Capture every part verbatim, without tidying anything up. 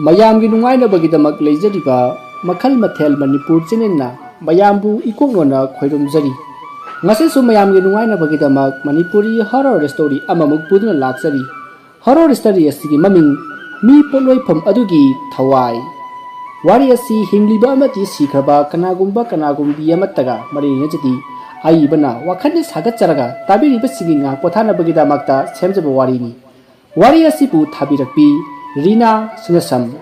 ꯃꯌꯥꯝꯒꯤ ꯅꯨꯡꯉꯥꯏꯅꯕꯒꯤꯗꯃꯛ ꯂꯩꯖꯔꯤꯕ ꯃꯈꯜ ꯃꯊꯦꯜ ꯃꯅꯤꯄꯨꯔ ꯆꯦꯅꯦꯜꯅ ꯃꯌꯥꯝꯕꯨ ꯏꯀꯣꯛꯅꯣꯅ ꯈꯣꯏꯔꯨꯝꯖꯔꯤ꯫ ꯉꯁꯤꯁꯨ ꯃꯌꯥꯝꯒꯤ ꯅꯨꯡꯉꯥꯏꯅꯕꯒꯤꯗꯃꯛ ꯃꯅꯤꯄꯨꯔꯤ ꯍꯣꯔꯣꯔ ꯁ꯭ꯇꯣꯔꯤ ꯑꯃꯃꯨꯛ ꯄꯨꯗꯨꯅ ꯂꯥꯛꯆꯔꯤ꯫ ꯍꯣꯔꯣꯔ ꯁ꯭ꯇꯣꯔꯤ ꯑꯁꯤꯒꯤ ꯃꯃꯤꯡ ꯃꯤ ꯄꯣꯠꯂꯣꯏꯐꯝ ꯑꯗꯨꯒꯤ ꯊꯋꯥꯏ꯫ ꯋꯥꯔꯤ ꯑꯁꯤ ꯍꯤꯡꯂꯤꯕ ꯑꯃꯗꯤ ꯁꯤꯈ꯭ꯔꯕ ꯀꯅꯥꯒꯨꯝꯕ ꯀꯅꯥꯒꯨꯝꯕꯤ ꯑꯃꯠꯇꯒ ꯃꯔꯤ ꯂꯩꯅꯖꯗꯦ꯫ ꯑꯏꯕꯅ ꯋꯥꯈꯜꯅ ꯁꯥꯒꯠꯆꯔꯒ ꯇꯥꯕꯤꯔꯤꯕꯁꯤꯡꯒꯤ ꯉꯥꯏꯍꯥꯛ ꯄꯣꯊꯥꯅꯕꯒꯤꯗꯃꯛꯇ ꯁꯦꯝꯖꯕ ꯋꯥꯔꯤꯅꯤ꯫ ꯋꯥꯔꯤ ꯑꯁꯤꯕꯨ ꯊꯥꯕꯤꯔꯛꯄꯤ ꯔꯤꯅꯥ ꯁꯅꯥꯁꯝ꯫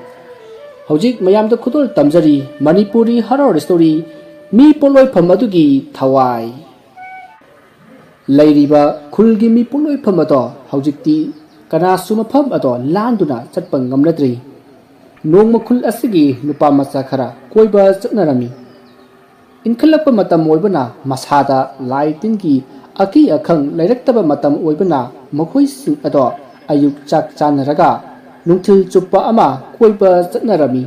ꯍꯧꯖꯤꯛ ꯃꯌꯥꯝꯗ ꯈꯨꯗꯣꯜ ꯇꯝꯖꯔꯤ ꯃꯅꯤꯄꯨꯔꯤ ꯍꯣꯔꯣꯔ ꯁ꯭ꯇꯣꯔꯤ ꯃꯤ ꯄꯣꯠꯂꯣꯏꯐꯝ ꯑꯗꯨꯒꯤ ꯊꯋꯥꯏ꯫ ꯂꯩꯔꯤꯕ ꯈꯨꯜꯒꯤ ꯃꯤ ꯄꯣꯠꯂꯣꯏꯐꯝ ꯑꯗꯣ ꯍꯧꯖꯤꯛꯇꯤ ꯀꯅꯥꯁꯨ ꯃꯐꯝ ꯑꯗꯣ ꯂꯥꯟꯗꯨꯅ ꯆꯠꯄ ꯉꯝꯅꯗ꯭ꯔꯤ꯫ ꯅꯣꯡꯃ ꯈꯨꯜ ꯑꯁꯤꯒꯤ ꯅꯨꯄꯥ ꯃꯆꯥ ꯈꯔ ꯀꯣꯏꯕ ꯆꯠꯅꯔꯝꯃꯤ꯫ ꯏꯟꯈꯠꯂꯛꯄ ꯃꯇꯝ ꯑꯣꯏꯕꯅ ꯃꯁꯥꯗ ꯂꯥꯏ ꯇꯤꯟꯒꯤ ꯑꯀꯤ ꯑꯈꯪ ꯂꯩꯔꯛꯇꯕ ꯃꯇꯝ ꯑꯣꯏꯕꯅ ꯃꯈꯣꯏꯁꯤꯡ ꯑꯗꯣ ꯑꯌꯨꯛ ꯆꯥꯛ ꯆꯥꯅꯔꯒ ꯅꯨꯡꯊꯤꯜ ꯆꯨꯞꯄ ꯑꯃ ꯀꯣꯏꯕ ꯆꯠꯅꯔꯝꯃꯤ꯫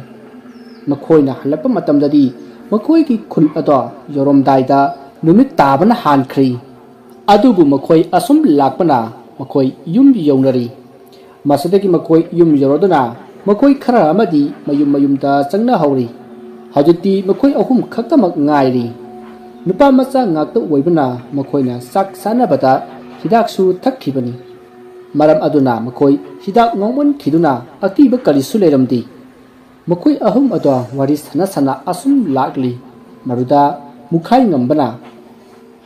ꯃꯈꯣꯏꯅ ꯍꯜꯂꯛꯄ ꯃꯇꯝꯗꯗꯤ ꯃꯈꯣꯏꯒꯤ ꯈꯨꯜ ꯑꯗꯣ ꯌꯧꯔꯝꯗꯥꯏꯗ ꯅꯨꯃꯤꯠ ꯇꯥꯕꯅ ꯍꯥꯟꯈ꯭ꯔꯤ꯫ ꯑꯗꯨꯕꯨ ꯃꯈꯣꯏ ꯑꯁꯨꯝ ꯂꯥꯛꯄꯅ ꯃꯈꯣꯏ ꯌꯨꯝ ꯌꯧꯅꯔꯤ꯫ ꯃꯁꯤꯗꯒꯤ ꯃꯈꯣꯏ ꯌꯨꯝ ꯌꯧꯔꯗꯨꯅ ꯃꯈꯣꯏ ꯈꯔ ꯑꯃꯗꯤ ꯃꯌꯨꯝ ꯃꯌꯨꯝꯗ ꯆꯪꯅꯍꯧꯔꯤ꯫ ꯍꯧꯖꯤꯛꯇꯤ ꯃꯈꯣꯏ ꯑꯍꯨꯝ ꯈꯛꯇꯃꯛ ꯉꯥꯏꯔꯤ꯫ ꯅꯨꯄꯥ ꯃꯆꯥ ꯉꯥꯛꯇ ꯑꯣꯏꯕꯅ ꯃꯈꯣꯏꯅ ꯆꯥꯛ ꯆꯥꯅꯕꯗ ꯍꯤꯗꯥꯛꯁꯨ ꯊꯛꯈꯤꯕꯅꯤ꯫ ꯃꯔꯝ ꯑꯗꯨꯅ ꯃꯈꯣꯏ ꯍꯤꯗꯥꯛ ꯉꯥꯎꯃꯟꯈꯤꯗꯨꯅ ꯑꯀꯤꯕ ꯀꯔꯤꯁꯨ ꯂꯩꯔꯝꯗꯦ꯫ ꯃꯈꯣꯏ ꯑꯍꯨꯝ ꯑꯗꯣ ꯋꯥꯔꯤ ꯁꯥꯟꯅ ꯁꯥꯟꯅ ꯑꯁꯨꯝ ꯂꯥꯛꯂꯤ꯫ ꯃꯗꯨꯗ ꯃꯨꯈꯥꯏ ꯉꯝꯕꯅ,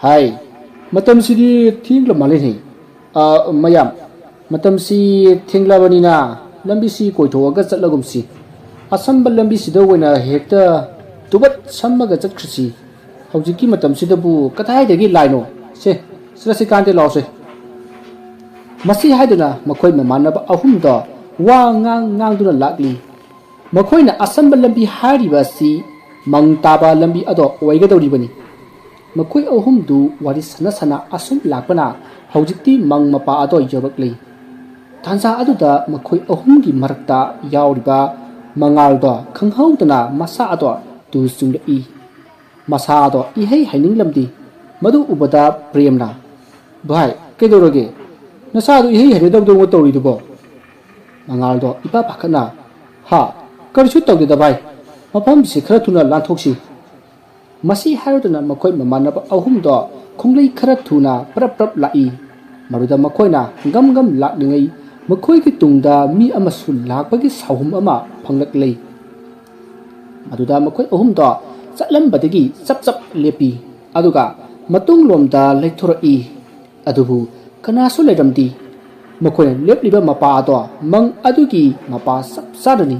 "ꯍꯥꯏ, ꯃꯇꯝꯁꯤꯗꯤ ꯊꯦꯡꯂ ꯃꯥꯜꯂꯦꯅꯦ꯫ ꯑ, ꯃꯌꯥꯝ, ꯃꯇꯝꯁꯤ ꯊꯦꯡꯂꯕꯅꯤꯅ ꯂꯝꯕꯤꯁꯤ ꯀꯣꯏꯊꯣꯛꯑꯒ ꯆꯠꯂꯒꯨꯝꯁꯤ꯫ ꯑꯁꯝꯕ ꯂꯝꯕꯤꯁꯤꯗ ꯑꯣꯏꯅ ꯍꯦꯛꯇ ꯇꯨꯕꯠ ꯁꯝꯃꯒ ꯆꯠꯈ꯭ꯔꯁꯤ꯫ ꯍꯧꯖꯤꯛꯀꯤ ꯃꯇꯝꯁꯤꯗꯕꯨ ꯀꯗꯥꯏꯗꯒꯤ ꯂꯥꯏꯅꯣ? ꯁꯦ, ꯆꯠꯂꯁꯤ ꯀꯥꯟꯗꯦ, ꯂꯥꯎꯁꯦ꯫" ꯃꯁꯤ ꯍꯥꯏꯗꯨꯅ ꯃꯈꯣꯏ ꯃꯃꯥꯟꯅꯕ ꯑꯍꯨꯝꯗꯣ ꯋꯥ ꯉꯥꯡ ꯉꯥꯡꯗꯨꯅ ꯂꯥꯛꯂꯤ꯫ ꯃꯈꯣꯏꯅ ꯑꯁꯝꯕ ꯂꯝꯕꯤ ꯍꯥꯏꯔꯤꯕ ꯑꯁꯤ ꯃꯪ ꯇꯥꯕ ꯂꯝꯕꯤ ꯑꯗꯣ ꯑꯣꯏꯒꯗꯧꯔꯤꯕꯅꯤ꯫ ꯃꯈꯣꯏ ꯑꯍꯨꯝꯗꯨ ꯋꯥꯔꯤ ꯁꯥꯟꯅ ꯁꯥꯟꯅ ꯑꯁꯨꯝ ꯂꯥꯛꯄꯅ ꯍꯧꯖꯤꯛꯇꯤ ꯃꯪ ꯃꯄꯥ ꯑꯗꯣ ꯌꯧꯔꯛꯂꯤ꯫ ꯇꯥꯟꯖꯥ ꯑꯗꯨꯗ ꯃꯈꯣꯏ ꯑꯍꯨꯝꯒꯤ ꯃꯔꯛꯇ ꯌꯥꯎꯔꯤꯕ ꯃꯉꯥꯜꯗꯣ ꯈꯪꯍꯧꯗꯅ ꯃꯁꯥ ꯑꯗꯣ ꯇꯨ ꯆꯨꯡꯂꯛꯏ꯫ ꯃꯁꯥꯗꯣ ꯏꯍꯩ ꯍꯩꯅꯤꯡꯂꯝꯗꯦ꯫ ꯃꯗꯨ ꯎꯕꯗ ꯄ꯭ꯔꯦꯝꯅ, "ꯚꯥꯏ, ꯀꯩꯗꯧꯔꯒꯦ? ꯅꯁꯥꯗꯣ ꯏꯍꯩ ꯍꯩꯅꯗꯕꯗꯧꯅ ꯇꯧꯔꯤꯗꯨꯕꯣ?" ꯃꯉꯥꯜꯗꯣ ꯏꯄꯥ ꯄꯥꯈꯠꯅ, ꯍꯥ? ꯀꯔꯤꯁꯨ ꯇꯧꯗꯦꯗ ꯚꯥꯏ꯫ ꯃꯐꯝꯁꯤ ꯈꯔ ꯊꯨꯅ ꯂꯥꯟꯊꯣꯛꯁꯤ꯫ ꯃꯁꯤ ꯍꯥꯏꯔꯗꯨꯅ ꯃꯈꯣꯏ ꯃꯃꯥꯟꯅꯕ ꯑꯍꯨꯝꯗꯣ ꯈꯣꯡꯂꯩ ꯈꯔ ꯊꯨꯅ ꯄ꯭ꯔꯞ ꯄ꯭ꯔꯞ ꯂꯥꯛꯏ꯫ ꯃꯗꯨꯗ ꯃꯈꯣꯏꯅ ꯒꯝ ꯒꯝ ꯂꯥꯛꯂꯤꯉꯩ ꯃꯈꯣꯏꯒꯤ ꯇꯨꯡꯗ ꯃꯤ ꯑꯃꯁꯨ ꯂꯥꯛꯄꯒꯤ ꯁꯥꯎꯍꯨꯝ ꯑꯃ ꯐꯪꯂꯛꯂꯦ꯫ ꯃꯗꯨꯗ ꯃꯈꯣꯏ ꯑꯍꯨꯝꯗꯣ ꯆꯠꯂꯝꯕꯗꯒꯤ ꯆꯞ ꯆꯞ ꯂꯦꯞꯄꯤ, ꯑꯗꯨꯒ ꯃꯇꯨꯡꯂꯣꯝꯗ ꯂꯩꯊꯣꯔꯛꯏ꯫ ꯑꯗꯨꯕꯨ ꯀꯅꯥꯁꯨ ꯂꯩꯔꯝꯗꯦ꯫ ꯃꯈꯣꯏꯅ ꯂꯦꯞꯂꯤꯕ ꯃꯄꯥ ꯑꯗꯣ ꯃꯪ ꯑꯗꯨꯒꯤ ꯃꯄꯥ ꯆꯞ ꯆꯥꯅꯅꯤ꯫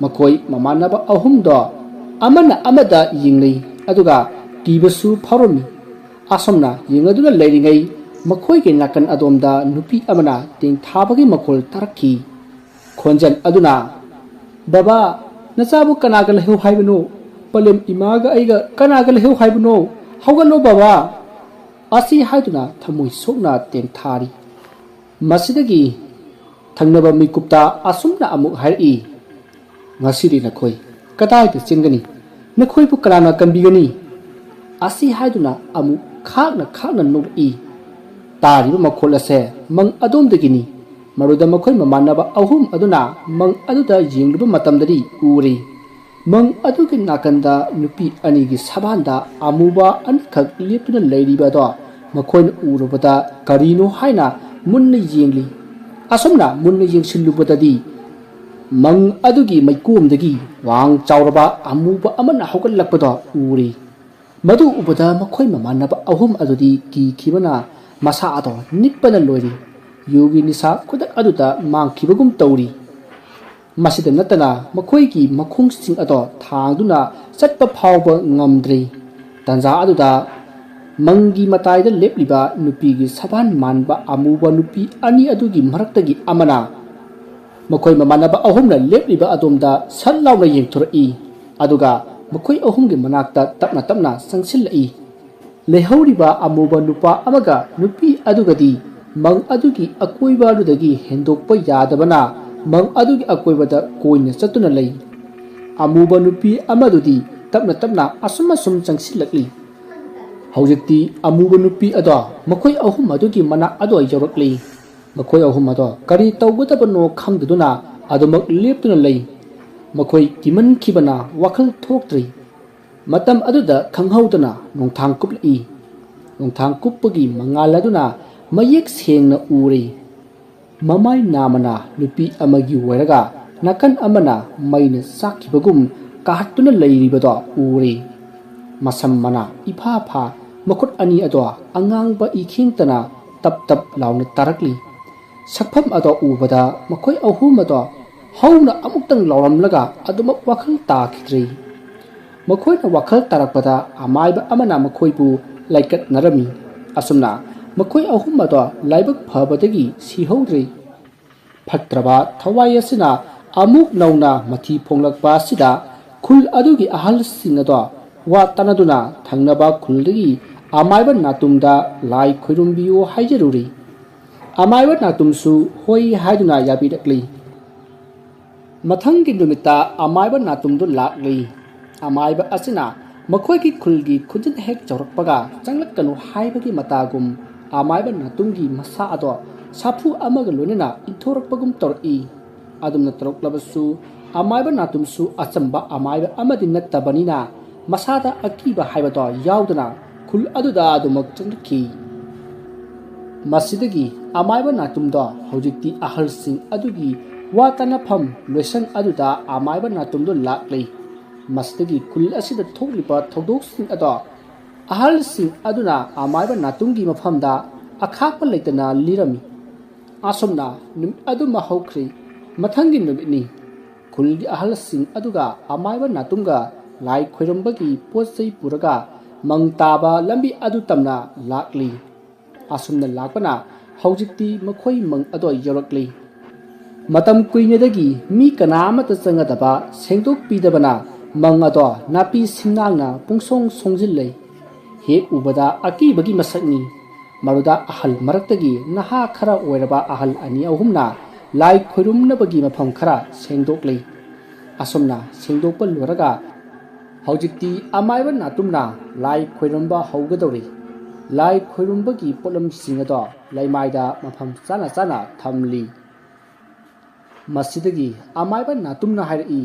ꯃꯈꯣꯏ ꯃꯃꯥꯟꯅꯕ ꯑꯍꯨꯝꯗꯣ ꯑꯃꯅ ꯑꯃꯗ ꯌꯦꯡꯅꯩ, ꯑꯗꯨꯒ ꯀꯤꯕꯁꯨ ꯐꯥꯎꯔꯝꯃꯤ꯫ ꯑꯁꯨꯝꯅ ꯌꯦꯡꯅꯗꯨꯅ ꯂꯩꯔꯤꯉꯩ ꯃꯈꯣꯏꯒꯤ ꯅꯥꯀꯟ ꯑꯗꯣꯝꯗ ꯅꯨꯄꯤ ꯑꯃꯅ ꯇꯦꯡꯊꯥꯕꯒꯤ ꯃꯈꯣꯜ ꯇꯥꯔꯛꯈꯤ꯫ ꯈꯣꯟꯖꯦꯜ ꯑꯗꯨꯅ, "ꯕꯕꯥ, ꯅꯆꯥꯕꯨ ꯀꯅꯥꯒ ꯂꯩꯍꯧ ꯍꯥꯏꯕꯅꯣ? ꯄꯂꯦꯝ ꯏꯃꯥꯒ ꯑꯩꯒ ꯀꯅꯥꯒ ꯂꯩꯍꯧ ꯍꯥꯏꯕꯅꯣ? ꯍꯧꯒꯠꯂꯣ ꯕꯕꯥ!" ꯑꯁꯤ ꯍꯥꯏꯗꯨꯅ ꯊꯃꯣꯏ ꯁꯣꯛꯅ ꯇꯦꯟꯊꯥꯔꯤ꯫ ꯃꯁꯤꯗꯒꯤ ꯊꯪꯅꯕ ꯃꯤꯀꯨꯞꯇ ꯑꯁꯨꯝꯅ ꯑꯃꯨꯛ ꯍꯥꯏꯔꯛꯏ, "ꯉꯁꯤꯗꯤ ꯅꯈꯣꯏ ꯀꯗꯥꯏꯗ ꯆꯦꯟꯒꯅꯤ? ꯅꯈꯣꯏꯕꯨ ꯀꯅꯥꯅ ꯀꯟꯕꯤꯒꯅꯤ?" ꯑꯁꯤ ꯍꯥꯏꯗꯨꯅ ꯑꯃꯨꯛ ꯈꯥꯛꯅ ꯈꯥꯛꯅ ꯅꯣꯛꯂꯛꯏ꯫ ꯇꯥꯔꯤꯕ ꯃꯈꯣꯜ ꯑꯁꯦ ꯃꯪ ꯑꯗꯣꯝꯗꯒꯤꯅꯤ꯫ ꯃꯗꯨꯗ ꯃꯈꯣꯏ ꯃꯃꯥꯟꯅꯕ ꯑꯍꯨꯝ ꯑꯗꯨꯅ ꯃꯪ ꯑꯗꯨꯗ ꯌꯦꯡꯂꯨꯕ ꯃꯇꯝꯗꯗꯤ ꯎꯔꯦ꯫ ꯃꯪ ꯑꯗꯨꯒꯤ ꯅꯥꯀꯟꯗ ꯅꯨꯄꯤ ꯑꯅꯤꯒꯤ ꯁꯕꯥꯟꯗ ꯑꯃꯨꯕ ꯑꯅꯤꯈꯛ ꯂꯦꯞꯇꯨꯅ ꯂꯩꯔꯤꯕ ꯑꯗꯣ ꯃꯈꯣꯏꯅ ꯎꯔꯨꯕꯗ ꯀꯔꯤꯅꯣ ꯍꯥꯏꯅ ꯃꯨꯟꯅ ꯌꯦꯡꯂꯤ꯫ ꯑꯁꯨꯝꯅ ꯃꯨꯟꯅ ꯌꯦꯡꯁꯤꯜꯂꯨꯕꯗꯗꯤ ꯃꯪ ꯑꯗꯨꯒꯤ ꯃꯩꯀꯣꯝꯗꯒꯤ ꯋꯥꯡ ꯆꯥꯎꯔꯕ ꯑꯃꯨꯕ ꯑꯃꯅ ꯍꯧꯒꯠꯂꯛꯄꯗꯣ ꯎꯔꯤ꯫ ꯃꯗꯨ ꯎꯕꯗ ꯃꯈꯣꯏ ꯃꯃꯥꯟꯅꯕ ꯑꯍꯨꯝ ꯑꯗꯨꯗꯤ ꯀꯤꯈꯤꯕꯅ ꯃꯁꯥ ꯑꯗꯣ ꯅꯤꯛꯄꯅ ꯂꯣꯏꯔꯤ꯫ ꯌꯨꯒꯤ ꯅꯤꯁꯥ ꯈꯨꯗꯛ ꯑꯗꯨꯗ ꯃꯥꯡꯈꯤꯕꯒꯨꯝ ꯇꯧꯔꯤ꯫ ꯃꯁꯤꯗ ꯅꯠꯇꯅ ꯃꯈꯣꯏꯒꯤ ꯃꯈꯣꯡꯁꯤꯡ ꯑꯗꯣ ꯊꯥꯡꯗꯨꯅ ꯆꯠꯄ ꯐꯥꯎꯕ ꯉꯝꯗ꯭ꯔꯤ꯫ ꯇꯥꯟꯖꯥ ꯑꯗꯨꯗ ꯃꯪꯒꯤ ꯃꯇꯥꯏꯗ ꯂꯦꯞꯂꯤꯕ ꯅꯨꯄꯤꯒꯤ ꯁꯕꯥꯟ ꯃꯥꯟꯕ ꯑꯃꯨꯕ ꯅꯨꯄꯤ ꯑꯅꯤ ꯑꯗꯨꯒꯤ ꯃꯔꯛꯇꯒꯤ ꯑꯃꯅ ꯃꯈꯣꯏ ꯃꯃꯥꯟꯅꯕ ꯑꯍꯨꯝꯅ ꯂꯦꯞꯂꯤꯕ ꯑꯗꯣꯝꯗ ꯁꯠ ꯂꯥꯎꯅ ꯌꯦꯡꯊꯣꯔꯛꯏ, ꯑꯗꯨꯒ ꯃꯈꯣꯏ ꯑꯍꯨꯝꯒꯤ ꯃꯅꯥꯛꯇ ꯇꯞꯅ ꯇꯞꯅ ꯆꯪꯁꯤꯜꯂꯛꯏ꯫ ꯂꯩꯍꯧꯔꯤꯕ ꯑꯃꯨꯕ ꯅꯨꯄꯥ ꯑꯃꯒ ꯅꯨꯄꯤ ꯑꯗꯨꯒꯗꯤ ꯃꯪ ꯑꯗꯨꯒꯤ ꯑꯀꯣꯏꯕ ꯑꯗꯨꯗꯒꯤ ꯍꯦꯟꯗꯣꯛꯄ ꯌꯥꯗꯕꯅ ꯃꯪ ꯑꯗꯨꯒꯤ ꯑꯀꯣꯏꯕꯗ ꯀꯣꯏꯅ ꯆꯠꯇꯨꯅ ꯂꯩ꯫ ꯑꯃꯨꯕ ꯅꯨꯄꯤ ꯑꯃꯗꯨꯗꯤ ꯇꯞꯅ ꯇꯞꯅ ꯑꯁꯨꯝ ꯑꯁꯨꯝ ꯆꯪꯁꯤꯜꯂꯛꯂꯤ꯫ ꯍꯧꯖꯤꯛꯇꯤ ꯑꯃꯨꯕ ꯅꯨꯄꯤ ꯑꯗꯣ ꯃꯈꯣꯏ ꯑꯍꯨꯝ ꯑꯗꯨꯒꯤ ꯃꯅꯥꯛ ꯑꯗꯨꯋꯥꯏ ꯌꯧꯔꯛꯂꯤ꯫ ꯃꯈꯣꯏ ꯑꯍꯨꯝ ꯑꯗꯣ ꯀꯔꯤ ꯇꯧꯒꯗꯕꯅꯣ ꯈꯪꯗꯗꯨꯅ ꯑꯗꯨꯃꯛ ꯂꯦꯞꯇꯨꯅ ꯂꯩ꯫ ꯃꯈꯣꯏ ꯀꯤꯃꯟꯈꯤꯕꯅ ꯋꯥꯈꯜ ꯊꯣꯛꯇ꯭ꯔꯤ꯫ ꯃꯇꯝ ꯑꯗꯨꯗ ꯈꯪꯍꯧꯗꯅ ꯅꯣꯡꯊꯥꯡ ꯀꯨꯞꯂꯛꯏ꯫ ꯅꯣꯡꯊꯥꯡ ꯀꯨꯞꯄꯒꯤ ꯃꯉꯥꯜ ꯑꯗꯨꯅ ꯃꯌꯦꯛ ꯁꯦꯡꯅ ꯎꯔꯤ꯫ ꯃꯃꯥꯏ ꯅꯥꯝꯃꯅ ꯅꯨꯄꯤ ꯑꯃꯒꯤ ꯑꯣꯏꯔꯒ ꯅꯥꯀꯟ ꯑꯃꯅ ꯃꯩꯅ ꯆꯥꯛꯈꯤꯕꯒꯨꯝ ꯀꯥꯍꯠꯇꯨꯅ ꯂꯩꯔꯤꯕꯗꯣ ꯎꯔꯤ꯫ ꯃꯁꯝ ꯃꯅꯥ ꯏꯐꯥ ꯐꯥ, ꯃꯈꯨꯠ ꯑꯅꯤ ꯑꯗꯣ ꯑꯉꯥꯡꯕ ꯏꯈꯤꯡꯇꯅ ꯇꯞ ꯇꯞ ꯂꯥꯎꯅ ꯇꯥꯔꯛꯂꯤ꯫ ꯁꯛꯐꯝ ꯑꯗꯣ ꯎꯕꯗ ꯃꯈꯣꯏ ꯑꯍꯨꯝ ꯑꯗꯣ ꯍꯧꯅ ꯑꯃꯨꯛꯇꯪ ꯂꯥꯎꯔꯝꯂꯒ ꯑꯗꯨꯃꯛ ꯋꯥꯈꯜ ꯇꯥꯈꯤꯗ꯭ꯔꯦ꯫ ꯃꯈꯣꯏꯅ ꯋꯥꯈꯜ ꯇꯥꯔꯛꯄꯗ ꯑꯃꯥꯏꯕ ꯑꯃꯅ ꯃꯈꯣꯏꯕꯨ ꯂꯥꯏꯀꯠꯅꯔꯝꯃꯤ꯫ ꯑꯁꯨꯝꯅ ꯃꯈꯣꯏ ꯑꯍꯨꯝ ꯑꯗꯣ ꯂꯥꯏꯕꯛ ꯐꯕꯗꯒꯤ ꯁꯤꯍꯧꯗ꯭ꯔꯦ꯫ ꯐꯠꯇ꯭ꯔꯕ ꯊꯋꯥꯏ ꯑꯁꯤꯅ ꯑꯃꯨꯛ ꯅꯧꯅ ꯃꯊꯤ ꯐꯣꯡꯂꯛꯄ ꯑꯁꯤꯗ ꯈꯨꯜ ꯑꯗꯨꯒꯤ ꯑꯍꯜꯁꯤꯡ ꯑꯗꯣ ꯋꯥ ꯇꯥꯅꯗꯨꯅ ꯊꯪꯅꯕ ꯈꯨꯜꯗꯒꯤ ꯑꯃꯥꯏꯕ ꯅꯥꯇꯨꯝꯗ ꯂꯥꯏ ꯈꯣꯏꯔꯨꯝꯕꯤꯌꯨ ꯍꯥꯏꯖꯔꯨꯔꯤ꯫ ꯑꯃꯥꯏꯕ ꯅꯥꯇꯨꯝꯁꯨ ꯍꯣꯏ ꯍꯥꯏꯗꯨꯅ ꯌꯥꯕꯤꯔꯛꯂꯤ꯫ ꯃꯊꯪꯒꯤ ꯅꯨꯃꯤꯠꯇ ꯑꯃꯥꯏꯕ ꯅꯥꯇꯨꯝꯗꯨ ꯂꯥꯛꯂꯤ꯫ ꯑꯃꯥꯏꯕ ꯑꯁꯤꯅ ꯃꯈꯣꯏꯒꯤ ꯈꯨꯜꯒꯤ ꯈꯨꯟꯖꯤꯟ ꯍꯦꯛ ꯌꯧꯔꯛꯄꯒ ꯆꯪꯂꯛꯀꯅꯨ ꯍꯥꯏꯕꯒꯤ ꯃꯇꯥꯒꯨꯝ ꯑꯃꯥꯏꯕ ꯅꯥꯇꯨꯝꯒꯤ ꯃꯁꯥ ꯑꯗꯣ ꯁꯥꯐꯨ ꯑꯃꯒ ꯂꯣꯏꯅꯅ ꯏꯟꯊꯣꯔꯛꯄꯒꯨꯝ ꯇꯧꯔꯛꯏ꯫ ꯑꯗꯨꯝꯅ ꯇꯧꯔꯛꯂꯕꯁꯨ ꯑꯃꯥꯏꯕ ꯅꯥꯇꯨꯝꯁꯨ ꯑꯆꯝꯕ ꯑꯃꯥꯏꯕ ꯑꯃꯗꯤ ꯅꯠꯇꯕꯅꯤꯅ ꯃꯁꯥꯗ ꯑꯀꯤꯕ ꯍꯥꯏꯕꯗꯣ ꯌꯥꯎꯗꯅ ꯈꯨꯜ ꯑꯗꯨꯗ ꯑꯗꯨꯃꯛ ꯆꯪꯂꯛꯈꯤ꯫ ꯃꯁꯤꯗꯒꯤ ꯑꯃꯥꯏꯕ ꯅꯥꯇꯨꯝꯗꯣ ꯍꯧꯖꯤꯛꯇꯤ ꯑꯍꯜꯁꯤꯡ ꯑꯗꯨꯒꯤ ꯋꯥ ꯇꯥꯅꯐꯝ ꯂꯣꯏꯁꯪ ꯑꯗꯨꯗ ꯑꯃꯥꯏꯕ ꯅꯥꯇꯨꯝꯗꯣ ꯂꯥꯛꯂꯤ꯫ ꯃꯁꯤꯗꯒꯤ ꯈꯨꯜ ꯑꯁꯤꯗ ꯊꯣꯛꯂꯤꯕ ꯊꯧꯗꯣꯛꯁꯤꯡ ꯑꯗꯣ ꯑꯍꯜꯁꯤꯡ ꯑꯗꯨꯅ ꯑꯃꯥꯏꯕ ꯅꯥꯇꯨꯝꯒꯤ ꯃꯐꯝꯗ ꯑꯈꯥꯛꯄ ꯂꯩꯇꯅ ꯂꯤꯔꯝꯃꯤ꯫ ꯑꯁꯨꯝꯅ ꯅꯨꯃꯤꯠ ꯑꯗꯨꯃ ꯍꯧꯈ꯭ꯔꯦ꯫ ꯃꯊꯪꯒꯤ ꯅꯨꯃꯤꯠꯅꯤ꯫ ꯈꯨꯜꯒꯤ ꯑꯍꯜꯁꯤꯡ ꯑꯗꯨꯒ ꯑꯃꯥꯏꯕ ꯅꯥꯇꯨꯝꯒ ꯂꯥꯏ ꯈꯣꯏꯔꯝꯕꯒꯤ ꯄꯣꯠ ꯆꯩ ꯄꯨꯔꯒ ꯃꯪ ꯇꯥꯕ ꯂꯝꯕꯤ ꯑꯗꯨ ꯇꯝꯅ ꯂꯥꯛꯂꯤ꯫ ꯑꯁꯨꯝꯅ ꯂꯥꯛꯄꯅ ꯍꯧꯖꯤꯛꯇꯤ ꯃꯈꯣꯏ ꯃꯪ ꯑꯗꯣ ꯌꯧꯔꯛꯂꯤ꯫ ꯃꯇꯝ ꯀꯨꯏꯅꯗꯒꯤ ꯃꯤ ꯀꯅꯥ ꯑꯃꯠꯇ ꯆꯪꯒꯗꯕ ꯁꯦꯡꯗꯣꯛꯄꯤꯗꯕꯅ ꯃꯪ ꯑꯗꯣ ꯅꯥꯄꯤ ꯁꯤꯡꯅꯥꯡꯅ ꯄꯨꯡꯁꯣꯡ ꯁꯣꯡꯖꯤꯜꯂꯦ꯫ ꯍꯦꯛ ꯎꯕꯗ ꯑꯀꯤꯕꯒꯤ ꯃꯁꯛꯅꯤ꯫ ꯃꯗꯨꯗ ꯑꯍꯜ ꯃꯔꯛꯇꯒꯤ ꯅꯍꯥ ꯈꯔ ꯑꯣꯏꯔꯕ ꯑꯍꯜ ꯑꯅꯤ ꯑꯍꯨꯝꯅ ꯂꯥꯏ ꯈꯣꯏꯔꯨꯝꯅꯕꯒꯤ ꯃꯐꯝ ꯈꯔ ꯁꯦꯡꯗꯣꯛꯂꯤ꯫ ꯑꯁꯨꯝꯅ ꯁꯦꯡꯗꯣꯛꯄ ꯂꯣꯏꯔꯒ ꯍꯧꯖꯤꯛꯇꯤ ꯑꯃꯥꯏꯕ ꯅꯥꯇꯨꯝꯅ ꯂꯥꯏ ꯈꯣꯏꯔꯝꯕ ꯍꯧꯒꯗꯧꯔꯤ꯫ ꯂꯥꯏ ꯈꯣꯏꯔꯨꯝꯕꯒꯤ ꯄꯣꯠꯂꯝꯁꯤꯡ ꯑꯗꯣ ꯂꯩꯃꯥꯏꯗ ꯃꯐꯝ ꯆꯥꯅ ꯆꯥꯅ ꯊꯝꯂꯤ꯫ ꯃꯁꯤꯗꯒꯤ ꯑꯃꯥꯏꯕ ꯅꯥꯇꯨꯝꯅ ꯍꯥꯏꯔꯛꯏ,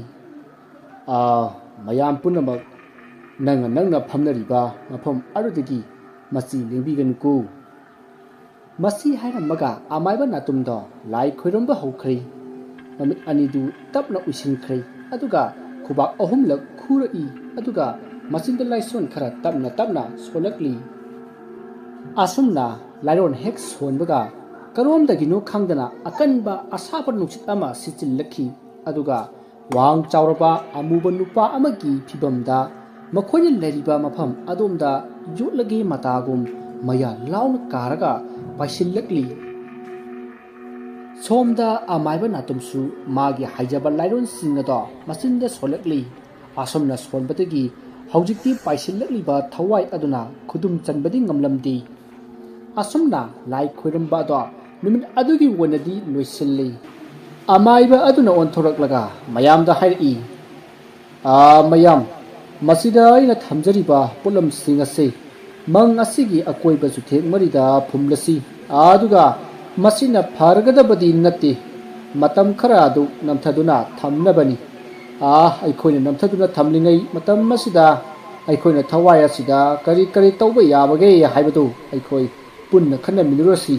"ꯑꯥ, ꯃꯌꯥꯝ ꯄꯨꯝꯅꯃꯛ, ꯅꯪꯅ ꯅꯪꯅ ꯐꯝꯅꯔꯤꯕ ꯃꯐꯝ ꯑꯗꯨꯗꯒꯤ ꯃꯆꯤ ꯂꯦꯡꯕꯤꯒꯅꯨꯀꯣ"꯫ ꯃꯁꯤ ꯍꯥꯏꯔꯝꯃꯒ ꯑꯃꯥꯏꯕ ꯅꯥꯇꯨꯝꯗꯣ ꯂꯥꯏ ꯈꯣꯏꯔꯝꯕ ꯍꯧꯈ꯭ꯔꯦ꯫ ꯃꯃꯤꯠ ꯑꯅꯤꯗꯨ ꯇꯞꯅ ꯎꯏꯁꯤꯟꯈ꯭ꯔꯦ, ꯑꯗꯨꯒ ꯈꯨꯕꯥꯛ ꯑꯍꯨꯝꯂꯛ ꯈꯨꯔꯛꯏ, ꯑꯗꯨꯒ ꯃꯆꯤꯟꯗ ꯂꯥꯏꯁꯣꯟ ꯈꯔ ꯇꯞꯅ ꯇꯞꯅ ꯁꯣꯜꯂꯛꯂꯤ꯫ ꯑꯁꯨꯝꯅ ꯂꯥꯏꯔꯣꯟ ꯍꯦꯛ ꯁꯣꯟꯕꯒ, ꯀꯔꯣꯝꯗꯒꯤꯅꯣ ꯈꯪꯗꯅ ꯑꯀꯟꯕ ꯑꯁꯥꯕ ꯅꯨꯡꯁꯤꯠ ꯑꯃ ꯁꯤꯠꯆꯤꯜꯂꯛꯈꯤ꯫ ꯑꯗꯨꯒ ꯋꯥꯡ ꯆꯥꯎꯔꯕ ꯑꯃꯨꯕ ꯅꯨꯄꯥ ꯑꯃꯒꯤ ꯐꯤꯕꯝꯗ ꯃꯈꯣꯏꯅ ꯂꯩꯔꯤꯕ ꯃꯐꯝ ꯑꯗꯣꯝꯗ ꯌꯣꯠꯂꯒꯦ ꯃꯇꯥꯒꯨꯝ ꯃꯌꯥ ꯂꯥꯎꯅ ꯀꯥꯔꯒ ꯄꯥꯏꯁꯤꯜꯂꯛꯂꯤ꯫ ꯁꯣꯝꯗ ꯑꯃꯥꯏꯕ ꯅꯥꯇꯨꯝꯁꯨ ꯃꯥꯒꯤ ꯍꯩꯖꯕ ꯂꯥꯏꯔꯣꯟꯁꯤꯡ ꯑꯗꯣ ꯃꯆꯤꯟꯗ ꯁꯣꯜꯂꯛꯂꯤ꯫ ꯑꯁꯨꯝꯅ ꯁꯣꯟꯕꯗꯒꯤ ꯍꯧꯖꯤꯛꯇꯤ ꯄꯥꯏꯁꯤꯜꯂꯛꯂꯤꯕ ꯊꯋꯥꯏ ꯑꯗꯨꯅ ꯈꯨꯗꯨꯝ ꯆꯟꯕꯗꯤ ꯉꯝꯂꯝꯗꯦ꯫ ꯑꯁꯨꯝꯅ ꯂꯥꯏ ꯈꯣꯏꯔꯝꯕ ꯑꯗꯣ ꯅꯨꯃꯤꯠ ꯑꯗꯨꯒꯤ ꯑꯣꯏꯅꯗꯤ ꯂꯣꯏꯁꯤꯜꯂꯤ꯫ ꯑꯃꯥꯏꯕ ꯑꯗꯨꯅ ꯑꯣꯟꯊꯣꯔꯛꯂꯒ ꯃꯌꯥꯝꯗ ꯍꯥꯏꯔꯛꯏ, "ꯑꯥ, ꯃꯌꯥꯝ, ꯃꯁꯤꯗ ꯑꯩꯅ ꯊꯝꯖꯔꯤꯕ ꯄꯣꯠꯂꯝꯁꯤꯡ ꯑꯁꯤ ꯃꯪ ꯑꯁꯤꯒꯤ ꯑꯀꯣꯏꯕ ꯆꯨꯊꯦꯛ ꯃꯔꯤꯗ ꯐꯨꯝꯂꯁꯤ, ꯑꯗꯨꯒ ꯃꯁꯤꯅ ꯐꯔꯒꯗꯕꯗꯤ ꯅꯠꯇꯦ, ꯃꯇꯝ ꯈꯔ ꯑꯗꯨ ꯅꯝꯊꯗꯨꯅ ꯊꯝꯅꯕꯅꯤ꯫ ꯑꯥ, ꯑꯩꯈꯣꯏꯅ ꯅꯝꯊꯗꯨꯅ ꯊꯝꯂꯤꯉꯩ ꯃꯇꯝ ꯑꯁꯤꯗ ꯑꯩꯈꯣꯏꯅ ꯊꯋꯥꯏ ꯑꯁꯤꯗ ꯀꯔꯤ ꯀꯔꯤ ꯇꯧꯕ ꯌꯥꯕꯒꯦ ꯍꯥꯏꯕꯗꯨ ꯑꯩꯈꯣꯏ ꯄꯨꯟꯅ ꯈꯟꯅꯃꯤꯟꯅꯔꯁꯤ"꯫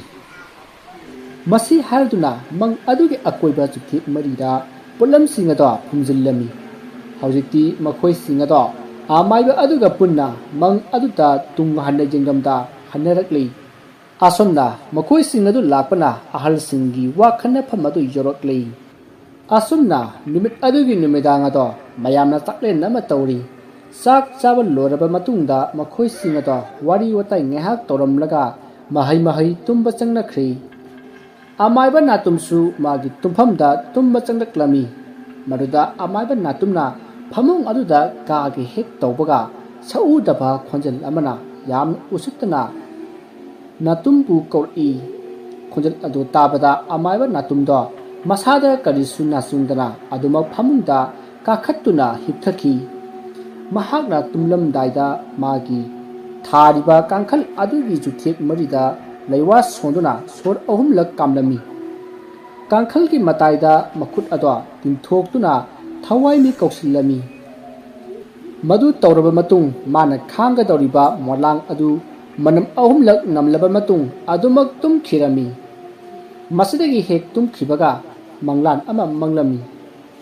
ꯃꯁꯤ ꯍꯥꯏꯔꯗꯨꯅ ꯃꯪ ꯑꯗꯨꯒꯤ ꯑꯀꯣꯏꯕ ꯆꯨꯊꯦꯛ ꯃꯔꯤꯗ ꯄꯣꯠꯂꯝꯁꯤꯡ ꯑꯗꯣ ꯐꯨꯝꯖꯤꯜꯂꯝꯃꯤ꯫ ꯍꯧꯖꯤꯛꯇꯤ ꯃꯈꯣꯏꯁꯤꯡ ꯑꯗꯣ ꯑꯃꯥꯏꯕ ꯑꯗꯨꯒ ꯄꯨꯟꯅ ꯃꯪ ꯑꯗꯨꯗ ꯇꯨꯡ ꯍꯟꯅ ꯌꯦꯡꯂꯝꯗ ꯍꯟꯅꯔꯛꯂꯤ꯫ ꯑꯁꯨꯝꯅ ꯃꯈꯣꯏꯁꯤꯡ ꯑꯗꯨ ꯂꯥꯛꯄꯅ ꯑꯍꯜꯁꯤꯡꯒꯤ ꯋꯥ ꯈꯟꯅꯐꯝ ꯑꯗꯨ ꯌꯧꯔꯛꯂꯤ꯫ ꯑꯁꯨꯝꯅ ꯅꯨꯃꯤꯠ ꯑꯗꯨꯒꯤ ꯅꯨꯃꯤꯗꯥꯡ ꯑꯗꯣ ꯃꯌꯥꯝꯅ ꯆꯥꯛꯂꯦꯟ ꯑꯃ ꯇꯧꯔꯤ꯫ ꯆꯥꯛ ꯆꯥꯕ ꯂꯣꯏꯔꯕ ꯃꯇꯨꯡꯗ ꯃꯈꯣꯏꯁꯤꯡ ꯑꯗꯣ ꯋꯥꯔꯤ ꯋꯥꯇꯥꯏ ꯉꯥꯏꯍꯥꯛ ꯇꯧꯔꯝꯂꯒ ꯃꯍꯩ ꯃꯍꯩ ꯇꯨꯝꯕ ꯆꯪꯅꯈ꯭ꯔꯤ꯫ ꯑꯃꯥꯏꯕ ꯅꯥꯇꯨꯝꯁꯨ ꯃꯥꯒꯤ ꯇꯨꯝꯐꯝꯗ ꯇꯨꯝꯕ ꯆꯪꯂꯛꯂꯝꯃꯤ꯫ ꯃꯗꯨꯗ ꯑꯃꯥꯏꯕ ꯅꯥꯇꯨꯝꯅ ꯐꯃꯨꯡ ꯑꯗꯨꯗ ꯀꯥꯒꯦ ꯍꯦꯛ ꯇꯧꯕꯒ, ꯁꯛꯎꯗꯕ ꯈꯣꯟꯖꯦꯜ ꯑꯃꯅ ꯌꯥꯝꯅ ꯎꯁꯤꯠꯇꯅ ꯅꯥꯇꯨꯝꯕꯨ ꯀꯧꯔꯛꯏ꯫ ꯈꯣꯟꯖꯦꯜ ꯑꯗꯨ ꯇꯥꯕꯗ ꯑꯃꯥꯏꯕ ꯅꯥꯇꯨꯝꯗꯣ ꯃꯁꯥꯗ ꯀꯔꯤꯁꯨ ꯅꯥꯆꯨꯡꯗꯅ ꯑꯗꯨꯃꯛ ꯐꯃꯨꯡꯗ ꯀꯥꯈꯠꯇꯨꯅ ꯍꯤꯞꯊꯈꯤ꯫ ꯃꯍꯥꯛꯅ ꯇꯨꯝꯂꯝꯗꯥꯏꯗ ꯃꯥꯒꯤ ꯊꯥꯔꯤꯕ ꯀꯥꯡꯈꯜ ꯑꯗꯨꯒꯤ ꯆꯨꯊꯦꯛ ꯃꯔꯤꯗ ꯂꯩꯋꯥ ꯁꯣꯟꯗꯨꯅ ꯁꯣꯔ ꯑꯍꯨꯝꯂꯛ ꯀꯥꯝꯂꯝꯃꯤ꯫ ꯀꯥꯡꯈꯜꯒꯤ ꯃꯇꯥꯏꯗ ꯃꯈꯨꯠ ꯑꯗꯣ ꯇꯤꯡꯊꯣꯛꯇꯨꯅ ꯊꯋꯥꯏꯃꯤ ꯀꯧꯁꯤꯜꯂꯝꯃꯤ꯫ ꯃꯗꯨ ꯇꯧꯔꯕ ꯃꯇꯨꯡ ꯃꯥꯅ ꯈꯥꯡꯒꯗꯧꯔꯤꯕ ꯃꯣꯂꯥꯡ ꯑꯗꯨ ꯃꯅꯝ ꯑꯍꯨꯝꯂꯛ ꯅꯝꯂꯕ ꯃꯇꯨꯡ ꯑꯗꯨꯃꯛ ꯇꯨꯝꯈꯤꯔꯝꯃꯤ꯫ ꯃꯁꯤꯗꯒꯤ ꯍꯦꯛ ꯇꯨꯝꯈꯤꯕꯒ ꯃꯪꯂꯥꯟ ꯑꯃ ꯃꯪꯂꯝꯃꯤ꯫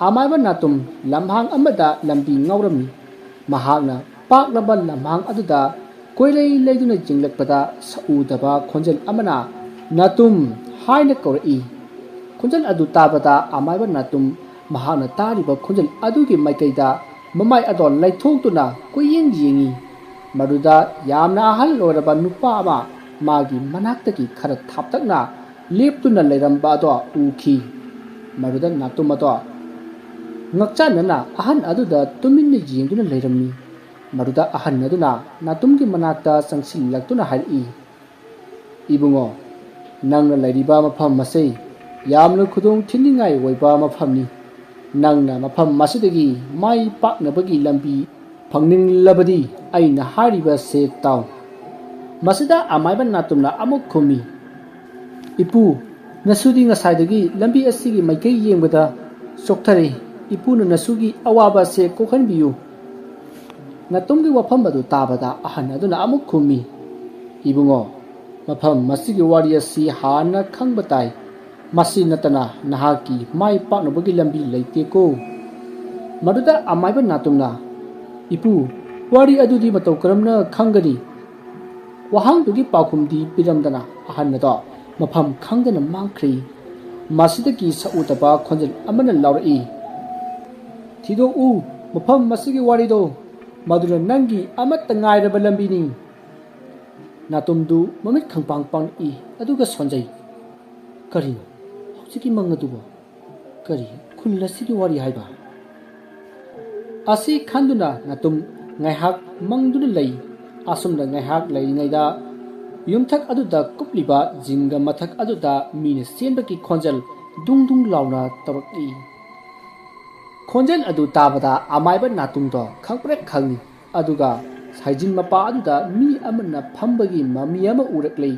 ꯑꯃꯥꯏꯕ ꯅꯥꯇꯨꯝ ꯂꯝꯍꯥꯡ ꯑꯃꯗ ꯂꯝꯕꯤ ꯉꯥꯎꯔꯝꯃꯤ꯫ ꯃꯍꯥꯛꯅ ꯄꯥꯛꯂꯕ ꯂꯝꯍꯥꯡ ꯑꯗꯨꯗ ꯀꯣꯏꯂꯩ ꯂꯩꯗꯨꯅ ꯌꯦꯡꯂꯛꯄꯗ ꯁꯛꯎꯗꯕ ꯈꯣꯟꯖꯦꯜ ꯑꯃꯅ "ꯅꯥꯇꯨꯝ" ꯍꯥꯏꯅ ꯀꯧꯔꯛꯏ꯫ ꯈꯣꯟꯖꯦꯜ ꯑꯗꯨ ꯇꯥꯕꯗ ꯑꯃꯥꯏꯕ ꯅꯥꯇꯨꯝ ꯃꯍꯥꯛꯅ ꯇꯥꯔꯤꯕ ꯈꯣꯟꯖꯦꯜ ꯑꯗꯨꯒꯤ ꯃꯥꯏꯀꯩꯗ ꯃꯃꯥꯏ ꯑꯗꯣ ꯂꯩꯊꯣꯛꯇꯨꯅ ꯀꯣꯏꯌꯦꯡ ꯌꯦꯡꯏ꯫ ꯃꯗꯨꯗ ꯌꯥꯝꯅ ꯑꯍꯜ ꯑꯣꯏꯔꯕ ꯅꯨꯄꯥ ꯑꯃ ꯃꯥꯒꯤ ꯃꯅꯥꯛꯇꯒꯤ ꯈꯔ ꯊꯥꯞꯇꯛꯅ ꯂꯦꯞꯇꯨꯅ ꯂꯩꯔꯝꯕ ꯑꯗꯣ ꯎꯈꯤ꯫ ꯃꯗꯨꯗ ꯅꯥꯇꯨꯝ ꯑꯗꯣ ꯉꯛꯆꯥꯟꯅꯅ ꯑꯍꯟ ꯑꯗꯨꯗ ꯇꯨꯃꯤꯟꯅ ꯌꯦꯡꯗꯨꯅ ꯂꯩꯔꯝꯃꯤ꯫ ꯃꯗꯨꯗ ꯑꯍꯟ ꯑꯗꯨꯅ ꯅꯥꯇꯨꯝꯒꯤ ꯃꯅꯥꯛꯇ ꯆꯪꯁꯤꯜꯂꯛꯇꯨꯅ ꯍꯥꯏꯔꯛꯏ, "ꯏꯕꯨꯡꯉꯣ, ꯅꯪꯅ ꯂꯩꯔꯤꯕ ꯃꯐꯝ ꯑꯁꯤ ꯌꯥꯝꯅ ꯈꯨꯗꯣꯡ ꯊꯤꯅꯤꯡꯉꯥꯏ ꯑꯣꯏꯕ ꯃꯐꯝꯅꯤ꯫ ꯅꯪꯅ ꯃꯐꯝ ꯑꯁꯤꯗꯒꯤ ꯃꯥꯏ ꯄꯥꯛꯅꯕꯒꯤ ꯂꯝꯕꯤ ꯐꯪꯅꯤꯡꯂꯕꯗꯤ ꯑꯩꯅ ꯍꯥꯏꯔꯤꯕꯁꯦ ꯇꯥꯎ꯫" ꯃꯁꯤꯗ ꯑꯃꯥꯏꯕ ꯅꯥꯇꯨꯝꯅ ꯑꯃꯨꯛ ꯈꯨꯝꯃꯤ, "ꯏꯄꯨ, ꯅꯁꯨꯗꯤ ꯉꯁꯥꯏꯗꯒꯤ ꯂꯝꯕꯤ ꯑꯁꯤꯒꯤ ꯃꯥꯏꯀꯩ ꯌꯦꯡꯕꯗ ꯆꯣꯛꯊꯔꯦ꯫ ꯏꯄꯨꯅ ꯅꯁꯨꯒꯤ ꯑꯋꯥꯕ ꯑꯁꯦ ꯀꯣꯛꯍꯟꯕꯤꯌꯨ꯫" ꯅꯥꯇꯨꯝꯒꯤ ꯋꯥꯐꯝ ꯑꯗꯨ ꯇꯥꯕꯗ ꯑꯍꯟ ꯑꯗꯨꯅ ꯑꯃꯨꯛ ꯈꯨꯝꯃꯤ, "ꯏꯕꯨꯡꯉꯣ, ꯃꯐꯝ ꯑꯁꯤꯒꯤ ꯋꯥꯔꯤ ꯑꯁꯤ ꯍꯥꯟꯅ ꯈꯪꯕ ꯇꯥꯏ꯫ ꯃꯁꯤ ꯅꯠꯇꯅ ꯅꯍꯥꯛꯀꯤ ꯃꯥꯏ ꯄꯥꯛꯅꯕꯒꯤ ꯂꯝꯕꯤ ꯂꯩꯇꯦꯀꯣ꯫" ꯃꯗꯨꯗ ꯑꯃꯥꯏꯕ ꯅꯥꯇꯨꯝꯅ, "ꯏꯄꯨ, ꯋꯥꯔꯤ ꯑꯗꯨꯗꯤ ꯃꯇꯧ ꯀꯔꯝꯅ ꯈꯪꯒꯅꯤ?" ꯋꯥꯍꯪꯗꯨꯒꯤ ꯄꯥꯎꯈꯨꯝꯗꯤ ꯄꯤꯔꯝꯗꯅ ꯑꯍꯟ ꯑꯗꯣ ꯃꯐꯝ ꯈꯪꯗꯅ ꯃꯥꯡꯈ꯭ꯔꯦ꯫ ꯃꯁꯤꯗꯒꯤ ꯁꯛꯎꯗꯕ ꯈꯣꯟꯖꯦꯜ ꯑꯃꯅ ꯂꯥꯎꯔꯛꯏ, "ꯊꯤꯗꯣꯛꯎ, ꯃꯐꯝ ꯑꯁꯤꯒꯤ ꯋꯥꯔꯤꯗꯣ, ꯃꯗꯨꯅ ꯅꯪꯒꯤ ꯑꯃꯠꯇ ꯉꯥꯏꯔꯕ ꯂꯝꯕꯤꯅꯤ꯫" ꯅꯥꯇꯨꯝꯗꯨ ꯃꯃꯤꯠ ꯈꯪꯄꯥꯡ ꯄꯥꯡꯂꯛꯏ, ꯑꯗꯨꯒ ꯁꯣꯟꯖꯩ꯫ "ꯀꯔꯤꯅꯣ ꯍꯧꯖꯤꯛꯀꯤ ꯃꯪ ꯑꯗꯨꯕꯣ? ꯀꯔꯤ ꯈꯨꯜ ꯑꯁꯤꯒꯤ ꯋꯥꯔꯤ ꯍꯥꯏꯕ?" ꯑꯁꯤ ꯈꯟꯗꯨꯅ ꯅꯥꯇꯨꯝ ꯉꯥꯏꯍꯥꯛ ꯃꯪꯗꯨꯅ ꯂꯩ꯫ ꯑꯁꯨꯝꯅ ꯉꯥꯏꯍꯥꯛ ꯂꯩꯔꯤꯉꯩꯗ ꯌꯨꯝꯊꯛ ꯑꯗꯨꯗ ꯀꯨꯞꯂꯤꯕ ꯖꯤꯡꯒ ꯃꯊꯛ ꯑꯗꯨꯗ ꯃꯤꯅ ꯆꯦꯟꯕꯒꯤ ꯈꯣꯟꯖꯦꯜ ꯗꯨꯡ ꯗꯨꯡ ꯂꯥꯎꯅ ꯇꯧꯔꯛꯏ꯫ ꯈꯣꯟꯖꯦꯜ ꯑꯗꯨ ꯇꯥꯕꯗ ꯑꯃꯥꯏꯕ ꯅꯥꯇꯨꯝꯗꯣ ꯈꯪꯄ꯭ꯔꯦꯛ ꯈꯪꯏ꯫ ꯑꯗꯨꯒ ꯁꯥꯏꯖꯤꯟ ꯃꯄꯥ ꯑꯗꯨꯗ ꯃꯤ ꯑꯃꯅ ꯐꯝꯕꯒꯤ ꯃꯃꯤ ꯑꯃ ꯎꯔꯛꯂꯤ꯫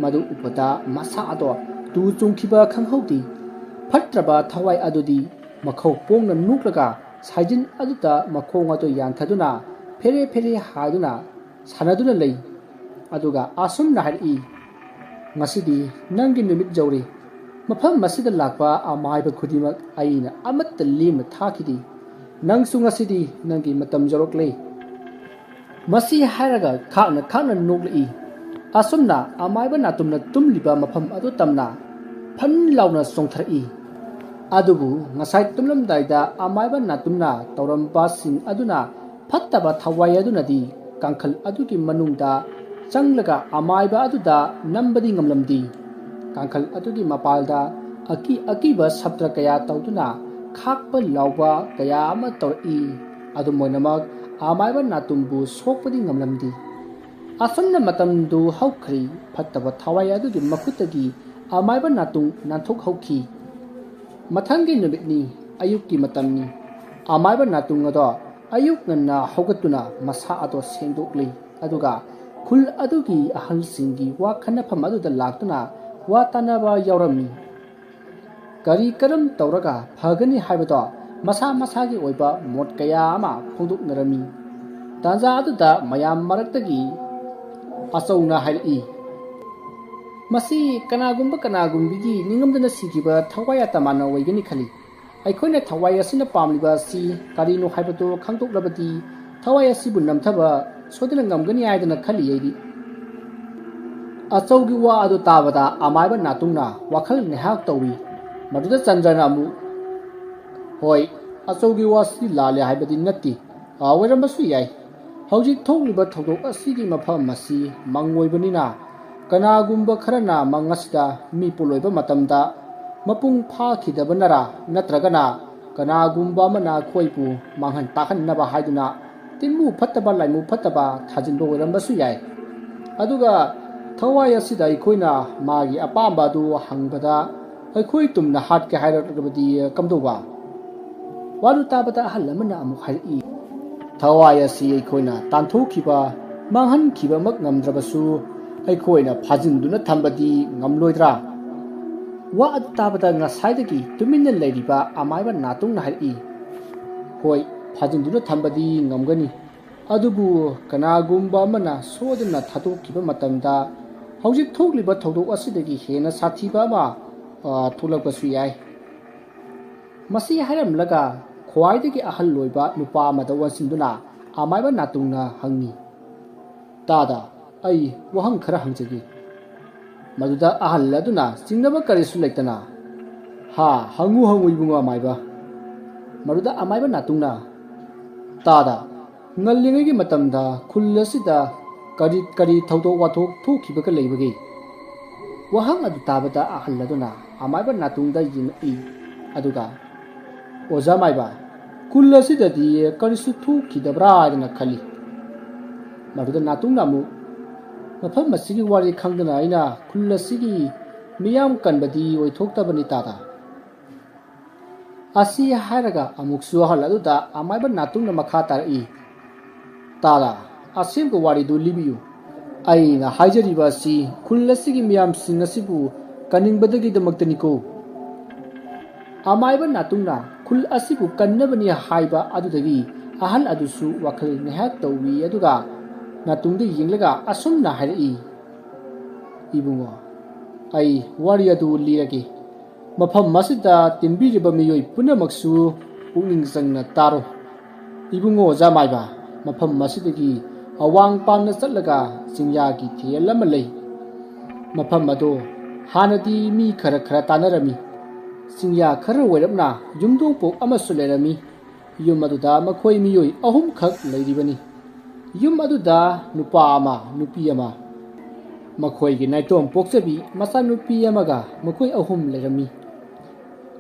ꯃꯗꯨ ꯎꯕꯗ ꯃꯁꯥ ꯑꯗꯣ ꯇꯨ ꯆꯨꯡꯈꯤꯕ ꯈꯪꯍꯧꯗꯦ꯫ ꯐꯠꯇ꯭ꯔꯕ ꯊꯋꯥꯏ ꯑꯗꯨꯗꯤ ꯃꯈꯧ ꯄꯣꯡꯅ ꯅꯣꯛꯂꯒ ꯁꯥꯏꯖꯤꯟ ꯑꯗꯨꯗ ꯃꯈꯣꯡ ꯑꯗꯨ ꯌꯥꯟꯊꯗꯨꯅ ꯐꯦꯔꯦ ꯐꯦꯔꯦ ꯍꯥꯏꯗꯨꯅ ꯁꯥꯟꯅꯗꯨꯅ ꯂꯩ꯫ ꯑꯗꯨꯒ ꯑꯁꯨꯝꯅ ꯍꯥꯏꯔꯛꯏ, "ꯉꯁꯤꯗꯤ ꯅꯪꯒꯤ ꯅꯨꯃꯤꯠ ꯌꯧꯔꯦ꯫ ꯃꯐꯝ ꯑꯁꯤꯗ ꯂꯥꯛꯄ ꯑꯃꯥꯏꯕ ꯈꯨꯗꯤꯡꯃꯛ ꯑꯩꯅ ꯑꯃꯠꯇ ꯂꯦꯝꯅ ꯊꯥꯈꯤꯗꯦ꯫ ꯅꯪꯁꯨ ꯉꯁꯤꯗꯤ ꯅꯪꯒꯤ ꯃꯇꯝ ꯌꯧꯔꯛꯂꯦ꯫" ꯃꯁꯤ ꯍꯥꯏꯔꯒ ꯈꯥꯛꯅ ꯈꯥꯛꯅ ꯅꯣꯛꯂꯛꯏ꯫ ꯑꯁꯨꯝꯅ ꯑꯃꯥꯏꯕ ꯅꯥꯇꯨꯝꯅ ꯇꯨꯝꯂꯤꯕ ꯃꯐꯝ ꯑꯗꯨ ꯇꯝꯅ ꯐꯟ ꯂꯥꯎꯅ ꯆꯣꯡꯊꯔꯛꯏ꯫ ꯑꯗꯨꯕꯨ ꯉꯁꯥꯏ ꯇꯨꯝꯂꯝꯗꯥꯏꯗ ꯑꯃꯥꯏꯕ ꯅꯥꯇꯨꯝꯅ ꯇꯧꯔꯝꯕꯁꯤꯡ ꯑꯗꯨꯅ ꯐꯠꯇꯕ ꯊꯋꯥꯏ ꯑꯗꯨꯅꯗꯤ ꯀꯥꯡꯈꯜ ꯑꯗꯨꯒꯤ ꯃꯅꯨꯡꯗ ꯆꯪꯂꯒ ꯑꯃꯥꯏꯕ ꯑꯗꯨꯗ ꯅꯝꯕꯗꯤ ꯉꯝꯂꯝꯗꯦ꯫ ꯀꯥꯡꯈꯜ ꯑꯗꯨꯒꯤ ꯃꯄꯥꯜꯗ ꯑꯀꯤ ꯑꯀꯤꯕ ꯁꯞꯇ꯭ꯔ ꯀꯌꯥ ꯇꯧꯗꯨꯅ ꯈꯥꯛꯄ ꯂꯥꯎꯕ ꯀꯌꯥ ꯑꯃ ꯇꯧꯔꯛꯏ꯫ ꯑꯗꯨꯝ ꯑꯣꯏꯅꯃꯛ, ꯑꯃꯥꯏꯕ ꯅꯥꯇꯨꯝꯕꯨ ꯁꯣꯛꯄꯗꯤ ꯉꯝꯂꯝꯗꯦ꯫ ꯑꯁꯨꯝꯅ ꯃꯇꯝꯗꯨ ꯍꯧꯈ꯭ꯔꯦ꯫ ꯐꯠꯇꯕ ꯊꯋꯥꯏ ꯑꯗꯨꯒꯤ ꯃꯈꯨꯠꯇꯒꯤ ꯑꯃꯥꯏꯕ ꯅꯥꯇꯨꯡ ꯅꯥꯟꯊꯣꯛꯍꯧꯈꯤ꯫ ꯃꯊꯪꯒꯤ ꯅꯨꯃꯤꯠꯅꯤ, ꯑꯌꯨꯛꯀꯤ ꯃꯇꯝꯅꯤ꯫ ꯑꯃꯥꯏꯕ ꯅꯥꯇꯨꯡ ꯑꯗꯣ ꯑꯌꯨꯛ ꯉꯟꯅ ꯍꯧꯒꯠꯇꯨꯅ ꯃꯁꯥ ꯑꯗꯣ ꯁꯦꯡꯗꯣꯛꯂꯤ꯫ ꯑꯗꯨꯒ ꯈꯨꯜ ꯑꯗꯨꯒꯤ ꯑꯍꯜꯁꯤꯡꯒꯤ ꯋꯥ ꯈꯟꯅꯐꯝ ꯑꯗꯨꯗ ꯂꯥꯛꯇꯨꯅ ꯋꯥ ꯇꯥꯅꯕ ꯌꯥꯎꯔꯝꯃꯤ꯫ ꯀꯔꯤ ꯀꯔꯝ ꯇꯧꯔꯒ ꯐꯒꯅꯤ ꯍꯥꯏꯕꯗꯣ ꯃꯁꯥ ꯃꯁꯥꯒꯤ ꯑꯣꯏꯕ ꯃꯣꯠ ꯀꯌꯥ ꯑꯃ ꯐꯣꯡꯗꯣꯛꯅꯔꯝꯃꯤ꯫ ꯇꯥꯟꯖꯥ ꯑꯗꯨꯗ ꯃꯌꯥꯝ ꯃꯔꯛꯇꯒꯤ ꯑꯆꯧꯅ ꯍꯥꯏꯔꯛꯏ, "ꯃꯁꯤ ꯀꯅꯥꯒꯨꯝꯕ ꯀꯅꯥꯒꯨꯝꯕꯤꯒꯤ ꯅꯤꯡꯉꯝꯗꯅ ꯁꯤꯈꯤꯕ ꯊꯋꯥꯏ ꯑꯇꯃꯥꯟꯅ ꯑꯣꯏꯒꯅꯤ ꯈꯜꯂꯤ꯫ ꯑꯩꯈꯣꯏꯅ ꯊꯋꯥꯏ ꯑꯁꯤꯅ ꯄꯥꯝꯂꯤꯕ ꯑꯁꯤ ꯀꯔꯤꯅꯣ ꯍꯥꯏꯕꯗꯨ ꯈꯪꯗꯣꯛꯂꯕꯗꯤ ꯊꯋꯥꯏ ꯑꯁꯤꯕꯨ ꯅꯝꯊꯕ ꯁꯣꯏꯗꯅ ꯉꯝꯒꯅꯤ ꯍꯥꯏꯗꯅ ꯈꯜꯂꯤ ꯑꯩꯗꯤ꯫" ꯑꯆꯧꯒꯤ ꯋꯥ ꯑꯗꯨ ꯇꯥꯕꯗ ꯑꯃꯥꯏꯕ ꯅꯥꯇꯨꯡꯅ ꯋꯥꯈꯜ ꯉꯥꯏꯍꯥꯛ ꯇꯧꯏ꯫ ꯃꯗꯨꯗ ꯆꯟꯗ꯭ꯔꯅ ꯑꯃꯨꯛ, "ꯍꯣꯏ, ꯑꯆꯧꯒꯤ ꯋꯥꯁꯤ ꯂꯥꯜꯂꯦ ꯍꯥꯏꯕꯗꯤ ꯅꯠꯇꯦ꯫ ꯑꯣꯏꯔꯝꯕꯁꯨ ꯌꯥꯏ꯫ ꯍꯧꯖꯤꯛ ꯊꯣꯛꯂꯤꯕ ꯊꯧꯗꯣꯛ ꯑꯁꯤꯒꯤ ꯃꯐꯝ ꯑꯁꯤ ꯃꯪ ꯑꯣꯏꯕꯅꯤꯅ ꯀꯅꯥꯒꯨꯝꯕ ꯈꯔꯅ ꯃꯪ ꯑꯁꯤꯗ ꯃꯤ ꯄꯣꯂꯣꯏꯕ ꯃꯇꯝꯗ ꯃꯄꯨꯡ ꯐꯥꯈꯤꯗꯕꯅꯔꯥ ꯅꯠꯇ꯭ꯔꯒꯅ ꯀꯅꯥꯒꯨꯝꯕ ꯑꯃꯅ ꯑꯩꯈꯣꯏꯕꯨ ꯃꯥꯡꯍꯟ ꯇꯥꯛꯍꯟꯅꯕ ꯍꯥꯏꯗꯨꯅ ꯇꯤꯟꯃꯨ ꯐꯠꯇꯕ ꯂꯥꯏꯃꯨ ꯐꯠꯇꯕ ꯊꯥꯖꯤꯟꯕ ꯑꯣꯏꯔꯝꯕꯁꯨ ꯌꯥꯏ꯫ ꯑꯗꯨꯒ ꯊꯋꯥꯏ ꯑꯁꯤꯗ ꯑꯩꯈꯣꯏꯅ ꯃꯥꯒꯤ ꯑꯄꯥꯝꯕ ꯑꯗꯨ ꯍꯪꯕꯗ ꯑꯩꯈꯣꯏ ꯇꯨꯝꯅ ꯍꯥꯠꯀꯦ ꯍꯥꯏꯔꯛꯂꯕꯗꯤ ꯀꯝꯗꯧꯕ?" ꯋꯥꯗꯨ ꯇꯥꯕꯗ ꯑꯍꯜ ꯑꯃꯅ ꯑꯃꯨꯛ ꯍꯥꯏꯔꯛꯏ, "ꯊꯋꯥꯏ ꯑꯁꯤ ꯑꯩꯈꯣꯏꯅ ꯇꯥꯟꯊꯣꯛꯈꯤꯕ, ꯃꯥꯡꯍꯟꯈꯤꯕꯃꯛ ꯉꯝꯗ꯭ꯔꯕꯁꯨ ꯑꯩꯈꯣꯏꯅ ꯐꯥꯖꯤꯟꯗꯨꯅ ꯊꯝꯕꯗꯤ ꯉꯝꯂꯣꯏꯗ꯭ꯔꯥ?" ꯋꯥ ꯑꯗꯨ ꯇꯥꯕꯗ ꯉꯁꯥꯏꯗꯒꯤ ꯇꯨꯃꯤꯟꯅ ꯂꯩꯔꯤꯕ ꯑꯃꯥꯏꯕ ꯅꯥꯇꯨꯡꯅ ꯍꯥꯏꯔꯛꯏ, "ꯍꯣꯏ, ꯐꯥꯖꯤꯟꯗꯨꯅ ꯊꯝꯕꯗꯤ ꯉꯝꯒꯅꯤ, ꯑꯗꯨꯕꯨ ꯀꯅꯥꯒꯨꯝꯕ ꯑꯃꯅ ꯁꯣꯏꯗꯅ ꯊꯥꯗꯣꯛꯈꯤꯕ ꯃꯇꯝꯗ ꯍꯧꯖꯤꯛ ꯊꯣꯛꯂꯤꯕ ꯊꯧꯗꯣꯛ ꯑꯁꯤꯗꯒꯤ ꯍꯦꯟꯅ ꯁꯥꯊꯤꯕ ꯑꯃ, ꯑ, ꯊꯣꯛꯂꯛꯄꯁꯨ ꯌꯥꯏ"꯫ ꯃꯁꯤ ꯍꯥꯏꯔꯝꯂꯒ ꯈ꯭ꯋꯥꯏꯗꯒꯤ ꯑꯍꯜ ꯑꯣꯏꯕ ꯅꯨꯄꯥ ꯑꯃꯗ ꯑꯣꯟꯁꯤꯟꯗꯨꯅ ꯑꯃꯥꯏꯕ ꯅꯥꯇꯨꯡꯅ ꯍꯪꯉꯤ, "ꯇꯥꯗ, ꯑꯩ ꯋꯥꯍꯪ ꯈꯔ ꯍꯪꯖꯒꯦ"꯫ ꯃꯗꯨꯗ ꯑꯍꯜ ꯑꯗꯨꯅ ꯆꯤꯡꯅꯕ ꯀꯔꯤꯁꯨ ꯂꯩꯇꯅ, "ꯍꯥ, ꯍꯪꯉꯨ ꯍꯪꯉꯨ ꯏꯕꯨꯡꯉꯣ ꯑꯃꯥꯏꯕ"꯫ ꯃꯗꯨꯗ ꯑꯃꯥꯏꯕ ꯅꯥꯇꯨꯡꯅ, "ꯇꯥꯗ, ꯉꯜꯂꯤꯉꯩꯒꯤ ꯃꯇꯝꯗ ꯈꯨꯜ ꯑꯁꯤꯗ ꯀꯔꯤ ꯀꯔꯤ ꯊꯧꯗꯣꯛ ꯋꯥꯊꯣꯛ ꯊꯣꯛꯈꯤꯕꯒ ꯂꯩꯕꯒꯦ?" ꯋꯥꯍꯪ ꯑꯗꯨ ꯇꯥꯕꯗ ꯑꯍꯜ ꯑꯗꯨꯅ ꯑꯃꯥꯏꯕ ꯅꯥꯇꯨꯡꯗ ꯌꯦꯡꯉꯛꯏ, ꯑꯗꯨꯒ, "ꯑꯣꯖꯥ ꯃꯥꯏꯕ, ꯈꯨꯜ ꯑꯁꯤꯗꯗꯤ ꯀꯔꯤꯁꯨ ꯊꯣꯛꯈꯤꯗꯕ꯭ꯔꯥ ꯍꯥꯏꯗꯅ ꯈꯜꯂꯤ"꯫ ꯃꯗꯨꯗ ꯅꯥꯇꯨꯡꯅ ꯑꯃꯨꯛ, "ꯃꯐꯝ ꯑꯁꯤꯒꯤ ꯋꯥꯔꯤ ꯈꯪꯗꯅ ꯑꯩꯅ ꯈꯨꯜ ꯑꯁꯤꯒꯤ ꯃꯤꯌꯥꯝ ꯀꯟꯕꯗꯤ ꯑꯣꯏꯊꯣꯛꯇꯕꯅꯤ ꯇꯥꯗ"꯫ ꯑꯁꯤ ꯍꯥꯏꯔꯒ ꯑꯃꯨꯛꯁꯨ ꯑꯍꯜ ꯑꯗꯨꯗ ꯑꯃꯥꯏꯕ ꯅꯥꯇꯨꯡꯅ ꯃꯈꯥ ꯇꯥꯔꯛꯏ, "ꯇꯥꯗ, ꯑꯁꯦꯡꯕ ꯋꯥꯔꯤꯗꯨ ꯂꯤꯕꯤꯌꯨ꯫ ꯑꯩꯅ ꯍꯥꯏꯖꯔꯤꯕ ꯑꯁꯤ ꯈꯨꯜ ꯑꯁꯤꯒꯤ ꯃꯤꯌꯥꯝꯁꯤꯡ ꯑꯁꯤꯕꯨ ꯀꯟꯅꯤꯡꯕꯗꯒꯤꯗꯃꯛꯇꯅꯤꯀꯣ"꯫ ꯑꯃꯥꯏꯕ ꯅꯥꯇꯨꯡꯅ ꯈꯨꯜ ꯑꯁꯤꯕꯨ ꯀꯟꯅꯕꯅꯤ ꯍꯥꯏꯕ ꯑꯗꯨꯗꯒꯤ ꯑꯍꯜ ꯑꯗꯨꯁꯨ ꯋꯥꯈꯜ ꯉꯥꯏꯍꯥꯛ ꯇꯧꯏ, ꯑꯗꯨꯒ ꯅꯥꯇꯨꯡꯗ ꯌꯦꯡꯂꯒ ꯑꯁꯨꯝꯅ ꯍꯥꯏꯔꯛꯏ, "ꯏꯕꯨꯡꯉꯣ, ꯑꯩ ꯋꯥꯔꯤ ꯑꯗꯨ ꯂꯤꯔꯒꯦ꯫ ꯃꯐꯝ ꯑꯁꯤꯗ ꯇꯤꯟꯕꯤꯔꯤꯕ ꯃꯤꯑꯣꯏ ꯄꯨꯝꯅꯃꯛꯁꯨ ꯄꯨꯛꯅꯤꯡ ꯆꯪꯅ ꯇꯥꯔꯣ꯫ ꯏꯕꯨꯡꯉꯣ ꯑꯣꯖꯥ ꯃꯥꯏꯕ, ꯃꯐꯝ ꯑꯁꯤꯗꯒꯤ ꯑꯋꯥꯡ ꯄꯥꯝꯅ ꯆꯠꯂꯒ ꯆꯤꯡꯌꯥꯒꯤ ꯊꯦꯜ ꯑꯃ ꯂꯩ꯫ ꯃꯐꯝ ꯑꯗꯣ ꯍꯥꯟꯅꯗꯤ ꯃꯤ ꯈꯔ ꯈꯔ ꯇꯥꯅꯔꯝꯃꯤ꯫ ꯆꯤꯡꯌꯥ ꯈꯔ ꯑꯣꯏꯔꯞꯅ ꯌꯨꯝꯊꯣꯡ ꯄꯣꯛ ꯑꯃꯁꯨ ꯂꯩꯔꯝꯃꯤ꯫ ꯌꯨꯝ ꯑꯗꯨꯗ ꯃꯈꯣꯏ ꯃꯤꯑꯣꯏ ꯑꯍꯨꯝꯈꯛ ꯂꯩꯔꯤꯕꯅꯤ꯫ ꯌꯨꯝ ꯑꯗꯨꯗ ꯅꯨꯄꯥ ꯑꯃ, ꯅꯨꯄꯤ ꯑꯃ, ꯃꯈꯣꯏꯒꯤ ꯅꯥꯏꯇꯣꯝ ꯄꯣꯛꯆꯕꯤ ꯃꯆꯥꯅꯨꯄꯤ ꯑꯃꯒ ꯃꯈꯣꯏ ꯑꯍꯨꯝ ꯂꯩꯔꯝꯃꯤ꯫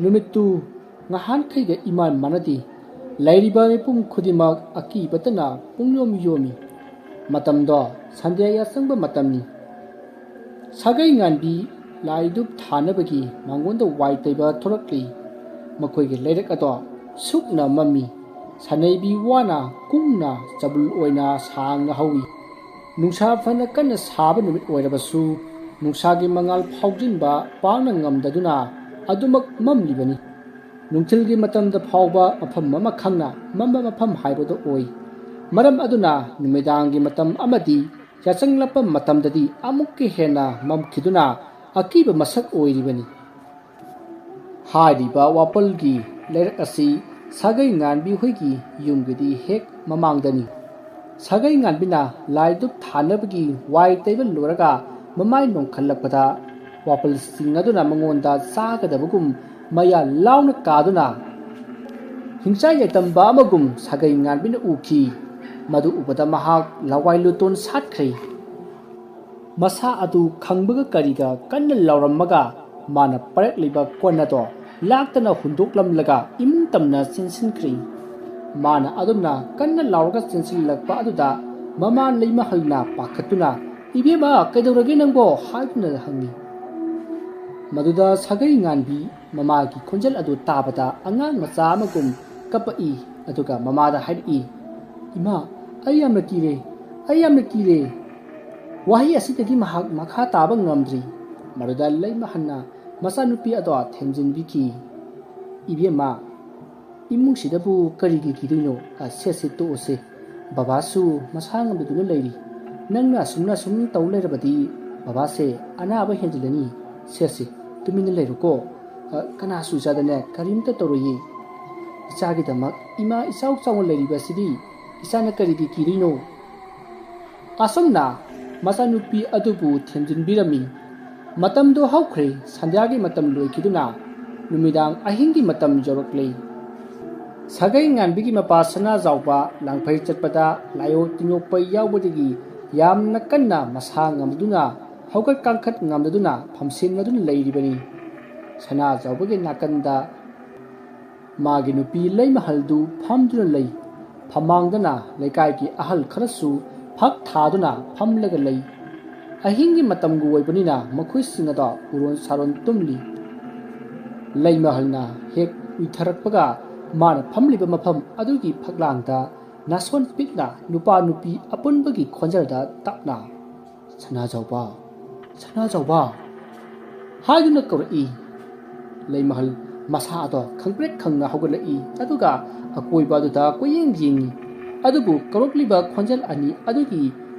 ꯅꯨꯃꯤꯠꯇꯨ ꯉꯍꯥꯟꯈꯩꯒ ꯏꯃꯥꯟ ꯃꯥꯟꯅꯗꯦ꯫ ꯂꯩꯔꯤꯕ ꯃꯤꯄꯨꯝ ꯈꯨꯗꯤꯡꯃꯛ ꯑꯀꯤꯕꯇꯅ ꯄꯨꯡꯌꯣꯝ ꯌꯣꯝꯃꯤ꯫ ꯃꯇꯝꯗꯣ ꯁꯟꯗ꯭ꯌꯥ ꯌꯥꯆꯪꯕ ꯃꯇꯝꯅꯤ꯫ ꯁꯥꯒꯩ ꯉꯥꯟꯕꯤ ꯂꯥꯏꯗꯨꯞ ꯊꯥꯅꯕꯒꯤ ꯃꯉꯣꯟꯗ ꯋꯥꯏ ꯇꯩꯕ ꯊꯣꯔꯛꯂꯤ꯫ ꯃꯈꯣꯏꯒꯤ ꯂꯩꯔꯛ ꯑꯗꯣ ꯁꯨꯛꯅ ꯃꯝꯃꯤ꯫ ꯁꯅꯩꯕꯤ ꯋꯥꯅ ꯀꯨꯡꯅ ꯆꯕꯨꯜ ꯑꯣꯏꯅ ꯁꯥꯡꯅ ꯍꯧꯏ꯫ ꯅꯨꯡꯁꯥ ꯐꯅ ꯀꯟꯅ ꯁꯥꯕ ꯅꯨꯃꯤꯠ ꯑꯣꯏꯔꯕꯁꯨ, ꯅꯨꯡꯁꯥꯒꯤ ꯃꯉꯥꯜ ꯐꯥꯎꯖꯤꯟꯕ ꯄꯥꯛꯅ ꯉꯝꯗꯗꯨꯅ ꯑꯗꯨꯃꯛ ꯃꯝꯂꯤꯕꯅꯤ꯫ ꯅꯨꯡꯊꯤꯜꯒꯤ ꯃꯇꯝꯗ ꯐꯥꯎꯕ ꯃꯐꯝ ꯑꯃ ꯈꯪꯅ ꯃꯝꯕ ꯃꯐꯝ ꯍꯥꯏꯕꯗꯨ ꯑꯣꯏ꯫ ꯃꯔꯝ ꯑꯗꯨꯅ ꯅꯨꯃꯤꯗꯥꯡꯒꯤ ꯃꯇꯝ ꯑꯃꯗꯤ ꯌꯥꯆꯪꯂꯛꯄ ꯃꯇꯝꯗꯗꯤ ꯑꯃꯨꯛꯀ ꯍꯦꯟꯅ ꯃꯝꯈꯤꯗꯨꯅ ꯑꯀꯤꯕ ꯃꯁꯛ ꯑꯣꯏꯔꯤꯕꯅꯤ꯫ ꯍꯥꯏꯔꯤꯕ ꯋꯥꯄꯜꯒꯤ ꯂꯩꯔꯛ ꯑꯁꯤ ꯁꯥꯒꯩ ꯉꯥꯟꯕꯤ ꯍꯣꯏꯒꯤ ꯌꯨꯝꯒꯤꯗꯤ ꯍꯦꯛ ꯃꯃꯥꯡꯗꯅꯤ꯫ ꯁꯥꯒꯩ ꯉꯥꯟꯕꯤꯅ ꯂꯥꯏ ꯙꯨꯞ ꯊꯥꯅꯕꯒꯤ ꯋꯥꯏ ꯇꯩꯕ ꯂꯣꯏꯔꯒ ꯃꯃꯥꯏ ꯅꯣꯡꯈꯠꯂꯛꯄꯗ ꯋꯥꯄꯜꯁꯤꯡ ꯑꯗꯨꯅ ꯃꯉꯣꯟꯗ ꯆꯥꯒꯗꯕꯒꯨꯝ ꯃꯌꯥ ꯂꯥꯎꯅ ꯀꯥꯗꯨꯅ ꯍꯤꯡꯆꯥꯏ ꯂꯩꯇꯝꯕ ꯑꯃꯒꯨꯝ ꯁꯥꯒꯩ ꯉꯥꯟꯕꯤꯅ ꯎꯈꯤ꯫ ꯃꯗꯨ ꯎꯕꯗ ꯃꯍꯥꯛ ꯂꯋꯥꯏ ꯂꯨꯇꯣꯟ ꯁꯥꯠꯈ꯭ꯔꯦ꯫ ꯃꯁꯥ ꯑꯗꯨ ꯈꯪꯕꯒ ꯀꯔꯤꯒ ꯀꯟꯅ ꯂꯥꯎꯔꯝꯃꯒ ꯃꯥꯅ ꯄꯥꯏꯔꯛꯂꯤꯕ ꯀꯣꯟ ꯑꯗꯣ ꯂꯥꯛꯇꯅ ꯍꯨꯟꯗꯣꯛꯂꯝꯂꯒ ꯏꯃꯨꯡ ꯇꯝꯅ ꯆꯦꯟꯁꯤꯟꯈ꯭ꯔꯦ꯫ ꯃꯥꯅ ꯑꯗꯨꯝꯅ ꯀꯟꯅ ꯂꯥꯎꯔꯒ ꯆꯦꯟꯁꯤꯜꯂꯛꯄ ꯑꯗꯨꯗ ꯃꯃꯥ ꯂꯩꯃꯍꯜꯅ ꯄꯥꯈꯠꯇꯨꯅ, "ꯏꯕꯦꯝꯃ, ꯀꯩꯗꯧꯔꯒꯦ ꯅꯪꯕꯣ?" ꯍꯥꯏꯗꯨꯅ ꯍꯪꯉꯤ꯫ ꯃꯗꯨꯗ ꯁꯥꯒꯩ ꯉꯥꯟꯕꯤ ꯃꯃꯥꯒꯤ ꯈꯣꯟꯖꯦꯜ ꯑꯗꯨ ꯇꯥꯕꯗ ꯑꯉꯥꯡ ꯃꯆꯥ ꯑꯃꯒꯨꯝ ꯀꯞꯄꯛꯏ꯫ ꯑꯗꯨꯒ ꯃꯃꯥꯗ ꯍꯥꯏꯔꯛꯏ, "ꯏꯃꯥ, ꯑꯩ ꯌꯥꯝꯅ ꯀꯤꯔꯦ, ꯑꯩ ꯌꯥꯝꯅ ꯀꯤꯔꯦ!" ꯋꯥꯍꯩ ꯑꯁꯤꯗꯒꯤ ꯃꯍꯥꯛ ꯃꯈꯥ ꯇꯥꯕ ꯉꯝꯗ꯭ꯔꯤ꯫ ꯃꯗꯨꯗ ꯂꯩꯃꯍꯜꯅ ꯃꯆꯥꯅꯨꯄꯤ ꯑꯗꯣ ꯊꯦꯝꯖꯤꯟꯕꯤꯈꯤ꯫ "ꯏꯕꯦꯝꯃ, ꯏꯃꯨꯡꯁꯤꯗꯕꯨ ꯀꯔꯤꯒꯤ ꯀꯤꯗꯣꯏꯅꯣ? ꯑ, ꯁꯦ, ꯁꯦ, ꯇꯣꯛꯑꯣꯁꯦ꯫ ꯕꯕꯥꯁꯨ ꯃꯁꯥ ꯉꯝꯗꯗꯨꯅ ꯂꯩꯔꯤ꯫ ꯅꯪꯅ ꯑꯁꯨꯝꯅ ꯁꯨꯝ ꯇꯧ ꯂꯩꯔꯕꯗꯤ ꯕꯕꯥꯁꯦ ꯑꯅꯥꯕ ꯍꯦꯟꯖꯤꯜꯂꯅꯤ꯫ ꯁꯦ, ꯁꯦ, ꯇꯨꯃꯤꯟꯅ ꯂꯩꯔꯣꯀꯣ꯫ ꯑ, ꯀꯅꯥꯁꯨ ꯏꯆꯥꯗꯅꯦ ꯀꯔꯤꯝꯇ ꯇꯧꯔꯣꯏꯌꯦ꯫ ꯏꯆꯥꯒꯤꯗꯃꯛ ꯏꯃꯥ ꯏꯆꯥꯎ ꯆꯥꯎꯅ ꯂꯩꯔꯤꯕꯁꯤꯗꯤ ꯏꯆꯥꯅ ꯀꯔꯤꯒꯤ ꯀꯤꯗꯣꯏꯅꯣ?" ꯑꯁꯨꯝꯅ ꯃꯆꯥꯅꯨꯄꯤ ꯑꯗꯨꯕꯨ ꯊꯦꯝꯖꯤꯟꯕꯤꯔꯝꯃꯤ꯫ ꯃꯇꯝꯗꯨ ꯍꯧꯈ꯭ꯔꯦ꯫ ꯁꯟꯙ꯭ꯌꯥꯒꯤ ꯃꯇꯝ ꯂꯣꯏꯈꯤꯗꯨꯅ ꯅꯨꯃꯤꯗꯥꯡ ꯑꯍꯤꯡꯒꯤ ꯃꯇꯝ ꯌꯧꯔꯛꯂꯦ꯫ ꯁꯥꯒꯩ ꯉꯥꯟꯕꯤꯒꯤ ꯃꯄꯥ ꯁꯅꯥꯖꯥꯎꯕ ꯂꯥꯡꯐꯩ ꯆꯠꯄꯗ ꯂꯥꯏꯑꯣ ꯇꯤꯟꯑꯣꯛꯄ ꯌꯥꯎꯕꯗꯒꯤ ꯌꯥꯝꯅ ꯀꯟꯅ ꯃꯁꯥ ꯉꯝꯗꯨꯅ ꯍꯧꯒꯠ ꯀꯥꯡꯈꯠ ꯉꯝꯗꯗꯨꯅ ꯐꯝꯁꯦꯟꯅꯗꯨꯅ ꯂꯩꯔꯤꯕꯅꯤ꯫ ꯁꯅꯥꯖꯥꯎꯕꯒꯤ ꯅꯥꯀꯟꯗ ꯃꯥꯒꯤ ꯅꯨꯄꯤ ꯂꯩꯃꯍꯜꯗꯨ ꯐꯝꯗꯨꯅ ꯂꯩ꯫ ꯐꯝꯃꯥꯡꯗꯅ ꯂꯩꯀꯥꯏꯒꯤ ꯑꯍꯜ ꯈꯔꯁꯨ ꯐꯛ ꯊꯥꯗꯨꯅ ꯐꯝꯂꯒ ꯂꯩ꯫ ꯑꯍꯤꯡꯒꯤ ꯃꯇꯝꯒ ꯑꯣꯏꯕꯅꯤꯅ ꯃꯈꯣꯏꯁꯤꯡ ꯑꯗꯣ ꯎꯔꯣꯟ ꯁꯥꯔꯣꯟ ꯇꯨꯝꯂꯤ꯫ ꯂꯩꯃꯍꯜꯅ ꯍꯦꯛ ꯎꯏꯊꯔꯛꯄꯒ ꯃꯥꯅ ꯐꯝꯂꯤꯕ ꯃꯐꯝ ꯑꯗꯨꯒꯤ ꯐꯛꯂꯥꯡꯗ ꯅꯥꯁꯣꯟ ꯄꯤꯛꯅ ꯅꯨꯄꯥ ꯅꯨꯄꯤ ꯑꯄꯨꯟꯕꯒꯤ ꯈꯣꯟꯖꯦꯜꯗ ꯇꯞꯅ, "ꯁꯅꯥꯖꯥꯎꯕ, "ꯁꯅꯥꯖꯥꯎꯕ" ꯍꯥꯏꯗꯨꯅ ꯀꯧꯔꯛꯏ꯫ ꯂꯩꯃꯍꯜ ꯃꯁꯥ ꯑꯗꯣ ꯈꯪꯄ꯭ꯔꯦꯛ ꯈꯪꯅ ꯍꯧꯒꯠꯂꯛꯏ, ꯑꯗꯨꯒ ꯑꯀꯣꯏꯕ ꯑꯗꯨꯗ ꯀꯣꯏꯌꯦꯡ ꯌꯦꯡꯏ꯫ ꯑꯗꯨꯕꯨ ꯀꯧꯔꯛꯂꯤꯕ ꯈꯣꯟꯖꯦꯜ ꯑꯅꯤ ꯑꯗꯨꯒꯤ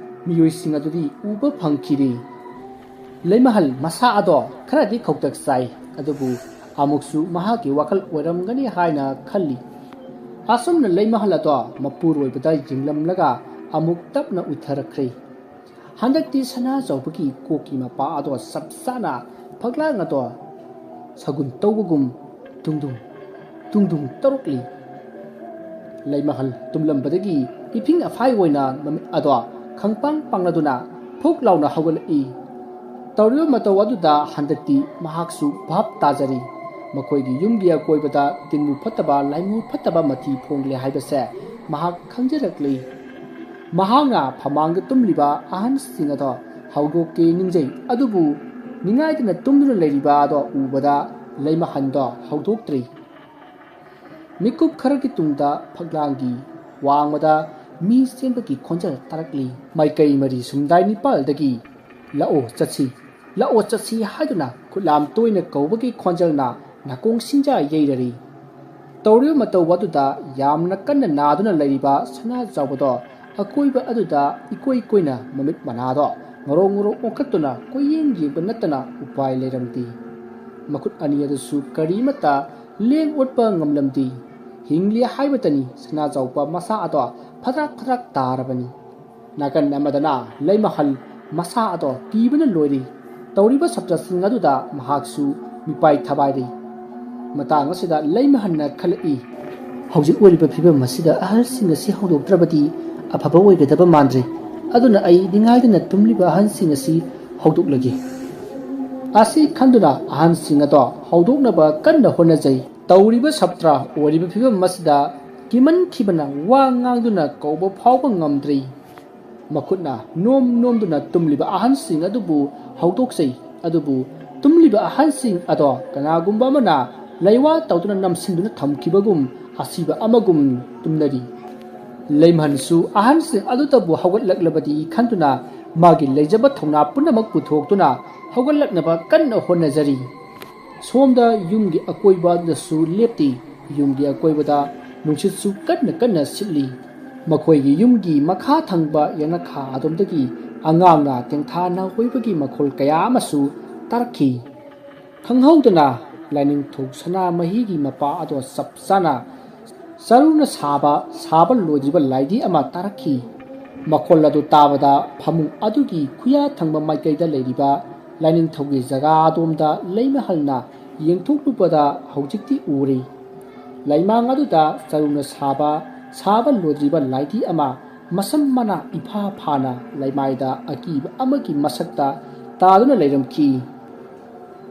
ꯃꯤꯑꯣꯏꯁꯤꯡ ꯑꯗꯨꯗꯤ ꯎꯕ ꯐꯪꯈꯤꯗꯦ꯫ ꯂꯩꯃꯍꯜ ꯃꯁꯥ ꯑꯗꯣ ꯈꯔꯗꯤ ꯈꯧꯇꯛ ꯆꯥꯏ, ꯑꯗꯨꯕꯨ ꯑꯃꯨꯛꯁꯨ ꯃꯍꯥꯛꯀꯤ ꯋꯥꯈꯜ ꯑꯣꯏꯔꯝꯒꯅꯤ ꯍꯥꯏꯅ ꯈꯜꯂꯤ꯫ ꯑꯁꯨꯝꯅ ꯂꯩꯃꯍꯜ ꯑꯗꯣ ꯃꯄꯨꯔꯣꯏꯕꯗ ꯌꯦꯡꯂꯝꯂꯒ ꯑꯃꯨꯛ ꯇꯞꯅ ꯎꯏꯊꯔꯛꯈ꯭ꯔꯦ꯫ ꯍꯟꯗꯛꯇꯤ ꯁꯅꯥꯖꯥꯎꯕꯒꯤ ꯀꯣꯛꯀꯤ ꯃꯄꯥ ꯑꯗꯣ ꯆꯞ ꯆꯥꯅ ꯐꯛꯂꯥꯡ ꯑꯗꯣ ꯁꯒꯨꯟ ꯇꯧꯕꯒꯨꯝ ꯇꯨꯡꯗꯨꯡ ꯇꯨꯡꯗꯨꯡ ꯇꯧꯔꯛꯂꯤ꯫ ꯂꯩꯃꯍꯜ ꯇꯨꯝꯂꯝꯕꯗꯒꯤ ꯏꯐꯤꯡ ꯑꯐꯥꯏ ꯑꯣꯏꯅ ꯃꯃꯤꯠ ꯑꯗꯣ ꯈꯪꯄꯥꯡ ꯄꯥꯡꯂꯗꯨꯅ ꯐꯨꯛ ꯂꯥꯎꯅ ꯍꯧꯒꯠꯂꯛꯏ꯫ ꯇꯧꯔꯤꯕ ꯃꯇꯧ ꯑꯗꯨꯗ ꯍꯟꯗꯛꯇꯤ ꯃꯍꯥꯛꯁꯨ ꯚꯥꯞ ꯇꯥꯖꯔꯤ꯫ ꯃꯈꯣꯏꯒꯤ ꯌꯨꯝꯒꯤ ꯑꯀꯣꯏꯕꯗ ꯇꯤꯟꯃꯨ ꯐꯠꯇꯕ, ꯂꯥꯏꯃꯨ ꯐꯠꯇꯕ ꯃꯊꯤ ꯐꯣꯡꯂꯦ ꯍꯥꯏꯕꯁꯦ ꯃꯍꯥꯛ ꯈꯪꯖꯔꯛꯂꯤ꯫ ꯃꯍꯥꯛꯅ ꯐꯃꯥꯡꯗ ꯇꯨꯝꯂꯤꯕ ꯑꯍꯟꯁꯤꯡ ꯑꯗꯣ ꯍꯧꯗꯣꯛꯀꯦ ꯅꯤꯡꯖꯩ, ꯑꯗꯨꯕꯨ ꯅꯤꯡꯉꯥꯏꯗꯅ ꯇꯨꯝꯗꯨꯅ ꯂꯩꯔꯤꯕ ꯑꯗꯣ ꯎꯕꯗ ꯂꯩꯃꯍꯟꯗꯣ ꯍꯧꯗꯣꯛꯇ꯭ꯔꯤ꯫ ꯃꯤꯀꯨꯞ ꯈꯔꯒꯤ ꯇꯨꯡꯗ ꯐꯛꯂꯥꯡꯒꯤ ꯋꯥꯡꯃꯗ ꯃꯤ ꯆꯦꯟꯕꯒꯤ ꯈꯣꯟꯖꯦꯜ ꯇꯥꯔꯛꯂꯤ꯫ ꯃꯥꯏꯀꯩ ꯃꯔꯤ ꯁꯨꯝꯗꯥꯏ ꯅꯤꯄꯥꯜꯗꯒꯤ "ꯂꯥꯛꯑꯣ ꯆꯠꯁꯤ, ꯂꯥꯛꯑꯣ ꯆꯠꯁꯤ" ꯍꯥꯏꯗꯨꯅ ꯈꯨꯠꯂꯥꯝ ꯇꯣꯏꯅ ꯀꯧꯕꯒꯤ ꯈꯣꯟꯖꯦꯜꯅ ꯅꯥꯀꯣꯡ ꯁꯤꯡꯖꯥ ꯌꯩꯔꯔꯤ꯫ ꯇꯧꯔꯤꯕ ꯃꯇꯧ ꯑꯗꯨꯗ ꯌꯥꯝꯅ ꯀꯟꯅ ꯅꯥꯗꯨꯅ ꯂꯩꯔꯤꯕ ꯁꯅꯥꯖꯥꯎꯕꯗꯣ ꯑꯀꯣꯏꯕ ꯑꯗꯨꯗ ꯏꯀꯣꯏ ꯀꯣꯏꯅ ꯃꯃꯤꯠ ꯃꯅꯥꯗꯣ ꯉꯧꯔꯣꯛ ꯉꯧꯔꯣꯛ ꯑꯣꯟꯈꯠꯇꯨꯅ ꯀꯣꯏꯌꯦꯡ ꯌꯦꯡꯕ ꯅꯠꯇꯅ ꯎꯄꯥꯏ ꯂꯩꯔꯝꯗꯦ꯫ ꯃꯈꯨꯠ ꯑꯅꯤ ꯑꯗꯨꯁꯨ ꯀꯔꯤꯃꯠꯇ ꯂꯦꯡ ꯑꯣꯠꯄ ꯉꯝꯂꯝꯗꯦ꯫ ꯍꯤꯡꯂꯤ ꯍꯥꯏꯕꯇꯅꯤ ꯁꯅꯥꯖꯥꯎꯕ ꯃꯁꯥ ꯑꯗꯣ ꯐꯗ꯭ꯔꯛ ꯐꯗ꯭ꯔꯛ ꯇꯥꯔꯕꯅꯤ꯫ ꯅꯥꯀꯟ ꯑꯃꯗꯅ ꯂꯩꯃꯍꯜ ꯃꯁꯥ ꯑꯗꯣ ꯀꯤꯕꯅ ꯂꯣꯏꯔꯤ꯫ ꯇꯧꯔꯤꯕ ꯁꯞꯇ꯭ꯔꯁꯤꯡ ꯑꯗꯨꯗ ꯃꯍꯥꯛꯁꯨ ꯃꯤꯄꯥꯏ ꯊꯕꯥꯏꯔꯤ꯫ ꯃꯇꯥꯡ ꯑꯁꯤꯗ ꯂꯩꯃꯍꯜꯅ ꯈꯜꯂꯛꯏ, "ꯍꯧꯖꯤꯛ ꯑꯣꯏꯔꯤꯕ ꯐꯤꯕꯝ ꯑꯁꯤꯗ ꯑꯍꯜꯁꯤꯡ ꯑꯁꯤ ꯍꯧꯗꯣꯛꯇ꯭ꯔꯕꯗꯤ ꯑꯐꯕ ꯑꯣꯏꯒꯗꯕ ꯃꯥꯟꯗ꯭ꯔꯦ꯫ ꯑꯗꯨꯅ ꯑꯩ ꯅꯤꯡꯉꯥꯏꯗꯅ ꯇꯨꯝꯂꯤꯕ ꯑꯍꯜꯁꯤꯡ ꯑꯁꯤ ꯍꯧꯗꯣꯛꯂꯒꯦ"꯫ ꯑꯁꯤ ꯈꯟꯗꯨꯅ ꯑꯍꯟꯁꯤꯡ ꯑꯗꯣ ꯍꯧꯗꯣꯛꯅꯕ ꯀꯟꯅ ꯍꯣꯠꯅꯖꯩ꯫ ꯇꯧꯔꯤꯕ ꯁꯞꯇ꯭ꯔ ꯑꯣꯏꯔꯤꯕ ꯐꯤꯕꯝ ꯑꯁꯤꯗ ꯀꯤꯃꯟꯈꯤꯕꯅ ꯋꯥ ꯉꯥꯡꯗꯨꯅ ꯀꯧꯕ ꯐꯥꯎꯕ ꯉꯝꯗ꯭ꯔꯤ꯫ ꯃꯈꯨꯠꯅ ꯅꯣꯝ ꯅꯣꯝꯗꯨꯅ ꯇꯨꯝꯂꯤꯕ ꯑꯍꯟꯁꯤꯡ ꯑꯗꯨꯕꯨ ꯍꯧꯗꯣꯛꯆꯩ, ꯑꯗꯨꯕꯨ ꯇꯨꯝꯂꯤꯕ ꯑꯍꯟꯁꯤꯡ ꯑꯗꯣ ꯀꯅꯥꯒꯨꯝꯕ ꯑꯃꯅ ꯂꯩꯋꯥ ꯇꯧꯗꯨꯅ ꯅꯝꯁꯤꯟꯗꯨꯅ ꯊꯝꯈꯤꯕꯒꯨꯝ ꯑꯁꯤꯕ ꯑꯃꯒꯨꯝ ꯇꯨꯝꯅꯔꯤ꯫ ꯂꯩꯃꯍꯜꯁꯨ ꯑꯍꯟꯁꯤꯡ ꯑꯗꯨꯗꯕꯨ ꯍꯧꯒꯠꯂꯛꯂꯕꯗꯤ ꯈꯟꯗꯨꯅ ꯃꯥꯒꯤ ꯂꯩꯖꯕ ꯊꯧꯅꯥ ꯄꯨꯝꯅꯃꯛ ꯄꯨꯊꯣꯛꯇꯨꯅ ꯍꯧꯒꯠꯂꯛꯅꯕ ꯀꯟꯅ ꯍꯣꯠꯅꯖꯔꯤ꯫ ꯁꯣꯝꯗ ꯌꯨꯝꯒꯤ ꯑꯀꯣꯏꯕꯗꯁꯨ ꯂꯦꯞꯇꯦ꯫ ꯌꯨꯝꯒꯤ ꯑꯀꯣꯏꯕꯗ ꯅꯨꯡꯁꯤꯠꯁꯨ ꯀꯟꯅ ꯀꯟꯅ ꯁꯤꯠꯂꯤ꯫ ꯃꯈꯣꯏꯒꯤ ꯌꯨꯝꯒꯤ ꯃꯈꯥ ꯊꯪꯕ ꯌꯦꯅꯈꯥ ꯑꯗꯣꯝꯗꯒꯤ ꯑꯉꯥꯡꯅ ꯇꯦꯡꯊꯥ ꯅꯥꯎꯕꯣꯏꯕꯒꯤ ꯃꯈꯣꯜ ꯀꯌꯥ ꯑꯃꯁꯨ ꯇꯥꯔꯛꯈꯤ꯫ ꯈꯪꯍꯧꯗꯅ ꯂꯥꯏꯅꯤꯡꯊꯧ ꯁꯅꯥꯃꯍꯤꯒꯤ ꯃꯄꯥ ꯑꯗꯣ ꯆꯞ ꯆꯥꯅ ꯆꯔꯨꯅ ꯁꯥꯕ, ꯁꯥꯕ ꯂꯣꯏꯗ꯭ꯔꯤꯕ ꯂꯥꯏꯙꯤ ꯑꯃ ꯇꯥꯔꯛꯈꯤ꯫ ꯃꯈꯣꯜ ꯑꯗꯨ ꯇꯥꯕꯗ ꯐꯃꯨꯡ ꯑꯗꯨꯒꯤ ꯈꯨꯌꯥ ꯊꯪꯕ ꯃꯥꯏꯀꯩꯗ ꯂꯩꯔꯤꯕ ꯂꯥꯏꯅꯤꯡꯊꯧꯒꯤ ꯖꯒꯥ ꯑꯗꯣꯝꯗ ꯂꯩꯃꯍꯜꯅ ꯌꯦꯡꯊꯣꯛꯂꯨꯕꯗ ꯍꯧꯖꯤꯛꯇꯤ ꯎꯔꯦ꯫ ꯂꯩꯃꯥꯡ ꯑꯗꯨꯗ ꯆꯔꯨꯅ ꯁꯥꯕ, ꯁꯥꯕ ꯂꯣꯏꯗ꯭ꯔꯤꯕ ꯂꯥꯏꯙꯤ ꯑꯃ ꯃꯁꯝ ꯃꯅꯥ ꯏꯐꯥ ꯐꯥꯅ ꯂꯩꯃꯥꯏꯗ ꯑꯀꯤꯕ ꯑꯃꯒꯤ ꯃꯁꯛꯇ ꯇꯥꯗꯨꯅ ꯂꯩꯔꯝꯈꯤ꯫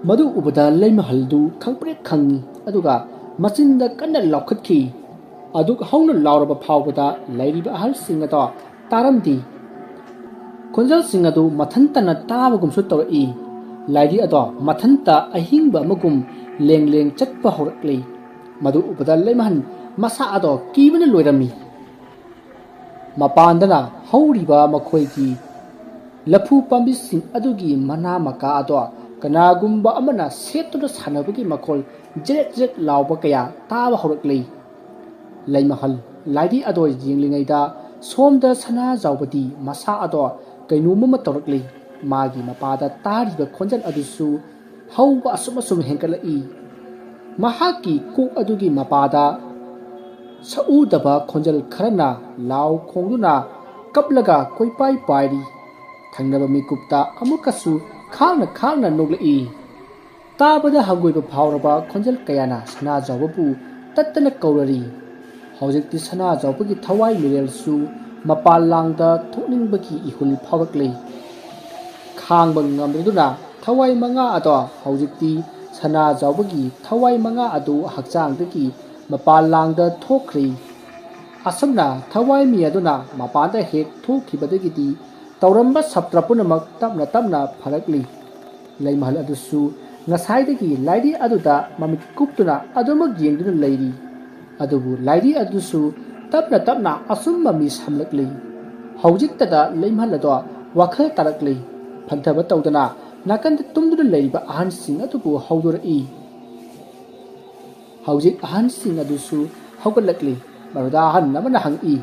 ꯃꯗꯨ ꯎꯕꯗ ꯂꯩꯃꯍꯜꯗꯨ ꯈꯪꯄ꯭ꯔꯦꯛ ꯈꯪꯉꯤ, ꯑꯗꯨꯒ ꯃꯆꯤꯟꯗ ꯀꯟꯅ ꯂꯥꯎꯈꯠꯈꯤ꯫ ꯑꯗꯨꯛ ꯍꯧꯅ ꯂꯥꯎꯔꯕ ꯐꯥꯎꯕꯗ ꯂꯩꯔꯤꯕ ꯑꯍꯜꯁꯤꯡ ꯑꯗꯣ ꯇꯥꯔꯝꯗꯦ꯫ ꯈꯣꯟꯖꯦꯜꯁꯤꯡ ꯑꯗꯨ ꯃꯊꯟꯇꯅ ꯇꯥꯕꯒꯨꯝꯁꯨ ꯇꯧꯔꯛꯏ꯫ ꯂꯥꯏꯙꯤ ꯑꯗꯣ ꯃꯊꯟꯇ ꯑꯍꯤꯡꯕ ꯑꯃꯒꯨꯝ ꯂꯦꯡ ꯂꯦꯡ ꯆꯠꯄ ꯍꯧꯔꯛꯂꯤ꯫ ꯃꯗꯨ ꯎꯕꯗ ꯂꯩꯃꯍꯜ ꯃꯁꯥ ꯑꯗꯣ ꯀꯤꯕꯅ ꯂꯣꯏꯔꯝꯃꯤ꯫ ꯃꯄꯥꯟꯗꯅ ꯍꯧꯔꯤꯕ ꯃꯈꯣꯏꯒꯤ ꯂꯐꯨ ꯄꯥꯝꯕꯤꯁꯤꯡ ꯑꯗꯨꯒꯤ ꯃꯅꯥ ꯃꯀꯥ ꯑꯗꯣ ꯀꯅꯥꯒꯨꯝꯕ ꯑꯃꯅ ꯁꯦꯠꯇꯨꯅ ꯁꯥꯟꯅꯕꯒꯤ ꯃꯈꯣꯜ ꯖ꯭ꯔꯦꯠ ꯖ꯭ꯔꯦꯠ ꯂꯥꯎꯕ ꯀꯌꯥ ꯇꯥꯕ ꯍꯧꯔꯛꯂꯤ꯫ ꯂꯩꯃꯍꯜ ꯂꯥꯏꯙꯤ ꯑꯗꯣ ꯌꯦꯡꯂꯤꯉꯩꯗ ꯁꯣꯝꯗ ꯁꯅꯥꯖꯥꯎꯕꯗꯤ ꯃꯁꯥ ꯑꯗꯣ ꯀꯩꯅꯣꯝ ꯑꯃ ꯇꯧꯔꯛꯂꯤ꯫ ꯃꯥꯒꯤ ꯃꯄꯥꯗ ꯇꯥꯔꯤꯕ ꯈꯣꯟꯖꯦꯜ ꯑꯗꯨꯁꯨ ꯍꯧꯕ ꯑꯁꯨꯝ ꯑꯁꯨꯝ ꯍꯦꯟꯒꯠꯂꯛꯏ꯫ ꯃꯍꯥꯛꯀꯤ ꯀꯣꯛ ꯑꯗꯨꯒꯤ ꯃꯄꯥꯗ ꯁꯛꯎꯗꯕ ꯈꯣꯟꯖꯦꯜ ꯈꯔꯅ ꯂꯥꯎ ꯈꯣꯡꯗꯨꯅ ꯀꯞꯂꯒ ꯀꯣꯏꯄꯥꯏ ꯄꯥꯏꯔꯤ꯫ ꯊꯪꯅꯕ ꯃꯤꯀꯨꯞꯇ ꯑꯃꯨꯛꯀꯁꯨ ꯈꯥꯡꯅ ꯈꯥꯡꯅ ꯅꯣꯛꯂꯛꯏ꯫ ꯇꯥꯕꯗ ꯍꯪꯒꯣꯏꯕ ꯐꯥꯎꯔꯕ ꯈꯣꯟꯖꯦꯜ ꯀꯌꯥꯅ ꯁꯅꯥꯖꯥꯎꯕꯕꯨ ꯇꯠꯇꯅ ꯀꯧꯔꯔꯤ꯫ ꯍꯧꯖꯤꯛꯇꯤ ꯁꯅꯥꯖꯥꯎꯕꯒꯤ ꯊꯋꯥꯏ ꯃꯤꯔꯦꯜꯁꯨ ꯃꯄꯥꯟ ꯂꯥꯡꯗ ꯊꯣꯛꯅꯤꯡꯕꯒꯤ ꯏꯍꯨꯜ ꯐꯥꯎꯔꯛꯂꯤ꯫ ꯈꯥꯡꯕ ꯉꯝꯗꯨꯅ ꯊꯋꯥꯏ ꯃꯉꯥ ꯑꯗꯣ ꯍꯧꯖꯤꯛꯇꯤ ꯁꯅꯥꯖꯥꯎꯕꯒꯤ ꯊꯋꯥꯏ ꯃꯉꯥ ꯑꯗꯨ ꯍꯛꯆꯥꯡꯗꯒꯤ ꯃꯄꯥꯟ ꯂꯥꯡꯗ ꯊꯣꯛꯈ꯭ꯔꯦ꯫ ꯑꯁꯨꯝꯅ ꯊꯋꯥꯏ ꯃꯤ ꯑꯗꯨꯅ ꯃꯄꯥꯟꯗ ꯍꯦꯛ ꯊꯣꯛꯈꯤꯕꯗꯒꯤꯗꯤ ꯇꯧꯔꯝꯕ ꯁꯞꯇ꯭ꯔ ꯄꯨꯝꯅꯃꯛ ꯇꯞꯅ ꯇꯞꯅ ꯐꯔꯛꯂꯤ꯫ ꯂꯩꯃꯍꯜ ꯑꯗꯨꯁꯨ ꯉꯁꯥꯏꯗꯒꯤ ꯂꯥꯏꯙꯤ ꯑꯗꯨꯗ ꯃꯃꯤꯠ ꯀꯨꯞꯇꯨꯅ ꯑꯗꯨꯃꯛ ꯌꯦꯡꯗꯨꯅ ꯂꯩꯔꯤ꯫ ꯑꯗꯨꯕꯨ ꯂꯥꯏꯙꯤ ꯑꯗꯨꯁꯨ ꯇꯞꯅ ꯇꯞꯅ ꯑꯁꯨꯝ ꯃꯃꯤ ꯁꯥꯝꯂꯛꯂꯤ꯫ ꯍꯧꯖꯤꯛꯇꯗ ꯂꯩꯃꯍꯜ ꯑꯗꯣ ꯋꯥꯈꯜ ꯇꯥꯔꯛꯂꯤ꯫ ꯐꯟꯊꯕ ꯇꯧꯗꯅ ꯅꯥꯀꯟꯗ ꯇꯨꯝꯗꯨꯅ ꯂꯩꯔꯤꯕ ꯑꯍꯟꯁꯤꯡ ꯑꯗꯨꯕꯨ ꯍꯧꯗꯣꯔꯛꯏ꯫ ꯍꯧꯖꯤꯛ ꯑꯍꯟꯁꯤꯡ ꯑꯗꯨꯁꯨ ꯍꯧꯒꯠꯂꯛꯂꯤ꯫ ꯃꯗꯨꯗ ꯑꯍꯟ ꯑꯃꯅ ꯍꯪꯏ,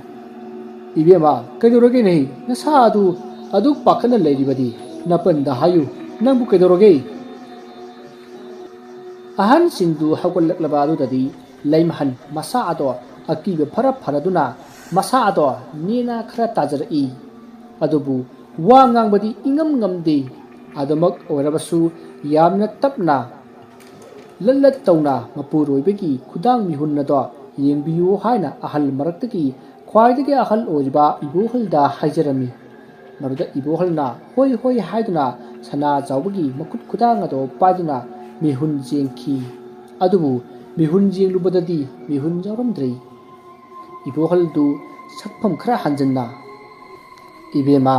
"ꯏꯕꯦꯝꯃ, ꯀꯩꯗꯧꯔꯒꯦꯅꯦ? ꯅꯁꯥ ꯑꯗꯨ ꯑꯗꯨꯛ ꯄꯥꯈꯠꯅ ꯂꯩꯔꯤꯕꯗꯤ? ꯅꯄꯟꯗ ꯍꯥꯏꯌꯨ, ꯅꯪꯕꯨ ꯀꯩꯗꯧꯔꯒꯦ?" ꯑꯍꯟꯁꯤꯡꯗꯨ ꯍꯧꯒꯠꯂꯛꯂꯕ ꯑꯗꯨꯗꯗꯤ ꯂꯩꯃꯍꯟ ꯃꯁꯥ ꯑꯗꯣ ꯑꯀꯤꯕ ꯐꯔ ꯐꯔꯗꯨꯅ ꯃꯁꯥ ꯑꯗꯣ ꯅꯦꯅ ꯈꯔ ꯇꯥꯖꯔꯛꯏ꯫ ꯑꯗꯨꯕꯨ ꯋꯥ ꯉꯥꯡꯕꯗꯤ ꯏꯉꯝ ꯉꯝꯗꯦ꯫ ꯑꯗꯨꯃꯛ ꯑꯣꯏꯔꯕꯁꯨ ꯌꯥꯝꯅ ꯇꯞꯅ ꯂꯠ ꯂꯠ ꯇꯧꯅ ꯃꯄꯨꯔꯣꯏꯕꯒꯤ ꯈꯨꯗꯥꯡ ꯃꯤꯍꯨꯟ ꯑꯗꯣ ꯌꯦꯡꯕꯤꯌꯨ ꯍꯥꯏꯅ ꯑꯍꯜ ꯃꯔꯛꯇꯒꯤ ꯈ꯭ꯋꯥꯏꯗꯒꯤ ꯑꯍꯜ ꯑꯣꯏꯔꯤꯕ ꯏꯕꯣꯍꯜꯗ ꯍꯥꯏꯖꯔꯝꯃꯤ꯫ ꯃꯗꯨꯗ ꯏꯕꯣꯍꯜꯅ "ꯍꯣꯏ, ꯍꯣꯏ" ꯍꯥꯏꯗꯨꯅ ꯁꯅꯥ ꯆꯥꯎꯕꯒꯤ ꯃꯈꯨꯠ ꯈꯨꯗꯥꯡ ꯑꯗꯣ ꯄꯥꯏꯗꯨꯅ ꯃꯤꯍꯨꯟ ꯌꯦꯡꯈꯤ꯫ ꯑꯗꯨꯕꯨ ꯃꯤꯍꯨꯟ ꯌꯦꯡꯂꯨꯕꯗꯗꯤ ꯃꯤꯍꯨꯟ ꯌꯥꯎꯔꯝꯗ꯭ꯔꯦ꯫ ꯏꯕꯣꯍꯜꯗꯨ ꯁꯛꯐꯝ ꯈꯔ ꯍꯟꯖꯤꯟꯅ, "ꯏꯕꯦꯝꯃ,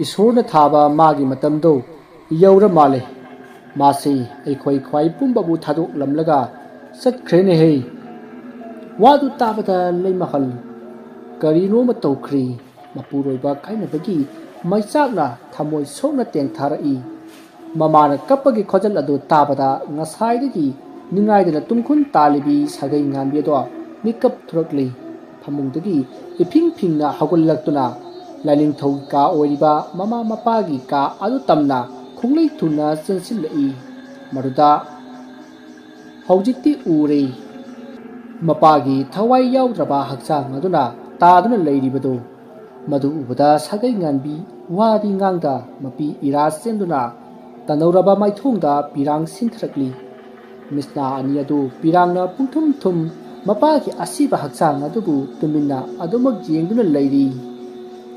ꯏꯁꯣꯔꯅ ꯊꯥꯕ ꯃꯥꯒꯤ ꯃꯇꯝꯗꯣ ꯌꯧꯔ ꯃꯥꯜꯂꯦ꯫ ꯃꯥꯁꯤ ꯑꯩꯈꯣꯏ ꯈ꯭ꯋꯥꯏ ꯄꯨꯝꯕꯕꯨ ꯊꯥꯗꯣꯛꯂꯝꯂꯒ ꯆꯠꯈ꯭ꯔꯦꯅꯦꯍꯦ!" ꯋꯥꯗꯨ ꯇꯥꯕꯗ ꯂꯩꯃꯍꯜ ꯀꯔꯤꯅꯣꯃ ꯇꯧꯈ꯭ꯔꯦ꯫ ꯃꯄꯨꯔꯣꯏꯕ ꯀꯥꯏꯅꯕꯒꯤ ꯃꯩꯆꯥꯛꯅ ꯊꯃꯣꯏ ꯁꯣꯛꯅ ꯇꯦꯡꯊꯥꯔꯛꯏ꯫ ꯃꯃꯥꯅ ꯀꯞꯄꯒꯤ ꯈꯣꯟꯖꯦꯜ ꯑꯗꯨ ꯇꯥꯕꯗ ꯉꯁꯥꯏꯗꯒꯤ ꯅꯤꯡꯉꯥꯏꯗꯅ ꯇꯨꯝꯈꯨꯟ ꯇꯥꯜꯂꯤꯕꯤ ꯁꯥꯒꯩ ꯉꯥꯟꯕꯤ ꯑꯗꯣ ꯃꯤꯀꯞ ꯊꯣꯔꯛꯂꯤ꯫ ꯐꯃꯨꯡꯗꯒꯤ ꯏꯐꯤꯡ ꯐꯤꯡꯅ ꯍꯧꯒꯠꯂꯛꯇꯨꯅ ꯂꯥꯏꯅꯤꯡꯊꯧꯒꯤ ꯀꯥ ꯑꯣꯏꯔꯤꯕ ꯃꯃꯥ ꯃꯄꯥꯒꯤ ꯀꯥ ꯑꯗꯨ ꯇꯝꯅ ꯈꯣꯡꯂꯩ ꯊꯨꯅ ꯆꯦꯟꯁꯤꯜꯂꯛꯏ꯫ ꯃꯗꯨꯗ ꯍꯧꯖꯤꯛꯇꯤ ꯎꯔꯦ꯫ ꯃꯄꯥꯒꯤ ꯊꯋꯥꯏ ꯌꯥꯎꯗ꯭ꯔꯕ ꯍꯛꯆꯥꯡ ꯑꯗꯨꯅ ꯇꯥꯗꯨꯅ ꯂꯩꯔꯤꯕꯗꯨ꯫ ꯃꯗꯨ ꯎꯕꯗ ꯁꯥꯒꯩ ꯉꯥꯟꯕꯤ ꯋꯥꯗꯤ ꯉꯥꯡꯗ ꯃꯄꯤ ꯏꯔꯥ ꯆꯦꯟꯗꯨꯅ ꯇꯅꯧꯔꯕ ꯃꯥꯏꯊꯣꯡꯗ ꯄꯤꯔꯥꯡ ꯁꯤꯟꯊꯔꯛꯂꯤ꯫ ꯃꯤꯠꯁꯅꯥ ꯑꯅꯤ ꯑꯗꯨ ꯄꯤꯔꯥꯡꯅ ꯄꯨꯡꯊꯨꯝ ꯊꯨꯝ ꯃꯄꯥꯒꯤ ꯑꯁꯤꯕ ꯍꯛꯆꯥꯡ ꯑꯗꯨꯕꯨ ꯇꯨꯃꯤꯟꯅ ꯑꯗꯨꯃꯛ ꯌꯦꯡꯗꯨꯅ ꯂꯩꯔꯤ꯫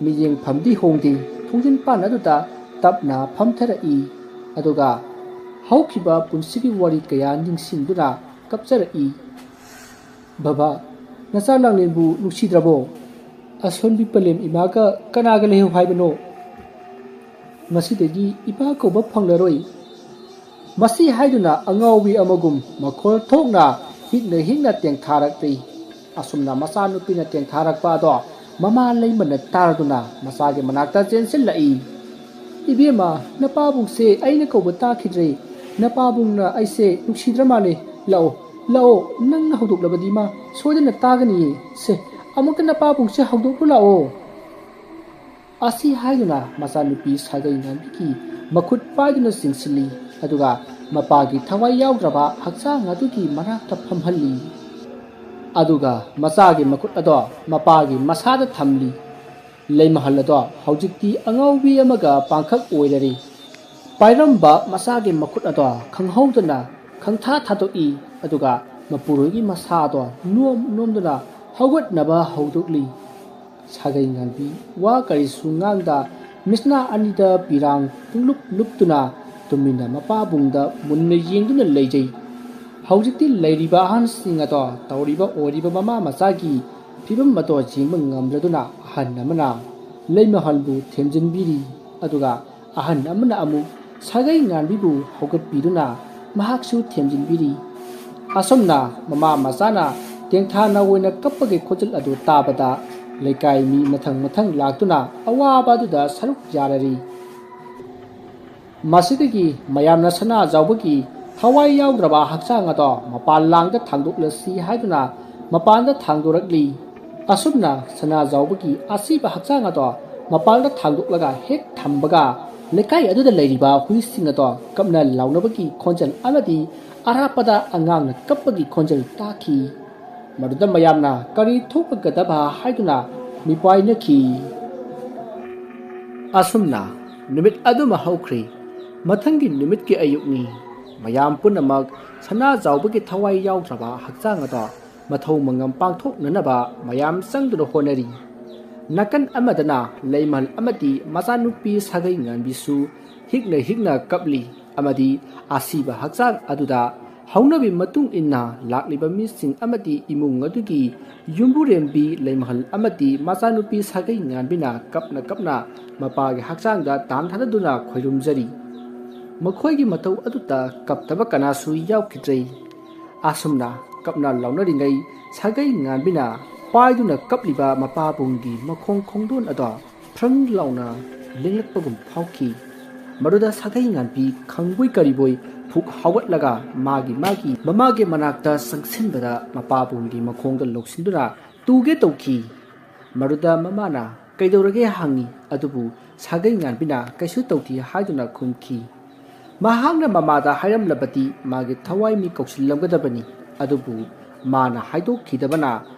ꯃꯤꯠꯌꯦꯡꯐꯝꯗꯤ ꯍꯣꯡꯗꯦ꯫ ꯊꯣꯡꯖꯤꯟ ꯄꯥꯟ ꯑꯗꯨꯗ ꯇꯞꯅ ꯐꯝꯊꯔꯛꯏ꯫ ꯑꯗꯨꯒ ꯍꯧꯈꯤꯕ ꯄꯨꯟꯁꯤꯒꯤ ꯋꯥꯔꯤ ꯀꯌꯥ ꯅꯤꯡꯁꯤꯡꯗꯨꯅ ꯀꯞꯆꯔꯛꯏ꯫ "ꯕꯕꯥ, ꯅꯆꯥ ꯂꯥꯡꯂꯦꯟꯕꯨ ꯅꯨꯡꯁꯤꯗ꯭ꯔꯕꯣ? ꯑꯁꯣꯟꯕꯤ ꯄꯂꯦꯝ ꯏꯃꯥꯒ ꯀꯅꯥꯒ ꯂꯩꯍꯧ ꯍꯥꯏꯕꯅꯣ? ꯃꯁꯤꯗꯒꯤ ꯏꯄꯥ ꯀꯧꯕ ꯐꯪꯂꯔꯣꯏ꯫" ꯃꯁꯤ ꯍꯥꯏꯗꯨꯅ ꯑꯉꯥꯎꯕꯤ ꯑꯃꯒꯨꯝ ꯃꯈꯣꯜ ꯊꯣꯛꯅ ꯍꯤꯛꯅ ꯍꯤꯛꯅ ꯇꯦꯡꯊꯥꯔꯛꯂꯤ꯫ ꯑꯁꯨꯝꯅ ꯃꯆꯥꯅꯨꯄꯤꯅ ꯇꯦꯡꯊꯥꯔꯛꯄ ꯑꯗꯣ ꯃꯃꯥ ꯂꯩꯃꯅ ꯇꯥꯔꯗꯨꯅ ꯃꯆꯥꯒꯤ ꯃꯅꯥꯛꯇ ꯆꯦꯟꯁꯤꯜꯂꯛꯏ꯫ "ꯏꯕꯦꯝꯃ, ꯅꯄꯥꯕꯨꯡꯁꯦ ꯑꯩꯅ ꯀꯧꯕ ꯇꯥꯈꯤꯗ꯭ꯔꯦ꯫ ꯅꯄꯥꯕꯨꯡꯅ ꯑꯩꯁꯦ ꯅꯨꯡꯁꯤꯗ꯭ꯔ ꯃꯥꯜꯂꯦ꯫ ꯂꯥꯛꯑꯣ, ꯂꯥꯛꯑꯣ, ꯅꯪꯅ ꯍꯧꯗꯣꯛꯂꯕꯗꯤ ꯃꯥ ꯁꯣꯏꯗꯅ ꯇꯥꯒꯅꯤꯌꯦ꯫ ꯁꯦ, ꯑꯃꯨꯛꯇ ꯅꯄꯥꯕꯨꯡꯁꯦ ꯍꯧꯗꯣꯛꯂꯨ ꯂꯥꯛꯑꯣ"꯫ ꯑꯁꯤ ꯍꯥꯏꯗꯨꯅ ꯃꯆꯥꯅꯨꯄꯤ ꯁꯥꯒꯩ ꯉꯥꯟꯕꯤꯒꯤ ꯃꯈꯨꯠ ꯄꯥꯏꯗꯨꯅ ꯆꯤꯡꯁꯤꯜꯂꯤ꯫ ꯑꯗꯨꯒ ꯃꯄꯥꯒꯤ ꯊꯋꯥꯏ ꯌꯥꯎꯗ꯭ꯔꯕ ꯍꯛꯆꯥꯡ ꯑꯗꯨꯒꯤ ꯃꯅꯥꯛꯇ ꯐꯝꯍꯜꯂꯤ꯫ ꯑꯗꯨꯒ ꯃꯆꯥꯒꯤ ꯃꯈꯨꯠ ꯑꯗꯣ ꯃꯄꯥꯒꯤ ꯃꯁꯥꯗ ꯊꯝꯂꯤ꯫ ꯂꯩꯃꯍꯜ ꯑꯗꯣ ꯍꯧꯖꯤꯛꯇꯤ ꯑꯉꯥꯎꯕꯤ ꯑꯃꯒ ꯄꯥꯡꯈꯛ ꯑꯣꯏꯔꯔꯤ꯫ ꯄꯥꯏꯔꯝꯕ ꯃꯆꯥꯒꯤ ꯃꯈꯨꯠ ꯑꯗꯣ ꯈꯪꯍꯧꯗꯅ ꯈꯪꯊꯥ ꯊꯥꯗꯣꯛꯏ꯫ ꯑꯗꯨꯒ ꯃꯄꯨꯔꯣꯏꯒꯤ ꯃꯁꯥ ꯑꯗꯣ ꯅꯣꯝ ꯅꯣꯝꯗꯨꯅ ꯍꯧꯒꯠꯅꯕ ꯍꯧꯗꯣꯛꯂꯤ꯫ ꯁꯥꯒꯩ ꯉꯥꯟꯕꯤ ꯋꯥ ꯀꯔꯤꯁꯨ ꯉꯥꯡꯗ ꯃꯤꯠꯁꯅꯥ ꯑꯅꯤꯗ ꯄꯤꯔꯥꯡ ꯄꯨꯡꯂꯨꯞ ꯂꯨꯞꯇꯨꯅ ꯇꯨꯃꯤꯟꯅ ꯃꯄꯥꯕꯨꯡꯗ ꯃꯨꯟꯅ ꯌꯦꯡꯗꯨꯅ ꯂꯩꯖꯩ꯫ ꯍꯧꯖꯤꯛꯇꯤ ꯂꯩꯔꯤꯕ ꯑꯍꯟꯁꯤꯡ ꯑꯗꯣ ꯇꯧꯔꯤꯕ ꯑꯣꯏꯔꯤꯕ ꯃꯃꯥ ꯃꯆꯥꯒꯤ ꯐꯤꯕꯝ ꯑꯗꯣ ꯌꯦꯡꯕ ꯉꯝꯗ꯭ꯔꯗꯨꯅ ꯑꯍꯟ ꯑꯃꯅ ꯂꯩꯃꯍꯜꯕꯨ ꯊꯦꯝꯖꯤꯟꯕꯤꯔꯤ꯫ ꯑꯗꯨꯒ ꯑꯍꯟ ꯑꯃꯅ ꯑꯃꯨꯛ ꯁꯥꯒꯩ ꯉꯥꯟꯕꯤꯕꯨ ꯍꯧꯒꯠꯄꯤꯗꯨꯅ ꯃꯍꯥꯛꯁꯨ ꯊꯦꯝꯖꯤꯟꯕꯤꯔꯤ꯫ ꯑꯁꯨꯝꯅ ꯃꯃꯥ ꯃꯆꯥꯅ ꯇꯦꯡꯊꯥ ꯅꯥꯑꯣꯏꯅ ꯀꯞꯄꯒꯤ ꯈꯣꯟꯖꯦꯜ ꯑꯗꯨ ꯇꯥꯕꯗ ꯂꯩꯀꯥꯏ ꯃꯤ ꯃꯊꯪ ꯃꯊꯪ ꯂꯥꯛꯇꯨꯅ ꯑꯋꯥꯕ ꯑꯗꯨꯗ ꯁꯔꯨꯛ ꯌꯥꯔꯔꯤ꯫ ꯃꯁꯤꯗꯒꯤ ꯃꯌꯥꯝꯅ ꯁꯅꯥꯖꯥꯎꯕꯒꯤ ꯊꯋꯥꯏ ꯌꯥꯎꯗ꯭ꯔꯕ ꯍꯛꯆꯥꯡ ꯑꯗꯣ ꯃꯄꯥꯟ ꯂꯥꯡꯗ ꯊꯥꯡꯗꯣꯛꯂꯁꯤ ꯍꯥꯏꯗꯨꯅ ꯃꯄꯥꯟꯗ ꯊꯥꯡꯗꯣꯔꯛꯂꯤ꯫ ꯑꯁꯨꯝꯅ ꯁꯅꯥꯖꯥꯎꯕꯒꯤ ꯑꯁꯤꯕ ꯍꯛꯆꯥꯡ ꯑꯗꯣ ꯃꯄꯥꯟꯗ ꯊꯥꯡꯗꯣꯛꯂꯒ ꯍꯦꯛ ꯊꯝꯕꯒ ꯂꯩꯀꯥꯏ ꯑꯗꯨꯗ ꯂꯩꯔꯤꯕ ꯍꯨꯏꯁꯤꯡ ꯑꯗꯣ ꯀꯞꯅ ꯂꯥꯎꯅꯕꯒꯤ ꯈꯣꯟꯖꯦꯜ ꯑꯃꯗꯤ ꯑꯔꯥꯞꯄꯗ ꯑꯉꯥꯡꯅ ꯀꯞꯄꯒꯤ ꯈꯣꯟꯖꯦꯜ ꯇꯥꯈꯤ꯫ ꯃꯗꯨꯗ ꯃꯌꯥꯝꯅ ꯀꯔꯤ ꯊꯣꯛꯂꯒꯗꯕ ꯍꯥꯏꯗꯨꯅ ꯃꯤꯄꯥꯏꯅꯈꯤ꯫ ꯑꯁꯨꯝꯅ ꯅꯨꯃꯤꯠ ꯑꯗꯨꯃ ꯍꯧꯈ꯭ꯔꯤ꯫ ꯃꯊꯪꯒꯤ ꯅꯨꯃꯤꯠꯀꯤ ꯑꯌꯨꯛꯅꯤ꯫ ꯃꯌꯥꯝ ꯄꯨꯝꯅꯃꯛ ꯁꯅꯥꯖꯥꯎꯕꯒꯤ ꯊꯋꯥꯏ ꯌꯥꯎꯗ꯭ꯔꯕ ꯍꯛꯆꯥꯡ ꯑꯗꯣ ꯃꯊꯧ ꯃꯉꯝ ꯄꯥꯡꯊꯣꯛꯅꯅꯕ ꯃꯌꯥꯝ ꯆꯪꯗꯨꯅ ꯍꯣꯠꯅꯔꯤ꯫ ꯅꯥꯀꯟ ꯑꯃꯗꯅ ꯂꯩꯃꯍꯜ ꯑꯃꯗꯤ ꯃꯆꯥꯅꯨꯄꯤ ꯁꯥꯒꯩ ꯉꯥꯟꯕꯤꯁꯨ ꯍꯤꯛꯅ ꯍꯤꯛꯅ ꯀꯞꯂꯤ ꯑꯃꯗꯤ ꯑꯁꯤꯕ ꯍꯛꯆꯥꯡ ꯑꯗꯨꯗ ꯍꯧꯅꯕꯤ ꯃꯇꯨꯡ ꯏꯟꯅ ꯂꯥꯛꯂꯤꯕ ꯃꯤꯁꯤꯡ ꯑꯃꯗꯤ ꯏꯃꯨꯡ ꯑꯗꯨꯒꯤ ꯌꯨꯝꯕꯨꯔꯦꯝꯕꯤ ꯂꯩꯃꯍꯜ ꯑꯃꯗꯤ ꯃꯆꯥꯅꯨꯄꯤ ꯁꯥꯒꯩ ꯉꯥꯟꯕꯤꯅ ꯀꯞꯅ ꯀꯞꯅ ꯃꯄꯥꯒꯤ ꯍꯛꯆꯥꯡꯗ ꯇꯥꯟ ꯊꯥꯗꯗꯨꯅ ꯈꯣꯏꯔꯨꯝꯖꯔꯤ꯫ ꯃꯈꯣꯏꯒꯤ ꯃꯇꯧ ꯑꯗꯨꯗ ꯀꯞꯇꯕ ꯀꯅꯥꯁꯨ ꯌꯥꯎꯈꯤꯗ꯭ꯔꯦ꯫ ꯑꯁꯨꯝꯅ ꯀꯞꯅ ꯂꯥꯎꯅꯔꯤꯉꯩ ꯁꯥꯒꯩ ꯉꯥꯟꯕꯤꯅ ꯄꯥꯏꯗꯨꯅ ꯀꯞꯂꯤꯕ ꯃꯄꯥꯕꯨꯡꯒꯤ ꯃꯈꯣꯡ ꯈꯣꯡꯗꯣꯟ ꯑꯗꯣ ꯐ꯭ꯔꯪ ꯂꯥꯎꯅ ꯂꯦꯡꯂꯛꯄꯒꯨꯝ ꯐꯥꯎꯈꯤ꯫ ꯃꯗꯨꯗ ꯁꯥꯒꯩ ꯉꯥꯟꯕꯤ ꯈꯪꯕꯣꯏ ꯀꯔꯤꯕꯣꯏ ꯐꯨꯛ ꯍꯧꯒꯠꯂꯒ ꯃꯥꯒꯤ ꯃꯥꯒꯤ ꯃꯃꯥꯒꯤ ꯃꯅꯥꯛꯇ ꯆꯪꯁꯤꯟꯕꯗ ꯃꯄꯥꯕꯨꯡꯒꯤ ꯃꯈꯣꯡꯗ ꯂꯧꯁꯤꯟꯗꯨꯅ ꯇꯨꯒꯦ ꯇꯧꯈꯤ꯫ ꯃꯗꯨꯗ ꯃꯃꯥꯅ "ꯀꯩꯗꯧꯔꯒꯦ?" ꯍꯪꯉꯤ꯫ ꯑꯗꯨꯕꯨ ꯁꯥꯒꯩ ꯉꯥꯟꯕꯤꯅ "ꯀꯩꯁꯨ ꯇꯧꯗꯦ" ꯍꯥꯏꯗꯨꯅ ꯈꯨꯝꯈꯤ꯫ ꯃꯍꯥꯛꯅ ꯃꯃꯥꯗ ꯍꯥꯏꯔꯝꯂꯕꯗꯤ ꯃꯥꯒꯤ ꯊꯋꯥꯏ ꯃꯤ ꯀꯧꯁꯤꯜꯂꯝꯒꯗꯕꯅꯤ꯫ ꯑꯗꯨꯕꯨ ꯃꯥꯅ ꯍꯥꯏꯗꯣꯛꯈꯤꯗꯕꯅ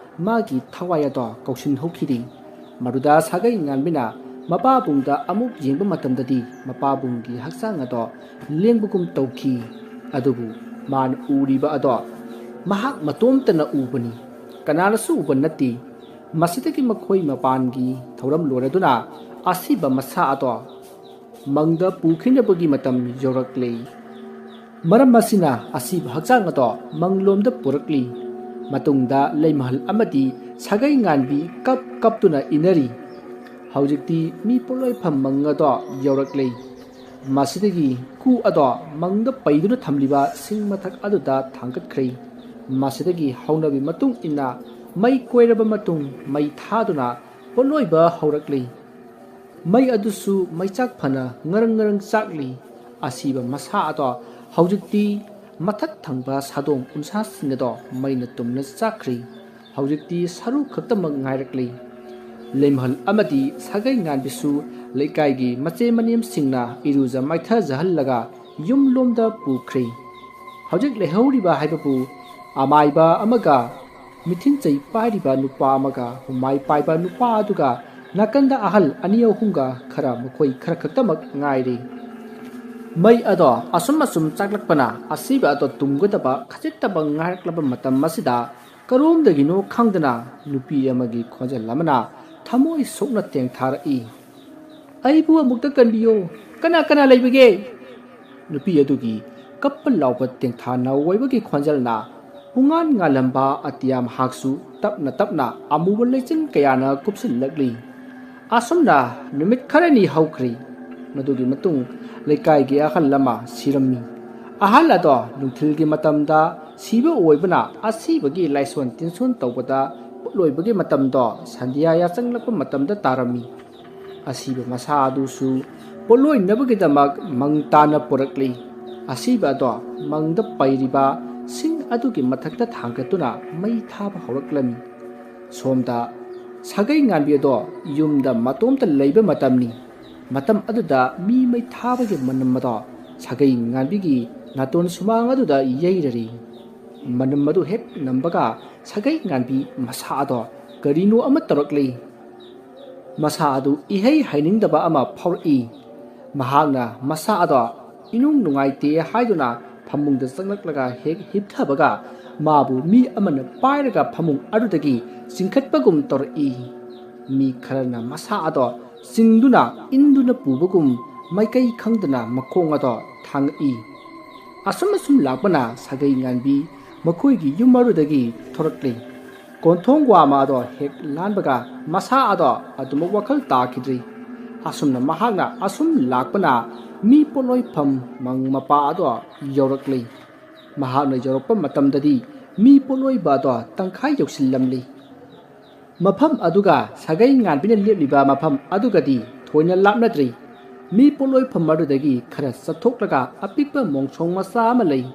ꯃꯥꯒꯤ ꯊꯋꯥꯏ ꯑꯗꯣ ꯀꯧꯁꯤꯟꯍꯧꯈꯤꯗꯦ꯫ ꯃꯗꯨꯗ ꯁꯥꯒꯩ ꯉꯥꯟꯕꯤꯅ ꯃꯄꯥꯕꯨꯡꯗ ꯑꯃꯨꯛ ꯌꯦꯡꯕ ꯃꯇꯝꯗꯗꯤ ꯃꯄꯥꯕꯨꯡꯒꯤ ꯍꯛꯆꯥꯡ ꯑꯗꯣ ꯂꯦꯡꯕꯒꯨꯝ ꯇꯧꯈꯤ꯫ ꯑꯗꯨꯕꯨ ꯃꯥꯅ ꯎꯔꯤꯕ ꯑꯗꯣ ꯃꯍꯥꯛ ꯃꯇꯣꯝꯇꯅ ꯎꯕꯅꯤ, ꯀꯅꯥꯅꯁꯨ ꯎꯕ ꯅꯠꯇꯦ꯫ ꯃꯁꯤꯗꯒꯤ ꯃꯈꯣꯏ ꯃꯄꯥꯟꯒꯤ ꯊꯧꯔꯝ ꯂꯣꯏꯔꯗꯨꯅ ꯑꯁꯤꯕ ꯃꯁꯥ ꯑꯗꯣ ꯃꯪꯗ ꯄꯨꯈꯤꯅꯕꯒꯤ ꯃꯇꯝ ꯌꯧꯔꯛꯂꯦ꯫ ꯃꯔꯝ ꯑꯁꯤꯅ ꯑꯁꯤꯕ ꯍꯛꯆꯥꯡ ꯑꯗꯣ ꯃꯪꯂꯣꯝꯗ ꯄꯨꯔꯛꯂꯤ꯫ ꯃꯇꯨꯡꯗ ꯂꯩꯃꯍꯜ ꯑꯃꯗꯤ ꯁꯥꯒꯩ ꯉꯥꯟꯕꯤ ꯀꯞ ꯀꯞꯇꯨꯅ ꯏꯟꯅꯔꯤ꯫ ꯍꯧꯖꯤꯛꯇꯤ ꯃꯤ ꯄꯣꯠꯂꯣꯏꯐꯝ ꯃꯪ ꯑꯗꯣ ꯌꯧꯔꯛꯂꯦ꯫ ꯃꯁꯤꯗꯒꯤ ꯀꯨ ꯑꯗꯣ ꯃꯪꯗ ꯄꯩꯗꯨꯅ ꯊꯝꯂꯤꯕ ꯁꯤꯡ ꯃꯊꯛ ꯑꯗꯨꯗ ꯊꯥꯡꯒꯠꯈ꯭ꯔꯦ꯫ ꯃꯁꯤꯗꯒꯤ ꯍꯧꯅꯕꯤ ꯃꯇꯨꯡ ꯏꯟꯅ ꯃꯩ ꯀꯣꯏꯔꯕ ꯃꯇꯨꯡ ꯃꯩ ꯊꯥꯗꯨꯅ ꯄꯣꯠꯂꯣꯏꯕ ꯍꯧꯔꯛꯂꯤ꯫ ꯃꯩ ꯑꯗꯨꯁꯨ ꯃꯩꯆꯥꯛ ꯐꯅ ꯉꯔꯪ ꯉꯔꯪ ꯆꯥꯛꯂꯤ꯫ ꯑꯁꯤꯕ ꯃꯁꯥ ꯑꯗꯣ ꯍꯧꯖꯤꯛꯇꯤ ꯃꯊꯛ ꯊꯪꯕ ꯁꯥꯗꯣꯡ ꯎꯟꯁꯥꯁꯤꯡ ꯑꯗꯣ ꯃꯩꯅ ꯇꯨꯝꯅ ꯆꯥꯛꯈ꯭ꯔꯤ꯫ ꯍꯧꯖꯤꯛꯇꯤ ꯁꯔꯨ ꯈꯛꯇꯃꯛ ꯉꯥꯏꯔꯛꯂꯤ꯫ ꯂꯩꯃꯍꯜ ꯑꯃꯗꯤ ꯁꯥꯒꯩ ꯉꯥꯟꯕꯤꯁꯨ ꯂꯩꯀꯥꯏꯒꯤ ꯃꯆꯦ ꯃꯅꯦꯝꯁꯤꯡꯅ ꯏꯔꯨꯖ ꯃꯥꯏꯊꯖꯍꯜꯂꯒ ꯌꯨꯝꯂꯣꯝꯗ ꯄꯨꯈ꯭ꯔꯦ꯫ ꯍꯧꯖꯤꯛ ꯂꯩꯍꯧꯔꯤꯕ ꯍꯥꯏꯕꯕꯨ ꯑꯃꯥꯏꯕ ꯑꯃꯒ ꯃꯤꯊꯤꯟ ꯆꯩ ꯄꯥꯏꯔꯤꯕ ꯅꯨꯄꯥ ꯑꯃꯒ ꯍꯨꯃꯥꯏ ꯄꯥꯏꯕ ꯅꯨꯄꯥ ꯑꯗꯨꯒ ꯅꯥꯀꯟꯗ ꯑꯍꯜ ꯑꯅꯤ ꯑꯍꯨꯝꯒ ꯈꯔ ꯃꯈꯣꯏ ꯈꯔ ꯈꯛꯇꯃꯛ ꯉꯥꯏꯔꯤ꯫ ꯃꯩ ꯑꯗꯣ ꯑꯁꯨꯝ ꯑꯁꯨꯝ ꯆꯥꯛꯂꯛꯄꯅ ꯑꯁꯤꯕ ꯑꯗꯣ ꯇꯨꯝꯒꯗꯕ ꯈꯖꯤꯛꯇꯃꯛ ꯉꯥꯏꯔꯛꯂꯕ ꯃꯇꯝ ꯑꯁꯤꯗ ꯀꯔꯣꯝꯗꯒꯤꯅꯣ ꯈꯪꯗꯅ ꯅꯨꯄꯤ ꯑꯃꯒꯤ ꯈꯣꯟꯖꯦꯜ ꯑꯃꯅ ꯊꯃꯣꯏ ꯁꯣꯛꯅ ꯇꯦꯡꯊꯥꯔꯛꯏ꯫ "ꯑꯩꯕꯨ ꯑꯃꯨꯛꯇ ꯀꯟꯕꯤꯌꯣ꯫ ꯀꯅꯥ ꯀꯅꯥ ꯂꯩꯕꯒꯦ?" ꯅꯨꯄꯤ ꯑꯗꯨꯒꯤ ꯀꯞꯄ ꯂꯥꯎꯕ ꯇꯦꯡꯊꯥ ꯅꯧꯋꯥꯏꯕꯒꯤ ꯈꯣꯟꯖꯦꯜꯅ ꯄꯨꯡꯉꯥꯟ ꯉꯥꯜꯂꯝꯕ ꯑꯇꯤꯌꯥ ꯃꯍꯥꯛꯁꯨ ꯇꯞꯅ ꯇꯞꯅ ꯑꯃꯨꯕ ꯂꯩꯆꯤꯟ ꯀꯌꯥꯅ ꯀꯨꯞꯁꯤꯜꯂꯛꯂꯤ꯫ ꯑꯁꯨꯝꯅ ꯅꯨꯃꯤꯠ ꯈꯔꯅꯤ ꯍꯧꯈ꯭ꯔꯦ꯫ ꯃꯗꯨꯒꯤ ꯃꯇꯨꯡ ꯂꯩꯀꯥꯏꯒꯤ ꯑꯍꯜ ꯑꯃ ꯁꯤꯔꯝꯃꯤ꯫ ꯑꯍꯜ ꯑꯗꯣ ꯅꯨꯡꯊꯤꯜꯒꯤ ꯃꯇꯝꯗ ꯁꯤꯕ ꯑꯣꯏꯕꯅ ꯑꯁꯤꯕꯒꯤ ꯂꯥꯏꯁꯣꯟ ꯇꯤꯟꯁꯣꯟ ꯇꯧꯕꯗ ꯄꯣꯠꯂꯣꯏꯕꯒꯤ ꯃꯇꯝꯗꯣ ꯁꯟꯙ꯭ꯌꯥ ꯌꯥꯆꯪꯂꯛꯄ ꯃꯇꯝꯗ ꯇꯥꯔꯝꯃꯤ꯫ ꯑꯁꯤꯕ ꯃꯁꯥ ꯑꯗꯨꯁꯨ ꯄꯣꯠꯂꯣꯏꯅꯕꯒꯤꯗꯃꯛ ꯃꯪ ꯇꯥꯅ ꯄꯨꯔꯛꯂꯤ꯫ ꯑꯁꯤꯕ ꯑꯗꯣ ꯃꯪꯗ ꯄꯩꯔꯤꯕ ꯁꯤꯡ ꯑꯗꯨꯒꯤ ꯃꯊꯛꯇ ꯊꯥꯡꯒꯠꯇꯨꯅ ꯃꯩ ꯊꯥꯕ ꯍꯧꯔꯛꯂꯝꯃꯤ꯫ ꯁꯣꯝꯗ ꯁꯥꯒꯩ ꯉꯥꯟꯕꯤ ꯑꯗꯣ ꯌꯨꯝꯗ ꯃꯇꯣꯝꯇ ꯂꯩꯕ ꯃꯇꯝꯅꯤ꯫ ꯃꯇꯝ ꯑꯗꯨꯗ ꯃꯤ ꯃꯩ ꯊꯥꯕꯒꯤ ꯃꯅꯝ ꯑꯗꯣ ꯁꯥꯒꯩ ꯉꯥꯟꯕꯤꯒꯤ ꯅꯥꯇꯣꯟ ꯁꯨꯃꯥꯡ ꯑꯗꯨꯗ ꯌꯩꯔꯔꯤ꯫ ꯃꯅꯝ ꯑꯗꯨ ꯍꯦꯛ ꯅꯝꯕꯒ ꯁꯥꯒꯩ ꯉꯥꯟꯕꯤ ꯃꯁꯥ ꯑꯗꯣ ꯀꯔꯤꯅꯣ ꯑꯃ ꯇꯧꯔꯛꯂꯤ꯫ ꯃꯁꯥ ꯑꯗꯨ ꯏꯍꯩ ꯍꯩꯅꯤꯡꯗꯕ ꯑꯃ ꯐꯥꯎꯔꯛꯏ꯫ ꯃꯍꯥꯛꯅ ꯃꯁꯥ ꯑꯗꯣ ꯏꯅꯨꯡ ꯅꯨꯡꯉꯥꯏꯇꯦ ꯍꯥꯏꯗꯨꯅ ꯐꯃꯨꯡꯗ ꯆꯪꯂꯛꯂꯒ ꯍꯦꯛ ꯍꯤꯞꯊꯕꯒ ꯃꯥꯕꯨ ꯃꯤ ꯑꯃꯅ ꯄꯥꯏꯔꯒ ꯐꯃꯨꯡ ꯑꯗꯨꯗꯒꯤ ꯆꯤꯡꯈꯠꯄꯒꯨꯝ ꯇꯧꯔꯛꯏ꯫ ꯃꯤ ꯈꯔꯅ ꯃꯁꯥ ꯑꯗꯣ ꯆꯤꯡꯗꯨꯅ ꯏꯟꯗꯨꯅ ꯄꯨꯕꯒꯨꯝ ꯃꯥꯏꯀꯩ ꯈꯪꯗꯅ ꯃꯈꯣꯡ ꯑꯗꯣ ꯊꯥꯡꯉꯛꯏ꯫ ꯑꯁꯨꯝ ꯑꯁꯨꯝ ꯂꯥꯛꯄꯅ ꯁꯥꯒꯩ ꯉꯥꯟꯕꯤ ꯃꯈꯣꯏꯒꯤ ꯌꯨꯝ ꯑꯗꯨꯗꯒꯤ ꯊꯣꯔꯛꯂꯤ꯫ ꯀꯣꯟꯊꯣꯡ ꯋꯥꯃ ꯑꯗꯣ ꯍꯦꯛ ꯂꯥꯟꯕꯒ ꯃꯁꯥ ꯑꯗꯣ ꯑꯗꯨꯃꯛ ꯋꯥꯈꯜ ꯇꯥꯈꯤꯗ꯭ꯔꯤ꯫ ꯑꯁꯨꯝꯅ ꯃꯍꯥꯛꯅ ꯑꯁꯨꯝ ꯂꯥꯛꯄꯅ ꯃꯤ ꯄꯣꯠꯂꯣꯏꯐꯝ ꯃꯪ ꯃꯄꯥ ꯑꯗꯣ ꯌꯧꯔꯛꯂꯤ꯫ ꯃꯍꯥꯛꯅ ꯌꯧꯔꯛꯄ ꯃꯇꯝꯗꯗꯤ ꯃꯤ ꯄꯣꯠꯂꯣꯏꯕ ꯑꯗꯣ ꯇꯪꯈꯥꯏ ꯌꯧꯁꯤꯜꯂꯝꯂꯤ꯫ ꯃꯐꯝ ꯑꯗꯨꯒ ꯁꯥꯒꯩ ꯉꯥꯟꯕꯤꯅ ꯂꯦꯞꯂꯤꯕ ꯃꯐꯝ ꯑꯗꯨꯒꯗꯤ ꯊꯣꯏꯅ ꯂꯥꯞꯅꯗ꯭ꯔꯤ꯫ ꯃꯤ ꯄꯣꯠꯂꯣꯏꯐꯝ ꯑꯗꯨꯗꯒꯤ ꯈꯔ ꯆꯠꯊꯣꯛꯂꯒ ꯑꯄꯤꯛꯄ ꯃꯣꯡꯁꯣꯡ ꯃꯆꯥ ꯑꯃ ꯂꯩ꯫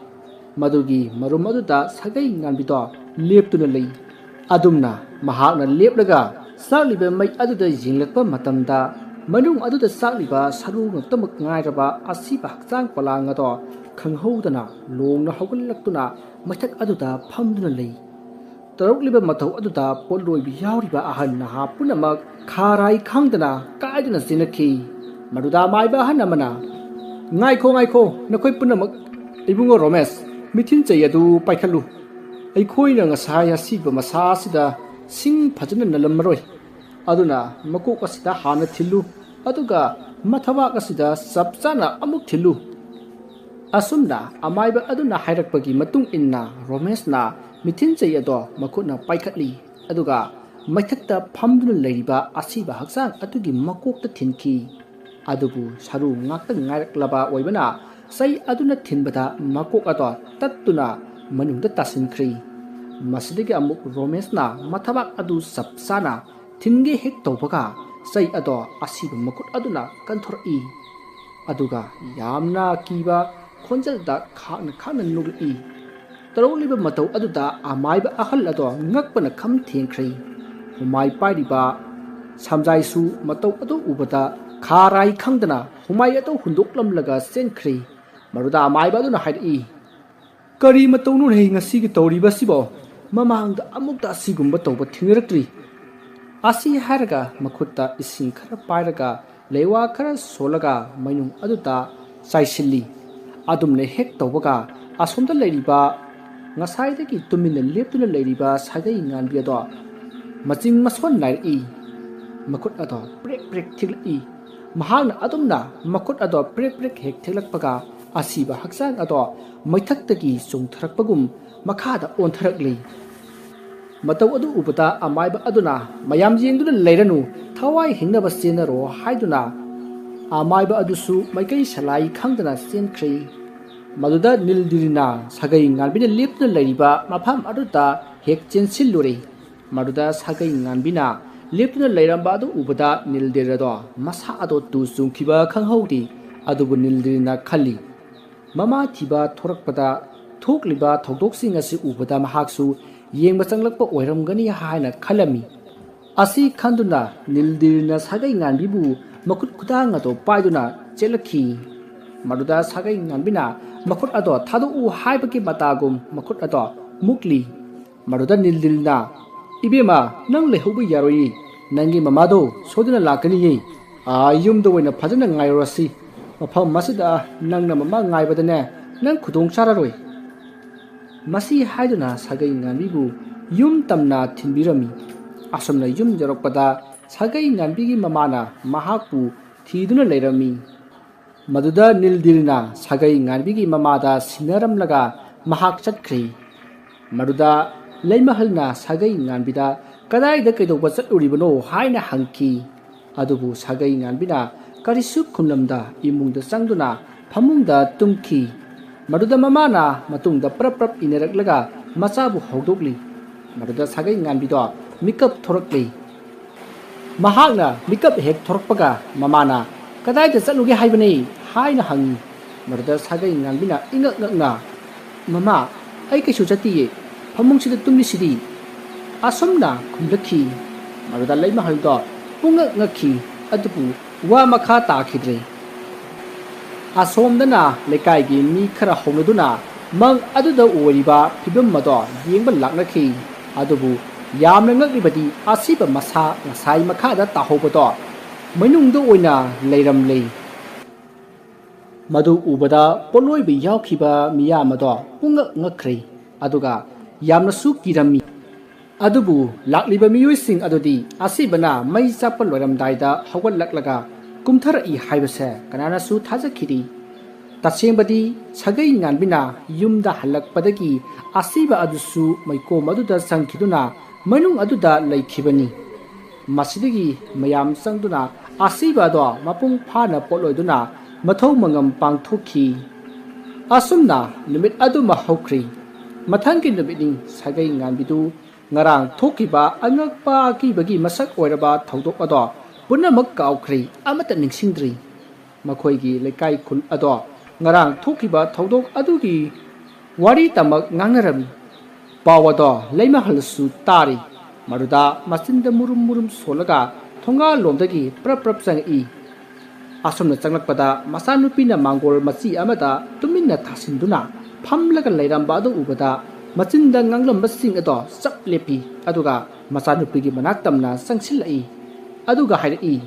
ꯃꯗꯨꯒꯤ ꯃꯔꯨꯝ ꯑꯗꯨꯗ ꯁꯥꯒꯩ ꯉꯥꯟꯕꯤꯗꯣ ꯂꯦꯞꯇꯨꯅ ꯂꯩ꯫ ꯑꯗꯨꯝꯅ ꯃꯍꯥꯛꯅ ꯂꯦꯞꯂꯒ ꯆꯥꯛꯂꯤꯕ ꯃꯩ ꯑꯗꯨꯗ ꯌꯦꯡꯂꯛꯄ ꯃꯇꯝꯗ, ꯃꯅꯨꯡ ꯑꯗꯨꯗ ꯆꯥꯛꯂꯤꯕ ꯁꯔꯨ ꯉꯥꯛꯇꯃꯛ ꯉꯥꯏꯔꯕ ꯑꯁꯤꯕ ꯍꯛꯆꯥꯡ ꯄꯂꯥꯡ ꯑꯗꯣ ꯈꯪꯍꯧꯗꯅ ꯂꯣꯡꯅ ꯍꯧꯒꯠꯂꯛꯇꯨꯅ ꯃꯩꯊꯛ ꯑꯗꯨꯗ ꯐꯝꯗꯨꯅ ꯂꯩ꯫ ꯇꯧꯔꯛꯂꯤꯕ ꯃꯇꯧ ꯑꯗꯨꯗ ꯄꯣꯠꯂꯣꯏꯕ ꯌꯥꯎꯔꯤꯕ ꯑꯍꯜ ꯅꯍꯥ ꯄꯨꯝꯅꯃꯛ ꯈꯥꯔꯥꯏ ꯈꯪꯗꯅ ꯀꯥꯏꯗꯨꯅ ꯆꯦꯟꯅꯈꯤ꯫ ꯃꯗꯨꯗ ꯃꯥꯏꯕ ꯑꯍꯜ ꯑꯃꯅ, "ꯉꯥꯏꯈꯣ, ꯉꯥꯏꯈꯣ, ꯅꯈꯣꯏ ꯄꯨꯝꯅꯃꯛ꯫ ꯏꯕꯨꯡꯉꯣ ꯔꯣꯃꯦꯁ, ꯃꯤꯊꯤꯟ ꯆꯩ ꯑꯗꯨ ꯄꯥꯏꯈꯠꯂꯨ꯫ ꯑꯩꯈꯣꯏꯅ ꯉꯁꯥꯏ ꯑꯁꯤꯕ ꯃꯁꯥ ꯑꯁꯤꯗ ꯁꯤꯡ ꯐꯖꯅ ꯅꯜꯂꯝꯃꯔꯣꯏ꯫ ꯑꯗꯨꯅ ꯃꯀꯣꯛ ꯑꯁꯤꯗ ꯍꯥꯟꯅ ꯊꯤꯜꯂꯨ, ꯑꯗꯨꯒ ꯃꯊꯕꯥꯛ ꯑꯁꯤꯗ ꯆꯞ ꯆꯥꯅ ꯑꯃꯨꯛ ꯊꯤꯜꯂꯨ꯫" ꯑꯁꯨꯝꯅ ꯑꯃꯥꯏꯕ ꯑꯗꯨꯅ ꯍꯥꯏꯔꯛꯄꯒꯤ ꯃꯇꯨꯡ ꯏꯟꯅ ꯔꯣꯃꯦꯁꯅ ꯃꯤꯊꯤꯟ ꯆꯩ ꯑꯗꯣ ꯃꯈꯨꯠꯅ ꯄꯥꯏꯈꯠꯂꯤ, ꯑꯗꯨꯒ ꯃꯩꯊꯛꯇ ꯐꯝꯗꯨꯅ ꯂꯩꯔꯤꯕ ꯑꯁꯤꯕ ꯍꯛꯆꯥꯡ ꯑꯗꯨꯒꯤ ꯃꯀꯣꯛꯇ ꯊꯤꯟꯈꯤ꯫ ꯑꯗꯨꯕꯨ ꯁꯔꯨ ꯉꯥꯛꯇ ꯉꯥꯏꯔꯛꯂꯕ ꯑꯣꯏꯕꯅ ꯆꯩ ꯑꯗꯨꯅ ꯊꯤꯟꯕꯗ ꯃꯀꯣꯛ ꯑꯗꯣ ꯇꯠꯇꯨꯅ ꯃꯅꯨꯡꯗ ꯇꯥꯁꯤꯟꯈ꯭ꯔꯤ꯫ ꯃꯁꯤꯗꯒꯤ ꯑꯃꯨꯛ ꯔꯣꯃꯦꯁꯅ ꯃꯊꯕꯥꯛ ꯑꯗꯨ ꯆꯞ ꯆꯥꯅ ꯊꯤꯟꯒꯦ ꯍꯦꯛ ꯇꯧꯕꯒ, ꯆꯩ ꯑꯗꯣ ꯑꯁꯤꯕ ꯃꯈꯨꯠ ꯑꯗꯨꯅ ꯀꯟꯊꯣꯔꯛꯏ꯫ ꯑꯗꯨꯒ ꯌꯥꯝꯅ ꯀꯤꯕ ꯈꯣꯟꯖꯦꯜꯗ ꯈꯥꯛꯅ ꯈꯥꯛꯅ ꯅꯣꯛꯂꯛꯏ꯫ ꯇꯧꯔꯛꯂꯤꯕ ꯃꯇꯧ ꯑꯗꯨꯗ ꯑꯃꯥꯏꯕ ꯑꯍꯜ ꯑꯗꯣ ꯉꯛꯄꯅ ꯈꯝ ꯊꯦꯡꯈ꯭ꯔꯦ꯫ ꯍꯨꯃꯥꯏ ꯄꯥꯏꯔꯤꯕ ꯁꯝꯖꯥꯏꯁꯨ ꯃꯇꯧ ꯑꯗꯨ ꯎꯕꯗ ꯈꯥꯔꯥꯏ ꯈꯪꯗꯅ ꯍꯨꯃꯥꯏ ꯑꯗꯨ ꯍꯨꯟꯗꯣꯛꯂꯝꯂꯒ ꯆꯦꯟꯈ꯭ꯔꯦ꯫ ꯃꯗꯨꯗ ꯑꯃꯥꯏꯕ ꯑꯗꯨꯅ ꯍꯥꯏꯔꯛꯏ, "ꯀꯔꯤ ꯃꯇꯧꯅꯣꯅꯦ ꯉꯁꯤꯒꯤ ꯇꯧꯔꯤꯕꯁꯤꯕꯣ? ꯃꯃꯥꯡꯗ ꯑꯃꯨꯛꯇ ꯑꯁꯤꯒꯨꯝꯕ ꯇꯧꯕ ꯊꯦꯡꯅꯔꯛꯇ꯭ꯔꯤ꯫" ꯑꯁꯤ ꯍꯥꯏꯔꯒ ꯃꯈꯨꯠꯇ ꯏꯁꯤꯡ ꯈꯔ ꯄꯥꯏꯔꯒ ꯂꯩꯋꯥ ꯈꯔ ꯁꯣꯜꯂꯒ ꯃꯩꯅꯨꯡ ꯑꯗꯨꯗ ꯆꯥꯏꯁꯤꯜꯂꯤ꯫ ꯑꯗꯨꯝꯅ ꯍꯦꯛ ꯇꯧꯕꯒ ꯑꯁꯣꯝꯗ ꯂꯩꯔꯤꯕ, ꯉꯁꯥꯏꯗꯒꯤ ꯇꯨꯃꯤꯟꯅ ꯂꯦꯞꯇꯨꯅ ꯂꯩꯔꯤꯕ ꯁꯥꯒꯩ ꯉꯥꯟꯕꯤ ꯑꯗꯣ ꯃꯆꯤꯡ ꯃꯁꯣꯟ ꯅꯥꯏꯔꯛꯏ꯫ ꯃꯈꯨꯠ ꯑꯗꯣ ꯄ꯭ꯔꯦꯛ ꯄ꯭ꯔꯦꯛ ꯊꯦꯛꯂꯛꯏ꯫ ꯃꯍꯥꯛꯅ ꯑꯗꯨꯝꯅ ꯃꯈꯨꯠ ꯑꯗꯣ ꯄ꯭ꯔꯦꯛ ꯄ꯭ꯔꯦꯛ ꯍꯦꯛ ꯊꯦꯛꯂꯛꯄꯒ ꯑꯁꯤꯕ ꯍꯛꯆꯥꯡ ꯑꯗꯣ ꯃꯩꯊꯛꯇꯒꯤ ꯆꯣꯡꯊꯔꯛꯄꯒꯨꯝ ꯃꯈꯥꯗ ꯑꯣꯟꯊꯔꯛꯂꯤ꯫ ꯃꯇꯧ ꯑꯗꯨ ꯎꯕꯗ ꯑꯃꯥꯏꯕ ꯑꯗꯨꯅ, "ꯃꯌꯥꯝ ꯌꯦꯡꯗꯨꯅ ꯂꯩꯔꯅꯨ, ꯊꯋꯥꯏ ꯍꯤꯡꯅꯕ ꯆꯦꯟꯅꯔꯣ" ꯍꯥꯏꯗꯨꯅ ꯑꯃꯥꯏꯕ ꯑꯗꯨꯁꯨ ꯃꯥꯏꯀꯩ ꯁꯂꯥꯏ ꯈꯪꯗꯅ ꯆꯦꯟꯈ꯭ꯔꯦ꯫ ꯃꯗꯨꯗ ꯅꯤꯜꯗꯤꯔꯤꯅ ꯁꯥꯒꯩ ꯉꯥꯟꯕꯤꯅ ꯂꯦꯞꯇꯨꯅ ꯂꯩꯔꯤꯕ ꯃꯐꯝ ꯑꯗꯨꯗ ꯍꯦꯛ ꯆꯦꯟꯁꯤꯜꯂꯨꯔꯦ꯫ ꯃꯗꯨꯗ ꯁꯥꯒꯩ ꯉꯥꯟꯕꯤꯅ ꯂꯦꯞꯇꯨꯅ ꯂꯩꯔꯝꯕ ꯑꯗꯨ ꯎꯕꯗ ꯅꯤꯜꯗꯤꯔ ꯑꯗꯣ ꯃꯁꯥ ꯑꯗꯣ ꯇꯨ ꯆꯨꯡꯈꯤꯕ ꯈꯪꯍꯧꯗꯦ꯫ ꯑꯗꯨꯕꯨ ꯅꯤꯜꯗꯤꯔꯤꯅ ꯈꯜꯂꯤ, ꯃꯃꯥ ꯊꯤꯕ ꯊꯣꯔꯛꯄꯗ ꯊꯣꯛꯂꯤꯕ ꯊꯧꯗꯣꯛꯁꯤꯡ ꯑꯁꯤ ꯎꯕꯗ ꯃꯍꯥꯛꯁꯨ ꯌꯦꯡꯕ ꯆꯪꯂꯛꯄ ꯑꯣꯏꯔꯝꯒꯅꯤ ꯍꯥꯏꯅ ꯈꯜꯂꯝꯃꯤ꯫ ꯑꯁꯤ ꯈꯟꯗꯨꯅ ꯅꯤꯜꯗꯤꯔꯅ ꯁꯥꯒꯩ ꯉꯥꯟꯕꯤꯕꯨ ꯃꯈꯨꯠ ꯈꯨꯗꯥꯡ ꯑꯗꯨ ꯄꯥꯏꯗꯨꯅ ꯆꯦꯜꯂꯛꯈꯤ꯫ ꯃꯗꯨꯗ ꯁꯥꯒꯩ ꯉꯥꯟꯕꯤꯅ ꯃꯈꯨꯠ ꯑꯗꯣ ꯊꯥꯗꯣꯛꯎ ꯍꯥꯏꯕꯒꯤ ꯃꯇꯥꯒꯨꯝ ꯃꯈꯨꯠ ꯑꯗꯣ ꯃꯨꯛꯂꯤ꯫ ꯃꯗꯨꯗ ꯅꯤꯜꯗꯤꯔꯅ, "ꯏꯕꯦꯝꯃ, ꯅꯪ ꯂꯩꯍꯧꯕ ꯌꯥꯔꯣꯏꯌꯦ꯫ ꯅꯪꯒꯤ ꯃꯃꯥꯗꯣ ꯁꯣꯏꯗꯅ ꯂꯥꯛꯀꯅꯤꯌꯦ꯫ ꯑꯥ, ꯌꯨꯝꯗ ꯑꯣꯏꯅ ꯐꯖꯅ ꯉꯥꯏꯔꯨꯔꯁꯤ꯫ ꯃꯐꯝ ꯑꯁꯤꯗ ꯅꯪꯅ ꯃꯃꯥ ꯉꯥꯏꯕꯗꯅꯦ, ꯅꯪ ꯈꯨꯗꯣꯡ ꯆꯥꯔꯔꯣꯏ꯫" ꯃꯁꯤ ꯍꯥꯏꯗꯨꯅ ꯁꯥꯒꯩ ꯉꯥꯟꯕꯤꯕꯨ ꯌꯨꯝ ꯇꯝꯅ ꯊꯤꯟꯕꯤꯔꯝꯃꯤ꯫ ꯑꯁꯨꯝꯅ ꯌꯨꯝ ꯌꯧꯔꯛꯄꯗ ꯁꯥꯒꯩ ꯉꯥꯟꯕꯤꯒꯤ ꯃꯃꯥꯅ ꯃꯍꯥꯛꯄꯨ ꯊꯤꯗꯨꯅ ꯂꯩꯔꯝꯃꯤ꯫ ꯃꯗꯨꯗ ꯅꯤꯜꯗꯤꯔꯅ ꯁꯥꯒꯩ ꯉꯥꯟꯕꯤꯒꯤ ꯃꯃꯥꯗ ꯁꯤꯟꯅꯔꯝꯂꯒ ꯃꯍꯥꯛ ꯆꯠꯈ꯭ꯔꯦ꯫ ꯃꯗꯨꯗ ꯂꯩꯃꯍꯜꯅ ꯁꯥꯒꯩ ꯉꯥꯟꯕꯤꯗ, "ꯀꯗꯥꯏꯗ ꯀꯩꯗꯧꯕ ꯆꯠꯂꯨꯔꯤꯕꯅꯣ?" ꯍꯥꯏꯅ ꯍꯪꯈꯤ꯫ ꯑꯗꯨꯕꯨ ꯁꯥꯒꯩ ꯉꯥꯟꯕꯤꯅ ꯀꯔꯤꯁꯨ ꯈꯨꯝꯂꯝꯗ ꯏꯃꯨꯡꯗ ꯆꯪꯗꯨꯅ ꯐꯃꯨꯡꯗ ꯇꯨꯝꯈꯤ꯫ ꯃꯗꯨꯗ ꯃꯃꯥꯅ ꯃꯇꯨꯡꯗ ꯄ꯭ꯔꯞ ꯄ꯭ꯔꯞ ꯏꯟꯅꯔꯛꯂꯒ ꯃꯆꯥꯕꯨ ꯍꯧꯗꯣꯛꯂꯤ꯫ ꯃꯗꯨꯗ ꯁꯥꯒꯩ ꯉꯥꯟꯕꯤꯗꯣ ꯃꯤꯀꯞ ꯊꯣꯔꯛꯂꯤ꯫ ꯃꯍꯥꯛꯅ ꯃꯤꯀꯞ ꯍꯦꯛ ꯊꯣꯔꯛꯄꯒ ꯃꯃꯥꯅ "ꯀꯗꯥꯏꯗ ꯆꯠꯂꯨꯒꯦ ꯍꯥꯏꯕꯅꯤ?" ꯍꯥꯏꯅ ꯍꯪꯉꯤ꯫ ꯃꯗꯨꯗ ꯁꯥꯒꯩ ꯉꯥꯟꯕꯤꯅ ꯏꯉꯛ ꯉꯛꯅ, "ꯃꯃꯥ, ꯑꯩ ꯀꯩꯁꯨ ꯆꯠꯇꯤꯌꯦ, ꯐꯃꯨꯡꯁꯤꯗ ꯇꯨꯝꯂꯤꯁꯤꯗꯤ"꯫ ꯑꯁꯨꯝꯅ ꯈꯨꯝꯂꯛꯈꯤ꯫ ꯃꯗꯨꯗ ꯂꯩꯃꯍꯜꯗꯣ ꯄꯨꯡꯉꯛ ꯉꯛꯈꯤ, ꯑꯗꯨꯕꯨ ꯋꯥ ꯃꯈꯥ ꯇꯥꯈꯤꯗ꯭ꯔꯦ꯫ ꯑꯁꯣꯝꯗꯅ ꯂꯩꯀꯥꯏꯒꯤ ꯃꯤ ꯈꯔ ꯍꯧꯅꯗꯨꯅ ꯃꯪ ꯑꯗꯨꯗ ꯑꯣꯏꯔꯤꯕ ꯐꯤꯕꯝ ꯑꯗꯣ ꯌꯦꯡꯕ ꯂꯥꯛꯅꯈꯤ꯫ ꯑꯗꯨꯕꯨ ꯌꯥꯝꯅ ꯉꯛꯂꯤꯕꯗꯤ ꯑꯁꯤꯕ ꯃꯁꯥ ꯉꯁꯥꯏ ꯃꯈꯥꯗ ꯇꯥꯍꯧꯕꯗꯣ ꯃꯅꯨꯡꯗ ꯑꯣꯏꯅ ꯂꯩꯔꯝꯂꯦ꯫ ꯃꯗꯨ ꯎꯕꯗ ꯄꯣꯠꯂꯣꯏꯕ ꯌꯥꯎꯈꯤꯕ ꯃꯤꯌꯥꯝ ꯑꯗꯣ ꯄꯨꯡꯉꯛ ꯉꯛꯈ꯭ꯔꯦ, ꯑꯗꯨꯒ ꯌꯥꯝꯅꯁꯨ ꯀꯤꯔꯝꯃꯤ꯫ ꯑꯗꯨꯕꯨ ꯂꯥꯛꯂꯤꯕ ꯃꯤꯑꯣꯏꯁꯤꯡ ꯑꯗꯨꯗꯤ ꯑꯁꯤꯕꯅ ꯃꯩ ꯆꯥꯛꯄ ꯂꯣꯏꯔꯝꯗꯥꯏꯗ ꯍꯧꯒꯠꯂꯛꯂꯒ ꯀꯨꯝꯊꯔꯛꯏ ꯍꯥꯏꯕꯁꯦ ꯀꯅꯥꯅꯁꯨ ꯊꯥꯖꯈꯤꯗꯦ꯫ ꯇꯁꯦꯡꯕꯗꯤ ꯁꯥꯒꯩ ꯉꯥꯟꯕꯤꯅ ꯌꯨꯝꯗ ꯍꯜꯂꯛꯄꯗꯒꯤ ꯑꯁꯤꯕ ꯑꯗꯨꯁꯨ ꯃꯩꯀꯣꯝ ꯑꯗꯨꯗ ꯆꯪꯈꯤꯗꯨꯅ ꯃꯅꯨꯡ ꯑꯗꯨꯗ ꯂꯩꯈꯤꯕꯅꯤ꯫ ꯃꯁꯤꯗꯒꯤ ꯃꯌꯥꯝ ꯆꯪꯗꯨꯅ ꯑꯁꯤꯕ ꯑꯗꯣ ꯃꯄꯨꯡ ꯐꯥꯅ ꯄꯣꯠꯂꯣꯏꯗꯨꯅ ꯃꯊꯧ ꯃꯉꯝ ꯄꯥꯡꯊꯣꯛꯈꯤ꯫ ꯑꯁꯨꯝꯅ ꯅꯨꯃꯤꯠ ꯑꯗꯨꯃ ꯍꯧꯈ꯭ꯔꯤ꯫ ꯃꯊꯪꯒꯤ ꯅꯨꯃꯤꯠꯅꯤ ꯁꯥꯒꯩ ꯉꯥꯟꯕꯤꯗꯨ ꯉꯔꯥꯡ ꯊꯣꯛꯈꯤꯕ ꯑꯉꯛꯄ ꯑꯀꯤꯕꯒꯤ ꯃꯁꯛ ꯑꯣꯏꯔꯕ ꯊꯧꯗꯣꯛ ꯑꯗꯣ ꯄꯨꯝꯅꯃꯛ ꯀꯥꯎꯈ꯭ꯔꯦ, ꯑꯃꯠꯇ ꯅꯤꯡꯁꯤꯡꯗ꯭ꯔꯤ꯫ ꯃꯈꯣꯏꯒꯤ ꯂꯩꯀꯥꯏ ꯈꯨꯜ ꯑꯗꯣ ꯉꯔꯥꯡ ꯊꯣꯛꯈꯤꯕ ꯊꯧꯗꯣꯛ ꯑꯗꯨꯒꯤ ꯋꯥꯔꯤ ꯇꯝꯃꯛ ꯉꯥꯡꯅꯔꯝꯃꯤ꯫ ꯄꯥꯎ ꯑꯗꯣ ꯂꯩꯃꯍꯜꯁꯨ ꯇꯥꯔꯤ꯫ ꯃꯗꯨꯗ ꯃꯆꯤꯟꯗ ꯃꯨꯔꯨꯝ ꯃꯨꯔꯨꯝ ꯁꯣꯜꯂꯒ ꯊꯣꯡꯒꯥꯜꯂꯣꯝꯗꯒꯤ ꯄ꯭ꯔꯞ ꯄ꯭ꯔꯞ ꯆꯪꯉꯛꯏ꯫ ꯑꯁꯨꯝꯅ ꯆꯪꯂꯛꯄꯗ ꯃꯆꯥꯅꯨꯄꯤꯅ ꯃꯥꯡꯒꯣꯜ ꯃꯆꯤ ꯑꯃꯗ ꯇꯨꯃꯤꯟꯅ ꯊꯥꯁꯤꯟꯗꯨꯅ ꯐꯝꯂꯒ ꯂꯩꯔꯝꯕ ꯑꯗꯨ ꯎꯕꯗ ꯃꯆꯤꯟꯗ ꯉꯥꯡꯂꯝꯕꯁꯤꯡ ꯑꯗꯣ ꯆꯞ ꯂꯦꯞꯄꯤ, ꯑꯗꯨꯒ ꯃꯆꯥꯅꯨꯄꯤꯒꯤ ꯃꯅꯥꯛ ꯇꯝꯅ ꯆꯪꯁꯤꯜꯂꯛꯏ꯫ ꯑꯗꯨꯒ ꯍꯥꯏꯔꯛꯏ,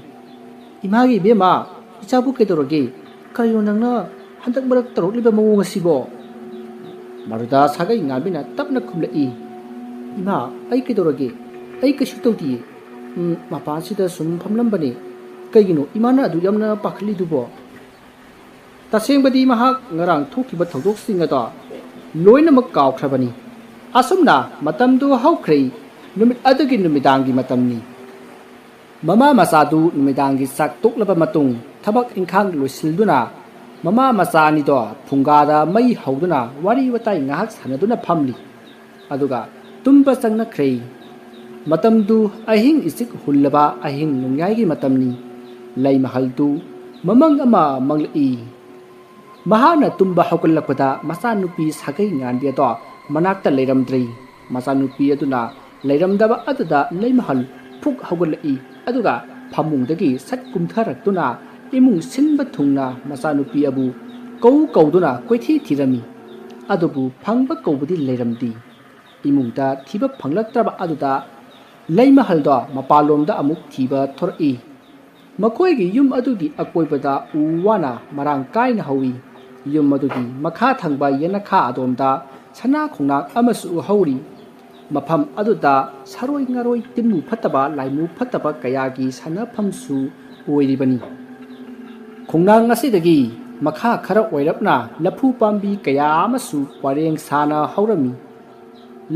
"ꯏꯃꯥꯒꯤ ꯏꯕꯦꯝꯃ, ꯏꯆꯥꯕꯨ ꯀꯩꯗꯧꯔꯒꯦ? ꯀꯔꯤꯅꯣ ꯅꯪꯅ ꯍꯟꯗꯛ ꯃꯔꯛ ꯇꯧꯔꯛꯂꯤꯕ ꯃꯑꯣꯡ ꯑꯁꯤꯕꯣ?" ꯃꯗꯨꯗ ꯁꯥꯒꯩ ꯉꯥꯟꯕꯤꯅ ꯇꯞꯅ ꯈꯨꯝꯂꯛꯏ, "ꯏꯃꯥ, ꯑꯩ ꯀꯩꯗꯧꯔꯒꯦ? ꯑꯩ ꯀꯩꯁꯨ ꯇꯧꯗꯤꯌꯦ꯫ ꯎꯝ, ꯃꯄꯥꯟꯁꯤꯗ ꯁꯨꯝ ꯐꯝꯂꯝꯕꯅꯦ꯫ ꯀꯩꯒꯤꯅꯣ ꯏꯃꯥꯅ ꯑꯗꯨ ꯌꯥꯝꯅ ꯄꯥꯈꯠꯂꯤꯗꯨꯕꯣ?" ꯇꯁꯦꯡꯕꯗꯤ ꯃꯍꯥꯛ ꯉꯔꯥꯡ ꯊꯣꯛꯈꯤꯕ ꯊꯧꯗꯣꯛꯁꯤꯡ ꯑꯗꯣ ꯂꯣꯏꯅꯃꯛ ꯀꯥꯎꯈ꯭ꯔꯕꯅꯤ꯫ ꯑꯁꯨꯝꯅ ꯃꯇꯝꯗꯨ ꯍꯧꯈ꯭ꯔꯦ꯫ ꯅꯨꯃꯤꯠ ꯑꯗꯨꯒꯤ ꯅꯨꯃꯤꯗꯥꯡꯒꯤ ꯃꯇꯝꯅꯤ꯫ ꯃꯃꯥ ꯃꯆꯥꯗꯨ ꯅꯨꯃꯤꯗꯥꯡꯒꯤ ꯆꯥꯛ ꯇꯣꯛꯂꯕ ꯃꯇꯨꯡ ꯊꯕꯛ ꯏꯪꯈꯥꯡ ꯂꯣꯏꯁꯤꯟꯗꯨꯅ ꯃꯃꯥ ꯃꯆꯥ ꯑꯅꯤꯗꯣ ꯐꯨꯡꯒꯥꯗ ꯃꯩ ꯍꯧꯗꯨꯅ ꯋꯥꯔꯤ ꯋꯥꯇꯥꯏ ꯉꯥꯏꯍꯥꯛ ꯁꯥꯟꯅꯗꯨꯅ ꯐꯝꯂꯤ꯫ ꯑꯗꯨꯒ ꯇꯨꯝꯕ ꯆꯪꯅꯈ꯭ꯔꯦ꯫ ꯃꯇꯝꯗꯨ ꯑꯍꯤꯡ ꯏꯆꯤꯛ ꯍꯨꯜꯂꯕ ꯑꯍꯤꯡ ꯅꯣꯡꯌꯥꯏꯒꯤ ꯃꯇꯝꯅꯤ꯫ ꯂꯩꯃꯍꯜꯗꯨ ꯃꯃꯪ ꯑꯃ ꯃꯪꯂꯛꯏ꯫ ꯃꯍꯥꯛꯅ ꯇꯨꯝꯕ ꯍꯧꯒꯠꯂꯛꯄꯗ ꯃꯆꯥꯅꯨꯄꯤ ꯁꯥꯒꯩ ꯉꯥꯟꯕꯤ ꯑꯗꯣ ꯃꯅꯥꯛꯇ ꯂꯩꯔꯝꯗ꯭ꯔꯦ꯫ ꯃꯆꯥꯅꯨꯄꯤ ꯑꯗꯨꯅ ꯂꯩꯔꯝꯗꯕ ꯑꯗꯨꯗ ꯂꯩꯃꯍꯜ ꯐꯨꯛ ꯍꯧꯒꯠꯂꯛꯏ꯫ ꯑꯗꯨꯒ ꯐꯃꯨꯡꯗꯒꯤ ꯁꯠ ꯀꯨꯝꯊꯔꯛꯇꯨꯅ ꯏꯃꯨꯡ ꯁꯤꯟꯕ ꯊꯨꯡꯅ ꯃꯆꯥꯅꯨꯄꯤ ꯑꯕꯨ ꯀꯧ ꯀꯧꯗꯨꯅ ꯀꯣꯏꯊꯤ ꯊꯤꯔꯝꯃꯤ꯫ ꯑꯗꯨꯕꯨ ꯐꯪꯕ ꯀꯧꯕꯗꯤ ꯂꯩꯔꯝꯗꯦ꯫ ꯏꯃꯨꯡꯗ ꯊꯤꯕ ꯐꯪꯂꯛꯇ꯭ꯔꯕ ꯑꯗꯨꯗ ꯂꯩꯃꯍꯜꯗꯣ ꯃꯄꯥꯟꯂꯣꯝꯗ ꯑꯃꯨꯛ ꯊꯤꯕ ꯊꯣꯔꯛꯏ꯫ ꯃꯈꯣꯏꯒꯤ ꯌꯨꯝ ꯑꯗꯨꯒꯤ ꯑꯀꯣꯏꯕꯗ ꯎ ꯋꯥꯅ ꯃꯔꯥꯡ ꯀꯥꯏꯅ ꯍꯧꯏ꯫ ꯌꯨꯝ ꯑꯗꯨꯒꯤ ꯃꯈꯥ ꯊꯪꯕ ꯌꯦꯅꯈꯥ ꯑꯗꯣꯝꯗ ꯁꯅꯥ ꯈꯣꯡꯅꯥꯡ ꯑꯃꯁꯨ ꯍꯧꯔꯤ꯫ ꯃꯐꯝ ꯑꯗꯨꯗ ꯁꯥꯔꯣꯏ ꯉꯥꯔꯣꯏ, ꯇꯤꯟꯃꯨ ꯐꯠꯇꯕ, ꯂꯥꯏꯃꯨ ꯐꯠꯇꯕ ꯀꯌꯥꯒꯤ ꯁꯥꯟꯅꯐꯝꯁꯨ ꯑꯣꯏꯔꯤꯕꯅꯤ꯫ ꯈꯣꯡꯅꯥꯡ ꯑꯁꯤꯗꯒꯤ ꯃꯈꯥ ꯈꯔ ꯑꯣꯏꯔꯞꯅ ꯂꯐꯨ ꯄꯥꯝꯕꯤ ꯀꯌꯥ ꯑꯃꯁꯨ ꯄꯔꯦꯡ ꯁꯥꯅ ꯍꯧꯔꯝꯃꯤ꯫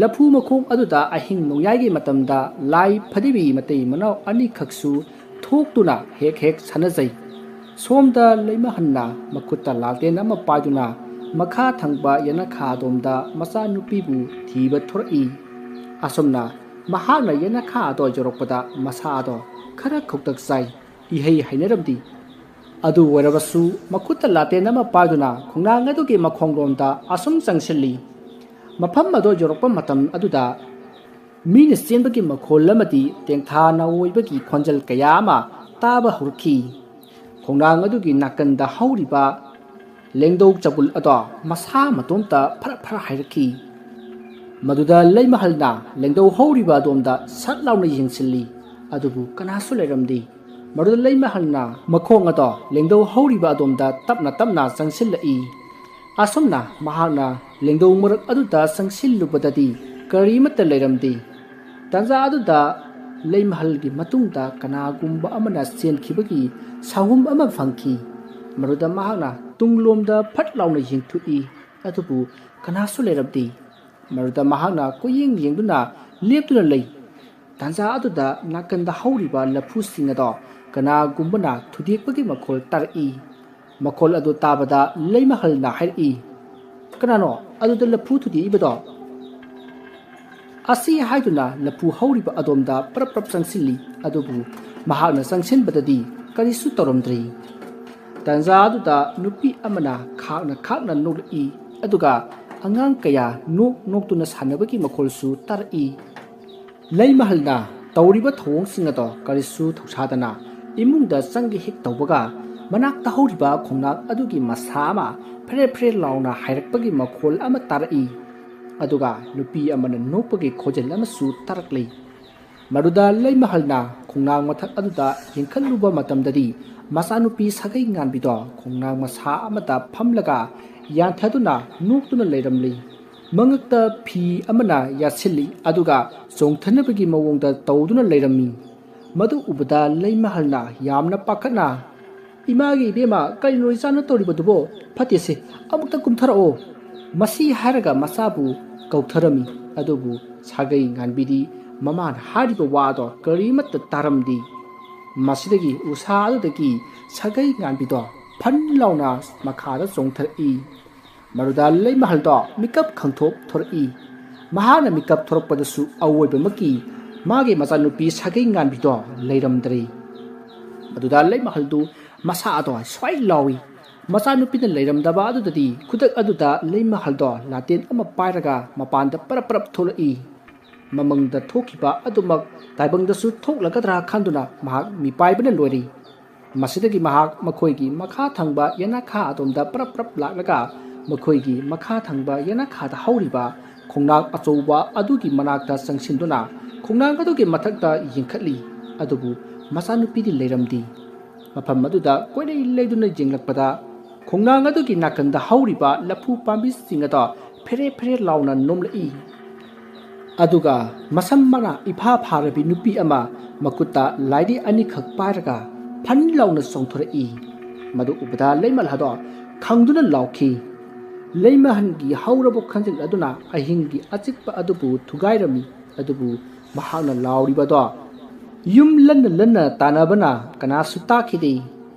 ꯂꯐꯨ ꯃꯈꯣꯡ ꯑꯗꯨꯗ ꯑꯍꯤꯡ ꯅꯣꯡꯌꯥꯏꯒꯤ ꯃꯇꯝꯗ ꯂꯥꯏ ꯐꯗꯤꯕꯤ ꯃꯇꯩ ꯃꯅꯥꯎ ꯑꯅꯤꯈꯛꯁꯨ ꯊꯣꯛꯇꯨꯅ ꯍꯦꯛ ꯍꯦꯛ ꯁꯥꯟꯅꯖꯩ꯫ ꯁꯣꯝꯗ ꯂꯩꯃꯍꯟꯅ ꯃꯈꯨꯠꯇ ꯂꯥꯜꯇꯦꯟ ꯑꯃ ꯄꯥꯏꯗꯨꯅ ꯃꯈꯥ ꯊꯪꯕ ꯌꯦꯅꯈꯥ ꯑꯗꯣꯝꯗ ꯃꯆꯥꯅꯨꯄꯤꯕꯨ ꯊꯤꯕ ꯊꯣꯔꯛꯏ꯫ ꯑꯁꯨꯝꯅ ꯃꯍꯥꯛꯅ ꯌꯦꯅꯈꯥ ꯑꯗꯣ ꯌꯧꯔꯛꯄꯗ ꯃꯁꯥ ꯑꯗꯣ ꯈꯔ ꯈꯧꯇꯛ ꯆꯥꯏ, ꯏꯍꯩ ꯍꯩꯅꯔꯝꯗꯦ꯫ ꯑꯗꯨ ꯑꯣꯏꯔꯕꯁꯨ ꯃꯈꯨꯠꯇ ꯂꯥꯇꯦꯟ ꯑꯃ ꯄꯥꯏꯗꯨꯅ ꯈꯣꯡꯅꯥꯡ ꯑꯗꯨꯒꯤ ꯃꯈꯣꯡꯂꯣꯝꯗ ꯑꯁꯨꯝ ꯆꯪꯁꯤꯜꯂꯤ꯫ ꯃꯐꯝ ꯑꯗꯨ ꯌꯧꯔꯛꯄ ꯃꯇꯝ ꯑꯗꯨꯗ ꯃꯤꯅ ꯆꯦꯟꯕꯒꯤ ꯃꯈꯣꯜ ꯑꯃꯗꯤ ꯇꯦꯡꯊꯥ ꯅꯥꯑꯣꯏꯕꯒꯤ ꯈꯣꯟꯖꯦꯜ ꯀꯌꯥ ꯑꯃ ꯇꯥꯕ ꯍꯧꯔꯛꯈꯤ꯫ ꯈꯣꯡꯅꯥꯡ ꯑꯗꯨꯒꯤ ꯅꯥꯀꯟꯗ ꯍꯧꯔꯤꯕ ꯂꯦꯡꯗꯧ ꯆꯕꯨꯜ ꯑꯗꯣ ꯃꯁꯥ ꯃꯇꯣꯝꯇ ꯐꯔꯛ ꯐꯔꯛ ꯍꯥꯏꯔꯛꯈꯤ꯫ ꯃꯗꯨꯗ ꯂꯩꯃꯍꯜꯅ ꯂꯦꯡꯗꯧ ꯍꯧꯔꯤꯕ ꯑꯗꯣꯝꯗ ꯁꯠ ꯂꯥꯎꯅ ꯌꯦꯡꯁꯤꯜꯂꯤ, ꯑꯗꯨꯕꯨ ꯀꯅꯥꯁꯨ ꯂꯩꯔꯝꯗꯦ꯫ ꯃꯗꯨꯗ ꯂꯩꯃꯍꯜꯅ ꯃꯈꯣꯡ ꯑꯗꯣ ꯂꯦꯡꯗꯧ ꯍꯧꯔꯤꯕ ꯑꯗꯣꯝꯗ ꯇꯞꯅ ꯇꯞꯅ ꯆꯪꯁꯤꯜꯂꯛꯏ꯫ ꯑꯁꯨꯝꯅ ꯃꯍꯥꯛꯅ ꯂꯦꯡꯗꯧ ꯃꯔꯛ ꯑꯗꯨꯗ ꯆꯪꯁꯤꯜꯂꯨꯕꯗꯗꯤ ꯀꯔꯤꯃꯠꯇ ꯂꯩꯔꯝꯗꯦ꯫ ꯇꯥꯟꯖꯥ ꯑꯗꯨꯗ ꯂꯩꯃꯍꯜꯒꯤ ꯃꯇꯨꯡꯗ ꯀꯅꯥꯒꯨꯝꯕ ꯑꯃꯅ ꯆꯦꯟꯈꯤꯕꯒꯤ ꯁꯥꯍꯨꯝ ꯑꯃ ꯐꯪꯈꯤ꯫ ꯃꯗꯨꯗ ꯃꯍꯥꯛꯅ ꯇꯨꯡꯂꯣꯝꯗ ꯐꯠ ꯂꯥꯎꯅ ꯌꯦꯡꯊꯣꯛꯏ, ꯑꯗꯨꯕꯨ ꯀꯅꯥꯁꯨ ꯂꯩꯔꯝꯗꯦ꯫ ꯃꯗꯨꯗ ꯃꯍꯥꯛꯅ ꯀꯣꯏꯌꯦꯡ ꯌꯦꯡꯗꯨꯅ ꯂꯦꯞꯇꯨꯅ ꯂꯩ꯫ ꯇꯥꯟꯖꯥ ꯑꯗꯨꯗ ꯅꯥꯀꯟꯗ ꯍꯧꯔꯤꯕ ꯂꯐꯨꯁꯤꯡ ꯑꯗꯣ ꯀꯅꯥꯒꯨꯝꯕꯅ ꯊꯨꯗꯦꯛꯄꯒꯤ ꯃꯈꯣꯜ ꯇꯥꯔꯛꯏ꯫ ꯃꯈꯣꯜ ꯑꯗꯨ ꯇꯥꯕꯗ ꯂꯩꯃꯍꯜꯅ ꯍꯥꯏꯔꯛꯏ, "ꯀꯅꯥꯅꯣ ꯑꯗꯨꯗ ꯂꯐꯨ ꯊꯨꯗꯦꯛꯏꯕꯗꯣ?" ꯑꯁꯤ ꯍꯥꯏꯗꯨꯅ ꯂꯐꯨ ꯍꯧꯔꯤꯕ ꯑꯗꯣꯝꯗ ꯄꯔꯞ ꯄꯔꯞ ꯆꯪꯁꯤꯜꯂꯤ꯫ ꯑꯗꯨꯕꯨ ꯃꯍꯥꯛꯅ ꯆꯪꯁꯤꯟꯕꯗꯗꯤ ꯀꯔꯤꯁꯨ ꯇꯧꯔꯝꯗ꯭ꯔꯤ꯫ ꯇꯟꯖꯥ ꯑꯗꯨꯗ ꯅꯨꯄꯤ ꯑꯃꯅ ꯈꯥꯛꯅ ꯈꯥꯛꯅ ꯅꯣꯛꯂꯛꯏ꯫ ꯑꯗꯨꯒ ꯑꯉꯥꯡ ꯀꯌꯥ ꯅꯣꯛ ꯅꯣꯛꯇꯨꯅ ꯁꯥꯟꯅꯕꯒꯤ ꯃꯈꯣꯜꯁꯨ ꯇꯥꯔꯛꯏ꯫ ꯂꯩꯃꯍꯜꯅ ꯇꯧꯔꯤꯕ ꯊꯧꯑꯣꯡꯁꯤꯡ ꯑꯗꯣ ꯀꯔꯤꯁꯨ ꯊꯧꯁꯥꯗꯅ ꯏꯃꯨꯡꯗ ꯆꯪꯒꯦ ꯍꯦꯛ ꯇꯧꯕꯒ, ꯃꯅꯥꯛꯇ ꯍꯧꯔꯤꯕ ꯈꯣꯡꯅꯥꯡ ꯑꯗꯨꯒꯤ ꯃꯁꯥ ꯑꯃ ꯐꯦꯔꯦ ꯐꯦꯔꯦ ꯂꯥꯎꯅ ꯍꯥꯏꯔꯛꯄꯒꯤ ꯃꯈꯣꯜ ꯑꯃ ꯇꯥꯔꯛꯏ꯫ ꯑꯗꯨꯒ ꯅꯨꯄꯤ ꯑꯃꯅ ꯅꯣꯛꯄꯒꯤ ꯈꯣꯟꯖꯦꯜ ꯑꯃꯁꯨ ꯇꯥꯔꯛꯂꯤ꯫ ꯃꯗꯨꯗ ꯂꯩꯃꯍꯜꯅ ꯈꯣꯡꯅꯥꯡ ꯃꯊꯛ ꯑꯗꯨꯗ ꯌꯦꯡꯈꯠꯂꯨꯕ ꯃꯇꯝꯗꯗꯤ, ꯃꯆꯥꯅꯨꯄꯤ ꯁꯥꯒꯩ ꯉꯥꯟꯕꯤꯗꯣ ꯈꯣꯡꯅꯥꯡ ꯃꯁꯥ ꯑꯃꯗ ꯐꯝꯂꯒ ꯌꯥꯟꯊꯗꯨꯅ ꯅꯣꯛꯇꯨꯅ ꯂꯩꯔꯝꯂꯤ꯫ ꯃꯉꯛꯇ ꯐꯤ ꯑꯃꯅ ꯌꯥꯠꯁꯤꯜꯂꯤ, ꯑꯗꯨꯒ ꯆꯣꯡꯊꯅꯕꯒꯤ ꯃꯑꯣꯡꯗ ꯇꯧꯗꯨꯅ ꯂꯩꯔꯝꯃꯤ꯫ ꯃꯗꯨ ꯎꯕꯗ ꯂꯩꯃꯍꯜꯅ ꯌꯥꯝꯅ ꯄꯥꯈꯠꯅ, "ꯏꯃꯥꯒꯤ ꯏꯕꯦꯝꯃ, ꯀꯔꯤꯅꯣ ꯏꯆꯥꯅ ꯇꯧꯔꯤꯕꯗꯨꯕꯣ? ꯐꯠꯇꯦꯁꯦ, ꯑꯃꯨꯛꯇ ꯀꯨꯝꯊꯔꯛꯑꯣ꯫" ꯃꯁꯤ ꯍꯥꯏꯔꯒ ꯃꯆꯥꯕꯨ ꯀꯧꯊꯔꯝꯃꯤ꯫ ꯑꯗꯨꯕꯨ ꯁꯥꯒꯩ ꯉꯥꯟꯕꯤꯗꯤ ꯃꯃꯥꯅ ꯍꯥꯏꯔꯤꯕ ꯋꯥꯗꯣ ꯀꯔꯤꯃꯠꯇ ꯇꯥꯔꯝꯗꯦ꯫ ꯃꯁꯤꯗꯒꯤ ꯎꯁꯥ ꯑꯗꯨꯗꯒꯤ ꯁꯥꯒꯩ ꯉꯥꯟꯕꯤꯗꯣ ꯐꯟ ꯂꯥꯎꯅ ꯃꯈꯥꯗ ꯆꯣꯡꯊꯔꯛꯏ꯫ ꯃꯗꯨꯗ ꯂꯩꯃꯍꯜꯗꯣ ꯃꯤꯀꯞ ꯈꯪꯊꯣꯛ ꯊꯣꯔꯛꯏ꯫ ꯃꯍꯥꯛꯅ ꯃꯤꯀꯞ ꯊꯣꯔꯛꯄꯗꯁꯨ ꯑꯋꯣꯏꯕꯃꯛꯀꯤ ꯃꯥꯒꯤ ꯃꯆꯥꯅꯨꯄꯤ ꯁꯥꯒꯩ ꯉꯥꯟꯕꯤꯗꯣ ꯂꯩꯔꯝꯗ꯭ꯔꯦ꯫ ꯃꯗꯨꯗ ꯂꯩꯃꯍꯜꯗꯨ ꯃꯁꯥ ꯑꯗꯣ ꯁ꯭ꯋꯥꯏ ꯂꯥꯎꯏ꯫ ꯃꯆꯥꯅꯨꯄꯤꯅ ꯂꯩꯔꯝꯗꯕ ꯑꯗꯨꯗꯗꯤ ꯈꯨꯗꯛ ꯑꯗꯨꯗ ꯂꯩꯃꯍꯜꯗꯣ ꯂꯥꯇꯦꯟ ꯑꯃ ꯄꯥꯏꯔꯒ ꯃꯄꯥꯟꯗ ꯄꯔꯞ ꯄꯔꯞ ꯊꯣꯛꯂꯛꯏ꯫ ꯃꯃꯪꯗ ꯊꯣꯛꯈꯤꯕ ꯑꯗꯨꯃꯛ ꯇꯥꯏꯕꯪꯗꯁꯨ ꯊꯣꯛꯂꯒꯗ꯭ꯔꯥ ꯈꯟꯗꯨꯅ ꯃꯍꯥꯛ ꯃꯤꯄꯥꯏꯕꯅ ꯂꯣꯏꯔꯤ꯫ ꯃꯁꯤꯗꯒꯤ ꯃꯍꯥꯛ ꯃꯈꯣꯏꯒꯤ ꯃꯈꯥ ꯊꯪꯕ ꯌꯦꯅꯥꯈꯥ ꯑꯗꯣꯝꯗ ꯄꯔꯞ ꯄꯔꯞ ꯂꯥꯛꯂꯒ ꯃꯈꯣꯏꯒꯤ ꯃꯈꯥ ꯊꯪꯕ ꯌꯦꯅꯥꯈꯥꯗ ꯍꯧꯔꯤꯕ ꯈꯣꯡꯅꯥꯡ ꯑꯆꯧꯕ ꯑꯗꯨꯒꯤ ꯃꯅꯥꯛꯇ ꯆꯪꯁꯤꯟꯗꯨꯅ ꯈꯣꯡꯅꯥꯡ ꯑꯗꯨꯒꯤ ꯃꯊꯛꯇ ꯌꯦꯡꯈꯠꯂꯤ꯫ ꯑꯗꯨꯕꯨ ꯃꯆꯥꯅꯨꯄꯤꯗꯤ ꯂꯩꯔꯝꯗꯦ꯫ ꯃꯐꯝ ꯑꯗꯨꯗ ꯀꯣꯏꯂꯩ ꯂꯩꯗꯨꯅ ꯌꯦꯡꯂꯛꯄꯗ ꯈꯣꯡꯅꯥꯡ ꯑꯗꯨꯒꯤ ꯅꯥꯀꯟꯗ ꯍꯧꯔꯤꯕ ꯂꯐꯨ ꯄꯥꯝꯕꯤꯁꯤꯡ ꯑꯗꯣ ꯐꯦꯔꯦ ꯐꯦꯔꯦ ꯂꯥꯎꯅ ꯅꯣꯝꯂꯛꯏ꯫ ꯑꯗꯨꯒ ꯃꯁꯝ ꯃꯅꯥ ꯏꯐꯥ ꯐꯥꯔꯕꯤ ꯅꯨꯄꯤ ꯑꯃ ꯃꯈꯨꯠꯇ ꯂꯥꯏꯔꯤ ꯑꯅꯤꯈꯛ ꯄꯥꯏꯔꯒ ꯐꯟ ꯂꯥꯎꯅ ꯆꯣꯡꯊꯣꯔꯛꯏ꯫ ꯃꯗꯨ ꯎꯕꯗ ꯂꯩꯃꯍꯜ ꯑꯗꯣ ꯈꯪꯗꯨꯅ ꯂꯥꯎꯈꯤ꯫ ꯂꯩꯃꯍꯜꯒꯤ ꯍꯧꯔꯕ ꯈꯣꯟꯖꯦꯜ ꯑꯗꯨꯅ ꯑꯍꯤꯡꯒꯤ ꯑꯆꯤꯛꯄ ꯑꯗꯨꯕꯨ ꯊꯨꯒꯥꯏꯔꯝꯃꯤ꯫ ꯑꯗꯨꯕꯨ ꯃꯍꯥꯛꯅ ꯂꯥꯎꯔꯤꯕꯗꯣ ꯌꯨꯝ ꯂꯟꯅ ꯂꯟꯅ ꯇꯥꯟꯅꯕꯅ ꯀꯅꯥꯁꯨ ꯇꯥꯈꯤꯗꯦ꯫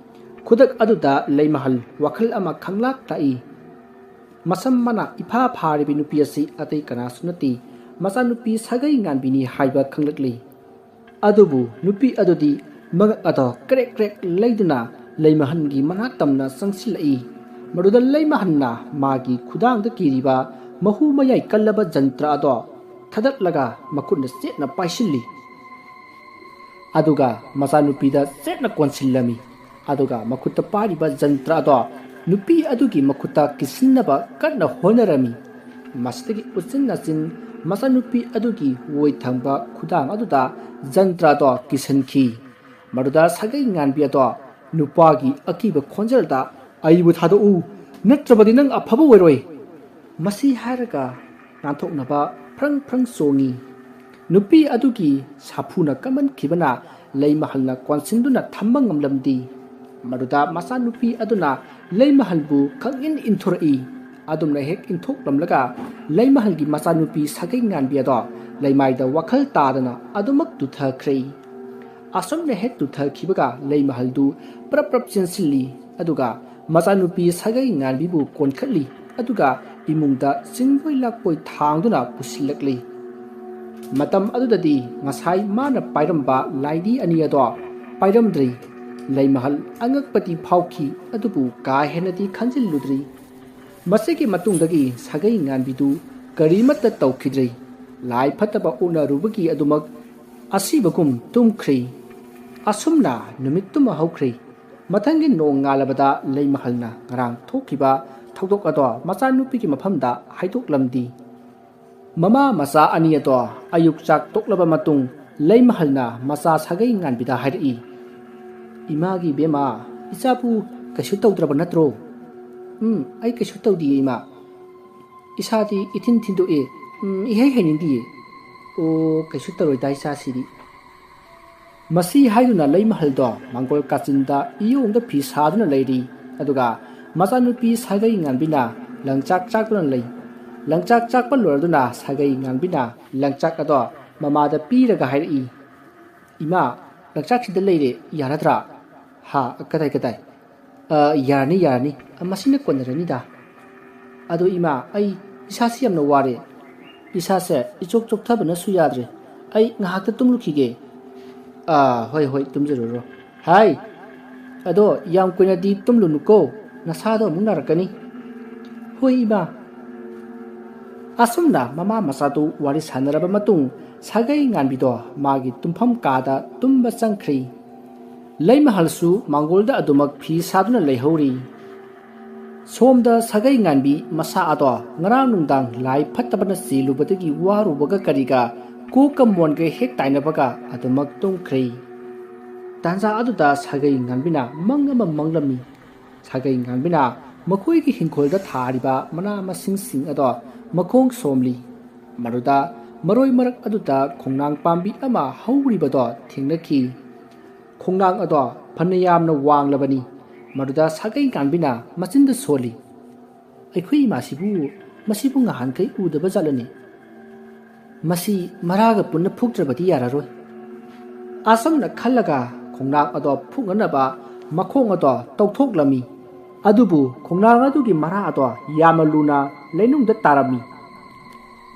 ꯈꯨꯗꯛ ꯑꯗꯨꯗ ꯂꯩꯃꯍꯜ ꯋꯥꯈꯜ ꯑꯃ ꯈꯪꯂꯥꯛ ꯂꯥꯛꯏ꯫ ꯃꯁꯝ ꯃꯅꯥ ꯏꯐꯥ ꯐꯥꯔꯤꯕꯤ ꯅꯨꯄꯤ ꯑꯁꯤ ꯑꯇꯩ ꯀꯅꯥꯁꯨ ꯅꯠꯇꯦ, ꯃꯆꯥꯅꯨꯄꯤ ꯁꯥꯒꯩ ꯉꯥꯟꯕꯤꯅꯤ ꯍꯥꯏꯕ ꯈꯪꯂꯛꯂꯤ꯫ ꯑꯗꯨꯕꯨ ꯅꯨꯄꯤ ꯑꯗꯨꯗꯤ ꯃꯉꯛ ꯑꯗꯣ ꯀ꯭ꯔꯦꯛ ꯀ꯭ꯔꯦꯛ ꯂꯩꯗꯨꯅ ꯂꯩꯃꯍꯜꯒꯤ ꯃꯅꯥꯛ ꯇꯝꯅ ꯆꯪꯁꯤꯜꯂꯛꯏ꯫ ꯃꯗꯨꯗ ꯂꯩꯃꯍꯜꯅ ꯃꯥꯒꯤ ꯈꯨꯗꯥꯡꯗ ꯀꯤꯔꯤꯕ ꯃꯍꯨ ꯃꯌꯥꯏ ꯀꯜꯂꯕ ꯖꯟꯇ꯭ꯔ ꯑꯗꯣ ꯊꯥꯗꯠꯂꯒ ꯃꯈꯨꯠꯅ ꯆꯦꯠꯅ ꯄꯥꯏꯁꯤꯜꯂꯤ꯫ ꯑꯗꯨꯒ ꯃꯆꯥꯅꯨꯄꯤꯗ ꯆꯦꯠꯅ ꯀꯣꯟꯁꯤꯜꯂꯝꯃꯤ꯫ ꯑꯗꯨꯒ ꯃꯈꯨꯠꯇ ꯄꯥꯏꯔꯤꯕ ꯖꯟꯇ꯭ꯔ ꯑꯗꯣ ꯅꯨꯄꯤ ꯑꯗꯨꯒꯤ ꯃꯈꯨꯠꯇ ꯀꯤꯁꯤꯟꯅꯕ ꯀꯟꯅ ꯍꯣꯠꯅꯔꯝꯃꯤ꯫ ꯃꯁꯤꯗꯒꯤ ꯎꯆꯤꯟ ꯅꯥꯆꯤꯟ ꯃꯆꯥꯅꯨꯄꯤ ꯑꯗꯨꯒꯤ ꯑꯣꯏ ꯊꯪꯕ ꯈꯨꯗꯥꯡ ꯑꯗꯨꯗ ꯖꯟꯇ꯭ꯔ ꯑꯗꯣ ꯀꯤꯁꯤꯟꯈꯤ꯫ ꯃꯗꯨꯗ ꯁꯥꯒꯩ ꯉꯥꯟꯕꯤ ꯑꯗꯣ ꯅꯨꯄꯥꯒꯤ ꯑꯀꯤꯕ ꯈꯣꯟꯖꯦꯜꯗ, "ꯑꯩꯕꯨ ꯊꯥꯗꯣꯛꯎ, ꯅꯠꯇ꯭ꯔꯕꯗꯤ ꯅꯪ ꯑꯐꯕ ꯑꯣꯏꯔꯣꯏ!" ꯃꯁꯤ ꯍꯥꯏꯔꯒ ꯅꯥꯟꯊꯣꯛꯅꯕ ꯐ꯭ꯔꯪ ꯐ꯭ꯔꯪ ꯆꯣꯡꯉꯤ꯫ ꯅꯨꯄꯤ ꯑꯗꯨꯒꯤ ꯁꯥꯐꯨꯅ ꯀꯟꯃꯟꯈꯤꯕꯅ ꯂꯩꯃꯍꯜꯅ ꯀꯣꯟꯁꯤꯟꯗꯨꯅ ꯊꯝꯕ ꯉꯝꯂꯝꯗꯦ꯫ ꯃꯗꯨꯗ ꯃꯆꯥꯅꯨꯄꯤ ꯑꯗꯨꯅ ꯂꯩꯃꯍꯜꯕꯨ ꯈꯪꯏꯟ ꯏꯟꯊꯣꯔꯛꯏ꯫ ꯑꯗꯨꯝꯅ ꯍꯦꯛ ꯏꯟꯊꯣꯛꯂꯝꯂꯒ ꯂꯩꯃꯍꯜꯒꯤ ꯃꯆꯥꯅꯨꯄꯤ ꯁꯥꯒꯩ ꯉꯥꯟꯕꯤ ꯑꯗꯣ ꯂꯩꯃꯥꯏꯗ ꯋꯥꯈꯜ ꯇꯥꯗꯅ ꯑꯗꯨꯃꯛ ꯇꯨꯊꯈ꯭ꯔꯦ꯫ ꯑꯁꯨꯝꯅ ꯍꯦꯛ ꯇꯨꯊꯈꯤꯕꯒ ꯂꯩꯃꯍꯜꯗꯨ ꯄ꯭ꯔꯞ ꯄ꯭ꯔꯞ ꯆꯦꯟꯁꯤꯜꯂꯤ꯫ ꯑꯗꯨꯒ ꯃꯆꯥꯅꯨꯄꯤ ꯁꯥꯒꯩ ꯉꯥꯟꯕꯤꯕꯨ ꯀꯣꯟꯈꯠꯂꯤ꯫ ꯑꯗꯨꯒ ꯏꯃꯨꯡꯗ ꯆꯤꯡꯕꯣꯏ ꯂꯥꯛꯄꯣꯏ ꯊꯥꯡꯗꯨꯅ ꯄꯨꯁꯤꯜꯂꯛꯂꯤ꯫ ꯃꯇꯝ ꯑꯗꯨꯗꯗꯤ ꯉꯁꯥꯏ ꯃꯥꯅ ꯄꯥꯏꯔꯝꯕ ꯂꯥꯏꯙꯤ ꯑꯅꯤ ꯑꯗꯣ ꯄꯥꯏꯔꯝꯗ꯭ꯔꯤ꯫ ꯂꯩꯃꯍꯜ ꯑꯉꯛꯄꯗꯤ ꯐꯥꯎꯈꯤ, ꯑꯗꯨꯕꯨ ꯀꯥ ꯍꯦꯟꯅꯗꯤ ꯈꯟꯖꯤꯜꯂꯨꯗ꯭ꯔꯤ꯫ ꯃꯁꯤꯒꯤ ꯃꯇꯨꯡꯗꯒꯤ ꯁꯥꯒꯩ ꯉꯥꯟꯕꯤꯗꯨ ꯀꯔꯤꯃꯠꯇ ꯇꯧꯈꯤꯗ꯭ꯔꯤ꯫ ꯂꯥꯏ ꯐꯠꯇꯕ ꯑꯣꯛꯅꯔꯨꯕꯒꯤ ꯑꯗꯨꯃꯛ ꯑꯁꯤꯕꯒꯨꯝ ꯇꯨꯝꯈ꯭ꯔꯤ꯫ ꯑꯁꯨꯝꯅ ꯅꯨꯃꯤꯠꯇꯨꯃ ꯍꯧꯈ꯭ꯔꯤ꯫ ꯃꯊꯪꯒꯤ ꯅꯣꯡ ꯉꯥꯜꯂꯕꯗ ꯂꯩꯃꯍꯜꯅ ꯉꯔꯥꯡ ꯊꯣꯛꯈꯤꯕ ꯊꯧꯗꯣꯛ ꯑꯗꯣ ꯃꯆꯥꯅꯨꯄꯤꯒꯤ ꯃꯐꯝꯗ ꯍꯥꯏꯗꯣꯛꯂꯝꯗꯦ꯫ ꯃꯃꯥ ꯃꯆꯥ ꯑꯅꯤ ꯑꯗꯣ ꯑꯌꯨꯛ ꯆꯥꯛ ꯇꯣꯛꯂꯕ ꯃꯇꯨꯡ ꯂꯩꯃꯍꯜꯅ ꯃꯆꯥ ꯁꯥꯒꯩ ꯉꯥꯟꯕꯤꯗ ꯍꯥꯏꯔꯛꯏ, "ꯏꯃꯥꯒꯤ ꯏꯕꯦꯝꯃ, ꯏꯆꯥꯕꯨ ꯀꯩꯁꯨ ꯇꯧꯗ꯭ꯔꯕ ꯅꯠꯇ꯭ꯔꯣ?" "ꯎꯝ, ꯑꯩ ꯀꯩꯁꯨ ꯇꯧꯗꯤꯌꯦ ꯏꯃꯥ꯫ ꯏꯁꯥꯗꯤ ꯏꯊꯤꯟ ꯊꯤꯟꯗꯣꯛꯑꯦ꯫ ꯎꯝ, ꯏꯍꯩ ꯍꯩꯅꯤꯡꯗꯤꯌꯦ꯫ ꯑꯣ, ꯀꯩꯁꯨ ꯇꯧꯔꯣꯏꯗ ꯏꯆꯥꯁꯤꯗꯤ"꯫ ꯃꯁꯤ ꯍꯥꯏꯗꯨꯅ ꯂꯩꯃꯍꯜꯗꯣ ꯃꯪꯒꯣꯜ ꯀꯥꯆꯤꯟꯗ ꯏꯌꯣꯡꯗ ꯐꯤ ꯁꯥꯗꯨꯅ ꯂꯩꯔꯤ꯫ ꯑꯗꯨꯒ ꯃꯆꯥꯅꯨꯄꯤ ꯁꯥꯒꯩ ꯉꯥꯟꯕꯤꯅ ꯂꯪꯆꯥꯛ ꯆꯥꯛꯇꯨꯅ ꯂꯩ꯫ ꯂꯪꯆꯥꯛ ꯆꯥꯛꯄ ꯂꯣꯏꯔꯗꯨꯅ ꯁꯥꯒꯩ ꯉꯥꯟꯕꯤꯅ ꯂꯪꯆꯥꯛ ꯑꯗꯣ ꯃꯃꯥꯗ ꯄꯤꯔꯒ ꯍꯥꯏꯔꯛꯏ, "ꯏꯃꯥ, ꯂꯪꯆꯥꯛꯁꯤꯗ ꯂꯩꯔꯦ, ꯌꯥꯔꯗ꯭ꯔꯥ?" "ꯍꯥ? ꯀꯗꯥꯏ, ꯀꯗꯥꯏ?" "ꯑ, ꯌꯥꯔꯅꯤ, ꯌꯥꯔꯅꯤ꯫ ꯑ, ꯃꯁꯤꯅ ꯀꯣꯟꯅꯔꯅꯤꯗ꯫ ꯑꯗꯣ ꯏꯃꯥ, ꯑꯩ ꯏꯁꯥꯁꯤ ꯌꯥꯝꯅ ꯋꯥꯔꯦ꯫ ꯏꯁꯥꯁꯦ ꯏꯆꯣꯛ ꯆꯣꯛꯊꯕꯅꯁꯨ ꯌꯥꯗ꯭ꯔꯦ꯫ ꯑꯩ ꯉꯥꯏꯍꯥꯛꯇ ꯇꯨꯝꯂꯨꯈꯤꯒꯦ꯫ ꯑꯥ, ꯍꯣꯏ, ꯍꯣꯏ, ꯇꯨꯝꯖꯔꯨꯔꯣ꯫ ꯍꯥꯏ, ꯑꯗꯣ ꯌꯥꯝ ꯀꯨꯏꯅꯗꯤ ꯇꯨꯝꯂꯨꯅꯨꯀꯣ, ꯅꯁꯥꯗꯣ ꯑꯃꯨꯛ ꯅꯥꯔꯛꯀꯅꯤ꯫ ꯍꯣꯏ, ꯏꯃꯥ꯫ ꯑꯁꯨꯝꯅ ꯃꯃꯥ ꯃꯆꯥꯗꯨ ꯋꯥꯔꯤ ꯁꯥꯟꯅꯔꯕ ꯃꯇꯨꯡ, ꯁꯥꯒꯩ ꯉꯥꯟꯕꯤꯗꯣ ꯃꯥꯒꯤ ꯇꯨꯝꯐꯝ ꯀꯥꯗ ꯇꯨꯝꯕ ꯆꯪꯈ꯭ꯔꯤ꯫ ꯂꯩꯃꯍꯜꯁꯨ ꯃꯥꯡꯒꯣꯜꯗ ꯑꯗꯨꯃꯛ ꯐꯤ ꯁꯥꯗꯨꯅ ꯂꯩꯍꯧꯔꯤ꯫ ꯁꯣꯝꯗ ꯁꯥꯒꯩ ꯉꯥꯟꯕꯤ ꯃꯁꯥ ꯑꯗꯣ ꯉꯔꯥꯡ ꯅꯨꯡꯗꯥꯡ ꯂꯥꯏ ꯐꯠꯇꯕꯅ ꯆꯦꯜꯂꯨꯕꯗꯒꯤ ꯋꯥꯔꯨꯕꯒ ꯀꯔꯤꯒ ꯀꯣꯛꯀ ꯃꯣꯟꯒ ꯍꯦꯛ ꯇꯥꯏꯅꯕꯒ ꯑꯗꯨꯃꯛ ꯇꯨꯝꯈ꯭ꯔꯦ꯫ ꯇꯥꯟꯖꯥ ꯑꯗꯨꯗ ꯁꯥꯒꯩ ꯉꯥꯟꯕꯤꯅ ꯃꯪ ꯑꯃ ꯃꯪꯂꯝꯃꯤ꯫ ꯁꯥꯒꯩ ꯉꯥꯟꯕꯤꯅ ꯃꯈꯣꯏꯒꯤ ꯍꯤꯡꯈꯣꯜꯗ ꯊꯥꯔꯤꯕ ꯃꯅꯥ ꯃꯁꯤꯡꯁꯤꯡ ꯑꯗꯣ ꯃꯈꯣꯡ ꯁꯣꯝꯂꯤ꯫ ꯃꯗꯨꯗ ꯃꯔꯣꯏ ꯃꯔꯛ ꯑꯗꯨꯗ ꯈꯣꯡꯅꯥꯡ ꯄꯥꯝꯕꯤ ꯑꯃ ꯍꯧꯔꯤꯕꯗꯣ ꯊꯦꯡꯅꯈꯤ꯫ ꯈꯣꯡꯅꯥꯡ ꯑꯗꯣ ꯐꯅ ꯌꯥꯝꯅ ꯋꯥꯡꯂꯕꯅꯤ꯫ ꯃꯗꯨꯗ ꯁꯥꯒꯩ ꯉꯥꯟꯕꯤꯅ ꯃꯆꯤꯟꯗ ꯁꯣꯜꯂꯤ꯫ "ꯑꯩꯈꯣꯏ ꯏꯃꯥꯁꯤꯕꯨ, ꯃꯁꯤꯕꯨ ꯉꯍꯥꯟꯈꯩ ꯎꯗꯕ ꯖꯥꯠꯂꯅꯦ? ꯃꯁꯤ ꯃꯔꯥꯒ ꯄꯨꯟꯅ ꯐꯨꯛꯇ꯭ꯔꯕꯗꯤ ꯌꯥꯔꯔꯣꯏ"꯫ ꯑꯁꯨꯝꯅ ꯈꯜꯂꯒ ꯈꯣꯡꯅꯥꯡ ꯑꯗꯣ ꯐꯨꯛꯅꯅꯕ ꯃꯈꯣꯡ ꯑꯗꯣ ꯇꯧꯊꯣꯛꯂꯝꯃꯤ꯫ ꯑꯗꯨꯕꯨ ꯈꯣꯡꯅꯥꯡ ꯑꯗꯨꯒꯤ ꯃꯔꯥ ꯑꯗꯣ ꯌꯥꯝꯅ ꯂꯨꯅ ꯂꯩꯅꯨꯡꯗ ꯇꯥꯔꯝꯃꯤ꯫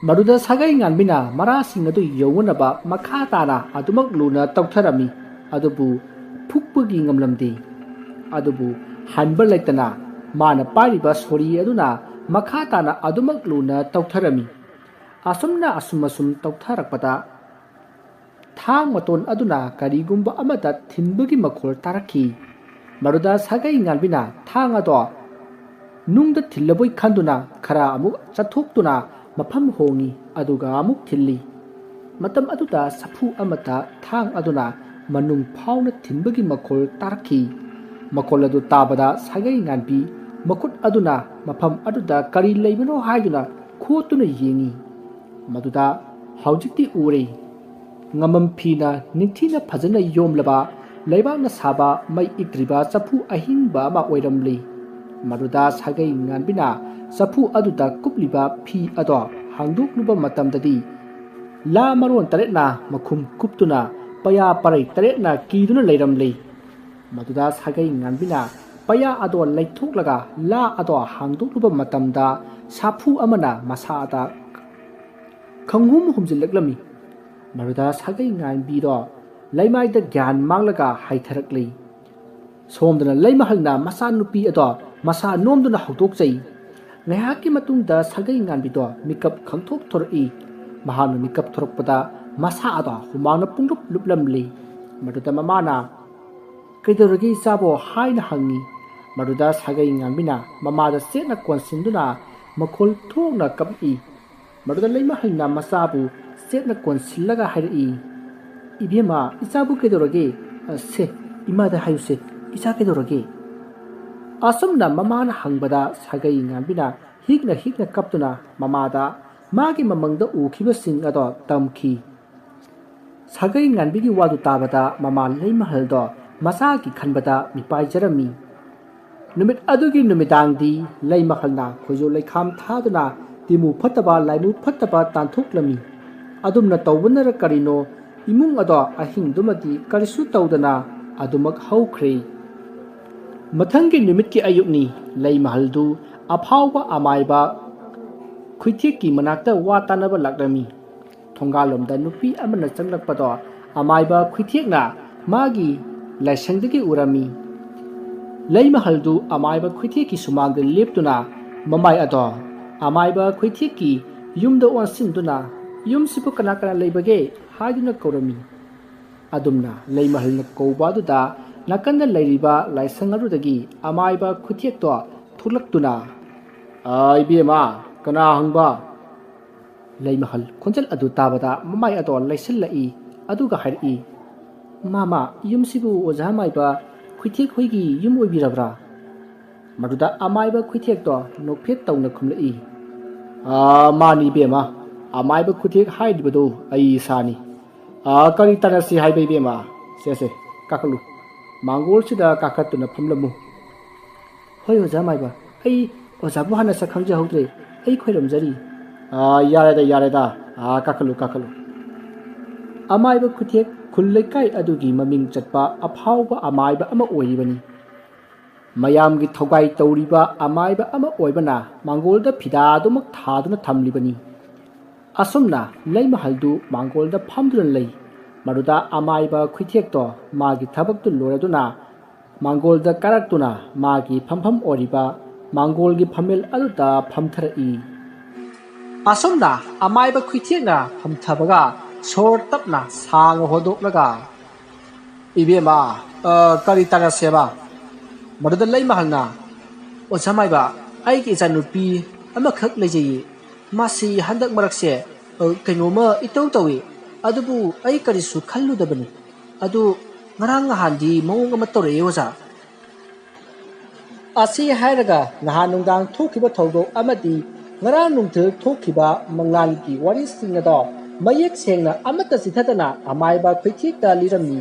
ꯃꯗꯨꯗ ꯁꯥꯒꯩ ꯉꯥꯟꯕꯤꯅ ꯃꯔꯥꯁꯤꯡ ꯑꯗꯨ ꯌꯧꯅꯅꯕ ꯃꯈꯥ ꯇꯥꯅ ꯑꯗꯨꯃꯛ ꯂꯨꯅ ꯇꯧꯊꯔꯝꯃꯤ꯫ ꯑꯗꯨꯕꯨ ꯐꯨꯛꯄꯒꯤ ꯉꯝꯂꯝꯗꯦ꯫ ꯑꯗꯨꯕꯨ ꯍꯟꯕ ꯂꯩꯇꯅ ꯃꯥꯅ ꯄꯥꯏꯔꯤꯕ ꯁꯣꯔꯤ ꯑꯗꯨꯅ ꯃꯈꯥ ꯇꯥꯅ ꯑꯗꯨꯃꯛ ꯂꯨꯅ ꯇꯧꯊꯔꯝꯃꯤ꯫ ꯑꯁꯨꯝꯅ ꯑꯁꯨꯝ ꯑꯁꯨꯝ ꯇꯧꯊꯔꯛꯄꯗ ꯊꯥꯡ ꯃꯇꯣꯟ ꯑꯗꯨꯅ ꯀꯔꯤꯒꯨꯝꯕ ꯑꯃꯗ ꯊꯤꯟꯕꯒꯤ ꯃꯈꯣꯜ ꯇꯥꯔꯛꯈꯤ꯫ ꯃꯗꯨꯗ ꯁꯥꯒꯩ ꯉꯥꯟꯕꯤꯅ ꯊꯥꯡ ꯑꯗꯣ ꯅꯨꯡꯗ ꯊꯤꯜꯂꯕꯣꯏ ꯈꯟꯗꯨꯅ ꯈꯔ ꯑꯃꯨꯛ ꯆꯠꯊꯣꯛꯇꯨꯅ ꯃꯐꯝ ꯍꯣꯡꯉꯤ, ꯑꯗꯨꯒ ꯑꯃꯨꯛ ꯊꯤꯜꯂꯤ꯫ ꯃꯇꯝ ꯑꯗꯨꯗ ꯆꯐꯨ ꯑꯃꯗ ꯊꯥꯡ ꯑꯗꯨꯅ ꯃꯅꯨꯡ ꯐꯥꯎꯅ ꯊꯤꯟꯕꯒꯤ ꯃꯈꯣꯜ ꯇꯥꯔꯛꯈꯤ꯫ ꯃꯈꯣꯜ ꯑꯗꯨ ꯇꯥꯕꯗ ꯁꯥꯒꯩ ꯉꯥꯟꯕꯤ ꯃꯈꯨꯠ ꯑꯗꯨꯅ ꯃꯐꯝ ꯑꯗꯨꯗ ꯀꯔꯤ ꯂꯩꯕꯅꯣ ꯍꯥꯏꯗꯨꯅ ꯈꯣꯠꯇꯨꯅ ꯌꯦꯡꯉꯤ꯫ ꯃꯗꯨꯗ ꯍꯧꯖꯤꯛꯇꯤ ꯎꯔꯦ꯫ ꯉꯃꯝ ꯐꯤꯅ ꯅꯤꯡꯊꯤꯅ ꯐꯖꯅ ꯌꯣꯝꯂꯕ, ꯂꯩꯕꯥꯛꯅ ꯁꯥꯕ ꯃꯩ ꯏꯛꯇ꯭ꯔꯤꯕ ꯆꯐꯨ ꯑꯍꯤꯡꯕ ꯑꯃ ꯑꯣꯏꯔꯝꯂꯤ꯫ ꯃꯗꯨꯗ ꯁꯥꯒꯩ ꯉꯥꯟꯕꯤꯅ ꯆꯐꯨ ꯑꯗꯨꯗ ꯀꯨꯞꯂꯤꯕ ꯐꯤ ꯑꯗꯣ ꯍꯥꯡꯗꯣꯛꯂꯨꯕ ꯃꯇꯝꯗꯗꯤ, ꯂꯥ ꯃꯔꯣꯟ ꯇꯔꯦꯠꯅ ꯃꯈꯨꯝ ꯀꯨꯞꯇꯨꯅ ꯄꯌꯥ ꯄꯔꯩ ꯇꯔꯦꯠꯅ ꯀꯤꯗꯨꯅ ꯂꯩꯔꯝꯂꯤ꯫ ꯃꯗꯨꯗ ꯁꯥꯒꯩ ꯉꯥꯟꯕꯤꯅ ꯄꯌꯥ ꯑꯗꯣ ꯂꯩꯊꯣꯛꯂꯒ ꯂꯥ ꯑꯗꯣ ꯍꯥꯡꯗꯣꯛꯂꯨꯕ ꯃꯇꯝꯗ, ꯁꯥꯐꯨ ꯑꯃꯅ ꯃꯁꯥꯗ ꯈꯪꯍꯨꯝ ꯍꯨꯝꯖꯤꯜꯂꯛꯂꯝꯃꯤ꯫ ꯃꯗꯨꯗ ꯁꯥꯒꯩ ꯉꯥꯟꯕꯤꯗꯣ ꯂꯩꯃꯥꯏꯗ ꯒ꯭ꯌꯥꯟ ꯃꯥꯡꯂꯒ ꯍꯥꯏꯊꯔꯛꯂꯤ꯫ ꯁꯣꯝꯗꯅ ꯂꯩꯃꯍꯜꯅ ꯃꯆꯥꯅꯨꯄꯤ ꯑꯗꯣ ꯃꯁꯥ ꯅꯣꯝꯗꯨꯅ ꯍꯧꯗꯣꯛꯆꯩ꯫ ꯉꯥꯏꯍꯥꯛꯀꯤ ꯃꯇꯨꯡꯗ ꯁꯥꯒꯩ ꯉꯥꯟꯕꯤꯗꯣ ꯃꯤꯀꯞ ꯈꯪꯊꯣꯛ ꯊꯣꯔꯛꯏ꯫ ꯃꯍꯥꯛꯅ ꯃꯤꯀꯞ ꯊꯣꯔꯛꯄꯗ ꯃꯁꯥ ꯑꯗꯣ ꯍꯨꯃꯥꯡꯅ ꯄꯨꯡꯂꯨꯞ ꯂꯨꯞꯂꯝꯂꯤ꯫ ꯃꯗꯨꯗ ꯃꯃꯥꯅ, "ꯀꯩꯗꯧꯔꯒꯦ ꯏꯆꯥꯕꯣ?" ꯍꯥꯏꯅ ꯍꯪꯉꯤ꯫ ꯃꯗꯨꯗ ꯁꯥꯒꯩ ꯉꯥꯟꯕꯤꯅ ꯃꯃꯥꯗ ꯆꯦꯠꯅ ꯀꯣꯟꯁꯤꯟꯗꯨꯅ ꯃꯈꯣꯜ ꯊꯣꯛꯅ ꯀꯞꯂꯛꯏ꯫ ꯃꯗꯨꯗ ꯂꯩꯃꯍꯜꯅ ꯃꯆꯥꯕꯨ ꯆꯦꯠꯅ ꯀꯣꯟꯁꯤꯜꯂꯒ ꯍꯥꯏꯔꯛꯏ, "ꯏꯕꯦꯝꯃ, ꯏꯆꯥꯕꯨ ꯀꯩꯗꯧꯔꯒꯦ? ꯑ, ꯁꯦ, ꯏꯃꯥꯗ ꯍꯥꯏꯌꯨꯁꯦ, ꯏꯆꯥ ꯀꯩꯗꯧꯔꯒꯦ?" ꯑꯁꯨꯝꯅ ꯃꯃꯥꯅ ꯍꯪꯕꯗ ꯁꯥꯒꯩ ꯉꯥꯟꯕꯤꯅ ꯍꯤꯛꯅ ꯍꯤꯛꯅ ꯀꯞꯇꯨꯅ ꯃꯃꯥꯗ ꯃꯥꯒꯤ ꯃꯃꯪꯗ ꯎꯈꯤꯕꯁꯤꯡ ꯑꯗꯣ ꯇꯝꯈꯤ꯫ ꯁꯥꯒꯩ ꯉꯥꯟꯕꯤꯒꯤ ꯋꯥꯗꯨ ꯇꯥꯕꯗ ꯃꯃꯥ ꯂꯩꯃꯍꯜꯗꯣ ꯃꯆꯥꯒꯤ ꯈꯟꯕꯗ ꯃꯤꯄꯥꯏꯖꯔꯝꯃꯤ꯫ ꯅꯨꯃꯤꯠ ꯑꯗꯨꯒꯤ ꯅꯨꯃꯤꯗꯥꯡꯗꯤ ꯂꯩꯃꯍꯜꯅ ꯈꯣꯏꯖꯨ ꯂꯩꯈꯥꯝ ꯊꯥꯗꯨꯅ ꯇꯤꯃꯨ ꯐꯠꯇꯕ ꯂꯥꯏꯃꯨ ꯐꯠꯇꯕ ꯇꯥꯟꯊꯣꯛꯂꯝꯃꯤ꯫ ꯑꯗꯨꯝꯅ ꯇꯧꯕꯅꯔ ꯀꯔꯤꯅꯣ, ꯏꯃꯨꯡ ꯑꯗꯣ ꯑꯍꯤꯡꯗꯨꯃꯗꯤ ꯀꯔꯤꯁꯨ ꯇꯧꯗꯅ ꯑꯗꯨꯃꯛ ꯍꯧꯈ꯭ꯔꯦ꯫ ꯃꯊꯪꯒꯤ ꯅꯨꯃꯤꯠꯀꯤ ꯑꯌꯨꯛꯅꯤ꯫ ꯂꯩꯃꯍꯜꯗꯨ ꯑꯐꯥꯎꯕ ꯑꯃꯥꯏꯕ ꯈꯨꯏꯊꯦꯛꯀꯤ ꯃꯅꯥꯛꯇ ꯋꯥ ꯇꯥꯅꯕ ꯂꯥꯛꯂꯝꯃꯤ꯫ ꯊꯣꯡꯒꯥꯜꯂꯣꯝꯗ ꯅꯨꯄꯤ ꯑꯃꯅ ꯆꯪꯂꯛꯄꯗꯣ ꯑꯃꯥꯏꯕ ꯈꯨꯏꯊꯦꯛꯅ ꯃꯥꯒꯤ ꯂꯥꯏꯁꯪꯗꯒꯤ ꯎꯔꯝꯃꯤ꯫ ꯂꯩꯃꯍꯜꯗꯨ ꯑꯃꯥꯏꯕ ꯈꯨꯏꯊꯦꯛꯀꯤ ꯁꯨꯃꯥꯡꯗ ꯂꯦꯞꯇꯨꯅ ꯃꯃꯥꯏ ꯑꯗꯣ ꯑꯃꯥꯏꯕ ꯈꯨꯏꯊꯦꯛꯀꯤ ꯌꯨꯝꯗ ꯑꯣꯟꯁꯤꯟꯗꯨꯅ, "ꯌꯨꯝꯁꯤꯕꯨ ꯀꯅꯥ ꯀꯅꯥ ꯂꯩꯕꯒꯦ?" ꯍꯥꯏꯗꯨꯅ ꯀꯧꯔꯝꯃꯤ꯫ ꯑꯗꯨꯝꯅ ꯂꯩꯃꯍꯜꯅ ꯀꯧꯕ ꯑꯗꯨꯗ ꯅꯥꯀꯟꯗ ꯂꯩꯔꯤꯕ ꯂꯥꯏꯁꯪ ꯑꯗꯨꯗꯒꯤ ꯑꯃꯥꯏꯕ ꯈꯨꯏꯊꯦꯛꯇꯣ ꯊꯣꯛꯂꯛꯇꯨꯅ, "ꯑ, ꯏꯕꯦꯝꯃ, ꯀꯅꯥ ꯍꯪꯕ?" ꯂꯩꯃꯍꯜ ꯈꯣꯟꯖꯦꯜ ꯑꯗꯨ ꯇꯥꯕꯗ ꯃꯃꯥꯏ ꯑꯗꯣ ꯂꯩꯁꯤꯜꯂꯛꯏ꯫ ꯑꯗꯨꯒ ꯍꯥꯏꯔꯛꯏ, "ꯃꯥꯃ, ꯌꯨꯝꯁꯤꯕꯨ ꯑꯣꯖꯥ ꯃꯥꯏꯕ ꯈꯨꯏꯊꯦꯛ ꯍꯣꯏꯒꯤ ꯌꯨꯝ ꯑꯣꯏꯕꯤꯔꯕ꯭ꯔꯥ?" ꯃꯗꯨꯗ ꯑꯃꯥꯏꯕ ꯈꯨꯏꯊꯦꯛꯇꯣ ꯅꯣꯛꯐꯦꯠ ꯇꯧꯅ ꯈꯨꯝꯂꯛꯏ, "ꯑꯥ, ꯃꯥꯅꯤ ꯏꯕꯦꯝꯃ, ꯑꯃꯥꯏꯕ ꯈꯨꯏꯊꯦꯛ ꯍꯥꯏꯔꯤꯕꯗꯨ ꯑꯩ ꯏꯁꯥꯅꯤ꯫ ꯑꯥ, ꯀꯔꯤ ꯇꯥꯟꯅꯁꯤ ꯍꯥꯏꯕ ꯏꯕꯦꯝꯃ? ꯁꯦ, ꯁꯦ, ꯀꯥꯈꯠꯂꯨ꯫ ꯃꯥꯡꯒꯣꯜꯁꯤꯗ ꯀꯥꯈꯠꯇꯨꯅ ꯐꯝꯂꯝꯃꯨ꯫" "ꯍꯣꯏ ꯑꯣꯖꯥ ꯃꯥꯏꯕ, ꯑꯩ ꯑꯣꯖꯥꯕꯨ ꯍꯥꯟꯅ ꯁꯛ ꯈꯪꯖꯍꯧꯗ꯭ꯔꯦ, ꯑꯩ ꯈꯣꯏꯔꯝꯖꯔꯤ꯫" "ꯑꯥ, ꯌꯥꯔꯦꯗ, ꯌꯥꯔꯦꯗ, ꯑꯥ, ꯀꯥꯈꯠꯂꯨ, ꯀꯥꯈꯠꯂꯨ꯫" ꯑꯃꯥꯏꯕ ꯈꯨꯏꯊꯦꯛ ꯈꯨꯜ ꯂꯩꯀꯥꯏ ꯑꯗꯨꯒꯤ ꯃꯃꯤꯡ ꯆꯠꯄ ꯑꯐꯥꯎꯕ ꯑꯃꯥꯏꯕ ꯑꯃ ꯑꯣꯏꯔꯤꯕꯅꯤ꯫ ꯃꯌꯥꯝꯒꯤ ꯊꯧꯒꯥꯏ ꯇꯧꯔꯤꯕ ꯑꯃꯥꯏꯕ ꯑꯃ ꯑꯣꯏꯕꯅ ꯃꯥꯡꯒꯣꯜꯗ ꯐꯤꯗꯥ ꯑꯗꯨꯃꯛ ꯊꯥꯗꯨꯅ ꯊꯝꯂꯤꯕꯅꯤ꯫ ꯑꯁꯨꯝꯅ ꯂꯩꯃꯍꯜꯗꯨ ꯃꯥꯡꯒꯣꯜꯗ ꯐꯝꯗꯨꯅ ꯂꯩ꯫ ꯃꯗꯨꯗ ꯑꯃꯥꯏꯕ ꯈꯨꯏꯊꯦꯛꯇꯣ ꯃꯥꯒꯤ ꯊꯕꯛꯇꯨ ꯂꯣꯏꯔꯗꯨꯅ ꯃꯥꯡꯒꯣꯜꯗ ꯀꯥꯔꯛꯇꯨꯅ ꯃꯥꯒꯤ ꯐꯝꯐꯝ ꯑꯣꯏꯔꯤꯕ ꯃꯥꯡꯒꯣꯜꯒꯤ ꯐꯝꯃꯦꯜ ꯑꯗꯨꯗ ꯐꯝꯊꯔꯛꯏ꯫ ꯑꯁꯨꯝꯅ ꯑꯃꯥꯏꯕ ꯈꯨꯏꯊꯦꯛꯅ ꯐꯝꯊꯕꯒ ꯁꯣꯔ ꯇꯞꯅ ꯁꯥꯡꯅ ꯍꯣꯟꯗꯣꯛꯂꯒ, "ꯏꯕꯦꯝꯃ, ꯑ, ꯀꯔꯤ ꯇꯥꯟꯅꯁꯦꯕ?" ꯃꯗꯨꯗ ꯂꯩꯃꯍꯜꯅ, "ꯑꯣꯖꯥ ꯃꯥꯏꯕ, ꯑꯩꯒꯤ ꯏꯆꯥꯅꯨꯄꯤ ꯑꯃꯈꯛ ꯂꯩꯖꯩꯌꯦ꯫ ꯃꯥꯁꯤ ꯍꯟꯗꯛ ꯃꯔꯛꯁꯦ, ꯑ, ꯀꯩꯅꯣꯝꯃ ꯏꯇꯧ ꯇꯧꯏ꯫ ꯑꯗꯨꯕꯨ ꯑꯩ ꯀꯔꯤꯁꯨ ꯈꯜꯂꯨꯗꯕꯅꯤ꯫ ꯑꯗꯨ ꯉꯔꯥꯡ ꯅꯍꯥꯟꯗꯤ ꯃꯑꯣꯡ ꯑꯃ ꯇꯧꯔꯛꯑꯦ ꯑꯣꯖꯥ꯫" ꯑꯁꯤ ꯍꯥꯏꯔꯒ ꯅꯍꯥꯟ ꯅꯨꯡꯗꯥꯡ ꯊꯣꯛꯈꯤꯕ ꯊꯧꯗꯣꯛ ꯑꯃꯗꯤ ꯉꯔꯥꯡ ꯅꯨꯡꯊꯤꯜ ꯊꯣꯛꯈꯤꯕ ꯃꯉꯥꯜꯒꯤ ꯋꯥꯔꯤꯁꯤꯡ ꯑꯗꯣ ꯃꯌꯦꯛ ꯁꯦꯡꯅ ꯑꯃꯠꯇ ꯆꯤꯊꯗꯅ ꯑꯃꯥꯏꯕ ꯈꯨꯏꯊꯦꯛꯇ ꯂꯤꯔꯝꯃꯤ꯫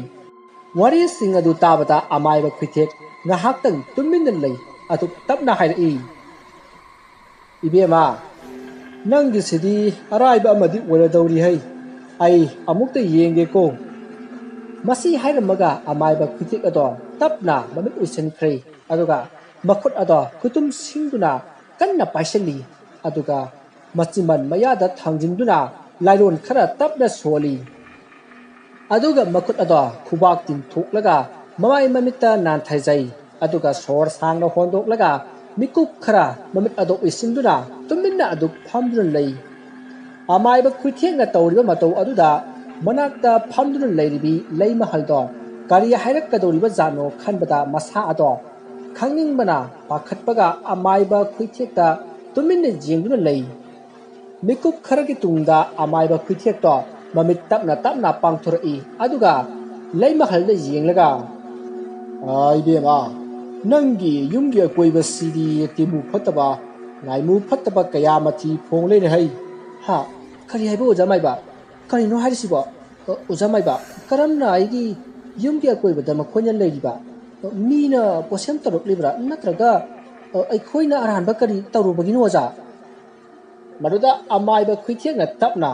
ꯋꯥꯔꯤꯁꯤꯡ ꯑꯗꯨ ꯇꯥꯕꯗ ꯑꯃꯥꯏꯕ ꯈꯨꯏꯊꯦꯛ ꯉꯥꯏꯍꯥꯛꯇꯪ ꯇꯨꯃꯤꯟꯅ ꯂꯩ꯫ ꯑꯗꯨ ꯇꯞꯅ ꯍꯥꯏꯔꯛꯏ, "ꯏꯕꯦꯝꯃ, ꯅꯪꯒꯤꯁꯤꯗꯤ ꯑꯔꯥꯏꯕ ꯑꯃꯗꯤ ꯑꯣꯏꯔꯗꯧꯔꯤ ꯍꯩ꯫ ꯑꯩ ꯑꯃꯨꯛꯇ ꯌꯦꯡꯒꯦꯀꯣ꯫" ꯃꯁꯤ ꯍꯥꯏꯔꯝꯃꯒ ꯑꯃꯥꯏꯕ ꯈꯨꯏꯊꯦꯛ ꯑꯗꯣ ꯇꯞꯅ ꯃꯃꯤꯠ ꯎꯏꯁꯤꯟꯈ꯭ꯔꯦ꯫ ꯑꯗꯨꯒ ꯃꯈꯨꯠ ꯑꯗꯣ ꯈꯨꯇꯨꯝ ꯁꯤꯡꯗꯨꯅ ꯀꯟꯅ ꯄꯥꯏꯁꯤꯜꯂꯤ꯫ ꯑꯗꯨꯒ ꯃꯆꯤꯟꯕꯥꯜ ꯃꯌꯥꯗ ꯊꯥꯡꯖꯤꯟꯗꯨꯅ ꯂꯥꯏꯔꯣꯟ ꯈꯔ ꯇꯞꯅ ꯁꯣꯜꯂꯤ꯫ ꯑꯗꯨꯒ ꯃꯈꯨꯠ ꯑꯗꯣ ꯈꯨꯕꯥꯛ ꯇꯤꯡꯊꯣꯛꯂꯒ ꯃꯃꯥꯏ ꯃꯃꯤꯠꯇ ꯅꯥꯟꯊꯩꯖꯩ꯫ ꯑꯗꯨꯒ ꯁꯣꯔ ꯁꯥꯡꯅ ꯍꯣꯟꯗꯣꯛꯂꯒ ꯃꯤꯀꯨꯞ ꯈꯔ ꯃꯃꯤꯠ ꯑꯗꯣ ꯎꯏꯁꯤꯟꯗꯨꯅ ꯇꯨꯃꯤꯟꯅ ꯑꯗꯨꯛ ꯐꯝꯗꯨꯅ ꯂꯩ꯫ ꯑꯃꯥꯏꯕ ꯈꯨꯏꯊꯦꯛꯅ ꯇꯧꯔꯤꯕ ꯃꯇꯧ ꯑꯗꯨꯗ ꯃꯅꯥꯛꯇ ꯐꯝꯗꯨꯅ ꯂꯩꯔꯤꯕꯤ ꯂꯩꯃꯍꯜꯗꯣ ꯀꯔꯤ ꯍꯥꯏꯔꯛꯀꯗꯧꯔꯤꯕ ꯖꯥꯠꯅꯣ ꯈꯟꯕꯗ ꯃꯁꯥ ꯑꯗꯣ ꯈꯪꯅꯤꯡꯕꯅ ꯄꯥꯈꯠꯄꯒ ꯑꯃꯥꯏꯕ ꯈꯨꯏꯊꯦꯛꯇ ꯇꯨꯃꯤꯟꯅ ꯌꯦꯡꯗꯨꯅ ꯂꯩ꯫ ꯃꯤꯀꯨꯞ ꯈꯔꯒꯤ ꯇꯨꯡꯗ ꯑꯃꯥꯏꯕ ꯈꯨꯏꯊꯦꯛꯇꯣ ꯃꯃꯤꯠ ꯇꯞꯅ ꯇꯞꯅ ꯄꯥꯡꯊꯣꯔꯛꯏ꯫ ꯑꯗꯨꯒ ꯂꯩꯃꯍꯜꯗ ꯌꯦꯡꯂꯒ, "ꯑ, ꯏꯕꯦꯝꯃ, ꯅꯪꯒꯤ ꯌꯨꯝꯒꯤ ꯑꯀꯣꯏꯕꯁꯤꯗꯤ ꯇꯤꯃꯨ ꯐꯠꯇꯕ, ꯂꯥꯏꯃꯨ ꯐꯠꯇꯕ ꯀꯌꯥ ꯃꯊꯤ ꯐꯣꯡ ꯂꯩꯔꯦ ꯍꯩ꯫" "ꯍꯥ? ꯀꯔꯤ ꯍꯥꯏꯕ ꯑꯣꯖꯥ ꯃꯥꯏꯕ? ꯀꯔꯤꯅꯣ ꯍꯥꯏꯔꯤꯁꯤꯕꯣ?" "ꯑ, ꯑꯣꯖꯥ ꯃꯥꯏꯕ, ꯀꯔꯝꯅ ꯑꯩꯒꯤ ꯌꯨꯝꯒꯤ ꯑꯀꯣꯏꯕꯗ ꯃꯈꯣꯏꯅ ꯂꯩꯔꯤꯕ? ꯑ, ꯃꯤꯅ ꯄꯣꯠꯁꯦꯝ ꯇꯧꯔꯛꯂꯤꯕ꯭ꯔꯥ? ꯅꯠꯇ꯭ꯔꯒ, ꯑ, ꯑꯩꯈꯣꯏꯅ ꯑꯔꯥꯟꯕ ꯀꯔꯤ ꯇꯧꯔꯨꯕꯒꯤꯅꯣ ꯑꯣꯖꯥ?" ꯃꯗꯨꯗ ꯑꯃꯥꯏꯕ ꯈꯨꯏꯊꯦꯛꯅ ꯇꯞꯅ,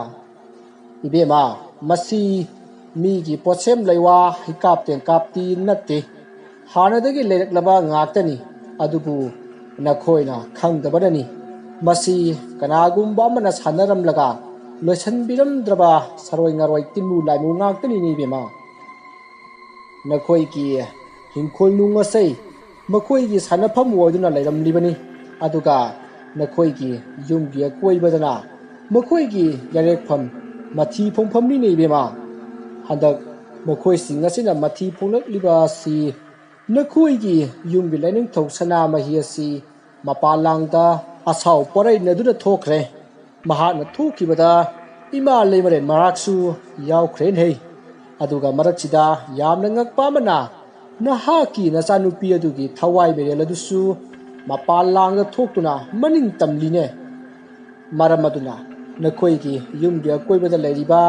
"ꯏꯕꯦꯝꯃ, ꯃꯁꯤ ꯃꯤꯒꯤ ꯄꯣꯠꯁꯦꯝ ꯂꯩꯋꯥ ꯍꯩꯀꯥꯞ ꯇꯦꯡꯀꯥꯞꯇꯤ ꯅꯠꯇꯦ꯫ ꯍꯥꯟꯅꯗꯒꯤ ꯂꯩꯔꯛꯂꯕ ꯉꯥꯛꯇꯅꯤ꯫ ꯑꯗꯨꯕꯨ ꯅꯈꯣꯏꯅ ꯈꯪꯗꯕꯅꯅꯤ꯫ ꯃꯁꯤ ꯀꯅꯥꯒꯨꯝꯕ ꯑꯃꯅ ꯁꯥꯟꯅꯔꯝꯂꯒ ꯂꯣꯏꯁꯤꯟꯕꯤꯔꯝꯗ꯭ꯔꯕ ꯁꯔꯣꯏ ꯉꯥꯔꯣꯏ ꯇꯤꯟꯃꯨ ꯂꯥꯏꯃꯨ ꯉꯥꯛꯇꯅꯤꯅꯦ ꯏꯕꯦꯝꯃ꯫ ꯅꯈꯣꯏꯒꯤ ꯍꯤꯡꯈꯣꯜ ꯅꯨꯡ ꯑꯁꯩ ꯃꯈꯣꯏꯒꯤ ꯁꯥꯟꯅꯐꯝ ꯑꯣꯏꯗꯨꯅ ꯂꯩꯔꯝꯂꯤꯕꯅꯤ꯫ ꯑꯗꯨꯒ ꯅꯈꯣꯏꯒꯤ ꯌꯨꯝꯒꯤ ꯑꯀꯣꯏꯕꯗꯅ ꯃꯈꯣꯏꯒꯤ ꯌꯥꯔꯦꯛꯐꯝ, ꯃꯊꯤ ꯐꯣꯡꯐꯝꯅꯤꯅꯦ ꯏꯕꯦꯝꯃ꯫ ꯍꯟꯗꯛ ꯃꯈꯣꯏꯁꯤꯡ ꯑꯁꯤꯅ ꯃꯊꯤ ꯐꯣꯡꯂꯛꯂꯤꯕ ꯑꯁꯤ ꯅꯈꯣꯏꯒꯤ ꯌꯨꯝꯒꯤ ꯂꯥꯏꯅꯤꯡꯊꯧ ꯁꯅꯥꯃꯍꯤ ꯑꯁꯤ ꯃꯄꯥꯟ ꯂꯥꯡꯗ ꯑꯁꯥꯎ ꯄꯣꯔꯩꯅꯗꯨꯅ ꯊꯣꯛꯈ꯭ꯔꯦ꯫ ꯃꯍꯥꯛꯅ ꯊꯣꯛꯈꯤꯕꯗ ꯏꯃꯥ ꯂꯩꯃꯔꯦꯟ ꯃꯔꯥꯛꯁꯨ ꯌꯥꯎꯈ꯭ꯔꯦꯅꯦ꯫ ꯑꯗꯨꯒ ꯃꯔꯛꯁꯤꯗ ꯌꯥꯝꯅ ꯉꯛꯄ ꯑꯃꯅ, ꯅꯍꯥꯛꯀꯤ ꯅꯆꯥꯅꯨꯄꯤ ꯑꯗꯨꯒꯤ ꯊꯋꯥꯏ ꯃꯩꯔꯦꯜ ꯑꯗꯨꯁꯨ ꯃꯄꯥꯟ ꯂꯥꯡꯗ ꯊꯣꯛꯇꯨꯅ ꯃꯅꯤꯡ ꯇꯝꯂꯤꯅꯦ꯫ ꯃꯔꯝ ꯑꯗꯨꯅ ꯅꯈꯣꯏꯒꯤ ꯌꯨꯝꯒꯤ ꯑꯀꯣꯏꯕꯗ ꯂꯩꯔꯤꯕ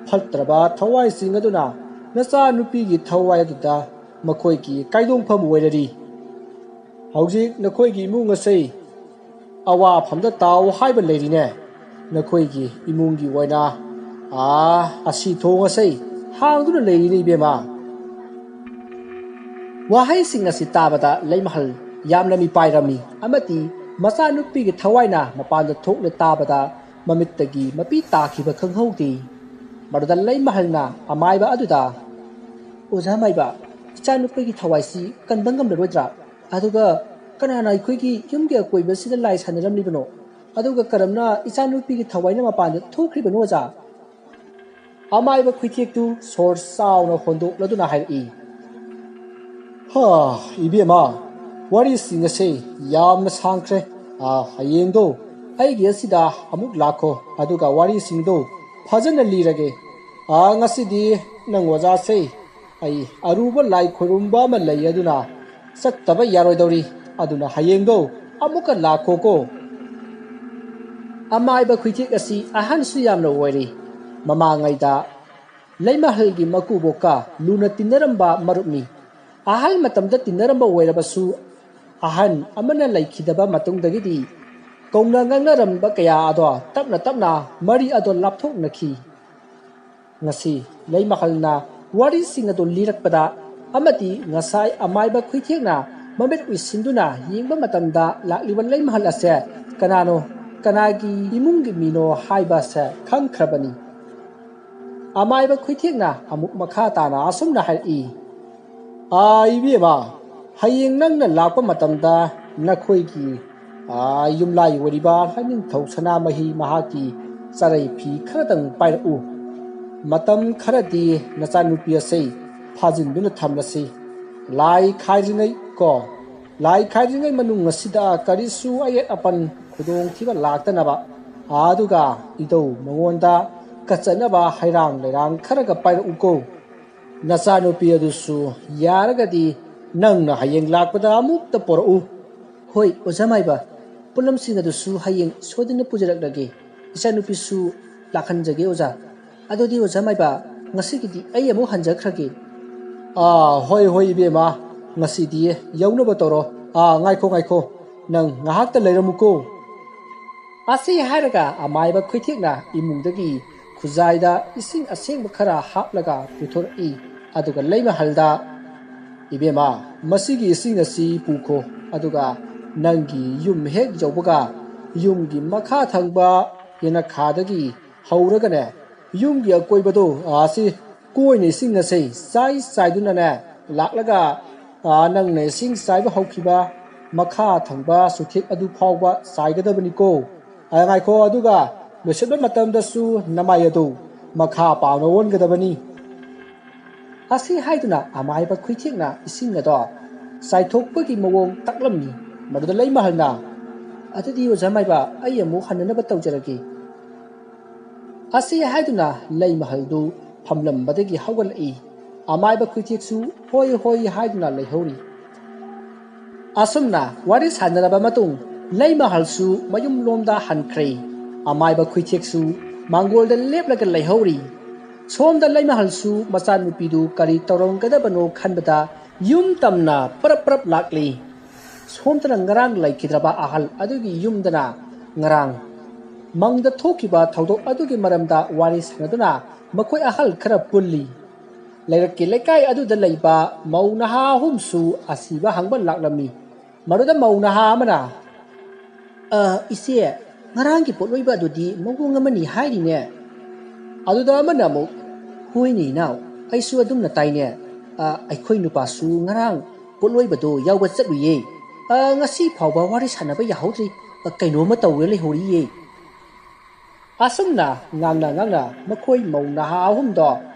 ꯐꯠꯇ꯭ꯔꯕ ꯊꯋꯥꯏꯁꯤꯡ ꯑꯗꯨꯅ ꯅꯆꯥꯅꯨꯄꯤꯒꯤ ꯊꯋꯥꯏ ꯑꯗꯨꯗ ꯃꯈꯣꯏꯒꯤ ꯀꯥꯏꯗꯣꯡꯐꯝ ꯑꯣꯏꯔꯔꯤ꯫ ꯍꯧꯖꯤꯛ ꯅꯈꯣꯏꯒꯤ ꯏꯃꯨꯡ ꯑꯁꯤ ꯑꯋꯥꯐꯝꯗ ꯇꯥꯎ ꯍꯥꯏꯕ ꯂꯩꯔꯤꯅꯦ꯫ ꯅꯈꯣꯏꯒꯤ ꯏꯃꯨꯡꯒꯤ ꯑꯣꯏꯅ, ꯑꯥ, ꯑꯁꯤ ꯊꯣꯡ ꯑꯁꯤ ꯍꯥꯡꯗꯨꯅ ꯂꯩꯔꯤꯅꯦ ꯏꯕꯦꯝꯃ꯫ ꯋꯥꯍꯩꯁꯤꯡ ꯑꯁꯤ ꯇꯥꯕꯗ ꯂꯩꯃꯍꯜ ꯌꯥꯝꯅ ꯃꯤꯄꯥꯏꯔꯝꯃꯤ ꯑꯃꯗꯤ ꯃꯆꯥꯅꯨꯄꯤꯒꯤ ꯊꯋꯥꯏꯅ ꯃꯄꯥꯟꯗ ꯊꯣꯛꯂꯦ ꯇꯥꯕꯗ ꯃꯃꯤꯠꯇꯒꯤ ꯃꯄꯤ ꯇꯥꯈꯤꯕ ꯈꯪꯍꯧꯗꯦ꯫ ꯃꯗꯨꯗ ꯂꯩꯃꯍꯜꯅ ꯑꯃꯥꯏꯕ ꯑꯗꯨꯗ, "ꯑꯣꯖꯥ ꯃꯥꯏꯕ, ꯏꯆꯥꯅꯨꯄꯤꯒꯤ ꯊꯋꯥꯏꯁꯤ ꯀꯟꯕ ꯉꯝꯂꯔꯣꯏꯗ꯭ꯔꯥ? ꯑꯗꯨꯒ ꯀꯅꯥꯅ ꯑꯩꯈꯣꯏꯒꯤ ꯌꯨꯝꯒꯤ ꯑꯀꯣꯏꯕꯁꯤꯗ ꯂꯥꯏ ꯁꯥꯟꯅꯔꯝꯂꯤꯕꯅꯣ? ꯑꯗꯨꯒ ꯀꯔꯝꯅ ꯏꯆꯥꯅꯨꯄꯤꯒꯤ ꯊꯋꯥꯏꯅ ꯃꯄꯥꯟꯗ ꯊꯣꯛꯈ꯭ꯔꯤꯕꯅꯣ ꯑꯣꯖꯥ?" ꯑꯃꯥꯏꯕ ꯈꯨꯏꯊꯦꯛꯇꯨ ꯁꯣꯔ ꯆꯥꯎꯅ ꯍꯣꯟꯗꯣꯛꯂꯗꯨꯅ ꯍꯥꯏꯔꯛꯏ, "ꯍꯥ, ꯏꯕꯦꯝꯃ, ꯋꯥꯔꯤꯁꯤꯡ ꯑꯁꯦ ꯌꯥꯝꯅ ꯁꯥꯡꯈ꯭ꯔꯦ꯫ ꯑꯥ, ꯍꯌꯦꯡꯗꯣ ꯑꯩꯒꯤ ꯑꯁꯤꯗ ꯑꯃꯨꯛ ꯂꯥꯛꯈꯣ, ꯑꯗꯨꯒ ꯋꯥꯔꯤꯁꯤꯡꯗꯣ ꯐꯖꯅ ꯂꯤꯔꯒꯦ꯫ ꯑꯥ, ꯉꯁꯤꯗꯤ ꯅꯪ ꯑꯣꯖꯥꯁꯦ ꯑꯩ ꯑꯔꯨꯕ ꯂꯥꯏ ꯈꯨꯔꯨꯝꯕ ꯑꯃ ꯂꯩ, ꯑꯗꯨꯅ ꯆꯠꯇꯕ ꯌꯥꯔꯣꯏꯗꯧꯔꯤ꯫ ꯑꯗꯨꯅ ꯍꯌꯦꯡꯗꯣ ꯑꯃꯨꯛꯀ ꯂꯥꯛꯈꯣꯀꯣ꯫" ꯑꯃꯥꯏꯕ ꯈꯨꯏꯊꯦꯛ ꯑꯁꯤ ꯑꯍꯟꯁꯨ ꯌꯥꯝꯅ ꯑꯣꯏꯔꯤ꯫ ꯃꯃꯥꯡꯉꯩꯗ ꯂꯩꯃꯍꯜꯒꯤ ꯃꯀꯨꯕꯣꯛꯀ ꯂꯨꯅ ꯇꯤꯟꯅꯔꯝꯕ ꯃꯔꯨꯞꯅꯤ꯫ ꯑꯍꯜ ꯃꯇꯝꯗ ꯇꯤꯟꯅꯔꯝꯕ ꯑꯣꯏꯔꯕꯁꯨ, ꯑꯍꯟ ꯑꯃꯅ ꯂꯩꯈꯤꯗꯕ ꯃꯇꯨꯡꯗꯒꯤꯗꯤ ꯀꯧꯅ ꯉꯥꯡꯅꯔꯝꯕ ꯀꯌꯥ ꯑꯗꯣ ꯇꯞꯅ ꯇꯞꯅ ꯃꯔꯤ ꯑꯗꯣ ꯂꯥꯞꯊꯣꯛꯅꯈꯤ꯫ ꯉꯁꯤ ꯂꯩꯃꯍꯜꯅ ꯋꯥꯔꯤꯁꯤꯡ ꯑꯗꯨ ꯂꯤꯔꯛꯄꯗ ꯑꯃꯗꯤ ꯉꯁꯥꯏ ꯑꯃꯥꯏꯕ ꯈꯨꯏꯊꯦꯛꯅ ꯃꯃꯤꯠ ꯎꯏꯁꯤꯟꯗꯨꯅ ꯌꯦꯡꯕ ꯃꯇꯝꯗ ꯂꯥꯛꯂꯤꯕ ꯂꯩꯃꯍꯜ ꯑꯁꯦ ꯀꯅꯥꯅꯣ? ꯀꯅꯥꯒꯤ ꯏꯃꯨꯡꯒꯤ ꯃꯤꯅꯣ ꯍꯥꯏꯕꯁꯦ ꯈꯪꯈ꯭ꯔꯕꯅꯤ꯫ ꯑꯃꯥꯏꯕ ꯈꯨꯏꯊꯦꯛꯅ ꯑꯃꯨꯛ ꯃꯈꯥ ꯇꯥꯅ ꯑꯁꯨꯝꯅ ꯍꯥꯏꯔꯛꯏ, "ꯑꯥ, ꯏꯕꯦꯝꯃ, ꯍꯌꯦꯡ ꯅꯪꯅ ꯂꯥꯛꯄ ꯃꯇꯝꯗ ꯅꯈꯣꯏꯒꯤ, ꯑꯥ, ꯌꯨꯝꯂꯥꯏ ꯑꯣꯏꯔꯤꯕ ꯂꯥꯏꯅꯤꯡꯊꯧ ꯁꯅꯥꯃꯍꯤ ꯃꯍꯥꯛꯀꯤ ꯆꯔꯩ ꯐꯤ ꯈꯔꯗꯪ ꯄꯥꯏꯔꯛꯎ꯫ ꯃꯇꯝ ꯈꯔꯗꯤ ꯅꯆꯥꯅꯨꯄꯤ ꯑꯁꯤ ꯐꯥꯖꯤꯟꯗꯨꯅ ꯊꯝꯂꯁꯤ꯫ ꯂꯥꯏ ꯈꯥꯏꯗ꯭ꯔꯤꯉꯩ ꯀꯣ, ꯂꯥꯏ ꯈꯥꯏꯗ꯭ꯔꯤꯉꯩ ꯃꯅꯨꯡ ꯑꯁꯤꯗ ꯀꯔꯤꯁꯨ ꯑꯌꯦꯠ ꯑꯄꯟ ꯈꯨꯗꯣꯡꯊꯤꯕ ꯂꯥꯛꯇꯅꯕ꯫ ꯑꯗꯨꯒ ꯏꯙꯧ ꯃꯉꯣꯟꯗ ꯀꯠꯆꯅꯕ ꯍꯩꯔꯥꯡ ꯂꯩꯔꯥꯡ ꯈꯔꯒ ꯄꯥꯏꯔꯛꯎꯀꯣ꯫ ꯅꯆꯥꯅꯨꯄꯤ ꯑꯗꯨꯁꯨ ꯌꯥꯔꯒꯗꯤ ꯅꯪꯅ ꯍꯌꯦꯡ ꯂꯥꯛꯄꯗ ꯑꯃꯨꯛꯇ ꯄꯣꯔꯛꯎ꯫" "ꯍꯣꯏ, ꯑꯣꯖꯥ ꯃꯥꯏꯕ, ꯄꯣꯠꯂꯝꯁꯤꯡ ꯑꯗꯨꯁꯨ ꯍꯌꯦꯡ ꯁꯣꯏꯗꯅ ꯄꯨꯖꯔꯛꯂꯒꯦ꯫ ꯏꯆꯥꯅꯨꯄꯤꯁꯨ ꯂꯥꯛꯍꯟꯖꯒꯦ, ꯑꯣꯖꯥ꯫ ꯑꯗꯨꯗꯤ ꯑꯣꯖꯥ ꯃꯥꯏꯕ, ꯉꯁꯤꯒꯤꯗꯤ ꯑꯩ ꯑꯃꯨꯛ ꯍꯟꯖꯈ꯭ꯔꯒꯦ꯫" "ꯑꯥ, ꯍꯣꯏ, ꯍꯣꯏ, ꯏꯕꯦꯝꯃ, ꯉꯁꯤꯗꯤ ꯌꯧꯅꯕ ꯇꯧꯔꯣ꯫ ꯑꯥ, ꯉꯥꯏꯈꯣ, ꯉꯥꯏꯈꯣ, ꯅꯪ ꯉꯥꯏꯍꯥꯛꯇ ꯂꯩꯔꯝꯃꯨꯀꯣ꯫" ꯑꯁꯤ ꯍꯥꯏꯔꯒ ꯑꯃꯥꯏꯕ ꯈꯨꯏꯊꯦꯛꯅ ꯏꯃꯨꯡꯗꯒꯤ ꯈꯨꯖꯥꯏꯗ ꯏꯁꯤꯡ ꯑꯁꯦꯡꯕ ꯈꯔ ꯍꯥꯞꯂꯒ ꯄꯨꯊꯣꯔꯛꯏ꯫ ꯑꯗꯨꯒ ꯂꯩꯃꯍꯜꯗ, "ꯏꯕꯦꯝꯃ, ꯃꯁꯤꯒꯤ ꯏꯁꯤꯡ ꯑꯁꯤ ꯄꯨꯈꯣ꯫ ꯑꯗꯨꯒ ꯅꯪꯒꯤ ꯌꯨꯝ ꯍꯦꯛ ꯌꯧꯕꯒ ꯌꯨꯝꯒꯤ ꯃꯈꯥ ꯊꯪꯕ ꯌꯦꯅꯈꯥꯗꯒꯤ ꯍꯧꯔꯒꯅꯦ, ꯌꯨꯝꯒꯤ ꯑꯀꯣꯏꯕꯗꯣ ꯑꯁꯤ ꯀꯣꯏꯅ ꯏꯁꯤꯡ ꯑꯁꯤ ꯆꯥꯏ ꯆꯥꯏꯗꯨꯅꯅꯦ ꯂꯥꯛꯂꯒ, ꯑ, ꯅꯪꯅ ꯏꯁꯤꯡ ꯆꯥꯏꯕ ꯍꯧꯈꯤꯕ ꯃꯈꯥ ꯊꯪꯕ ꯆꯨꯊꯦꯛ ꯑꯗꯨ ꯐꯥꯎꯕ ꯆꯥꯏꯒꯗꯕꯅꯤꯀꯣ꯫ ꯑ, ꯉꯥꯏꯈꯣ, ꯑꯗꯨꯒ ꯂꯣꯏꯁꯤꯟꯕ ꯃꯇꯝꯗꯁꯨ ꯅꯃꯥꯏ ꯑꯗꯨ ꯃꯈꯥ ꯄꯥꯡꯅ ꯑꯣꯟꯒꯗꯕꯅꯤ꯫" ꯑꯁꯤ ꯍꯥꯏꯗꯨꯅ ꯑꯃꯥꯏꯕ ꯈꯨꯏꯊꯦꯛꯅ ꯏꯁꯤꯡ ꯑꯗꯣ ꯆꯥꯏꯊꯣꯛꯄꯒꯤ ꯃꯑꯣꯡ ꯇꯥꯛꯂꯝꯃꯤ꯫ ꯃꯗꯨꯗ ꯂꯩꯃꯍꯜꯅ, "ꯑꯗꯨꯗꯤ ꯑꯣꯖꯥ ꯃꯥꯏꯕ, ꯑꯩ ꯑꯃꯨꯛ ꯍꯟꯅꯅꯕ ꯇꯧꯖꯔꯒꯦ꯫" ꯑꯁꯤ ꯍꯥꯏꯗꯨꯅ ꯂꯩꯃꯍꯜꯗꯨ ꯐꯝꯂꯝꯕꯗꯒꯤ ꯍꯧꯒꯠꯂꯛꯏ꯫ ꯑꯃꯥꯏꯕ ꯈꯨꯏꯊꯦꯛꯁꯨ "ꯍꯣꯏ, ꯍꯣꯏ" ꯍꯥꯏꯗꯨꯅ ꯂꯩꯍꯧꯔꯤ꯫ ꯑꯁꯨꯝꯅ ꯋꯥꯔꯤ ꯁꯥꯟꯅꯔꯕ ꯃꯇꯨꯡ ꯂꯩꯃꯍꯜꯁꯨ ꯃꯌꯨꯝꯂꯣꯝꯗ ꯍꯟꯈ꯭ꯔꯦ꯫ ꯑꯃꯥꯏꯕ ꯈꯨꯏꯊꯦꯛꯁꯨ ꯃꯥꯡꯒꯣꯜꯗ ꯂꯦꯞꯂꯒ ꯂꯩꯍꯧꯔꯤ꯫ ꯁꯣꯝꯗ ꯂꯩꯃꯍꯜꯁꯨ ꯃꯆꯥꯅꯨꯄꯤꯗꯨ ꯀꯔꯤ ꯇꯧꯔꯝꯒꯗꯕꯅꯣ ꯈꯟꯕꯗ ꯌꯨꯝ ꯇꯝꯅ ꯄꯔꯞ ꯄꯔꯞ ꯂꯥꯛꯂꯤ꯫ ꯁꯣꯝꯗꯅ ꯉꯔꯥꯡ ꯂꯩꯈꯤꯗ꯭ꯔꯕ ꯑꯍꯜ ꯑꯗꯨꯒꯤ ꯌꯨꯝꯗꯅ ꯉꯔꯥꯡ ꯃꯪꯗ ꯊꯣꯛꯈꯤꯕ ꯊꯧꯗꯣꯛ ꯑꯗꯨꯒꯤ ꯃꯔꯝꯗ ꯋꯥꯔꯤ ꯁꯥꯟꯅꯗꯨꯅ ꯃꯈꯣꯏ ꯑꯍꯜ ꯈꯔ ꯄꯨꯜꯂꯤ꯫ ꯂꯩꯔꯛꯀꯤ ꯂꯩꯀꯥꯏ ꯑꯗꯨꯗ ꯂꯩꯕ ꯃꯧ ꯅꯍꯥ ꯑꯍꯨꯝꯁꯨ ꯑꯁꯤꯕ ꯍꯪꯕ ꯂꯥꯛꯂꯝꯃꯤ꯫ ꯃꯗꯨꯗ ꯃꯧ ꯅꯍꯥ ꯑꯃꯅ, "ꯑ, ꯏꯆꯦ, "ꯉꯔꯥꯡꯒꯤ ꯄꯣꯠꯂꯣꯏꯕ ꯑꯗꯨꯗꯤ ꯃꯑꯣꯡ ꯑꯃꯅꯤ ꯍꯥꯏꯔꯤꯅꯦ?" ꯑꯗꯨꯗ ꯑꯃꯅ ꯑꯃꯨꯛ, "ꯍꯣꯏꯅꯦ ꯏꯅꯥꯎ, ꯑꯩꯁꯨ ꯑꯗꯨꯝꯅ ꯇꯥꯏꯅꯦ꯫ ꯑ, ꯑꯩꯈꯣꯏ ꯅꯨꯄꯥꯁꯨ ꯉꯔꯥꯡ ꯄꯣꯠꯂꯣꯏꯕꯗꯣ ꯌꯥꯎꯕ ꯆꯠꯂꯨꯏꯌꯦ꯫ ꯑ, ꯉꯁꯤ ꯐꯥꯎꯕ ꯋꯥꯔꯤ ꯁꯥꯟꯅꯕ ꯌꯥꯍꯧꯗ꯭ꯔꯤ꯫ ꯑ, ꯀꯩꯅꯣꯝꯃ ꯇꯧꯔ ꯂꯩꯍꯧꯔꯤꯌꯦ"꯫ ꯑꯁꯨꯝꯅ ꯉꯥꯡꯅ ꯉꯥꯡꯅ ꯃꯈꯣꯏ ꯃꯧ ꯅꯍꯥ ꯑꯍꯨꯝꯗꯣ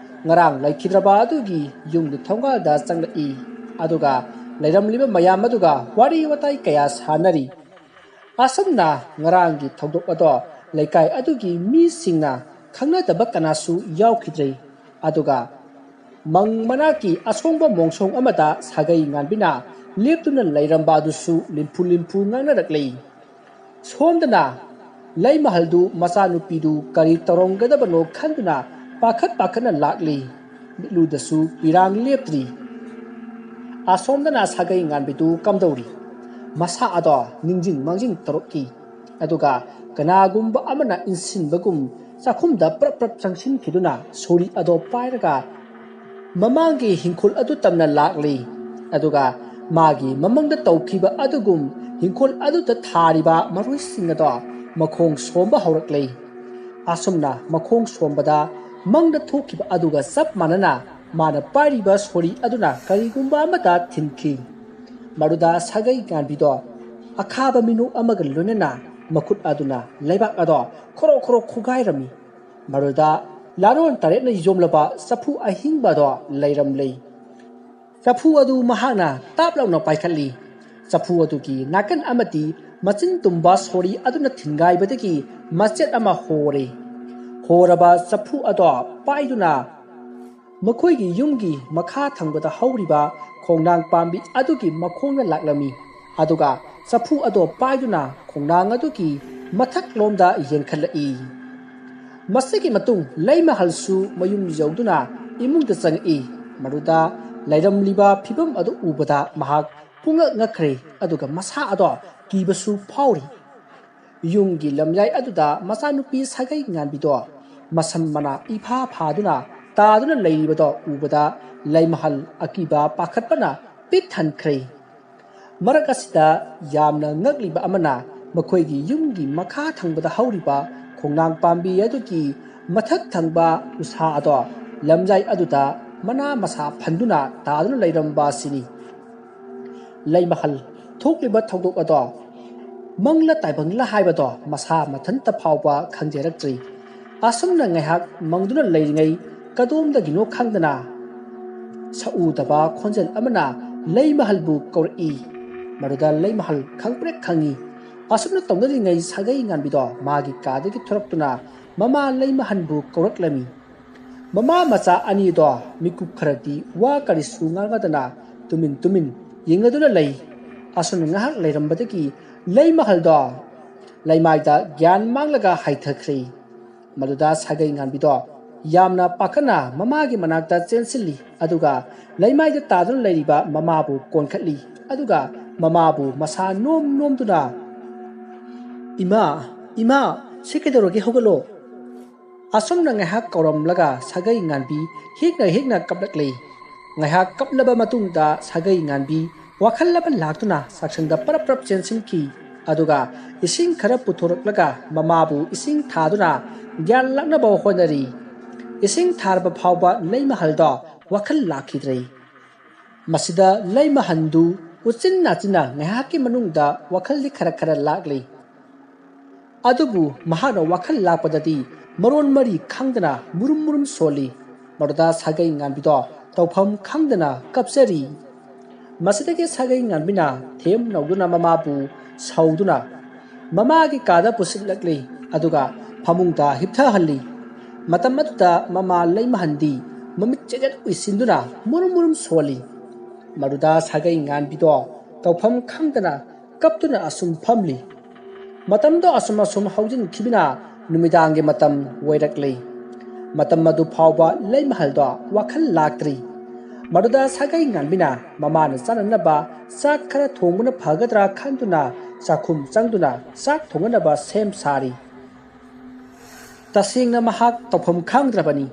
ꯉꯔꯥꯡ ꯂꯩꯈꯤꯗ꯭ꯔꯕ ꯑꯗꯨꯒꯤ ꯌꯨꯝꯒꯤ ꯊꯣꯡꯒꯥꯜꯗ ꯆꯪꯂꯛꯏ꯫ ꯑꯗꯨꯒ ꯂꯩꯔꯝꯂꯤꯕ ꯃꯌꯥꯝ ꯑꯗꯨꯒ ꯋꯥꯔꯤ ꯋꯥꯇꯥꯏ ꯀꯌꯥ ꯁꯥꯟꯅꯔꯤ꯫ ꯑꯁꯨꯝꯅ ꯉꯔꯥꯡꯒꯤ ꯊꯧꯗꯣꯛ ꯑꯗꯣ ꯂꯩꯀꯥꯏ ꯑꯗꯨꯒꯤ ꯃꯤꯁꯤꯡꯅ ꯈꯪꯅꯗꯕ ꯀꯅꯥꯁꯨ ꯌꯥꯎꯈꯤꯗ꯭ꯔꯦ꯫ ꯑꯗꯨꯒ ꯃꯪ ꯃꯅꯥꯛꯀꯤ ꯑꯁꯣꯡꯕ ꯃꯣꯡꯁꯣꯡ ꯑꯃꯗ ꯁꯥꯒꯩ ꯉꯥꯟꯕꯤꯅ ꯂꯦꯞꯇꯨꯅ ꯂꯩꯔꯝꯕ ꯑꯗꯨꯁꯨ ꯂꯤꯝꯐꯨ ꯂꯤꯝꯐꯨ ꯉꯥꯡꯅꯔꯛꯂꯤ꯫ ꯁꯣꯝꯗꯅ ꯂꯩꯃꯍꯜꯗꯨ ꯃꯆꯥꯅꯨꯄꯤꯗꯨ ꯀꯔꯤ ꯇꯧꯔꯝꯒꯗꯕꯅꯣ ꯈꯟꯗꯨꯅ ꯄꯥꯈꯠ ꯄꯥꯈꯠꯅ ꯂꯥꯛꯂꯤ꯫ ꯃꯤꯠꯂꯨꯗꯁꯨ ꯄꯤꯔꯥꯡ ꯂꯦꯞꯇ꯭ꯔꯤ꯫ ꯑꯁꯣꯝꯗꯅ ꯁꯥꯒꯩ ꯉꯥꯟꯕꯤꯗꯨ ꯀꯝꯗꯧꯔꯤ? ꯃꯁꯥ ꯑꯗꯣ ꯅꯤꯡꯁꯤꯡ ꯃꯥꯡꯖꯤꯡ ꯇꯧꯔꯛꯏ꯫ ꯑꯗꯨꯒ ꯀꯅꯥꯒꯨꯝꯕ ꯑꯃꯅ ꯏꯟꯁꯤꯟꯕꯒꯨꯝ ꯆꯥꯛꯈꯨꯝꯗ ꯄ꯭ꯔꯞ ꯄ꯭ꯔꯞ ꯆꯪꯁꯤꯟꯈꯤꯗꯨꯅ ꯁꯣꯔꯤ ꯑꯗꯣ ꯄꯥꯏꯔꯒ ꯃꯃꯥꯡꯒꯤ ꯍꯤꯡꯈꯣꯜ ꯑꯗꯨ ꯇꯝꯅ ꯂꯥꯛꯂꯤ꯫ ꯑꯗꯨꯒ ꯃꯥꯒꯤ ꯃꯃꯪꯗ ꯇꯧꯈꯤꯕ ꯑꯗꯨꯒꯨꯝ ꯍꯤꯡꯈꯣꯜ ꯑꯗꯨꯗ ꯊꯥꯔꯤꯕ ꯃꯔꯣꯏꯁꯤꯡ ꯑꯗꯣ ꯃꯈꯣꯡ ꯁꯣꯝꯕ ꯍꯧꯔꯛꯂꯤ꯫ ꯑꯁꯨꯝꯅ ꯃꯈꯣꯡ ꯁꯣꯝꯕꯗ ꯃꯪꯗ ꯊꯣꯛꯈꯤꯕ ꯑꯗꯨꯒ ꯆꯞ ꯃꯥꯟꯅꯅ ꯃꯥꯅ ꯄꯥꯏꯔꯤꯕ ꯁꯣꯔꯤ ꯑꯗꯨꯅ ꯀꯔꯤꯒꯨꯝꯕ ꯑꯃꯗ ꯊꯤꯟꯈꯤ꯫ ꯃꯗꯨꯗ ꯁꯥꯒꯩ ꯉꯥꯟꯕꯤꯗꯣ ꯑꯈꯥꯕ ꯃꯤꯅꯣꯛ ꯑꯃꯒ ꯂꯣꯏꯅꯅ ꯃꯈꯨꯠ ꯑꯗꯨꯅ ꯂꯩꯕꯥꯛ ꯑꯗꯣ ꯈꯣꯔꯣ ꯈꯣꯔꯣ ꯈꯣꯒꯥꯏꯔꯝꯃꯤ꯫ ꯃꯗꯨꯗ ꯂꯥꯔꯣꯟ ꯇꯔꯦꯠꯅ ꯌꯣꯝꯂꯕ ꯆꯐꯨ ꯑꯍꯤꯡꯕ ꯑꯗꯣ ꯂꯩꯔꯝꯂꯦ꯫ ꯆꯐꯨ ꯑꯗꯨ ꯃꯍꯥꯛꯅ ꯇꯥꯞ ꯂꯥꯎꯅ ꯄꯥꯏꯈꯠꯂꯤ꯫ ꯆꯐꯨ ꯑꯗꯨꯒꯤ ꯅꯥꯀꯟ ꯑꯃꯗꯤ ꯃꯆꯤꯟ ꯇꯨꯝꯕ ꯁꯣꯔꯤ ꯑꯗꯨꯅ ꯊꯤꯟꯒꯥꯏꯕꯗꯒꯤ ꯃꯆꯦꯠ ꯑꯃ ꯍꯣꯔꯦ꯫ ꯍꯣꯔꯕ ꯆꯐꯨ ꯑꯗꯣ ꯄꯥꯏꯗꯨꯅ ꯃꯈꯣꯏꯒꯤ ꯌꯨꯝꯒꯤ ꯃꯈꯥ ꯊꯪꯕꯗ ꯍꯧꯔꯤꯕ ꯈꯣꯡꯅꯥꯡ ꯄꯥꯝꯕꯤ ꯑꯗꯨꯒꯤ ꯃꯈꯣꯡꯗ ꯂꯥꯛꯂꯝꯃꯤ꯫ ꯑꯗꯨꯒ ꯆꯐꯨ ꯑꯗꯣ ꯄꯥꯏꯗꯨꯅ ꯈꯣꯡꯅꯥꯡ ꯑꯗꯨꯒꯤ ꯃꯊꯛꯂꯣꯝꯗ ꯌꯦꯡꯈꯠꯂꯛꯏ꯫ ꯃꯁꯤꯒꯤ ꯃꯇꯨꯡ ꯂꯩꯃꯍꯜꯁꯨ ꯃꯌꯨꯝ ꯌꯧꯗꯨꯅ ꯏꯃꯨꯡꯗ ꯆꯪꯉꯛꯏ꯫ ꯃꯗꯨꯗ ꯂꯩꯔꯝꯂꯤꯕ ꯐꯤꯕꯝ ꯑꯗꯨ ꯎꯕꯗ ꯃꯍꯥꯛ ꯄꯨꯡꯉꯛ ꯉꯛꯈ꯭ꯔꯦ, ꯑꯗꯨꯒ ꯃꯁꯥ ꯑꯗꯣ ꯀꯤꯕꯁꯨ ꯐꯥꯎꯔꯤ꯫ ꯌꯨꯝꯒꯤ ꯂꯝꯌꯥꯏ ꯑꯗꯨꯗ ꯃꯆꯥꯅꯨꯄꯤ ꯁꯥꯒꯩ ꯉꯥꯟꯕꯤꯗꯣ ꯃꯁꯝ ꯃꯅꯥ ꯏꯐꯥ ꯐꯥꯗꯨꯅ ꯇꯥꯗꯨꯅ ꯂꯩꯔꯤꯕꯗꯣ ꯎꯕꯗ ꯂꯩꯃꯍꯜ ꯑꯀꯤꯕ ꯄꯥꯈꯠꯄꯅ ꯄꯤꯛ ꯊꯟꯈ꯭ꯔꯦ꯫ ꯃꯔꯛ ꯑꯁꯤꯗ ꯌꯥꯝꯅ ꯉꯛꯂꯤꯕ ꯑꯃꯅ ꯃꯈꯣꯏꯒꯤ ꯌꯨꯝꯒꯤ ꯃꯈꯥ ꯊꯪꯕꯗ ꯍꯧꯔꯤꯕ ꯈꯣꯡꯅꯥꯡ ꯄꯥꯝꯕꯤ ꯑꯗꯨꯒꯤ ꯃꯊꯛ ꯊꯪꯕ ꯎꯁꯥ ꯑꯗꯣ ꯂꯝꯖꯥꯏ ꯑꯗꯨꯗ ꯃꯅꯥ ꯃꯁꯥ ꯐꯟꯗꯨꯅ ꯇꯥꯗꯨꯅ ꯂꯩꯔꯝꯕ ꯑꯁꯤꯅꯤ꯫ ꯂꯩꯃꯍꯜ ꯊꯣꯛꯂꯤꯕ ꯊꯧꯗꯣꯛ ꯑꯗꯣ ꯃꯪꯂ ꯇꯥꯏꯕꯪꯂ ꯍꯥꯏꯕꯗꯣ ꯃꯁꯥ ꯃꯊꯟꯇ ꯐꯥꯎꯕ ꯈꯪꯖꯔꯛꯇ꯭ꯔꯤ꯫ ꯑꯁꯨꯝꯅ ꯉꯥꯏꯍꯥꯛ ꯃꯪꯗꯨꯅ ꯂꯩꯔꯤꯉꯩ ꯀꯗꯣꯝꯗꯒꯤꯅꯣ ꯈꯪꯗꯅ ꯁꯛꯎꯗꯕ ꯈꯣꯟꯖꯦꯜ ꯑꯃꯅ ꯂꯩꯃꯍꯜꯕꯨ ꯀꯧꯔꯛꯏ꯫ ꯃꯗꯨꯗ ꯂꯩꯃꯍꯜ ꯈꯪꯄ꯭ꯔꯦꯛ ꯈꯪꯏ꯫ ꯑꯁꯨꯝꯅ ꯇꯧꯅꯔꯤꯉꯩ ꯁꯥꯒꯩ ꯉꯥꯟꯕꯤꯗꯣ ꯃꯥꯒꯤ ꯀꯥꯗꯒꯤ ꯊꯣꯔꯛꯇꯨꯅ ꯃꯃꯥ ꯂꯩꯃꯍꯟꯕꯨ ꯀꯧꯔꯛꯂꯝꯃꯤ꯫ ꯃꯃꯥ ꯃꯆꯥ ꯑꯅꯤꯗꯣ ꯃꯤꯀꯨꯞ ꯈꯔꯗꯤ ꯋꯥ ꯀꯔꯤꯁꯨ ꯉꯥꯡꯅꯗꯅ ꯇꯨꯃꯤꯟ ꯇꯨꯃꯤꯟ ꯌꯦꯡꯅꯗꯨꯅ ꯂꯩ꯫ ꯑꯁꯨꯝꯅ ꯉꯥꯏꯍꯥꯛ ꯂꯩꯔꯝꯕꯗꯒꯤ ꯂꯩꯃꯍꯜꯗꯣ ꯂꯩꯃꯥꯏꯗ ꯒ꯭ꯌꯥꯟ ꯃꯥꯡꯂꯒ ꯍꯥꯏꯊꯈ꯭ꯔꯦ꯫ ꯃꯗꯨꯗ ꯁꯥꯒꯩ ꯉꯥꯟꯕꯤꯗꯣ ꯌꯥꯝꯅ ꯄꯥꯈꯠꯅ ꯃꯃꯥꯒꯤ ꯃꯅꯥꯛꯇ ꯆꯦꯟꯁꯤꯜꯂꯤ꯫ ꯑꯗꯨꯒ ꯂꯩꯃꯥꯏꯗ ꯇꯥꯗꯨꯅ ꯂꯩꯔꯤꯕ ꯃꯃꯥꯕꯨ ꯀꯣꯟꯈꯠꯂꯤ꯫ ꯑꯗꯨꯒ ꯃꯃꯥꯕꯨ ꯃꯁꯥ ꯅꯣꯝ ꯅꯣꯝꯗꯨꯅ, "ꯏꯃꯥ, ꯏꯃꯥ, ꯁꯤ ꯀꯩꯗꯧꯔꯒꯦ? ꯍꯧꯒꯠꯂꯣ!" ꯑꯁꯨꯝꯅ ꯉꯥꯏꯍꯥꯛ ꯀꯧꯔꯝꯂꯒ ꯁꯥꯒꯩ ꯉꯥꯟꯕꯤ ꯍꯤꯛꯅ ꯍꯤꯛꯅ ꯀꯞꯂꯛꯂꯤ꯫ ꯉꯥꯏꯍꯥꯛ ꯀꯞꯂꯕ ꯃꯇꯨꯡꯗ ꯁꯥꯒꯩ ꯉꯥꯟꯕꯤ ꯋꯥꯈꯜ ꯑꯃ ꯂꯥꯛꯇꯨꯅ ꯆꯥꯛꯁꯪꯗ ꯄꯔꯞ ꯄꯔꯞ ꯆꯦꯟꯁꯤꯟꯈꯤ꯫ ꯑꯗꯨꯒ ꯏꯁꯤꯡ ꯈꯔ ꯄꯨꯊꯣꯔꯛꯂꯒ ꯃꯃꯥꯕꯨ ꯏꯁꯤꯡ ꯊꯥꯗꯨꯅ ꯒ꯭ꯌꯥꯟ ꯂꯥꯛꯅꯕ ꯍꯣꯠꯅꯔꯤ꯫ ꯏꯁꯤꯡ ꯊꯥꯔꯕ ꯐꯥꯎꯕ ꯂꯩꯃꯍꯜꯗꯣ ꯋꯥꯈꯜ ꯂꯥꯛꯈꯤꯗ꯭ꯔꯦ꯫ ꯃꯁꯤꯗ ꯂꯩꯃꯍꯟꯗꯨ ꯎꯆꯤꯟ ꯅꯥꯆꯤꯟꯅ ꯉꯥꯏꯍꯥꯛꯀꯤ ꯃꯅꯨꯡꯗ ꯋꯥꯈꯜꯗꯤ ꯈꯔ ꯈꯔ ꯂꯥꯛꯂꯤ꯫ ꯑꯗꯨꯕꯨ ꯃꯍꯥꯛꯅ ꯋꯥꯈꯜ ꯂꯥꯛꯄꯗꯗꯤ ꯃꯔꯣꯟ ꯃꯔꯤ ꯈꯪꯗꯅ ꯃꯨꯔꯨꯝ ꯃꯨꯔꯨꯝ ꯁꯣꯜꯂꯤ꯫ ꯃꯗꯨꯗ ꯁꯥꯒꯩ ꯉꯥꯟꯕꯤꯗꯣ ꯇꯧꯐꯝ ꯈꯪꯗꯅ ꯀꯞꯆꯔꯤ꯫ ꯃꯁꯤꯗꯒꯤ ꯁꯥꯒꯩ ꯉꯥꯟꯕꯤꯅ ꯊꯦꯝ ꯅꯧꯗꯨꯅ ꯃꯃꯥꯕꯨ ꯁꯧꯗꯨꯅ ꯃꯃꯥꯒꯤ ꯀꯥꯗ ꯄꯨꯁꯤꯜꯂꯛꯂꯤ꯫ ꯑꯗꯨꯒ ꯐꯃꯨꯡꯗ ꯍꯤꯞꯊꯍꯜꯂꯤ꯫ ꯃꯇꯝ ꯑꯗꯨꯗ ꯃꯃꯥ ꯂꯩꯃꯍꯟꯗꯤ ꯃꯃꯤꯠ ꯆꯦꯖꯠ ꯎꯏꯁꯤꯟꯗꯨꯅ ꯃꯨꯔꯨꯝ ꯃꯨꯔꯨꯝ ꯁꯣꯜꯂꯤ꯫ ꯃꯗꯨꯗ ꯁꯥꯒꯩ ꯉꯥꯟꯕꯤꯗꯣ ꯇꯧꯐꯝ ꯈꯪꯗꯅ ꯀꯞꯇꯨꯅ ꯑꯁꯨꯝ ꯐꯝꯂꯤ꯫ ꯃꯇꯝꯗꯣ ꯑꯁꯨꯝ ꯑꯁꯨꯝ ꯍꯧꯖꯤꯟꯈꯤꯕꯅ ꯅꯨꯃꯤꯗꯥꯡꯒꯤ ꯃꯇꯝ ꯑꯣꯏꯔꯛꯂꯤ꯫ ꯃꯇꯝ ꯑꯗꯨ ꯐꯥꯎꯕ ꯂꯩꯃꯍꯜꯗꯣ ꯋꯥꯈꯜ ꯂꯥꯛꯇ꯭ꯔꯤ꯫ ꯃꯗꯨꯗ ꯁꯥꯒꯩ ꯉꯥꯟꯕꯤꯅ ꯃꯃꯥꯅ ꯆꯥꯅꯅꯕ ꯆꯥꯛ ꯈꯔ ꯊꯣꯡꯕꯅ ꯐꯒꯗ꯭ꯔꯥ ꯈꯟꯗꯨꯅ ꯆꯥꯛꯈꯨꯝ ꯆꯪꯗꯨꯅ ꯆꯥꯛ ꯊꯣꯡꯅꯅꯕ ꯁꯦꯝ ꯁꯥꯔꯤ꯫ ꯇꯁꯦꯡꯅ ꯃꯍꯥꯛ ꯇꯧꯐꯝ ꯈꯪꯗ꯭ꯔꯕꯅꯤ꯫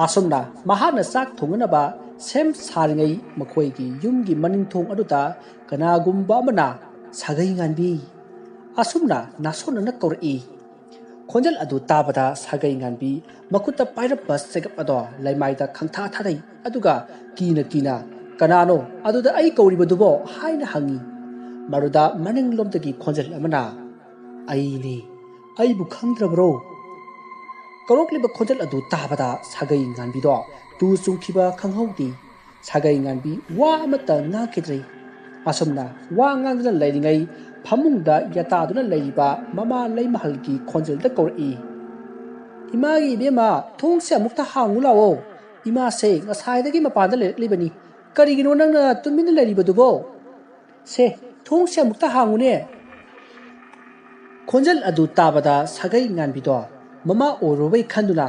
ꯑꯁꯨꯝꯅ ꯃꯍꯥꯛꯅ ꯆꯥꯛ ꯊꯣꯡꯅꯅꯕ ꯁꯦꯝ ꯁꯥꯔꯤꯉꯩ ꯃꯈꯣꯏꯒꯤ ꯌꯨꯝꯒꯤ ꯃꯅꯤꯡꯊꯣꯡ ꯑꯗꯨꯗ ꯀꯅꯥꯒꯨꯝꯕ ꯑꯃꯅ ꯁꯥꯒꯩ ꯉꯥꯟꯕꯤ ꯑꯁꯨꯝꯅ ꯅꯥꯁꯣꯟꯅꯅ ꯀꯧꯔꯛꯏ꯫ ꯈꯣꯟꯖꯦꯜ ꯑꯗꯨ ꯇꯥꯕꯗ ꯁꯥꯒꯩ ꯉꯥꯟꯕꯤ ꯃꯈꯨꯠꯇ ꯄꯥꯏꯔꯝꯕ ꯆꯦꯒꯞ ꯑꯗꯣ ꯂꯩꯃꯥꯏꯗ ꯈꯪꯊꯥ ꯊꯥꯗꯩ, ꯑꯗꯨꯒ ꯀꯤꯅ ꯀꯤꯅ, "ꯀꯅꯥꯅꯣ ꯑꯗꯨꯗ ꯑꯩ ꯀꯧꯔꯤꯕꯗꯨꯕꯣ?" ꯍꯥꯏꯅ ꯍꯪꯉꯤ꯫ ꯃꯗꯨꯗ ꯃꯅꯤꯡꯂꯣꯝꯗꯒꯤ ꯈꯣꯟꯖꯦꯜ ꯑꯃꯅ, "ꯑꯩꯅꯤ, ꯑꯩꯕꯨ ꯈꯪꯗ꯭ꯔꯕ꯭ꯔꯣ?" ꯀꯧꯔꯛꯂꯤꯕ ꯈꯣꯟꯖꯦꯜ ꯑꯗꯨ ꯇꯥꯕꯗ ꯁꯥꯒꯩ ꯉꯥꯟꯕꯤꯗꯣ ꯇꯨ ꯆꯨꯡꯈꯤꯕ ꯈꯪꯍꯧꯗꯦ꯫ ꯁꯥꯒꯩ ꯉꯥꯟꯕꯤ ꯋꯥ ꯑꯃꯠꯇ ꯉꯥꯡꯈꯤꯗ꯭ꯔꯦ꯫ ꯑꯁꯨꯝꯅ ꯋꯥ ꯉꯥꯡꯗꯨꯅ ꯂꯩꯔꯤꯉꯩ ꯐꯃꯨꯡꯗ ꯌꯥꯇꯥꯗꯨꯅ ꯂꯩꯔꯤꯕ ꯃꯃꯥ ꯂꯩꯃꯍꯜꯒꯤ ꯈꯣꯟꯖꯦꯜꯗ ꯀꯧꯔꯛꯏ, "ꯏꯃꯥꯒꯤ ꯏꯕꯦꯝꯃ, ꯊꯣꯡꯁꯦ ꯑꯃꯨꯛꯇ ꯍꯥꯡꯉꯨ ꯂꯥꯛꯑꯣ꯫ ꯏꯃꯥꯁꯦ ꯉꯁꯥꯏꯗꯒꯤ ꯃꯄꯥꯟꯗ ꯂꯩꯔꯛꯂꯤꯕꯅꯤ꯫ ꯀꯔꯤꯒꯤꯅꯣ ꯅꯪꯅ ꯇꯨꯃꯤꯟꯅ ꯂꯩꯔꯤꯕꯗꯨꯕꯣ? ꯁꯦ, ꯊꯣꯡꯁꯦ ꯑꯃꯨꯛꯇ ꯍꯥꯡꯉꯨꯅꯦ!" ꯈꯣꯟꯖꯦꯜ ꯑꯗꯨ ꯇꯥꯕꯗ ꯁꯥꯒꯩ ꯉꯥꯟꯕꯤꯗꯣ ꯃꯃꯥ ꯑꯣꯏꯔꯨꯕꯩ ꯈꯟꯗꯨꯅ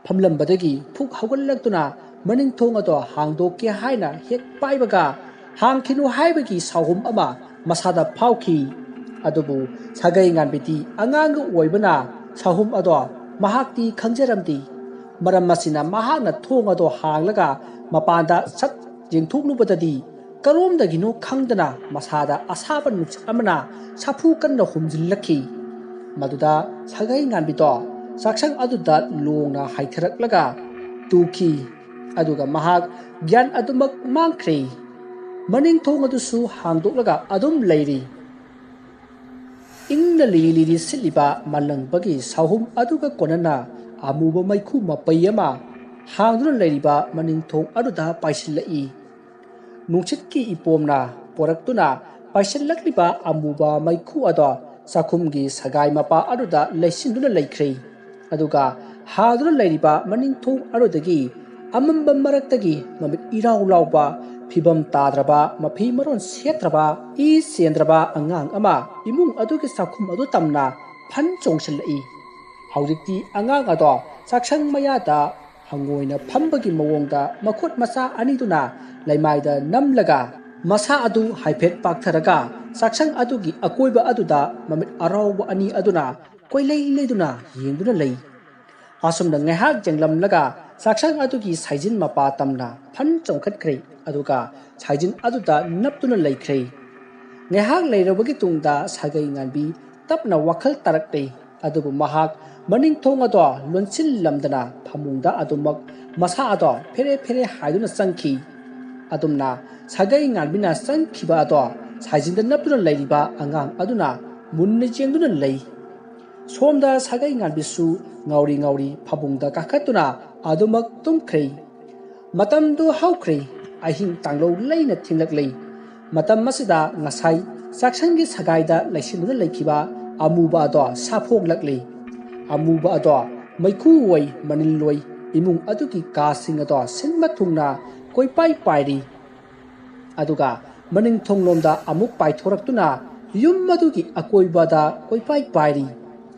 ꯐꯝꯂꯝꯕꯗꯒꯤ ꯐꯨꯛ ꯍꯧꯒꯠꯂꯛꯇꯨꯅ ꯃꯅꯤꯡ ꯊꯣꯡ ꯑꯗꯣ ꯍꯥꯡꯗꯣꯛꯀꯦ ꯍꯥꯏꯅ ꯍꯦꯛ ꯄꯥꯏꯕꯒ, ꯍꯥꯡꯈꯤꯅꯨ ꯍꯥꯏꯕꯒꯤ ꯁꯥꯎꯍꯨꯝ ꯑꯃ ꯃꯁꯥꯗ ꯐꯥꯎꯈꯤ꯫ ꯑꯗꯨꯕꯨ ꯁꯥꯒꯩ ꯉꯥꯟꯕꯤꯗꯤ ꯑꯉꯥꯡꯒ ꯑꯣꯏꯕꯅ ꯁꯥꯎꯍꯨꯝ ꯑꯗꯣ ꯃꯍꯥꯛꯇꯤ ꯈꯪꯖꯔꯝꯗꯦ꯫ ꯃꯔꯝ ꯑꯁꯤꯅ ꯃꯍꯥꯛꯅ ꯊꯣꯡ ꯑꯗꯣ ꯍꯥꯡꯂꯒ ꯃꯄꯥꯟꯗ ꯁꯠ ꯌꯦꯡꯊꯣꯛꯂꯨꯕꯗꯗꯤ ꯀꯔꯣꯝꯗꯒꯤꯅꯣ ꯈꯪꯗꯅ ꯃꯁꯥꯗ ꯑꯁꯥꯕ ꯅꯨꯡꯁꯤꯠ ꯑꯃꯅ ꯁꯥꯐꯨ ꯀꯟꯅ ꯍꯨꯝꯖꯤꯜꯂꯛꯈꯤ꯫ ꯃꯗꯨꯗ ꯁꯥꯒꯩ ꯉꯥꯟꯕꯤꯗꯣ ꯆꯥꯛꯁꯪ ꯑꯗꯨꯗ ꯂꯣꯡꯅ ꯍꯥꯏꯊꯔꯛꯂꯒ ꯇꯨꯈꯤ꯫ ꯑꯗꯨꯒ ꯃꯍꯥꯛ ꯒ꯭ꯌꯥꯟ ꯑꯗꯨꯃꯛ ꯃꯥꯡꯈ꯭ꯔꯦ꯫ ꯃꯅꯤꯡ ꯊꯣꯡ ꯑꯗꯨꯁꯨ ꯍꯥꯡꯗꯣꯛꯂꯒ ꯑꯗꯨꯝ ꯂꯩꯔꯤ꯫ ꯏꯪꯅ ꯂꯤꯔꯤ ꯂꯤꯔꯤ ꯁꯤꯠꯂꯤꯕ ꯃꯥꯂꯪꯕꯒꯤ ꯁꯥꯍꯨꯝ ꯑꯗꯨꯒ ꯀꯣꯟꯅꯅ ꯑꯃꯨꯕ ꯃꯩꯈꯨ ꯃꯄꯩ ꯑꯃ ꯍꯥꯡꯗꯨꯅ ꯂꯩꯔꯤꯕ ꯃꯅꯤꯡ ꯊꯣꯡ ꯑꯗꯨꯗ ꯄꯥꯏꯁꯤꯜꯂꯛꯏ꯫ ꯅꯨꯡꯁꯤꯠꯀꯤ ꯏꯄꯣꯝꯅ ꯄꯣꯔꯛꯇꯨꯅ ꯄꯥꯏꯁꯤꯜꯂꯛꯂꯤꯕ ꯑꯃꯨꯕ ꯃꯩꯈꯨ ꯑꯗꯣ ꯆꯥꯛꯈꯨꯝꯒꯤ ꯁꯒꯥꯏ ꯃꯄꯥ ꯑꯗꯨꯗ ꯂꯩꯁꯤꯟꯗꯨꯅ ꯂꯩꯈ꯭ꯔꯦ꯫ ꯑꯗꯨꯒ ꯍꯥꯡꯗꯨꯅ ꯂꯩꯔꯤꯕ ꯃꯅꯤꯡ ꯊꯣꯡ ꯑꯗꯨꯗꯒꯤ ꯑꯃꯝꯕ ꯃꯔꯛꯇꯒꯤ ꯃꯃꯤꯠ ꯏꯔꯥꯎ ꯂꯥꯎꯕ, ꯐꯤꯕꯝ ꯇꯥꯗ꯭ꯔꯕ, ꯃꯐꯤ ꯃꯔꯣꯟ ꯁꯦꯠꯇ꯭ꯔꯕ, ꯏ ꯆꯦꯟꯗ꯭ꯔꯕ ꯑꯉꯥꯡ ꯑꯃ ꯏꯃꯨꯡ ꯑꯗꯨꯒꯤ ꯆꯥꯛꯈꯨꯝ ꯑꯗꯨ ꯇꯝꯅ ꯐꯟ ꯆꯣꯡꯁꯤꯜꯂꯛꯏ꯫ ꯍꯧꯖꯤꯛꯇꯤ ꯑꯉꯥꯡ ꯑꯗꯣ ꯆꯥꯛꯁꯪ ꯃꯌꯥꯗ ꯍꯪꯉꯣꯏꯅ ꯐꯝꯕꯒꯤ ꯃꯑꯣꯡꯗ ꯃꯈꯨꯠ ꯃꯆꯥ ꯑꯅꯤꯗꯨꯅ ꯂꯩꯃꯥꯏꯗ ꯅꯝꯂꯒ, ꯃꯁꯥ ꯑꯗꯨ ꯍꯥꯏꯐꯦꯠ ꯄꯥꯛꯊꯔꯒ, ꯆꯥꯛꯁꯪ ꯑꯗꯨꯒꯤ ꯑꯀꯣꯏꯕ ꯑꯗꯨꯗ ꯃꯃꯤꯠ ꯑꯔꯥꯎꯕ ꯑꯅꯤ ꯑꯗꯨꯅ ꯀꯣꯏꯂꯩ ꯂꯩꯗꯨꯅ ꯌꯦꯡꯗꯨꯅ ꯂꯩ꯫ ꯑꯁꯨꯝꯅ ꯉꯥꯏꯍꯥꯛ ꯌꯦꯡꯂꯝꯂꯒ ꯆꯥꯛꯁꯪ ꯑꯗꯨꯒꯤ ꯁꯥꯏꯖꯤꯟ ꯃꯄꯥ ꯇꯝꯅ ꯐꯟ ꯆꯣꯡꯈꯠꯈ꯭ꯔꯦ, ꯑꯗꯨꯒ ꯁꯥꯏꯖꯤꯟ ꯑꯗꯨꯗ ꯅꯞꯇꯨꯅ ꯂꯩꯈ꯭ꯔꯦ꯫ ꯉꯥꯏꯍꯥꯛ ꯂꯩꯔꯕꯒꯤ ꯇꯨꯡꯗ ꯁꯥꯒꯩ ꯉꯥꯟꯕꯤ ꯇꯞꯅ ꯋꯥꯈꯜ ꯇꯥꯔꯛꯂꯦ꯫ ꯑꯗꯨꯕꯨ ꯃꯍꯥꯛ ꯃꯅꯤꯡ ꯊꯣꯡ ꯑꯗꯣ ꯂꯣꯟꯁꯤꯜꯂꯝꯗꯅ ꯐꯃꯨꯡꯗ ꯑꯗꯨꯃꯛ ꯃꯁꯥ ꯑꯗꯣ ꯐꯦꯔꯦ ꯐꯦꯔꯦ ꯍꯥꯏꯗꯨꯅ ꯆꯪꯈꯤ꯫ ꯑꯗꯨꯝꯅ ꯁꯥꯒꯩ ꯉꯥꯟꯕꯤꯅ ꯆꯪꯈꯤꯕ ꯑꯗꯣ ꯁꯥꯏꯖꯤꯟꯗ ꯅꯞꯇꯨꯅ ꯂꯩꯔꯤꯕ ꯑꯉꯥꯡ ꯑꯗꯨꯅ ꯃꯨꯟꯅ ꯌꯦꯡꯗꯨꯅ ꯂꯩ꯫ ꯁꯣꯝꯗ ꯁꯥꯒꯩ ꯉꯥꯟꯕꯤꯁꯨ ꯉꯥꯎꯔꯤ ꯉꯥꯎꯔꯤ ꯐꯃꯨꯡꯗ ꯀꯥꯈꯠꯇꯨꯅ ꯑꯗꯨꯃꯛ ꯇꯨꯝꯈ꯭ꯔꯦ꯫ ꯃꯇꯝꯗꯨ ꯍꯧꯈ꯭ꯔꯦ꯫ ꯑꯍꯤꯡ ꯇꯥꯡꯂꯧ ꯂꯩꯅ ꯊꯦꯡꯂꯛꯂꯦ꯫ ꯃꯇꯝ ꯑꯁꯤꯗ ꯉꯁꯥꯏ ꯆꯥꯛꯁꯪꯒꯤ ꯁꯒꯥꯏꯗ ꯂꯩꯁꯤꯟꯗꯨꯅ ꯂꯩꯈꯤꯕ ꯑꯃꯨꯕ ꯑꯗꯣ ꯁꯥꯐꯣꯡꯂꯛꯂꯦ꯫ ꯑꯃꯨꯕ ꯑꯗꯣ ꯃꯩꯈꯨ ꯑꯣꯏ ꯃꯅꯤꯜ ꯑꯣꯏ ꯏꯃꯨꯡ ꯑꯗꯨꯒꯤ ꯀꯥꯁꯤꯡ ꯑꯗꯣ ꯁꯤꯟꯕ ꯊꯨꯡꯅ ꯀꯣꯏꯄꯥꯏ ꯄꯥꯏꯔꯤ꯫ ꯑꯗꯨꯒ ꯃꯅꯤꯡ ꯊꯣꯡꯂꯣꯝꯗ ꯑꯃꯨꯛ ꯄꯥꯏꯊꯣꯔꯛꯇꯨꯅ ꯌꯨꯝ ꯑꯗꯨꯒꯤ ꯑꯀꯣꯏꯕꯗ ꯀꯣꯏꯄꯥꯏ ꯄꯥꯏꯔꯤ꯫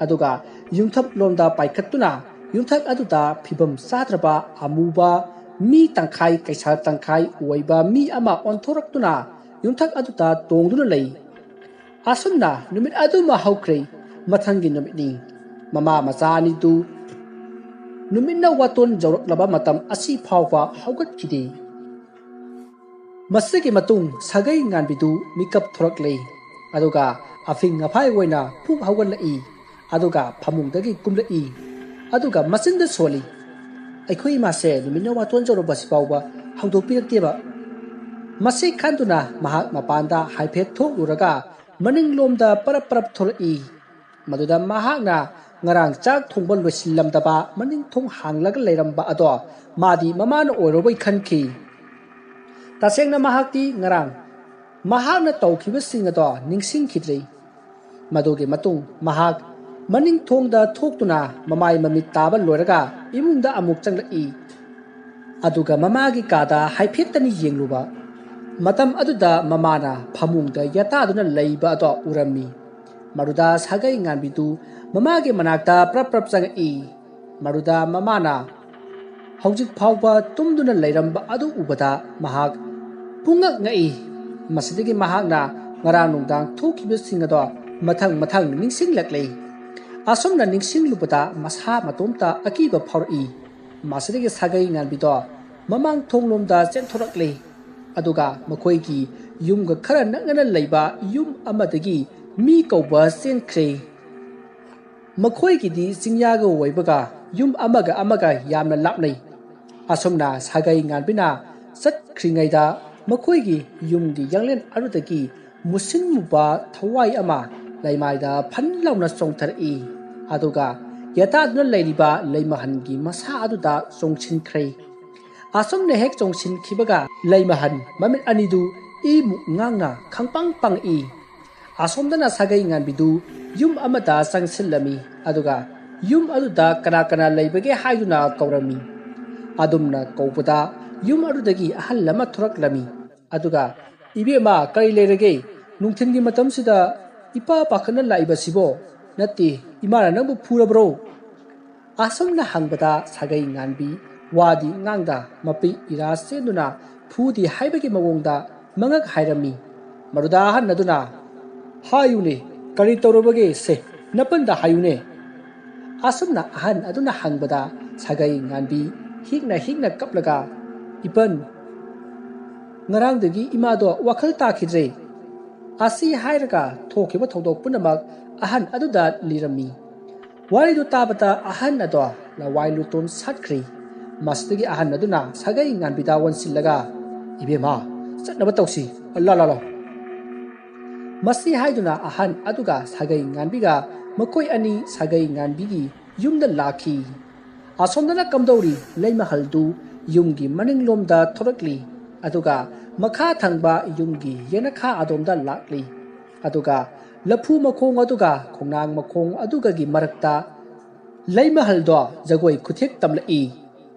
ꯑꯗꯨꯒ ꯌꯨꯝꯊꯛꯂꯣꯝꯗ ꯄꯥꯏꯈꯠꯇꯨꯅ ꯌꯨꯝꯊꯛ ꯑꯗꯨꯗ ꯐꯤꯕꯝ ꯆꯥꯗ꯭ꯔꯕ ꯑꯃꯨꯕ ꯃꯤ ꯇꯪꯈꯥꯏ ꯀꯩꯁꯥꯜ ꯇꯪꯈꯥꯏ ꯑꯣꯏꯕ ꯃꯤ ꯑꯃ ꯑꯣꯟꯊꯣꯔꯛꯇꯨꯅ ꯌꯨꯝꯊꯛ ꯑꯗꯨꯗ ꯇꯣꯡꯗꯨꯅ ꯂꯩ꯫ ꯑꯁꯨꯝꯅ ꯅꯨꯃꯤꯠ ꯑꯗꯨꯃ ꯍꯧꯈ꯭ꯔꯦ꯫ ꯃꯊꯪꯒꯤ ꯅꯨꯃꯤꯠꯅꯤ꯫ ꯃꯃꯥ ꯃꯆꯥ ꯑꯅꯤꯗꯨ ꯅꯨꯃꯤꯠꯅ ꯋꯥꯇꯣꯟ ꯌꯧꯔꯛꯂꯕ ꯃꯇꯝ ꯑꯁꯤ ꯐꯥꯎꯕ ꯍꯧꯒꯠꯈꯤꯗꯦ꯫ ꯃꯁꯤꯒꯤ ꯃꯇꯨꯡ ꯁꯥꯒꯩ ꯉꯥꯟꯕꯤꯗꯨ ꯃꯤꯀꯞ ꯊꯣꯔꯛꯂꯦ꯫ ꯑꯗꯨꯒ ꯑꯐꯤꯡ ꯑꯐꯥꯏ ꯑꯣꯏꯅ ꯐꯨꯛ ꯍꯧꯒꯠꯂꯛꯏ꯫ ꯑꯗꯨꯒ ꯐꯃꯨꯡꯗꯒꯤ ꯀꯨꯝꯂꯛꯏ꯫ ꯑꯗꯨꯒ ꯃꯆꯤꯟꯗ ꯁꯣꯜꯂꯤ, "ꯑꯩꯈꯣꯏ ꯏꯃꯥꯁꯦ ꯅꯨꯃꯤꯠꯅ ꯋꯥꯇꯣꯟ ꯌꯧꯔꯛꯄꯁꯤ ꯐꯥꯎꯕ ꯍꯧꯗꯣꯛꯄꯤꯔꯛꯇꯦꯕ"꯫ ꯃꯁꯤ ꯈꯟꯗꯨꯅ ꯃꯍꯥꯛ ꯃꯄꯥꯟꯗ ꯍꯥꯏꯐꯦꯠ ꯊꯣꯛꯂꯨꯔꯒ ꯃꯅꯤꯡꯂꯣꯝꯗ ꯄꯔꯞ ꯄꯔꯞ ꯊꯣꯛꯂꯛꯏ꯫ ꯃꯗꯨꯗ ꯃꯍꯥꯛꯅ ꯉꯔꯥꯡ ꯆꯥꯛ ꯊꯣꯡꯕ ꯂꯣꯏꯁꯤꯜꯂꯝꯗꯕ ꯃꯅꯤꯡ ꯊꯣꯡ ꯍꯥꯡꯂꯒ ꯂꯩꯔꯝꯕ ꯑꯗꯣ ꯃꯥꯗꯤ ꯃꯃꯥꯅ ꯑꯣꯏꯔꯕꯣꯏ ꯈꯟꯈꯤ꯫ ꯇꯁꯦꯡꯅ ꯃꯍꯥꯛꯇꯤ ꯉꯔꯥꯡ ꯃꯍꯥꯛꯅ ꯇꯧꯈꯤꯕꯁꯤꯡ ꯑꯗꯣ ꯅꯤꯡꯁꯤꯡꯈꯤꯗ꯭ꯔꯤ꯫ ꯃꯗꯨꯒꯤ ꯃꯇꯨꯡ ꯃꯍꯥꯛ ꯃꯅꯤꯡ ꯊꯣꯡꯗ ꯊꯣꯛꯇꯨꯅ ꯃꯃꯥꯏ ꯃꯃꯤꯠ ꯇꯥꯕ ꯂꯣꯏꯔꯒ ꯏꯃꯨꯡꯗ ꯑꯃꯨꯛ ꯆꯪꯂꯛꯏ꯫ ꯑꯗꯨꯒ ꯃꯃꯥꯒꯤ ꯀꯥꯗ ꯍꯥꯏꯐꯦꯠꯇꯅꯤ ꯌꯦꯡꯂꯨꯕ꯫ ꯃꯇꯝ ꯑꯗꯨꯗ ꯃꯃꯥꯅ ꯐꯃꯨꯡꯗ ꯌꯥꯇꯥꯗꯨꯅ ꯂꯩꯕ ꯑꯗꯣ ꯎꯔꯝꯃꯤ꯫ ꯃꯗꯨꯗ ꯁꯥꯒꯩ ꯉꯥꯟꯕꯤꯗꯨ ꯃꯃꯥꯒꯤ ꯃꯅꯥꯛꯇ ꯄ꯭ꯔꯞ ꯄ꯭ꯔꯞ ꯆꯪꯉꯛꯏ꯫ ꯃꯗꯨꯗ ꯃꯃꯥꯅ ꯍꯧꯖꯤꯛ ꯐꯥꯎꯕ ꯇꯨꯝꯗꯨꯅ ꯂꯩꯔꯝꯕ ꯑꯗꯨ ꯎꯕꯗ ꯃꯍꯥꯛ ꯄꯨꯡꯉꯛ ꯉꯛꯏ꯫ ꯃꯁꯤꯗꯒꯤ ꯃꯍꯥꯛꯅ ꯉꯔꯥꯡ ꯅꯨꯡꯗꯥꯡ ꯊꯣꯛꯈꯤꯕꯁꯤꯡ ꯑꯗꯣ ꯃꯊꯪ ꯃꯊꯪ ꯅꯤꯡꯁꯤꯡꯂꯛꯂꯦ꯫ ꯑꯁꯨꯝꯅ ꯅꯤꯡꯁꯤꯡꯂꯨꯕꯗ ꯃꯁꯥ ꯃꯇꯣꯝꯇ ꯑꯀꯤꯕ ꯐꯥꯎꯔꯛꯏ꯫ ꯃꯁꯤꯗꯒꯤ ꯁꯥꯒꯩ ꯉꯥꯟꯕꯤꯗꯣ ꯃꯃꯥꯡ ꯊꯣꯡꯂꯣꯝꯗ ꯆꯦꯟꯊꯣꯔꯛꯂꯦ꯫ ꯑꯗꯨꯒ ꯃꯈꯣꯏꯒꯤ ꯌꯨꯝꯒ ꯈꯔ ꯅꯛꯅꯅ ꯂꯩꯕ ꯌꯨꯝ ꯑꯃꯗꯒꯤ ꯃꯤ ꯀꯧꯕ ꯆꯦꯟꯈ꯭ꯔꯦ꯫ ꯃꯈꯣꯏꯒꯤꯗꯤ ꯆꯤꯡꯌꯥꯒ ꯑꯣꯏꯕꯒ ꯌꯨꯝ ꯑꯃꯒ ꯑꯃꯒ ꯌꯥꯝꯅ ꯂꯥꯞꯅꯩ꯫ ꯑꯁꯨꯝꯅ ꯁꯥꯒꯩ ꯉꯥꯟꯕꯤꯅ ꯆꯠꯈ꯭ꯔꯤꯉꯩꯗ ꯃꯈꯣꯏꯒꯤ ꯌꯨꯝꯒꯤ ꯌꯥꯡꯂꯦꯟ ꯑꯗꯨꯗꯒꯤ ꯃꯨꯁꯤꯟ ꯃꯨꯕ ꯊꯋꯥꯏ ꯑꯃ ꯂꯩꯃꯥꯏꯗ ꯐꯟ ꯂꯥꯎꯅ ꯆꯣꯡꯊꯔꯛꯏ꯫ ꯑꯗꯨꯒ ꯌꯦꯇꯥꯗꯨꯅ ꯂꯩꯔꯤꯕ ꯂꯩꯃꯍꯟꯒꯤ ꯃꯁꯥ ꯑꯗꯨꯗ ꯆꯣꯡꯁꯤꯟꯈ꯭ꯔꯦ꯫ ꯑꯁꯨꯝꯅ ꯍꯦꯛ ꯆꯣꯡꯁꯤꯟꯈꯤꯕꯒ ꯂꯩꯃꯍꯟ ꯃꯃꯤꯠ ꯑꯅꯤꯗꯨ ꯏ ꯃꯨꯛ ꯉꯥꯡꯅ ꯈꯪꯄꯪ ꯄꯪꯏ꯫ ꯑꯁꯣꯝꯗꯅ ꯁꯥꯒꯩ ꯉꯥꯟꯕꯤꯗꯨ ꯌꯨꯝ ꯑꯃꯗ ꯆꯪꯁꯤꯜꯂꯝꯃꯤ꯫ ꯑꯗꯨꯒ ꯌꯨꯝ ꯑꯗꯨꯗ ꯀꯅꯥ ꯀꯅꯥ ꯂꯩꯕꯒꯦ ꯍꯥꯏꯗꯨꯅ ꯀꯧꯔꯝꯃꯤ꯫ ꯑꯗꯨꯝꯅ ꯀꯧꯕꯗ ꯌꯨꯝ ꯑꯗꯨꯗꯒꯤ ꯑꯍꯜ ꯑꯃ ꯊꯣꯔꯛꯂꯝꯃꯤ꯫ ꯑꯗꯨꯒ, "ꯏꯕꯦꯝꯃ, ꯀꯔꯤ ꯂꯩꯔꯒꯦ? ꯅꯨꯡꯊꯤꯜꯒꯤ ꯃꯇꯝꯁꯤꯗ ꯏꯄꯥ ꯄꯥꯈꯠꯅ ꯂꯥꯛꯏꯕꯁꯤꯕꯣ? ꯅꯠꯇꯦ, ꯏꯃꯥꯅ ꯅꯪꯕꯨ ꯐꯨꯔꯕ꯭ꯔꯣ?" ꯑꯁꯨꯝꯅ ꯍꯪꯕꯗ ꯁꯥꯒꯩ ꯉꯥꯟꯕꯤ ꯋꯥꯗꯤ ꯉꯥꯡꯗ ꯃꯄꯤ ꯏꯔꯥ ꯆꯦꯟꯗꯨꯅ ꯐꯨꯗꯤ ꯍꯥꯏꯕꯒꯤ ꯃꯑꯣꯡꯗ ꯃꯉꯛ ꯍꯥꯏꯔꯝꯃꯤ꯫ ꯃꯗꯨꯗ ꯑꯍꯟ ꯑꯗꯨꯅ, "ꯍꯥꯏꯌꯨꯅꯦ, ꯀꯔꯤ ꯇꯧꯔꯕꯒꯦ ꯁꯦ, ꯅꯄꯟꯗ ꯍꯥꯏꯌꯨꯅꯦ?" ꯑꯁꯨꯝꯅ ꯑꯍꯟ ꯑꯗꯨꯅ ꯍꯪꯕꯗ ꯁꯥꯒꯩ ꯉꯥꯟꯕꯤ ꯍꯤꯛꯅ ꯍꯤꯛꯅ ꯀꯞꯂꯒ, "ꯏꯄꯟ, ꯉꯔꯥꯡꯗꯒꯤ ꯏꯃꯥꯗꯣ ꯋꯥꯈꯜ ꯇꯥꯈꯤꯗ꯭ꯔꯦ" ꯑꯁꯤ ꯍꯥꯏꯔꯒ ꯊꯣꯛꯈꯤꯕ ꯊꯧꯗꯣꯛ ꯄꯨꯝꯅꯃꯛ ꯑꯍꯟ ꯑꯗꯨꯗ ꯂꯤꯔꯝꯃꯤ꯫ ꯋꯥꯔꯤꯗꯨ ꯇꯥꯕꯗ ꯑꯍꯟ ꯑꯗꯣ ꯂꯋꯥꯏ ꯂꯨꯇꯣꯟ ꯁꯥꯠꯈ꯭ꯔꯤ꯫ ꯃꯁꯤꯗꯒꯤ ꯑꯍꯟ ꯑꯗꯨꯅ ꯁꯥꯒꯩ ꯉꯥꯟꯕꯤꯗ ꯑꯣꯟꯁꯤꯜꯂꯒ, "ꯏꯕꯦꯝꯃ, ꯆꯠꯅꯕ ꯇꯧꯁꯤ, ꯂꯥ, ꯂꯥ, ꯂꯥ"꯫ ꯃꯁꯤ ꯍꯥꯏꯗꯨꯅ ꯑꯍꯟ ꯑꯗꯨꯒ ꯁꯥꯒꯩ ꯉꯥꯟꯕꯤꯒ ꯃꯈꯣꯏ ꯑꯅꯤ ꯁꯥꯒꯩ ꯉꯥꯟꯕꯤꯒꯤ ꯌꯨꯝꯗ ꯂꯥꯛꯈꯤ꯫ ꯑꯁꯣꯝꯗꯅ ꯀꯝꯗꯧꯔꯤ? ꯂꯩꯃꯍꯜꯗꯨ ꯌꯨꯝꯒꯤ ꯃꯅꯤꯡꯂꯣꯝꯗ ꯊꯣꯔꯛꯂꯤ, ꯑꯗꯨꯒ ꯃꯈꯥ ꯊꯪꯕ ꯌꯨꯝꯒꯤ ꯌꯦꯅꯈꯥ ꯑꯗꯣꯝꯗ ꯂꯥꯛꯂꯤ꯫ ꯑꯗꯨꯒ ꯂꯐꯨ ꯃꯈꯣꯡ ꯑꯗꯨꯒ ꯈꯣꯡꯅꯥꯡ ꯃꯈꯣꯡ ꯑꯗꯨꯒꯒꯤ ꯃꯔꯛꯇ ꯂꯩꯃꯍꯜꯗꯣ ꯖꯒꯣꯏ ꯈꯨꯊꯦꯛ ꯇꯝꯂꯛꯏ꯫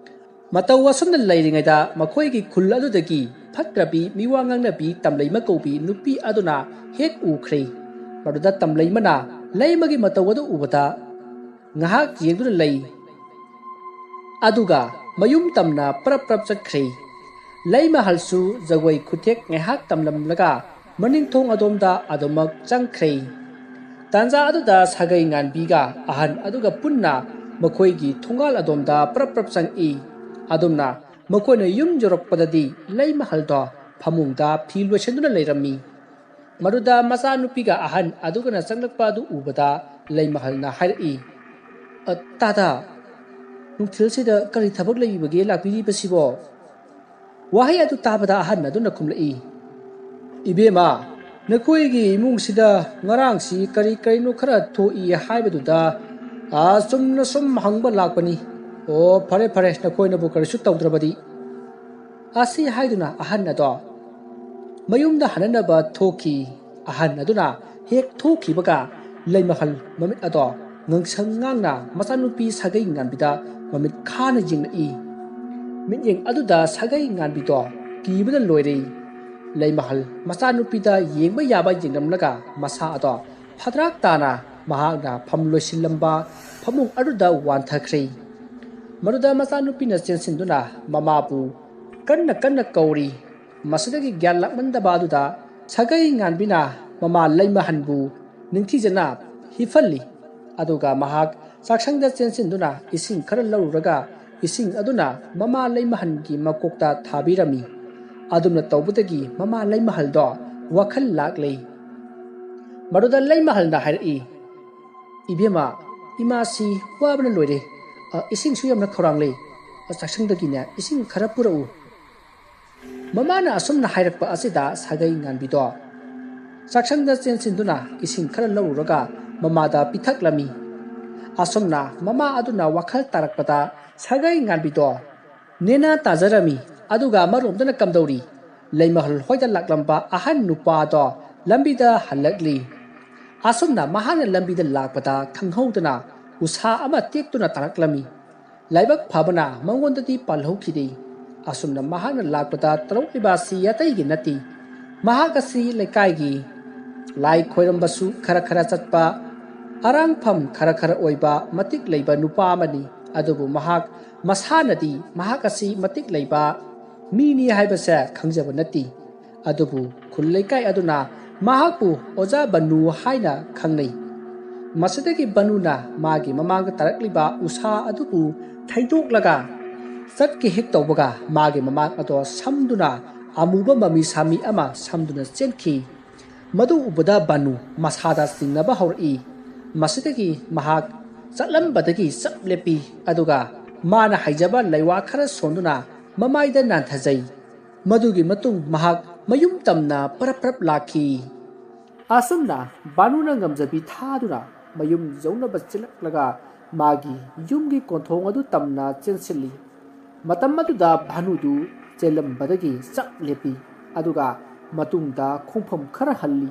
ꯃꯇꯧ ꯑꯁꯨꯝꯅ ꯂꯩꯔꯤꯉꯩꯗ ꯃꯈꯣꯏꯒꯤ ꯈꯨꯜ ꯑꯗꯨꯗꯒꯤ ꯐꯠꯇ꯭ꯔꯕꯤ ꯃꯤꯋꯥ ꯉꯥꯡꯅꯕꯤ ꯇꯝꯂꯩꯃ ꯀꯧꯕꯤ ꯅꯨꯄꯤ ꯑꯗꯨꯅ ꯍꯦꯛ ꯎꯈ꯭ꯔꯦ꯫ ꯃꯗꯨꯗ ꯇꯝꯂꯩꯃꯅ ꯂꯩꯃꯒꯤ ꯃꯇꯧ ꯑꯗꯨ ꯎꯕꯗ ꯉꯥꯏꯍꯥꯛ ꯌꯦꯡꯗꯨꯅ ꯂꯩ꯫ ꯑꯗꯨꯒ ꯃꯌꯨꯝ ꯇꯝꯅ ꯄ꯭ꯔꯞ ꯄ꯭ꯔꯞ ꯆꯠꯈ꯭ꯔꯦ꯫ ꯂꯩꯃꯍꯜꯁꯨ ꯖꯒꯣꯏ ꯈꯨꯊꯦꯛ ꯉꯥꯏꯍꯥꯛ ꯇꯝꯂꯝꯂꯒ ꯃꯅꯤꯡꯊꯣꯡ ꯑꯗꯣꯝꯗ ꯑꯗꯨꯃꯛ ꯆꯪꯈ꯭ꯔꯦ꯫ ꯇꯥꯟꯖꯥ ꯑꯗꯨꯗ ꯁꯥꯒꯩ ꯉꯥꯟꯕꯤꯒ ꯑꯍꯟ ꯑꯗꯨꯒ ꯄꯨꯟꯅ ꯃꯈꯣꯏꯒꯤ ꯊꯣꯡꯒꯥꯜ ꯑꯗꯣꯝꯗ ꯄ꯭ꯔꯞ ꯄ꯭ꯔꯞ ꯆꯪꯏ꯫ ꯑꯗꯨꯝꯅ ꯃꯈꯣꯏꯅ ꯌꯨꯝ ꯌꯧꯔꯛꯄꯗꯗꯤ ꯂꯩꯃꯍꯜꯗꯣ ꯐꯃꯨꯡꯗ ꯐꯤ ꯂꯣꯏꯁꯤꯟꯗꯨꯅ ꯂꯩꯔꯝꯃꯤ꯫ ꯃꯗꯨꯗ ꯃꯆꯥꯅꯨꯄꯤꯒ ꯑꯍꯟ ꯑꯗꯨꯒꯅ ꯆꯪꯂꯛꯄ ꯑꯗꯨ ꯎꯕꯗ ꯂꯩꯃꯍꯜꯅ ꯍꯥꯏꯔꯛꯏ, "ꯑ, ꯇꯥꯗ, ꯅꯨꯡꯊꯤꯜꯁꯤꯗ ꯀꯔꯤ ꯊꯕꯛ ꯂꯩꯕꯒꯦ ꯂꯥꯛꯄꯤꯔꯤꯕꯁꯤꯕꯣ?" ꯋꯥꯍꯩ ꯑꯗꯨ ꯇꯥꯕꯗ ꯑꯍꯟ ꯑꯗꯨꯅ ꯈꯨꯝꯂꯛꯏ, "ꯏꯕꯦꯝꯃ, ꯅꯈꯣꯏꯒꯤ ꯏꯃꯨꯡꯁꯤꯗ ꯉꯔꯥꯡꯁꯤ ꯀꯔꯤ ꯀꯔꯤꯅꯣ ꯈꯔ ꯊꯣꯛꯏ ꯍꯥꯏꯕꯗꯨꯗ, ꯑ, ꯆꯨꯝꯅ ꯁꯨꯝ ꯍꯪꯕ ꯂꯥꯛꯄꯅꯤ꯫ ꯑꯣ, ꯐꯔꯦ ꯐꯔꯦ, ꯅꯈꯣꯏꯅꯕꯨ ꯀꯔꯤꯁꯨ ꯇꯧꯗ꯭ꯔꯕꯗꯤ꯫" ꯑꯁꯤ ꯍꯥꯏꯗꯨꯅ ꯑꯍꯟ ꯑꯗꯣ ꯃꯌꯨꯝꯗ ꯍꯟꯅꯅꯕ ꯊꯣꯛꯈꯤ꯫ ꯑꯍꯟ ꯑꯗꯨꯅ ꯍꯦꯛ ꯊꯣꯛꯈꯤꯕꯒ ꯂꯩꯃꯍꯜ ꯃꯃꯤꯠ ꯑꯗꯣ ꯉꯥꯡꯁꯪ ꯉꯥꯡꯅ ꯃꯆꯥꯅꯨꯄꯤ ꯁꯥꯒꯩ ꯉꯥꯟꯕꯤꯗ ꯃꯃꯤꯠ ꯈꯥꯅ ꯌꯦꯡꯂꯛꯏ꯫ ꯃꯤꯠꯌꯦꯡ ꯑꯗꯨꯗ ꯁꯥꯒꯩ ꯉꯥꯟꯕꯤꯗꯣ ꯀꯤꯕꯅ ꯂꯣꯏꯔꯦ꯫ ꯂꯩꯃꯍꯜ ꯃꯆꯥꯅꯨꯄꯤꯗ ꯌꯦꯡꯕ ꯌꯥꯕ ꯌꯦꯡꯂꯝꯂꯒ ꯃꯁꯥ ꯑꯗꯣ ꯐꯗ꯭ꯔꯥꯛ ꯇꯥꯅ ꯃꯍꯥꯛꯅ ꯐꯝ ꯂꯣꯏꯁꯤꯜꯂꯝꯕ ꯐꯃꯨꯡ ꯑꯗꯨꯗ ꯋꯥꯟꯊꯈ꯭ꯔꯦ꯫ ꯃꯗꯨꯗ ꯃꯆꯥꯅꯨꯄꯤꯅ ꯆꯦꯟꯁꯤꯟꯗꯨꯅ ꯃꯃꯥꯕꯨ ꯀꯟꯅ ꯀꯟꯅ ꯀꯧꯔꯤ꯫ ꯃꯁꯤꯗꯒꯤ ꯒ꯭ꯌꯥꯟ ꯂꯥꯛꯃꯟꯗꯕ ꯑꯗꯨꯗ ꯁꯥꯒꯩ ꯉꯥꯟꯕꯤꯅ ꯃꯃꯥ ꯂꯩꯃꯍꯟꯕꯨ ꯅꯤꯡꯊꯤꯖꯅ ꯍꯤꯞꯍꯜꯂꯤ꯫ ꯑꯗꯨꯒ ꯃꯍꯥꯛ ꯆꯥꯛꯁꯪꯗ ꯆꯦꯟꯁꯤꯟꯗꯨꯅ ꯏꯁꯤꯡ ꯈꯔ ꯂꯧꯔꯨꯔꯒ ꯏꯁꯤꯡ ꯑꯗꯨꯅ ꯃꯃꯥ ꯂꯩꯃꯍꯟꯒꯤ ꯃꯀꯣꯛꯇ ꯊꯥꯕꯤꯔꯝꯃꯤ꯫ ꯑꯗꯨꯝꯅ ꯇꯧꯕꯗꯒꯤ ꯃꯃꯥ ꯂꯩꯃꯍꯜꯗꯣ ꯋꯥꯈꯜ ꯂꯥꯛꯂꯦ꯫ ꯃꯗꯨꯗ ꯂꯩꯃꯍꯜꯅ ꯍꯥꯏꯔꯛꯏ, "ꯏꯕꯦꯝꯃ, ꯏꯃꯥꯁꯤ ꯋꯥꯕꯅ ꯂꯣꯏꯔꯦ꯫ ꯑ, ꯏꯁꯤꯡꯁꯨ ꯌꯥꯝꯅ ꯈꯧꯔꯥꯡꯂꯦ꯫ ꯑ, ꯆꯥꯛꯁꯪꯗꯒꯤꯅꯦ ꯏꯁꯤꯡ ꯈꯔ ꯄꯨꯔꯛꯎ꯫" ꯃꯃꯥꯅ ꯑꯁꯨꯝꯅ ꯍꯥꯏꯔꯛꯄ ꯑꯁꯤꯗ ꯁꯥꯒꯩ ꯉꯥꯟꯕꯤꯗꯣ ꯆꯥꯛꯁꯪꯗ ꯆꯦꯟꯁꯤꯟꯗꯨꯅ ꯏꯁꯤꯡ ꯈꯔ ꯂꯧꯔꯨꯔꯒ ꯃꯃꯥꯗ ꯄꯤꯊꯛꯂꯝꯃꯤ꯫ ꯑꯁꯨꯝꯅ ꯃꯃꯥ ꯑꯗꯨꯅ ꯋꯥꯈꯜ ꯇꯥꯔꯛꯄꯗ ꯁꯥꯒꯩ ꯉꯥꯟꯕꯤꯗꯣ ꯅꯦꯅꯥ ꯇꯥꯖꯔꯝꯃꯤ꯫ ꯑꯗꯨꯒ ꯑꯃꯔꯣꯝꯗꯅ ꯀꯝꯗꯧꯔꯤ? ꯂꯩꯃꯍꯜ ꯍꯣꯏꯗ ꯂꯥꯛꯂꯝꯕ ꯑꯍꯟ ꯅꯨꯄꯥꯗꯣ ꯂꯝꯕꯤꯗ ꯍꯜꯂꯛꯂꯤ꯫ ꯑꯁꯨꯝꯅ ꯃꯍꯥꯛꯅ ꯂꯝꯕꯤꯗ ꯂꯥꯛꯄꯗ ꯈꯪꯍꯧꯗꯅ ꯎꯁꯥ ꯑꯃ ꯇꯦꯛꯇꯨꯅ ꯇꯥꯔꯛꯂꯝꯃꯤ꯫ ꯂꯥꯏꯕꯛ ꯐꯕꯅ ꯃꯉꯣꯟꯗꯗꯤ ꯄꯥꯜꯍꯧꯈꯤꯗꯦ꯫ ꯑꯁꯨꯝꯅ ꯃꯍꯥꯛꯅ ꯂꯥꯛꯄꯗ ꯇꯧꯔꯛꯂꯤꯕ ꯑꯁꯤ ꯑꯇꯩꯒꯤ ꯅꯠꯇꯦ꯫ ꯃꯍꯥꯛ ꯑꯁꯤ ꯂꯩꯀꯥꯏꯒꯤ ꯂꯥꯏ ꯈꯣꯏꯔꯝꯕꯁꯨ ꯈꯔ ꯈꯔ ꯆꯠꯄ, ꯑꯔꯥꯡꯐꯝ ꯈꯔ ꯈꯔ ꯑꯣꯏꯕ ꯃꯇꯤꯛ ꯂꯩꯕ ꯅꯨꯄꯥ ꯑꯃꯅꯤ꯫ ꯑꯗꯨꯕꯨ ꯃꯍꯥꯛ ꯃꯁꯥꯅꯗꯤ ꯃꯍꯥꯛ ꯑꯁꯤ ꯃꯇꯤꯛ ꯂꯩꯕ ꯃꯤꯅꯤ ꯍꯥꯏꯕꯁꯦ ꯈꯪꯖꯕ ꯅꯠꯇꯦ꯫ ꯑꯗꯨꯕꯨ ꯈꯨꯜ ꯂꯩꯀꯥꯏ ꯑꯗꯨꯅ ꯃꯍꯥꯛꯄꯨ ꯑꯣꯖꯥ ꯕꯅꯨ ꯍꯥꯏꯅ ꯈꯪꯅꯩ꯫ ꯃꯁꯤꯗꯒꯤ ꯕꯅꯨꯅ ꯃꯥꯒꯤ ꯃꯃꯥꯡꯗ ꯇꯥꯔꯛꯂꯤꯕ ꯎꯁꯥ ꯑꯗꯨꯕꯨ ꯊꯩꯗꯣꯛꯂꯒ ꯆꯠꯀꯦ ꯍꯦꯛ ꯇꯧꯕꯒ ꯃꯥꯒꯤ ꯃꯃꯥꯡ ꯑꯗꯣ ꯁꯝꯗꯨꯅ ꯑꯃꯨꯕ ꯃꯃꯤ ꯁꯥꯃꯤ ꯑꯃ ꯁꯝꯗꯨꯅ ꯆꯦꯟꯈꯤ꯫ ꯃꯗꯨ ꯎꯕꯗ ꯚꯥꯅꯨ ꯃꯁꯥꯗ ꯆꯤꯡꯅꯕ ꯍꯧꯔꯛꯏ꯫ ꯃꯁꯤꯗꯒꯤ ꯃꯍꯥꯛ ꯆꯠꯂꯝꯕꯗꯒꯤ ꯆꯞ ꯂꯦꯞꯄꯤ, ꯑꯗꯨꯒ ꯃꯥꯅ ꯍꯩꯖꯕ ꯂꯩꯋꯥ ꯈꯔ ꯁꯣꯟꯗꯨꯅ ꯃꯃꯥꯏꯗ ꯅꯥꯟꯊꯖꯩ꯫ ꯃꯗꯨꯒꯤ ꯃꯇꯨꯡ ꯃꯍꯥꯛ ꯃꯌꯨꯝ ꯇꯝꯅ ꯄꯔꯞ ꯄꯔꯞ ꯂꯥꯛꯈꯤ꯫ ꯑꯁꯨꯝꯅ ꯚꯥꯅꯨꯅ ꯉꯝꯖꯕꯤ ꯊꯥꯗꯨꯅ ꯃꯌꯨꯝ ꯌꯧꯅꯕ ꯆꯦꯜꯂꯛꯂꯒ ꯃꯥꯒꯤ ꯌꯨꯝꯒꯤ ꯀꯣꯟꯊꯣꯡ ꯑꯗꯨ ꯇꯝꯅ ꯆꯦꯟꯁꯤꯜꯂꯤ꯫ ꯃꯇꯝ ꯑꯗꯨꯗ ꯚꯥꯅꯨꯗꯨ ꯆꯦꯜꯂꯝꯕꯗꯒꯤ ꯆꯞ ꯂꯦꯞꯄꯤ, ꯑꯗꯨꯒ ꯃꯇꯨꯡꯗ ꯈꯣꯡꯐꯝ ꯈꯔ ꯍꯜꯂꯤ꯫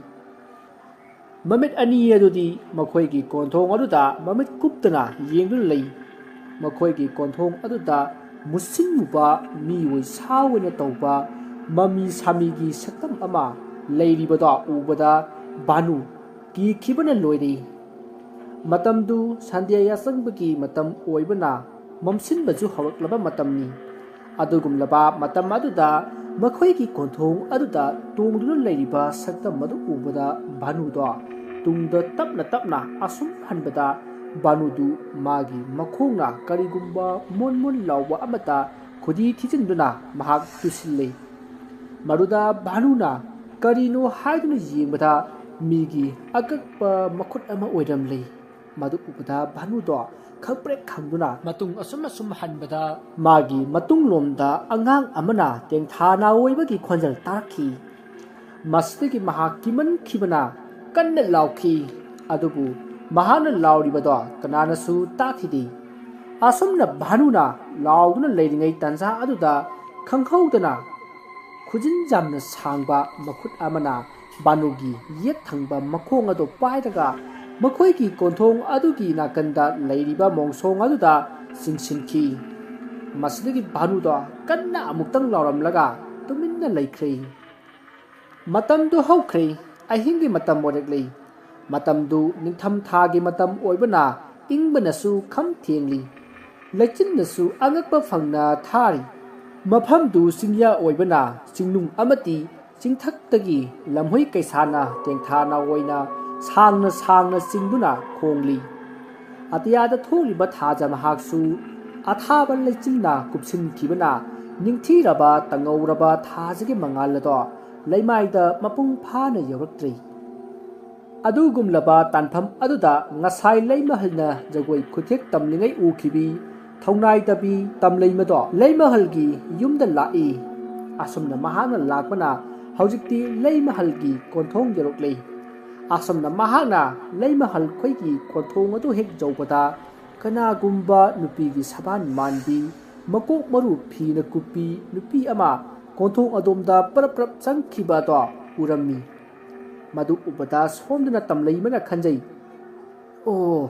ꯃꯃꯤꯠ ꯑꯅꯤ ꯑꯗꯨꯗꯤ ꯃꯈꯣꯏꯒꯤ ꯀꯣꯟꯊꯣꯡ ꯑꯗꯨꯗ ꯃꯃꯤꯠ ꯀꯨꯞꯇꯅ ꯌꯦꯡꯗꯨꯅ ꯂꯩ꯫ ꯃꯈꯣꯏꯒꯤ ꯀꯣꯟꯊꯣꯡ ꯑꯗꯨꯗ ꯃꯨꯁꯤꯟꯃꯨꯕ ꯃꯤꯑꯣꯏ ꯁꯥ ꯑꯣꯏꯅ ꯇꯧꯕ ꯃꯃꯤ ꯁꯥꯃꯤꯒꯤ ꯁꯛꯇꯝ ꯑꯃ ꯂꯩꯔꯤꯕꯗꯣ ꯎꯕꯗ ꯚꯥꯅꯨ ꯀꯤꯈꯤꯕꯅ ꯂꯣꯏꯔꯦ꯫ ꯃꯇꯝꯗꯨ ꯁꯟꯙ꯭ꯌꯥ ꯌꯥꯆꯪꯕꯒꯤ ꯃꯇꯝ ꯑꯣꯏꯕꯅ ꯃꯝꯁꯤꯟꯕꯁꯨ ꯍꯧꯔꯛꯂꯕ ꯃꯇꯝꯅꯤ꯫ ꯑꯗꯨꯒꯨꯝꯂꯕ ꯃꯇꯝ ꯑꯗꯨꯗ ꯃꯈꯣꯏꯒꯤ ꯀꯣꯟꯊꯣꯡ ꯑꯗꯨꯗ ꯇꯣꯡꯗꯨꯅ ꯂꯩꯔꯤꯕ ꯁꯛꯇꯝ ꯑꯗꯨ ꯎꯕꯗ ꯚꯥꯅꯨꯗꯣ ꯇꯨꯡꯗ ꯇꯞꯅ ꯇꯞꯅ ꯑꯁꯨꯝ ꯍꯟꯕꯗ ꯚꯥꯅꯨꯗꯨ ꯃꯥꯒꯤ ꯃꯈꯣꯡꯅ ꯀꯔꯤꯒꯨꯝꯕ ꯃꯣꯟ ꯃꯣꯟ ꯂꯥꯎꯕ ꯑꯃꯠꯇ ꯈꯨꯗꯤ ꯊꯤꯖꯤꯟꯗꯨꯅ ꯃꯍꯥꯛ ꯇꯨꯁꯤꯜꯂꯤ꯫ ꯃꯗꯨꯗ ꯚꯥꯅꯨꯅ ꯀꯔꯤꯅꯣ ꯍꯥꯏꯗꯨꯅ ꯌꯦꯡꯕꯗ ꯃꯤꯒꯤ ꯑꯀꯛꯄ ꯃꯈꯨꯠ ꯑꯃ ꯑꯣꯏꯔꯝꯂꯦ꯫ ꯃꯗꯨ ꯎꯕꯗ ꯚꯥꯅꯨꯗꯣ ꯈꯪꯄ꯭ꯔꯦꯛ ꯈꯪꯗꯨꯅ ꯃꯇꯨꯡ ꯑꯁꯨꯝ ꯑꯁꯨꯝ ꯍꯟꯕꯗ ꯃꯥꯒꯤ ꯃꯇꯨꯡꯂꯣꯝꯗ ꯑꯉꯥꯡ ꯑꯃꯅ ꯇꯦꯡꯊꯥ ꯅꯥꯑꯣꯏꯕꯒꯤ ꯈꯣꯟꯖꯦꯜ ꯇꯥꯔꯛꯈꯤ꯫ ꯃꯁꯤꯗꯒꯤ ꯃꯍꯥꯛ ꯀꯤꯃꯟꯈꯤꯕꯅ ꯀꯟꯅ ꯂꯥꯎꯈꯤ꯫ ꯑꯗꯨꯕꯨ ꯃꯍꯥꯛꯅ ꯂꯥꯎꯔꯤꯕꯗꯣ ꯀꯅꯥꯅꯁꯨ ꯇꯥꯈꯤꯗꯦ꯫ ꯑꯁꯨꯝꯅ ꯚꯥꯅꯨꯅ ꯂꯥꯎꯗꯨꯅ ꯂꯩꯔꯤꯉꯩ ꯇꯥꯟꯖꯥ ꯑꯗꯨꯗ ꯈꯪꯍꯧꯗꯅ ꯈꯨꯖꯤꯟ ꯌꯥꯝꯅ ꯁꯥꯡꯕ ꯃꯈꯨꯠ ꯑꯃꯅ ꯚꯥꯅꯨꯒꯤ ꯌꯦꯠ ꯊꯪꯕ ꯃꯈꯣꯡ ꯑꯗꯨ ꯄꯥꯏꯔꯒ ꯃꯈꯣꯏꯒꯤ ꯀꯣꯟꯊꯣꯡ ꯑꯗꯨꯒꯤ ꯅꯥꯀꯟꯗ ꯂꯩꯔꯤꯕ ꯃꯣꯡꯁꯣꯡ ꯑꯗꯨꯗ ꯆꯤꯡꯁꯤꯟꯈꯤ꯫ ꯃꯁꯤꯗꯒꯤ ꯚꯥꯅꯨꯗꯣ ꯀꯟꯅ ꯑꯃꯨꯛꯇꯪ ꯂꯥꯎꯔꯝꯂꯒ ꯇꯨꯃꯤꯟꯅ ꯂꯩꯈ꯭ꯔꯦ꯫ ꯃꯇꯝꯗꯨ ꯍꯧꯈ꯭ꯔꯦ꯫ ꯑꯍꯤꯡꯒꯤ ꯃꯇꯝ ꯑꯣꯏꯔꯛꯂꯦ꯫ ꯃꯇꯝꯗꯨ ꯅꯤꯡꯊꯝ ꯊꯥꯒꯤ ꯃꯇꯝ ꯑꯣꯏꯕꯅ ꯏꯪꯕꯅꯁꯨ ꯈꯝ ꯊꯦꯡꯂꯤ꯫ ꯂꯩꯆꯤꯟꯅꯁꯨ ꯑꯉꯛꯄ ꯐꯪꯅ ꯊꯥꯔꯤ꯫ ꯃꯐꯝꯗꯨ ꯆꯤꯡꯌꯥ ꯑꯣꯏꯕꯅ ꯆꯤꯡꯅꯨꯡ ꯑꯃꯗꯤ ꯆꯤꯡꯊꯛꯇꯒꯤ ꯂꯝꯍꯨꯏ ꯀꯩꯁꯥꯅ ꯇꯦꯡꯊꯥ ꯅꯥꯑꯣꯏꯅ ꯁꯥꯡꯅ ꯁꯥꯡꯅ ꯆꯤꯡꯗꯨꯅ ꯈꯣꯡꯂꯤ꯫ ꯑꯇꯤꯌꯥꯗ ꯊꯣꯛꯂꯤꯕ ꯊꯥꯖ ꯃꯍꯥꯛꯁꯨ ꯑꯊꯥꯕ ꯂꯩꯆꯤꯟꯅ ꯀꯨꯞꯁꯤꯟꯈꯤꯕꯅ ꯅꯤꯡꯊꯤꯔꯕ ꯇꯉꯧꯔꯕ ꯊꯥꯁꯤꯒꯤ ꯃꯉꯥꯜ ꯑꯗꯣ ꯂꯩꯃꯥꯏꯗ ꯃꯄꯨꯡ ꯐꯥꯅ ꯌꯧꯔꯛꯇ꯭ꯔꯤ꯫ ꯑꯗꯨꯒꯨꯝꯂꯕ ꯇꯥꯟꯐꯝ ꯑꯗꯨꯗ ꯉꯁꯥꯏ ꯂꯩꯃꯍꯜꯅ ꯖꯒꯣꯏ ꯈꯨꯊꯦꯛ ꯇꯝꯂꯤꯉꯩ ꯎꯈꯤꯕꯤ ꯊꯧꯅꯥꯏꯗꯕꯤ ꯇꯝꯂꯩꯃꯗꯣ ꯂꯩꯃꯍꯜꯒꯤ ꯌꯨꯝꯗ ꯂꯥꯛꯏ꯫ ꯑꯁꯨꯝꯅ ꯃꯍꯥꯛꯅ ꯂꯥꯛꯄꯅ ꯍꯧꯖꯤꯛꯇꯤ ꯂꯩꯃꯍꯜꯒꯤ ꯀꯣꯟꯊꯣꯡ ꯌꯧꯔꯛꯂꯤ꯫ ꯑꯁꯨꯝꯅ ꯃꯍꯥꯛꯅ ꯂꯩꯃꯍꯜ ꯈꯣꯏꯒꯤ ꯀꯣꯟꯊꯣꯡ ꯑꯗꯨ ꯍꯦꯛ ꯌꯧꯕꯗ ꯀꯅꯥꯒꯨꯝꯕ ꯅꯨꯄꯤꯒꯤ ꯁꯕꯥꯟ ꯃꯥꯟꯕꯤ, ꯃꯀꯣꯛ ꯃꯔꯨ ꯐꯤꯅ ꯀꯨꯞꯄꯤ ꯅꯨꯄꯤ ꯑꯃ ꯀꯣꯟꯊꯣꯡ ꯑꯗꯣꯝꯗ ꯄꯔꯞ ꯄꯔꯞ ꯆꯪꯈꯤꯕ ꯑꯗꯣ ꯎꯔꯝꯃꯤ꯫ ꯃꯗꯨ ꯎꯕꯗ ꯁꯣꯝꯗꯅ ꯇꯝꯂꯩꯃꯅ ꯈꯟꯖꯩ, "ꯑꯣ,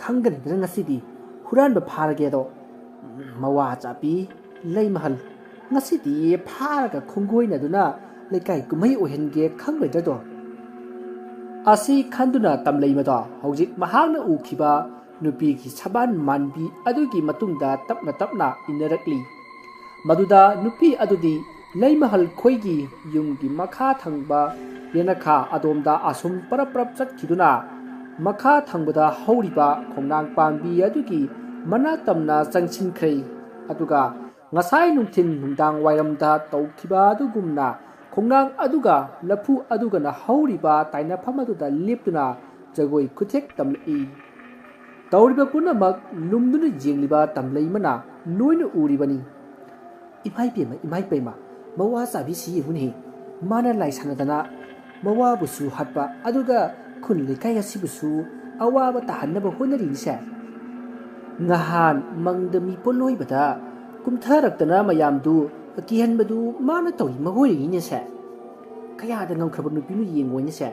ꯈꯪꯒꯅꯤꯗꯅ ꯉꯁꯤꯗꯤ ꯍꯨꯔꯥꯟꯕ ꯐꯥꯔꯒꯦꯗꯣ꯫ ꯃꯋꯥ ꯆꯥꯕꯤ ꯂꯩꯃꯍꯜ, ꯉꯁꯤꯗꯤ ꯐꯥꯔꯒ ꯈꯣꯡꯒꯣꯏꯅꯗꯨꯅ ꯂꯩꯀꯥꯏ ꯀꯨꯝꯍꯩ ꯑꯣꯏꯍꯟꯒꯦ ꯈꯪꯂꯣꯏꯗ꯭ꯔꯗꯣ?" ꯑꯁꯤ ꯈꯟꯗꯨꯅ ꯇꯝꯂꯩꯃꯗꯣ ꯍꯧꯖꯤꯛ ꯃꯍꯥꯛꯅ ꯎꯈꯤꯕ ꯅꯨꯄꯤꯒꯤ ꯁꯕꯥꯟ ꯃꯥꯟꯕꯤ ꯑꯗꯨꯒꯤ ꯃꯇꯨꯡꯗ ꯇꯞꯅ ꯇꯞꯅ ꯏꯟꯅꯔꯛꯂꯤ꯫ ꯃꯗꯨꯗ ꯅꯨꯄꯤ ꯑꯗꯨꯗꯤ ꯂꯩꯃꯍꯜ ꯈꯣꯏꯒꯤ ꯌꯨꯝꯒꯤ ꯃꯈꯥ ꯊꯪꯕ ꯌꯦꯅꯈꯥ ꯑꯗꯣꯝꯗ ꯑꯁꯨꯝ ꯄꯔꯞ ꯄꯔꯞ ꯆꯠꯈꯤꯗꯨꯅ ꯃꯈꯥ ꯊꯪꯕꯗ ꯍꯧꯔꯤꯕ ꯈꯣꯡꯅꯥꯡ ꯄꯥꯝꯕꯤ ꯑꯗꯨꯒꯤ ꯃꯅꯥꯛ ꯇꯝꯅ ꯆꯪꯁꯤꯟꯈ꯭ꯔꯦ꯫ ꯑꯗꯨꯒ ꯉꯁꯥꯏ ꯅꯨꯡꯊꯤꯜ ꯅꯨꯡꯗꯥꯡ ꯋꯥꯏꯔꯝꯗ ꯇꯧꯈꯤꯕ ꯑꯗꯨꯒꯨꯝꯅ ꯈꯣꯡꯅꯥꯡ ꯑꯗꯨꯒ ꯂꯐꯨ ꯑꯗꯨꯒꯅ ꯍꯧꯔꯤꯕ ꯇꯥꯏꯅꯐꯝ ꯑꯗꯨꯗ ꯂꯦꯞꯇꯨꯅ ꯖꯒꯣꯏ ꯈꯨꯊꯦꯛ ꯇꯝꯂꯛꯏ꯫ ꯇꯧꯔꯤꯕ ꯄꯨꯝꯅꯃꯛ ꯂꯨꯝꯗꯨꯅ ꯌꯦꯡꯂꯤꯕ ꯇꯝꯂꯩꯃꯅ ꯂꯣꯏꯅ ꯎꯔꯤꯕꯅꯤ꯫ "ꯏꯃꯥꯏ ꯄꯦꯝꯃ, ꯏꯃꯥꯏ ꯄꯦꯝꯃ, ꯃꯋꯥ ꯆꯥꯕꯤꯁꯤ ꯌꯦꯡꯉꯨꯅꯦ꯫ ꯃꯥꯅ ꯂꯥꯏ ꯁꯥꯟꯅꯗꯅ ꯃꯋꯥꯕꯨꯁꯨ ꯍꯥꯠꯄ, ꯑꯗꯨꯒ ꯈꯨꯟ ꯂꯩꯀꯥꯏ ꯑꯁꯤꯕꯨꯁꯨ ꯑꯋꯥꯕ ꯇꯥꯍꯟꯅꯕ ꯍꯣꯠꯅꯔꯤꯁꯦ꯫ ꯉꯍꯥꯟ ꯃꯪꯗ ꯃꯤ ꯄꯣꯠꯂꯣꯏꯕꯗ ꯀꯨꯝꯊꯔꯛꯇꯅ ꯃꯌꯥꯝꯗꯨ ꯀꯤꯍꯟꯕꯗꯨ ꯃꯥꯅ ꯇꯧꯔꯤ ꯃꯈꯣꯏꯔꯤꯅꯦꯁꯦ꯫ ꯀꯌꯥꯗ ꯉꯝꯈ꯭ꯔꯕ ꯅꯨꯄꯤꯅꯣ ꯌꯦꯡꯉꯣꯏꯅꯦꯁꯦ"꯫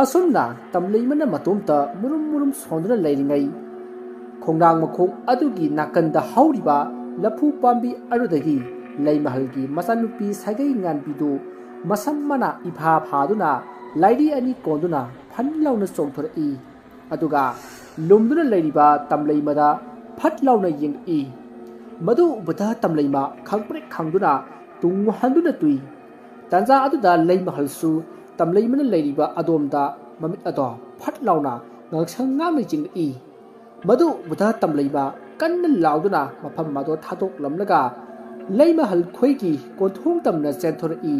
ꯑꯁꯨꯝꯅ ꯇꯝꯂꯩꯃꯅ ꯃꯇꯣꯝꯇ ꯃꯨꯔꯨꯝ ꯃꯨꯔꯨꯝ ꯁꯣꯟꯗꯨꯅ ꯂꯩꯔꯤꯉꯩ, ꯈꯣꯡꯅꯥꯡ ꯃꯈꯣꯡ ꯑꯗꯨꯒꯤ ꯅꯥꯀꯟꯗ ꯍꯧꯔꯤꯕ ꯂꯐꯨ ꯄꯥꯝꯕꯤ ꯑꯗꯨꯗꯒꯤ ꯂꯩꯃꯍꯜꯒꯤ ꯃꯆꯥꯅꯨꯄꯤ ꯁꯥꯒꯩ ꯉꯥꯟꯕꯤꯗꯨ ꯃꯁꯝ ꯃꯅꯥ ꯏꯐꯥ ꯐꯥꯗꯨꯅ ꯂꯥꯏꯔꯤ ꯑꯅꯤ ꯀꯣꯟꯗꯨꯅ ꯐꯟ ꯂꯥꯎꯅ ꯆꯣꯡꯊꯣꯔꯛꯏ꯫ ꯑꯗꯨꯒ ꯂꯨꯝꯗꯨꯅ ꯂꯩꯔꯤꯕ ꯇꯝꯂꯩꯃꯗ ꯐꯠ ꯂꯥꯎꯅ ꯌꯦꯡꯂꯛꯏ꯫ ꯃꯗꯨ ꯎꯕꯗ ꯇꯝꯂꯩꯃ ꯈꯪꯄ꯭ꯔꯦꯛ ꯈꯪꯗꯨꯅ ꯇꯨꯡ ꯍꯟꯗꯨꯅ ꯇꯨꯏ꯫ ꯇꯥꯟꯖꯥ ꯑꯗꯨꯗ ꯂꯩꯃꯍꯜꯁꯨ ꯇꯝꯂꯩꯃꯅ ꯂꯩꯔꯤꯕ ꯑꯗꯣꯝꯗ ꯃꯃꯤꯠ ꯑꯗꯣ ꯐꯠ ꯂꯥꯎꯅ ꯉꯥꯡꯁꯪ ꯉꯥꯡꯅ ꯌꯦꯡꯂꯛꯏ꯫ ꯃꯗꯨ ꯎꯕꯗ ꯇꯝꯂꯩꯃ ꯀꯟꯅ ꯂꯥꯎꯗꯨꯅ ꯃꯐꯝ ꯑꯗꯣ ꯊꯥꯗꯣꯛꯂꯝꯂꯒ ꯂꯩꯃꯍꯜ ꯈꯣꯏꯒꯤ ꯀꯣꯟꯊꯣꯡ ꯇꯝꯅ ꯆꯦꯟꯊꯣꯔꯛꯏ꯫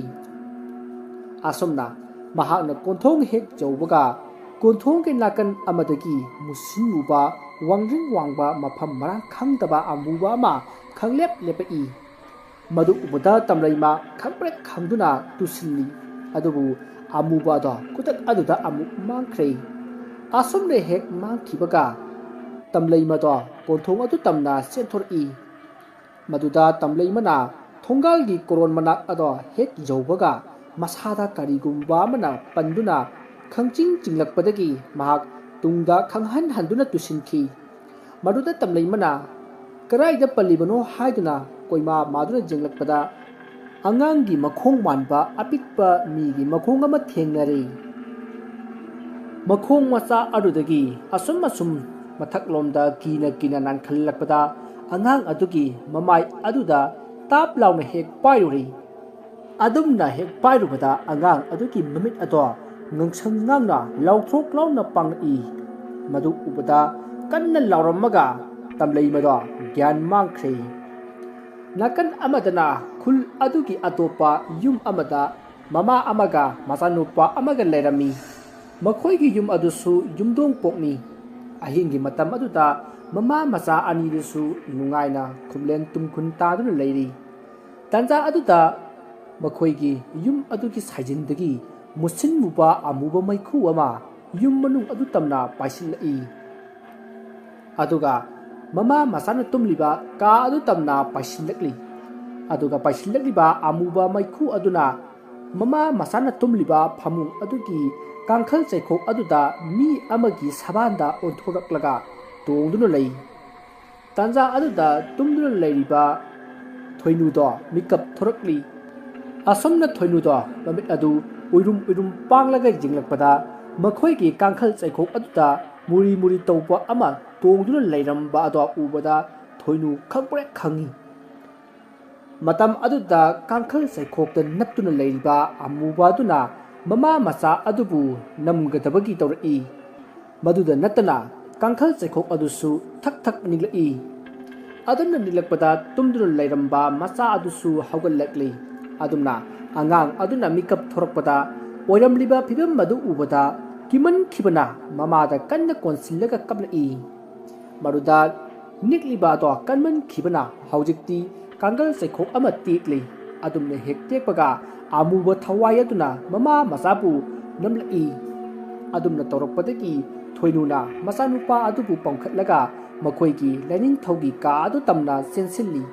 ꯑꯁꯨꯝꯅ ꯃꯍꯥꯛꯅ ꯀꯣꯟꯊꯣꯡ ꯍꯦꯛ ꯌꯧꯕꯒ, ꯀꯣꯟꯊꯣꯡꯒꯤ ꯅꯥꯀꯟ ꯑꯃꯗꯒꯤ ꯃꯨꯁꯤꯟ ꯃꯨꯕ, ꯋꯥꯡꯗ꯭ꯔꯤꯡ ꯋꯥꯡꯕ, ꯃꯐꯝ ꯃꯔꯥꯡ ꯈꯪꯗꯕ ꯑꯃꯨꯕ ꯑꯃ ꯈꯪꯂꯦꯞ ꯂꯦꯞꯄꯛꯏ꯫ ꯃꯗꯨ ꯎꯕꯗ ꯇꯝꯂꯩꯃ ꯈꯪꯄ꯭ꯔꯦꯛ ꯈꯪꯗꯨꯅ ꯇꯨꯁꯤꯜꯂꯤ꯫ ꯑꯗꯨꯕꯨ ꯑꯃꯨꯕ ꯑꯗꯣ ꯈꯨꯗꯛ ꯑꯗꯨꯗ ꯑꯃꯨꯛ ꯃꯥꯡꯈ꯭ꯔꯦ꯫ ꯑꯁꯨꯝꯅ ꯍꯦꯛ ꯃꯥꯡꯈꯤꯕꯒ, ꯇꯝꯂꯩꯃꯗꯣ ꯀꯣꯟꯊꯣꯡ ꯑꯗꯨ ꯇꯝꯅ ꯆꯦꯟꯊꯣꯔꯛꯏ꯫ ꯃꯗꯨꯗ ꯇꯝꯂꯩꯃꯅ ꯊꯣꯡꯒꯥꯜꯒꯤ ꯀꯣꯔꯣꯟ ꯃꯅꯥꯛ ꯑꯗꯣ ꯍꯦꯛ ꯌꯧꯕꯒ, ꯃꯁꯥꯗ ꯀꯔꯤꯒꯨꯝꯕ ꯑꯃꯅ ꯄꯟꯗꯨꯅ ꯈꯪꯆꯤꯡ ꯆꯤꯡꯂꯛꯄꯗꯒꯤ ꯃꯍꯥꯛ ꯇꯨꯡꯗ ꯈꯪꯍꯟ ꯍꯟꯗꯨꯅ ꯇꯨꯁꯤꯟꯈꯤ꯫ ꯃꯗꯨꯗ ꯇꯝꯂꯩꯃꯅ ꯀꯗꯥꯏꯗ ꯄꯜꯂꯤꯕꯅꯣ ꯍꯥꯏꯗꯨꯅ ꯀꯣꯏꯃꯥ ꯃꯥꯗꯨꯅ ꯌꯦꯡꯂꯛꯄꯗ, ꯑꯉꯥꯡꯒꯤ ꯃꯈꯣꯡ ꯃꯥꯟꯕ ꯑꯄꯤꯛꯄ ꯃꯤꯒꯤ ꯃꯈꯣꯡ ꯑꯃ ꯊꯦꯡꯅꯔꯦ꯫ ꯃꯈꯣꯡ ꯃꯆꯥ ꯑꯗꯨꯗꯒꯤ ꯑꯁꯨꯝ ꯑꯁꯨꯝ ꯃꯊꯛꯂꯣꯝꯗ ꯀꯤꯅ ꯀꯤꯅ ꯅꯥꯟꯈꯠꯂꯛꯄꯗ, ꯑꯉꯥꯡ ꯑꯗꯨꯒꯤ ꯃꯃꯥꯏ ꯑꯗꯨꯗ ꯇꯥꯞ ꯂꯥꯎꯅ ꯍꯦꯛ ꯄꯥꯏꯔꯨꯔꯦ꯫ ꯑꯗꯨꯝꯅ ꯍꯦꯛ ꯄꯥꯏꯔꯨꯕꯗ, ꯑꯉꯥꯡ ꯑꯗꯨꯒꯤ ꯃꯃꯤꯠ ꯑꯗꯣ ꯉꯥꯡꯁꯪ ꯉꯥꯡꯅ ꯂꯥꯎꯊ꯭ꯔꯣꯛ ꯂꯥꯎꯅ ꯄꯥꯡꯂꯛꯏ꯫ ꯃꯗꯨ ꯎꯕꯗ ꯀꯟꯅ ꯂꯥꯎꯔꯝꯃꯒ, ꯇꯝꯂꯩꯃꯗꯣ ꯒ꯭ꯌꯥꯟ ꯃꯥꯡꯈ꯭ꯔꯦ꯫ ꯅꯥꯀꯟ ꯑꯃꯗꯅ ꯈꯨꯜ ꯑꯗꯨꯒꯤ ꯑꯇꯣꯞꯄ ꯌꯨꯝ ꯑꯃꯗ ꯃꯃꯥ ꯑꯃꯒ ꯃꯆꯥꯅꯨꯄꯥ ꯑꯃꯒ ꯂꯩꯔꯝꯃꯤ꯫ ꯃꯈꯣꯏꯒꯤ ꯌꯨꯝ ꯑꯗꯨꯁꯨ ꯌꯨꯝꯗꯣꯡ ꯄꯣꯛꯅꯤ꯫ ꯑꯍꯤꯡꯒꯤ ꯃꯇꯝ ꯑꯗꯨꯗ ꯃꯃꯥ ꯃꯆꯥ ꯑꯅꯤꯗꯨꯁꯨ ꯅꯨꯡꯉꯥꯏꯅ ꯈꯨꯝꯂꯦꯟ ꯇꯨꯝꯈꯨꯟ ꯇꯥꯗꯨꯅ ꯂꯩꯔꯤ꯫ ꯇꯥꯟꯖꯥ ꯑꯗꯨꯗ ꯃꯈꯣꯏꯒꯤ ꯌꯨꯝ ꯑꯗꯨꯒꯤ ꯁꯥꯏꯖꯤꯟꯗꯒꯤ ꯃꯨꯁꯤꯟ ꯃꯨꯕ ꯑꯃꯨꯕ ꯃꯩꯈꯨ ꯑꯃ ꯌꯨꯝ ꯃꯅꯨꯡ ꯑꯗꯨ ꯇꯝꯅ ꯄꯥꯏꯁꯤꯜꯂꯛꯏ꯫ ꯑꯗꯨꯒ ꯃꯃꯥ ꯃꯆꯥꯅ ꯇꯨꯝꯂꯤꯕ ꯀꯥ ꯑꯗꯨ ꯇꯝꯅ ꯄꯥꯏꯁꯤꯜꯂꯛꯂꯤ꯫ ꯑꯗꯨꯒ ꯄꯥꯏꯁꯤꯜꯂꯛꯂꯤꯕ ꯑꯃꯨꯕ ꯃꯩꯈꯨ ꯑꯗꯨꯅ ꯃꯃꯥ ꯃꯆꯥꯅ ꯇꯨꯝꯂꯤꯕ ꯐꯃꯨꯡ ꯑꯗꯨꯒꯤ ꯀꯥꯡꯈꯜ ꯆꯩꯈꯣꯛ ꯑꯗꯨꯗ ꯃꯤ ꯑꯃꯒꯤ ꯁꯕꯥꯟꯗ ꯑꯣꯟꯊꯣꯔꯛꯂꯒ ꯇꯣꯡꯗꯨꯅ ꯂꯩ꯫ ꯇꯥꯟꯖꯥ ꯑꯗꯨꯗ ꯇꯨꯝꯗꯨꯅ ꯂꯩꯔꯤꯕ ꯊꯣꯏꯅꯨꯗꯣ ꯃꯤꯀꯞ ꯊꯣꯔꯛꯂꯤ꯫ ꯑꯁꯨꯝꯅ ꯊꯣꯏꯅꯨꯗꯣ ꯃꯃꯤꯠ ꯑꯗꯨ ꯎꯏꯔꯨꯝ ꯎꯏꯔꯨꯝ ꯄꯥꯡꯂꯒ ꯌꯦꯡꯂꯛꯄꯗ, ꯃꯈꯣꯏꯒꯤ ꯀꯥꯡꯈꯜ ꯆꯩꯈꯣꯛ ꯑꯗꯨꯗ ꯃꯨꯔꯤ ꯃꯨꯔꯤ ꯇꯧꯕ ꯑꯃ ꯇꯣꯡꯗꯨꯅ ꯂꯩꯔꯝꯕ ꯑꯗꯣ ꯎꯕꯗ ꯊꯣꯏꯅꯨ ꯈꯪꯄ꯭ꯔꯦꯛ ꯈꯪꯉꯤ꯫ ꯃꯇꯝ ꯑꯗꯨꯗ ꯀꯥꯡꯈꯜ ꯆꯩꯈꯣꯛꯇ ꯅꯞꯇꯨꯅ ꯂꯩꯔꯤꯕ ꯑꯃꯨꯕ ꯑꯗꯨꯅ ꯃꯃꯥ ꯃꯆꯥ ꯑꯗꯨꯕꯨ ꯅꯝꯒꯗꯕꯒꯤ ꯇꯧꯔꯛꯏ꯫ ꯃꯗꯨꯗ ꯅꯠꯇꯅ ꯀꯥꯡꯈꯜ ꯆꯩꯈꯣꯛ ꯑꯗꯨꯁꯨ ꯊꯛ ꯊꯛ ꯅꯤꯛꯂꯛꯏ꯫ ꯑꯗꯨꯝꯅ ꯅꯤꯛꯂꯛꯄꯗ ꯇꯨꯝꯗꯨꯅ ꯂꯩꯔꯝꯕ ꯃꯆꯥ ꯑꯗꯨꯁꯨ ꯍꯧꯒꯠꯂꯛꯂꯤ꯫ ꯑꯗꯨꯝꯅ ꯑꯉꯥꯡ ꯑꯗꯨꯅ ꯃꯤꯀꯞ ꯊꯣꯔꯛꯄꯗ ꯑꯣꯏꯔꯝꯂꯤꯕ ꯐꯤꯕꯝ ꯑꯗꯨ ꯎꯕꯗ ꯀꯤꯃꯟꯈꯤꯕꯅ ꯃꯃꯥꯗ ꯀꯟꯅ ꯀꯣꯟꯁꯤꯜꯂꯒ ꯀꯞꯂꯛꯏ꯫ ꯃꯗꯨꯗ ꯅꯤꯛꯂꯤꯕ ꯑꯗꯣ ꯀꯟꯃꯟꯈꯤꯕꯅ ꯍꯧꯖꯤꯛꯇꯤ ꯀꯥꯡꯒꯜ ꯆꯩꯈꯣꯛ ꯑꯃ ꯇꯦꯛꯂꯤ꯫ ꯑꯗꯨꯝꯅ ꯍꯦꯛ ꯇꯦꯛꯄꯒ ꯑꯃꯨꯕ ꯊꯋꯥꯏ ꯑꯗꯨꯅ ꯃꯃꯥ ꯃꯆꯥꯕꯨ ꯅꯝꯂꯛꯏ꯫ ꯑꯗꯨꯝꯅ ꯇꯧꯔꯛꯄꯗꯒꯤ ꯊꯣꯏꯅꯨꯅ ꯃꯆꯥꯅꯨꯄꯥ ꯑꯗꯨꯕꯨ ꯄꯝꯈꯠꯂꯒ ꯃꯈꯣꯏꯒꯤ ꯂꯥꯏꯅꯤꯡꯊꯧꯒꯤ ꯀꯥ ꯑꯗꯨ ꯇꯝꯅ ꯆꯦꯟꯁꯤꯜꯂꯤ꯫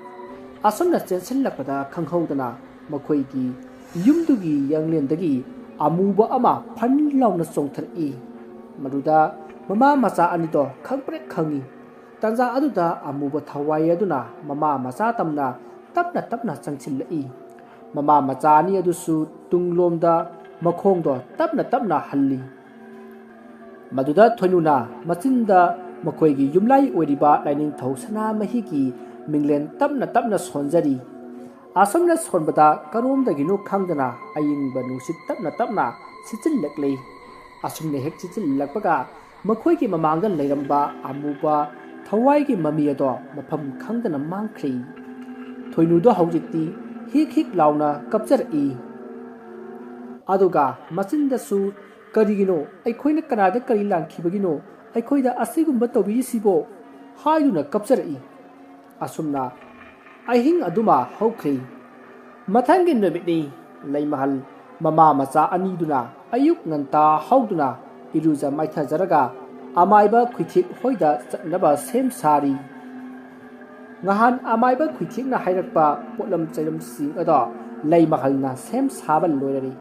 ꯑꯁꯨꯝꯅ ꯆꯦꯟꯁꯤꯜꯂꯛꯄꯗ ꯈꯪꯍꯧꯗꯅ ꯃꯈꯣꯏꯒꯤ ꯌꯨꯝꯗꯨꯒꯤ ꯌꯥꯡꯂꯦꯟꯗꯒꯤ ꯑꯃꯨꯕ ꯑꯃ ꯐꯟ ꯂꯥꯎꯅ ꯆꯣꯡꯊꯔꯛꯏ꯫ ꯃꯗꯨꯗ ꯃꯃꯥ ꯃꯆꯥ ꯑꯅꯤꯗꯣ ꯈꯪꯄ꯭ꯔꯦꯛ ꯈꯪꯉꯤ꯫ ꯇꯥꯟꯖꯥ ꯑꯗꯨꯗ ꯑꯃꯨꯕ ꯊꯋꯥꯏ ꯑꯗꯨꯅ ꯃꯃꯥ ꯃꯆꯥ ꯇꯝꯅ ꯇꯞꯅ ꯇꯞꯅ ꯆꯪꯁꯤꯜꯂꯛꯏ꯫ ꯃꯃꯥ ꯃꯆꯥ ꯑꯅꯤ ꯑꯗꯨꯁꯨ ꯇꯨꯡꯂꯣꯝꯗ ꯃꯈꯣꯡꯗꯣ ꯇꯞꯅ ꯇꯞꯅ ꯍꯜꯂꯤ꯫ ꯃꯗꯨꯗ ꯊꯣꯏꯅꯨꯅ ꯃꯆꯤꯟꯗ ꯃꯈꯣꯏꯒꯤ ꯌꯨꯝꯂꯥꯏ ꯑꯣꯏꯔꯤꯕ ꯂꯥꯏꯅꯤꯡꯊꯧ ꯁꯅꯥꯃꯍꯤꯒꯤ ꯃꯤꯡꯂꯦꯟ ꯇꯞꯅ ꯇꯞꯅ ꯁꯣꯟꯖꯔꯤ꯫ ꯑꯁꯨꯝꯅ ꯁꯣꯟꯕꯗ ꯀꯔꯣꯝꯗꯒꯤꯅꯣ ꯈꯪꯗꯅ ꯑꯏꯪꯕ ꯅꯨꯡꯁꯤꯠ ꯇꯞꯅ ꯇꯞꯅ ꯁꯤꯠꯆꯤꯜꯂꯛꯂꯤ꯫ ꯑꯁꯨꯝꯅ ꯍꯦꯛ ꯁꯤꯠꯆꯤꯜꯂꯛꯄꯒ ꯃꯈꯣꯏꯒꯤ ꯃꯃꯥꯡꯗ ꯂꯩꯔꯝꯕ ꯑꯃꯨꯕ ꯊꯋꯥꯏꯒꯤ ꯃꯃꯤ ꯑꯗꯣ ꯃꯐꯝ ꯈꯪꯗꯅ ꯃꯥꯡꯈ꯭ꯔꯤ꯫ ꯊꯣꯏꯅꯨꯗꯣ ꯍꯧꯖꯤꯛꯇꯤ ꯍꯤꯛ ꯍꯤꯛ ꯂꯥꯎꯅ ꯀꯞꯆꯔꯛꯏ꯫ ꯑꯗꯨꯒ ꯃꯆꯤꯟꯗꯁꯨ "ꯀꯔꯤꯒꯤꯅꯣ? ꯑꯩꯈꯣꯏꯅ ꯀꯅꯥꯗ ꯀꯔꯤ ꯂꯥꯟꯈꯤꯕꯒꯤꯅꯣ ꯑꯩꯈꯣꯏꯗ ꯑꯁꯤꯒꯨꯝꯕ ꯇꯧꯕꯤꯔꯤꯁꯤꯕꯣ?" ꯍꯥꯏꯗꯨꯅ ꯀꯞꯆꯔꯛꯏ꯫ ꯑꯁꯨꯝꯅ ꯑꯍꯤꯡ ꯑꯗꯨꯃ ꯍꯧꯈ꯭ꯔꯤ꯫ ꯃꯊꯪꯒꯤ ꯅꯨꯃꯤꯠꯅꯤ꯫ ꯂꯩꯃꯍꯜ ꯃꯃꯥ ꯃꯆꯥ ꯑꯅꯤꯗꯨꯅ ꯑꯌꯨꯛ ꯉꯟꯇꯥ ꯍꯧꯗꯨꯅ ꯏꯔꯨꯖ ꯃꯥꯏꯊꯖꯔꯒ ꯑꯃꯥꯏꯕ ꯈꯨꯏꯊꯦꯛ ꯍꯣꯏꯗ ꯆꯠꯅꯕ ꯁꯦꯝ ꯁꯥꯔꯤ꯫ ꯉꯍꯥꯟ ꯑꯃꯥꯏꯕ ꯈꯨꯏꯊꯦꯛꯅ ꯍꯥꯏꯔꯛꯄ ꯄꯣꯠꯂꯝ ꯆꯩꯂꯝꯁꯤꯡ ꯑꯗꯣ ꯂꯩꯃꯍꯜꯅ ꯁꯦꯝ ꯁꯥꯕ ꯂꯣꯏꯔꯔꯤ꯫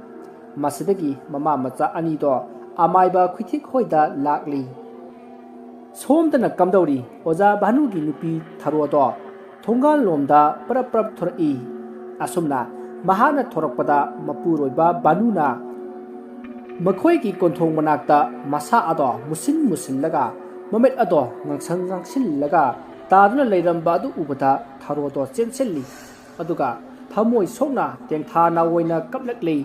ꯃꯁꯤꯗꯒꯤ ꯃꯃꯥ ꯃꯆꯥ ꯑꯅꯤꯗꯣ ꯑꯃꯥꯏꯕ ꯈꯨꯏꯊꯦꯛ ꯍꯣꯏꯗ ꯂꯥꯛꯂꯤ꯫ ꯁꯣꯝꯗꯅ ꯀꯝꯗꯧꯔꯤ? ꯑꯣꯖꯥ ꯚꯥꯅꯨꯒꯤ ꯅꯨꯄꯤ ꯊꯔꯣꯗꯣ ꯊꯣꯡꯒꯥꯜꯂꯣꯝꯗ ꯄꯔꯞ ꯄꯔꯞ ꯊꯣꯔꯛꯏ꯫ ꯑꯁꯨꯝꯅ ꯃꯍꯥꯛꯅ ꯊꯣꯔꯛꯄꯗ ꯃꯄꯨꯔꯣꯏꯕ ꯚꯥꯅꯨꯅ ꯃꯈꯣꯏꯒꯤ ꯀꯣꯟꯊꯣꯡ ꯃꯅꯥꯛꯇ ꯃꯁꯥ ꯑꯗꯣ ꯃꯨꯁꯤꯟ ꯃꯨꯁꯤꯜꯂꯒ ꯃꯃꯤꯠ ꯑꯗꯣ ꯉꯥꯡꯁꯪ ꯉꯥꯡꯁꯤꯜꯂꯒ ꯇꯥꯗꯨꯅ ꯂꯩꯔꯝꯕ ꯑꯗꯨ ꯎꯕꯗ ꯊꯔꯣꯗꯣ ꯆꯦꯟꯁꯤꯜꯂꯤ꯫ ꯑꯗꯨꯒ ꯊꯃꯣꯏ ꯁꯣꯛꯅ ꯇꯦꯡꯊꯥ ꯅꯥꯑꯣꯏꯅ ꯀꯞꯂꯛꯂꯤ꯫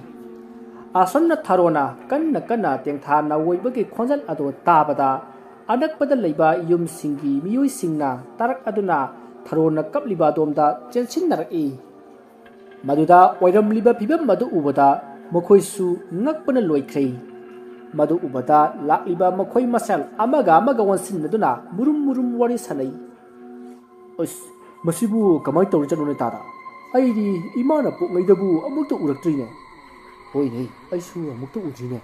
ꯑꯁꯨꯝꯅ ꯊꯔꯣꯅ ꯀꯟꯅ ꯀꯟꯅ ꯇꯦꯡꯊꯥ ꯅꯥꯑꯣꯏꯕꯒꯤ ꯈꯣꯟꯖꯦꯜ ꯑꯗꯨ ꯇꯥꯕꯗ ꯑꯅꯛꯄꯗ ꯂꯩꯕ ꯌꯨꯝꯁꯤꯡꯒꯤ ꯃꯤꯑꯣꯏꯁꯤꯡꯅ ꯇꯥꯔꯛ ꯑꯗꯨꯅ ꯊꯔꯣꯅ ꯀꯞꯂꯤꯕ ꯑꯗꯣꯝꯗ ꯆꯦꯟꯁꯤꯟꯅꯔꯛꯏ꯫ ꯃꯗꯨꯗ ꯑꯣꯏꯔꯝꯂꯤꯕ ꯐꯤꯕꯝ ꯑꯗꯨ ꯎꯕꯗ ꯃꯈꯣꯏꯁꯨ ꯉꯛꯄꯅ ꯂꯣꯏꯈ꯭ꯔꯦ꯫ ꯃꯗꯨ ꯎꯕꯗ ꯂꯥꯛꯂꯤꯕ ꯃꯈꯣꯏ ꯃꯁꯦꯜ ꯑꯃꯒ ꯑꯃꯒ ꯑꯣꯟꯁꯤꯟꯅꯗꯨꯅ ꯃꯨꯔꯨꯝ ꯃꯨꯔꯨꯝ ꯋꯥꯔꯤ ꯁꯥꯅꯩ꯫ "ꯑꯁ, ꯃꯁꯤꯕꯨ ꯀꯃꯥꯏꯅ ꯇꯧꯔꯤꯖꯥꯠꯅꯣꯅꯦ ꯇꯥꯗ? ꯑꯩꯗꯤ ꯏꯃꯥꯅ ꯄꯣꯛꯉꯩꯗꯕꯨ ꯑꯃꯨꯛꯇ ꯎꯔꯛꯇ꯭ꯔꯤꯅꯦ꯫" "ꯍꯣꯏꯅꯦ, ꯑꯩꯁꯨ ꯑꯃꯨꯛꯇ ꯎꯗ꯭ꯔꯤꯅꯦ꯫"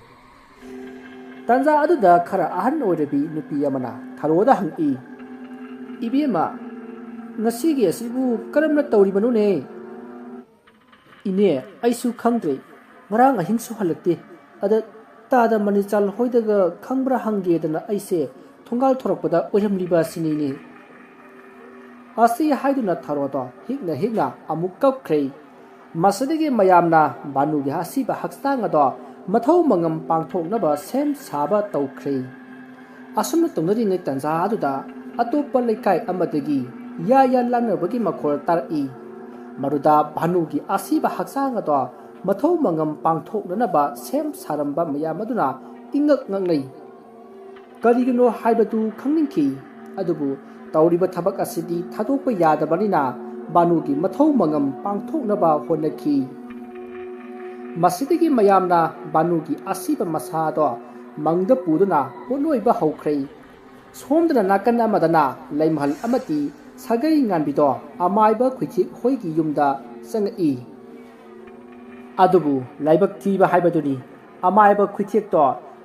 ꯇꯥꯟꯖꯥ ꯑꯗꯨꯗ ꯈꯔ ꯑꯍꯟ ꯑꯣꯏꯔꯕꯤ ꯅꯨꯄꯤ ꯑꯃꯅ ꯊꯔꯣꯗ ꯍꯪꯉꯛꯏ, "ꯏꯕꯦꯝꯃ, ꯉꯁꯤꯒꯤ ꯑꯁꯤꯕꯨ ꯀꯔꯝꯅ ꯇꯧꯔꯤꯕꯅꯣꯅꯦ?" "ꯏꯅꯦ, ꯑꯩꯁꯨ ꯈꯪꯗ꯭ꯔꯦ꯫ ꯉꯔꯥꯡ ꯑꯍꯤꯡꯁꯨ ꯍꯜꯂꯛꯇꯦ꯫ ꯑꯗ ꯇꯥꯗ ꯃꯅꯤꯆꯥꯜ ꯍꯣꯏꯗꯒ ꯈꯪꯕ꯭ꯔꯥ ꯍꯪꯒꯦꯗꯅ ꯑꯩꯁꯦ ꯊꯣꯡꯒꯥꯜ ꯊꯣꯔꯛꯄꯗ ꯑꯣꯏꯔꯝꯂꯤꯕ ꯑꯁꯤꯅꯤꯅꯦ꯫" ꯑꯁꯤ ꯍꯥꯏꯗꯨꯅ ꯊꯔꯣꯗꯣ ꯍꯤꯛꯅ ꯍꯤꯛꯅ ꯑꯃꯨꯛ ꯀꯞꯈ꯭ꯔꯦ꯫ ꯃꯁꯤꯗꯒꯤ ꯃꯌꯥꯝꯅ ꯚꯥꯅꯨꯒꯤ ꯑꯁꯤꯕ ꯍꯛꯆꯥꯡ ꯑꯗꯣ ꯃꯊꯧ ꯃꯉꯝ ꯄꯥꯡꯊꯣꯛꯅꯕ ꯁꯦꯝ ꯁꯥꯕ ꯇꯧꯈ꯭ꯔꯦ꯫ ꯑꯁꯨꯝꯅ ꯇꯧꯅꯔꯤꯉꯩ ꯇꯟꯖꯥ ꯑꯗꯨꯗ ꯑꯇꯣꯞꯄ ꯂꯩꯀꯥꯏ ꯑꯃꯗꯒꯤ ꯌꯥ ꯌꯥ ꯂꯥꯡꯅꯕꯒꯤ ꯃꯈꯣꯜ ꯇꯥꯔꯛꯏ꯫ ꯃꯗꯨꯗ ꯚꯥꯅꯨꯒꯤ ꯑꯁꯤꯕ ꯍꯛꯆꯥꯡ ꯑꯗꯣ ꯃꯊꯧ ꯃꯉꯝ ꯄꯥꯡꯊꯣꯛꯅꯅꯕ ꯁꯦꯝ ꯁꯥꯔꯝꯕ ꯃꯌꯥꯝ ꯑꯗꯨꯅ ꯏꯉꯛ ꯉꯛꯅꯩ꯫ ꯀꯔꯤꯒꯤꯅꯣ ꯍꯥꯏꯕꯗꯨ ꯈꯪꯅꯤꯡꯈꯤ꯫ ꯑꯗꯨꯕꯨ ꯇꯧꯔꯤꯕ ꯊꯕꯛ ꯑꯁꯤꯗꯤ ꯊꯥꯗꯣꯛꯄ ꯌꯥꯗꯕꯅꯤꯅ ꯚꯥꯅꯨꯒꯤ ꯃꯊꯧ ꯃꯉꯝ ꯄꯥꯡꯊꯣꯛꯅꯕ ꯍꯣꯠꯅꯈꯤ꯫ ꯃꯁꯤꯗꯒꯤ ꯃꯌꯥꯝꯅ ꯚꯥꯅꯨꯒꯤ ꯑꯁꯤꯕ ꯃꯁꯥꯗꯣ ꯃꯪꯗ ꯄꯨꯗꯨꯅ ꯄꯣꯠꯂꯣꯏꯕ ꯍꯧꯈ꯭ꯔꯦ꯫ ꯁꯣꯝꯗꯅ ꯅꯥꯀꯟ ꯑꯃꯗꯅ ꯂꯩꯃꯍꯜ ꯑꯃꯗꯤ ꯁꯥꯒꯩ ꯉꯥꯟꯕꯤꯗꯣ ꯑꯃꯥꯏꯕ ꯈꯨꯏꯊꯦꯛ ꯍꯣꯏꯒꯤ ꯌꯨꯝꯗ ꯆꯪꯉꯛꯏ꯫ ꯑꯗꯨꯕꯨ ꯂꯥꯏꯕꯛ ꯊꯤꯕ ꯍꯥꯏꯕꯗꯨꯅꯤ, ꯑꯃꯥꯏꯕ ꯈꯨꯏꯊꯦꯛꯇꯣ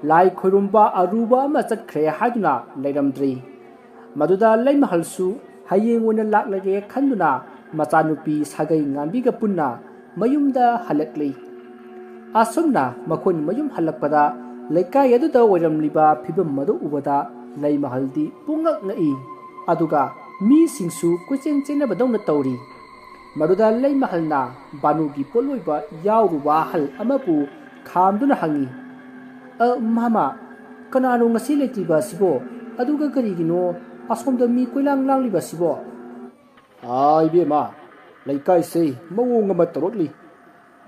ꯂꯥꯏ ꯈꯣꯏꯔꯨꯝꯕ ꯑꯔꯨꯕ ꯑꯃ ꯆꯠꯈ꯭ꯔꯦ ꯍꯥꯏꯗꯨꯅ ꯂꯩꯔꯝꯗ꯭ꯔꯦ꯫ ꯃꯗꯨꯗ ꯂꯩꯃꯍꯜꯁꯨ ꯍꯌꯦꯡ ꯑꯣꯏꯅ ꯂꯥꯛꯂꯒꯦ ꯈꯟꯗꯨꯅ ꯃꯆꯥꯅꯨꯄꯤ ꯁꯥꯒꯩ ꯉꯥꯟꯕꯤꯒ ꯄꯨꯟꯅ ꯃꯌꯨꯝꯗ ꯍꯜꯂꯛꯂꯤ꯫ ꯑꯁꯨꯝꯅ ꯃꯈꯣꯏꯅ ꯃꯌꯨꯝ ꯍꯜꯂꯛꯄꯗ ꯂꯩꯀꯥꯏ ꯑꯗꯨꯗ ꯑꯣꯏꯔꯝꯂꯤꯕ ꯐꯤꯕꯝ ꯑꯗꯨ ꯎꯕꯗ ꯂꯩꯃꯍꯜꯗꯤ ꯄꯨꯡꯉꯛ ꯉꯛꯏ꯫ ꯑꯗꯨꯒ ꯃꯤꯁꯤꯡꯁꯨ ꯀꯣꯏꯆꯦꯟ ꯆꯦꯟꯅꯕꯗꯧꯅ ꯇꯧꯔꯤ꯫ ꯃꯗꯨꯗ ꯂꯩꯃꯍꯜꯅ ꯚꯥꯅꯨꯒꯤ ꯄꯣꯠꯂꯣꯏꯕ ꯌꯥꯎꯔꯨꯕ ꯑꯍꯜ ꯑꯃꯕꯨ ꯈꯥꯝꯗꯨꯅ ꯍꯪꯉꯤ, "ꯑ, ꯃꯥꯃ, ꯀꯅꯥꯅꯣ ꯉꯁꯤ ꯂꯩꯇ꯭ꯔꯤꯕ ꯑꯁꯤꯕꯣ? ꯑꯗꯨꯒ ꯀꯔꯤꯒꯤꯅꯣ ꯑꯁꯣꯝꯗ ꯃꯤ ꯀꯣꯏꯂꯥꯡ ꯂꯥꯡꯂꯤꯕ ꯑꯁꯤꯕꯣ?" "ꯑꯥ, ꯏꯕꯦꯝꯃ, ꯂꯩꯀꯥꯏꯁꯦ ꯃꯑꯣꯡ ꯑꯃ ꯇꯧꯔꯛꯂꯤ꯫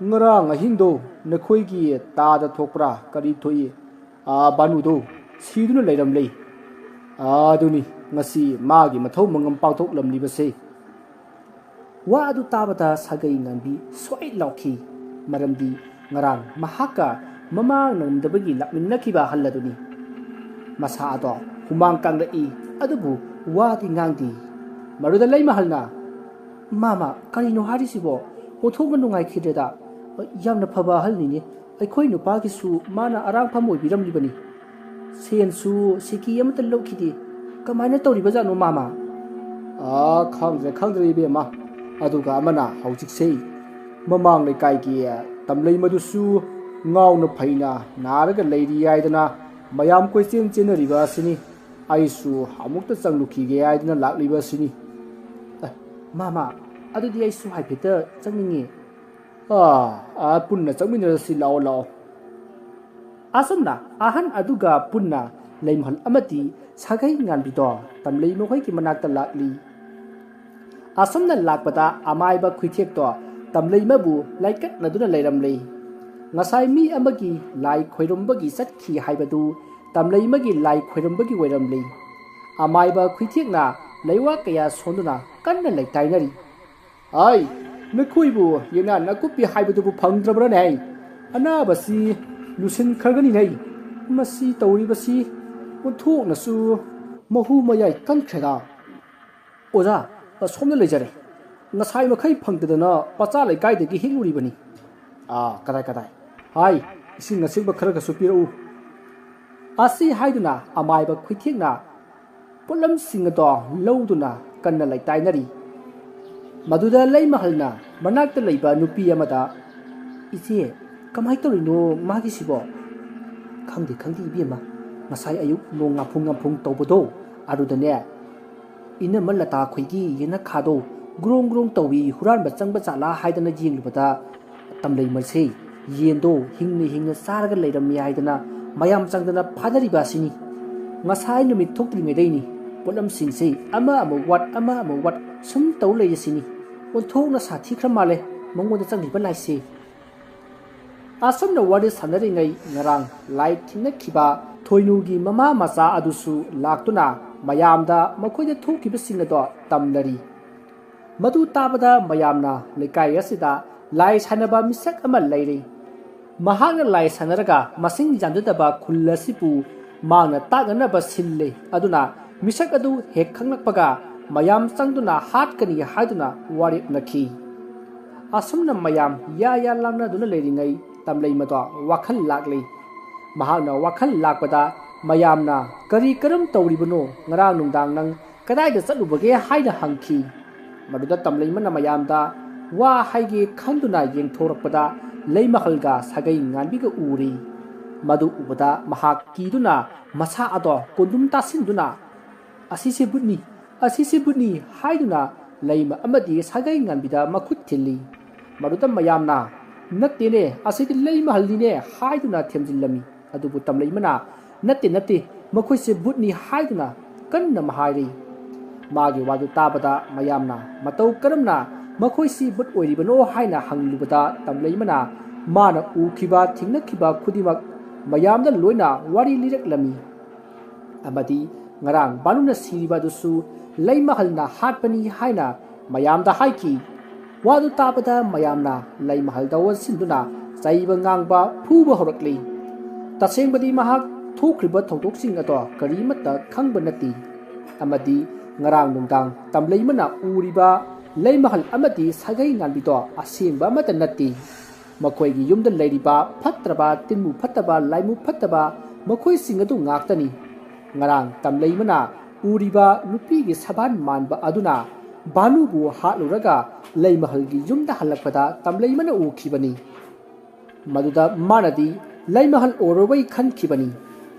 ꯉꯔꯥꯡ ꯑꯍꯤꯡꯗꯣ ꯅꯈꯣꯏꯒꯤ ꯇꯥꯗ ꯊꯣꯛꯄ꯭ꯔꯥ ꯀꯔꯤ ꯊꯣꯛꯏ? ꯑꯥ, ꯚꯥꯅꯨꯗꯣ ꯁꯤꯗꯨꯅ ꯂꯩꯔꯝꯂꯦ꯫ ꯑꯥ, ꯑꯗꯨꯅꯤ, ꯉꯁꯤ ꯃꯥꯒꯤ ꯃꯊꯧ ꯃꯉꯝ ꯄꯥꯡꯊꯣꯛꯂꯝꯂꯤꯕꯁꯦ꯫ ꯋꯥ ꯑꯗꯨ ꯇꯥꯕꯗ ꯁꯥꯒꯩ ꯉꯥꯟꯕꯤ ꯁ꯭ꯋꯥꯏ ꯂꯥꯎꯈꯤ꯫ ꯃꯔꯝꯗꯤ ꯉꯔꯥꯡ ꯃꯍꯥꯛꯀ ꯃꯃꯥꯡ ꯅꯪꯗꯕꯒꯤ ꯂꯥꯛꯃꯤꯟꯅꯈꯤꯕ ꯑꯍꯜ ꯑꯗꯨꯅꯤ꯫ ꯃꯁꯥ ꯑꯗꯣ ꯍꯨꯃꯥꯡ ꯀꯥꯡꯂꯛꯏ, ꯑꯗꯨꯕꯨ ꯋꯥꯗꯤ ꯉꯥꯡꯗꯦ꯫ ꯃꯗꯨꯗ ꯂꯩꯃꯍꯜꯅ, "ꯃꯥꯃ, ꯀꯔꯤꯅꯣ ꯍꯥꯏꯔꯤꯁꯤꯕꯣ? ꯑꯣꯟꯊꯣꯛꯅ ꯅꯨꯡꯉꯥꯏꯈꯤꯗ꯭ꯔꯦꯗ꯫ ꯌꯥꯝꯅ ꯐꯕ ꯑꯍꯜꯅꯤꯅꯦ꯫ ꯑꯩꯈꯣꯏ ꯅꯨꯄꯥꯒꯤꯁꯨ ꯃꯥꯅ ꯑꯔꯥꯡꯐꯝ ꯑꯣꯏꯕꯤꯔꯝꯂꯤꯕꯅꯤ꯫ ꯁꯦꯟꯁꯨ ꯁꯤꯀꯤ ꯑꯃꯠꯇ ꯂꯧꯈꯤꯗꯦ꯫ ꯀꯃꯥꯏꯅ ꯇꯧꯔꯤꯕꯖꯥꯠꯅꯣ, ꯃꯥꯃ?" "ꯑꯥ, ꯈꯪꯗ꯭ꯔꯦ, ꯈꯪꯗ꯭ꯔꯦ, ꯏꯕꯦꯝꯃ꯫ ꯑꯗꯨꯒ ꯑꯃꯅ ꯍꯧꯖꯤꯛꯁꯦ ꯃꯃꯥꯡ ꯂꯩꯀꯥꯏꯒꯤ ꯇꯝꯂꯩ ꯃꯗꯨꯁꯨ ꯉꯥꯎꯅ ꯐꯩꯅ ꯅꯥꯔꯒ ꯂꯩꯔꯤ ꯍꯥꯏꯗꯅ ꯃꯌꯥꯝ ꯀꯣꯏꯆꯦꯟ ꯆꯦꯟꯅꯔꯤꯕ ꯑꯁꯤꯅꯤ꯫ ꯑꯩꯁꯨ ꯑꯃꯨꯛꯇ ꯆꯪꯂꯨꯈꯤꯒꯦ ꯍꯥꯏꯗꯅ ꯂꯥꯛꯂꯤꯕ ꯑꯁꯤꯅꯤ꯫" "ꯑꯦ, ꯃꯥꯃ, ꯑꯗꯨꯗꯤ ꯑꯩꯁꯨ ꯍꯥꯏꯐꯦꯠꯇ ꯆꯪꯅꯤꯡꯉꯤ꯫" "ꯑꯥ, ꯑꯥ, ꯄꯨꯟꯅ ꯆꯪꯃꯤꯟꯅꯔꯁꯤ, ꯂꯥꯛꯑꯣ, ꯂꯥꯛꯑꯣ꯫" ꯑꯁꯨꯝꯅ ꯑꯍꯟ ꯑꯗꯨꯒ ꯄꯨꯟꯅ ꯂꯩꯃꯍꯜ ꯑꯃꯗꯤ ꯁꯥꯒꯩ ꯉꯥꯟꯕꯤꯗꯣ ꯇꯝꯂꯩ ꯃꯈꯣꯏꯒꯤ ꯃꯅꯥꯛꯇ ꯂꯥꯛꯂꯤ꯫ ꯑꯁꯨꯝꯅ ꯂꯥꯛꯄꯗ ꯑꯃꯥꯏꯕ ꯈꯨꯏꯊꯦꯛꯇꯣ ꯇꯝꯂꯩꯃꯕꯨ ꯂꯥꯏꯀꯠꯅꯗꯨꯅ ꯂꯩꯔꯝꯂꯤ꯫ ꯉꯁꯥꯏ ꯃꯤ ꯑꯃꯒꯤ ꯂꯥꯏ ꯈꯣꯏꯔꯝꯕꯒꯤ ꯆꯠꯈꯤ ꯍꯥꯏꯕꯗꯨ ꯇꯝꯂꯩꯃꯒꯤ ꯂꯥꯏ ꯈꯣꯏꯔꯝꯕꯒꯤ ꯑꯣꯏꯔꯝꯂꯤ꯫ ꯑꯃꯥꯏꯕ ꯈꯨꯏꯊꯦꯛꯅ ꯂꯩꯋꯥ ꯀꯌꯥ ꯁꯣꯟꯗꯨꯅ ꯀꯟꯅ ꯂꯩꯇꯥꯏꯅꯔꯤ꯫ "ꯑꯩ, ꯅꯈꯣꯏꯕꯨ ꯌꯦꯅꯥ ꯅꯥꯀꯨꯞꯄꯤ ꯍꯥꯏꯕꯗꯨꯕꯨ ꯐꯪꯗ꯭ꯔꯕ꯭ꯔꯅꯦ? ꯑꯅꯥꯕꯁꯤ ꯂꯨꯁꯤꯟꯈ꯭ꯔꯒꯅꯤꯅꯦ꯫ ꯃꯁꯤ ꯇꯧꯔꯤꯕꯁꯤ ꯑꯣꯟꯊꯣꯛꯅꯁꯨ ꯃꯍꯨ ꯃꯌꯥꯏ ꯀꯟꯈ꯭ꯔꯦꯗ꯫" "ꯑꯣꯖꯥ, ꯁꯣꯝꯗ ꯂꯩꯖꯔꯦ꯫ ꯉꯁꯥꯏ ꯃꯈꯩ ꯐꯪꯗꯗꯅ ꯄꯆꯥ ꯂꯩꯀꯥꯏꯗꯒꯤ ꯍꯦꯛꯂꯨꯔꯤꯕꯅꯤ꯫" "ꯑꯥ, ꯀꯗꯥꯏ, ꯀꯗꯥꯏ? ꯍꯥꯏ, ꯏꯁꯤꯡ ꯑꯁꯦꯡꯕ ꯈꯔꯒꯁꯨ ꯄꯤꯔꯛꯎ꯫" ꯑꯁꯤ ꯍꯥꯏꯗꯨꯅ ꯑꯃꯥꯏꯕ ꯈꯨꯏꯊꯦꯛꯅ ꯄꯣꯠꯂꯝꯁꯤꯡ ꯑꯗꯣ ꯂꯧꯗꯨꯅ ꯀꯟꯅ ꯂꯩꯇꯥꯏꯅꯔꯤ꯫ ꯃꯗꯨꯗ ꯂꯩꯃꯍꯜꯅ ꯃꯅꯥꯛꯇ ꯂꯩꯕ ꯅꯨꯄꯤ ꯑꯃꯗ, "ꯏꯆꯦ, ꯀꯃꯥꯏ ꯇꯧꯔꯤꯅꯣ ꯃꯥꯒꯤꯁꯤꯕꯣ?" "ꯈꯪꯗꯦ, ꯈꯪꯗꯦ, ꯏꯕꯦꯝꯃ꯫ ꯉꯁꯥꯏ ꯑꯌꯨꯛ ꯅꯣꯡ ꯉꯥꯐꯨꯡ ꯉꯥꯐꯨꯡ ꯇꯧꯕꯗꯣ, ꯑꯗꯨꯗꯅꯦ, ꯏꯅꯝꯃ ꯂꯇꯥ ꯈꯣꯏꯒꯤ ꯌꯦꯅꯈꯥꯗꯣ ꯒ꯭ꯔꯣꯡ ꯒ꯭ꯔꯣꯡ ꯇꯧꯏ, ꯍꯨꯔꯥꯟꯕ ꯆꯪꯕ ꯖꯥꯠꯂꯥ ꯍꯥꯏꯗꯅ ꯌꯦꯡꯂꯨꯕꯗ, ꯇꯝꯂꯩꯃꯁꯦ ꯌꯦꯟꯗꯣ ꯍꯤꯡꯅ ꯍꯤꯡꯅ ꯆꯥꯔꯒ ꯂꯩꯔꯝꯃꯤ ꯍꯥꯏꯗꯅ ꯃꯌꯥꯝ ꯆꯪꯗꯅ ꯐꯥꯅꯔꯤꯕ ꯑꯁꯤꯅꯤ꯫ ꯉꯁꯥꯏ ꯅꯨꯃꯤꯠ ꯊꯣꯛꯇ꯭ꯔꯤꯉꯩꯗꯩꯅꯤ ꯄꯣꯠꯂꯝꯁꯤꯡꯁꯦ ꯑꯃ ꯑꯃꯨꯛ ꯋꯥꯠ, ꯑꯃ ꯑꯃꯨꯛ ꯋꯥꯠ ꯁꯨꯝ ꯇꯧ ꯂꯩꯔꯤꯁꯤꯅꯤ꯫ ꯑꯣꯟꯊꯣꯛꯅ ꯁꯥꯊꯤꯈ꯭ꯔ ꯃꯥꯜꯂꯦ ꯃꯉꯣꯟꯗ ꯆꯪꯂꯤꯕ ꯂꯥꯏꯁꯦ꯫" ꯑꯁꯨꯝꯅ ꯋꯥꯔꯤ ꯁꯥꯟꯅꯔꯤꯉꯩ ꯉꯔꯥꯡ ꯂꯥꯏ ꯊꯦꯡꯅꯈꯤꯕ ꯊꯣꯏꯅꯨꯒꯤ ꯃꯃꯥ ꯃꯆꯥ ꯑꯗꯨꯁꯨ ꯂꯥꯛꯇꯨꯅ ꯃꯌꯥꯝꯗ ꯃꯈꯣꯏꯗ ꯊꯣꯛꯈꯤꯕꯁꯤꯡ ꯑꯗꯣ ꯇꯝꯅꯔꯤ꯫ ꯃꯗꯨ ꯇꯥꯕꯗ ꯃꯌꯥꯝꯅ ꯂꯩꯀꯥꯏ ꯑꯁꯤꯗ ꯂꯥꯏ ꯁꯥꯟꯅꯕ ꯃꯤꯁꯛ ꯑꯃ ꯂꯩꯔꯤ꯫ ꯃꯍꯥꯛꯅ ꯂꯥꯏ ꯁꯥꯟꯅꯔꯒ ꯃꯁꯤꯡ ꯌꯥꯝꯖꯗꯕ ꯈꯨꯜ ꯑꯁꯤꯕꯨ ꯃꯥꯅ ꯇꯥꯛꯅꯅꯕ ꯁꯤꯜꯂꯤ꯫ ꯑꯗꯨꯅ ꯃꯤꯁꯛ ꯑꯗꯨ ꯍꯦꯛ ꯈꯪꯂꯛꯄꯒ ꯃꯌꯥꯝ ꯆꯪꯗꯨꯅ ꯍꯥꯠꯀꯅꯤ ꯍꯥꯏꯗꯨꯅ ꯋꯥꯔꯦꯞꯅꯈꯤ꯫ ꯑꯁꯨꯝꯅ ꯃꯌꯥꯝ ꯌꯥ ꯌꯥ ꯂꯥꯡꯅꯗꯨꯅ ꯂꯩꯔꯤꯉꯩ ꯇꯝꯂꯩꯃꯗꯣ ꯋꯥꯈꯜ ꯂꯥꯛꯂꯤ꯫ ꯃꯍꯥꯛꯅ ꯋꯥꯈꯜ ꯂꯥꯛꯄꯗ ꯃꯌꯥꯝꯅ "ꯀꯔꯤ ꯀꯔꯝ ꯇꯧꯔꯤꯕꯅꯣ? ꯉꯔꯥꯡ ꯅꯨꯡꯗꯥꯡ ꯅꯪ ꯀꯗꯥꯏꯗ ꯆꯠꯂꯨꯕꯒꯦ?" ꯍꯥꯏꯅ ꯍꯪꯈꯤ꯫ ꯃꯗꯨꯗ ꯇꯝꯂꯩꯃꯅ ꯃꯌꯥꯝꯗ ꯋꯥ ꯍꯥꯏꯒꯦ ꯈꯟꯗꯨꯅ ꯌꯦꯡꯊꯣꯔꯛꯄꯗ ꯂꯩꯃꯍꯜꯒ ꯁꯥꯒꯩ ꯉꯥꯟꯕꯤꯒ ꯎꯔꯤ꯫ ꯃꯗꯨ ꯎꯕꯗ ꯃꯍꯥꯛ ꯀꯤꯗꯨꯅ ꯃꯁꯥ ꯑꯗꯣ ꯀꯣꯟꯗꯨꯝ ꯇꯥꯁꯤꯟꯗꯨꯅ "ꯑꯁꯤꯁꯦ ꯕꯨꯠꯅꯤ, ꯑꯁꯤꯁꯦ ꯕꯨꯠꯅꯤ" ꯍꯥꯏꯗꯨꯅ ꯂꯩꯃ ꯑꯃꯗꯤ ꯁꯥꯒꯩ ꯉꯥꯟꯕꯤꯗ ꯃꯈꯨꯠ ꯊꯤꯜꯂꯤ꯫ ꯃꯗꯨꯗ ꯃꯌꯥꯝꯅ "ꯅꯠꯇꯦꯅꯦ, ꯑꯁꯤꯗꯤ ꯂꯩꯃꯍꯜꯅꯤꯅꯦ" ꯍꯥꯏꯗꯨꯅ ꯊꯦꯝꯖꯤꯜꯂꯝꯃꯤ꯫ ꯑꯗꯨꯕꯨ ꯇꯝꯂꯩꯃꯅ "ꯅꯠꯇꯦ, ꯅꯠꯇꯦ, ꯃꯈꯣꯏꯁꯦ ꯕꯨꯠꯅꯤ" ꯍꯥꯏꯗꯨꯅ ꯀꯟꯅ ꯍꯥꯏꯔꯤ꯫ ꯃꯥꯒꯤ ꯋꯥꯗꯨ ꯇꯥꯕꯗ ꯃꯌꯥꯝꯅ ꯃꯇꯧ ꯀꯔꯝꯅ ꯃꯈꯣꯏꯁꯤ ꯕꯨꯠ ꯑꯣꯏꯔꯤꯕꯅꯣ ꯍꯥꯏꯅ ꯍꯪꯂꯨꯕꯗ ꯇꯝꯂꯩꯃꯅ ꯃꯥꯅ ꯎꯈꯤꯕ ꯊꯦꯡꯅꯈꯤꯕ ꯈꯨꯗꯤꯡꯃꯛ ꯃꯌꯥꯝꯗ ꯂꯣꯏꯅ ꯋꯥꯔꯤ ꯂꯤꯔꯛꯂꯝꯃꯤ꯫ ꯑꯃꯗꯤ ꯉꯔꯥꯡ ꯕꯥꯅꯨꯅ ꯁꯤꯔꯤꯕ ꯑꯗꯨꯁꯨ ꯂꯩꯃꯍꯜꯅ ꯍꯥꯠꯄꯅꯤ ꯍꯥꯏꯅ ꯃꯌꯥꯝꯗ ꯍꯥꯏꯈꯤ꯫ ꯋꯥꯗꯨ ꯇꯥꯕꯗ ꯃꯌꯥꯝꯅ ꯂꯩꯃꯍꯜꯗ ꯑꯣꯟꯁꯤꯟꯗꯨꯅ ꯆꯩꯕ ꯉꯥꯡꯕ ꯐꯨꯕ ꯍꯧꯔꯛꯂꯤ꯫ ꯇꯁꯦꯡꯕꯗꯤ ꯃꯍꯥꯛ ꯊꯣꯛꯈ꯭ꯔꯤꯕ ꯊꯧꯗꯣꯛꯁꯤꯡ ꯑꯗꯣ ꯀꯔꯤꯃꯠꯇ ꯈꯪꯕ ꯅꯠꯇꯦ꯫ ꯑꯃꯗꯤ ꯉꯔꯥꯡ ꯅꯨꯡꯗꯥꯡ ꯇꯝꯂꯩꯃꯅ ꯎꯔꯤꯕ ꯂꯩꯃꯍꯜ ꯑꯃꯗꯤ ꯁꯥꯒꯩ ꯉꯥꯟꯕꯤꯗꯣ ꯑꯁꯦꯡꯕ ꯑꯃꯠꯇ ꯅꯠꯇꯦ꯫ ꯃꯈꯣꯏꯒꯤ ꯌꯨꯝꯗ ꯂꯩꯔꯤꯕ ꯐꯠꯇ꯭ꯔꯕ ꯇꯤꯟꯃꯨ ꯐꯠꯇꯕ ꯂꯥꯏꯃꯨ ꯐꯠꯇꯕ ꯃꯈꯣꯏꯁꯤꯡ ꯑꯗꯨ ꯉꯥꯛꯇꯅꯤ꯫ ꯉꯔꯥꯡ ꯇꯝꯂꯩꯃꯅ ꯎꯔꯤꯕ ꯅꯨꯄꯤꯒꯤ ꯁꯕꯥꯟ ꯃꯥꯟꯕ ꯑꯗꯨꯅ ꯕꯥꯅꯨꯕꯨ ꯍꯥꯠꯂꯨꯔꯒ ꯂꯩꯃꯍꯜꯒꯤ ꯌꯨꯝꯗ ꯍꯜꯂꯛꯄꯗ ꯇꯝꯂꯩꯃꯅ ꯎꯈꯤꯕꯅꯤ꯫ ꯃꯗꯨꯗ ꯃꯥꯅꯗꯤ ꯂꯩꯃꯍꯜ ꯑꯣꯏꯔꯔꯣꯏ ꯈꯟꯈꯤꯕꯅꯤ꯫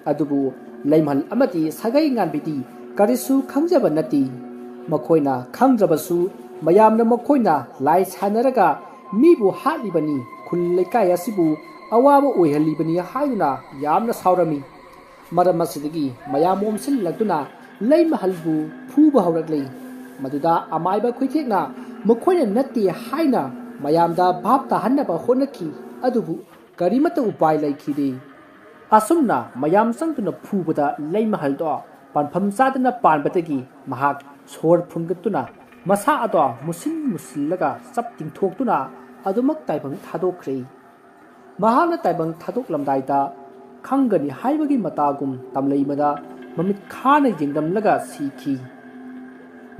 ꯑꯗꯨꯕꯨ ꯂꯩꯃꯍꯜ ꯑꯃꯗꯤ ꯁꯥꯒꯩ ꯉꯥꯟꯕꯤꯗꯤ ꯀꯔꯤꯁꯨ ꯈꯪꯖꯕ ꯅꯠꯇꯦ꯫ ꯃꯈꯣꯏꯅ ꯈꯪꯗ꯭ꯔꯕꯁꯨ ꯃꯌꯥꯝꯅ ꯃꯈꯣꯏꯅ ꯂꯥꯏ ꯁꯥꯟꯅꯔꯒ ꯃꯤꯕꯨ ꯍꯥꯠꯂꯤꯕꯅꯤ, ꯈꯨꯜ ꯂꯩꯀꯥꯏ ꯑꯁꯤꯕꯨ ꯑꯋꯥꯕ ꯑꯣꯏꯍꯜꯂꯤꯕꯅꯤ ꯍꯥꯏꯗꯨꯅ ꯌꯥꯝꯅ ꯁꯥꯎꯔꯝꯃꯤ꯫ ꯃꯔꯝ ꯑꯁꯤꯗꯒꯤ ꯃꯌꯥꯝ ꯑꯣꯝꯁꯤꯜꯂꯛꯇꯨꯅ ꯂꯩꯃꯍꯜꯕꯨ ꯐꯨꯕ ꯍꯧꯔꯛꯂꯤ꯫ ꯃꯗꯨꯗ ꯑꯃꯥꯏꯕ ꯈꯨꯏꯊꯦꯛꯅ ꯃꯈꯣꯏꯅ ꯅꯠꯇꯦ ꯍꯥꯏꯅ ꯃꯌꯥꯝꯗ ꯚꯥꯞ ꯇꯥꯍꯟꯅꯕ ꯍꯣꯠꯅꯈꯤ, ꯑꯗꯨꯕꯨ ꯀꯔꯤꯃꯠꯇ ꯎꯄꯥꯏ ꯂꯩꯈꯤꯗꯦ꯫ ꯑꯁꯨꯝꯅ ꯃꯌꯥꯝ ꯆꯪꯗꯨꯅ ꯐꯨꯕꯗ ꯂꯩꯃꯍꯜꯗꯣ ꯄꯥꯟꯐꯝ ꯆꯥꯗꯅ ꯄꯥꯟꯕꯗꯒꯤ ꯃꯍꯥꯛ ꯁꯣꯔ ꯐꯨꯟꯒꯠꯇꯨꯅ ꯃꯁꯥ ꯑꯗꯣ ꯃꯨꯁꯤꯟ ꯃꯨꯁꯤꯜꯂꯒ ꯆꯞ ꯇꯤꯡꯊꯣꯛꯇꯨꯅ ꯑꯗꯨꯃꯛ ꯇꯥꯏꯕꯪ ꯊꯥꯗꯣꯛꯈ꯭ꯔꯦ꯫ ꯃꯍꯥꯛꯅ ꯇꯥꯏꯕꯪ ꯊꯥꯗꯣꯛꯂꯝꯗꯥꯏꯗ ꯈꯪꯒꯅꯤ ꯍꯥꯏꯕꯒꯤ ꯃꯇꯥꯒꯨꯝ ꯇꯝꯂꯩꯃꯗ ꯃꯃꯤꯠ ꯈꯥꯅ ꯌꯦꯡꯂꯝꯂꯒ ꯁꯤꯈꯤ꯫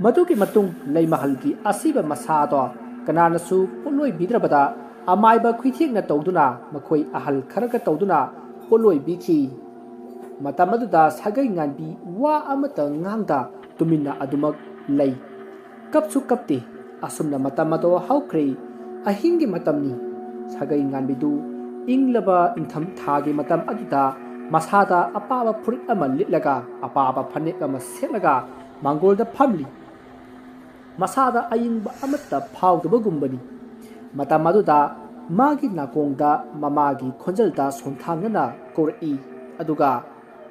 ꯃꯗꯨꯒꯤ ꯃꯇꯨꯡ ꯂꯩꯃꯍꯜꯒꯤ ꯑꯁꯤꯕ ꯃꯁꯥꯗꯣ ꯀꯅꯥꯅꯁꯨ ꯄꯣꯠꯂꯣꯏꯕꯤꯗ꯭ꯔꯕꯗ ꯑꯃꯥꯏꯕ ꯈꯨꯏꯊꯦꯛꯅ ꯇꯧꯗꯨꯅ ꯃꯈꯣꯏ ꯑꯍꯜ ꯈꯔꯒ ꯇꯧꯗꯨꯅ ꯄꯣꯠꯂꯣꯏꯕꯤꯈꯤ꯫ ꯃꯇꯝ ꯑꯗꯨꯗ ꯁꯥꯒꯩ ꯉꯥꯟꯕꯤ ꯋꯥ ꯑꯃꯠꯇ ꯉꯥꯡꯗ ꯇꯨꯃꯤꯟꯅ ꯑꯗꯨꯃꯛ ꯂꯩ꯫ ꯀꯞꯁꯨ ꯀꯞꯇꯦ꯫ ꯑꯁꯨꯝꯅ ꯃꯇꯝ ꯑꯗꯣ ꯍꯧꯈ꯭ꯔꯦ꯫ ꯑꯍꯤꯡꯒꯤ ꯃꯇꯝꯅꯤ꯫ ꯁꯥꯒꯩ ꯉꯥꯟꯕꯤꯗꯨ ꯏꯪꯂꯕ ꯏꯪꯊꯝ ꯊꯥꯒꯤ ꯃꯇꯝ ꯑꯗꯨꯗ ꯃꯁꯥꯗ ꯑꯄꯥꯕ ꯐꯨꯔꯤꯠ ꯑꯃ ꯂꯤꯠꯂꯒ ꯑꯄꯥꯕ ꯐꯅꯦꯛ ꯑꯃ ꯁꯦꯠꯂꯒ ꯃꯥꯡꯒꯣꯜꯗ ꯐꯝꯂꯤ꯫ ꯃꯁꯥꯗ ꯑꯏꯪꯕ ꯑꯃꯠꯇ ꯐꯥꯎꯗꯕꯒꯨꯝꯕꯅꯤ꯫ ꯃꯇꯝ ꯑꯗꯨꯗ ꯃꯥꯒꯤ ꯅꯥꯀꯣꯡꯗ ꯃꯃꯥꯒꯤ ꯈꯣꯟꯖꯦꯜꯗ ꯁꯣꯟꯊꯥꯡꯅꯅ ꯀꯧꯔꯛꯏ, ꯑꯗꯨꯒ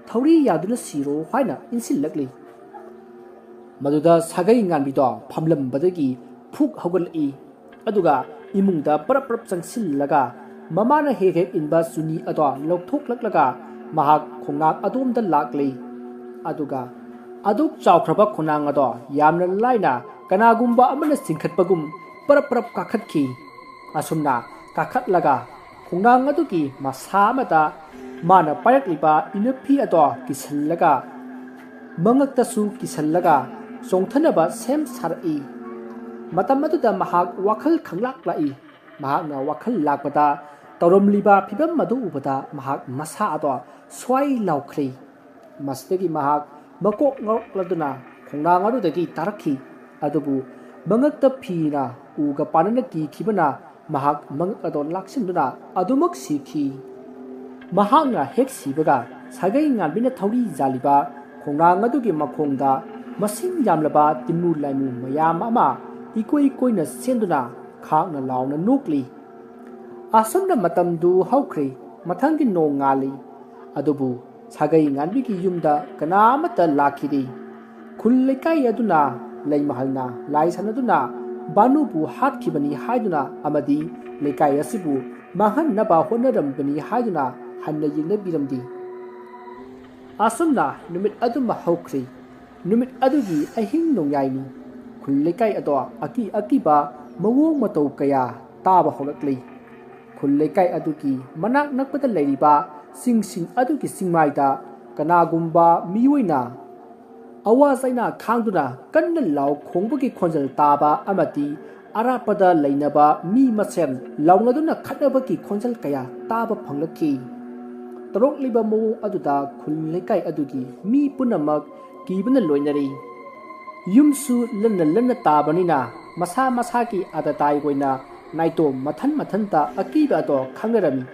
"ꯊꯧꯔꯤ ꯌꯥꯗꯨꯅ ꯁꯤꯔꯣ" ꯍꯥꯏꯅ ꯏꯟꯁꯤꯜꯂꯛꯂꯤ꯫ ꯃꯗꯨꯗ ꯁꯥꯒꯩ ꯉꯥꯟꯕꯤꯗꯣ ꯐꯝꯂꯝꯕꯗꯒꯤ ꯐꯨꯛ ꯍꯧꯒꯠꯂꯛꯏ, ꯑꯗꯨꯒ ꯏꯃꯨꯡꯗ ꯄꯔꯞ ꯄꯔꯞ ꯆꯪꯁꯤꯜꯂꯒ ꯃꯃꯥꯅ ꯍꯦꯛ ꯍꯦꯛ ꯏꯟꯕ ꯆꯨꯅꯤ ꯑꯗꯣ ꯂꯧꯊꯣꯛꯂꯛꯂꯒ ꯃꯍꯥꯛ ꯈꯣꯡꯅꯥꯡ ꯑꯗꯣꯝꯗ ꯂꯥꯛꯂꯤ꯫ ꯑꯗꯨꯒ ꯑꯗꯨꯛ ꯆꯥꯎꯈ꯭ꯔꯕ ꯈꯣꯡꯅꯥꯡ ꯑꯗꯣ ꯌꯥꯝꯅ ꯂꯥꯏꯅ ꯀꯅꯥꯒꯨꯝꯕ ꯑꯃꯅ ꯆꯤꯡꯈꯠꯄꯒꯨꯝ ꯄꯔꯞ ꯄꯔꯞ ꯀꯥꯈꯠꯈꯤ꯫ ꯑꯁꯨꯝꯅ ꯀꯥꯈꯠꯂꯒ ꯈꯣꯡꯅꯥꯡ ꯑꯗꯨꯒꯤ ꯃꯁꯥ ꯑꯃꯗ ꯃꯥꯅ ꯄꯥꯏꯔꯛꯂꯤꯕ ꯏꯅꯐꯤ ꯑꯗꯣ ꯀꯤꯁꯤꯜꯂꯒ ꯃꯉꯛꯇꯁꯨ ꯀꯤꯁꯤꯜꯂꯒ ꯆꯣꯡꯊꯅꯕ ꯁꯦꯝ ꯁꯥꯔꯛꯏ꯫ ꯃꯇꯝ ꯑꯗꯨꯗ ꯃꯍꯥꯛ ꯋꯥꯈꯜ ꯈꯪꯂꯥꯛ ꯂꯥꯛꯏ꯫ ꯃꯍꯥꯛꯅ ꯋꯥꯈꯜ ꯂꯥꯛꯄꯗ ꯇꯧꯔꯝꯂꯤꯕ ꯐꯤꯕꯝ ꯑꯗꯨ ꯎꯕꯗ ꯃꯍꯥꯛ ꯃꯁꯥ ꯑꯗꯣ ꯁ꯭ꯋꯥꯏ ꯂꯥꯎꯈ꯭ꯔꯦ꯫ ꯃꯁꯤꯗꯒꯤ ꯃꯍꯥꯛ ꯃꯀꯣꯛ ꯉꯥꯎꯔꯛꯂꯗꯨꯅ ꯈꯣꯡꯅꯥꯡ ꯑꯗꯨꯗꯒꯤ ꯇꯥꯔꯛꯈꯤ꯫ ꯑꯗꯨꯕꯨ ꯃꯉꯛꯇ ꯐꯤꯅ ꯎꯒ ꯄꯥꯟꯅꯅ ꯀꯤꯈꯤꯕꯅ ꯃꯍꯥꯛ ꯃꯉꯛ ꯑꯗꯣ ꯂꯥꯛꯁꯤꯟꯗꯨꯅ ꯑꯗꯨꯃꯛ ꯁꯤꯈꯤ꯫ ꯃꯍꯥꯛꯅ ꯍꯦꯛ ꯁꯤꯕꯒ ꯁꯥꯒꯩ ꯉꯥꯟꯕꯤꯅ ꯊꯧꯔꯤ ꯌꯥꯜꯂꯤꯕ ꯈꯣꯡꯅꯥꯡ ꯑꯗꯨꯒꯤ ꯃꯈꯣꯡꯗ ꯃꯁꯤꯡ ꯌꯥꯝꯂꯕ ꯇꯤꯟꯃꯨ ꯂꯥꯏꯃꯨ ꯃꯌꯥꯝ ꯑꯃ ꯏꯀꯣꯏ ꯀꯣꯏꯅ ꯆꯦꯟꯗꯨꯅ ꯈꯥꯛꯅ ꯂꯥꯎꯅ ꯅꯣꯛꯂꯤ꯫ ꯑꯁꯨꯝꯅ ꯃꯇꯝꯗꯨ ꯍꯧꯈ꯭ꯔꯦ꯫ ꯃꯊꯪꯒꯤ ꯅꯣꯡ ꯉꯥꯜꯂꯤ꯫ ꯑꯗꯨꯕꯨ ꯁꯥꯒꯩ ꯉꯥꯟꯕꯤꯒꯤ ꯌꯨꯝꯗ ꯀꯅꯥ ꯑꯃꯠꯇ ꯂꯥꯛꯈꯤꯗꯦ꯫ ꯈꯨꯜ ꯂꯩꯀꯥꯏ ꯑꯗꯨꯅ ꯂꯩꯃꯍꯜꯅ ꯂꯥꯏ ꯁꯥꯟꯅꯗꯨꯅ ꯕꯥꯅꯨꯕꯨ ꯍꯥꯠꯈꯤꯕꯅꯤ ꯍꯥꯏꯗꯨꯅ ꯑꯃꯗꯤ ꯂꯩꯀꯥꯏ ꯑꯁꯤꯕꯨ ꯃꯥꯡꯍꯟꯅꯕ ꯍꯣꯠꯅꯔꯝꯕꯅꯤ ꯍꯥꯏꯗꯨꯅ ꯍꯟꯅ ꯌꯦꯡꯅꯕꯤꯔꯝꯗꯦ꯫ ꯑꯁꯨꯝꯅ ꯅꯨꯃꯤꯠ ꯑꯗꯨꯃ ꯍꯧꯈ꯭ꯔꯦ꯫ ꯅꯨꯃꯤꯠ ꯑꯗꯨꯒꯤ ꯑꯍꯤꯡ ꯅꯣꯡꯌꯥꯏꯅꯤ꯫ ꯈꯨꯜ ꯂꯩꯀꯥꯏ ꯑꯗꯣ ꯑꯀꯤ ꯑꯀꯤꯕ ꯃꯑꯣꯡ ꯃꯇꯧ ꯀꯌꯥ ꯇꯥꯕ ꯍꯧꯔꯛꯂꯤ꯫ ꯈꯨꯜ ꯂꯩꯀꯥꯏ ꯑꯗꯨꯒꯤ ꯃꯅꯥꯛ ꯅꯛꯄꯗ ꯂꯩꯔꯤꯕ ꯆꯤꯡꯁꯤꯡ ꯑꯗꯨꯒꯤ ꯆꯤꯡꯃꯥꯏꯗ ꯀꯅꯥꯒꯨꯝꯕ ꯃꯤꯑꯣꯏꯅ ꯑꯋꯥ ꯆꯩꯅꯥ ꯈꯥꯡꯗꯨꯅ ꯀꯟꯅ ꯂꯥꯎ ꯈꯣꯡꯕꯒꯤ ꯈꯣꯟꯖꯦꯜ ꯇꯥꯕ ꯑꯃꯗꯤ ꯑꯔꯥꯞꯄꯗ ꯂꯩꯅꯕ ꯃꯤ ꯃꯁꯦꯟ ꯂꯥꯎꯅꯗꯨꯅ ꯈꯠꯅꯕꯒꯤ ꯈꯣꯟꯖꯦꯜ ꯀꯌꯥ ꯇꯥꯕ ꯐꯪꯂꯛꯈꯤ꯫ ꯇꯧꯔꯛꯂꯤꯕ ꯃꯑꯣꯡ ꯑꯗꯨꯗ ꯈꯨꯜ ꯂꯩꯀꯥꯏ ꯑꯗꯨꯒꯤ ꯃꯤ ꯄꯨꯝꯅꯃꯛ ꯀꯤꯕꯅ ꯂꯣꯏꯅꯔꯤ꯫ ꯌꯨꯝꯁꯨ ꯂꯟꯅ ꯂꯟꯅ ꯇꯥꯕꯅꯤꯅ ꯃꯁꯥ ꯃꯁꯥꯒꯤ ꯑꯇꯇꯥꯏ ꯑꯣꯏꯅ ꯅꯥꯏꯇꯣꯝ ꯃꯊꯟ ꯃꯊꯟꯇ ꯑꯀꯤꯕ ꯑꯗꯣ ꯈꯪꯅꯔꯝꯃꯤ꯫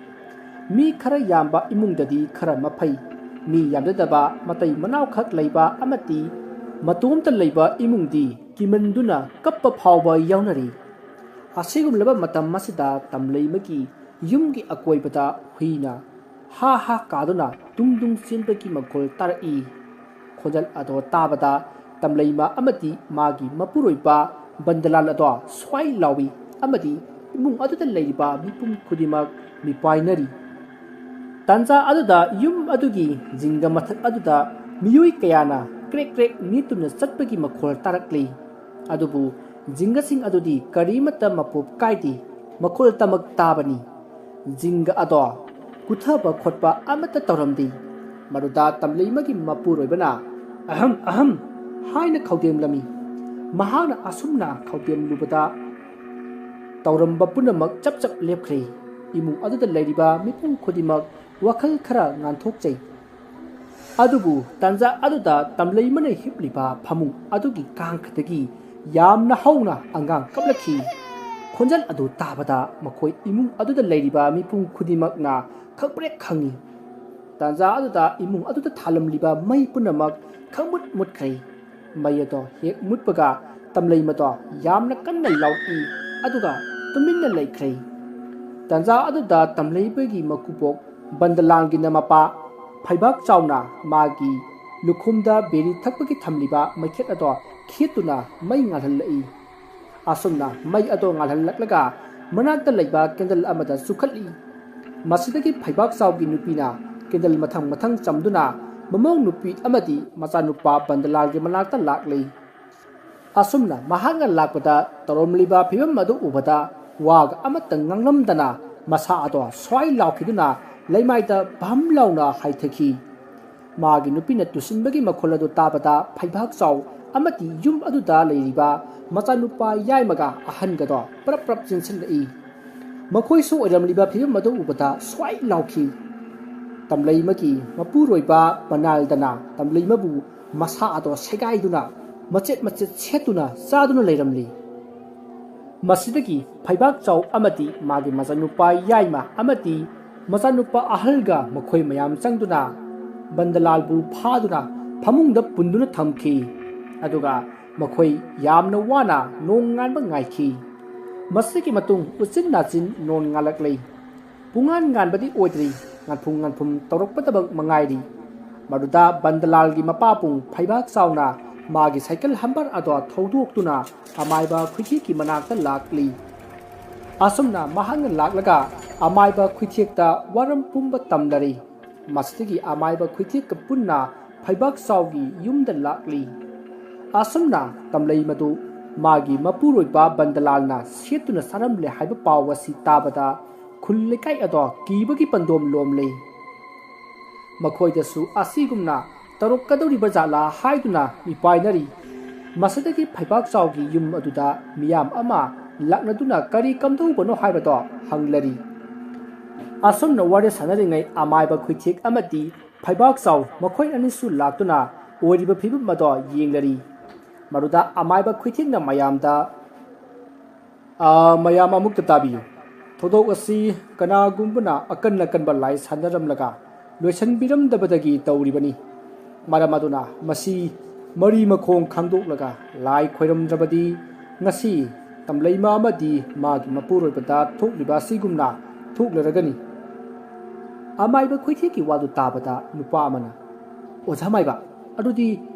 ꯃꯤ ꯈꯔ ꯌꯥꯝꯕ ꯏꯃꯨꯡꯗꯗꯤ ꯈꯔ ꯃꯐꯩ꯫ ꯃꯤ ꯌꯥꯝꯖꯗꯕ ꯃꯇꯩ ꯃꯅꯥꯎꯈꯛ ꯂꯩꯕ ꯑꯃꯗꯤ ꯃꯇꯣꯝꯇ ꯂꯩꯕ ꯏꯃꯨꯡꯗꯤ ꯀꯤꯃꯟꯗꯨꯅ ꯀꯞꯄ ꯐꯥꯎꯕ ꯌꯥꯎꯅꯔꯤ꯫ ꯑꯁꯤꯒꯨꯝꯂꯕ ꯃꯇꯝ ꯑꯁꯤꯗ ꯇꯝꯂꯩꯃꯒꯤ ꯌꯨꯝꯒꯤ ꯑꯀꯣꯏꯕꯗ ꯍꯨꯏꯅ ꯍꯥ ꯍꯥ ꯀꯥꯗꯨꯅ ꯇꯨꯡ ꯇꯨꯡ ꯆꯦꯟꯕꯒꯤ ꯃꯈꯣꯜ ꯇꯥꯔꯛꯏ꯫ ꯈꯣꯟꯖꯦꯜ ꯑꯗꯣ ꯇꯥꯕꯗ ꯇꯝꯂꯩꯃ ꯑꯃꯗꯤ ꯃꯥꯒꯤ ꯃꯄꯨꯔꯣꯏꯕ ꯕꯟꯗꯂꯥꯜ ꯑꯗꯣ ꯁ꯭ꯋꯥꯏ ꯂꯥꯎꯏ ꯑꯃꯗꯤ ꯏꯃꯨꯡ ꯑꯗꯨꯗ ꯂꯩꯔꯤꯕ ꯃꯤꯄꯨꯝ ꯈꯨꯗꯤꯡꯃꯛ ꯃꯤꯄꯥꯏꯅꯔꯤ꯫ ꯇꯥꯟꯖꯥ ꯑꯗꯨꯗ ꯌꯨꯝ ꯑꯗꯨꯒꯤ ꯖꯤꯡꯒ ꯃꯊꯛ ꯑꯗꯨꯗ ꯃꯤꯑꯣꯏ ꯀꯌꯥꯅ ꯀ꯭ꯔꯦꯛ ꯀ꯭ꯔꯦꯛ ꯅꯤꯛꯇꯨꯅ ꯆꯠꯄꯒꯤ ꯃꯈꯣꯜ ꯇꯥꯔꯛꯂꯤ꯫ ꯑꯗꯨꯕꯨ ꯖꯤꯡꯒꯁꯤꯡ ꯑꯗꯨꯗꯤ ꯀꯔꯤꯃꯠꯇ ꯃꯄꯣꯞ ꯀꯥꯏꯗꯦ, ꯃꯈꯣꯜ ꯇꯃꯛ ꯇꯥꯕꯅꯤ꯫ ꯖꯤꯡꯒ ꯑꯗꯣ ꯀꯨꯊꯕ ꯈꯣꯠꯄ ꯑꯃꯠꯇ ꯇꯧꯔꯝꯗꯦ꯫ ꯃꯗꯨꯗ ꯇꯝꯂꯩꯃꯒꯤ ꯃꯄꯨꯔꯣꯏꯕꯅ "ꯑꯍꯝ ꯑꯍꯝ" ꯍꯥꯏꯅ ꯈꯧꯗꯦꯝꯂꯝꯃꯤ꯫ ꯃꯍꯥꯛꯅ ꯑꯁꯨꯝꯅ ꯈꯧꯗꯦꯝꯂꯨꯕꯗ ꯇꯧꯔꯝꯕ ꯄꯨꯝꯅꯃꯛ ꯆꯞ ꯆꯞ ꯂꯦꯞꯈ꯭ꯔꯦ꯫ ꯏꯃꯨꯡ ꯑꯗꯨꯗ ꯂꯩꯔꯤꯕ ꯃꯤꯄꯨꯝ ꯈꯨꯗꯤꯡꯃꯛ ꯋꯥꯈꯜ ꯈꯔ ꯉꯥꯟꯊꯣꯛꯆꯩ꯫ ꯑꯗꯨꯕꯨ ꯇꯥꯟꯖꯥ ꯑꯗꯨꯗ ꯇꯝꯂꯩꯃꯅ ꯍꯤꯞꯂꯤꯕ ꯐꯃꯨꯡ ꯑꯗꯨꯒꯤ ꯀꯥꯡꯈꯗꯒꯤ ꯌꯥꯝꯅ ꯍꯧꯅ ꯑꯉꯥꯡ ꯀꯞꯂꯛꯈꯤ꯫ ꯈꯣꯟꯖꯦꯜ ꯑꯗꯨ ꯇꯥꯕꯗ ꯃꯈꯣꯏ ꯏꯃꯨꯡ ꯑꯗꯨꯗ ꯂꯩꯔꯤꯕ ꯃꯤꯄꯨꯝ ꯈꯨꯗꯤꯡꯃꯛꯅ ꯈꯪꯄ꯭ꯔꯦꯛ ꯈꯪꯉꯤ꯫ ꯇꯥꯟꯖꯥ ꯑꯗꯨꯗ ꯏꯃꯨꯡ ꯑꯗꯨꯗ ꯊꯥꯜꯂꯝꯂꯤꯕ ꯃꯩ ꯄꯨꯝꯅꯃꯛ ꯈꯪꯃꯨꯠ ꯃꯨꯠꯈ꯭ꯔꯦ꯫ ꯃꯩ ꯑꯗꯣ ꯍꯦꯛ ꯃꯨꯠꯄꯒ ꯇꯝꯂꯩꯃꯗꯣ ꯌꯥꯝꯅ ꯀꯟꯅ ꯂꯥꯎꯔꯛꯏ, ꯑꯗꯨꯒ ꯇꯨꯃꯤꯟꯅ ꯂꯩꯈ꯭ꯔꯦ꯫ ꯇꯥꯟꯖꯥ ꯑꯗꯨꯗ ꯇꯝꯂꯩꯃꯒꯤ ꯃꯀꯨꯕꯣꯛ ꯕꯟꯗꯂꯥꯜꯒꯤꯅ ꯃꯄꯥ ꯐꯩꯕꯥꯛ ꯆꯥꯎꯅ ꯃꯥꯒꯤ ꯂꯨꯈꯨꯝꯗ ꯕꯦꯔꯤ ꯊꯛꯄꯒꯤ ꯊꯝꯂꯤꯕ ꯃꯩꯈꯦꯠ ꯑꯗꯣ ꯈꯦꯠꯇꯨꯅ ꯃꯩ ꯉꯥꯜꯍꯜꯂꯛꯏ꯫ ꯑꯁꯨꯝꯅ ꯃꯩ ꯑꯗꯣ ꯉꯥꯜꯍꯜꯂꯛꯂꯒ ꯃꯅꯥꯛꯇ ꯂꯩꯕ ꯀꯦꯟꯗꯜ ꯑꯃꯗ ꯆꯨꯈꯠꯂꯤ꯫ ꯃꯁꯤꯗꯒꯤ ꯐꯩꯕꯥꯛ ꯆꯥꯎꯒꯤ ꯅꯨꯄꯤꯅ ꯀꯦꯟꯗꯜ ꯃꯊꯪ ꯃꯊꯪ ꯆꯝꯗꯨꯅ ꯃꯃꯧ ꯅꯨꯄꯤ ꯑꯃꯗꯤ ꯃꯆꯥꯅꯨꯄꯥ ꯕꯟꯗꯂꯥꯜꯒꯤ ꯃꯅꯥꯛꯇ ꯂꯥꯛꯂꯤ꯫ ꯑꯁꯨꯝꯅ ꯃꯍꯥꯛꯅ ꯂꯥꯛꯄꯗ ꯇꯧꯔꯝꯂꯤꯕ ꯐꯤꯕꯝ ꯑꯗꯨ ꯎꯕꯗ ꯋꯥꯒ ꯑꯃꯠꯇ ꯉꯥꯡꯂꯝꯗꯅ ꯃꯁꯥ ꯑꯗꯣ ꯁ꯭ꯋꯥꯏ ꯂꯥꯎꯈꯤꯗꯨꯅ ꯂꯩꯃꯥꯏꯗ ꯚꯝ ꯂꯥꯎꯅ ꯍꯥꯏꯊꯈꯤ꯫ ꯃꯥꯒꯤ ꯅꯨꯄꯤꯅ ꯇꯨꯁꯤꯟꯕꯒꯤ ꯃꯈꯣꯜ ꯑꯗꯨ ꯇꯥꯕꯗ ꯐꯩꯕꯥꯛ ꯆꯥꯎ ꯑꯃꯗꯤ ꯌꯨꯝ ꯑꯗꯨꯗ ꯂꯩꯔꯤꯕ ꯃꯆꯥꯅꯨꯄꯥ ꯌꯥꯏꯃꯒ ꯑꯍꯟꯒꯗꯣ ꯄ꯭ꯔꯞ ꯄ꯭ꯔꯞ ꯆꯦꯟꯁꯤꯜꯂꯛꯏ꯫ ꯃꯈꯣꯏꯁꯨ ꯑꯣꯏꯔꯝꯂꯤꯕ ꯐꯤꯕꯝ ꯑꯗꯨ ꯎꯕꯗ ꯁ꯭ꯋꯥꯏ ꯂꯥꯎꯈꯤ꯫ ꯇꯝꯂꯩꯃꯒꯤ ꯃꯄꯨꯔꯣꯏꯕ ꯃꯅꯥꯜꯗꯅ ꯇꯝꯂꯩꯃꯕꯨ ꯃꯁꯥ ꯑꯗꯣ ꯁꯦꯒꯥꯏꯗꯨꯅ ꯃꯆꯦꯠ ꯃꯆꯦꯠ ꯁꯦꯠꯇꯨꯅ ꯆꯥꯗꯨꯅ ꯂꯩꯔꯝꯂꯤ꯫ ꯃꯁꯤꯗꯒꯤ ꯐꯩꯕꯥꯛ ꯆꯥꯎ ꯑꯃꯗꯤ ꯃꯥꯒꯤ ꯃꯆꯥꯅꯨꯄꯥ ꯌꯥꯏꯃ ꯑꯃꯗꯤ ꯃꯆꯥꯅꯨꯄꯥ ꯑꯍꯜꯒ ꯃꯈꯣꯏ ꯃꯌꯥꯝ ꯆꯪꯗꯨꯅ ꯕꯟꯗꯂꯥꯜꯕꯨ ꯐꯥꯗꯨꯅ ꯐꯃꯨꯡꯗ ꯄꯨꯟꯗꯨꯅ ꯊꯝꯈꯤ꯫ ꯑꯗꯨꯒ ꯃꯈꯣꯏ ꯌꯥꯝꯅ ꯋꯥꯅ ꯅꯣꯡ ꯉꯥꯟꯕ ꯉꯥꯏꯈꯤ꯫ ꯃꯁꯤꯒꯤ ꯃꯇꯨꯡ ꯎꯆꯤꯟ ꯅꯥꯆꯤꯟ ꯅꯣꯡ ꯉꯥꯜꯂꯛꯂꯦ꯫ ꯄꯨꯡꯉꯥꯟ ꯉꯥꯟꯕꯗꯤ ꯑꯣꯏꯗ꯭ꯔꯤ, ꯉꯥꯟꯐꯨꯝ ꯉꯥꯟꯐꯨꯝ ꯇꯧꯔꯛꯄꯗꯃꯛ ꯃꯉꯥꯏꯔꯤ꯫ ꯃꯗꯨꯗ ꯕꯟꯗꯂꯥꯜꯒꯤ ꯃꯄꯥꯕꯨꯡ ꯐꯩꯕꯥꯛ ꯆꯥꯎꯅ ꯃꯥꯒꯤ ꯁꯥꯏꯀꯜ ꯍꯝꯕꯔ ꯑꯗꯣ ꯊꯧꯗꯣꯛꯇꯨꯅ ꯑꯃꯥꯏꯕ ꯈꯨꯏꯊꯦꯛꯀꯤ ꯃꯅꯥꯛꯇ ꯂꯥꯛꯂꯤ꯫ ꯑꯁꯨꯝꯅ ꯃꯍꯥꯛꯅ ꯂꯥꯛꯂꯒ ꯑꯃꯥꯏꯕ ꯈꯨꯏꯊꯦꯛꯇ ꯋꯥꯔꯝ ꯄꯨꯝꯕ ꯇꯝꯂꯔꯤ꯫ ꯃꯁꯤꯗꯒꯤ ꯑꯃꯥꯏꯕ ꯈꯨꯏꯊꯦꯛꯀ ꯄꯨꯟꯅ ꯐꯩꯕꯥꯛ ꯆꯥꯎꯒꯤ ꯌꯨꯝꯗ ꯂꯥꯛꯂꯤ꯫ ꯑꯁꯨꯝꯅ ꯇꯝꯂꯩ ꯃꯗꯨ ꯃꯥꯒꯤ ꯃꯄꯨꯔꯣꯏꯕ ꯕꯟꯗꯂꯥꯜꯅ ꯁꯦꯠꯇꯨꯅ ꯆꯥꯔꯝꯂꯦ ꯍꯥꯏꯕ ꯄꯥꯎ ꯑꯁꯤ ꯇꯥꯕꯗ ꯈꯨꯜ ꯂꯩꯀꯥꯏ ꯑꯗꯣ ꯀꯤꯕꯒꯤ ꯄꯟꯗꯣꯝ ꯂꯣꯝꯂꯦ꯫ ꯃꯈꯣꯏꯗꯁꯨ ꯑꯁꯤꯒꯨꯝꯅ ꯇꯧꯔꯛꯀꯗꯧꯔꯤꯕ ꯖꯥꯠꯂꯥ ꯍꯥꯏꯗꯨꯅ ꯃꯤꯄꯥꯏꯅꯔꯤ꯫ ꯃꯁꯤꯗꯒꯤ ꯐꯩꯕꯥꯛ ꯆꯥꯎꯒꯤ ꯌꯨꯝ ꯑꯗꯨꯗ ꯃꯤꯌꯥꯝ ꯑꯃ ꯂꯥꯛꯅꯗꯨꯅ ꯀꯔꯤ ꯀꯝꯗꯧꯕꯅꯣ ꯍꯥꯏꯕꯗꯣ ꯍꯪꯂꯔꯤ꯫ ꯑꯁꯨꯝꯅ ꯋꯥꯔꯤ ꯁꯥꯟꯅꯔꯤꯉꯩ ꯑꯃꯥꯏꯕ ꯈꯨꯏꯊꯦꯛ ꯑꯃꯗꯤ ꯐꯩꯕꯥꯛ ꯆꯥꯎ ꯃꯈꯣꯏ ꯑꯅꯤꯁꯨ ꯂꯥꯛꯇꯨꯅ ꯑꯣꯏꯔꯤꯕ ꯐꯤꯕꯝ ꯑꯗꯣ ꯌꯦꯡꯂꯔꯤ꯫ ꯃꯗꯨꯗ ꯑꯃꯥꯏꯕ ꯈꯨꯏꯊꯦꯛꯅ ꯃꯌꯥꯝꯗ, "ꯑꯥ, ꯃꯌꯥꯝ ꯑꯃꯨꯛꯇ ꯇꯥꯕꯤꯌꯨ꯫ ꯊꯧꯗꯣꯛ ꯑꯁꯤ ꯀꯅꯥꯒꯨꯝꯕꯅ ꯑꯀꯟ ꯑꯀꯟꯕ ꯂꯥꯏ ꯁꯥꯟꯅꯔꯝꯂꯒ ꯂꯣꯏꯁꯤꯟꯕꯤꯔꯝꯗꯕꯗꯒꯤ ꯇꯧꯔꯤꯕꯅꯤ꯫ ꯃꯔꯝ ꯑꯗꯨꯅ ꯃꯁꯤ ꯃꯔꯤ ꯃꯈꯣꯡ ꯈꯪꯗꯣꯛꯂꯒ ꯂꯥꯏ ꯈꯣꯏꯔꯝꯗ꯭ꯔꯕꯗꯤ ꯉꯁꯤ ꯇꯝꯂꯩꯃ ꯑꯃꯗꯤ ꯃꯥꯒꯤ ꯃꯄꯨꯔꯣꯏꯕꯗ ꯊꯣꯛꯂꯤꯕ ꯑꯁꯤꯒꯨꯝꯅ ꯊꯣꯛꯂꯔꯒꯅꯤ꯫" ꯑꯃꯥꯏꯕ ꯈꯨꯏꯊꯦꯛꯀꯤ ꯋꯥꯗꯨ ꯇꯥꯕꯗ ꯅꯨꯄꯥ ꯑꯃꯅ, "ꯑꯣꯖꯥ ꯃꯥꯏꯕ, ꯑꯗꯨꯗꯤ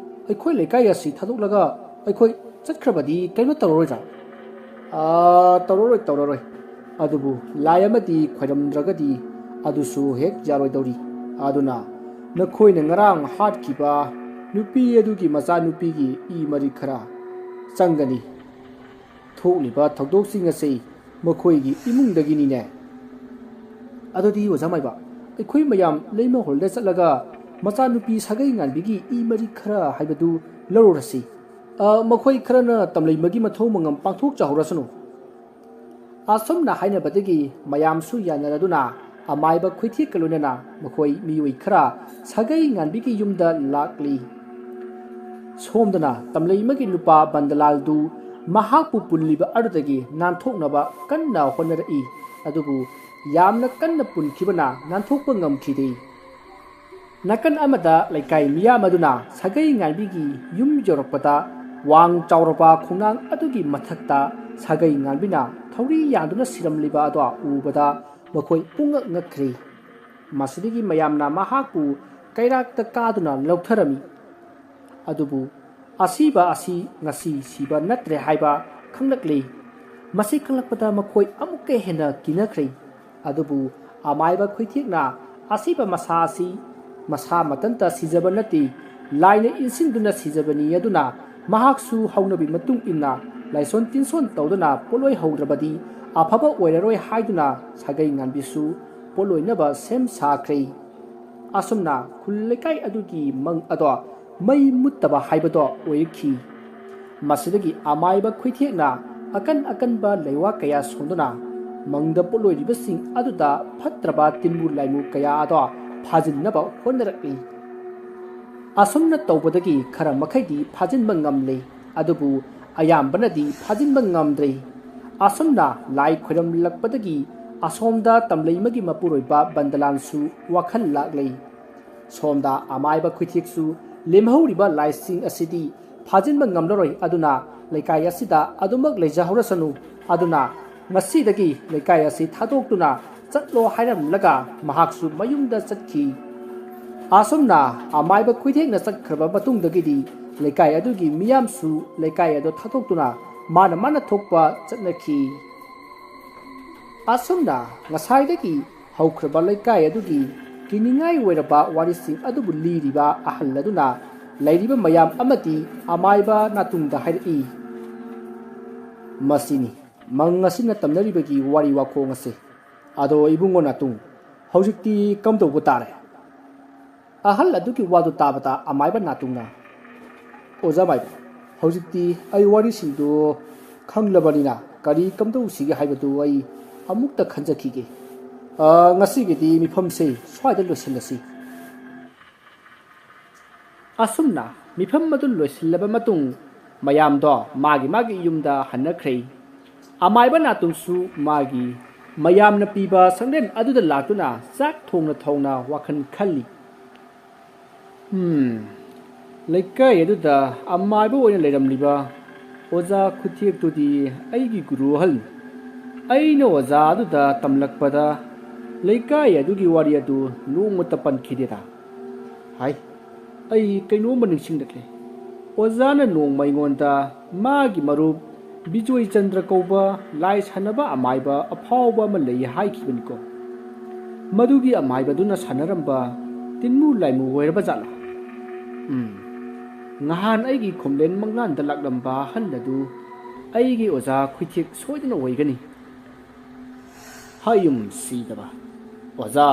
ꯑꯩꯈꯣꯏ ꯂꯩꯀꯥꯏ ꯑꯁꯤ ꯊꯥꯗꯣꯛꯂꯒ ꯑꯩꯈꯣꯏ ꯆꯠꯈ꯭ꯔꯕꯗꯤ ꯀꯩꯅꯣ ꯇꯧꯔꯔꯣꯏꯗ꯭ꯔꯥ?" "ꯑꯥ, ꯇꯧꯔꯔꯣꯏ, ꯇꯧꯔꯔꯣꯏ꯫ ꯑꯗꯨꯕꯨ ꯂꯥꯏ ꯑꯃꯗꯤ ꯈꯣꯏꯔꯝꯗ꯭ꯔꯒꯗꯤ ꯑꯗꯨꯁꯨ ꯍꯦꯛ ꯌꯥꯔꯣꯏꯗꯧꯔꯤ꯫ ꯑꯗꯨꯅ ꯅꯈꯣꯏꯅ ꯉꯔꯥꯡ ꯍꯥꯠꯈꯤꯕ ꯅꯨꯄꯤ ꯑꯗꯨꯒꯤ ꯃꯆꯥꯅꯨꯄꯤꯒꯤ ꯏ ꯃꯔꯤꯛ ꯈꯔ ꯆꯪꯒꯅꯤ꯫ ꯊꯣꯛꯂꯤꯕ ꯊꯧꯗꯣꯛꯁꯤꯡ ꯑꯁꯤ ꯃꯈꯣꯏꯒꯤ ꯏꯃꯨꯡꯗꯒꯤꯅꯤꯅꯦ꯫ ꯑꯗꯨꯗꯤ ꯑꯣꯖꯥ ꯃꯥꯏꯕ, ꯑꯩꯈꯣꯏ ꯃꯌꯥꯝ ꯂꯩꯃ ꯍꯣꯜꯗ ꯆꯠꯂꯒ ꯃꯆꯥꯅꯨꯄꯤ ꯁꯥꯒꯩ ꯉꯥꯟꯕꯤꯒꯤ ꯏ ꯃꯔꯤꯛ ꯈꯔ ꯍꯥꯏꯕꯗꯨ ꯂꯧꯔꯨꯔꯁꯤ꯫ ꯑ, ꯃꯈꯣꯏ ꯈꯔꯅ ꯇꯝꯂꯩꯃꯒꯤ ꯃꯊꯧ ꯃꯉꯝ ꯄꯥꯡꯊꯣꯛꯆꯍꯧꯔꯁꯅꯨ꯫ ꯑꯁꯨꯝꯅ ꯍꯥꯏꯅꯕꯗꯒꯤ ꯃꯌꯥꯝꯁꯨ ꯌꯥꯅꯔꯗꯨꯅ ꯑꯃꯥꯏꯕ ꯈꯨꯏꯊꯦꯛꯀ ꯂꯣꯏꯅꯅ ꯃꯈꯣꯏ ꯃꯤꯑꯣꯏ ꯈꯔ ꯁꯥꯒꯩ ꯉꯥꯟꯕꯤꯒꯤ ꯌꯨꯝꯗ ꯂꯥꯛꯂꯤ꯫ ꯁꯣꯝꯗꯅ ꯇꯝꯂꯩꯃꯒꯤ ꯅꯨꯄꯥ ꯕꯟꯗꯂꯥꯜꯗꯨ ꯃꯍꯥꯛꯄꯨ ꯄꯨꯜꯂꯤꯕ ꯑꯗꯨꯗꯒꯤ ꯅꯥꯟꯊꯣꯛꯅꯕ ꯀꯟꯅ ꯍꯣꯠꯅꯔꯛꯏ꯫ ꯑꯗꯨꯕꯨ ꯌꯥꯝꯅ ꯀꯟꯅ ꯄꯨꯟꯈꯤꯕꯅ ꯅꯥꯟꯊꯣꯛꯄ ꯉꯝꯈꯤꯗꯦ꯫ ꯅꯥꯀꯟ ꯑꯃꯗ ꯂꯩꯀꯥꯏ ꯃꯤꯌꯥꯝ ꯑꯗꯨꯅ ꯁꯥꯒꯩ ꯉꯥꯟꯕꯤꯒꯤ ꯌꯨꯝ ꯌꯧꯔꯛꯄꯗ ꯋꯥꯡ ꯆꯥꯎꯔꯕ ꯈꯣꯡꯅꯥꯡ ꯑꯗꯨꯒꯤ ꯃꯊꯛꯇ ꯁꯥꯒꯩ ꯉꯥꯟꯕꯤꯅ ꯊꯧꯔꯤ ꯌꯥꯟꯗꯨꯅ ꯁꯤꯔꯝꯂꯤꯕ ꯑꯗꯣ ꯎꯕꯗ ꯃꯈꯣꯏ ꯄꯨꯡꯉꯛ ꯉꯛꯈ꯭ꯔꯦ꯫ ꯃꯁꯤꯗꯒꯤ ꯃꯌꯥꯝꯅ ꯃꯍꯥꯛꯄꯨ ꯀꯩꯔꯥꯛꯇ ꯀꯥꯗꯨꯅ ꯂꯧꯊꯔꯝꯃꯤ꯫ ꯑꯗꯨꯕꯨ ꯑꯁꯤꯕ ꯑꯁꯤ ꯉꯁꯤ ꯁꯤꯕ ꯅꯠꯇ꯭ꯔꯦ ꯍꯥꯏꯕ ꯈꯪꯂꯛꯂꯤ꯫ ꯃꯁꯤ ꯈꯪꯂꯛꯄꯗ ꯃꯈꯣꯏ ꯑꯃꯨꯛꯀ ꯍꯦꯟꯅ ꯀꯤꯅꯈ꯭ꯔꯦ꯫ ꯑꯗꯨꯕꯨ ꯑꯃꯥꯏꯕ ꯈꯨꯏꯊꯦꯛꯅ ꯑꯁꯤꯕ ꯃꯁꯥ ꯑꯁꯤ ꯃꯁꯥ ꯃꯊꯟꯇ ꯁꯤꯖꯕ ꯅꯠꯇꯦ, ꯂꯥꯏꯅ ꯏꯟꯁꯤꯟꯗꯨꯅ ꯁꯤꯖꯕꯅꯤ꯫ ꯑꯗꯨꯅ ꯃꯍꯥꯛꯁꯨ ꯍꯧꯅꯕꯤ ꯃꯇꯨꯡ ꯏꯟꯅ ꯂꯥꯏꯁꯣꯟ ꯇꯤꯟꯁꯣꯟ ꯇꯧꯗꯨꯅ ꯄꯣꯠꯂꯣꯏ ꯍꯧꯗ꯭ꯔꯕꯗꯤ ꯑꯐꯕ ꯑꯣꯏꯔꯔꯣꯏ ꯍꯥꯏꯗꯨꯅ ꯁꯥꯒꯩ ꯉꯥꯟꯕꯤꯁꯨ ꯄꯣꯠꯂꯣꯏꯅꯕ ꯁꯦꯝ ꯁꯥꯈ꯭ꯔꯦ꯫ ꯑꯁꯨꯝꯅ ꯈꯨꯜ ꯂꯩꯀꯥꯏ ꯑꯗꯨꯒꯤ ꯃꯪ ꯑꯗꯣ ꯃꯩ ꯃꯨꯠꯇꯕ ꯍꯥꯏꯕꯗꯣ ꯑꯣꯏꯔꯛꯈꯤ꯫ ꯃꯁꯤꯗꯒꯤ ꯑꯃꯥꯏꯕ ꯈꯨꯏꯊꯦꯛꯅ ꯑꯀꯟ ꯑꯀꯟꯕ ꯂꯩꯋꯥ ꯀꯌꯥ ꯁꯣꯟꯗꯨꯅ ꯃꯪꯗ ꯄꯣꯠꯂꯣꯏꯔꯤꯕꯁꯤꯡ ꯑꯗꯨꯗ ꯐꯠꯇ꯭ꯔꯕ ꯇꯤꯟꯕꯨ ꯂꯥꯏꯃꯨ ꯀꯌꯥ ꯑꯗꯣ ꯐꯥꯖꯤꯟꯅꯕ ꯍꯣꯠꯅꯔꯛꯂꯤ꯫ ꯑꯁꯨꯝꯅ ꯇꯧꯕꯗꯒꯤ ꯈꯔ ꯃꯈꯩꯗꯤ ꯐꯥꯖꯤꯟꯕ ꯉꯝꯂꯦ꯫ ꯑꯗꯨꯕꯨ ꯑꯌꯥꯝꯕꯅꯗꯤ ꯐꯥꯖꯤꯟꯕ ꯉꯝꯗ꯭ꯔꯦ꯫ ꯑꯁꯨꯝꯅ ꯂꯥꯏ ꯈꯣꯏꯔꯝꯂꯛꯄꯗꯒꯤ ꯑꯁꯣꯝꯗ ꯇꯝꯂꯩꯃꯒꯤ ꯃꯄꯨꯔꯣꯏꯕ ꯕꯟꯗꯂꯥꯟꯁꯨ ꯋꯥꯈꯜ ꯂꯥꯛꯂꯦ꯫ ꯁꯣꯝꯗ ꯑꯃꯥꯏꯕ ꯈꯨꯏꯊꯦꯛꯁꯨ ꯂꯦꯝꯍꯧꯔꯤꯕ ꯂꯥꯏꯁꯤꯡ ꯑꯁꯤꯗꯤ ꯐꯥꯖꯤꯟꯕ ꯉꯝꯂꯔꯣꯏ, ꯑꯗꯨꯅ ꯂꯩꯀꯥꯏ ꯑꯁꯤꯗ ꯑꯗꯨꯃꯛ ꯂꯩꯖꯍꯧꯔꯁꯅꯨ꯫ ꯑꯗꯨꯅ ꯉꯁꯤꯗꯒꯤ ꯂꯩꯀꯥꯏ ꯑꯁꯤ ꯊꯥꯗꯣꯛꯇꯨꯅ ꯆꯠꯂꯣ ꯍꯥꯏꯔꯝꯂꯒ ꯃꯍꯥꯛꯁꯨ ꯃꯌꯨꯝꯗ ꯆꯠꯈꯤ꯫ ꯑꯁꯨꯝꯅ ꯑꯃꯥꯏꯕ ꯈꯨꯏꯊꯦꯛꯅ ꯆꯠꯈ꯭ꯔꯕ ꯃꯇꯨꯡꯗꯒꯤꯗꯤ ꯂꯩꯀꯥꯏ ꯑꯗꯨꯒꯤ ꯃꯤꯌꯥꯝꯁꯨ ꯂꯩꯀꯥꯏ ꯑꯗꯨ ꯊꯥꯗꯣꯛꯇꯨꯅ ꯃꯥꯅ ꯃꯥꯅ ꯊꯣꯛꯄ ꯆꯠꯅꯈꯤ꯫ ꯑꯁꯨꯝꯅ ꯉꯁꯥꯏꯗꯒꯤ ꯍꯧꯈ꯭ꯔꯕ ꯂꯩꯀꯥꯏ ꯑꯗꯨꯒꯤ ꯀꯤꯅꯤꯡꯉꯥꯏ ꯑꯣꯏꯔꯕ ꯋꯥꯔꯤꯁꯤꯡ ꯑꯗꯨꯕꯨ ꯂꯤꯔꯤꯕ ꯑꯍꯜ ꯑꯗꯨꯅ ꯂꯩꯔꯤꯕ ꯃꯌꯥꯝ ꯑꯃꯗꯤ ꯑꯃꯥꯏꯕ ꯅꯥꯇꯨꯡꯗ ꯍꯥꯏꯔꯛꯏ, "ꯃꯁꯤꯅꯤ ꯃꯪ ꯑꯁꯤꯅ ꯇꯝꯅꯔꯤꯕꯒꯤ ꯋꯥꯔꯤ ꯋꯥꯈꯣꯡ ꯑꯁꯦ꯫ ꯑꯗꯣ ꯏꯕꯨꯡꯉꯣ ꯅꯥꯇꯨꯡ, ꯍꯧꯖꯤꯛꯇꯤ ꯀꯝꯗꯧꯕ ꯇꯥꯔꯦ?" ꯑꯍꯜ ꯑꯗꯨꯒꯤ ꯋꯥꯗꯨ ꯇꯥꯕꯗ ꯑꯃꯥꯏꯕ ꯅꯥꯇꯨꯡꯅ, "ꯑꯣꯖꯥ ꯃꯥꯏꯕ, ꯍꯧꯖꯤꯛꯇꯤ ꯑꯩ ꯋꯥꯔꯤꯁꯤꯡꯗꯨ ꯈꯪꯂꯕꯅꯤꯅ ꯀꯔꯤ ꯀꯝꯗꯧꯁꯤꯒꯦ ꯍꯥꯏꯕꯗꯨ ꯑꯩ ꯑꯃꯨꯛꯇ ꯈꯟꯖꯈꯤꯒꯦ꯫ ꯑ, ꯉꯁꯤꯒꯤꯗꯤ ꯃꯤꯐꯝꯁꯦ ꯁ꯭ꯋꯥꯏꯗ ꯂꯣꯏꯁꯤꯜꯂꯁꯤ꯫" ꯑꯁꯨꯝꯅ ꯃꯤꯐꯝ ꯑꯗꯨ ꯂꯣꯏꯁꯤꯜꯂꯕ ꯃꯇꯨꯡ ꯃꯌꯥꯝꯗꯣ ꯃꯥꯒꯤ ꯃꯥꯒꯤ ꯌꯨꯝꯗ ꯍꯟꯅꯈ꯭ꯔꯦ꯫ ꯑꯃꯥꯏꯕ ꯅꯥꯇꯨꯡꯁꯨ ꯃꯥꯒꯤ ꯃꯌꯥꯝꯅ ꯄꯤꯕ ꯁꯪꯂꯦꯟ ꯑꯗꯨꯗ ꯂꯥꯛꯇꯨꯅ ꯆꯥꯛ ꯊꯣꯡꯅ ꯊꯣꯡꯅ ꯋꯥꯈꯜ ꯈꯜꯂꯤ꯫ "ꯎꯝ, ꯂꯩꯀꯥꯏ ꯑꯗꯨꯗ ꯑꯃꯥꯏꯕ ꯑꯣꯏꯅ ꯂꯩꯔꯝꯂꯤꯕ ꯑꯣꯖꯥ ꯈꯨꯊꯦꯛꯇꯨꯗꯤ ꯑꯩꯒꯤ ꯒꯨꯔꯨ ꯑꯍꯜꯅꯤ꯫ ꯑꯩꯅ ꯑꯣꯖꯥ ꯑꯗꯨꯗ ꯇꯝꯂꯛꯄꯗ ꯂꯩꯀꯥꯏ ꯑꯗꯨꯒꯤ ꯋꯥꯔꯤ ꯑꯗꯨ ꯅꯣꯡꯃꯇ ꯄꯟꯈꯤꯗꯦꯗ꯫" ꯍꯥꯏ, ꯑꯩ ꯀꯩꯅꯣꯝꯃ ꯅꯤꯡꯁꯤꯡꯂꯛꯂꯦ꯫ ꯑꯣꯖꯥꯅ ꯅꯣꯡꯃ ꯑꯩꯉꯣꯟꯗ ꯃꯥꯒꯤ ꯃꯔꯨꯞ ꯕꯤꯖꯣꯏ ꯆꯟꯗ꯭ꯔ ꯀꯧꯕ ꯂꯥꯏ ꯁꯥꯟꯅꯕ ꯑꯃꯥꯏꯕ ꯑꯐꯥꯎꯕ ꯑꯃ ꯂꯩ ꯍꯥꯏꯈꯤꯕꯅꯤꯀꯣ꯫ ꯃꯗꯨꯒꯤ ꯑꯃꯥꯏꯕꯗꯨꯅ ꯁꯥꯟꯅꯔꯝꯕ ꯇꯤꯟꯃꯨ ꯂꯥꯏꯃꯨ ꯑꯣꯏꯔꯕ ꯖꯥꯠꯂꯥ? ꯎꯝ, ꯉꯍꯥꯟ ꯑꯩꯒꯤ ꯈꯣꯝꯂꯦꯟ ꯃꯪꯂꯥꯟꯗ ꯂꯥꯛꯂꯝꯕ ꯑꯍꯜ ꯑꯗꯨ ꯑꯩꯒꯤ ꯑꯣꯖꯥ ꯈꯨꯏꯊꯦꯛ ꯁꯣꯏꯗꯅ ꯑꯣꯏꯒꯅꯤ꯫ ꯍꯌꯨꯝ ꯁꯤꯗꯕ ꯑꯣꯖꯥ,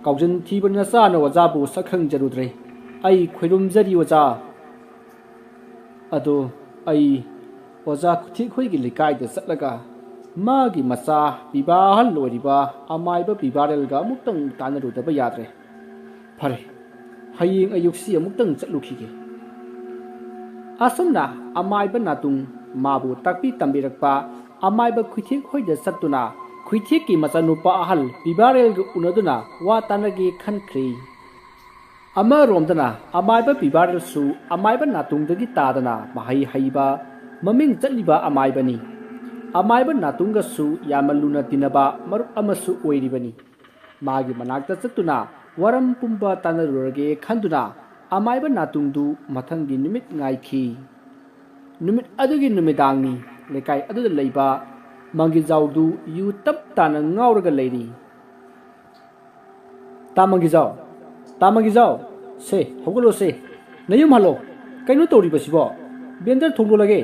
ꯀꯥꯎꯖꯟ ꯊꯤꯕ ꯅꯆꯥꯅ ꯑꯣꯖꯥꯕꯨ ꯁꯛꯈꯪꯖꯔꯨꯗ꯭ꯔꯦ꯫ ꯑꯩ ꯈꯣꯏꯔꯨꯝꯖꯔꯤ ꯑꯣꯖꯥ꯫ ꯑꯗꯣ ꯑꯩ ꯑꯣꯖꯥ ꯈꯨꯊꯦꯛ ꯍꯣꯏꯒꯤ ꯂꯩꯀꯥꯏꯗ ꯆꯠꯂꯒ ꯃꯥꯒꯤ ꯃꯆꯥ ꯄꯤꯕꯥ ꯑꯍꯜ ꯑꯣꯏꯔꯤꯕ ꯑꯃꯥꯏꯕ ꯄꯤꯕꯥꯔꯦꯜꯒ ꯑꯃꯨꯛꯇꯪ ꯇꯥꯟꯅꯔꯨꯗꯕ ꯌꯥꯗ꯭ꯔꯦ꯫ ꯐꯔꯦ, ꯍꯌꯦꯡ ꯑꯌꯨꯛꯁꯤ ꯑꯃꯨꯛꯇꯪ ꯆꯠꯂꯨꯈꯤꯒꯦ꯫ ꯑꯁꯨꯝꯅ ꯑꯃꯥꯏꯕ ꯅꯥꯇꯨꯡ ꯃꯥꯕꯨ ꯇꯥꯛꯄꯤ ꯇꯝꯕꯤꯔꯛꯄ ꯑꯃꯥꯏꯕ ꯈꯨꯏꯊꯦꯛ ꯍꯣꯏꯗ ꯆꯠꯇꯨꯅ ꯈꯨꯏꯊꯦꯛꯀꯤ ꯃꯆꯥꯅꯨꯄꯥ ꯑꯍꯜ ꯄꯤꯕꯥꯔꯦꯜꯒ ꯎꯅꯗꯨꯅ ꯋꯥ ꯇꯥꯟꯅꯒꯦ ꯈꯟꯈ꯭ꯔꯦ꯫ ꯑꯃꯔꯣꯝꯗꯅ ꯑꯃꯥꯏꯕ ꯄꯤꯕꯥꯔꯦꯜꯁꯨ ꯑꯃꯥꯏꯕ ꯅꯥꯇꯨꯡꯗꯒꯤ ꯇꯥꯗꯅ ꯃꯍꯩ ꯍꯩꯕ ꯃꯃꯤꯡ ꯆꯠꯂꯤꯕ ꯑꯃꯥꯏꯕꯅꯤ꯫ ꯑꯃꯥꯏꯕ ꯅꯥꯇꯨꯡꯒꯁꯨ ꯌꯥꯝꯅ ꯂꯨꯅ ꯇꯤꯟꯅꯕ ꯃꯔꯨꯞ ꯑꯃꯁꯨ ꯑꯣꯏꯔꯤꯕꯅꯤ꯫ ꯃꯥꯒꯤ ꯃꯅꯥꯛꯇ ꯆꯠꯇꯨꯅ ꯋꯥꯔꯝ ꯄꯨꯝꯕ ꯇꯥꯟꯅꯔꯨꯔꯒꯦ ꯈꯟꯗꯨꯅ ꯑꯃꯥꯏꯕ ꯅꯥꯇꯨꯡꯗꯨ ꯃꯊꯪꯒꯤ ꯅꯨꯃꯤꯠ ꯉꯥꯏꯈꯤ꯫ ꯅꯨꯃꯤꯠ ꯑꯗꯨꯒꯤ ꯅꯨꯃꯤꯗꯥꯡꯅꯤ꯫ ꯂꯩꯀꯥꯏ ꯑꯗꯨꯗ ꯂꯩꯕ ꯃꯪꯒꯤꯖꯥꯎꯗꯨ ꯌꯨ ꯇꯞ ꯇꯥꯅ ꯉꯥꯎꯔꯒ ꯂꯩꯔꯤ꯫ ꯇꯥ ꯃꯪꯒꯤꯖꯥꯎ, ꯇꯥ ꯃꯪꯒꯤꯖꯥꯎ, ꯁꯦ, ꯍꯧꯒꯠꯂꯣꯁꯦ, ꯅꯌꯨꯝ ꯍꯜꯂꯣ꯫ ꯀꯩꯅꯣ ꯇꯧꯔꯤꯕꯁꯤꯕꯣ? ꯕꯦꯟꯗꯔ ꯊꯣꯡ ꯂꯣꯜꯂꯒꯦ꯫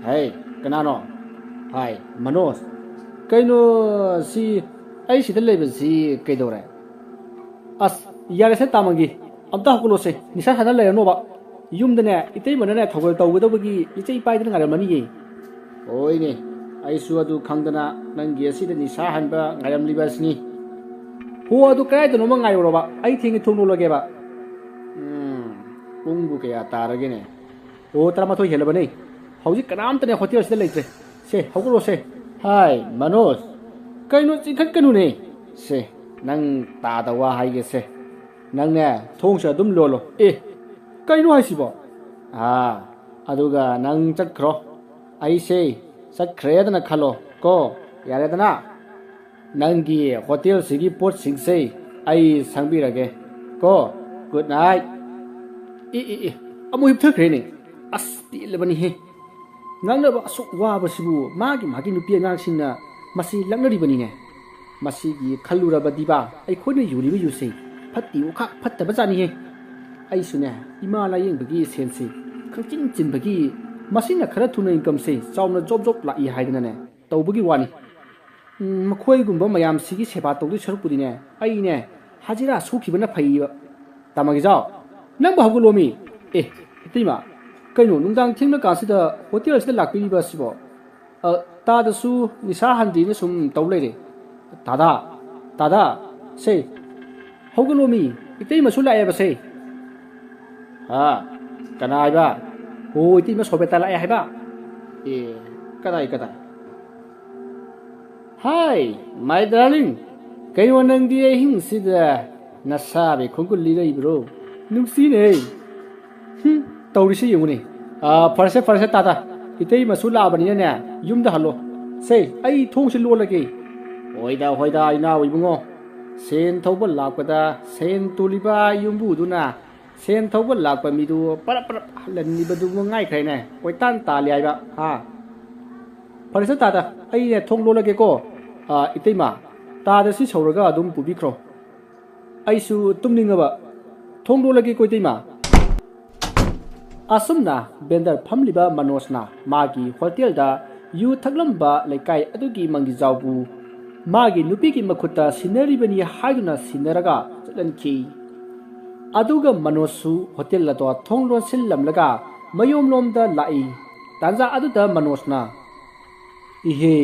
ꯍꯩ, ꯀꯅꯥꯅꯣ? ꯍꯥꯏ, ꯃꯅꯣꯖ꯫ ꯀꯩꯅꯣ, ꯁꯤ, ꯑꯩ ꯁꯤꯗ ꯂꯩꯕꯁꯤ ꯀꯩꯗꯧꯔꯦ? ꯑꯁ, ꯌꯥꯔꯦꯁꯦ ꯇꯥ ꯃꯪꯒꯤ, ꯑꯝꯇ ꯍꯧꯒꯠꯂꯣꯁꯦ, ꯅꯤꯁꯥ ꯁꯥꯟꯅ ꯂꯩꯔꯅꯣꯕ꯫ ꯌꯨꯝꯗꯅꯦ, ꯏꯇꯩꯃꯅꯅꯦ ꯊꯧꯒꯜ ꯇꯧꯒꯗꯧꯕꯒꯤ ꯏꯆꯩ ꯄꯥꯏꯗꯅ ꯉꯥꯏꯔꯝꯃꯅꯤꯌꯦ꯫ ꯍꯣꯏꯅꯦ, ꯑꯩꯁꯨ ꯑꯗꯨ ꯈꯪꯗꯅ ꯅꯪꯒꯤ ꯑꯁꯤꯗ ꯅꯤꯁꯥ ꯍꯟꯕ ꯉꯥꯏꯔꯝꯂꯤꯕ ꯑꯁꯤꯅꯤ꯫ ꯍꯣ, ꯑꯗꯨ ꯀꯗꯥꯏꯗꯅꯣꯃ ꯉꯥꯏꯔꯨꯔꯕ, ꯑꯩ ꯊꯦꯡꯉꯦ, ꯊꯣꯡ ꯂꯣꯜꯂꯒꯦꯕ꯫ ꯎꯝ, ꯄꯨꯡꯕꯨ ꯀꯌꯥ ꯇꯥꯔꯒꯦꯅꯦ? ꯑꯣ, ꯇꯔꯥꯃꯥꯊꯣꯏ ꯍꯦꯜꯂꯕꯅꯦ꯫ ꯍꯧꯖꯤꯛ ꯀꯅꯥꯝꯇꯅꯦ ꯍꯣꯇꯦꯜꯁꯤꯗ ꯂꯩꯇ꯭ꯔꯦ꯫ ꯁꯦ, ꯍꯧꯒꯠꯂꯣꯁꯦ꯫ ꯍꯥꯏ, ꯃꯅꯣꯖ, ꯀꯩꯅꯣ ꯆꯤꯡꯈꯠꯀꯅꯨꯅꯦ꯫ ꯁꯦ, ꯅꯪ ꯇꯥꯗ ꯋꯥ ꯍꯥꯏꯒꯦꯁꯦ꯫ ꯅꯪꯅꯦ, ꯊꯣꯡꯁꯦ ꯑꯗꯨꯝ ꯂꯣꯜꯂꯣ꯫ ꯑꯦ, ꯀꯩꯅꯣ ꯍꯥꯏꯁꯤꯕꯣ? ꯑꯥ, ꯑꯗꯨꯒ ꯅꯪ ꯆꯠꯈ꯭ꯔꯣ꯫ ꯑꯩꯁꯦ ꯆꯠꯈ꯭ꯔꯦꯗꯅ ꯈꯜꯂꯣ ꯀꯣ, ꯌꯥꯔꯦꯗꯅ? ꯅꯪꯒꯤ ꯍꯣꯇꯦꯜꯁꯤꯒꯤ ꯄꯣꯠꯁꯤꯡꯁꯦ ꯑꯩ ꯁꯪꯕꯤꯔꯒꯦ ꯀꯣ꯫ Good night. ꯑꯦ, ꯑꯦ, ꯑꯦ, ꯑꯃꯨꯛ ꯍꯤꯞꯊꯈ꯭ꯔꯦꯅꯦ꯫ ꯑꯁ, ꯄꯦꯜꯂꯕꯅꯤꯍꯦ꯫ ꯉꯥꯡꯅꯕ ꯑꯁꯨꯛ ꯋꯥꯕꯁꯤꯕꯨ ꯃꯥꯒꯤ ꯃꯥꯒꯤ ꯅꯨꯄꯤ ꯑꯉꯥꯡꯁꯤꯡꯅ ꯃꯁꯤ ꯂꯛꯅꯔꯤꯕꯅꯤꯅꯦ꯫ ꯃꯁꯤꯒꯤ ꯈꯜꯂꯨꯔꯕꯗꯤꯕ ꯑꯩꯈꯣꯏꯅ ꯌꯨꯔꯤꯕ ꯌꯨꯁꯦ ꯐꯠꯇꯤ ꯑꯣꯈꯥꯛ ꯐꯠꯇꯕꯖꯥꯠꯅꯤꯍꯦ꯫ ꯑꯩꯁꯨꯅꯦ, ꯏꯃꯥ ꯂꯥꯌꯦꯡꯕꯒꯤ ꯁꯦꯟꯁꯦ ꯈꯪꯆꯤꯟ ꯆꯤꯟꯕꯒꯤ ꯃꯁꯤꯅ ꯈꯔ ꯊꯨꯅ ꯏꯟꯀꯝꯁꯦ ꯆꯥꯎꯅ ꯖꯣꯕ ꯖꯣꯕ ꯂꯥꯛꯏ ꯍꯥꯏꯗꯅꯅꯦ ꯇꯧꯕꯒꯤ ꯋꯥꯅꯤ꯫ ꯎꯝ, ꯃꯈꯣꯏꯒꯨꯝꯕ ꯃꯌꯥꯝꯁꯤꯒꯤ ꯁꯦꯕꯥ ꯇꯧꯗꯣꯏ ꯁꯔꯨꯛꯄꯨꯗꯤꯅꯦ, ꯑꯩꯅꯦ ꯍꯖꯤꯔꯥ ꯁꯨꯈꯤꯕꯅ ꯐꯩꯌꯦꯕ꯫ ꯇꯥꯃꯒꯤꯖꯥꯎ, ꯅꯪꯕꯨ ꯍꯧꯒꯠꯂꯣꯃꯤ꯫ ꯑꯦ, ꯏꯇꯩꯃ, ꯀꯩꯅꯣ ꯅꯨꯡꯗꯥꯡ ꯊꯦꯡꯅ ꯀꯥꯟꯁꯤꯗ ꯍꯣꯇꯦꯜ ꯑꯁꯤꯗ ꯂꯥꯛꯄꯤꯔꯤꯕ ꯑꯁꯤꯕꯣ? ꯑ, ꯇꯥꯗꯁꯨ ꯅꯤꯁꯥ ꯍꯟꯗꯦꯅ ꯁꯨꯝ ꯇꯧ ꯂꯩꯔꯦ꯫ ꯇꯥꯗꯥ, ꯇꯥꯗꯥ, ꯁꯦ, ꯍꯧꯒꯠꯂꯣꯃꯤ, ꯏꯇꯩꯃꯁꯨ ꯂꯥꯛꯑꯦꯕ ꯁꯦ꯫ ꯍꯥ? ꯀꯅꯥ ꯍꯥꯏꯕ? ꯍꯣ, ꯏꯇꯩꯃ ꯁꯣꯕꯦꯇꯥ ꯂꯥꯛꯑꯦ ꯍꯥꯏꯕ꯫ ꯑꯦ, ꯀꯗꯥꯏ, ꯀꯗꯥꯏ? ꯍꯥꯏ, my darling, ꯀꯩꯅꯣ ꯅꯪꯗꯤ ꯑꯍꯤꯡꯁꯤꯗ ꯅꯁꯥꯕꯤ ꯈꯣꯡꯒꯨꯜ ꯂꯤꯔꯛꯏꯕ꯭ꯔꯣ? ꯅꯨꯡꯁꯤꯅꯦ꯫ ꯍꯨꯝ, ꯇꯧꯔꯤꯁꯤ ꯌꯦꯡꯉꯨꯅꯦ꯫ ꯑꯥ, ꯐꯔꯁꯦ, ꯐꯔꯁꯦ, ꯇꯥꯗ꯫ ꯏꯇꯩꯃꯁꯨ ꯂꯥꯛꯑꯕꯅꯤꯅꯅꯦ, ꯌꯨꯝꯗ ꯍꯜꯂꯣ꯫ ꯁꯦ, ꯑꯩ ꯊꯣꯡꯁꯤ ꯂꯣꯜꯂꯒꯦ꯫ ꯍꯣꯏꯗ, ꯍꯣꯏꯗ, ꯏꯅꯥꯎ ꯏꯕꯨꯡꯉꯣ꯫ ꯁꯦꯟ ꯊꯧꯕ ꯂꯥꯛꯄꯗ ꯁꯦꯟ ꯇꯨꯜꯂꯤꯕ ꯌꯨꯝꯕꯨꯗꯨꯅ ꯁꯦꯟ ꯊꯧꯕ ꯂꯥꯛꯄ ꯃꯤꯗꯨ ꯄꯔꯞ ꯄꯔꯞ ꯍꯜꯍꯟꯕꯤꯕꯗꯨ ꯃꯉꯥꯏꯈ꯭ꯔꯦꯅꯦ꯫ ꯀꯣꯏꯇꯥꯟ ꯇꯥꯜꯂꯤ ꯍꯥꯏꯕ, ꯍꯥ? ꯐꯔꯦꯁꯦ ꯇꯥꯗ, ꯑꯩꯅꯦ ꯊꯣꯡ ꯂꯣꯜꯂꯒꯦꯀꯣ꯫ ꯑꯥ, ꯏꯇꯩꯃ, ꯇꯥꯗ ꯁꯤ ꯁꯧꯔꯒ ꯑꯗꯨꯝ ꯄꯨꯕꯤꯈ꯭ꯔꯣ꯫ ꯑꯩꯁꯨ ꯇꯨꯝꯅꯤꯡꯉꯕ꯫ ꯊꯣꯡ ꯂꯣꯜꯂꯒꯦꯀꯣ ꯏꯇꯩꯃ꯫ ꯑꯁꯨꯝꯅ ꯕꯦꯟꯗꯔ ꯐꯝꯂꯤꯕ ꯃꯅꯣꯖꯅ ꯃꯥꯒꯤ ꯍꯣꯇꯦꯜꯗ ꯌꯨ ꯊꯛꯂꯝꯕ ꯂꯩꯀꯥꯏ ꯑꯗꯨꯒꯤ ꯃꯪꯒꯤꯖꯥꯎꯕꯨ ꯃꯥꯒꯤ ꯅꯨꯄꯤꯒꯤ ꯃꯈꯨꯠꯇ ꯁꯤꯟꯅꯔꯤꯕꯅꯤ ꯍꯥꯏꯗꯨꯅ ꯁꯤꯟꯅꯔꯒ ꯆꯠꯍꯟꯈꯤ꯫ ꯑꯗꯨꯒ ꯃꯅꯣꯖꯁꯨ ꯍꯣꯇꯦꯜ ꯑꯗꯣ ꯊꯣꯡ ꯂꯣꯟꯁꯤꯜꯂꯝꯂꯒ ꯃꯌꯨꯝꯂꯣꯝꯗ ꯂꯥꯛꯏ꯫ ꯇꯥꯟꯖꯥ ꯑꯗꯨꯗ ꯃꯅꯣꯖꯅ, "ꯏꯍꯦ,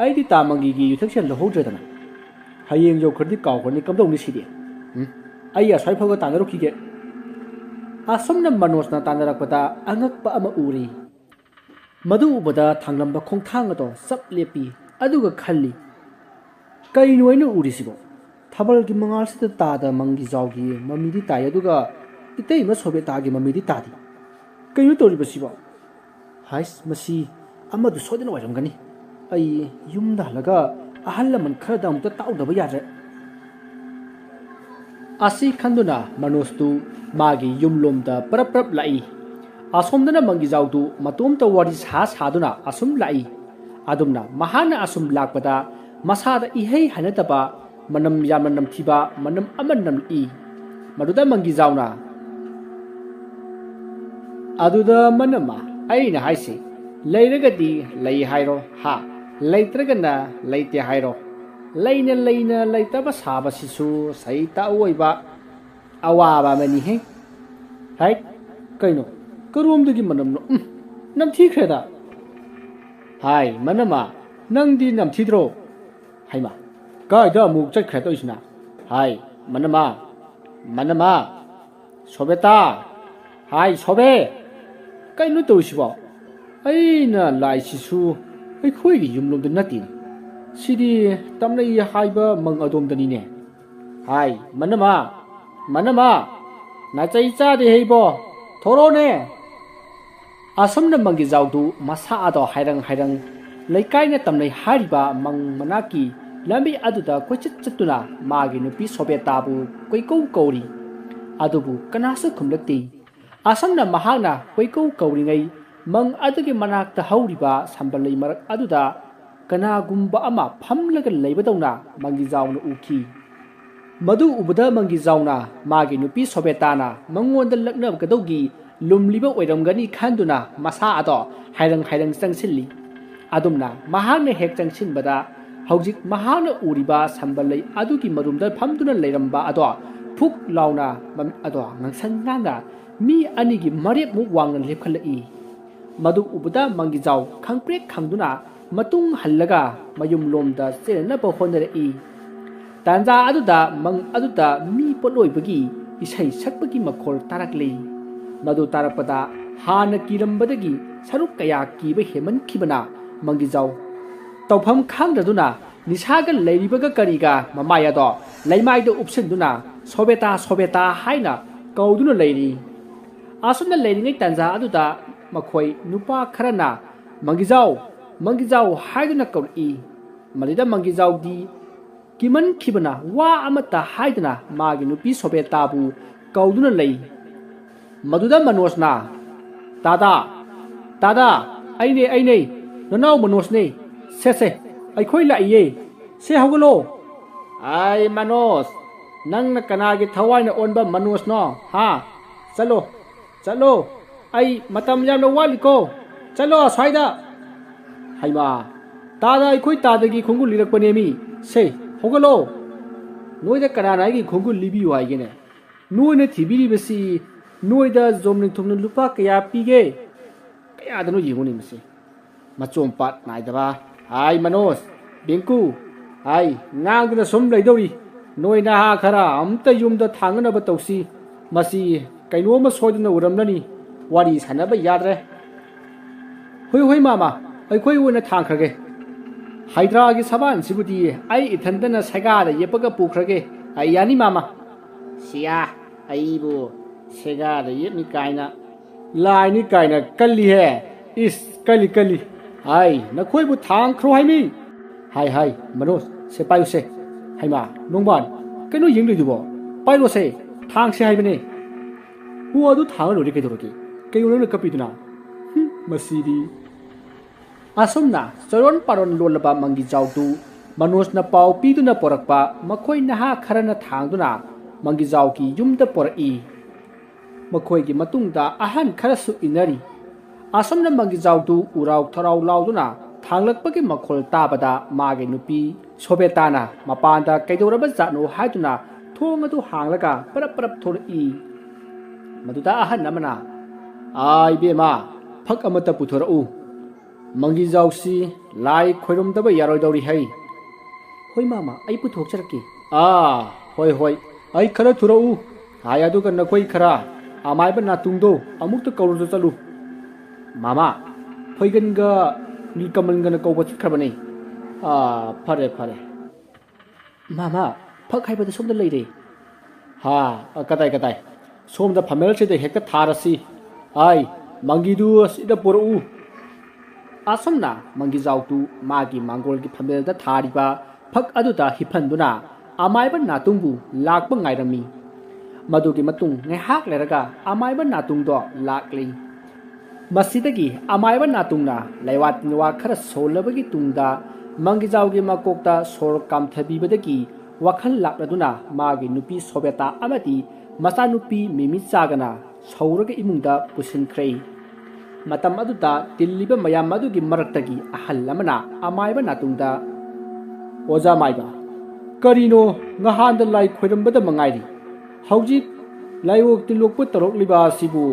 ꯑꯩꯗꯤ ꯇꯥ ꯃꯪꯒꯤꯒꯤ ꯌꯨꯊꯛꯁꯦ ꯂꯧꯍꯧꯗ꯭ꯔꯦꯗꯅ꯫ ꯍꯌꯦꯡ ꯌꯧꯈ꯭ꯔꯗꯤ ꯀꯥꯎꯈ꯭ꯔꯅꯤ, ꯀꯝꯗꯧꯅꯤ ꯁꯤꯗꯤ? ꯎꯝ, ꯑꯩ ꯑꯁ꯭ꯋꯥꯏ ꯐꯥꯎꯕ ꯇꯥꯟꯅꯔꯨꯈꯤꯒꯦ"꯫ ꯑꯁꯨꯝꯅ ꯃꯅꯣꯖꯅ ꯇꯥꯟꯅꯔꯛꯄꯗ ꯑꯉꯛꯄ ꯑꯃ ꯎꯔꯤ꯫ ꯃꯗꯨ ꯎꯕꯗ ꯊꯥꯡꯂꯝꯕ ꯈꯣꯡꯊꯥꯡ ꯑꯗꯣ ꯆꯞ ꯂꯦꯞꯄꯤ, ꯑꯗꯨꯒ ꯈꯜꯂꯤ, "ꯀꯩꯅꯣ ꯑꯩꯅ ꯎꯔꯤꯁꯤꯕꯣ? ꯊꯥꯕꯜꯒꯤ ꯃꯉꯥꯜꯁꯤꯗ ꯇꯥꯗ ꯃꯪꯒꯤꯖꯥꯎꯒꯤ ꯃꯃꯤꯗꯤ ꯇꯥꯏ, ꯑꯗꯨꯒ ꯏꯇꯩꯃ ꯁꯣꯕꯦꯇꯥꯒꯤ ꯃꯃꯤꯗꯤ ꯇꯥꯗꯦ꯫ ꯀꯩꯅꯣ ꯇꯧꯔꯤꯕꯁꯤꯕꯣ? ꯍꯥꯏꯁ, ꯃꯁꯤ ꯑꯃꯗꯨ ꯁꯣꯏꯗꯅ ꯑꯣꯏꯔꯝꯒꯅꯤ꯫ ꯑꯩ ꯌꯨꯝꯗ ꯍꯜꯂꯒ ꯑꯍꯜ ꯂꯃꯟ ꯈꯔꯗ ꯑꯃꯨꯛꯇ ꯇꯥꯛꯎꯗꯕ ꯌꯥꯗ꯭ꯔꯦ"꯫ ꯑꯁꯤ ꯈꯟꯗꯨꯅ ꯃꯅꯣꯖꯇꯨ ꯃꯥꯒꯤ ꯌꯨꯝꯂꯣꯝꯗ ꯄꯔꯞ ꯄꯔꯞ ꯂꯥꯛꯏ꯫ ꯑꯁꯣꯝꯗꯅ ꯃꯪꯒꯤꯖꯥꯎꯗꯨ ꯃꯇꯣꯝꯇ ꯋꯥꯔꯤ ꯁꯥ ꯁꯥꯗꯨꯅ ꯑꯁꯨꯝ ꯂꯥꯛꯏ꯫ ꯑꯗꯨꯝꯅ ꯃꯍꯥꯛꯅ ꯑꯁꯨꯝ ꯂꯥꯛꯄꯗ ꯃꯁꯥꯗ ꯏꯍꯩ ꯍꯩꯅꯗꯕ ꯃꯅꯝ ꯌꯥꯝꯅ ꯅꯝꯊꯤꯕ ꯃꯅꯝ ꯑꯃ ꯅꯝꯂꯛꯏ꯫ ꯃꯗꯨꯗ ꯃꯪꯒꯤꯖꯥꯎꯅ, "ꯑꯗꯨꯗ ꯃꯅꯝꯃ, ꯑꯩꯅ ꯍꯥꯏꯁꯤ, ꯂꯩꯔꯒꯗꯤ ꯂꯩ ꯍꯥꯏꯔꯣ, ꯍꯥ? ꯂꯩꯇ꯭ꯔꯒꯅ ꯂꯩꯇꯦ ꯍꯥꯏꯔꯣ꯫ ꯂꯩꯅ ꯂꯩꯅ ꯂꯩꯇꯕ ꯁꯥꯕꯁꯤꯁꯨ ꯁꯩꯇ ꯑꯣꯏꯕ ꯑꯋꯥꯕ ꯑꯃꯅꯤꯍꯦ꯫ ꯍꯥꯏꯠ, ꯀꯩꯅꯣ? ꯀꯔꯣꯝꯗꯒꯤ ꯃꯅꯝꯅꯣ? ꯎꯝ, ꯅꯝꯊꯤꯈ꯭ꯔꯦꯗ꯫ ꯍꯥꯏ, ꯃꯅꯝꯃ, ꯅꯪꯗꯤ ꯅꯝꯊꯤꯗ꯭ꯔꯣ? ꯍꯩꯃꯥ, ꯀꯥꯏꯗ ꯑꯃꯨꯛ ꯆꯠꯈ꯭ꯔꯦ ꯇꯧꯔꯤꯁꯤꯅ? ꯍꯥꯏ, ꯃꯅꯝꯃ, ꯃꯅꯝꯃ, ꯁꯣꯕꯦꯇꯥ, ꯍꯥꯏ, ꯁꯣꯕꯦ, ꯀꯩꯅꯣ ꯇꯧꯔꯤꯁꯤꯕꯣ? ꯑꯩꯅ ꯂꯥꯛꯏꯁꯤꯁꯨ ꯑꯩꯈꯣꯏꯒꯤ ꯌꯨꯝꯂꯣꯝꯗ ꯅꯠꯇꯦꯅꯦ꯫ ꯁꯤꯗꯤ ꯇꯝꯂꯩ ꯍꯥꯏꯕ ꯃꯪ ꯑꯗꯣꯝꯗꯅꯤꯅꯦ꯫ ꯍꯥꯏ, ꯃꯅꯝꯃ, ꯃꯅꯝꯃ, ꯅꯥꯆꯩ ꯆꯥꯗꯦ ꯍꯩꯕꯣ, ꯊꯣꯔꯛꯑꯣꯅꯦ꯫ ꯑꯁꯨꯝꯅ ꯃꯪꯒꯤꯖꯥꯎꯗꯨ ꯃꯁꯥ ꯑꯗꯣ ꯍꯥꯏꯔꯪ ꯍꯥꯏꯔꯪ ꯂꯩꯀꯥꯏꯅ ꯇꯝꯅꯩ ꯍꯥꯏꯔꯤꯕ ꯃꯪ ꯃꯅꯥꯛꯀꯤ ꯂꯝꯕꯤ ꯑꯗꯨꯗ ꯀꯣꯏꯆꯠ ꯆꯠꯇꯨꯅ ꯃꯥꯒꯤ ꯅꯨꯄꯤ ꯁꯣꯕꯦꯇꯥꯕꯨ ꯀꯣꯏꯀꯧ ꯀꯧꯔꯤ꯫ ꯑꯗꯨꯕꯨ ꯀꯅꯥꯁꯨ ꯈꯨꯝꯂꯛꯇꯦ꯫ ꯑꯁꯨꯝꯅ ꯃꯍꯥꯛꯅ ꯀꯣꯏꯀꯧ ꯀꯧꯔꯤꯉꯩ ꯃꯪ ꯑꯗꯨꯒꯤ ꯃꯅꯥꯛꯇ ꯍꯧꯔꯤꯕ ꯁꯝꯕꯜ ꯂꯩ ꯃꯔꯛ ꯑꯗꯨꯗ ꯀꯅꯥꯒꯨꯝꯕ ꯑꯃ ꯐꯝꯂꯒ ꯂꯩꯕꯗꯧꯅ ꯃꯪꯒꯤꯖꯥꯎꯅ ꯎꯈꯤ꯫ ꯃꯗꯨ ꯎꯕꯗ ꯃꯪꯒꯤꯖꯥꯎꯅ ꯃꯥꯒꯤ ꯅꯨꯄꯤ ꯁꯣꯕꯦꯇꯥꯅ ꯃꯉꯣꯟꯗ ꯂꯛꯅꯒꯗꯧꯒꯤ ꯂꯨꯝꯂꯤꯕ ꯑꯣꯏꯔꯝꯒꯅꯤ ꯈꯟꯗꯨꯅ ꯃꯁꯥ ꯑꯗꯣ ꯍꯥꯏꯔꯪ ꯍꯥꯏꯔꯪ ꯆꯪꯁꯤꯜꯂꯤ꯫ ꯑꯗꯨꯝꯅ ꯃꯍꯥꯛꯅ ꯍꯦꯛ ꯆꯪꯁꯤꯟꯕꯗ ꯍꯧꯖꯤꯛ ꯃꯍꯥꯛꯅ ꯎꯔꯤꯕ ꯁꯝꯕꯜ ꯂꯩ ꯑꯗꯨꯒꯤ ꯃꯔꯨꯝꯗ ꯐꯝꯗꯨꯅ ꯂꯩꯔꯝꯕ ꯑꯗꯣ ꯐꯨꯛ ꯂꯥꯎꯅ ꯃꯃꯤꯠ ꯑꯗꯣ ꯉꯥꯡꯁꯪ ꯉꯥꯡꯅ ꯃꯤ ꯑꯅꯤꯒꯤ ꯃꯔꯦꯞꯃꯨꯛ ꯋꯥꯡꯅ ꯂꯦꯞꯈꯠꯂꯛꯏ꯫ ꯃꯗꯨ ꯎꯕꯗ ꯃꯪꯒꯤꯖꯥꯎ ꯈꯪꯄ꯭ꯔꯦꯛ ꯈꯪꯗꯨꯅ ꯃꯇꯨꯡ ꯍꯜꯂꯒ ꯃꯌꯨꯝꯂꯣꯝꯗ ꯆꯦꯟꯅꯅꯕ ꯍꯣꯠꯅꯔꯛꯏ꯫ ꯇꯥꯟꯖꯥ ꯑꯗꯨꯗ ꯃꯪ ꯑꯗꯨꯗ ꯃꯤ ꯄꯣꯠꯂꯣꯏꯕꯒꯤ ꯏꯁꯩ ꯁꯛꯄꯒꯤ ꯃꯈꯣꯜ ꯇꯥꯔꯛꯂꯤ꯫ ꯃꯗꯨ ꯇꯥꯔꯛꯄꯗ ꯍꯥꯟꯅ ꯀꯤꯔꯝꯕꯗꯒꯤ ꯁꯔꯨꯛ ꯀꯌꯥ ꯀꯤꯕ ꯍꯦꯟꯃꯟꯈꯤꯕꯅ ꯃꯪꯒꯤꯖꯥꯎ ꯇꯧꯐꯝ ꯈꯪꯗꯗꯨꯅ ꯅꯤꯁꯥꯒ ꯂꯩꯔꯤꯕꯒ ꯀꯔꯤꯒ ꯃꯃꯥꯏ ꯑꯗꯣ ꯂꯩꯃꯥꯏꯗ ꯎꯞꯁꯤꯟꯗꯨꯅ "ꯁꯣꯕꯦꯇꯥ, ꯁꯣꯕꯦꯇꯥ" ꯍꯥꯏꯅ ꯀꯧꯗꯨꯅ ꯂꯩꯔꯤ꯫ ꯑꯁꯨꯝꯅ ꯂꯩꯔꯤꯉꯩ ꯇꯥꯟꯖꯥ ꯑꯗꯨꯗ ꯃꯈꯣꯏ ꯅꯨꯄꯥ ꯈꯔꯅ "ꯃꯪꯒꯤꯖꯥꯎ, ꯃꯪꯒꯤꯖꯥꯎ" ꯍꯥꯏꯗꯨꯅ ꯀꯧꯔꯛꯏ꯫ ꯃꯗꯨꯗ ꯃꯪꯒꯤꯖꯥꯎꯗꯤ ꯀꯤꯃꯟꯈꯤꯕꯅ ꯋꯥ ꯑꯃꯠꯇ ꯍꯥꯏꯗꯅ ꯃꯥꯒꯤ ꯅꯨꯄꯤ ꯁꯣꯕꯦꯇꯥꯕꯨ ꯀꯧꯗꯨꯅ ꯂꯩ꯫ ꯃꯗꯨꯗ ꯃꯅꯣꯖꯅ, "ꯇꯥꯗꯥ, ꯇꯥꯗꯥ, ꯑꯩꯅꯦ, ꯑꯩꯅꯦ, ꯅꯅꯥꯎ ꯃꯅꯣꯖꯅꯦ꯫ ꯁꯦ, ꯁꯦ, ꯑꯩꯈꯣꯏ ꯂꯥꯛꯏꯌꯦ꯫ ꯁꯦ, ꯍꯧꯒꯠꯂꯣ꯫" "ꯑꯩ ꯃꯅꯣꯖ, ꯅꯪꯅ ꯀꯅꯥꯒꯤ ꯊꯋꯥꯏꯅ ꯑꯣꯟꯕ ꯃꯅꯣꯖꯅꯣ, ꯍꯥ? ꯆꯠꯂꯣ, ꯆꯠꯂꯣ, ꯑꯩ ꯃꯇꯝ ꯌꯥꯝꯅ ꯋꯥꯠꯂꯤꯀꯣ꯫ ꯆꯠꯂꯣ ꯑꯁ꯭ꯋꯥꯏꯗ꯫" "ꯍꯩꯃꯥ, ꯇꯥꯗ, ꯑꯩꯈꯣꯏ ꯇꯥꯗꯒꯤ ꯈꯣꯡꯒꯨꯜ ꯂꯤꯔꯛꯄꯅꯦꯃꯤ꯫ ꯁꯦ, ꯍꯧꯒꯠꯂꯣ꯫ ꯅꯣꯏꯗ ꯀꯅꯥꯅ ꯑꯩꯒꯤ ꯈꯣꯡꯒꯨꯜ ꯂꯤꯕꯤꯌꯨ ꯍꯥꯏꯒꯦꯅꯦ? ꯅꯣꯏꯅ ꯊꯤꯕꯤꯔꯤꯕꯁꯤ ꯅꯣꯏꯗ ꯖꯣꯝꯅꯤꯡꯊꯨꯞꯅ ꯂꯨꯄꯥ ꯀꯌꯥ ꯄꯤꯒꯦ? ꯀꯌꯥꯗꯅꯣ ꯌꯦꯡꯉꯨꯅꯦ ꯃꯁꯤ꯫ ꯃꯆꯣꯝ ꯄꯥꯠ ꯅꯥꯏꯗꯕ꯫ ꯍꯥꯏ ꯃꯅꯣꯖ, ꯕꯤꯡꯀꯨ, ꯍꯥꯏ, ꯉꯥꯡꯗꯅ ꯁꯨꯝ ꯂꯩꯗꯧꯔꯤ꯫ ꯅꯣꯏ ꯅꯍꯥ ꯈꯔ ꯑꯝꯇ ꯌꯨꯝꯗ ꯊꯥꯡꯅꯅꯕ ꯇꯧꯁꯤ꯫ ꯃꯁꯤ ꯀꯩꯅꯣꯝꯃ ꯁꯣꯏꯗꯅ ꯎꯔꯝꯂꯅꯤ꯫ ꯋꯥꯔꯤ ꯁꯥꯟꯅꯕ ꯌꯥꯗ꯭ꯔꯦ꯫" "ꯍꯣꯏ, ꯍꯣꯏ, ꯃꯥꯃ, ꯑꯩꯈꯣꯏ ꯑꯣꯏꯅ ꯊꯥꯡꯈ꯭ꯔꯒꯦ꯫ ꯍꯩꯗ꯭ꯔꯥꯒꯤ ꯁꯕꯥꯟꯁꯤꯕꯨꯗꯤ ꯑꯩ ꯏꯊꯟꯇꯅ ꯁꯦꯒꯥꯗ ꯌꯦꯞꯄꯒ ꯄꯨꯈ꯭ꯔꯒꯦ꯫ ꯑꯩ ꯌꯥꯅꯤ, ꯃꯥꯃ꯫" "ꯁꯤꯌꯥ, ꯑꯩꯕꯨ ꯁꯦꯒꯥꯗ ꯌꯦꯞꯅꯤ ꯀꯥꯏꯅ꯫" "ꯂꯥꯏꯅꯤ ꯀꯥꯏꯅ ꯀꯜꯂꯤꯍꯦ꯫ ꯏꯁ, ꯀꯜꯂꯤ, ꯀꯜꯂꯤ꯫ ꯍꯥꯏ, ꯅꯈꯣꯏꯕꯨ ꯊꯥꯡꯈ꯭ꯔꯣ ꯍꯥꯏꯃꯤ꯫" "ꯍꯥꯏ, ꯍꯥꯏ, ꯃꯅꯣꯖ, ꯁꯦ ꯄꯥꯏꯌꯨꯁꯦ꯫" "ꯍꯩꯃꯥ, ꯅꯣꯡꯕꯥꯟ, ꯀꯩꯅꯣ ꯌꯦꯡ ꯂꯩꯗꯨꯕꯣ? ꯄꯥꯏꯔꯣꯁꯦ, ꯊꯥꯡꯁꯦ ꯍꯥꯏꯕꯅꯦ꯫" "ꯑꯣ, ꯑꯗꯨ ꯊꯥꯡꯉ ꯂꯣꯏꯔꯦ ꯀꯩꯗꯧꯔꯒꯦ? ꯀꯩꯅꯣ ꯅꯪꯅ ꯀꯞꯄꯤꯗꯨꯅ? ꯍꯨꯝ, ꯃꯁꯤꯗꯤ꯫" ꯑꯁꯨꯝꯅ ꯆꯔꯣꯟ ꯄꯥꯔꯣꯟ ꯂꯣꯜꯂꯕ ꯃꯪꯒꯤꯖꯥꯎꯗꯨ ꯃꯅꯣꯖꯅ ꯄꯥꯎ ꯄꯤꯗꯨꯅ ꯄꯣꯔꯛꯄ ꯃꯈꯣꯏ ꯅꯍꯥ ꯈꯔꯅ ꯊꯥꯡꯗꯨꯅ ꯃꯪꯒꯤꯖꯥꯎꯒꯤ ꯌꯨꯝꯗ ꯄꯣꯔꯛꯏ꯫ ꯃꯈꯣꯏꯒꯤ ꯃꯇꯨꯡꯗ ꯑꯍꯟ ꯈꯔꯁꯨ ꯏꯟꯅꯔꯤ꯫ ꯑꯁꯣꯝꯅ ꯃꯪꯒꯤꯖꯥꯎꯗꯨ ꯎꯔꯥꯎ ꯊꯔꯥꯎ ꯂꯥꯎꯗꯨꯅ ꯊꯥꯡꯂꯛꯄꯒꯤ ꯃꯈꯣꯜ ꯇꯥꯕꯗ ꯃꯥꯒꯤ ꯅꯨꯄꯤ ꯁꯣꯕꯦꯇꯥꯅ ꯃꯄꯥꯟꯗ ꯀꯩꯗꯧꯔꯕ ꯖꯥꯠꯅꯣ ꯍꯥꯏꯗꯨꯅ ꯊꯣꯡ ꯑꯗꯨ ꯍꯥꯡꯂꯒ ꯄꯔꯞ ꯄꯔꯞ ꯊꯣꯔꯛꯏ꯫ ꯃꯗꯨꯗ ꯑꯍꯟ ꯑꯃꯅ, "ꯑꯥ, ꯏꯕꯦꯝꯃ, ꯐꯛ ꯑꯃꯠꯇ ꯄꯨꯊꯣꯔꯛꯎ꯫ ꯃꯪꯒꯤꯖꯥꯎꯁꯤ ꯂꯥꯏ ꯈꯣꯏꯔꯝꯗꯕ ꯌꯥꯔꯣꯏꯗꯧꯔꯤ ꯍꯩ꯫" "ꯍꯣꯏ ꯃꯥꯃ, ꯑꯩ ꯄꯨꯊꯣꯛꯆꯔꯛꯀꯦ꯫" "ꯑꯥ, ꯍꯣꯏ, ꯍꯣꯏ, ꯑꯩ ꯈꯔ ꯊꯨꯔꯛꯎ꯫ ꯍꯥꯏ, ꯑꯗꯨꯒ ꯅꯈꯣꯏ ꯈꯔ ꯑꯃꯥꯏꯕ ꯅꯥꯇꯨꯡꯗꯣ ꯑꯃꯨꯛꯇ ꯀꯧꯔꯨꯆꯣ ꯆꯠꯂꯨ꯫" "ꯃꯥꯃ, ꯐꯣꯏꯒꯟꯒ ꯅꯤꯜꯀꯃꯜꯒꯅ ꯀꯧꯕ ꯆꯠꯈ꯭ꯔꯕꯅꯤ꯫" "ꯑꯥ, ꯐꯔꯦ, ꯐꯔꯦ꯫" "ꯃꯥꯃ, ꯐꯛ ꯍꯥꯏꯕꯗꯨ ꯁꯣꯝꯗ ꯂꯩꯔꯦ꯫" "ꯍꯥ, ꯀꯗꯥꯏ, ꯀꯗꯥꯏ? ꯁꯣꯝꯗ ꯐꯝꯃꯦꯜꯁꯤꯗ ꯍꯦꯛꯇ ꯊꯥꯔꯁꯤ꯫ ꯑꯥꯏ, ꯃꯪꯒꯤꯗꯨ ꯑꯁꯤꯗ ꯄꯨꯔꯛꯎ꯫" ꯑꯁꯨꯝꯅ ꯃꯪꯒꯤꯖꯥꯎꯗꯨ ꯃꯥꯒꯤ ꯃꯥꯡꯒꯣꯜꯒꯤ ꯐꯝꯃꯦꯜꯗ ꯊꯥꯔꯤꯕ ꯐꯛ ꯑꯗꯨꯗ ꯍꯤꯞꯍꯟꯗꯨꯅ ꯑꯃꯥꯏꯕ ꯅꯥꯇꯨꯡꯕꯨ ꯂꯥꯛꯄ ꯉꯥꯏꯔꯝꯃꯤ꯫ ꯃꯗꯨꯒꯤ ꯃꯇꯨꯡ ꯉꯥꯏꯍꯥꯛ ꯂꯩꯔꯒ ꯑꯃꯥꯏꯕ ꯅꯥꯇꯨꯡꯗꯣ ꯂꯥꯛꯂꯤ꯫ ꯃꯁꯤꯗꯒꯤ ꯑꯃꯥꯏꯕ ꯅꯥꯇꯨꯡꯅ ꯂꯩꯋꯥ ꯇꯤꯟꯋꯥ ꯈꯔ ꯁꯣꯜꯂꯕꯒꯤ ꯇꯨꯡꯗ ꯃꯪꯒꯤꯖꯥꯎꯒꯤ ꯃꯀꯣꯛꯇ ꯁꯣꯔ ꯀꯥꯝꯊꯕꯤꯕꯗꯒꯤ ꯋꯥꯈꯜ ꯂꯥꯛꯂꯗꯨꯅ ꯃꯥꯒꯤ ꯅꯨꯄꯤ ꯁꯣꯕꯦꯇꯥ ꯑꯃꯗꯤ ꯃꯆꯥꯅꯨꯄꯤ ꯃꯤꯃꯤꯆꯥꯒꯅ ꯁꯧꯔꯒ ꯏꯃꯨꯡꯗ ꯄꯨꯁꯤꯟꯈ꯭ꯔꯦ꯫ ꯃꯇꯝ ꯑꯗꯨꯗ ꯇꯤꯜꯂꯤꯕ ꯃꯌꯥꯝ ꯑꯗꯨꯒꯤ ꯃꯔꯛꯇꯒꯤ ꯑꯍꯜ ꯑꯃꯅ ꯑꯃꯥꯏꯕ ꯅꯥꯇꯨꯡꯗ, "ꯑꯣꯖꯥ ꯃꯥꯏꯕ, ꯀꯔꯤꯅꯣ ꯉꯍꯥꯟꯗ ꯂꯥꯏ ꯈꯣꯏꯔꯝꯕꯗ ꯃꯉꯥꯏꯔꯤ, ꯍꯧꯖꯤꯛ ꯂꯥꯏꯑꯣꯛ ꯇꯤꯜꯂꯣꯛꯄ ꯇꯧꯔꯛꯂꯤꯕ ꯑꯁꯤꯕꯨ?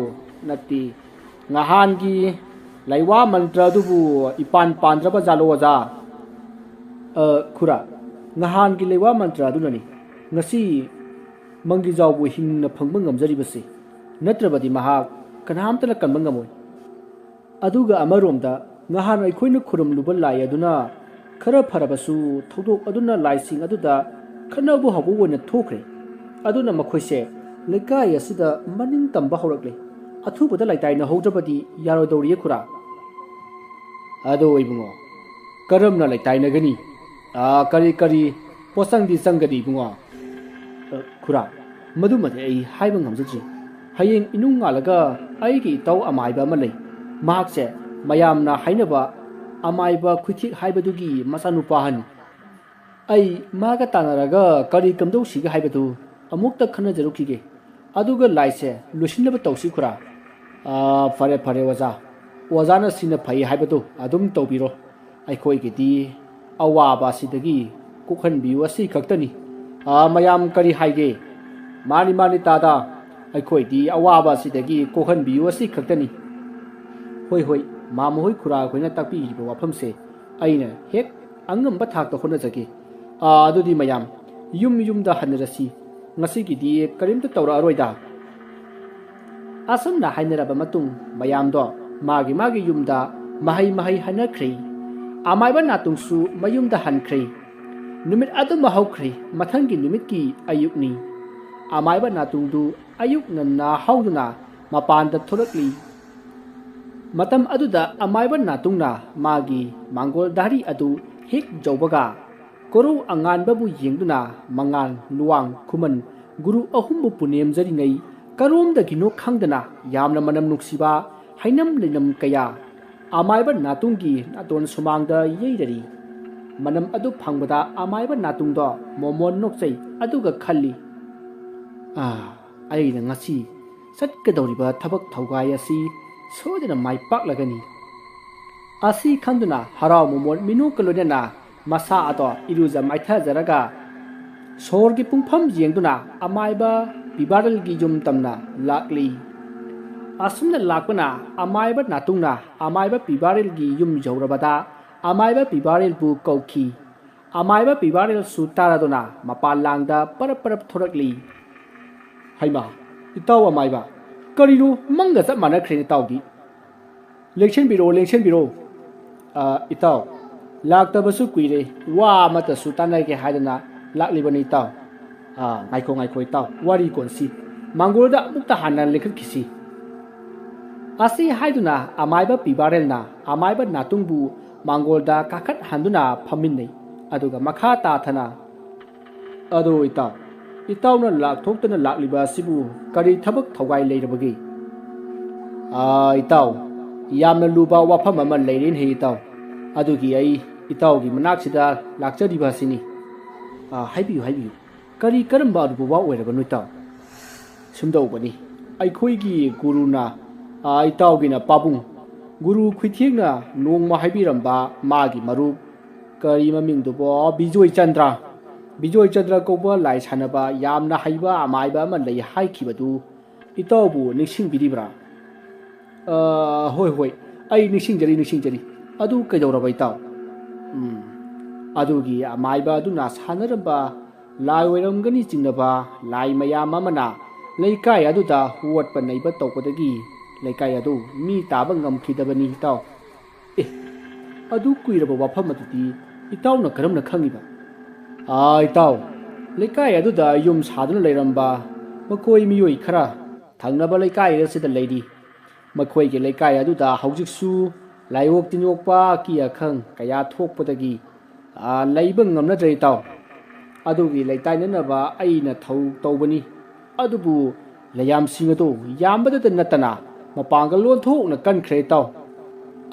ꯅꯠꯇꯦ, ꯉꯍꯥꯟꯒꯤ ꯂꯩꯋꯥ ꯃꯟꯇ꯭ꯔ ꯑꯗꯨꯕꯨ ꯏꯄꯥꯟ ꯄꯥꯟꯗ꯭ꯔꯕ ꯖꯥꯠꯂꯣ, ꯑꯣꯖꯥ?" "ꯑ, ꯈꯨꯔꯥ, ꯉꯍꯥꯟꯒꯤ ꯂꯩꯋꯥ ꯃꯟꯇ꯭ꯔ ꯑꯗꯨꯅꯅꯤ ꯉꯁꯤ ꯃꯪꯒꯤꯖꯥꯎꯕꯨ ꯍꯤꯡꯅ ꯐꯪꯕ ꯉꯝꯖꯔꯤꯕꯁꯤ, ꯅꯠꯇ꯭ꯔꯕꯗꯤ ꯃꯍꯥꯛ ꯀꯅꯥꯝꯇꯅ ꯀꯟꯕ ꯉꯝꯃꯣꯏ꯫ ꯑꯗꯨꯒ ꯑꯃꯔꯣꯝꯗ ꯉꯍꯥꯟ ꯑꯩꯈꯣꯏꯅ ꯈꯨꯔꯨꯝꯂꯨꯕ ꯂꯥꯏ ꯑꯗꯨꯅ ꯈꯔ ꯐꯔꯕꯁꯨ ꯊꯧꯗꯣꯛ ꯑꯗꯨꯅ ꯂꯥꯏꯁꯤꯡ ꯑꯗꯨꯗ ꯈꯠꯅꯕ ꯍꯧꯕ ꯑꯣꯏꯅ ꯊꯣꯛꯈ꯭ꯔꯦ꯫ ꯑꯗꯨꯅ ꯃꯈꯣꯏꯁꯦ ꯂꯩꯀꯥꯏ ꯑꯁꯤꯗ ꯃꯅꯤꯡ ꯇꯝꯕ ꯍꯧꯔꯛꯂꯦ꯫ ꯑꯊꯨꯕꯗ ꯂꯩꯇꯥꯏꯅꯍꯧꯗ꯭ꯔꯕꯗꯤ ꯌꯥꯔꯣꯏꯗꯧꯔꯤꯌꯦ ꯈꯨꯔꯥ꯫" "ꯑꯗꯣ ꯏꯕꯨꯡꯉꯣ, ꯀꯔꯝꯅ ꯂꯩꯇꯥꯏꯅꯒꯅꯤ? ꯑꯥ, ꯀꯔꯤ, ꯀꯔꯤ ꯄꯣꯠꯆꯪꯗꯤ ꯆꯪꯒꯅꯤ ꯏꯕꯨꯡꯉꯣ?" "ꯑ, ꯈꯨꯔꯥ, ꯃꯗꯨꯃꯗꯤ ꯑꯩ ꯍꯥꯏꯕ ꯉꯝꯖꯗ꯭ꯔꯤ꯫ ꯍꯌꯦꯡ ꯏꯅꯨꯡ ꯉꯥꯜꯂꯒ ꯑꯩꯒꯤ ꯏꯇꯥꯎ ꯑꯃꯥꯏꯕ ꯑꯃ ꯂꯩ꯫ ꯃꯍꯥꯛꯁꯦ ꯃꯌꯥꯝꯅ ꯍꯥꯏꯅꯕ ꯑꯃꯥꯏꯕ ꯈꯨꯏꯊꯦꯛ ꯍꯥꯏꯕꯗꯨꯒꯤ ꯃꯆꯥꯅꯨꯄꯥ ꯑꯍꯟꯅꯤ꯫ ꯑꯩ ꯃꯥꯒ ꯇꯥꯟꯅꯔꯒ ꯀꯔꯤ ꯀꯝꯗꯧꯁꯤꯒꯦ ꯍꯥꯏꯕꯗꯨ ꯑꯃꯨꯛꯇ ꯈꯟꯅꯖꯔꯨꯈꯤꯒꯦ꯫ ꯑꯗꯨꯒ ꯂꯥꯏꯁꯦ ꯂꯣꯏꯁꯤꯟꯅꯕ ꯇꯧꯁꯤ, ꯈꯨꯔꯥ꯫ ꯑꯥ, ꯐꯔꯦ, ꯐꯔꯦ, ꯑꯣꯖꯥ꯫ ꯑꯣꯖꯥꯅ ꯁꯤꯅ ꯐꯩ ꯍꯥꯏꯕꯗꯨ ꯑꯗꯨꯝ ꯇꯧꯕꯤꯔꯣ꯫ ꯑꯩꯈꯣꯏꯒꯤꯗꯤ ꯑꯋꯥꯕ ꯑꯁꯤꯗꯒꯤ ꯀꯣꯛꯍꯟꯕꯤꯌꯨ ꯑꯁꯤ ꯈꯛꯇꯅꯤ꯫ ꯑꯥ, ꯃꯌꯥꯝ ꯀꯔꯤ ꯍꯥꯏꯒꯦ? ꯃꯥꯅꯤ, ꯃꯥꯅꯤ, ꯇꯥꯗ꯫ ꯑꯩꯈꯣꯏꯗꯤ ꯑꯋꯥꯕ ꯑꯁꯤꯗꯒꯤ ꯀꯣꯛꯍꯟꯕꯤꯌꯨ ꯑꯁꯤ ꯈꯛꯇꯅꯤ꯫ ꯍꯣꯏ, ꯍꯣꯏ, ꯃꯥꯃ ꯍꯣꯏ, ꯈꯨꯔꯥ ꯈꯣꯏꯅ ꯇꯥꯛꯄꯤꯔꯤꯕ ꯋꯥꯐꯝꯁꯦ ꯑꯩꯅ ꯍꯦꯛ ꯑꯉꯝꯕ ꯊꯥꯛꯇ ꯍꯣꯠꯅꯖꯒꯦ꯫ ꯑꯥ, ꯑꯗꯨꯗꯤ ꯃꯌꯥꯝ ꯌꯨꯝ ꯌꯨꯝꯗ ꯍꯟꯅꯔꯁꯤ꯫ ꯉꯁꯤꯒꯤꯗꯤ ꯀꯔꯤꯝꯇ ꯇꯧꯔꯛꯑꯔꯣꯏꯗ꯫ ꯑꯁꯨꯝꯅ ꯍꯥꯏꯅꯔꯕ ꯃꯇꯨꯡ, ꯃꯌꯥꯝꯗꯣ ꯃꯥꯒꯤ ꯃꯥꯒꯤ ꯌꯨꯝꯗ ꯃꯍꯩ ꯃꯍꯩ ꯍꯟꯅꯈ꯭ꯔꯦ꯫ ꯑꯃꯥꯏꯕ ꯅꯥꯇꯨꯡꯁꯨ ꯃꯌꯨꯝꯗ ꯍꯟꯈ꯭ꯔꯦ꯫ ꯅꯨꯃꯤꯠ ꯑꯗꯨꯃ ꯍꯧꯈ꯭ꯔꯦ꯫ ꯃꯊꯪꯒꯤ ꯅꯨꯃꯤꯠꯀꯤ ꯑꯌꯨꯛꯅꯤ꯫ ꯑꯃꯥꯏꯕ ꯅꯥꯇꯨꯡꯗꯨ ꯑꯌꯨꯛ ꯉꯟꯅ ꯍꯧꯗꯨꯅ ꯃꯄꯥꯟꯗ ꯊꯣꯔꯛꯂꯤ꯫ ꯃꯇꯝ ꯑꯗꯨꯗ ꯑꯃꯥꯏꯕ ꯅꯥꯇꯨꯡꯅ ꯃꯥꯒꯤ ꯃꯥꯡꯒꯣꯜ ꯙꯥꯔꯤ ꯑꯗꯨ ꯍꯦꯛ ꯌꯧꯕꯒ, ꯀꯣꯔꯧ ꯑꯉꯥꯟꯕꯕꯨ ꯌꯦꯡꯗꯨꯅ ꯃꯉꯥꯜ, ꯂꯨꯋꯥꯡ, ꯈꯨꯃꯟ, ꯒꯨꯔꯨ ꯑꯍꯨꯝꯕꯨ ꯄꯨꯅꯦꯝꯖꯔꯤꯉꯩ, ꯀꯔꯣꯝꯗꯒꯤꯅꯣ ꯈꯪꯗꯅ ꯌꯥꯝꯅ ꯃꯅꯝ ꯅꯨꯡꯁꯤꯕ ꯍꯩꯅꯝ ꯂꯩꯅꯝ ꯀꯌꯥ ꯑꯃꯥꯏꯕ ꯅꯥꯇꯨꯡꯒꯤ ꯅꯥꯇꯣꯟ ꯁꯨꯃꯥꯡꯗ ꯌꯩꯔꯔꯤ꯫ ꯃꯅꯝ ꯑꯗꯨ ꯐꯪꯕꯗ ꯑꯃꯥꯏꯕ ꯅꯥꯇꯨꯡꯗꯣ ꯃꯣꯃꯣꯟ ꯅꯣꯛꯆꯩ, ꯑꯗꯨꯒ ꯈꯜꯂꯤ, "ꯑꯥ, ꯑꯩꯅ ꯉꯁꯤ ꯆꯠꯀꯗꯧꯔꯤꯕ ꯊꯕꯛ ꯊꯧꯒꯥꯏ ꯑꯁꯤ ꯁꯣꯏꯗꯅ ꯃꯥꯏ ꯄꯥꯛꯂꯒꯅꯤ"꯫ ꯑꯁꯤ ꯈꯟꯗꯨꯅ ꯍꯔꯥꯎ ꯃꯣꯃꯣꯟ ꯃꯤꯅꯣꯛꯀ ꯂꯣꯏꯅꯅ ꯃꯁꯥ ꯑꯗꯣ ꯏꯔꯨꯖ ꯃꯥꯏꯊꯖꯔꯒ ꯁꯣꯔꯒꯤ ꯄꯨꯡꯐꯝ ꯌꯦꯡꯗꯨꯅ ꯑꯃꯥꯏꯕ ꯄꯤꯕꯥꯔꯦꯜꯒꯤ ꯌꯨꯝ ꯇꯝꯅ ꯂꯥꯛꯂꯤ꯫ ꯑꯁꯨꯝꯅ ꯂꯥꯛꯄꯅ ꯑꯃꯥꯏꯕ ꯅꯥꯇꯨꯡꯅ ꯑꯃꯥꯏꯕ ꯄꯤꯕꯥꯔꯦꯜꯒꯤ ꯌꯨꯝ ꯌꯧꯔꯕꯗ ꯑꯃꯥꯏꯕ ꯄꯤꯕꯥꯔꯦꯜꯕꯨ ꯀꯧꯈꯤ꯫ ꯑꯃꯥꯏꯕ ꯄꯤꯕꯥꯔꯦꯜꯁꯨ ꯇꯥꯔꯗꯨꯅ ꯃꯄꯥꯟ ꯂꯥꯡꯗ ꯄꯔꯞ ꯄꯔꯞ ꯊꯣꯔꯛꯂꯤ꯫ "ꯍꯩꯃꯥ, ꯏꯇꯥꯎ ꯑꯃꯥꯏꯕ, ꯀꯔꯤꯅꯣ ꯃꯪꯒ ꯆꯞ ꯃꯥꯟꯅꯈ꯭ꯔꯦ ꯏꯇꯥꯎꯗꯤ? ꯂꯦꯡꯁꯤꯟꯕꯤꯔꯣ, ꯂꯦꯡꯁꯤꯟꯕꯤꯔꯣ꯫ ꯑ, ꯏꯇꯥꯎ, ꯂꯥꯛꯇꯕꯁꯨ ꯀꯨꯏꯔꯦ, ꯋꯥ ꯑꯃꯠꯇꯁꯨ ꯇꯥꯟꯅꯒꯦ ꯍꯥꯏꯗꯅ ꯂꯥꯛꯂꯤꯕꯅꯤ ꯏꯇꯥꯎ"꯫ "ꯑ, ꯉꯥꯏꯈꯣ, ꯉꯥꯏꯈꯣ ꯏꯇꯥꯎ, ꯋꯥꯔꯤ ꯀꯣꯟꯁꯤ꯫ ꯃꯥꯡꯒꯣꯜꯗ ꯑꯃꯨꯛꯇ ꯍꯥꯟꯅ ꯂꯦꯡꯈꯠꯈꯤꯁꯤ"꯫ ꯑꯁꯤ ꯍꯥꯏꯗꯨꯅ ꯑꯃꯥꯏꯕ ꯄꯤꯕꯥꯔꯦꯜꯅ ꯑꯃꯥꯏꯕ ꯅꯥꯇꯨꯡꯕꯨ ꯃꯥꯡꯒꯣꯜꯗ ꯀꯥꯈꯠꯍꯟꯗꯨꯅ ꯐꯝꯃꯤꯟꯅꯩ꯫ ꯑꯗꯨꯒ ꯃꯈꯥ ꯇꯥꯊꯅ, "ꯑꯗꯣ ꯏꯇꯥꯎ, ꯏꯇꯥꯎꯅ ꯂꯥꯛꯊꯣꯛꯇꯅ ꯂꯥꯛꯂꯤꯕ ꯑꯁꯤꯕꯨ ꯀꯔꯤ ꯊꯕꯛ ꯊꯧꯒꯥꯏ ꯂꯩꯔꯕꯒꯦ?" "ꯑꯥ, ꯏꯇꯥꯎ, ꯌꯥꯝꯅ ꯂꯨꯕ ꯋꯥꯐꯝ ꯑꯃ ꯂꯩꯔꯦꯅꯦ ꯏꯇꯥꯎ꯫ ꯑꯗꯨꯒꯤ ꯑꯩ ꯏꯇꯥꯎꯒꯤ ꯃꯅꯥꯛꯁꯤꯗ ꯂꯥꯛꯆꯔꯤꯕ ꯑꯁꯤꯅꯤ"꯫ ꯑꯥ, ꯍꯥꯏꯕꯤꯌꯨ, ꯍꯥꯏꯕꯤꯌꯨ꯫ ꯀꯔꯤ ꯀꯔꯝꯕ ꯑꯔꯨꯕ ꯋꯥ ꯑꯣꯏꯔꯕꯅꯣ, ꯏꯇꯥꯎ? ꯁꯨꯝꯗꯧꯕꯅꯤ, ꯑꯩꯈꯣꯏꯒꯤ ꯒꯨꯔꯨꯅ, ꯑꯥ, ꯏꯇꯥꯎꯒꯤꯅ ꯄꯥꯕꯨꯡ ꯒꯨꯔꯨ ꯈꯨꯊꯦꯡꯅ ꯅꯣꯡꯃ ꯍꯥꯏꯕꯤꯔꯝꯕ ꯃꯥꯒꯤ ꯃꯔꯨꯞ, ꯀꯔꯤ ꯃꯃꯤꯡꯗꯨꯕꯣ? ꯕꯤꯖꯣꯏ ꯆꯟꯗ꯭ꯔ꯫ ꯕꯤꯖꯣꯏ ꯆꯟꯗ꯭ꯔ ꯀꯧꯕ ꯂꯥꯏ ꯁꯥꯟꯅꯕ ꯌꯥꯝꯅ ꯍꯩꯕ ꯑꯃꯥꯏꯕ ꯑꯃ ꯂꯩ ꯍꯥꯏꯈꯤꯕꯗꯨ ꯏꯇꯥꯎꯕꯨ ꯅꯤꯡꯁꯤꯡꯕꯤꯔꯤꯕ꯭ꯔꯥ? ꯑ, ꯍꯣꯏ, ꯍꯣꯏ, ꯑꯩ ꯅꯤꯡꯁꯤꯡꯖꯔꯤ, ꯅꯤꯡꯁꯤꯡꯖꯔꯤ꯫ ꯑꯗꯨ ꯀꯩꯗꯧꯔꯕ, ꯏꯇꯥꯎ? ꯎꯝ, ꯑꯗꯨꯒꯤ ꯑꯃꯥꯏꯕ ꯑꯗꯨꯅ ꯁꯥꯟꯅꯔꯝꯕ ꯂꯥꯏ ꯑꯣꯏꯔꯝꯒꯅꯤ ꯆꯤꯡꯅꯕ ꯂꯥꯏ ꯃꯌꯥꯝ ꯑꯃꯅ ꯂꯩꯀꯥꯏ ꯑꯗꯨꯗ ꯑꯣꯠꯄ ꯅꯩꯕ ꯇꯧꯕꯗꯒꯤ ꯂꯩꯀꯥꯏ ꯑꯗꯨ ꯃꯤ ꯇꯥꯕ ꯉꯝꯈꯤꯗꯕꯅꯤ, ꯏꯇꯥꯎ꯫ ꯑꯦ, ꯑꯗꯨ ꯀꯨꯏꯔꯕ ꯋꯥꯐꯝ ꯑꯗꯨꯗꯤ ꯏꯇꯥꯎꯅ ꯀꯔꯝꯅ ꯈꯪꯉꯤꯕ? ꯑꯥ, ꯏꯇꯥꯎ, ꯂꯩꯀꯥꯏ ꯑꯗꯨꯗ ꯌꯨꯝ ꯁꯥꯗꯨꯅ ꯂꯩꯔꯝꯕ ꯃꯈꯣꯏ ꯃꯤꯑꯣꯏ ꯈꯔ ꯊꯪꯅꯕ ꯂꯩꯀꯥꯏ ꯑꯁꯤꯗ ꯂꯩꯔꯤ꯫ ꯃꯈꯣꯏꯒꯤ ꯂꯩꯀꯥꯏ ꯑꯗꯨꯗ ꯍꯧꯖꯤꯛꯁꯨ ꯂꯥꯏꯑꯣꯛ ꯇꯤꯟꯑꯣꯛꯄ ꯑꯀꯤ ꯑꯈꯪ ꯀꯌꯥ ꯊꯣꯛꯄꯗꯒꯤ, ꯑꯥ, ꯂꯩꯕ ꯉꯝꯅꯗ꯭ꯔꯦ, ꯏꯇꯥꯎ꯫ ꯑꯗꯨꯒꯤ ꯂꯩꯇꯥꯏꯅꯅꯕ ꯑꯩꯅ ꯊꯧ ꯇꯧꯕꯅꯤ꯫ ꯑꯗꯨꯕꯨ ꯂꯩꯌꯥꯝꯁꯤꯡ ꯑꯗꯨ ꯌꯥꯝꯕꯗꯇ ꯅꯠꯇꯅ ꯃꯄꯥꯡꯒꯜ ꯑꯣꯟꯊꯣꯛꯅ ꯀꯟꯈ꯭ꯔꯦ, ꯏꯇꯥꯎ꯫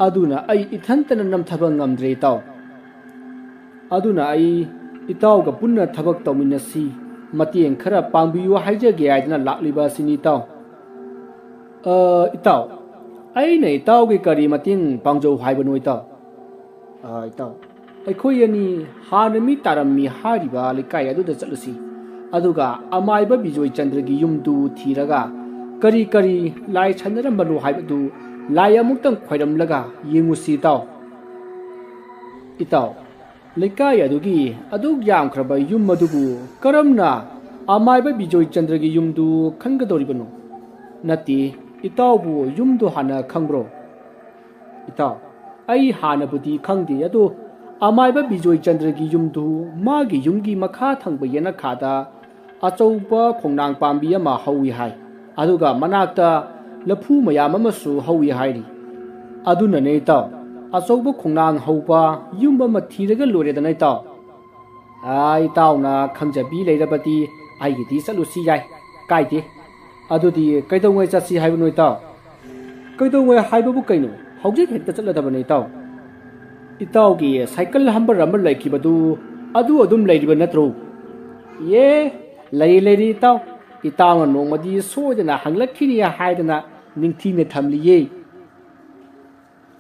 ꯑꯗꯨꯅ ꯑꯩ ꯏꯊꯟꯇꯅ ꯅꯝꯊꯕ ꯉꯝꯗ꯭ꯔꯦ, ꯏꯇꯥꯎ꯫ ꯑꯗꯨꯅ ꯑꯩ ꯏꯇꯥꯎꯒ ꯄꯨꯟꯅ ꯊꯕꯛ ꯇꯧꯃꯤꯟꯅꯁꯤ, ꯃꯇꯦꯡ ꯈꯔ ꯄꯥꯡꯕꯤꯌꯨ ꯍꯥꯏꯖꯒꯦ ꯍꯥꯏꯗꯅ ꯂꯥꯛꯂꯤꯕ ꯑꯁꯤꯅꯤ, ꯏꯇꯥꯎ꯫ ꯑ, ꯏꯇꯥꯎ, ꯑꯩꯅ ꯏꯇꯥꯎꯒꯤ ꯀꯔꯤ ꯃꯇꯦꯡ ꯄꯥꯡꯖꯧ ꯍꯥꯏꯕꯅꯣ, ꯏꯇꯥꯎ? ꯑ, ꯏꯇꯥꯎ, ꯑꯩꯈꯣꯏ ꯑꯅꯤ ꯍꯥꯟꯅ ꯃꯤ ꯇꯥꯔꯝꯃꯤ ꯍꯥꯏꯔꯤꯕ ꯂꯩꯀꯥꯏ ꯑꯗꯨꯗ ꯆꯠꯂꯨꯁꯤ꯫ ꯑꯗꯨꯒ ꯑꯃꯥꯏꯕ ꯕꯤꯖꯣꯏ ꯆꯟꯗ꯭ꯔꯒꯤ ꯌꯨꯝꯗꯨ ꯊꯤꯔꯒ ꯀꯔꯤ ꯀꯔꯤ ꯂꯥꯏ ꯁꯥꯟꯅꯔꯝꯕꯅꯣ ꯍꯥꯏꯕꯗꯨ ꯂꯥꯏ ꯑꯃꯨꯛꯇꯪ ꯈꯣꯏꯔꯝꯂꯒ ꯌꯦꯡꯉꯨꯁꯤ, ꯏꯇꯥꯎ꯫ ꯏꯇꯥꯎ, ꯂꯩꯀꯥꯏ ꯑꯗꯨꯒꯤ ꯑꯗꯨꯛ ꯌꯥꯝꯈ꯭ꯔꯕ ꯌꯨꯝ ꯑꯗꯨꯕꯨ ꯀꯔꯝꯅ ꯑꯃꯥꯏꯕ ꯕꯤꯖꯣꯏ ꯆꯟꯗ꯭ꯔꯒꯤ ꯌꯨꯝꯗꯨ ꯈꯟꯒꯗꯧꯔꯤꯕꯅꯣ? ꯅꯠꯇꯦ, ꯏꯇꯥꯎꯕꯨ ꯌꯨꯝꯗꯨ ꯍꯥꯟꯅ ꯈꯪꯕ꯭ꯔꯣ? ꯏꯇꯥꯎ, ꯑꯩ ꯍꯥꯟꯅꯕꯨꯗꯤ ꯈꯪꯗꯦ, ꯑꯗꯣ ꯑꯃꯥꯏꯕ ꯕꯤꯖꯣꯏ ꯆꯟꯗ꯭ꯔꯒꯤ ꯌꯨꯝꯗꯨ ꯃꯥꯒꯤ ꯌꯨꯝꯒꯤ ꯃꯈꯥ ꯊꯪꯕ ꯌꯦꯅꯈꯥꯗ ꯑꯆꯧꯕ ꯈꯣꯡꯅꯥꯡ ꯄꯥꯝꯕꯤ ꯑꯃ ꯍꯧꯏ ꯍꯥꯏ, ꯑꯗꯨꯒ ꯃꯅꯥꯛꯇ ꯂꯐꯨ ꯃꯌꯥꯝ ꯑꯃꯁꯨ ꯍꯧꯏ ꯍꯥꯏꯔꯤ꯫ ꯑꯗꯨꯅꯅꯦ ꯏꯇꯥꯎ, ꯑꯆꯧꯕ ꯈꯣꯡꯅꯥꯡ ꯍꯧꯕ ꯌꯨꯝ ꯑꯃ ꯊꯤꯔꯒ ꯂꯣꯏꯔꯦꯗꯅ, ꯏꯇꯥꯎ꯫ ꯑꯥ, ꯏꯇꯥꯎꯅ ꯈꯪꯖꯕꯤ ꯂꯩꯔꯕꯗꯤ ꯑꯩꯒꯤꯗꯤ ꯆꯠꯂꯨꯁꯤ ꯌꯥꯏ, ꯀꯥꯏꯗꯦ꯫ ꯑꯗꯨꯗꯤ ꯀꯩꯗꯧꯉꯩ ꯆꯠꯁꯤ ꯍꯥꯏꯕꯅꯣ, ꯏꯇꯥꯎ? ꯀꯩꯗꯧꯉꯩ ꯍꯥꯏꯕꯕꯨ ꯀꯩꯅꯣ? ꯍꯧꯖꯤꯛ ꯍꯦꯛꯇ ꯆꯠꯂꯗꯕꯅꯦ, ꯏꯇꯥꯎ꯫ ꯏꯇꯥꯎꯒꯤ ꯁꯥꯏꯀꯜ ꯍꯝꯕꯔ ꯑꯃ ꯂꯩꯈꯤꯕꯗꯨ ꯑꯗꯨ ꯑꯗꯨꯝ ꯂꯩꯔꯤꯕ ꯅꯠꯇ꯭ꯔꯣ? ꯌꯦ, ꯂꯩ ꯂꯩꯔꯤ ꯏꯇꯥꯎ꯫ ꯏꯇꯥꯎꯅ ꯅꯣꯡꯃꯗꯤ ꯁꯣꯏꯗꯅ ꯍꯪꯂꯛꯈꯤꯅꯤ ꯍꯥꯏꯗꯅ ꯅꯤꯡꯊꯤꯅ ꯊꯝꯂꯤꯌꯦ꯫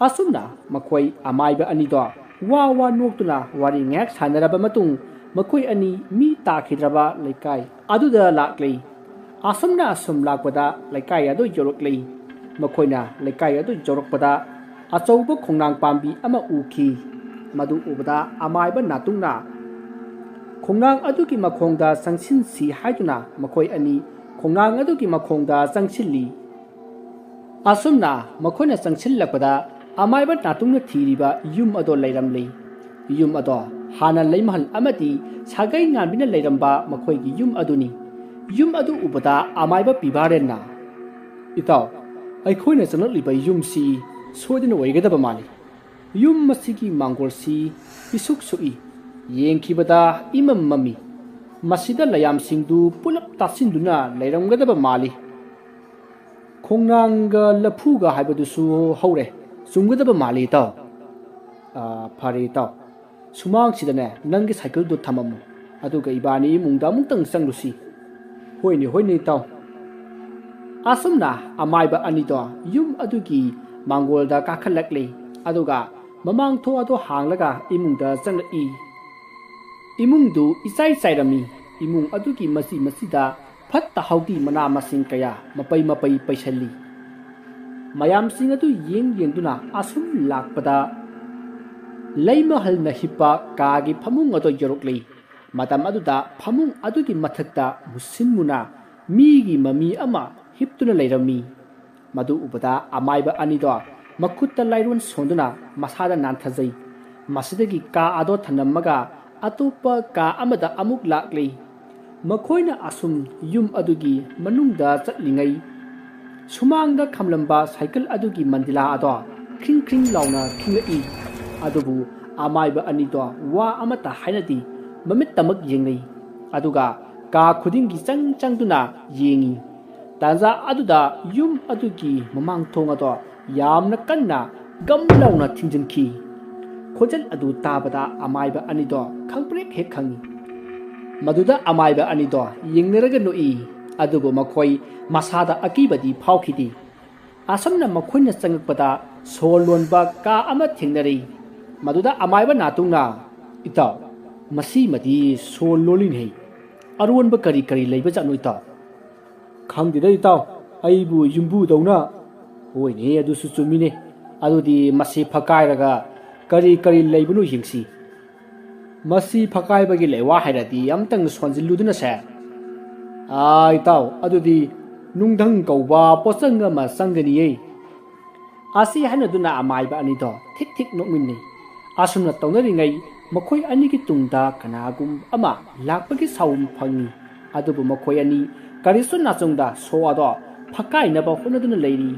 ꯑꯁꯨꯝꯅ ꯃꯈꯣꯏ ꯑꯃꯥꯏꯕ ꯑꯅꯤꯗꯣ ꯋꯥ ꯋꯥ ꯅꯣꯛꯇꯨꯅ ꯋꯥꯔꯤ ꯉꯥꯏꯍꯥꯛ ꯁꯥꯟꯅꯔꯕ ꯃꯇꯨꯡ, ꯃꯈꯣꯏ ꯑꯅꯤ ꯃꯤ ꯇꯥꯈꯤꯗ꯭ꯔꯕ ꯂꯩꯀꯥꯏ ꯑꯗꯨꯗ ꯂꯥꯛꯂꯤ꯫ ꯑꯁꯨꯝꯅ ꯑꯁꯨꯝ ꯂꯥꯛꯄꯗ ꯂꯩꯀꯥꯏ ꯑꯗꯨ ꯌꯧꯔꯛꯂꯤ꯫ ꯃꯈꯣꯏꯅ ꯂꯩꯀꯥꯏ ꯑꯗꯨ ꯌꯧꯔꯛꯄꯗ ꯑꯆꯧꯕ ꯈꯣꯡꯅꯥꯡ ꯄꯥꯝꯕꯤ ꯑꯃ ꯎꯈꯤ꯫ ꯃꯗꯨ ꯎꯕꯗ ꯑꯃꯥꯏꯕ ꯅꯥꯇꯨꯡꯅ ꯈꯣꯡꯅꯥꯡ ꯑꯗꯨꯒꯤ ꯃꯈꯣꯡꯗ ꯆꯪꯁꯤꯟꯁꯤ ꯍꯥꯏꯗꯨꯅ ꯃꯈꯣꯏ ꯑꯅꯤ ꯈꯣꯡꯅꯥꯡ ꯑꯗꯨꯒꯤ ꯃꯈꯣꯡꯗ ꯆꯪꯁꯤꯜꯂꯤ꯫ ꯑꯁꯨꯝꯅ ꯃꯈꯣꯏꯅ ꯆꯪꯁꯤꯜꯂꯛꯄꯗ ꯑꯃꯥꯏꯕ ꯅꯥꯇꯨꯡꯅ ꯊꯤꯔꯤꯕ ꯌꯨꯝ ꯑꯗꯣ ꯂꯩꯔꯝꯂꯤ꯫ ꯌꯨꯝ ꯑꯗꯣ ꯍꯥꯟꯅ ꯂꯩꯃꯍꯜ ꯑꯃꯗꯤ ꯁꯥꯒꯩ ꯉꯥꯟꯕꯤꯅ ꯂꯩꯔꯝꯕ ꯃꯈꯣꯏꯒꯤ ꯌꯨꯝ ꯑꯗꯨꯅꯤ꯫ ꯌꯨꯝ ꯑꯗꯨ ꯎꯕꯗ ꯑꯃꯥꯏꯕ ꯄꯤꯕꯥꯔꯦꯟꯅ, "ꯏꯇꯥꯎ, ꯑꯩꯈꯣꯏꯅ ꯆꯪꯂꯛꯂꯤꯕ ꯌꯨꯝꯁꯤ ꯁꯣꯏꯗꯅ ꯑꯣꯏꯒꯗꯕ ꯃꯥꯜꯂꯤ꯫ ꯌꯨꯝ ꯑꯁꯤꯒꯤ ꯃꯥꯡꯒꯣꯜꯁꯤ ꯄꯤꯁꯨꯛ ꯁꯨꯛꯏ꯫ ꯌꯦꯡꯈꯤꯕꯗ ꯏꯃꯝ ꯃꯝꯃꯤ꯫ ꯃꯁꯤꯗ ꯂꯩꯌꯥꯝꯁꯤꯡꯗꯨ ꯄꯨꯂꯞ ꯇꯥꯁꯤꯟꯗꯨꯅ ꯂꯩꯔꯝꯒꯗꯕ ꯃꯥꯜꯂꯤ꯫ ꯈꯣꯡꯅꯥꯡꯒ ꯂꯐꯨꯒ ꯍꯥꯏꯕꯗꯨꯁꯨ ꯍꯧꯔꯦ꯫ ꯆꯨꯝꯒꯗꯕ ꯃꯥꯜꯂꯤ, ꯏꯇꯥꯎ꯫ ꯑꯥ, ꯐꯔꯦ, ꯏꯇꯥꯎ꯫ ꯁꯨꯃꯥꯡꯁꯤꯗꯅꯦ, ꯅꯪꯒꯤ ꯁꯥꯏꯀꯜꯗꯨ ꯊꯝꯃꯝꯃꯨ꯫ ꯑꯗꯨꯒ ꯏꯕꯥꯅꯤ ꯏꯃꯨꯡꯗ ꯑꯃꯨꯛꯇꯪ ꯆꯪꯂꯨꯁꯤ꯫" "ꯍꯣꯏꯅꯦ, ꯍꯣꯏꯅꯦ, ꯏꯇꯥꯎ꯫" ꯑꯁꯨꯝꯅ ꯑꯃꯥꯏꯕ ꯑꯅꯤꯗꯣ ꯌꯨꯝ ꯑꯗꯨꯒꯤ ꯃꯥꯡꯒꯣꯜꯗ ꯀꯥꯈꯠꯂꯛꯂꯤ꯫ ꯑꯗꯨꯒ ꯃꯃꯥꯡ ꯊꯣꯡ ꯑꯗꯨ ꯍꯥꯡꯂꯒ ꯏꯃꯨꯡꯗ ꯆꯪꯂꯛꯏ꯫ ꯏꯃꯨꯡꯗꯨ ꯏꯆꯥꯏ ꯆꯥꯏꯔꯝꯃꯤ꯫ ꯏꯃꯨꯡ ꯑꯗꯨꯒꯤ ꯃꯆꯤ ꯃꯆꯤꯗ ꯐꯠꯇ ꯍꯥꯎꯗꯤ ꯃꯅꯥ ꯃꯁꯤꯡ ꯀꯌꯥ ꯃꯄꯩ ꯃꯄꯩ ꯄꯩꯁꯜꯂꯤ꯫ ꯃꯌꯥꯝꯁꯤꯡ ꯑꯗꯨ ꯌꯦꯡ ꯌꯦꯡꯗꯨꯅ ꯑꯁꯨꯝ ꯂꯥꯛꯄꯗ ꯂꯩꯃꯍꯜꯅ ꯍꯤꯞꯄ ꯀꯥꯒꯤ ꯐꯃꯨꯡ ꯑꯗꯨ ꯌꯧꯔꯛꯂꯤ꯫ ꯃꯇꯝ ꯑꯗꯨꯗ ꯐꯃꯨꯡ ꯑꯗꯨꯒꯤ ꯃꯊꯛꯇ ꯃꯨꯁꯤꯟ ꯃꯨꯅ ꯃꯤꯒꯤ ꯃꯃꯤ ꯑꯃ ꯍꯤꯞꯇꯨꯅ ꯂꯩꯔꯝꯃꯤ꯫ ꯃꯗꯨ ꯎꯕꯗ ꯑꯃꯥꯏꯕ ꯑꯅꯤꯗꯣ ꯃꯈꯨꯠꯇ ꯂꯥꯏꯔꯣꯟ ꯁꯣꯟꯗꯨꯅ ꯃꯁꯥꯗ ꯅꯥꯟꯊꯖꯩ꯫ ꯃꯁꯤꯗꯒꯤ ꯀꯥ ꯑꯗꯣ ꯊꯅꯝꯃꯒ ꯑꯇꯣꯞꯄ ꯀꯥ ꯑꯃꯗ ꯑꯃꯨꯛ ꯂꯥꯛꯂꯤ꯫ ꯃꯈꯣꯏꯅ ꯑꯁꯨꯝ ꯌꯨꯝ ꯑꯗꯨꯒꯤ ꯃꯅꯨꯡꯗ ꯆꯠꯂꯤꯉꯩ, ꯁꯨꯃꯥꯡꯗ ꯈꯝꯂꯝꯕ ꯁꯥꯏꯀꯜ ꯑꯗꯨꯒꯤ ꯃꯟꯗꯤꯂꯥ ꯑꯗꯣ ꯈ꯭ꯔꯤꯡ ꯈ꯭ꯔꯤꯡ ꯂꯥꯎꯅ ꯈꯤꯡꯂꯛꯏ꯫ ꯑꯗꯨꯕꯨ ꯑꯃꯥꯏꯕ ꯑꯅꯤꯗꯣ ꯋꯥ ꯑꯃꯠꯇ ꯍꯥꯏꯅꯗꯦ, ꯃꯃꯤꯠꯇꯃꯛ ꯌꯦꯡꯅꯩ꯫ ꯑꯗꯨꯒ ꯀꯥ ꯈꯨꯗꯤꯡꯒꯤ ꯆꯪ ꯆꯪꯗꯨꯅ ꯌꯦꯡꯉꯤ꯫ ꯇꯥꯟꯖꯥ ꯑꯗꯨꯗ ꯌꯨꯝ ꯑꯗꯨꯒꯤ ꯃꯃꯥꯡ ꯊꯣꯡ ꯑꯗꯣ ꯌꯥꯝꯅ ꯀꯟꯅ ꯒꯝ ꯂꯥꯎꯅ ꯊꯤꯡꯖꯤꯟꯈꯤ꯫ ꯈꯣꯟꯖꯦꯜ ꯑꯗꯨ ꯇꯥꯕꯗ ꯑꯃꯥꯏꯕ ꯑꯅꯤꯗꯣ ꯈꯪꯄ꯭ꯔꯦꯛ ꯍꯦꯛ ꯈꯪꯏ꯫ ꯃꯗꯨꯗ ꯑꯃꯥꯏꯕ ꯑꯅꯤꯗꯣ ꯌꯦꯡꯅꯔꯒ ꯅꯣꯛꯏ꯫ ꯑꯗꯨꯕꯨ ꯃꯈꯣꯏ ꯃꯁꯥꯗ ꯑꯀꯤꯕꯗꯤ ꯐꯥꯎꯈꯤꯗꯦ꯫ ꯑꯁꯨꯝꯅ ꯃꯈꯣꯏꯅ ꯆꯪꯂꯛꯄꯗ ꯁꯣꯔ ꯂꯣꯟꯕ ꯀꯥ ꯑꯃ ꯊꯦꯡꯅꯔꯤ꯫ ꯃꯗꯨꯗ ꯑꯃꯥꯏꯕ ꯅꯥꯇꯨꯡꯅ, "ꯏꯇꯥꯎ, ꯃꯁꯤꯃꯗꯤ ꯁꯣꯔ ꯂꯣꯜꯂꯤꯅꯦ꯫ ꯑꯔꯣꯟꯕ ꯀꯔꯤ ꯀꯔꯤ ꯂꯩꯕꯖꯥꯠꯅꯣ ꯏꯇꯥꯎ?" "ꯈꯪꯗꯦꯗ ꯏꯇꯥꯎ, ꯑꯩꯕꯨ ꯌꯨꯝꯕꯨꯗꯧꯅ"꯫ "ꯍꯣꯏꯅꯦ, ꯑꯗꯨꯁꯨ ꯆꯨꯝꯃꯤꯅꯦ꯫ ꯑꯗꯨꯗꯤ ꯃꯁꯤ ꯐꯛꯀꯥꯏꯔꯒ ꯀꯔꯤ ꯀꯔꯤ ꯂꯩꯕꯅꯣ ꯌꯦꯡꯁꯤ꯫ ꯃꯁꯤ ꯐꯛꯀꯥꯏꯕꯒꯤ ꯂꯩꯋꯥ ꯍꯥꯏꯔꯗꯤ ꯑꯝꯇꯪ ꯁꯣꯟꯖꯤꯜꯂꯨꯗꯅꯁꯦ꯫ ꯑꯥ ꯏꯇꯥꯎ, ꯑꯗꯨꯗꯤ ꯅꯨꯡꯙꯪ ꯀꯧꯕ ꯄꯣꯠꯆꯪ ꯑꯃ ꯆꯪꯒꯅꯤꯌꯦ"꯫ ꯑꯁꯤ ꯍꯥꯏꯅꯗꯨꯅ ꯑꯃꯥꯏꯕ ꯑꯅꯤꯗꯣ ꯊꯤꯛ ꯊꯤꯛ ꯅꯣꯛꯃꯤꯟꯅꯩ꯫ ꯑꯁꯨꯝꯅ ꯇꯧꯅꯔꯤꯉꯩ ꯃꯈꯣꯏ ꯑꯅꯤꯒꯤ ꯇꯨꯡꯗ ꯀꯅꯥꯒꯨꯝ ꯑꯃ ꯂꯥꯛꯄꯒꯤ ꯁꯥꯎꯝ ꯐꯪꯏ꯫ ꯑꯗꯨꯕꯨ ꯃꯈꯣꯏ ꯑꯅꯤ ꯀꯔꯤꯁꯨ ꯅꯥꯆꯨꯡꯗ ꯁꯣ ꯑꯗꯣ ꯐꯛꯀꯥꯏꯅꯕ ꯍꯣꯠꯅꯗꯨꯅ ꯂꯩꯔꯤ꯫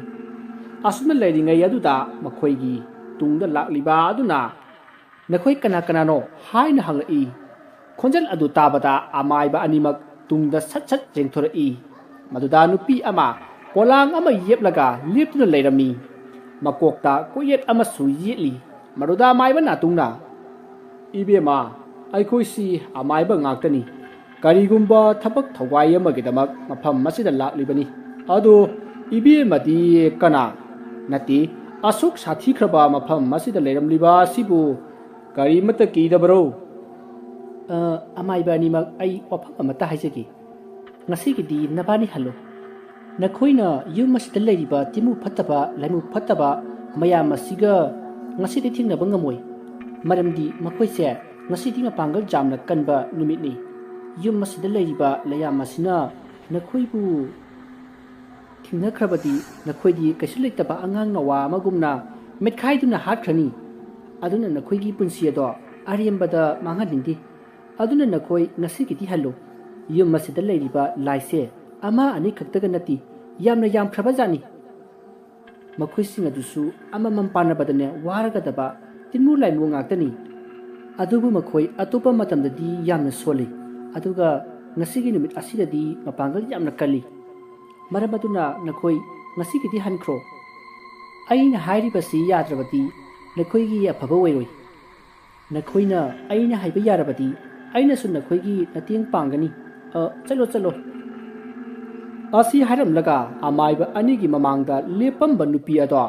ꯑꯁꯨꯝꯅ ꯂꯩꯔꯤꯉꯩ ꯑꯗꯨꯗ ꯃꯈꯣꯏꯒꯤ ꯇꯨꯡꯗ ꯂꯥꯛꯂꯤꯕ ꯑꯗꯨꯅ, "ꯅꯈꯣꯏ ꯀꯅꯥ ꯀꯅꯥꯅꯣ?" ꯍꯥꯏꯅ ꯍꯪꯂꯛꯏ꯫ ꯈꯣꯟꯖꯦꯜ ꯑꯗꯨ ꯇꯥꯕꯗ ꯑꯃꯥꯏꯕ ꯑꯅꯤꯃꯛ ꯇꯨꯡꯗ ꯁꯠ ꯁꯠ ꯆꯦꯡꯊꯣꯔꯛꯏ꯫ ꯃꯗꯨꯗ ꯅꯨꯄꯤ ꯑꯃ ꯄꯣꯂꯥꯡ ꯑꯃ ꯌꯦꯞꯂꯒ ꯂꯦꯞꯇꯨꯅ ꯂꯩꯔꯝꯃꯤ꯫ ꯃꯀꯣꯛꯇ ꯀꯣꯛꯌꯦꯠ ꯑꯃꯁꯨ ꯌꯦꯠꯂꯤ꯫ ꯃꯗꯨꯗ ꯑꯃꯥꯏꯕ ꯅꯥꯇꯨꯡꯅ, "ꯏꯕꯦꯝꯃ, ꯑꯩꯈꯣꯏꯁꯤ ꯑꯃꯥꯏꯕ ꯉꯥꯛꯇꯅꯤ꯫ ꯀꯔꯤꯒꯨꯝꯕ ꯊꯕꯛ ꯊꯧꯋꯥꯏ ꯑꯃꯒꯤꯗꯃꯛ ꯃꯐꯝ ꯑꯁꯤꯗ ꯂꯥꯛꯂꯤꯕꯅꯤ꯫ ꯑꯗꯣ ꯏꯕꯦꯝꯃꯗꯤ ꯀꯅꯥ? ꯅꯠꯇꯦ, ꯑꯁꯨꯛ ꯁꯥꯊꯤꯈ꯭ꯔꯕ ꯃꯐꯝ ꯑꯁꯤꯗ ꯂꯩꯔꯝꯂꯤꯕ ꯑꯁꯤꯕꯨ ꯀꯔꯤꯃꯠꯇ ꯀꯤꯗꯕꯔꯣ?" "ꯑ, ꯑꯃꯥꯏꯕ ꯑꯅꯤꯃꯛ, ꯑꯩ ꯋꯥꯐꯝ ꯑꯃꯠꯇ ꯍꯥꯏꯖꯒꯦ꯫ ꯉꯁꯤꯒꯤꯗꯤ ꯅꯕꯥꯅꯤ ꯍꯜꯂꯣ꯫ ꯅꯈꯣꯏꯅ ꯌꯨꯝ ꯑꯁꯤꯗ ꯂꯩꯔꯤꯕ ꯇꯤꯃꯨ ꯐꯠꯇꯕ, ꯂꯥꯏꯃꯨ ꯐꯠꯇꯕ ꯃꯌꯥꯝ ꯑꯁꯤꯒ ꯉꯁꯤꯗꯤ ꯊꯦꯡꯅꯕ ꯉꯝꯃꯣꯏ꯫ ꯃꯔꯝꯗꯤ ꯃꯈꯣꯏꯁꯦ ꯉꯁꯤꯗꯤ ꯃꯄꯥꯡꯒꯜ ꯌꯥꯝꯅ ꯀꯟꯕ ꯅꯨꯃꯤꯠꯅꯤ꯫ ꯌꯨꯝ ꯑꯁꯤꯗ ꯂꯩꯔꯤꯕ ꯂꯩꯌꯥꯝ ꯑꯁꯤꯅ ꯅꯈꯣꯏꯕꯨ ꯊꯦꯡꯅꯈ꯭ꯔꯕꯗꯤ ꯅꯈꯣꯏꯗꯤ ꯀꯩꯁꯨ ꯂꯩꯇꯕ ꯑꯉꯥꯡ ꯅꯋꯥ ꯑꯃꯒꯨꯝꯅ ꯃꯦꯠꯈꯥꯏꯗꯨꯅ ꯍꯥꯠꯈ꯭ꯔꯅꯤ꯫ ꯑꯗꯨꯅ ꯅꯈꯣꯏꯒꯤ ꯄꯨꯟꯁꯤ ꯑꯗꯣ ꯑꯔꯦꯝꯕꯗ ꯃꯥꯡꯍꯟꯅꯤꯡꯗꯦ꯫ ꯑꯗꯨꯅ ꯅꯈꯣꯏ ꯉꯁꯤꯒꯤꯗꯤ ꯍꯜꯂꯨ꯫ ꯌꯨꯝ ꯑꯁꯤꯗ ꯂꯩꯔꯤꯕ ꯂꯥꯏꯁꯦ ꯑꯃ ꯑꯅꯤ ꯈꯛꯇꯒ ꯅꯠꯇꯦ, ꯌꯥꯝꯅ ꯌꯥꯝꯈ꯭ꯔꯕ ꯖꯥꯠꯅꯤ꯫ ꯃꯈꯣꯏꯁꯤꯡ ꯑꯗꯨꯁꯨ ꯑꯃꯃꯝ ꯄꯥꯟꯅꯕꯗꯅꯦ ꯋꯥꯔꯒꯗꯕ ꯇꯤꯟꯃꯨ ꯂꯥꯏꯃꯨ ꯉꯥꯛꯇꯅꯤ꯫ ꯑꯗꯨꯕꯨ ꯃꯈꯣꯏ ꯑꯇꯣꯞꯄ ꯃꯇꯝꯗꯗꯤ ꯌꯥꯝꯅ ꯁꯣꯜꯂꯤ, ꯑꯗꯨꯒ ꯉꯁꯤꯒꯤ ꯅꯨꯃꯤꯠ ꯑꯁꯤꯗꯗꯤ ꯃꯄꯥꯡꯒꯜ ꯌꯥꯝꯅ ꯀꯜꯂꯤ꯫ ꯃꯔꯝ ꯑꯗꯨꯅ ꯅꯈꯣꯏ ꯉꯁꯤꯒꯤꯗꯤ ꯍꯟꯈ꯭ꯔꯣ꯫ ꯑꯩꯅ ꯍꯥꯏꯔꯤꯕꯁꯤ ꯌꯥꯗ꯭ꯔꯕꯗꯤ ꯅꯈꯣꯏꯒꯤ ꯑꯐꯕ ꯑꯣꯏꯔꯣꯏ"꯫ ꯅꯈꯣꯏꯅ ꯑꯩꯅ ꯍꯥꯏꯕ ꯌꯥꯔꯕꯗꯤ ꯑꯩꯅꯁꯨ ꯅꯈꯣꯏꯒꯤ ꯃꯇꯦꯡ ꯄꯥꯡꯒꯅꯤ꯫ ꯑ, ꯆꯠꯂꯣ, ꯆꯠꯂꯣ꯫ ꯑꯁꯤ ꯍꯥꯏꯔꯝꯂꯒ ꯑꯃꯥꯏꯕ ꯑꯅꯤꯒꯤ ꯃꯃꯥꯡꯗ ꯂꯦꯞꯄꯝꯕ ꯅꯨꯄꯤ ꯑꯗꯣ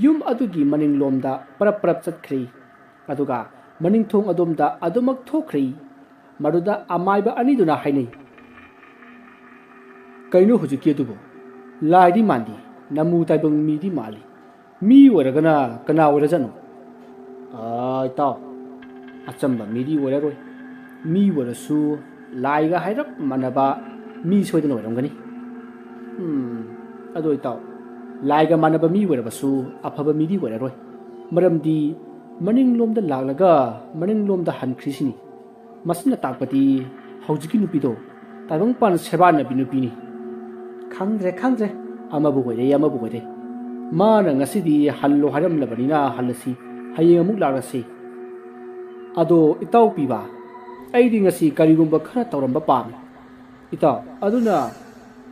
ꯌꯨꯝ ꯑꯗꯨꯒꯤ ꯃꯅꯤꯡꯂꯣꯝꯗ ꯄꯔꯞ ꯄꯔꯞ ꯆꯠꯈ꯭ꯔꯦ꯫ ꯑꯗꯨꯒ ꯃꯅꯤꯡꯊꯣꯡ ꯑꯗꯣꯝꯗ ꯑꯗꯨꯃꯛ ꯊꯣꯛꯈ꯭ꯔꯦ꯫ ꯃꯗꯨꯗ ꯑꯃꯥꯏꯕ ꯑꯅꯤꯗꯨꯅ ꯍꯥꯏꯅꯩ, "ꯀꯩꯅꯣ ꯍꯧꯖꯤꯛꯀꯤ ꯑꯗꯨꯕꯨ? ꯂꯥꯏꯗꯤ ꯃꯥꯟꯗꯦ, ꯅꯃꯨ ꯇꯥꯏꯕꯪ ꯃꯤꯗꯤ ꯃꯥꯜꯂꯤ꯫ ꯃꯤ ꯑꯣꯏꯔꯒꯅ ꯀꯅꯥ ꯑꯣꯏꯔꯖꯥꯠꯅꯣ?" "ꯑꯥ, ꯏꯇꯥꯎ, ꯑꯆꯝꯕ ꯃꯤꯗꯤ ꯑꯣꯏꯔꯔꯣꯏ꯫ ꯃꯤ ꯑꯣꯏꯔꯁꯨ ꯂꯥꯏꯒ ꯍꯥꯏꯔꯞ ꯃꯥꯟꯅꯕ ꯃꯤ ꯁꯣꯏꯗꯅ ꯑꯣꯏꯔꯝꯒꯅꯤ꯫ ꯎꯝ, ꯑꯗꯣ ꯏꯇꯥꯎ, ꯂꯥꯏꯒ ꯃꯥꯟꯅꯕ ꯃꯤ ꯑꯣꯏꯔꯕꯁꯨ ꯑꯐꯕ ꯃꯤꯗꯤ ꯑꯣꯏꯔꯔꯣꯏ꯫ ꯃꯔꯝꯗꯤ ꯃꯅꯤꯡꯂꯣꯝꯗ ꯂꯥꯛꯂꯒ ꯃꯅꯤꯡꯂꯣꯝꯗ ꯍꯟꯈ꯭ꯔꯤꯁꯤꯅꯤ꯫ ꯃꯁꯤꯅ ꯇꯥꯛꯄꯗꯤ ꯍꯧꯖꯤꯛꯀꯤ ꯅꯨꯄꯤꯗꯣ ꯇꯥꯏꯕꯪꯄꯥꯟ ꯁꯦꯕꯥꯅꯕꯤ ꯅꯨꯄꯤꯅꯤ꯫ ꯈꯪꯗ꯭ꯔꯦ, ꯈꯪꯗ꯭ꯔꯦ, ꯑꯃꯕꯨ ꯑꯣꯏꯔꯦ, ꯑꯃꯕꯨ ꯑꯣꯏꯔꯦ꯫ ꯃꯥꯅ ꯉꯁꯤꯗꯤ ꯍꯜꯂꯣ ꯍꯥꯏꯔꯝꯂꯕꯅꯤꯅ ꯍꯜꯂꯁꯤ, ꯍꯌꯦꯡ ꯑꯃꯨꯛ ꯂꯥꯛꯂꯁꯤ꯫ ꯑꯗꯣ ꯏꯇꯥꯎ ꯄꯤꯕ, ꯑꯩꯗꯤ ꯉꯁꯤ ꯀꯔꯤꯒꯨꯝꯕ ꯈꯔ ꯇꯧꯔꯝꯕ ꯄꯥꯝꯃꯤ꯫ ꯏꯇꯥꯎ, ꯑꯗꯨꯅ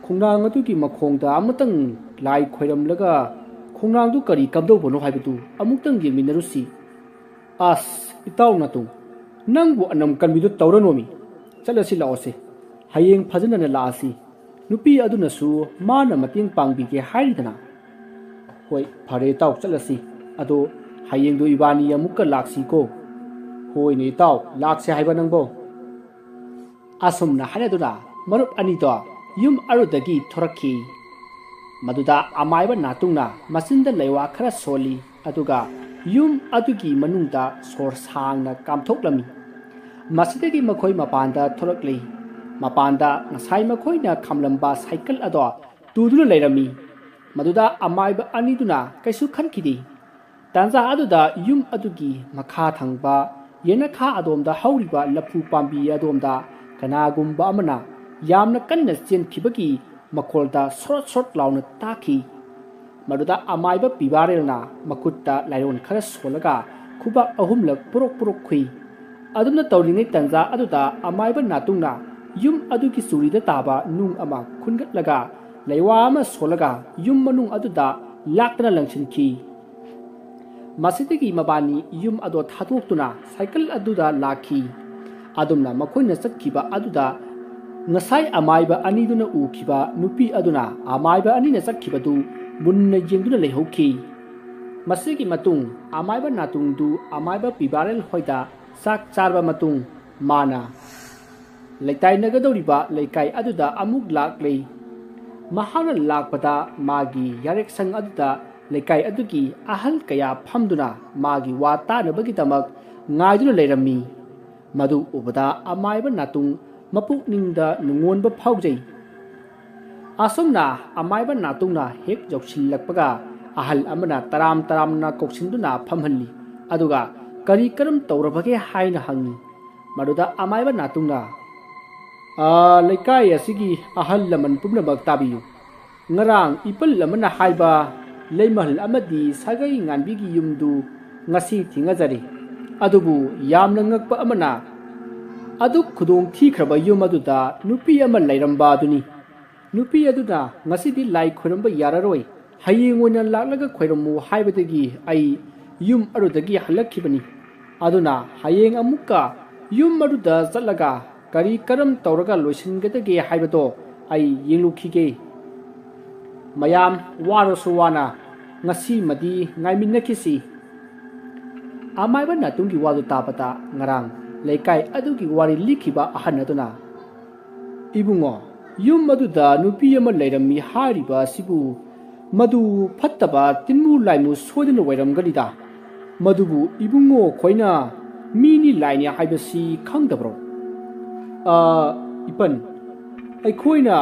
ꯈꯣꯡꯅꯥꯡ ꯑꯗꯨꯒꯤ ꯃꯈꯣꯡꯗ ꯑꯃꯇꯪ ꯂꯥꯏ ꯈꯣꯏꯔꯝꯂꯒ ꯈꯣꯡꯅꯥꯡꯗꯨ ꯀꯔꯤ ꯀꯝꯗꯧꯕꯅꯣ ꯍꯥꯏꯕꯗꯨ ꯑꯃꯨꯛꯇꯪ ꯌꯦꯡꯃꯤꯟꯅꯔꯨꯁꯤ꯫ ꯑꯁ, ꯏꯇꯥꯎ ꯅꯥꯇꯨꯡ, ꯅꯪꯕꯨ ꯑꯅꯝ ꯀꯟꯕꯤꯗꯨ ꯇꯧꯔꯅꯣꯃꯤ꯫ ꯆꯠꯂꯁꯤ ꯂꯥꯛꯑꯣꯁꯦ꯫ ꯍꯌꯦꯡ ꯐꯖꯅ ꯂꯥꯛꯑꯁꯤ꯫ ꯅꯨꯄꯤ ꯑꯗꯨꯅꯁꯨ ꯃꯥꯅ ꯃꯇꯦꯡ ꯄꯥꯡꯕꯤꯒꯦ ꯍꯥꯏꯔꯤꯗꯅ꯫ ꯍꯣꯏ, ꯐꯔꯦ ꯏꯇꯥꯎ, ꯆꯠꯂꯁꯤ꯫ ꯑꯗꯣ ꯍꯌꯦꯡꯗꯣ ꯏꯕꯥꯅꯤ ꯑꯃꯨꯛꯀ ꯂꯥꯛꯁꯤꯀꯣ꯫ ꯍꯣꯏꯅꯦ ꯏꯇꯥꯎ, ꯂꯥꯛꯁꯦ ꯍꯥꯏꯕ ꯅꯪꯕꯣ꯫ ꯑꯁꯨꯝꯅ ꯍꯥꯏꯅꯗꯨꯅ ꯃꯔꯨꯞ ꯑꯅꯤꯗꯣ ꯌꯨꯝ ꯑꯗꯨꯗꯒꯤ ꯊꯣꯔꯛꯈꯤ꯫ ꯃꯗꯨꯗ ꯑꯃꯥꯏꯕ ꯅꯥꯇꯨꯡꯅ ꯃꯆꯤꯟꯗ ꯂꯩꯋꯥ ꯈꯔ ꯁꯣꯜꯂꯤ, ꯑꯗꯨꯒ ꯌꯨꯝ ꯑꯗꯨꯒꯤ ꯃꯅꯨꯡꯗ ꯁꯣꯔ ꯁꯥꯡꯅ ꯀꯥꯝꯊꯣꯛꯂꯝꯃꯤ꯫ ꯃꯁꯤꯗꯒꯤ ꯃꯈꯣꯏ ꯃꯄꯥꯟꯗ ꯊꯣꯔꯛꯂꯤ꯫ ꯃꯄꯥꯟꯗ ꯉꯁꯥꯏ ꯃꯈꯣꯏꯅ ꯈꯥꯝꯂꯝꯕ ꯁꯥꯏꯀꯜ ꯑꯗꯣ ꯇꯨꯗꯨꯅ ꯂꯩꯔꯝꯃꯤ꯫ ꯃꯗꯨꯗ ꯑꯃꯥꯏꯕ ꯑꯅꯤꯗꯨꯅ ꯀꯩꯁꯨ ꯈꯟꯈꯤꯗꯦ꯫ ꯇꯥꯟꯖꯥ ꯑꯗꯨꯗ ꯌꯨꯝ ꯑꯗꯨꯒꯤ ꯃꯈꯥ ꯊꯪꯕ ꯌꯦꯅꯈꯥ ꯑꯗꯣꯝꯗ ꯍꯧꯔꯤꯕ ꯂꯐꯨ ꯄꯥꯝꯕꯤ ꯑꯗꯣꯝꯗ ꯀꯅꯥꯒꯨꯝꯕ ꯑꯃꯅ ꯌꯥꯝꯅ ꯀꯟꯅ ꯆꯦꯟꯈꯤꯕꯒꯤ ꯃꯈꯣꯜꯗ ꯁꯣꯔꯣꯠ ꯁꯣꯔꯣꯠ ꯂꯥꯎꯅ ꯇꯥꯈꯤ꯫ ꯃꯗꯨꯗ ꯑꯃꯥꯏꯕ ꯄꯤꯕꯥꯔꯦꯜꯅ ꯃꯈꯨꯠꯇ ꯂꯥꯏꯔꯣꯟ ꯈꯔ ꯁꯣꯜꯂꯒ ꯈꯨꯕꯥꯛ ꯑꯍꯨꯝꯂꯛ ꯄꯨꯔꯣꯛ ꯄꯨꯔꯣꯛ ꯈꯨꯏ꯫ ꯑꯗꯨꯝꯅ ꯇꯧꯔꯤꯉꯩ ꯇꯥꯟꯖꯥ ꯑꯗꯨꯗ ꯑꯃꯥꯏꯕ ꯅꯥꯇꯨꯡꯅ ꯌꯨꯝ ꯑꯗꯨꯒꯤ ꯆꯨꯔꯤꯗ ꯇꯥꯕ ꯅꯨꯡ ꯑꯃ ꯈꯨꯟꯒꯠꯂꯒ ꯂꯩꯋꯥ ꯑꯃ ꯁꯣꯜꯂꯒ ꯌꯨꯝ ꯃꯅꯨꯡ ꯑꯗꯨꯗ ꯂꯥꯛꯇꯅ ꯂꯪꯁꯤꯟꯈꯤ꯫ ꯃꯁꯤꯗꯒꯤ ꯃꯕꯥꯅꯤ ꯌꯨꯝ ꯑꯗꯣ ꯊꯥꯗꯣꯛꯇꯨꯅ ꯁꯥꯏꯀꯜ ꯑꯗꯨꯗ ꯂꯥꯛꯈꯤ꯫ ꯑꯗꯨꯝꯅ ꯃꯈꯣꯏꯅ ꯆꯠꯈꯤꯕ ꯑꯗꯨꯗ ꯉꯁꯥꯏ ꯑꯃꯥꯏꯕ ꯑꯅꯤꯗꯨꯅ ꯎꯈꯤꯕ ꯅꯨꯄꯤ ꯑꯗꯨꯅ ꯑꯃꯥꯏꯕ ꯑꯅꯤꯅ ꯆꯠꯈꯤꯕꯗꯨ ꯃꯨꯟꯅ ꯌꯦꯡꯗꯨꯅ ꯂꯩꯍꯧꯈꯤ꯫ ꯃꯁꯤꯒꯤ ꯃꯇꯨꯡ ꯑꯃꯥꯏꯕ ꯅꯥꯇꯨꯡꯗꯨ ꯑꯃꯥꯏꯕ ꯄꯤꯕꯥꯔꯦꯜ ꯍꯣꯏꯗ ꯆꯥꯛ ꯆꯥꯔꯕ ꯃꯇꯨꯡ ꯃꯥꯅ ꯂꯩꯇꯥꯏꯅꯒꯗꯧꯔꯤꯕ ꯂꯩꯀꯥꯏ ꯑꯗꯨꯗ ꯑꯃꯨꯛ ꯂꯥꯛꯂꯦ꯫ ꯃꯍꯥꯛꯅ ꯂꯥꯛꯄꯗ ꯃꯥꯒꯤ ꯌꯥꯔꯦꯛꯁꯪ ꯑꯗꯨꯗ ꯂꯩꯀꯥꯏ ꯑꯗꯨꯒꯤ ꯑꯍꯜ ꯀꯌꯥ ꯐꯝꯗꯨꯅ ꯃꯥꯒꯤ ꯋꯥ ꯇꯥꯅꯕꯒꯤꯗꯃꯛ ꯉꯥꯏꯗꯨꯅ ꯂꯩꯔꯝꯃꯤ꯫ ꯃꯗꯨ ꯎꯕꯗ ꯑꯃꯥꯏꯕ ꯅꯥꯇꯨꯡ ꯃꯄꯨꯛꯅꯤꯡꯗ ꯅꯨꯡꯉꯣꯟꯕ ꯐꯥꯎꯖꯩ꯫ ꯑꯁꯨꯝꯅ ꯑꯃꯥꯏꯕ ꯅꯥꯇꯨꯡꯅ ꯍꯦꯛ ꯌꯧꯁꯤꯜꯂꯛꯄꯒ ꯑꯍꯜ ꯑꯃꯅ ꯇꯔꯥꯝ ꯇꯔꯥꯝꯅ ꯀꯧꯁꯤꯟꯗꯨꯅ ꯐꯝꯍꯜꯂꯤ꯫ ꯑꯗꯨꯒ "ꯀꯔꯤ ꯀꯔꯝ ꯇꯧꯔꯕꯒꯦ?" ꯍꯥꯏꯅ ꯍꯪꯉꯤ꯫ ꯃꯗꯨꯗ ꯑꯃꯥꯏꯕ ꯅꯥꯇꯨꯡꯅ, "ꯑ, ꯂꯩꯀꯥꯏ ꯑꯁꯤꯒꯤ ꯑꯍꯜ ꯂꯃꯟ ꯄꯨꯝꯅꯃꯛ ꯇꯥꯕꯤꯌꯨ꯫ ꯉꯔꯥꯡ ꯏꯄꯜ ꯑꯃꯅ ꯍꯥꯏꯕ ꯂꯩꯃꯍꯜ ꯑꯃꯗꯤ ꯁꯥꯒꯩ ꯉꯥꯟꯕꯤꯒꯤ ꯌꯨꯝꯗꯨ ꯉꯁꯤ ꯊꯤꯡꯉꯖꯔꯤ꯫ ꯑꯗꯨꯕꯨ ꯌꯥꯝꯅ ꯉꯛꯄ ꯑꯃꯅ, ꯑꯗꯨꯛ ꯈꯨꯗꯣꯡ ꯊꯤꯈ꯭ꯔꯕ ꯌꯨꯝ ꯑꯗꯨꯗ ꯅꯨꯄꯤ ꯑꯃ ꯂꯩꯔꯝꯕ ꯑꯗꯨꯅꯤ꯫ ꯅꯨꯄꯤ ꯑꯗꯨꯅ ꯉꯁꯤꯗꯤ ꯂꯥꯏ ꯈꯣꯏꯔꯝꯕ ꯌꯥꯔꯔꯣꯏ, ꯍꯌꯦꯡ ꯑꯣꯏꯅ ꯂꯥꯛꯂꯒ ꯈꯣꯏꯔꯝꯃꯨ ꯍꯥꯏꯕꯗꯒꯤ ꯑꯩ ꯌꯨꯝ ꯑꯗꯨꯗꯒꯤ ꯍꯜꯂꯛꯈꯤꯕꯅꯤ꯫ ꯑꯗꯨꯅ ꯍꯌꯦꯡ ꯑꯃꯨꯛꯀ ꯌꯨꯝ ꯑꯗꯨꯗ ꯆꯠꯂꯒ ꯀꯔꯤ ꯀꯔꯝ ꯇꯧꯔꯒ ꯂꯣꯏꯁꯤꯟꯒꯗꯒꯦ ꯍꯥꯏꯕꯗꯣ ꯑꯩ ꯌꯦꯡꯂꯨꯈꯤꯒꯦ꯫ ꯃꯌꯥꯝ ꯋꯥꯔꯁꯨ ꯋꯥꯅ ꯉꯁꯤꯃꯗꯤ ꯉꯥꯏꯃꯤꯟꯅꯈꯤꯁꯤ꯫" ꯑꯃꯥꯏꯕ ꯅꯥꯇꯨꯡꯒꯤ ꯋꯥꯗꯨ ꯇꯥꯕꯗ ꯉꯔꯥꯡ ꯂꯩꯀꯥꯏ ꯑꯗꯨꯒꯤ ꯋꯥꯔꯤ ꯂꯤꯈꯤꯕ ꯑꯍꯟ ꯑꯗꯨꯅ, "ꯏꯕꯨꯡꯉꯣ, ꯌꯨꯝ ꯑꯗꯨꯗ ꯅꯨꯄꯤ ꯑꯃ ꯂꯩꯔꯝꯃꯤ ꯍꯥꯏꯔꯤꯕ ꯑꯁꯤꯕꯨ ꯃꯗꯨ ꯐꯠꯇꯕ ꯇꯤꯟꯃꯨ ꯂꯥꯏꯃꯨ ꯁꯣꯏꯗꯅ ꯑꯣꯏꯔꯝꯒꯅꯤꯗ꯫ ꯃꯗꯨꯕꯨ ꯏꯕꯨꯡꯉꯣ ꯈꯣꯏꯅ ꯃꯤꯅꯤ ꯂꯥꯏꯅꯤ ꯍꯥꯏꯕꯁꯤ ꯈꯪꯗꯕ꯭ꯔꯣ?" "ꯑ, ꯏꯄꯟ, ꯑꯩꯈꯣꯏꯅ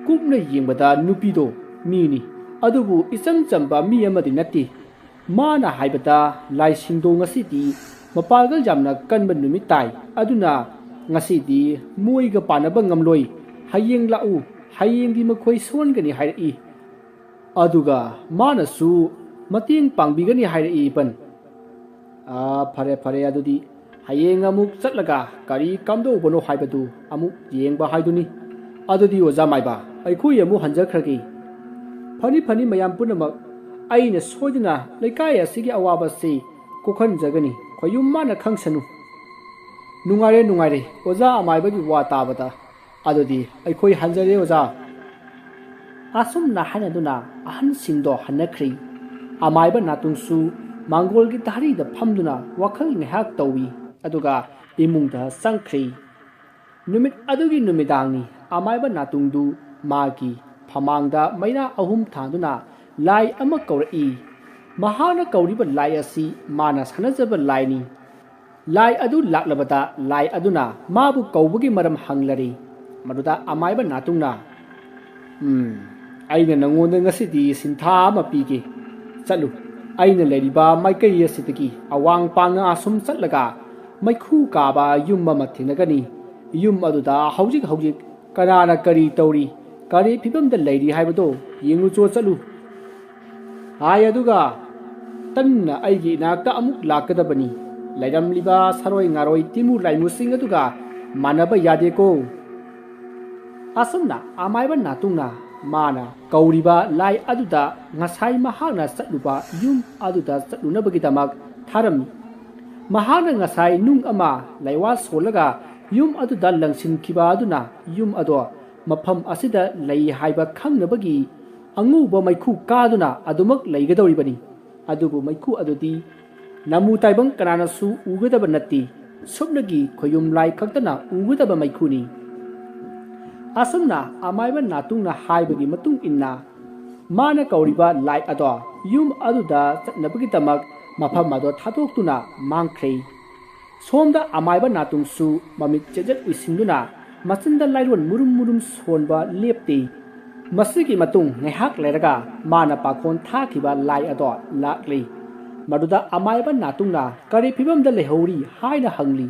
ꯀꯨꯞꯅ ꯌꯦꯡꯕꯗ ꯅꯨꯄꯤꯗꯣ ꯃꯤꯅꯤ, ꯑꯗꯨꯕꯨ ꯏꯆꯝ ꯆꯝꯕ ꯃꯤ ꯑꯃꯗꯤ ꯅꯠꯇꯦ꯫ ꯃꯥꯅ ꯍꯥꯏꯕꯗ ꯂꯥꯏꯁꯤꯡꯗꯣ ꯉꯁꯤꯗꯤ ꯃꯄꯥꯡꯒꯜ ꯌꯥꯝꯅ ꯀꯟꯕ ꯅꯨꯃꯤꯠ ꯇꯥꯏ, ꯑꯗꯨꯅ ꯉꯁꯤꯗꯤ ꯃꯣꯏꯒ ꯄꯥꯟꯅꯕ ꯉꯝꯂꯣꯏ꯫ ꯍꯌꯦꯡ ꯂꯥꯛꯎ, ꯍꯌꯦꯡꯗꯤ ꯃꯈꯣꯏ ꯁꯣꯟꯒꯅꯤ ꯍꯥꯏꯔꯛꯏ꯫ ꯑꯗꯨꯒ ꯃꯥꯅꯁꯨ ꯃꯇꯦꯡ ꯄꯥꯡꯕꯤꯒꯅꯤ ꯍꯥꯏꯔꯛꯏ, ꯏꯄꯟ꯫" "ꯑꯥ, ꯐꯔꯦ, ꯐꯔꯦ, ꯑꯗꯨꯗꯤ ꯍꯌꯦꯡ ꯑꯃꯨꯛ ꯆꯠꯂꯒ ꯀꯔꯤ ꯀꯝꯗꯧꯕꯅꯣ ꯍꯥꯏꯕꯗꯨ ꯑꯃꯨꯛ ꯌꯦꯡꯕ ꯍꯥꯏꯗꯨꯅꯤ꯫ ꯑꯗꯨꯗꯤ ꯑꯣꯖꯥ ꯃꯥꯏꯕ, ꯑꯩꯈꯣꯏ ꯑꯃꯨꯛ ꯍꯟꯖꯈ꯭ꯔꯒꯦ꯫" "ꯐꯅꯤ, ꯐꯅꯤ, ꯃꯌꯥꯝ ꯄꯨꯝꯅꯃꯛ ꯑꯩꯅ ꯁꯣꯏꯗꯅ ꯂꯩꯀꯥꯏ ꯑꯁꯤꯒꯤ ꯑꯋꯥꯕꯁꯤ ꯀꯣꯛꯍꯟꯖꯒꯅꯤ꯫ ꯈꯣꯌꯨꯝ ꯃꯥꯅ ꯈꯪꯁꯅꯨ꯫ ꯅꯨꯡꯉꯥꯏꯔꯦ, ꯅꯨꯡꯉꯥꯏꯔꯦ, ꯑꯣꯖꯥ ꯑꯃꯥꯏꯕꯒꯤ ꯋꯥ ꯇꯥꯕꯗ꯫ ꯑꯗꯨꯗꯤ ꯑꯩꯈꯣꯏ ꯍꯟꯖꯔꯦ, ꯑꯣꯖꯥ꯫ ꯑꯁꯨꯝꯅ ꯍꯥꯏꯅꯗꯨꯅ ꯑꯍꯟꯁꯤꯡꯗꯣ ꯍꯟꯅꯈ꯭ꯔꯦ꯫ ꯑꯃꯥꯏꯕ ꯅꯥꯇꯨꯡꯁꯨ ꯃꯥꯡꯒꯣꯜꯒꯤ ꯙꯥꯔꯤꯗ ꯐꯝꯗꯨꯅ ꯋꯥꯈꯜ ꯉꯥꯏꯍꯥꯛ ꯇꯧꯏ, ꯑꯗꯨꯒ ꯏꯃꯨꯡꯗ ꯆꯪꯈ꯭ꯔꯦ꯫ ꯅꯨꯃꯤꯠ ꯑꯗꯨꯒꯤ ꯅꯨꯃꯤꯗꯥꯡꯅꯤ꯫ ꯑꯃꯥꯏꯕ ꯅꯥꯇꯨꯡꯗꯨ ꯃꯥꯒꯤ ꯐꯃꯥꯡꯗ ꯃꯩꯔꯥ ꯑꯍꯨꯝ ꯊꯥꯟꯗꯨꯅ ꯂꯥꯏ ꯑꯃ ꯀꯧꯔꯛꯏ꯫ ꯃꯍꯥꯛꯅ ꯀꯧꯔꯤꯕ ꯂꯥꯏ ꯑꯁꯤ ꯃꯥꯅ ꯁꯥꯟꯅꯖꯕ ꯂꯥꯏꯅꯤ꯫ ꯂꯥꯏ ꯑꯗꯨ ꯂꯥꯛꯂꯕꯗ ꯂꯥꯏ ꯑꯗꯨꯅ ꯃꯥꯕꯨ ꯀꯧꯕꯒꯤ ꯃꯔꯝ ꯍꯪꯂꯔꯦ꯫ ꯃꯗꯨꯗ ꯑꯃꯥꯏꯕ ꯅꯥꯇꯨꯡꯅ, "ꯎꯝ, ꯑꯩꯅ ꯅꯉꯣꯟꯗ ꯉꯁꯤꯗꯤ ꯁꯤꯟꯊꯥ ꯑꯃ ꯄꯤꯒꯦ꯫ ꯆꯠꯂꯨ, ꯑꯩꯅ ꯂꯩꯔꯤꯕ ꯃꯥꯏꯀꯩ ꯑꯁꯤꯗꯒꯤ ꯑꯋꯥꯡ ꯄꯥꯡꯅ ꯑꯁꯨꯝ ꯆꯠꯂꯒ ꯃꯩꯈꯨ ꯀꯥꯕ ꯌꯨꯝ ꯑꯃ ꯊꯦꯡꯅꯒꯅꯤ꯫ ꯌꯨꯝ ꯑꯗꯨꯗ ꯍꯧꯖꯤꯛ ꯍꯧꯖꯤꯛ ꯀꯅꯥꯅ ꯀꯔꯤ ꯇꯧꯔꯤ, ꯀꯔꯤ ꯐꯤꯕꯝꯗ ꯂꯩꯔꯤ ꯍꯥꯏꯕꯗꯨ ꯌꯦꯡꯉꯨꯆꯣ, ꯆꯠꯂꯨ꯫ ꯍꯥꯏ ꯑꯗꯨꯒ ꯇꯟꯅ ꯑꯩꯒꯤ ꯏꯅꯥꯛꯇ ꯑꯃꯨꯛ ꯂꯥꯛꯀꯗꯕꯅꯤ꯫ ꯂꯩꯔꯝꯂꯤꯕ ꯁꯥꯔꯣꯏ ꯉꯥꯔꯣꯏ ꯇꯤꯃꯨ ꯂꯥꯏꯃꯨꯁꯤꯡ ꯑꯗꯨꯒ ꯃꯥꯟꯅꯕ ꯌꯥꯗꯦꯀꯣ"꯫ ꯑꯁꯨꯝꯅ ꯑꯃꯥꯏꯕ ꯅꯥꯇꯨꯡꯅ ꯃꯥꯅ ꯀꯧꯔꯤꯕ ꯂꯥꯏ ꯑꯗꯨꯗ ꯉꯁꯥꯏ ꯃꯍꯥꯛꯅ ꯆꯠꯂꯨꯕ ꯌꯨꯝ ꯑꯗꯨꯗ ꯆꯠꯂꯨꯅꯕꯒꯤꯗꯃꯛ ꯊꯥꯔꯝꯃꯤ꯫ ꯃꯍꯥꯛꯅ ꯉꯁꯥꯏ ꯅꯨꯡ ꯑꯃ ꯂꯩꯋꯥ ꯁꯣꯜꯂꯒ ꯌꯨꯝ ꯑꯗꯨꯗ ꯂꯪꯁꯤꯟꯈꯤꯕ ꯑꯗꯨꯅ ꯌꯨꯝ ꯑꯗꯣ ꯃꯐꯝ ꯑꯁꯤꯗ ꯂꯩ ꯍꯥꯏꯕ ꯈꯪꯅꯕꯒꯤ ꯑꯉꯧꯕ ꯃꯩꯈꯨ ꯀꯥꯗꯨꯅ ꯑꯗꯨꯃꯛ ꯂꯩꯒꯗꯧꯔꯤꯕꯅꯤ꯫ ꯑꯗꯨꯕꯨ ꯃꯩꯈꯨ ꯑꯗꯨꯗꯤ ꯅꯃꯨ ꯇꯥꯏꯕꯪ ꯀꯅꯥꯅꯁꯨ ꯎꯒꯗꯕ ꯅꯠꯇꯦ꯫ ꯁꯨꯞꯅꯒꯤ ꯈꯣꯌꯨꯝ ꯂꯥꯏ ꯈꯛꯇꯅ ꯎꯒꯗꯕ ꯃꯩꯈꯨꯅꯤ꯫ ꯑꯁꯨꯝꯅ ꯑꯃꯥꯏꯕ ꯅꯥꯇꯨꯡꯅ ꯍꯥꯏꯕꯒꯤ ꯃꯇꯨꯡ ꯏꯟꯅ ꯃꯥꯅ ꯀꯧꯔꯤꯕ ꯂꯥꯏ ꯑꯗꯣ ꯌꯨꯝ ꯑꯗꯨꯗ ꯆꯠꯅꯕꯒꯤꯗꯃꯛ ꯃꯐꯝ ꯑꯗꯣ ꯊꯥꯗꯣꯛꯇꯨꯅ ꯃꯥꯡꯈ꯭ꯔꯦ꯫ ꯁꯣꯝꯗ ꯑꯃꯥꯏꯕ ꯅꯥꯇꯨꯡꯁꯨ ꯃꯃꯤꯠ ꯆꯦꯖꯠ ꯎꯏꯁꯤꯟꯗꯨꯅ ꯃꯆꯤꯟꯗ ꯂꯥꯏꯔꯣꯟ ꯃꯨꯔꯨꯝ ꯃꯨꯔꯨꯝ ꯁꯣꯟꯕ ꯂꯦꯞꯇꯦ꯫ ꯃꯁꯤꯒꯤ ꯃꯇꯨꯡ ꯉꯥꯏꯍꯥꯛ ꯂꯩꯔꯒ ꯃꯥꯅ ꯄꯥꯈꯣꯟ ꯊꯥꯈꯤꯕ ꯂꯥꯏ ꯑꯗꯣ ꯂꯥꯛꯂꯤ꯫ ꯃꯗꯨꯗ ꯑꯃꯥꯏꯕ ꯅꯥꯇꯨꯡꯅ "ꯀꯔꯤ ꯐꯤꯕꯝꯗ ꯂꯩꯍꯧꯔꯤ?" ꯍꯥꯏꯅ ꯍꯪꯂꯤ꯫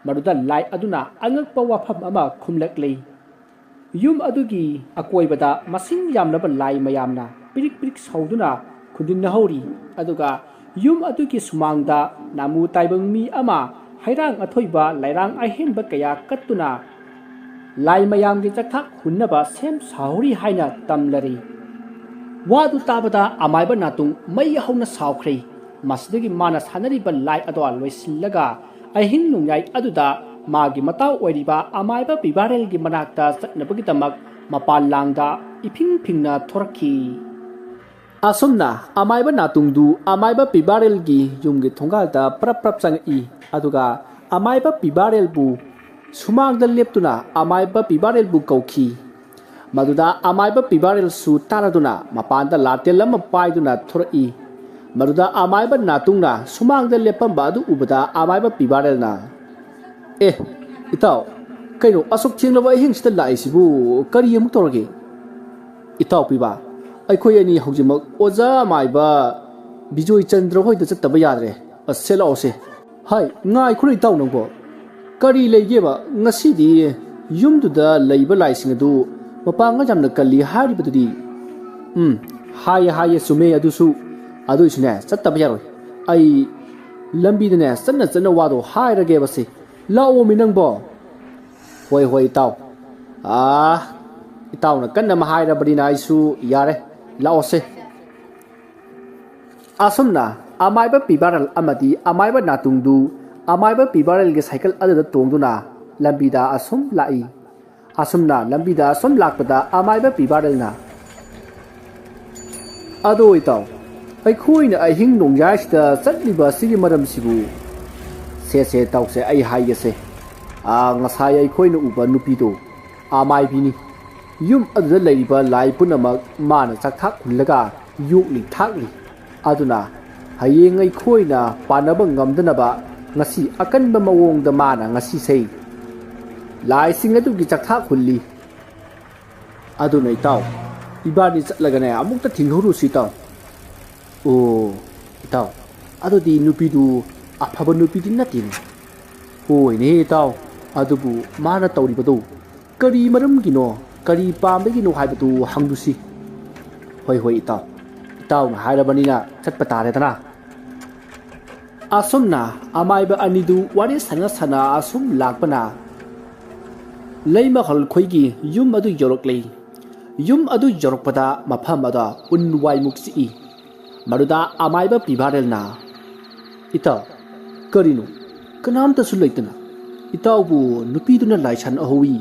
ꯃꯗꯨꯗ ꯂꯥꯏ ꯑꯗꯨꯅ ꯑꯉꯛꯄ ꯋꯥꯐꯝ ꯑꯃ ꯈꯨꯝꯂꯛꯂꯤ꯫ ꯌꯨꯝ ꯑꯗꯨꯒꯤ ꯑꯀꯣꯏꯕꯗ ꯃꯁꯤꯡ ꯌꯥꯝꯂꯕ ꯂꯥꯏ ꯃꯌꯥꯝꯅ ꯄꯤꯔꯤꯛ ꯄꯤꯔꯤꯛ ꯁꯧꯗꯨꯅ ꯈꯨꯟꯗꯤꯟꯅꯍꯧꯔꯤ꯫ ꯑꯗꯨꯒ ꯌꯨꯝ ꯑꯗꯨꯒꯤ ꯁꯨꯃꯥꯡꯗ ꯅꯥꯃꯨ ꯇꯥꯏꯕꯪ ꯃꯤ ꯑꯃ ꯍꯩꯔꯥꯡ ꯑꯊꯣꯏꯕ ꯂꯩꯔꯥꯡ ꯑꯍꯦꯟꯕ ꯀꯌꯥ ꯀꯠꯇꯨꯅ ꯂꯥꯏ ꯃꯌꯥꯝꯒꯤ ꯆꯥꯛꯊꯥꯛ ꯍꯨꯟꯅꯕ ꯁꯦꯝ ꯁꯥꯍꯧꯔꯤ ꯍꯥꯏꯅ ꯇꯝꯂꯔꯤ꯫ ꯋꯥꯗꯨ ꯇꯥꯕꯗ ꯑꯃꯥꯏꯕ ꯅꯥꯇꯨꯡ ꯃꯩ ꯍꯧꯅ ꯁꯥꯎꯈ꯭ꯔꯦ꯫ ꯃꯁꯤꯗꯒꯤ ꯃꯥꯅ ꯁꯥꯟꯅꯔꯤꯕ ꯂꯥꯏ ꯑꯗꯣ ꯂꯣꯏꯁꯤꯜꯂꯒ ꯑꯍꯤꯡ ꯅꯣꯡꯌꯥꯏ ꯑꯗꯨꯗ ꯃꯥꯒꯤ ꯃꯇꯥꯎ ꯑꯣꯏꯔꯤꯕ ꯑꯃꯥꯏꯕ ꯄꯤꯕꯥꯔꯦꯜꯒꯤ ꯃꯅꯥꯛꯇ ꯆꯠꯅꯕꯒꯤꯗꯃꯛ ꯃꯄꯥꯟ ꯂꯥꯡꯗ ꯏꯐꯤꯡ ꯐꯤꯡꯅ ꯊꯣꯔꯛꯈꯤ꯫ ꯑꯁꯨꯝꯅ ꯑꯃꯥꯏꯕ ꯅꯥꯇꯨꯡꯗꯨ ꯑꯃꯥꯏꯕ ꯄꯤꯕꯥꯔꯦꯜꯒꯤ ꯌꯨꯝꯒꯤ ꯊꯣꯡꯒꯥꯜꯗ ꯄ꯭ꯔꯞ ꯄ꯭ꯔꯞ ꯆꯪꯉꯛꯏ꯫ ꯑꯗꯨꯒ ꯑꯃꯥꯏꯕ ꯄꯤꯕꯥꯔꯦꯜꯕꯨ ꯁꯨꯃꯥꯡꯗ ꯂꯦꯞꯇꯨꯅ ꯑꯃꯥꯏꯕ ꯄꯤꯕꯥꯔꯦꯜꯕꯨ ꯀꯧꯈꯤ꯫ ꯃꯗꯨꯗ ꯑꯃꯥꯏꯕ ꯄꯤꯕꯥꯔꯦꯜꯁꯨ ꯇꯥꯔꯗꯨꯅ ꯃꯄꯥꯟꯗ ꯂꯥꯇꯦꯜ ꯑꯃ ꯄꯥꯏꯗꯨꯅ ꯊꯣꯔꯛꯏ꯫ ꯃꯗꯨꯗ ꯑꯃꯥꯏꯕ ꯅꯥꯇꯨꯡꯅ ꯁꯨꯃꯥꯡꯗ ꯂꯦꯞꯄꯝꯕ ꯑꯗꯨ ꯎꯕꯗ ꯑꯃꯥꯏꯕ ꯄꯤꯕꯥꯔꯦꯜꯅ, "ꯑꯦ, ꯏꯇꯥꯎ, ꯀꯩꯅꯣ ꯑꯁꯨꯛ ꯊꯦꯡꯂꯕ ꯑꯍꯤꯡꯁꯤꯗ ꯂꯥꯛꯏꯁꯤꯕꯨ? ꯀꯔꯤ ꯑꯃꯨꯛ ꯇꯧꯔꯒꯦ?" "ꯏꯇꯥꯎ ꯄꯤꯕꯥ, ꯑꯩꯈꯣꯏ ꯑꯅꯤ ꯍꯧꯖꯤꯛꯃꯛ ꯑꯣꯖꯥ ꯑꯃꯥꯏꯕ ꯕꯤꯖꯣꯏ ꯆꯟꯗ꯭ꯔ ꯍꯣꯏꯗ ꯆꯠꯇꯕ ꯌꯥꯗ꯭ꯔꯦ꯫ ꯑꯁ, ꯁꯦ ꯂꯥꯛꯑꯣꯁꯦ꯫" "ꯍꯥꯏ, ꯉꯥꯏꯈꯣ ꯏꯇꯥꯎ ꯅꯪꯕꯣ꯫ ꯀꯔꯤ ꯂꯩꯒꯦꯕ? ꯉꯁꯤꯗꯤ ꯌꯨꯝꯗꯨꯗ ꯂꯩꯕ ꯂꯥꯏꯁꯤꯡ ꯑꯗꯨ ꯃꯄꯥꯡꯒꯜ ꯌꯥꯝꯅ ꯀꯜꯂꯤ ꯍꯥꯏꯔꯤꯕꯗꯨꯗꯤ?" "ꯎꯝ, ꯍꯥꯏꯌꯦ, ꯍꯥꯏꯌꯦ, ꯆꯨꯝꯃꯦ ꯑꯗꯨꯁꯨ꯫ ꯑꯗꯨꯏꯁꯨꯅꯦ, ꯆꯠꯇꯕ ꯌꯥꯔꯣꯏ꯫ ꯑꯩ ꯂꯝꯕꯤꯗꯅꯦ, ꯆꯠꯅ ꯆꯠꯅ ꯋꯥꯗꯣ ꯍꯥꯏꯔꯒꯦꯕꯁꯦ꯫ ꯂꯥꯛꯑꯣꯃꯤ ꯅꯪꯕꯣ꯫" "ꯍꯣꯏ, ꯍꯣꯏ, ꯏꯇꯥꯎ꯫ ꯑꯥ, ꯏꯇꯥꯎꯅ ꯀꯟꯅ ꯑꯃ ꯍꯥꯏꯔꯕꯅꯤꯅ ꯑꯩꯁꯨ ꯌꯥꯔꯦ꯫ ꯂꯥꯛꯑꯣꯁꯦ꯫" ꯑꯁꯨꯝꯅ ꯑꯃꯥꯏꯕ ꯄꯤꯕꯥꯔꯦꯜ ꯑꯃꯗꯤ ꯑꯃꯥꯏꯕ ꯅꯥꯇꯨꯡꯗꯨ ꯑꯃꯥꯏꯕ ꯄꯤꯕꯥꯔꯦꯜꯒꯤ ꯁꯥꯏꯀꯜ ꯑꯗꯨꯗ ꯇꯣꯡꯗꯨꯅ ꯂꯝꯕꯤꯗ ꯑꯁꯨꯝ ꯂꯥꯛꯏ꯫ ꯑꯁꯨꯝꯅ ꯂꯝꯕꯤꯗ ꯑꯁꯨꯝ ꯂꯥꯛꯄꯗ ꯑꯃꯥꯏꯕ ꯄꯤꯕꯥꯔꯦꯜꯅ, "ꯑꯗꯣ ꯏꯇꯥꯎ, ꯑꯩꯈꯣꯏꯅ ꯑꯍꯤꯡ ꯅꯣꯡꯌꯥꯏꯁꯤꯗ ꯆꯠꯂꯤꯕ ꯑꯁꯤꯒꯤ ꯃꯔꯝꯁꯤꯕꯨ?" "ꯁꯦ, ꯁꯦ, ꯏꯇꯥꯎꯁꯦ, ꯑꯩ ꯍꯥꯏꯒꯦꯁꯦ꯫ ꯑꯥ, ꯉꯁꯥꯏ ꯑꯩꯈꯣꯏꯅ ꯎꯕ ꯅꯨꯄꯤꯗꯣ ꯑꯃꯥꯏꯕꯤꯅꯤ꯫ ꯌꯨꯝ ꯑꯗꯨꯗ ꯂꯩꯔꯤꯕ ꯂꯥꯏ ꯄꯨꯝꯅꯃꯛ ꯃꯥꯅ ꯆꯥꯛꯊꯥꯛ ꯍꯨꯜꯂꯒ ꯌꯣꯛꯂꯤ ꯊꯥꯛꯂꯤ꯫ ꯑꯗꯨꯅ ꯍꯌꯦꯡ ꯑꯩꯈꯣꯏꯅ ꯄꯥꯟꯅꯕ ꯉꯝꯗꯅꯕ ꯉꯁꯤ ꯑꯀꯟꯕ ꯃꯑꯣꯡꯗ ꯃꯥꯅ ꯉꯁꯤꯁꯦ ꯂꯥꯏꯁꯤꯡ ꯑꯗꯨꯒꯤ ꯆꯥꯛꯊꯥꯛ ꯍꯨꯜꯂꯤ꯫ ꯑꯗꯨꯅ ꯏꯇꯥꯎ, ꯏꯕꯥꯅꯤ ꯆꯠꯂꯒꯅꯦ ꯑꯃꯨꯛꯇ ꯊꯤꯡꯍꯧꯔꯨꯁꯤ ꯏꯇꯥꯎ꯫" "ꯑꯣ, ꯏꯇꯥꯎ, ꯑꯗꯨꯗꯤ ꯅꯨꯄꯤꯗꯨ ꯑꯐꯕ ꯅꯨꯄꯤꯗꯤ ꯅꯠꯇꯦꯅꯦ꯫" "ꯍꯣꯏꯅꯦ ꯏꯇꯥꯎ, ꯑꯗꯨꯕꯨ ꯃꯥꯅ ꯇꯧꯔꯤꯕꯗꯨ ꯀꯔꯤ ꯃꯔꯝꯒꯤꯅꯣ, ꯀꯔꯤ ꯄꯥꯝꯕꯒꯤꯅꯣ ꯍꯥꯏꯕꯗꯨ ꯍꯪꯂꯨꯁꯤ꯫" "ꯍꯣꯏ, ꯍꯣꯏ ꯏꯇꯥꯎ, ꯏꯇꯥꯎꯅ ꯍꯥꯏꯔꯕꯅꯤꯅ ꯆꯠꯄ ꯇꯥꯔꯦꯗꯅ꯫" ꯑꯁꯨꯝꯅ ꯑꯃꯥꯏꯕ ꯑꯅꯤꯗꯨ ꯋꯥꯔꯤ ꯁꯥꯟꯅ ꯁꯥꯟꯅ ꯑꯁꯨꯝ ꯂꯥꯛꯄꯅ ꯂꯩꯃꯍꯜ ꯈꯣꯏꯒꯤ ꯌꯨꯝ ꯑꯗꯨ ꯌꯧꯔꯛꯂꯦ꯫ ꯌꯨꯝ ꯑꯗꯨ ꯌꯧꯔꯛꯄꯗ ꯃꯐꯝ ꯑꯗꯨ ꯎꯟ ꯋꯥꯏꯃꯨꯛ ꯆꯤꯛꯏ꯫ ꯃꯗꯨꯗ ꯑꯃꯥꯏꯕ ꯄꯤꯕꯥꯔꯦꯜꯅ, "ꯏꯇꯥꯎ, ꯀꯔꯤꯅꯣ? ꯀꯅꯥꯝꯇꯁꯨ ꯂꯩꯇꯅ ꯏꯇꯥꯎꯕꯨ ꯅꯨꯄꯤꯗꯨꯅ ꯂꯥꯏ ꯁꯥꯟꯅꯍꯧꯋꯤ,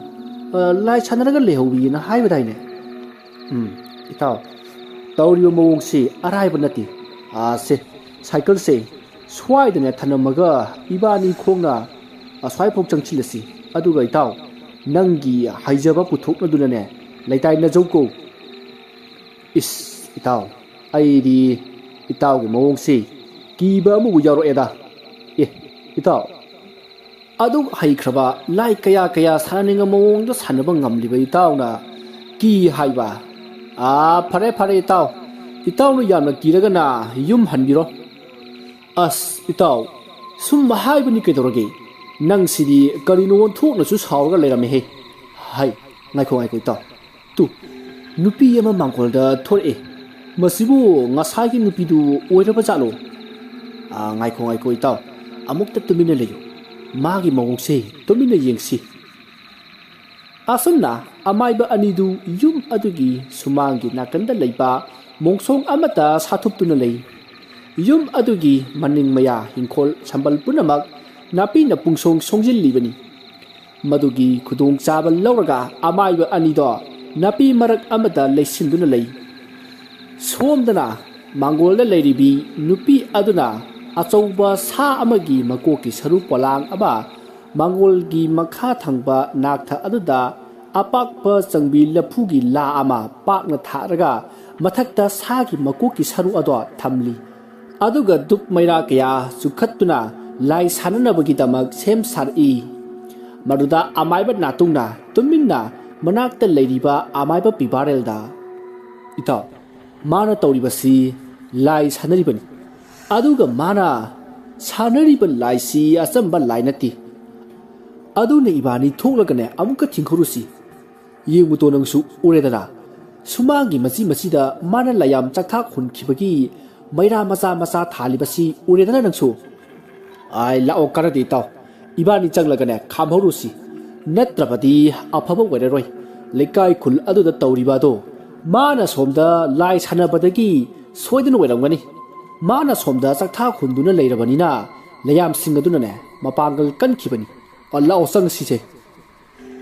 ꯑ, ꯂꯥꯏ ꯁꯥꯟꯅꯔꯒ ꯂꯩꯍꯧꯋꯤꯅ ꯍꯥꯏꯕꯗꯥꯏꯅꯦ?" "ꯎꯝ, ꯏꯇꯥꯎ, ꯇꯧꯔꯤꯕ ꯃꯑꯣꯡꯁꯤ ꯑꯔꯥꯏꯕ ꯅꯠꯇꯦ꯫ ꯑꯥ, ꯁꯦ, ꯁꯥꯏꯀꯜꯁꯦ ꯁ꯭ꯋꯥꯏꯗꯅꯦ ꯊꯅꯝꯃꯒ ꯏꯕꯥꯅꯤ ꯈꯣꯡꯅ ꯑꯁ꯭ꯋꯥꯏꯐꯥꯎ ꯆꯪꯁꯤꯜꯂꯁꯤ꯫ ꯑꯗꯨꯒ ꯏꯇꯥꯎ, ꯅꯪꯒꯤ ꯍꯩꯖꯕ ꯄꯨꯊꯣꯛꯅꯗꯨꯅꯅꯦ ꯂꯩꯇꯥꯏꯅꯖꯧꯀꯣ꯫" "ꯏꯁ, ꯏꯇꯥꯎ, ꯑꯩꯗꯤ ꯏꯇꯥꯎꯒꯤ ꯃꯑꯣꯡꯁꯤ ꯀꯤꯕ ꯑꯃꯕꯨ ꯌꯥꯎꯔꯛꯑꯦꯗ꯫ ꯑꯦ, ꯏꯇꯥꯎ, ꯑꯗꯨꯛ ꯍꯩꯈ꯭ꯔꯕ, ꯂꯥꯏ ꯀꯌꯥ ꯀꯌꯥ ꯁꯥꯟꯅꯅꯤꯡꯕ ꯃꯑꯣꯡꯗ ꯁꯥꯟꯅꯕ ꯉꯝꯂꯤꯕ ꯏꯇꯥꯎꯅ ꯀꯤ ꯍꯥꯏꯕ? ꯑꯥ, ꯐꯔꯦ, ꯐꯔꯦ, ꯏꯇꯥꯎ꯫ ꯏꯇꯥꯎꯅ ꯌꯥꯝꯅ ꯀꯤꯔꯒꯅ ꯌꯨꯝ ꯍꯟꯕꯤꯔꯣ꯫" "ꯑꯁ, ꯏꯇꯥꯎ, ꯁꯨꯝ ꯍꯥꯏꯕꯅꯤ ꯀꯩꯗꯧꯔꯒꯦ? ꯅꯪꯁꯤꯗꯤ ꯀꯔꯤꯅꯣ ꯑꯣꯟꯊꯣꯛꯅꯁꯨ ꯁꯥꯎꯔꯒ ꯂꯩꯔꯝꯃꯦꯍꯦ꯫ ꯍꯥꯏ, ꯉꯥꯏꯈꯣ, ꯉꯥꯏꯈꯣ, ꯏꯇꯥꯎ꯫ ꯇꯨ, ꯅꯨꯄꯤ ꯑꯃ ꯃꯥꯡꯒꯣꯜꯗ ꯊꯣꯔꯛꯑꯦ꯫ ꯃꯁꯤꯕꯨ ꯉꯁꯥꯏꯒꯤ ꯅꯨꯄꯤꯗꯨ ꯑꯣꯏꯔꯕ ꯖꯥꯠꯂꯣ? ꯑꯥ, ꯉꯥꯏꯈꯣ, ꯉꯥꯏꯈꯣ, ꯏꯇꯥꯎ꯫ ꯑꯃꯨꯛꯇ ꯇꯨꯃꯤꯟꯅ ꯂꯩꯌꯨ꯫ ꯃꯥꯒꯤ ꯃꯑꯣꯡꯁꯦ ꯇꯨꯃꯤꯟꯅ ꯌꯦꯡꯁꯤ꯫" ꯑꯁꯨꯝꯅ ꯑꯃꯥꯏꯕ ꯑꯅꯤꯗꯨ ꯌꯨꯝ ꯑꯗꯨꯒꯤ ꯁꯨꯃꯥꯡꯒꯤ ꯅꯥꯀꯟꯗ ꯂꯩꯕ ꯃꯣꯡꯁꯣꯡ ꯑꯃꯗ ꯁꯥꯊꯨꯞꯇꯨꯅ ꯂꯩ꯫ ꯌꯨꯝ ꯑꯗꯨꯒꯤ ꯃꯅꯤꯡ ꯃꯌꯥ ꯏꯪꯈꯣꯜ ꯁꯝꯕꯜ ꯄꯨꯝꯅꯃꯛ ꯅꯥꯄꯤꯅ ꯄꯨꯡꯁꯣꯡ ꯁꯣꯡꯖꯤꯜꯂꯤꯕꯅꯤ꯫ ꯃꯗꯨꯒꯤ ꯈꯨꯗꯣꯡꯆꯥꯕ ꯂꯧꯔꯒ ꯑꯃꯥꯏꯕ ꯑꯅꯤꯗꯣ ꯅꯥꯄꯤ ꯃꯔꯛ ꯑꯃꯗ ꯂꯩꯁꯤꯟꯗꯨꯅ ꯂꯩ꯫ ꯁꯣꯝꯗꯅ ꯃꯥꯡꯒꯣꯜꯗ ꯂꯩꯔꯤꯕꯤ ꯅꯨꯄꯤ ꯑꯗꯨꯅ ꯑꯆꯧꯕ ꯁꯥ ꯑꯃꯒꯤ ꯃꯀꯣꯛꯀꯤ ꯁꯔꯨ ꯄꯣꯂꯥꯡ ꯑꯃ ꯃꯥꯡꯒꯣꯜꯒꯤ ꯃꯈꯥ ꯊꯪꯕ ꯅꯥꯛꯊ ꯑꯗꯨꯗ ꯑꯄꯥꯛꯄ ꯆꯪꯕꯤ ꯂꯐꯨꯒꯤ ꯂꯥ ꯑꯃ ꯄꯥꯛꯅ ꯊꯥꯔꯒ ꯃꯊꯛꯇ ꯁꯥꯒꯤ ꯃꯀꯣꯛꯀꯤ ꯁꯔꯨ ꯑꯗꯣ ꯊꯝꯂꯤ꯫ ꯑꯗꯨꯒ ꯙꯨꯞ ꯃꯩꯔꯥ ꯀꯌꯥ ꯆꯨꯈꯠꯇꯨꯅ ꯂꯥꯏ ꯁꯥꯟꯅꯅꯕꯒꯤꯗꯃꯛ ꯁꯦꯝ ꯁꯥꯔꯛꯏ꯫ ꯃꯗꯨꯗ ꯑꯃꯥꯏꯕ ꯅꯥꯇꯨꯡꯅ ꯇꯨꯃꯤꯟꯅ ꯃꯅꯥꯛꯇ ꯂꯩꯔꯤꯕ ꯑꯃꯥꯏꯕ ꯄꯤꯕꯥꯔꯦꯜꯗ, "ꯏꯇꯥꯎ, ꯃꯥꯅ ꯇꯧꯔꯤꯕꯁꯤ ꯂꯥꯏ ꯁꯥꯟꯅꯔꯤꯕꯅꯤ꯫ ꯑꯗꯨꯒ ꯃꯥꯅ ꯁꯥꯟꯅꯔꯤꯕ ꯂꯥꯏꯁꯤ ꯑꯆꯝꯕ ꯂꯥꯏ ꯅꯠꯇꯦ꯫ ꯑꯗꯨꯅ ꯏꯕꯥꯅꯤ ꯊꯣꯛꯂꯒꯅꯦ ꯑꯃꯨꯛꯀ ꯊꯤꯡꯈꯨꯔꯨꯁꯤ꯫ ꯌꯦꯡꯉꯨꯇꯣ, ꯅꯪꯁꯨ ꯎꯔꯦꯗꯅ, ꯁꯨꯃꯥꯡꯒꯤ ꯃꯆꯤ ꯃꯆꯤꯗ ꯃꯥꯅ ꯂꯥꯏꯌꯥꯝ ꯆꯥꯛꯊꯥꯛ ꯍꯨꯟꯈꯤꯕꯒꯤ ꯃꯩꯔꯥ ꯃꯆꯥ ꯃꯆꯥ ꯊꯥꯜꯂꯤꯕꯁꯤ ꯎꯔꯦꯗꯅ ꯅꯪꯁꯨ꯫ ꯑꯥꯏ, ꯂꯥꯛꯑꯣ, ꯀꯥꯟꯅꯗꯦ ꯏꯇꯥꯎ, ꯏꯕꯥꯅꯤ ꯆꯪꯂꯒꯅꯦ ꯈꯥꯝꯍꯧꯔꯨꯁꯤ, ꯅꯠꯇ꯭ꯔꯕꯗꯤ ꯑꯐꯕ ꯑꯣꯏꯔꯔꯣꯏ꯫ ꯂꯩꯀꯥꯏ ꯈꯨꯜ ꯑꯗꯨꯗ ꯇꯧꯔꯤꯕ ꯑꯗꯣ ꯃꯥꯅ ꯁꯣꯝꯗ ꯂꯥꯏ ꯁꯥꯟꯅꯕꯗꯒꯤ ꯁꯣꯏꯗꯅ ꯑꯣꯏꯔꯝꯒꯅꯤ꯫ ꯃꯥꯅ ꯁꯣꯝꯗ ꯆꯥꯛꯊꯥꯛ ꯍꯨꯟꯗꯨꯅ ꯂꯩꯔꯕꯅꯤꯅ ꯂꯩꯌꯥꯝꯁꯤꯡ ꯑꯗꯨꯅꯅꯦ ꯃꯄꯥꯡꯒꯜ ꯀꯟꯈꯤꯕꯅꯤ꯫ ꯑ, ꯂꯥꯛꯑꯣ ꯆꯪꯁꯤꯁꯦ꯫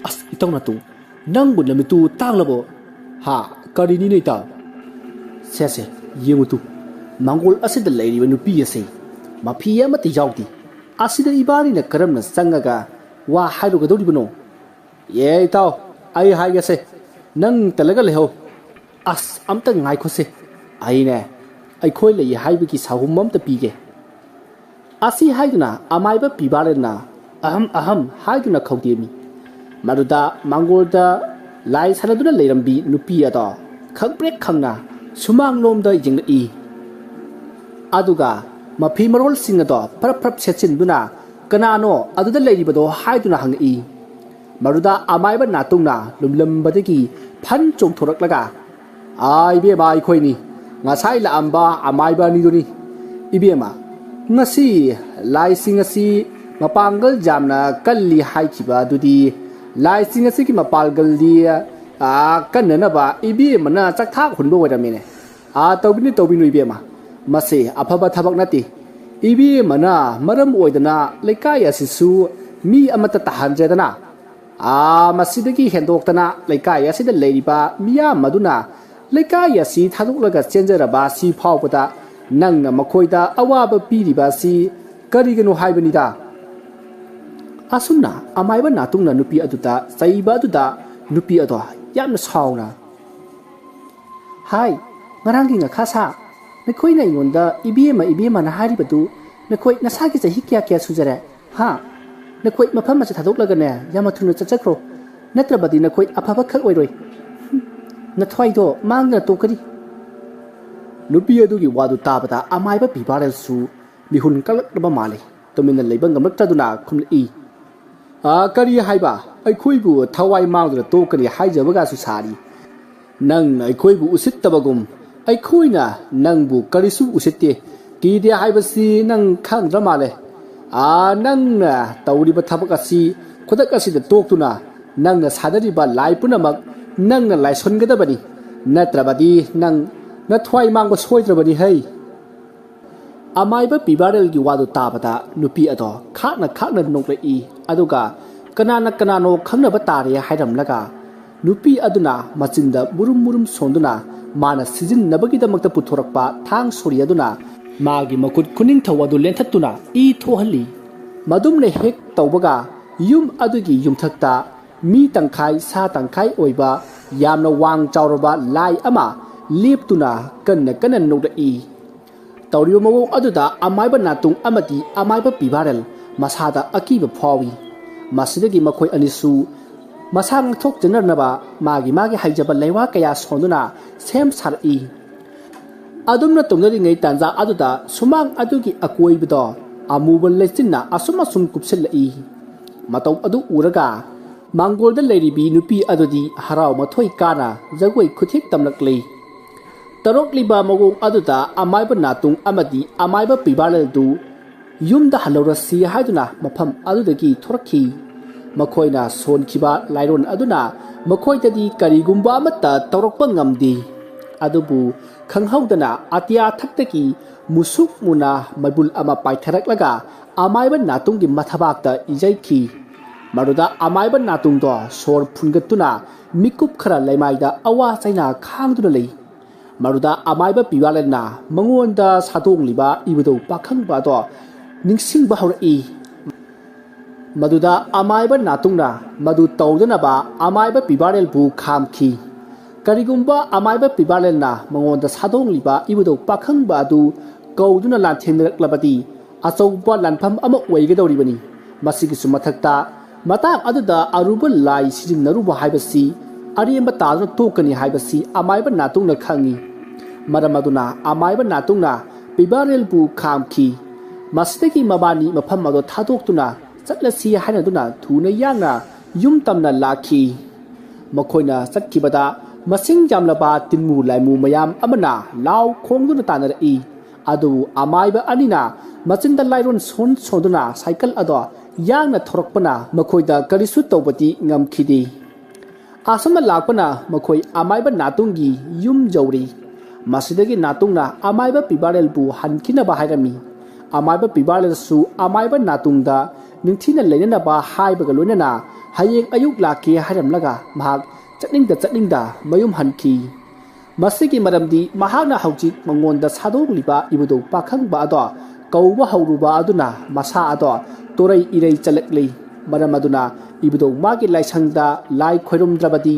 ꯑꯁ, ꯏꯇꯥꯎ ꯅꯥꯇꯣ, ꯅꯪꯕꯨ ꯅꯃꯤꯠꯇꯨ ꯇꯥꯡꯂꯕꯣ? ꯍꯥ, ꯀꯔꯤꯅꯤꯅꯦ ꯏꯇꯥꯎ? ꯁꯦ, ꯁꯦ, ꯌꯦꯡꯉꯨ ꯇꯨ, ꯃꯥꯡꯒꯣꯜ ꯑꯁꯤꯗ ꯂꯩꯔꯤꯕ ꯅꯨꯄꯤ ꯑꯁꯤ ꯃꯐꯤ ꯑꯃꯠꯇ ꯌꯥꯎꯗꯦ꯫ ꯑꯁꯤꯗ ꯏꯕꯥꯅꯤꯅ ꯀꯔꯝꯅ ꯆꯪꯉꯒ ꯋꯥ ꯍꯥꯏꯔꯨꯒꯗꯧꯔꯤꯕꯅꯣ? ꯑꯦ ꯏꯇꯥꯎ, ꯑꯩ ꯍꯥꯏꯒꯦꯁꯦ, ꯅꯪ ꯇꯜꯂꯒ ꯂꯩꯍꯧ꯫ ꯑꯁ, ꯑꯝꯇ ꯉꯥꯏꯈꯣꯁꯦ, ꯑꯩꯅꯦ, ꯑꯩꯈꯣꯏ ꯂꯩ ꯍꯥꯏꯕꯒꯤ ꯁꯥꯍꯨꯝ ꯑꯝꯇ ꯄꯤꯒꯦ꯫ ꯑꯁꯤ ꯍꯥꯏꯗꯨꯅ ꯑꯃꯥꯏꯕ ꯄꯤꯕꯥꯔꯦꯟꯅ ꯑꯍꯝ ꯑꯍꯝ ꯍꯥꯏꯗꯨꯅ ꯈꯧꯗꯦꯝꯃꯤ꯫ ꯃꯗꯨꯗ ꯃꯥꯡꯒꯣꯜꯗ ꯂꯥꯏ ꯁꯥꯟꯅꯗꯨꯅ ꯂꯩꯔꯝꯕꯤ ꯅꯨꯄꯤ ꯑꯗꯣ ꯈꯪꯄ꯭ꯔꯦꯛ ꯈꯪꯅ ꯁꯨꯃꯥꯡꯂꯣꯝꯗ ꯌꯦꯡꯂꯛꯏ꯫ ꯑꯗꯨꯒ ꯃꯐꯤ ꯃꯔꯣꯜꯁꯤꯡ ꯑꯗꯣ ꯐꯔꯞ ꯐꯔꯞ ꯁꯦꯠꯆꯤꯟꯗꯨꯅ "ꯀꯅꯥꯅꯣ ꯑꯗꯨꯗ ꯂꯩꯔꯤꯕꯗꯣ?" ꯍꯥꯏꯗꯨꯅ ꯍꯪꯉꯛꯏ꯫ ꯃꯗꯨꯗ ꯑꯃꯥꯏꯕ ꯅꯥꯇꯨꯡꯅ ꯂꯨꯝꯂꯝꯕꯗꯒꯤ ꯐꯟ ꯆꯣꯡꯊꯣꯔꯛꯂꯒ, "ꯑꯥ, ꯏꯕꯦꯝꯃ, ꯑꯩꯈꯣꯏꯅꯤ꯫ ꯉꯁꯥꯏ ꯂꯥꯛꯑꯝꯕ ꯑꯃꯥꯏꯕ ꯑꯅꯤꯗꯨꯅꯤ꯫ ꯏꯕꯦꯝꯃ, ꯉꯁꯤ ꯂꯥꯏꯁꯤꯡ ꯑꯁꯤ ꯃꯄꯥꯡꯒꯜ ꯌꯥꯝꯅ ꯀꯜꯂꯤ ꯍꯥꯏꯈꯤꯕ ꯑꯗꯨꯗꯤ, ꯂꯥꯏꯁꯤꯡ ꯑꯁꯤꯒꯤ ꯃꯄꯥꯡꯒꯜꯗꯤ, ꯑꯥ, ꯀꯟꯅꯅꯕ ꯏꯕꯦꯝꯃꯅ ꯆꯥꯛꯊꯥꯛ ꯍꯨꯟꯕ ꯑꯣꯏꯔꯝꯃꯦꯅꯦ꯫ ꯑꯥ, ꯇꯧꯕꯤꯅꯨ, ꯇꯧꯕꯤꯅꯨ, ꯏꯕꯦꯝꯃ꯫ ꯃꯁꯤ ꯑꯐꯕ ꯊꯕꯛ ꯅꯠꯇꯦ꯫ ꯏꯕꯦꯝꯃꯅ ꯃꯔꯝ ꯑꯣꯏꯗꯅ ꯂꯩꯀꯥꯏ ꯑꯁꯤꯁꯨ ꯃꯤ ꯑꯃꯠꯇ ꯇꯥꯍꯟꯗ꯭ꯔꯦꯗꯅ꯫ ꯑꯥ, ꯃꯁꯤꯗꯒꯤ ꯍꯦꯟꯗꯣꯛꯇꯅ ꯂꯩꯀꯥꯏ ꯑꯁꯤꯗ ꯂꯩꯔꯤꯕ ꯃꯤꯌꯥꯝ ꯑꯗꯨꯅ ꯂꯩꯀꯥꯏ ꯑꯁꯤ ꯊꯥꯗꯣꯛꯂꯒ ꯆꯦꯟꯖꯔꯕ ꯑꯁꯤ ꯐꯥꯎꯕꯗ ꯅꯪꯅ ꯃꯈꯣꯏꯗ ꯑꯋꯥꯕ ꯄꯤꯔꯤꯕ ꯑꯁꯤ ꯀꯔꯤꯒꯤꯅꯣ ꯍꯥꯏꯕꯅꯤꯗ?" ꯑꯁꯨꯝꯅ ꯑꯃꯥꯏꯕ ꯅꯥꯇꯨꯡꯅ ꯅꯨꯄꯤ ꯑꯗꯨꯗ ꯆꯩꯕ ꯑꯗꯨꯗ ꯅꯨꯄꯤ ꯑꯗꯣ ꯌꯥꯝꯅ ꯁꯥꯎꯅ, "ꯍꯥꯏ, ꯉꯔꯥꯡꯒꯤ ꯉꯥꯈꯥ ꯁꯥ, ꯅꯈꯣꯏꯅ ꯑꯩꯉꯣꯟꯗ ꯏꯕꯦꯝꯃ, ꯏꯕꯦꯝꯃꯅ ꯍꯥꯏꯔꯤꯕꯗꯨ ꯅꯈꯣꯏ ꯅꯁꯥꯒꯤ ꯆꯍꯤ ꯀꯌꯥ ꯀꯌꯥ ꯁꯨꯖꯔꯦ? ꯍꯥ? ꯅꯈꯣꯏ ꯃꯐꯝ ꯑꯁꯤ ꯊꯥꯗꯣꯛꯂꯒꯅꯦ ꯌꯥꯝꯅ ꯊꯨꯅ ꯆꯠꯆꯈ꯭ꯔꯣ, ꯅꯠꯇ꯭ꯔꯕꯗꯤ ꯅꯈꯣꯏ ꯑꯐꯕ ꯈꯛ ꯑꯣꯏꯔꯣꯏ꯫ ꯍꯨꯝ, ꯅꯊ꯭ꯋꯥꯏꯗꯣ ꯃꯥꯡꯗꯅ ꯇꯣꯛꯀꯅꯤ꯫" ꯅꯨꯄꯤ ꯑꯗꯨꯒꯤ ꯋꯥꯗꯨ ꯇꯥꯕꯗ ꯑꯃꯥꯏꯕ ꯄꯤꯕꯥꯔꯦꯜꯁꯨ ꯃꯤꯍꯨꯟ ꯀꯜꯂꯛꯂꯕ ꯃꯥꯜꯂꯤ꯫ ꯇꯨꯃꯤꯟꯅ ꯂꯩꯕ ꯉꯝꯂꯛꯇꯗꯨꯅ ꯈꯨꯝꯂꯛꯏ, "ꯑꯥ, ꯀꯔꯤ ꯍꯥꯏꯕ? ꯑꯩꯈꯣꯏꯕꯨ ꯊꯋꯥꯏ ꯃꯥꯡꯗꯨꯅ ꯇꯣꯛꯀꯅꯤ ꯍꯥꯏꯖꯕꯒꯁꯨ ꯁꯥꯔꯤ꯫ ꯅꯪꯅ ꯑꯩꯈꯣꯏꯕꯨ ꯎꯁꯤꯠꯇꯕꯒꯨꯝ ꯑꯩꯈꯣꯏꯅ ꯅꯪꯕꯨ ꯀꯔꯤꯁꯨ ꯎꯁꯤꯠꯇꯦ, ꯀꯤꯗꯦ ꯍꯥꯏꯕꯁꯤ ꯅꯪ ꯈꯪꯗ꯭ꯔ ꯃꯥꯜꯂꯦ꯫ ꯑꯥ, ꯅꯪꯅ ꯇꯧꯔꯤꯕ ꯊꯕꯛ ꯑꯁꯤ ꯈꯨꯗꯛ ꯑꯁꯤꯗ ꯇꯣꯛꯇꯨꯅ ꯅꯪꯅ ꯁꯥꯟꯅꯔꯤꯕ ꯂꯥꯏ ꯄꯨꯝꯅꯃꯛ ꯅꯪꯅ ꯂꯥꯏꯁꯣꯟꯒꯗꯕꯅꯤ, ꯅꯠꯇ꯭ꯔꯕꯗꯤ ꯅꯪ ꯅꯊ꯭ꯋꯥꯏ ꯃꯥꯡꯕ ꯁꯣꯏꯗ꯭ꯔꯕꯅꯤ ꯍꯩ꯫ ꯑꯃꯥꯏꯕ ꯄꯤꯕꯥꯔꯦꯜꯒꯤ ꯋꯥꯗꯨ ꯇꯥꯕꯗ ꯅꯨꯄꯤ ꯑꯗꯣ ꯈꯥꯛꯅ ꯈꯥꯛꯅ ꯅꯣꯛꯂꯛꯏ꯫ ꯑꯗꯨꯒ ꯀꯅꯥꯅ ꯀꯅꯥꯅꯣ ꯈꯪꯅꯕ ꯇꯥꯔꯦ ꯍꯥꯏꯔꯝꯂꯒ ꯅꯨꯄꯤ ꯑꯗꯨꯅ ꯃꯆꯤꯟꯗ ꯃꯨꯔꯨꯝ ꯃꯨꯔꯨꯝ ꯁꯣꯟꯗꯨꯅ ꯃꯥꯅ ꯁꯤꯖꯤꯟꯅꯕꯒꯤꯗꯃꯛꯇ ꯄꯨꯊꯣꯔꯛꯄ ꯊꯥꯡ ꯁꯣꯔꯤ ꯑꯗꯨꯅ ꯃꯥꯒꯤ ꯃꯈꯨꯠ ꯈꯨꯅꯤꯡꯊꯧ ꯑꯗꯨ ꯂꯦꯟꯊꯠꯇꯨꯅ ꯏ ꯊꯣꯛꯍꯜꯂꯤ꯫ ꯃꯗꯨꯝꯅ ꯍꯦꯛ ꯇꯧꯕꯒ ꯌꯨꯝ ꯑꯗꯨꯒꯤ ꯌꯨꯝꯊꯛꯇ ꯃꯤ ꯇꯪꯈꯥꯏ ꯁꯥ ꯇꯪꯈꯥꯏ ꯑꯣꯏꯕ ꯌꯥꯝꯅ ꯋꯥꯡ ꯆꯥꯎꯔꯕ ꯂꯥꯏ ꯑꯃ ꯂꯦꯞꯇꯨꯅ ꯀꯟꯅ ꯀꯟꯅ ꯅꯣꯛꯂꯛꯏ꯫ ꯇꯧꯔꯤꯕ ꯃꯑꯣꯡ ꯑꯗꯨꯗ ꯑꯃꯥꯏꯕ ꯅꯥꯇꯨꯡ ꯑꯃꯗꯤ ꯑꯃꯥꯏꯕ ꯄꯤꯕꯥꯔꯦꯜ ꯃꯁꯥꯗ ꯑꯀꯤꯕ ꯐꯥꯎꯏ꯫ ꯃꯁꯤꯗꯒꯤ ꯃꯈꯣꯏ ꯑꯅꯤꯁꯨ ꯃꯁꯥ ꯉꯥꯛꯊꯣꯛꯆꯅꯅꯕ ꯃꯥꯒꯤ ꯃꯥꯒꯤ ꯍꯩꯖꯕ ꯂꯩꯋꯥ ꯀꯌꯥ ꯁꯣꯟꯗꯨꯅ ꯁꯦꯝ ꯁꯥꯔꯛꯏ꯫ ꯑꯗꯨꯝꯅ ꯇꯧꯅꯔꯤꯉꯩ ꯇꯥꯟꯖꯥ ꯑꯗꯨꯗ ꯁꯨꯃꯥꯡ ꯑꯗꯨꯒꯤ ꯑꯀꯣꯏꯕꯗꯣ ꯑꯃꯨꯕ ꯂꯩꯆꯤꯟꯅ ꯑꯁꯨꯝ ꯑꯁꯨꯝ ꯀꯨꯞꯁꯤꯜꯂꯛꯏ꯫ ꯃꯇꯧ ꯑꯗꯨ ꯎꯔꯒ ꯃꯥꯡꯒꯣꯜꯗ ꯂꯩꯔꯤꯕꯤ ꯅꯨꯄꯤ ꯑꯗꯨꯗꯤ ꯍꯔꯥꯎ ꯃꯊꯣꯏ ꯀꯥꯅ ꯖꯒꯣꯏ ꯈꯨꯊꯦꯛ ꯇꯝꯂꯛꯂꯤ꯫ ꯇꯧꯔꯛꯂꯤꯕ ꯃꯑꯣꯡ ꯑꯗꯨꯗ ꯑꯃꯥꯏꯕ ꯅꯥꯇꯨꯡ ꯑꯃꯗꯤ ꯑꯃꯥꯏꯕ ꯄꯤꯕꯥꯔꯦꯜꯗꯨ ꯌꯨꯝꯗ ꯍꯜꯂꯧꯔꯁꯤ ꯍꯥꯏꯗꯨꯅ ꯃꯐꯝ ꯑꯗꯨꯗꯒꯤ ꯊꯣꯔꯛꯈꯤ꯫ ꯃꯈꯣꯏꯅ ꯁꯣꯟꯈꯤꯕ ꯂꯥꯏꯔꯣꯟ ꯑꯗꯨꯅ ꯃꯈꯣꯏꯗꯗꯤ ꯀꯔꯤꯒꯨꯝꯕ ꯑꯃꯠꯇ ꯇꯧꯔꯛꯄ ꯉꯝꯗꯦ꯫ ꯑꯗꯨꯕꯨ ꯈꯪꯍꯧꯗꯅ ꯑꯇꯤꯌꯥ ꯊꯛꯇꯒꯤ ꯃꯨꯁꯨꯛ ꯃꯨꯅ ꯃꯩꯕꯨꯜ ꯑꯃ ꯄꯥꯏꯊꯔꯛꯂꯒ ꯑꯃꯥꯏꯕ ꯅꯥꯇꯨꯡꯒꯤ ꯃꯊꯕꯥꯛꯇ ꯏꯖꯩꯈꯤ꯫ ꯃꯗꯨꯗ ꯑꯃꯥꯏꯕ ꯅꯥꯇꯨꯡꯗꯣ ꯁꯣꯔ ꯐꯨꯟꯒꯠꯇꯨꯅ ꯃꯤꯀꯨꯞ ꯈꯔ ꯂꯩꯃꯥꯏꯗ ꯑꯋꯥ ꯆꯩꯅꯥ ꯈꯥꯡꯗꯨꯅ ꯂꯩ꯫ ꯃꯗꯨꯗ ꯑꯃꯥꯏꯕ ꯄꯤꯕꯥꯂꯦꯟꯅ ꯃꯉꯣꯟꯗ ꯁꯥꯗꯣꯡꯂꯤꯕ ꯏꯕꯨꯙꯧ ꯄꯥꯈꯪꯕ ꯑꯗꯣ ꯅꯤꯡꯁꯤꯡꯕ ꯍꯧꯔꯛꯏ꯫ ꯃꯗꯨꯗ ꯑꯃꯥꯏꯕ ꯅꯥꯇꯨꯡꯅ ꯃꯗꯨ ꯇꯧꯗꯅꯕ ꯑꯃꯥꯏꯕ ꯄꯤꯕꯥꯔꯦꯜꯕꯨ ꯈꯥꯝꯈꯤ꯫ ꯀꯔꯤꯒꯨꯝꯕ ꯑꯃꯥꯏꯕ ꯄꯤꯕꯥꯔꯦꯜꯅ ꯃꯉꯣꯟꯗ ꯁꯥꯗꯣꯡꯂꯤꯕ ꯏꯕꯨꯙꯧ ꯄꯥꯈꯪꯕ ꯑꯗꯨ ꯀꯧꯗꯨꯅ ꯂꯥꯟꯊꯦꯡꯅꯔꯛꯂꯕꯗꯤ ꯑꯆꯧꯕ ꯂꯥꯟꯐꯝ ꯑꯃ ꯑꯣꯏꯒꯗꯧꯔꯤꯕꯅꯤ꯫ ꯃꯁꯤꯒꯤꯁꯨ ꯃꯊꯛꯇ ꯃꯇꯥꯡ ꯑꯗꯨꯗ ꯑꯔꯨꯕ ꯂꯥꯏ ꯁꯤꯖꯤꯟꯅꯔꯨꯕ ꯍꯥꯏꯕꯁꯤ ꯑꯔꯦꯝꯕ ꯇꯥꯗꯨꯅ ꯇꯣꯛꯀꯅꯤ ꯍꯥꯏꯕꯁꯤ ꯑꯃꯥꯏꯕ ꯅꯥꯇꯨꯡꯅ ꯈꯪꯏ꯫ ꯃꯔꯝ ꯑꯗꯨꯅ ꯑꯃꯥꯏꯕ ꯅꯥꯇꯨꯡꯅ ꯄꯤꯕꯥꯔꯦꯜꯕꯨ ꯈꯥꯝꯈꯤ꯫ ꯃꯁꯤꯗꯒꯤ ꯃꯕꯥꯅꯤ ꯃꯐꯝ ꯑꯗꯨ ꯊꯥꯗꯣꯛꯇꯨꯅ ꯆꯠꯂꯁꯤ ꯍꯥꯏꯅꯗꯨꯅ ꯊꯨꯅ ꯌꯥꯡꯅ ꯌꯨꯝ ꯇꯝꯅ ꯂꯥꯛꯈꯤ꯫ ꯃꯈꯣꯏꯅ ꯆꯠꯈꯤꯕꯗ ꯃꯁꯤꯡ ꯌꯥꯝꯂꯕ ꯇꯤꯟꯃꯨ ꯂꯥꯏꯃꯨ ꯃꯌꯥꯝ ꯑꯃꯅ ꯂꯥꯎ ꯈꯣꯡꯗꯨꯅ ꯇꯥꯟꯅꯔꯛꯏ꯫ ꯑꯗꯨꯕꯨ ꯑꯃꯥꯏꯕ ꯑꯅꯤꯅ ꯃꯆꯤꯟꯗ ꯂꯥꯏꯔꯣꯟ ꯁꯣꯟ ꯁꯣꯟꯗꯨꯅ ꯁꯥꯏꯀꯜ ꯑꯗꯣ ꯌꯥꯡꯅ ꯊꯣꯔꯛꯄꯅ ꯃꯈꯣꯏꯗ ꯀꯔꯤꯁꯨ ꯇꯧꯕꯗꯤ ꯉꯝꯈꯤꯗꯦ꯫ ꯑꯁꯨꯝꯅ ꯂꯥꯛꯄꯅ ꯃꯈꯣꯏ ꯑꯃꯥꯏꯕ ꯅꯥꯇꯨꯡꯒꯤ ꯌꯨꯝ ꯌꯧꯔꯤ꯫ ꯃꯁꯤꯗꯒꯤ ꯅꯥꯇꯨꯡꯅ ꯑꯃꯥꯏꯕ ꯄꯤꯕꯥꯔꯦꯜꯕꯨ ꯍꯟꯈꯤꯅꯕ ꯍꯥꯏꯔꯝꯃꯤ꯫ ꯑꯃꯥꯏꯕ ꯄꯤꯕꯥꯔꯦꯜꯁꯨ ꯑꯃꯥꯏꯕ ꯅꯥꯇꯨꯡꯗ ꯅꯤꯡꯊꯤꯅ ꯂꯩꯅꯅꯕ ꯍꯥꯏꯕꯒ ꯂꯣꯏꯅꯅ ꯍꯌꯦꯡ ꯑꯌꯨꯛ ꯂꯥꯛꯀꯦ ꯍꯥꯏꯔꯝꯂꯒ ꯃꯍꯥꯛ ꯆꯠꯅꯤꯡꯗ ꯆꯠꯅꯤꯡꯗ ꯃꯌꯨꯝ ꯍꯟꯈꯤ꯫ ꯃꯁꯤꯒꯤ ꯃꯔꯝꯗꯤ ꯃꯍꯥꯛꯅ ꯍꯧꯖꯤꯛ ꯃꯉꯣꯟꯗ ꯁꯥꯗꯣꯛꯂꯤꯕ ꯏꯕꯨꯙꯧ ꯄꯥꯈꯪꯕ ꯑꯗꯣ ꯀꯧꯕ ꯍꯧꯔꯨꯕ ꯑꯗꯨꯅ ꯃꯁꯥ ꯑꯗꯣ ꯇꯣꯔꯩ ꯏꯔꯩ ꯆꯠꯂꯛꯂꯤ꯫ ꯃꯔꯝ ꯑꯗꯨꯅ ꯏꯕꯨꯙꯧ ꯃꯥꯒꯤ ꯂꯥꯏꯁꯪꯗ ꯂꯥꯏ ꯈꯣꯏꯔꯨꯝꯗ꯭ꯔꯕꯗꯤ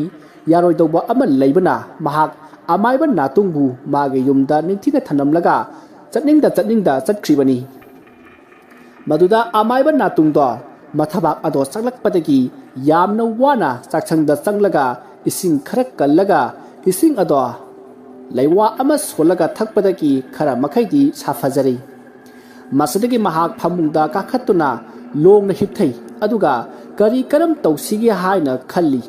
ꯌꯥꯔꯣꯏꯗꯧꯕ ꯑꯃ ꯂꯩꯕꯅ ꯃꯍꯥꯛ ꯑꯃꯥꯏꯕ ꯅꯥꯇꯨꯡꯕꯨ ꯃꯥꯒꯤ ꯌꯨꯝꯗ ꯅꯤꯡꯊꯤꯅ ꯊꯝꯂꯝꯂꯒ ꯆꯠꯅꯤꯡꯗ ꯆꯠꯅꯤꯡꯗ ꯆꯠꯈ꯭ꯔꯤꯕꯅꯤ꯫ ꯃꯗꯨꯗ ꯑꯃꯥꯏꯕ ꯅꯥꯇꯨꯡꯗꯣ ꯃꯊꯕꯥꯛ ꯑꯗꯣ ꯆꯥꯛꯂꯛꯄꯗꯒꯤ ꯌꯥꯝꯅ ꯋꯥꯅ ꯆꯥꯛꯁꯪꯗ ꯆꯪꯂꯒ ꯏꯁꯤꯡ ꯈꯔ ꯀꯜꯂꯒ ꯏꯁꯤꯡ ꯑꯗꯣ ꯂꯩꯋꯥ ꯑꯃ ꯁꯣꯜꯂꯒ ꯊꯛꯄꯗꯒꯤ ꯈꯔ ꯃꯈꯩꯗꯤ ꯁꯥꯐꯖꯔꯦ꯫ ꯃꯁꯤꯗꯒꯤ ꯃꯍꯥꯛ ꯐꯃꯨꯡꯗ ꯀꯥꯈꯠꯇꯨꯅ ꯂꯣꯡꯅ ꯍꯤꯞꯊꯩ꯫ ꯑꯗꯨꯒ ꯀꯔꯤ ꯀꯔꯝ ꯇꯧꯁꯤꯒꯦ ꯍꯥꯏꯅ ꯈꯜꯂꯤ꯫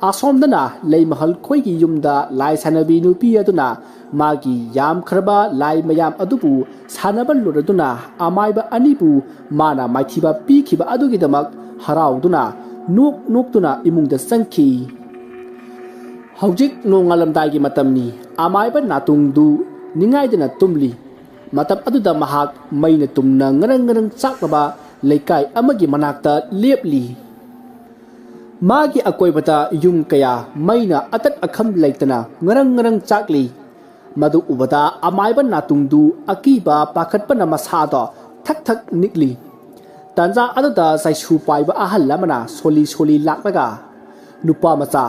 ꯑꯁꯣꯝꯗꯅ ꯂꯩꯃꯍꯜ ꯈꯣꯏꯒꯤ ꯌꯨꯝꯗ ꯂꯥꯏ ꯁꯥꯟꯅꯕꯤ ꯅꯨꯄꯤ ꯑꯗꯨꯅ ꯃꯥꯒꯤ ꯌꯥꯝꯈ꯭ꯔꯕ ꯂꯥꯏ ꯃꯌꯥꯝ ꯑꯗꯨꯕꯨ ꯁꯥꯟꯅꯕ ꯂꯣꯏꯔꯗꯨꯅ ꯑꯃꯥꯏꯕ ꯑꯅꯤꯕꯨ ꯃꯥꯅ ꯃꯥꯏꯊꯤꯕ ꯄꯤꯈꯤꯕ ꯑꯗꯨꯒꯤꯗꯃꯛ ꯍꯔꯥꯎꯗꯨꯅ ꯅꯣꯛ ꯅꯣꯛꯇꯨꯅ ꯏꯃꯨꯡꯗ ꯆꯪꯈꯤ꯫ ꯍꯧꯖꯤꯛ ꯅꯣꯡꯉꯥꯜꯂꯝꯗꯥꯏꯒꯤ ꯃꯇꯝꯅꯤ꯫ ꯑꯃꯥꯏꯕ ꯅꯥꯇꯨꯡꯗꯨ ꯅꯤꯡꯉꯥꯏꯗꯅ ꯇꯨꯝꯂꯤ꯫ ꯃꯇꯝ ꯑꯗꯨꯗ ꯃꯍꯥꯛ ꯃꯩꯅ ꯇꯨꯝꯅ ꯉꯔꯪ ꯉꯔꯪ ꯆꯥꯛꯂꯕ ꯂꯩꯀꯥꯏ ꯑꯃꯒꯤ ꯃꯅꯥꯛꯇ ꯂꯦꯞꯂꯤ꯫ ꯃꯥꯒꯤ ꯑꯀꯣꯏꯕꯗ ꯌꯨꯝ ꯀꯌꯥ ꯃꯩꯅ ꯑꯇꯠ ꯑꯈꯝ ꯂꯩꯇꯅ ꯉꯔꯪ ꯉꯔꯪ ꯆꯥꯛꯂꯤ꯫ ꯃꯗꯨ ꯎꯕꯗ ꯑꯃꯥꯏꯕ ꯅꯥꯇꯨꯡꯗꯨ ꯑꯀꯤꯕ ꯄꯥꯈꯠꯄꯅ ꯃꯁꯥꯗꯣ ꯊꯛ ꯊꯛ ꯅꯤꯛꯂꯤ꯫ ꯇꯥꯟꯖꯥ ꯑꯗꯨꯗ ꯆꯩꯁꯨ ꯄꯥꯏꯕ ꯑꯍꯜ ꯑꯃꯅ ꯁꯣꯜꯂꯤ ꯁꯣꯜꯂꯤ ꯂꯥꯛꯂꯒ, "ꯅꯨꯄꯥ ꯃꯆꯥ,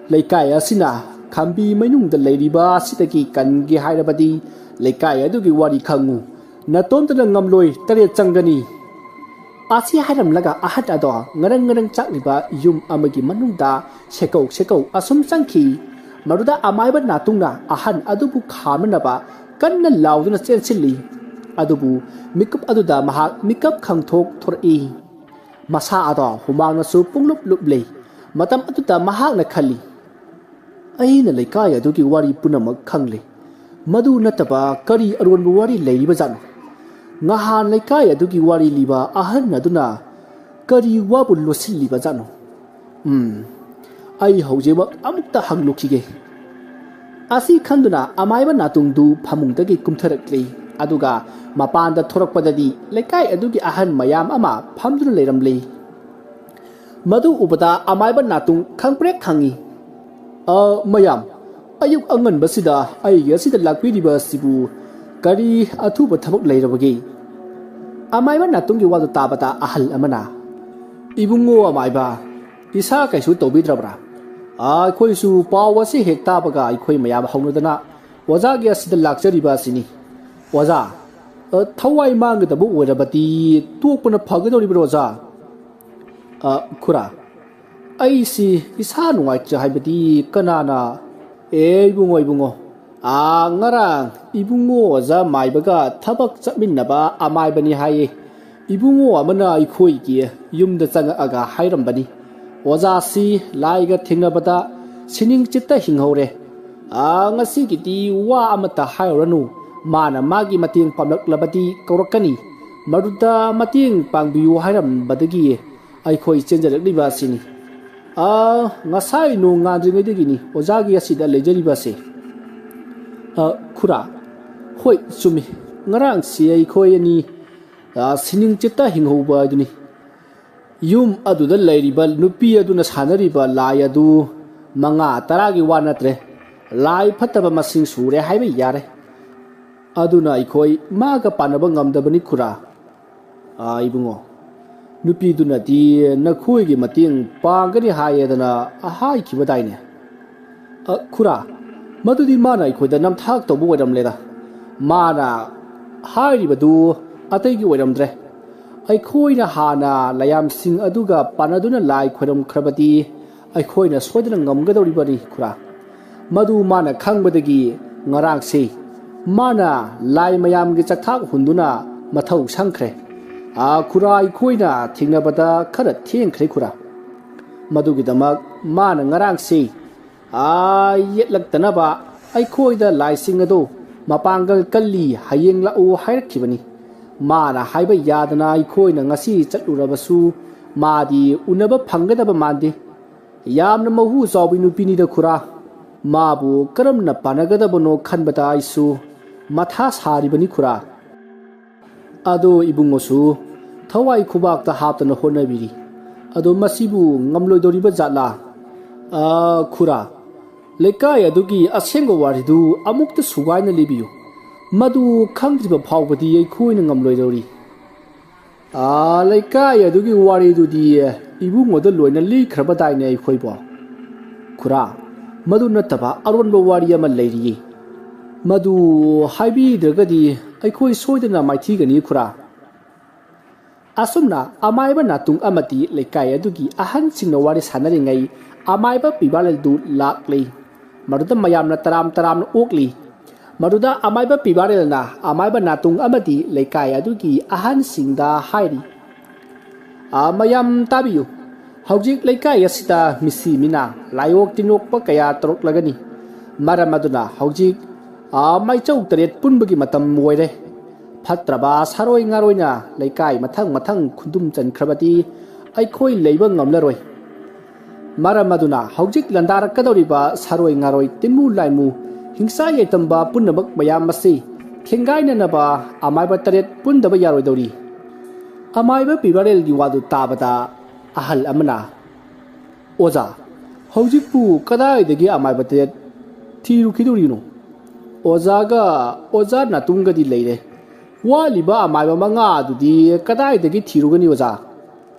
ꯂꯩꯀꯥꯏ ꯑꯁꯤꯅ ꯈꯝꯕꯤ ꯃꯅꯨꯡꯗ ꯂꯩꯔꯤꯕ ꯑꯁꯤꯗꯒꯤ ꯀꯟꯒꯦ ꯍꯥꯏꯔꯕꯗꯤ ꯂꯩꯀꯥꯏ ꯑꯗꯨꯒꯤ ꯋꯥꯔꯤ ꯈꯪꯉꯨ꯫ ꯅꯇꯣꯝꯇꯅ ꯉꯝꯂꯣꯏ, ꯇꯔꯦꯠ ꯆꯪꯒꯅꯤ꯫" ꯑꯁꯤ ꯍꯥꯏꯔꯝꯂꯒ ꯑꯍꯟ ꯑꯗꯣ ꯉꯔꯪ ꯉꯔꯪ ꯆꯥꯛꯂꯤꯕ ꯌꯨꯝ ꯑꯃꯒꯤ ꯃꯅꯨꯡꯗ ꯁꯦꯀꯧ ꯁꯦꯀꯧ ꯑꯁꯨꯝ ꯆꯪꯈꯤ꯫ ꯃꯗꯨꯗ ꯑꯃꯥꯏꯕ ꯅꯥꯇꯨꯡꯅ ꯑꯍꯟ ꯑꯗꯨꯕꯨ ꯈꯥꯝꯅꯅꯕ ꯀꯟꯅ ꯂꯥꯎꯗꯨꯅ ꯆꯦꯟꯁꯤꯜꯂꯤ꯫ ꯑꯗꯨꯕꯨ ꯃꯤꯀꯨꯞ ꯑꯗꯨꯗ ꯃꯍꯥꯛ ꯃꯤꯀꯞ ꯈꯪꯊꯣꯛ ꯊꯣꯔꯛꯏ꯫ ꯃꯁꯥ ꯑꯗꯣ ꯍꯨꯃꯥꯡꯅꯁꯨ ꯄꯨꯡꯂꯨꯞ ꯂꯨꯞꯂꯤ꯫ ꯃꯇꯝ ꯑꯗꯨꯗ ꯃꯍꯥꯛꯅ ꯈꯜꯂꯤ, "ꯑꯩꯅ ꯂꯩꯀꯥꯏ ꯑꯗꯨꯒꯤ ꯋꯥꯔꯤ ꯄꯨꯝꯅꯃꯛ ꯈꯪꯂꯦ꯫ ꯃꯗꯨ ꯅꯠꯇꯕ ꯀꯔꯤ ꯑꯔꯣꯟꯕ ꯋꯥꯔꯤ ꯂꯩꯔꯤꯕꯖꯥꯠꯅꯣ? ꯉꯍꯥꯟ ꯂꯩꯀꯥꯏ ꯑꯗꯨꯒꯤ ꯋꯥꯔꯤ ꯂꯤꯕ ꯑꯍꯟ ꯑꯗꯨꯅ ꯀꯔꯤ ꯋꯥꯕꯨ ꯂꯣꯠꯁꯤꯜꯂꯤꯕꯖꯥꯠꯅꯣ? ꯎꯝ, ꯑꯩ ꯍꯧꯖꯤꯛꯃꯛ ꯑꯃꯨꯛꯇ ꯍꯪꯂꯨꯈꯤꯒꯦ꯫ ꯑꯁꯤ ꯈꯟꯗꯨꯅ ꯑꯃꯥꯏꯕ ꯅꯥꯇꯣꯡꯗꯨ ꯐꯃꯨꯡꯗꯒꯤ ꯀꯨꯝꯊꯔꯛꯂꯤ꯫ ꯑꯗꯨꯒ ꯃꯄꯥꯟꯗ ꯊꯣꯔꯛꯄꯗꯗꯤ ꯂꯩꯀꯥꯏ ꯑꯗꯨꯒꯤ ꯑꯍꯟ ꯃꯌꯥꯝ ꯑꯃ ꯐꯝꯗꯨꯅ ꯂꯩꯔꯝꯂꯤ꯫ ꯃꯗꯨ ꯎꯕꯗ ꯑꯃꯥꯏꯕ ꯅꯥꯇꯣꯡ ꯈꯪꯄ꯭ꯔꯦꯛ ꯈꯪꯉꯤ꯫ "ꯑ, ꯃꯌꯥꯝ, ꯑꯌꯨꯛ ꯑꯉꯟꯕꯁꯤꯗ ꯑꯩꯒꯤ ꯑꯁꯤꯗ ꯂꯥꯛꯄꯤꯔꯤꯕ ꯑꯁꯤꯕꯨ ꯀꯔꯤ ꯑꯊꯨꯕ ꯊꯕꯛ ꯂꯩꯔꯕꯒꯦ?" ꯑꯃꯥꯏꯕ ꯅꯥꯇꯣꯡꯒꯤ ꯋꯥꯗꯨ ꯇꯥꯕꯗ ꯑꯍꯜ ꯑꯃꯅ, "ꯏꯕꯨꯡꯉꯣ ꯑꯃꯥꯏꯕ, ꯏꯁꯥ ꯀꯩꯁꯨ ꯇꯧꯕꯤꯗ꯭ꯔꯕ꯭ꯔꯥ? ꯑ, ꯑꯩꯈꯣꯏꯁꯨ ꯄꯥꯎ ꯑꯁꯤ ꯍꯦꯛ ꯇꯥꯕꯒ ꯑꯩꯈꯣꯏ ꯃꯌꯥꯝ ꯍꯧꯅꯗꯅ ꯑꯣꯖꯥꯒꯤ ꯑꯁꯤꯗ ꯂꯥꯛꯆꯔꯤꯕ ꯑꯁꯤꯅꯤ꯫ ꯑꯣꯖꯥ, ꯑ, ꯊꯋꯥꯏ ꯃꯥꯡꯒꯗꯕ ꯑꯣꯏꯔꯕꯗꯤ ꯇꯣꯛꯄꯅ ꯐꯒꯗꯧꯔꯤꯕ꯭ꯔꯣ ꯑꯣꯖꯥ?" "ꯑ, ꯈꯨꯔꯥ, ꯑꯩꯁꯤ ꯏꯁꯥ ꯅꯨꯡꯉꯥꯏꯇ꯭ꯔꯦ ꯍꯥꯏꯕꯗꯤ ꯀꯅꯥꯅ?" "ꯑꯦ ꯏꯕꯨꯡꯉꯣ, ꯏꯕꯨꯡꯉꯣ, ꯑꯥ, ꯉꯔꯥꯡ ꯏꯕꯨꯡꯉꯣ ꯑꯣꯖꯥ ꯃꯥꯏꯕꯒ ꯊꯕꯛ ꯆꯠꯃꯤꯟꯅꯕ ꯑꯃꯥꯏꯕꯅꯤ ꯍꯥꯏꯌꯦ꯫ ꯏꯕꯨꯡꯉꯣ ꯑꯃꯅ ꯑꯩꯈꯣꯏꯒꯤ ꯌꯨꯝꯗ ꯆꯪꯉꯛꯑꯒ ꯍꯥꯏꯔꯝꯕꯅꯤ, ꯑꯣꯖꯥꯁꯤ ꯂꯥꯏꯒ ꯊꯦꯡꯅꯕꯗ ꯁꯤꯅꯤꯡ ꯆꯤꯠꯇ ꯍꯤꯡꯍꯧꯔꯦ꯫ ꯑꯥ, ꯉꯁꯤꯒꯤꯗꯤ ꯋꯥ ꯑꯃꯠꯇ ꯍꯥꯏꯔꯨꯔꯅꯨ, ꯃꯥꯅ ꯃꯥꯒꯤ ꯃꯇꯦꯡ ꯄꯥꯡꯂꯛꯂꯕꯗꯤ ꯀꯧꯔꯛꯀꯅꯤ꯫ ꯃꯗꯨꯗ ꯃꯇꯦꯡ ꯄꯥꯡꯕꯤꯌꯨ ꯍꯥꯏꯔꯝꯕꯗꯒꯤ ꯑꯩꯈꯣꯏ ꯆꯦꯟꯖꯔꯛꯂꯤꯕ ꯑꯁꯤꯅꯤ꯫ ꯑꯥ, ꯉꯁꯥꯏ ꯅꯣꯡ ꯉꯥꯟꯗ꯭ꯔꯤꯉꯩꯗꯒꯤꯅꯤ ꯑꯣꯖꯥꯒꯤ ꯑꯁꯤꯗ ꯂꯩꯖꯔꯤꯕ ꯑꯁꯤ꯫" "ꯑ, ꯈꯨꯔꯥ, ꯍꯣꯏ, ꯆꯨꯝꯃꯤ꯫ ꯉꯔꯥꯡꯁꯤ ꯑꯩꯈꯣꯏ ꯑꯅꯤ, ꯑ, ꯁꯤꯅꯤꯡ ꯆꯤꯠꯇ ꯍꯤꯡꯍꯧꯕ ꯍꯥꯏꯗꯨꯅꯤ꯫ ꯌꯨꯝ ꯑꯗꯨꯗ ꯂꯩꯔꯤꯕ ꯅꯨꯄꯤ ꯑꯗꯨꯅ ꯁꯥꯟꯅꯔꯤꯕ ꯂꯥꯏ ꯑꯗꯨ ꯃꯉꯥ ꯇꯔꯥꯒꯤ ꯋꯥ ꯅꯠꯇ꯭ꯔꯦ, ꯂꯥꯏ ꯐꯠꯇꯕ ꯃꯁꯤꯡ ꯁꯨꯔꯦ ꯍꯥꯏꯕ ꯌꯥꯔꯦ꯫ ꯑꯗꯨꯅ ꯑꯩꯈꯣꯏ ꯃꯥꯒ ꯄꯥꯟꯅꯕ ꯉꯝꯗꯕꯅꯤ ꯈꯨꯔꯥ꯫" "ꯑꯥ, ꯏꯕꯨꯡꯉꯣ, ꯅꯨꯄꯤꯗꯨꯅꯗꯤ ꯅꯈꯣꯏꯒꯤ ꯃꯇꯦꯡ ꯄꯥꯡꯒꯅꯤ ꯍꯥꯏꯌꯦꯗꯅ ꯍꯥꯏꯈꯤꯕꯗꯥꯏꯅꯦ?" "ꯑ, ꯈꯨꯔꯥ, ꯃꯗꯨꯗꯤ ꯃꯥꯅ ꯑꯩꯈꯣꯏꯗ ꯅꯝꯊꯥꯛ ꯇꯧꯕ ꯑꯣꯏꯔꯝꯂꯦꯗ꯫ ꯃꯥꯅ ꯍꯥꯏꯔꯤꯕꯗꯨ ꯑꯇꯩꯒꯤ ꯑꯣꯏꯔꯝꯗ꯭ꯔꯦ꯫ ꯑꯩꯈꯣꯏꯅ ꯍꯥꯟꯅ ꯂꯥꯏꯌꯥꯝꯁꯤꯡ ꯑꯗꯨꯒ ꯄꯥꯟꯅꯗꯨꯅ ꯂꯥꯏ ꯈꯣꯏꯔꯝꯈ꯭ꯔꯕꯗꯤ ꯑꯩꯈꯣꯏꯅ ꯁꯣꯏꯗꯅ ꯉꯝꯒꯗꯧꯔꯤꯕꯅꯤ ꯈꯨꯔꯥ꯫ ꯃꯗꯨ ꯃꯥꯅ ꯈꯪꯕꯗꯒꯤ ꯉꯔꯥꯡꯁꯤ ꯃꯥꯅ ꯂꯥꯏ ꯃꯌꯥꯝꯒꯤ ꯆꯥꯛꯊꯥꯛ ꯍꯨꯟꯗꯨꯅ ꯃꯊꯧ ꯁꯪꯈ꯭ꯔꯦ꯫ ꯑꯥ, ꯈꯨꯔꯥ, ꯑꯩꯈꯣꯏꯅ ꯊꯦꯡꯅꯕꯗ ꯈꯔ ꯊꯦꯡꯈ꯭ꯔꯦ ꯈꯨꯔꯥ꯫ ꯃꯗꯨꯒꯤꯗꯃꯛ ꯃꯥꯅ ꯉꯔꯥꯡꯁꯤ, ꯑꯥ, ꯌꯦꯠꯂꯛꯇꯅꯕ ꯑꯩꯈꯣꯏꯗ ꯂꯥꯏꯁꯤꯡ ꯑꯗꯨ ꯃꯄꯥꯡꯒꯜ ꯀꯜꯂꯤ, ꯍꯌꯦꯡ ꯂꯥꯛꯎ ꯍꯥꯏꯔꯛꯈꯤꯕꯅꯤ꯫ ꯃꯥꯅ ꯍꯥꯏꯕ ꯌꯥꯗꯅ ꯑꯩꯈꯣꯏꯅ ꯉꯁꯤ ꯆꯠꯂꯨꯔꯕꯁꯨ ꯃꯥꯗꯤ ꯎꯅꯕ ꯐꯪꯒꯗꯕ ꯃꯥꯟꯗꯦ꯫ ꯌꯥꯝꯅ ꯃꯍꯨ ꯆꯥꯎꯕꯤ ꯅꯨꯄꯤꯅꯤꯗ ꯈꯨꯔꯥ꯫ ꯃꯥꯕꯨ ꯀꯔꯝꯅ ꯄꯥꯟꯅꯒꯗꯕꯅꯣ ꯈꯟꯕꯗ ꯑꯩꯁꯨ ꯃꯊꯥ ꯁꯥꯔꯤꯕꯅꯤ ꯈꯨꯔꯥ꯫ ꯑꯗꯣ ꯏꯕꯨꯡꯉꯣꯁꯨ ꯊꯋꯥꯏ ꯈꯨꯕꯥꯛꯇ ꯍꯥꯞꯇꯅ ꯍꯣꯠꯅꯕꯤꯔꯤ꯫ ꯑꯗꯣ ꯃꯁꯤꯕꯨ ꯉꯝꯂꯣꯏꯗꯧꯔꯤꯕ ꯖꯥꯠꯂꯥ? ꯑ, ꯈꯨꯔꯥ, ꯂꯩꯀꯥꯏ ꯑꯗꯨꯒꯤ ꯑꯁꯦꯡꯕ ꯋꯥꯔꯤꯗꯨ ꯑꯃꯨꯛꯇ ꯁꯨꯒꯥꯏꯅ ꯂꯤꯕꯤꯌꯨ꯫ ꯃꯗꯨ ꯈꯪꯗ꯭ꯔꯤꯕ ꯐꯥꯎꯕꯗꯤ ꯑꯩꯈꯣꯏꯅ ꯉꯝꯂꯣꯏꯗꯧꯔꯤ꯫ ꯑꯥ, ꯂꯩꯀꯥꯏ ꯑꯗꯨꯒꯤ ꯋꯥꯔꯤꯗꯨꯗꯤ ꯏꯕꯨꯡꯉꯣꯗ ꯂꯣꯏꯅ ꯂꯤꯈ꯭ꯔꯕꯗꯥꯏꯅꯦ ꯑꯩꯈꯣꯏꯕꯣ? ꯈꯨꯔꯥ, ꯃꯗꯨ ꯅꯠꯇꯕ ꯑꯔꯣꯟꯕ ꯋꯥꯔꯤ ꯑꯃ ꯂꯩꯔꯤꯌꯦ꯫ ꯃꯗꯨ ꯍꯥꯏꯕꯤꯗ꯭ꯔꯒꯗꯤ ꯑꯩꯈꯣꯏ ꯁꯣꯏꯗꯅ ꯃꯥꯏꯊꯤꯒꯅꯤ ꯈꯨꯔꯥ꯫ ꯑꯁꯨꯝꯅ ꯑꯃꯥꯏꯕ ꯅꯥꯇꯨꯡ ꯑꯃꯗꯤ ꯂꯩꯀꯥꯏ ꯑꯗꯨꯒꯤ ꯑꯍꯟꯁꯤꯡꯅ ꯋꯥꯔꯤ ꯁꯥꯟꯅꯔꯤꯉꯩ ꯑꯃꯥꯏꯕ ꯄꯤꯕꯥꯂꯦꯜꯗꯨ ꯂꯥꯛꯂꯤ꯫ ꯃꯗꯨꯗ ꯃꯌꯥꯝꯅ ꯇꯔꯥꯝ ꯇꯔꯥꯝꯅ ꯑꯣꯛꯂꯤ꯫ ꯃꯗꯨꯗ ꯑꯃꯥꯏꯕ ꯄꯤꯕꯥꯔꯦꯜꯅ ꯑꯃꯥꯏꯕ ꯅꯥꯇꯨꯡ ꯑꯃꯗꯤ ꯂꯩꯀꯥꯏ ꯑꯗꯨꯒꯤ ꯑꯍꯟꯁꯤꯡꯗ ꯍꯥꯏꯔꯤ, "ꯑ, ꯃꯌꯥꯝ ꯇꯥꯕꯤꯌꯨ꯫ ꯍꯧꯖꯤꯛ ꯂꯩꯀꯥꯏ ꯑꯁꯤꯗ ꯃꯤꯁꯤ ꯃꯤꯅꯥ, ꯂꯥꯏꯑꯣꯛ ꯇꯤꯟꯑꯣꯛꯄ ꯀꯌꯥ ꯇꯧꯔꯛꯂꯒꯅꯤ꯫ ꯃꯔꯝ ꯑꯗꯨꯅ ꯍꯧꯖꯤꯛ, ꯑ, ꯃꯥꯏꯆꯧ ꯇꯔꯦꯠ ꯄꯨꯟꯕꯒꯤ ꯃꯇꯝ ꯑꯣꯏꯔꯦ꯫ ꯐꯠꯇ꯭ꯔꯕ ꯁꯥꯔꯣꯏ ꯉꯥꯔꯣꯏꯅ ꯂꯩꯀꯥꯏ ꯃꯊꯪ ꯃꯊꯪ ꯈꯨꯟꯗꯨꯝ ꯆꯟꯈ꯭ꯔꯕꯗꯤ ꯑꯩꯈꯣꯏ ꯂꯩꯕ ꯉꯝꯂꯔꯣꯏ꯫ ꯃꯔꯝ ꯑꯗꯨꯅ ꯍꯧꯖꯤꯛ ꯂꯥꯟꯗꯥꯔꯛꯀꯗꯧꯔꯤꯕ ꯁꯥꯔꯣꯏ ꯉꯥꯔꯣꯏ, ꯇꯤꯟꯃꯨ ꯂꯥꯏꯃꯨ, ꯍꯤꯡꯁꯥ ꯌꯥꯏꯇꯝꯕ ꯄꯨꯝꯅꯃꯛ ꯃꯌꯥꯝ ꯑꯁꯤ ꯊꯦꯡꯒꯥꯏꯅꯅꯕ ꯑꯃꯥꯏꯕ ꯇꯔꯦꯠ ꯄꯨꯟꯗꯕ ꯌꯥꯔꯣꯏꯗꯧꯔꯤ꯫" ꯑꯃꯥꯏꯕ ꯄꯤꯕꯥꯔꯦꯜꯒꯤ ꯋꯥꯗꯨ ꯇꯥꯕꯗ ꯑꯍꯜ ꯑꯃꯅ, "ꯑꯣꯖꯥ, ꯍꯧꯖꯤꯛꯄꯨ ꯀꯗꯥꯏꯗꯒꯤ ꯑꯃꯥꯏꯕ ꯇꯔꯦꯠ ꯊꯤꯔꯨꯈꯤꯗꯣꯔꯤꯅꯣ? ꯑꯣꯖꯥꯒ ꯑꯣꯖꯥ ꯅꯥꯇꯨꯡꯒꯗꯤ ꯂꯩꯔꯦ꯫ ꯋꯥꯠꯂꯤꯕ ꯑꯃꯥꯏꯕ ꯃꯉꯥ ꯑꯗꯨꯗꯤ ꯀꯗꯥꯏꯗꯒꯤ ꯊꯤꯔꯨꯒꯅꯤ ꯑꯣꯖꯥ?"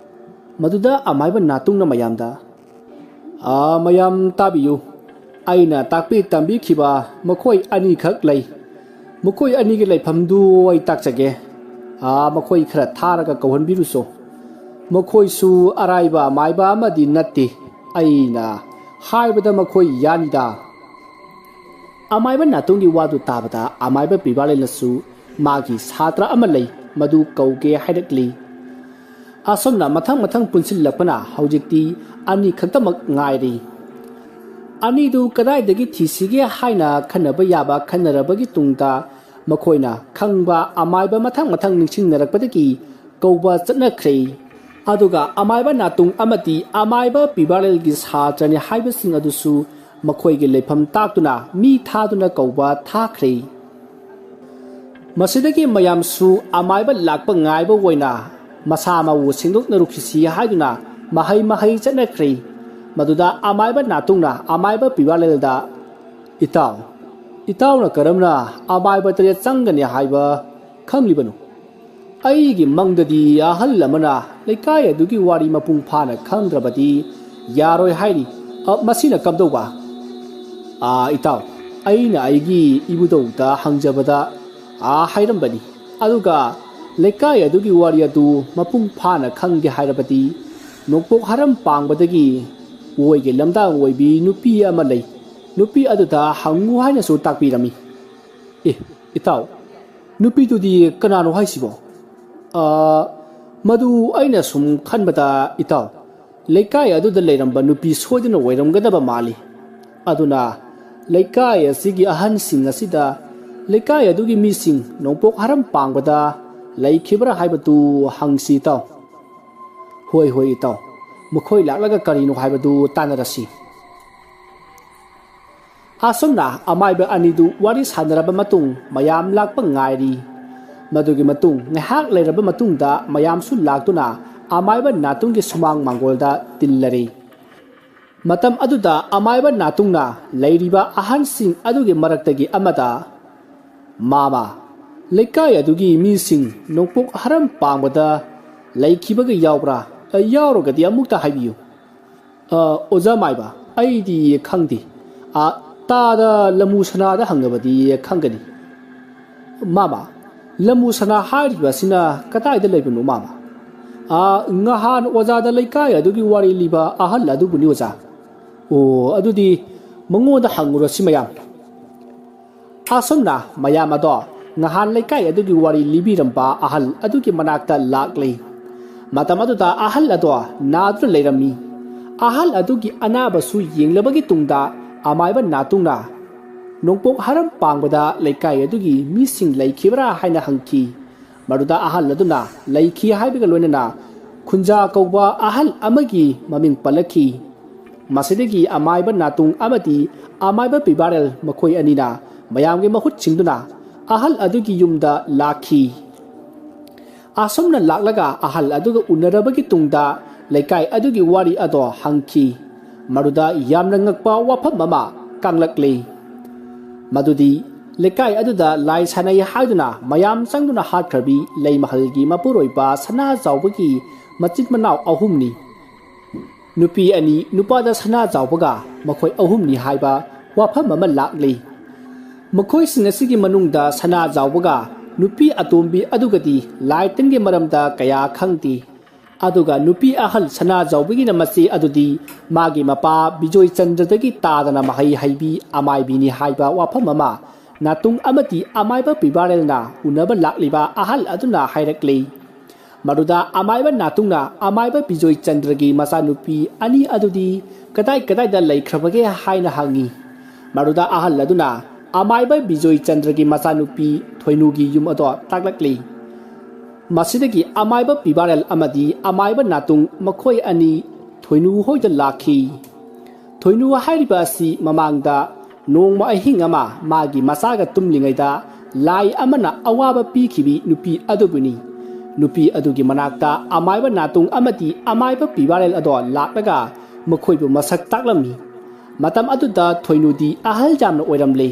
ꯃꯗꯨꯗ ꯑꯃꯥꯏꯕ ꯅꯥꯇꯨꯡꯅ ꯃꯌꯥꯝꯗ, "ꯑꯥ, ꯃꯌꯥꯝ ꯇꯥꯕꯤꯌꯨ꯫ ꯑꯩꯅ ꯇꯥꯛꯄꯤ ꯇꯝꯕꯤꯈꯤꯕ ꯃꯈꯣꯏ ꯑꯅꯤꯈꯛ ꯂꯩ꯫ ꯃꯈꯣꯏ ꯑꯅꯤꯒꯤ ꯂꯩꯐꯝꯗꯨ ꯑꯩ ꯇꯥꯛꯆꯒꯦ꯫ ꯑꯥ, ꯃꯈꯣꯏ ꯈꯔ ꯊꯥꯔꯒ ꯀꯧꯍꯟꯕꯤꯔꯨꯁꯣ꯫ ꯃꯈꯣꯏꯁꯨ ꯑꯔꯥꯏꯕ ꯑꯃꯥꯏꯕ ꯑꯃꯗꯤ ꯅꯠꯇꯦ꯫ ꯑꯩꯅ ꯍꯥꯏꯕꯗ ꯃꯈꯣꯏ ꯌꯥꯅꯤꯗ꯫" ꯑꯃꯥꯏꯕ ꯅꯥꯇꯣꯡꯒꯤ ꯋꯥꯗꯨ ꯇꯥꯕꯗ ꯑꯃꯥꯏꯕ ꯄꯤꯕꯥꯂꯦꯟꯅꯁꯨ ꯃꯥꯒꯤ ꯁꯥꯇ꯭ꯔ ꯑꯃ ꯂꯩ, ꯃꯗꯨ ꯀꯧꯒꯦ ꯍꯥꯏꯔꯛꯂꯤ꯫ ꯑꯁꯨꯝꯅ ꯃꯊꯪ ꯃꯊꯪ ꯄꯨꯟꯁꯤꯜꯂꯛꯄꯅ ꯍꯧꯖꯤꯛꯇꯤ ꯑꯅꯤ ꯈꯛꯇꯃꯛ ꯉꯥꯏꯔꯤ꯫ ꯑꯅꯤꯗꯨ ꯀꯗꯥꯏꯗꯒꯤ ꯊꯤꯁꯤꯒꯦ ꯍꯥꯏꯅ ꯈꯟꯅꯕ ꯌꯥꯕ ꯈꯟꯅꯔꯕꯒꯤ ꯇꯨꯡꯗ ꯃꯈꯣꯏꯅ ꯈꯪꯕ ꯑꯃꯥꯏꯕ ꯃꯊꯪ ꯃꯊꯪ ꯅꯤꯡꯁꯤꯡꯅꯔꯛꯄꯗꯒꯤ ꯀꯧꯕ ꯆꯠꯅꯈ꯭ꯔꯦ꯫ ꯑꯗꯨꯒ ꯑꯃꯥꯏꯕ ꯅꯥꯇꯨꯡ ꯑꯃꯗꯤ ꯑꯃꯥꯏꯕ ꯄꯤꯕꯥꯔꯦꯜꯒꯤ ꯁꯥꯇ꯭ꯔꯅꯤ ꯍꯥꯏꯕꯁꯤꯡ ꯑꯗꯨꯁꯨ ꯃꯈꯣꯏꯒꯤ ꯂꯩꯐꯝ ꯇꯥꯛꯇꯨꯅ ꯃꯤ ꯊꯥꯗꯨꯅ ꯀꯧꯕ ꯊꯥꯈ꯭ꯔꯦ꯫ ꯃꯁꯤꯗꯒꯤ ꯃꯌꯥꯝꯁꯨ ꯑꯃꯥꯏꯕ ꯂꯥꯛꯄ ꯉꯥꯏꯕ ꯑꯣꯏꯅ ꯃꯁꯥ ꯃꯎ ꯁꯦꯡꯗꯣꯛꯅꯔꯨꯈꯤꯁꯤ ꯍꯥꯏꯗꯨꯅ ꯃꯍꯩ ꯃꯍꯩ ꯆꯠꯅꯈ꯭ꯔꯦ꯫ ꯃꯗꯨꯗ ꯑꯃꯥꯏꯕ ꯅꯥꯇꯨꯡꯅ ꯑꯃꯥꯏꯕ ꯄꯤꯕꯥꯔꯦꯜꯗ, "ꯏꯇꯥꯎ, ꯏꯇꯥꯎꯅ ꯀꯔꯝꯅ ꯑꯃꯥꯏꯕ ꯇꯔꯦꯠ ꯆꯪꯒꯅꯤ ꯍꯥꯏꯕ ꯈꯪꯂꯤꯕꯅꯣ? ꯑꯩꯒꯤ ꯃꯪꯗꯗꯤ ꯑꯍꯜ ꯑꯃꯅ ꯂꯩꯀꯥꯏ ꯑꯗꯨꯒꯤ ꯋꯥꯔꯤ ꯃꯄꯨꯡ ꯐꯥꯅ ꯈꯪꯗ꯭ꯔꯕꯗꯤ ꯌꯥꯔꯣꯏ ꯍꯥꯏꯔꯤ꯫ ꯑ, ꯃꯁꯤꯅ ꯀꯝꯗꯧꯕ?" "ꯑꯥ, ꯏꯇꯥꯎ, ꯑꯩꯅ ꯑꯩꯒꯤ ꯏꯕꯨꯙꯧꯗ ꯍꯪꯖꯕꯗ, ꯑꯥ, ꯍꯥꯏꯔꯝꯕꯅꯤ꯫ ꯑꯗꯨꯒ ꯂꯩꯀꯥꯏ ꯑꯗꯨꯒꯤ ꯋꯥꯔꯤ ꯑꯗꯨ ꯃꯄꯨꯡ ꯐꯥꯅ ꯈꯪꯒꯦ ꯍꯥꯏꯔꯕꯗꯤ ꯅꯣꯡꯄꯣꯛ ꯍꯔꯝ ꯄꯥꯡꯕꯗꯒꯤ ꯑꯣꯏꯒꯤ ꯂꯝꯗꯥꯡ ꯑꯣꯏꯕꯤ ꯅꯨꯄꯤ ꯑꯃ ꯂꯩ꯫ ꯅꯨꯄꯤ ꯑꯗꯨꯗ ꯍꯪꯉꯨ ꯍꯥꯏꯅꯁꯨ ꯇꯥꯛꯄꯤꯔꯝꯃꯤ꯫" "ꯑꯦ, ꯏꯇꯥꯎ, ꯅꯨꯄꯤꯗꯨꯗꯤ ꯀꯅꯥꯅꯣ ꯍꯥꯏꯁꯤꯕꯣ?" "ꯑ, ꯃꯗꯨ ꯑꯩꯅ ꯁꯨꯝ ꯈꯟꯕꯗ, ꯏꯇꯥꯎ, ꯂꯩꯀꯥꯏ ꯑꯗꯨꯗ ꯂꯩꯔꯝꯕ ꯅꯨꯄꯤ ꯁꯣꯏꯗꯅ ꯑꯣꯏꯔꯝꯒꯗꯕ ꯃꯥꯜꯂꯤ꯫ ꯑꯗꯨꯅ ꯂꯩꯀꯥꯏ ꯑꯁꯤꯒꯤ ꯑꯍꯟꯁꯤꯡ ꯑꯁꯤꯗ ꯂꯩꯀꯥꯏ ꯑꯗꯨꯒꯤ ꯃꯤꯁꯤꯡ ꯅꯣꯡꯄꯣꯛ ꯍꯔꯝ ꯄꯥꯡꯕꯗ ꯂꯩꯈꯤꯕ꯭ꯔꯥ ꯍꯥꯏꯕꯗꯨ ꯍꯪꯁꯤ, ꯏꯇꯥꯎ꯫" "ꯍꯣꯏ, ꯍꯣꯏ, ꯏꯇꯥꯎ, ꯃꯈꯣꯏ ꯂꯥꯛꯂꯒ ꯀꯔꯤꯅꯣ ꯍꯥꯏꯕꯗꯨ ꯇꯥꯟꯅꯔꯁꯤ꯫" ꯑꯁꯨꯝꯅ ꯑꯃꯥꯏꯕ ꯑꯅꯤꯗꯨ ꯋꯥꯔꯤ ꯁꯥꯟꯅꯔꯕ ꯃꯇꯨꯡ ꯃꯌꯥꯝ ꯂꯥꯛꯄ ꯉꯥꯏꯔꯤ꯫ ꯃꯗꯨꯒꯤ ꯃꯇꯨꯡ ꯉꯥꯏꯍꯥꯛ ꯂꯩꯔꯕ ꯃꯇꯨꯡꯗ ꯃꯌꯥꯝꯁꯨ ꯂꯥꯛꯇꯨꯅ ꯑꯃꯥꯏꯕ ꯅꯥꯇꯨꯡꯒꯤ ꯁꯨꯃꯥꯡ ꯃꯥꯡꯒꯣꯜꯗ ꯇꯤꯜꯂꯔꯦ꯫ ꯃꯇꯝ ꯑꯗꯨꯗ ꯑꯃꯥꯏꯕ ꯅꯥꯇꯨꯡꯅ ꯂꯩꯔꯤꯕ ꯑꯍꯟꯁꯤꯡ ꯑꯗꯨꯒꯤ ꯃꯔꯛꯇꯒꯤ ꯑꯃꯗ, "ꯃꯥꯃ, ꯂꯩꯀꯥꯏ ꯑꯗꯨꯒꯤ ꯃꯤꯁꯤꯡ ꯅꯣꯡꯄꯣꯛ ꯍꯔꯝ ꯄꯥꯡꯕꯗ ꯂꯩꯈꯤꯕꯒ ꯌꯥꯎꯕ꯭ꯔꯥ? ꯌꯥꯎꯔꯒꯗꯤ ꯑꯃꯨꯛꯇ ꯍꯥꯏꯕꯤꯌꯨ꯫" "ꯑ, ꯑꯣꯖꯥ ꯃꯥꯏꯕ, ꯑꯩꯗꯤ ꯈꯪꯗꯦ꯫ ꯑ, ꯇꯥꯗ ꯂꯃꯨ ꯁꯅꯥꯗ ꯍꯪꯉꯕꯗꯤ ꯈꯪꯒꯅꯤ꯫" "ꯃꯥꯃ, ꯂꯃꯨ ꯁꯅꯥ ꯍꯥꯏꯔꯤꯕ ꯑꯁꯤꯅ ꯀꯗꯥꯏꯗ ꯂꯩꯕꯅꯣ, ꯃꯥꯃ?" "ꯑ, ꯉꯍꯥꯟ ꯑꯣꯖꯥꯗ ꯂꯩꯀꯥꯏ ꯑꯗꯨꯒꯤ ꯋꯥꯔꯤ ꯂꯤꯕ ꯑꯍꯜ ꯑꯗꯨꯕꯨꯅꯤ, ꯑꯣꯖꯥ꯫" "ꯑꯣ, ꯑꯗꯨꯗꯤ ꯃꯉꯣꯟꯗ ꯍꯪꯉꯨꯔꯁꯤ ꯃꯌꯥꯝ꯫" ꯑꯁꯨꯝꯅ ꯃꯌꯥꯝ ꯑꯗꯣ ꯉꯍꯥꯟ ꯂꯩꯀꯥꯏ ꯑꯗꯨꯒꯤ ꯋꯥꯔꯤ ꯂꯤꯕꯤꯔꯝꯕ ꯑꯍꯜ ꯑꯗꯨꯒꯤ ꯃꯅꯥꯛꯇ ꯂꯥꯛꯂꯤ꯫ ꯃꯇꯝ ꯑꯗꯨꯗ ꯑꯍꯜ ꯑꯗꯣ ꯅꯥꯗꯨꯅ ꯂꯩꯔꯝꯃꯤ꯫ ꯑꯍꯜ ꯑꯗꯨꯒꯤ ꯑꯅꯥꯕꯁꯨ ꯌꯦꯡꯂꯕꯒꯤ ꯇꯨꯡꯗ ꯑꯃꯥꯏꯕ ꯅꯥꯇꯨꯡꯅ, ꯅꯣꯡꯄꯣꯛ ꯍꯔꯝ ꯄꯥꯡꯕꯗ ꯂꯩꯀꯥꯏ ꯑꯗꯨꯒꯤ ꯃꯤꯁꯤꯡ ꯂꯩꯈꯤꯕ꯭ꯔꯥ ꯍꯥꯏꯅ ꯍꯪꯈꯤ꯫ ꯃꯗꯨꯗ ꯑꯍꯜ ꯑꯗꯨꯅ ꯂꯩꯈꯤ ꯍꯥꯏꯕꯒ ꯂꯣꯏꯅꯅ ꯈꯨꯟꯖꯥ ꯀꯧꯕ ꯑꯍꯜ ꯑꯃꯒꯤ ꯃꯃꯤꯡ ꯄꯜꯂꯛꯈꯤ꯫ ꯃꯁꯤꯗꯒꯤ ꯑꯃꯥꯏꯕ ꯅꯥꯇꯨꯡ ꯑꯃꯗꯤ ꯑꯃꯥꯏꯕ ꯄꯤꯕꯥꯔꯦꯜ ꯃꯈꯣꯏ ꯑꯅꯤꯅ ꯃꯌꯥꯝꯒꯤ ꯃꯍꯨꯠ ꯁꯤꯟꯗꯨꯅ ꯑꯍꯜ ꯑꯗꯨꯒꯤ ꯌꯨꯝꯗ ꯂꯥꯛꯈꯤ꯫ ꯑꯁꯨꯝꯅ ꯂꯥꯛꯂꯒ ꯑꯍꯜ ꯑꯗꯨꯒ ꯎꯅꯔꯕꯒꯤ ꯇꯨꯡꯗ ꯂꯩꯀꯥꯏ ꯑꯗꯨꯒꯤ ꯋꯥꯔꯤ ꯑꯗꯣ ꯍꯪꯈꯤ꯫ ꯃꯗꯨꯗ ꯌꯥꯝꯅ ꯉꯛꯄ ꯋꯥꯐꯝ ꯑꯃ ꯀꯪꯂꯛꯂꯤ꯫ ꯃꯗꯨꯗꯤ ꯂꯩꯀꯥꯏ ꯑꯗꯨꯗ ꯂꯥꯏ ꯁꯥꯟꯅꯩ ꯍꯥꯏꯗꯨꯅ ꯃꯌꯥꯝ ꯆꯪꯗꯨꯅ ꯍꯥꯠꯈ꯭ꯔꯕꯤ ꯂꯩꯃꯍꯜꯒꯤ ꯃꯄꯨꯔꯣꯏꯕ ꯁꯅꯥꯖꯥꯎꯕꯒꯤ ꯃꯆꯤꯟ ꯃꯅꯥꯎ ꯑꯍꯨꯝꯅꯤ꯫ ꯅꯨꯄꯤ ꯑꯅꯤ ꯅꯨꯄꯥꯗ ꯁꯅꯥꯖꯥꯎꯕꯒ ꯃꯈꯣꯏ ꯑꯍꯨꯝꯅꯤ ꯍꯥꯏꯕ ꯋꯥꯐꯝ ꯑꯃ ꯂꯥꯛꯂꯤ꯫ ꯃꯈꯣꯏꯁꯤꯡ ꯑꯁꯤꯒꯤ ꯃꯅꯨꯡꯗ ꯁꯅꯥꯖꯥꯎꯕꯒ ꯅꯨꯄꯤ ꯑꯇꯣꯝꯕꯤ ꯑꯗꯨꯒꯗꯤ ꯂꯥꯏ ꯇꯤꯟꯒꯤ ꯃꯔꯝꯗ ꯀꯌꯥ ꯈꯪꯗꯦ꯫ ꯑꯗꯨꯒ ꯅꯨꯄꯤ ꯑꯍꯜ ꯁꯅꯥꯖꯥꯎꯕꯒꯤꯅ ꯃꯆꯦ ꯑꯗꯨꯗꯤ ꯃꯥꯒꯤ ꯃꯄꯥ ꯕꯤꯖꯣꯏ ꯆꯟꯗ꯭ꯔꯗꯒꯤ ꯇꯥꯗꯅ ꯃꯍꯩ ꯍꯩꯕꯤ ꯑꯃꯥꯏꯕꯤꯅꯤ ꯍꯥꯏꯕ ꯋꯥꯐꯝ ꯑꯃ ꯅꯥꯇꯨꯡ ꯑꯃꯗꯤ ꯑꯃꯥꯏꯕ ꯄꯤꯕꯥꯔꯦꯜꯅ ꯎꯅꯕ ꯂꯥꯛꯂꯤꯕ ꯑꯍꯜ ꯑꯗꯨꯅ ꯍꯥꯏꯔꯛꯂꯤ꯫ ꯃꯗꯨꯗ ꯑꯃꯥꯏꯕ ꯅꯥꯇꯨꯡꯅ ꯑꯃꯥꯏꯕ ꯕꯤꯖꯣꯏ ꯆꯟꯗ꯭ꯔꯒꯤ ꯃꯆꯥꯅꯨꯄꯤ ꯑꯅꯤ ꯑꯗꯨꯗꯤ ꯀꯗꯥꯏ ꯀꯗꯥꯏꯗ ꯂꯩꯈ꯭ꯔꯕꯒꯦ ꯍꯥꯏꯅ ꯍꯪꯉꯤ꯫ ꯃꯗꯨꯗ ꯑꯍꯜ ꯑꯗꯨꯅ ꯑꯃꯥꯏꯕ ꯕꯤꯖꯣꯏ ꯆꯟꯗ꯭ꯔꯒꯤ ꯃꯆꯥꯅꯨꯄꯤ ꯊꯣꯏꯅꯨꯒꯤ ꯌꯨꯝ ꯑꯗꯣ ꯇꯥꯛꯂꯛꯂꯤ꯫ ꯃꯁꯤꯗꯒꯤ ꯑꯃꯥꯏꯕ ꯄꯤꯕꯥꯔꯦꯜ ꯑꯃꯗꯤ ꯑꯃꯥꯏꯕ ꯅꯥꯇꯨꯡ ꯃꯈꯣꯏ ꯑꯅꯤ ꯊꯣꯏꯅꯨ ꯍꯣꯏꯗ ꯂꯥꯛꯈꯤ꯫ ꯊꯣꯏꯅꯨ ꯍꯥꯏꯔꯤꯕ ꯑꯁꯤ ꯃꯃꯥꯡꯗ ꯅꯣꯡꯃ ꯑꯍꯤꯡ ꯑꯃ ꯃꯥꯒꯤ ꯃꯆꯥꯒ ꯇꯨꯝꯂꯤꯉꯩꯗ ꯂꯥꯏ ꯑꯃꯅ ꯑꯋꯥꯕ ꯄꯤꯈꯤꯕꯤ ꯅꯨꯄꯤ ꯑꯗꯨꯕꯨꯅꯤ꯫ ꯅꯨꯄꯤ ꯑꯗꯨꯒꯤ ꯃꯅꯥꯛꯇ ꯑꯃꯥꯏꯕ ꯅꯥꯇꯨꯡ ꯑꯃꯗꯤ ꯑꯃꯥꯏꯕ ꯄꯤꯕꯥꯔꯦꯜ ꯑꯗꯣ ꯂꯥꯛꯂꯒ ꯃꯈꯣꯏꯕꯨ ꯃꯁꯛ ꯇꯥꯛꯂꯝꯃꯤ꯫ ꯃꯇꯝ ꯑꯗꯨꯗ ꯊꯣꯏꯅꯨꯗꯤ ꯑꯍꯜ ꯌꯥꯝꯅ ꯑꯣꯏꯔꯝꯂꯦ꯫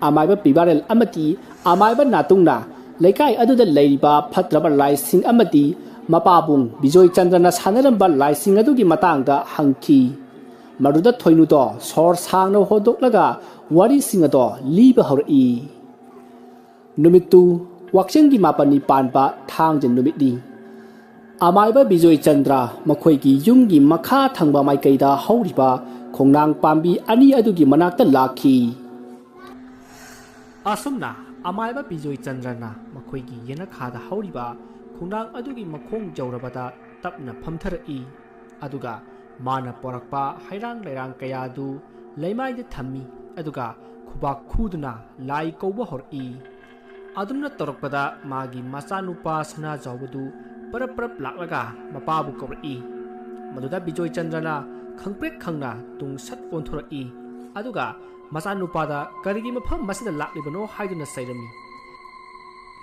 ꯑꯃꯥꯏꯕ ꯄꯤꯕꯥꯔꯦꯜ ꯑꯃꯗꯤ ꯑꯃꯥꯏꯕ ꯅꯥꯇꯨꯡꯅ ꯂꯩꯀꯥꯏ ꯑꯗꯨꯗ ꯂꯩꯔꯤꯕ ꯐꯠꯇ꯭ꯔꯕ ꯂꯥꯏꯁꯤꯡ ꯑꯃꯗꯤ ꯃꯄꯥꯕꯨꯡ ꯕꯤꯖꯣꯏ ꯆꯟꯗ꯭ꯔꯅ ꯁꯥꯟꯅꯔꯝꯕ ꯂꯥꯏꯁꯤꯡ ꯑꯗꯨꯒꯤ ꯃꯇꯥꯡꯗ ꯍꯪꯈꯤ꯫ ꯃꯗꯨꯗ ꯊꯣꯏꯅꯨꯗꯣ ꯁꯣꯔ ꯁꯥꯡꯅ ꯍꯣꯟꯗꯣꯛꯂꯒ ꯋꯥꯔꯤꯁꯤꯡ ꯑꯗꯣ ꯂꯤꯕ ꯍꯧꯔꯛꯏ꯫ ꯅꯨꯃꯤꯠꯇꯨ ꯋꯥꯛꯆꯤꯡꯒꯤ ꯃꯥꯄꯟꯅꯤ ꯄꯥꯟꯕ ꯊꯥꯡꯖ ꯅꯨꯃꯤꯠꯅꯤ꯫ ꯑꯃꯥꯏꯕ ꯕꯤꯖꯣꯏ ꯆꯟꯗ꯭ꯔ ꯃꯈꯣꯏꯒꯤ ꯌꯨꯝꯒꯤ ꯃꯈꯥ ꯊꯪꯕ ꯃꯥꯏꯀꯩꯗ ꯍꯧꯔꯤꯕ ꯈꯣꯡꯅꯥꯡ ꯄꯥꯝꯕꯤ ꯑꯅꯤ ꯑꯗꯨꯒꯤ ꯃꯅꯥꯛꯇ ꯂꯥꯛꯈꯤ꯫ ꯑꯁꯨꯝꯅ ꯑꯃꯥꯏꯕ ꯕꯤꯖꯣꯏ ꯆꯟꯗ꯭ꯔꯅ ꯃꯈꯣꯏꯒꯤ ꯌꯦꯅꯈꯥꯗ ꯍꯧꯔꯤꯕ ꯈꯣꯡꯅꯥꯡ ꯑꯗꯨꯒꯤ ꯃꯈꯣꯡ ꯌꯧꯔꯕꯗ ꯇꯞꯅ ꯐꯝꯊꯔꯛꯏ꯫ ꯑꯗꯨꯒ ꯃꯥꯅ ꯄꯣꯔꯛꯄ ꯍꯩꯔꯥꯡ ꯂꯩꯔꯥꯡ ꯀꯌꯥ ꯑꯗꯨ ꯂꯩꯃꯥꯏꯗ ꯊꯝꯃꯤ꯫ ꯑꯗꯨꯒ ꯈꯨꯕꯥꯛ ꯈꯨꯗꯨꯅ ꯂꯥꯏ ꯀꯧꯕ ꯍꯧꯔꯛꯏ꯫ ꯑꯗꯨꯝꯅ ꯇꯧꯔꯛꯄꯗ ꯃꯥꯒꯤ ꯃꯆꯥꯅꯨꯄꯥ ꯁꯅꯥꯖꯥꯎꯕꯗꯨ ꯄꯔꯞ ꯄꯔꯞ ꯂꯥꯛꯂꯒ ꯃꯄꯥꯕꯨ ꯀꯧꯔꯛꯏ꯫ ꯃꯗꯨꯗ ꯕꯤꯖꯣꯏ ꯆꯟꯗ꯭ꯔꯅ ꯈꯪꯄ꯭ꯔꯦꯛ ꯈꯪꯅ ꯇꯨꯡ ꯁꯠ ꯑꯣꯟꯊꯣꯔꯛꯏ꯫ ꯑꯗꯨꯒ ꯃꯆꯥꯅꯨꯄꯥꯗ ꯀꯔꯤꯒꯤ ꯃꯐꯝ ꯑꯁꯤꯗ ꯂꯥꯛꯂꯤꯕꯅꯣ ꯍꯥꯏꯗꯨꯅ ꯆꯩꯔꯝꯃꯤ꯫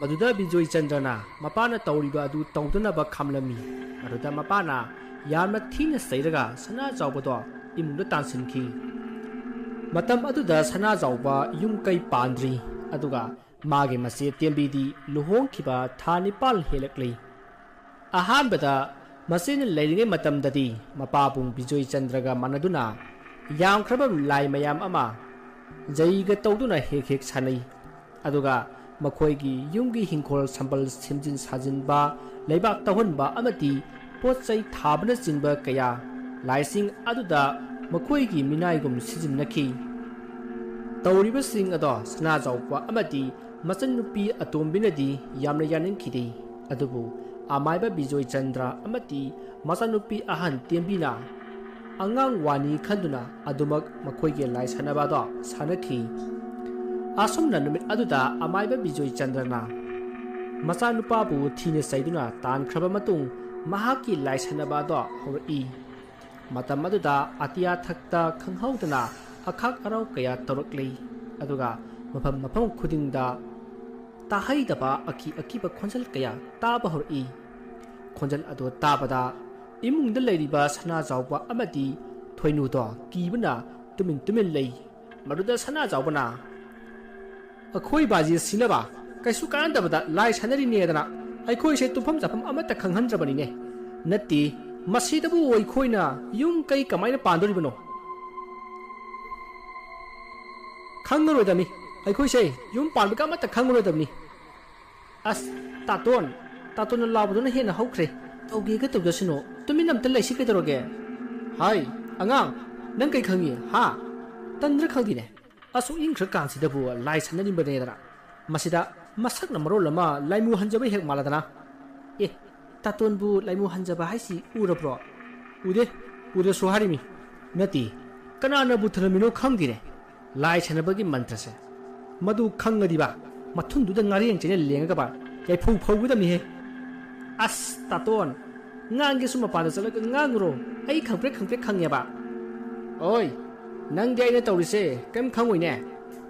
ꯃꯗꯨꯗ ꯕꯤꯖꯣꯏ ꯆꯟꯗ꯭ꯔꯅ ꯃꯄꯥꯅ ꯇꯧꯔꯤꯕ ꯑꯗꯨ ꯇꯧꯗꯅꯕ ꯈꯥꯝꯂꯝꯃꯤ꯫ ꯃꯗꯨꯗ ꯃꯄꯥꯅ ꯌꯥꯝꯅ ꯊꯤꯅ ꯆꯩꯔꯒ ꯁꯅꯥꯖꯥꯎꯕꯗꯣ ꯏꯃꯨꯡꯗ ꯇꯥꯟꯁꯤꯟꯈꯤ꯫ ꯃꯇꯝ ꯑꯗꯨꯗ ꯁꯅꯥꯖꯥꯎꯕ ꯌꯨꯝ ꯀꯩ ꯄꯥꯟꯗ꯭ꯔꯤ꯫ ꯑꯗꯨꯒ ꯃꯥꯒꯤ ꯃꯆꯦ ꯇꯦꯝꯕꯤꯗꯤ ꯂꯨꯍꯣꯡꯈꯤꯕ ꯊꯥ ꯅꯤꯄꯥꯜ ꯍꯦꯜꯂꯛꯂꯤ꯫ ꯑꯍꯥꯟꯕꯗ ꯃꯆꯦꯅ ꯂꯩꯔꯤꯉꯩ ꯃꯇꯝꯗꯗꯤ ꯃꯄꯥꯕꯨꯡ ꯕꯤꯖꯣꯏ ꯆꯟꯗ꯭ꯔꯒ ꯃꯥꯟꯅꯗꯨꯅ ꯌꯥꯝꯈ꯭ꯔꯕ ꯂꯥꯏ ꯃꯌꯥꯝ ꯑꯃ ꯖꯩꯒ ꯇꯧꯗꯨꯅ ꯍꯦꯛ ꯍꯦꯛ ꯁꯥꯟꯅꯩ꯫ ꯑꯗꯨꯒ ꯃꯈꯣꯏꯒꯤ ꯌꯨꯝꯒꯤ ꯍꯤꯡꯈꯣꯜ ꯁꯝꯕꯜ ꯁꯦꯝꯖꯤꯟ ꯁꯥꯖꯤꯟꯕ, ꯂꯩꯕꯥꯛ ꯇꯧꯍꯟꯕ ꯑꯃꯗꯤ ꯄꯣꯠ ꯆꯩ ꯊꯥꯕꯅꯆꯤꯡꯕ ꯀꯌꯥ ꯂꯥꯏꯁꯤꯡ ꯑꯗꯨꯗ ꯃꯈꯣꯏꯒꯤ ꯃꯤꯅꯥꯏꯒꯨꯝ ꯁꯤꯖꯤꯟꯅꯈꯤ꯫ ꯇꯧꯔꯤꯕꯁꯤꯡ ꯑꯗꯣ ꯁꯅꯥꯖꯥꯎꯕ ꯑꯃꯗꯤ ꯃꯆꯟꯅꯨꯄꯤ ꯑꯇꯣꯝꯕꯤꯅꯗꯤ ꯌꯥꯝꯅ ꯌꯥꯅꯤꯡꯈꯤꯗꯦ꯫ ꯑꯗꯨꯕꯨ ꯑꯃꯥꯏꯕ ꯕꯤꯖꯣꯏ ꯆꯟꯗ꯭ꯔ ꯑꯃꯗꯤ ꯃꯆꯥꯅꯨꯄꯤ ꯑꯍꯟ ꯇꯦꯝꯕꯤꯅ ꯑꯉꯥꯡ ꯋꯥꯅꯤ ꯈꯟꯗꯨꯅ ꯑꯗꯨꯃꯛ ꯃꯈꯣꯏꯒꯤ ꯂꯥꯏ ꯁꯥꯟꯅꯕ ꯑꯗꯣ ꯁꯥꯟꯅꯈꯤ꯫ ꯑꯁꯨꯝꯅ ꯅꯨꯃꯤꯠ ꯑꯗꯨꯗ ꯑꯃꯥꯏꯕ ꯕꯤꯖꯣꯏ ꯆꯟꯗ꯭ꯔꯅ ꯃꯆꯥꯅꯨꯄꯥꯕꯨ ꯊꯤꯅ ꯆꯩꯗꯨꯅ ꯇꯥꯟꯈ꯭ꯔꯕ ꯃꯇꯨꯡ ꯃꯍꯥꯛꯀꯤ ꯂꯥꯏ ꯁꯥꯟꯅꯕ ꯑꯗꯣ ꯍꯧꯔꯛꯏ꯫ ꯃꯇꯝ ꯑꯗꯨꯗ ꯑꯇꯤꯌꯥ ꯊꯛꯇ ꯈꯪꯍꯧꯗꯅ ꯑꯈꯥꯛ ꯑꯔꯥꯎ ꯀꯌꯥ ꯇꯧꯔꯛꯂꯤ꯫ ꯑꯗꯨꯒ ꯃꯐꯝ ꯃꯐꯝ ꯈꯨꯗꯤꯡꯗ ꯇꯥꯍꯩꯗꯕ ꯑꯀꯤ ꯑꯀꯤꯕ ꯈꯣꯟꯖꯦꯜ ꯀꯌꯥ ꯇꯥꯕ ꯍꯧꯔꯛꯏ꯫ ꯈꯣꯟꯖꯦꯜ ꯑꯗꯨ ꯇꯥꯕꯗ ꯏꯃꯨꯡꯗ ꯂꯩꯔꯤꯕ ꯁꯅꯥꯖꯥꯎꯕ ꯑꯃꯗꯤ ꯊꯣꯏꯅꯨꯗꯣ ꯀꯤꯕꯅ ꯇꯨꯃꯤꯟ ꯇꯨꯃꯤꯟ ꯂꯩ꯫ ꯃꯗꯨꯗ ꯁꯅꯥꯖꯥꯎꯕꯅ, "ꯑꯩꯈꯣꯏ ꯕꯥꯖꯤ ꯁꯤꯅꯕ ꯀꯩꯁꯨ ꯀꯥꯟꯅꯗꯕꯗ ꯂꯥꯏ ꯁꯥꯟꯅꯔꯤꯅꯦꯗꯅ ꯑꯩꯈꯣꯏꯁꯦ ꯇꯨꯝꯐꯝ ꯆꯥꯐꯝ ꯑꯃꯠꯇ ꯈꯪꯍꯟꯗ꯭ꯔꯕꯅꯤꯅꯦ꯫ ꯅꯠꯇꯦ, ꯃꯁꯤꯗꯕꯨ ꯑꯩꯈꯣꯏꯅ ꯌꯨꯝ ꯀꯩ ꯀꯃꯥꯏꯅ ꯄꯥꯟꯗꯣꯔꯤꯕꯅꯣ? ꯈꯪꯉꯔꯣꯏꯗꯕꯅꯤ꯫ ꯑꯩꯈꯣꯏꯁꯦ ꯌꯨꯝ ꯄꯥꯟꯕꯒ ꯑꯃꯠꯇ ꯈꯪꯉꯔꯣꯏꯗꯕꯅꯤ꯫" "ꯑꯁ, ꯇꯥꯇꯣꯟ, ꯇꯥꯇꯣꯟꯅ ꯂꯥꯎꯕꯗꯨꯅ ꯍꯦꯟꯅ ꯍꯧꯈ꯭ꯔꯦ꯫ ꯇꯧꯒꯦꯒ ꯇꯧꯖꯁꯅꯨ, ꯇꯨꯃꯤꯟ ꯑꯝꯇ ꯂꯩꯁꯤ ꯀꯩꯗꯧꯔꯒꯦ?" "ꯍꯥꯏ, ꯑꯉꯥꯡ, ꯅꯪ ꯀꯩ ꯈꯪꯉꯤ, ꯍꯥ? ꯇꯟꯗ꯭ꯔ ꯈꯪꯗꯦꯅꯦ꯫ ꯑꯁꯨꯛ ꯏꯪꯈ꯭ꯔ ꯀꯥꯟꯁꯤꯗꯕꯨ ꯂꯥꯏ ꯁꯥꯟꯅꯅꯤꯡꯕꯅꯦꯗꯅ꯫ ꯃꯁꯤꯗ ꯃꯁꯛꯅ ꯃꯔꯣꯜ ꯑꯃ ꯂꯥꯏꯃꯨ ꯍꯟꯖꯕ ꯍꯦꯛ ꯃꯥꯜꯂꯗꯅ꯫" "ꯑꯦ, ꯇꯥꯇꯣꯟꯕꯨ ꯂꯥꯏꯃꯨ ꯍꯟꯖꯕ ꯍꯥꯏꯁꯤ ꯎꯔꯕ꯭ꯔꯣ?" "ꯎꯗꯦ, ꯎꯗ꯭ꯔꯁꯨ ꯍꯥꯏꯔꯤꯃꯤ꯫" "ꯅꯠꯇꯦ, ꯀꯅꯥꯅꯕꯨ ꯊꯅꯝꯃꯤꯅꯣ ꯈꯪꯗꯦꯅꯦ꯫ ꯂꯥꯏ ꯁꯥꯟꯅꯕꯒꯤ ꯃꯟꯇ꯭ꯔꯁꯦ ꯃꯗꯨ ꯈꯪꯉꯗꯤꯕ, ꯃꯊꯨꯟꯗꯨꯗ ꯉꯥꯔꯦꯡ ꯆꯩꯅ ꯂꯦꯡꯉꯒꯕ ꯌꯥꯏꯐꯧ ꯐꯧꯒꯗꯕꯅꯤꯍꯦ꯫ ꯑꯁ, ꯇꯥꯇꯣꯟ, ꯉꯥꯡꯒꯦꯁꯨ ꯃꯄꯥꯟꯗ ꯆꯠꯂꯒ ꯉꯥꯡꯉꯨꯔꯣ꯫ ꯑꯩ ꯈꯪꯄ꯭ꯔꯦꯛ ꯈꯪꯄ꯭ꯔꯦꯛ ꯈꯪꯉꯦꯕ꯫ ꯑꯣꯏ, ꯅꯪꯗꯤ ꯑꯩꯅ ꯇꯧꯔꯤꯁꯦ ꯀꯔꯤꯝ ꯈꯪꯉꯣꯏꯅꯦ꯫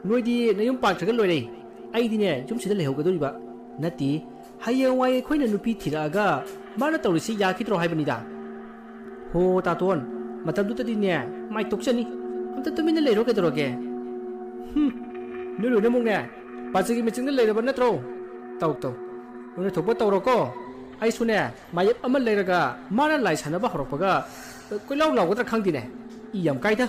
ꯅꯣꯏꯗꯤ ꯅꯌꯨꯝ ꯄꯥꯟꯈ꯭ꯔꯒ ꯂꯣꯏꯔꯦ꯫ ꯑꯩꯗꯤꯅꯦ, ꯌꯨꯝꯁꯤꯗ ꯂꯩꯍꯧꯒꯗꯧꯔꯤꯕ꯫ ꯅꯠꯇꯦ, ꯍꯌꯦꯡꯋꯥꯏ ꯑꯩꯈꯣꯏꯅ ꯅꯨꯄꯤ ꯊꯤꯔꯛꯑꯒ ꯃꯥꯅ ꯇꯧꯔꯤꯁꯤ ꯌꯥꯈꯤꯗ꯭ꯔꯣ ꯍꯥꯏꯕꯅꯤꯗ꯫ ꯍꯣ, ꯇꯥꯇꯣꯟ, ꯃꯇꯝꯗꯨꯗꯗꯤꯅꯦ, ꯃꯥꯏ ꯇꯣꯛꯆꯅꯤ꯫ ꯑꯝꯇ ꯇꯨꯃꯤꯟꯅ ꯂꯩꯔꯣ ꯀꯩꯗꯧꯔꯒꯦ? ꯍꯨꯝ, ꯅꯣꯏ ꯂꯣꯏꯅꯃꯛꯅꯦ, ꯄꯥꯖꯒꯤ ꯃꯤꯆꯪꯗ ꯂꯩꯔꯕ ꯅꯠꯇ꯭ꯔꯣ? ꯇꯧ, ꯇꯧ꯫ ꯅꯣꯏꯅ ꯊꯣꯛꯄ ꯇꯧꯔꯣꯀꯣ꯫ ꯑꯩꯁꯨꯅꯦ, ꯃꯥꯌꯦꯞ ꯑꯃ ꯂꯩꯔꯒ ꯃꯥꯅ ꯂꯥꯏ ꯁꯥꯟꯅꯕ ꯍꯧꯔꯛꯄꯒ ꯀꯣꯏꯂꯥꯎ ꯂꯥꯎꯒꯗ꯭ꯔꯥ ꯈꯪꯗꯦꯅꯦ꯫ ꯏ ꯌꯥꯝ ꯀꯥꯏꯗ꯫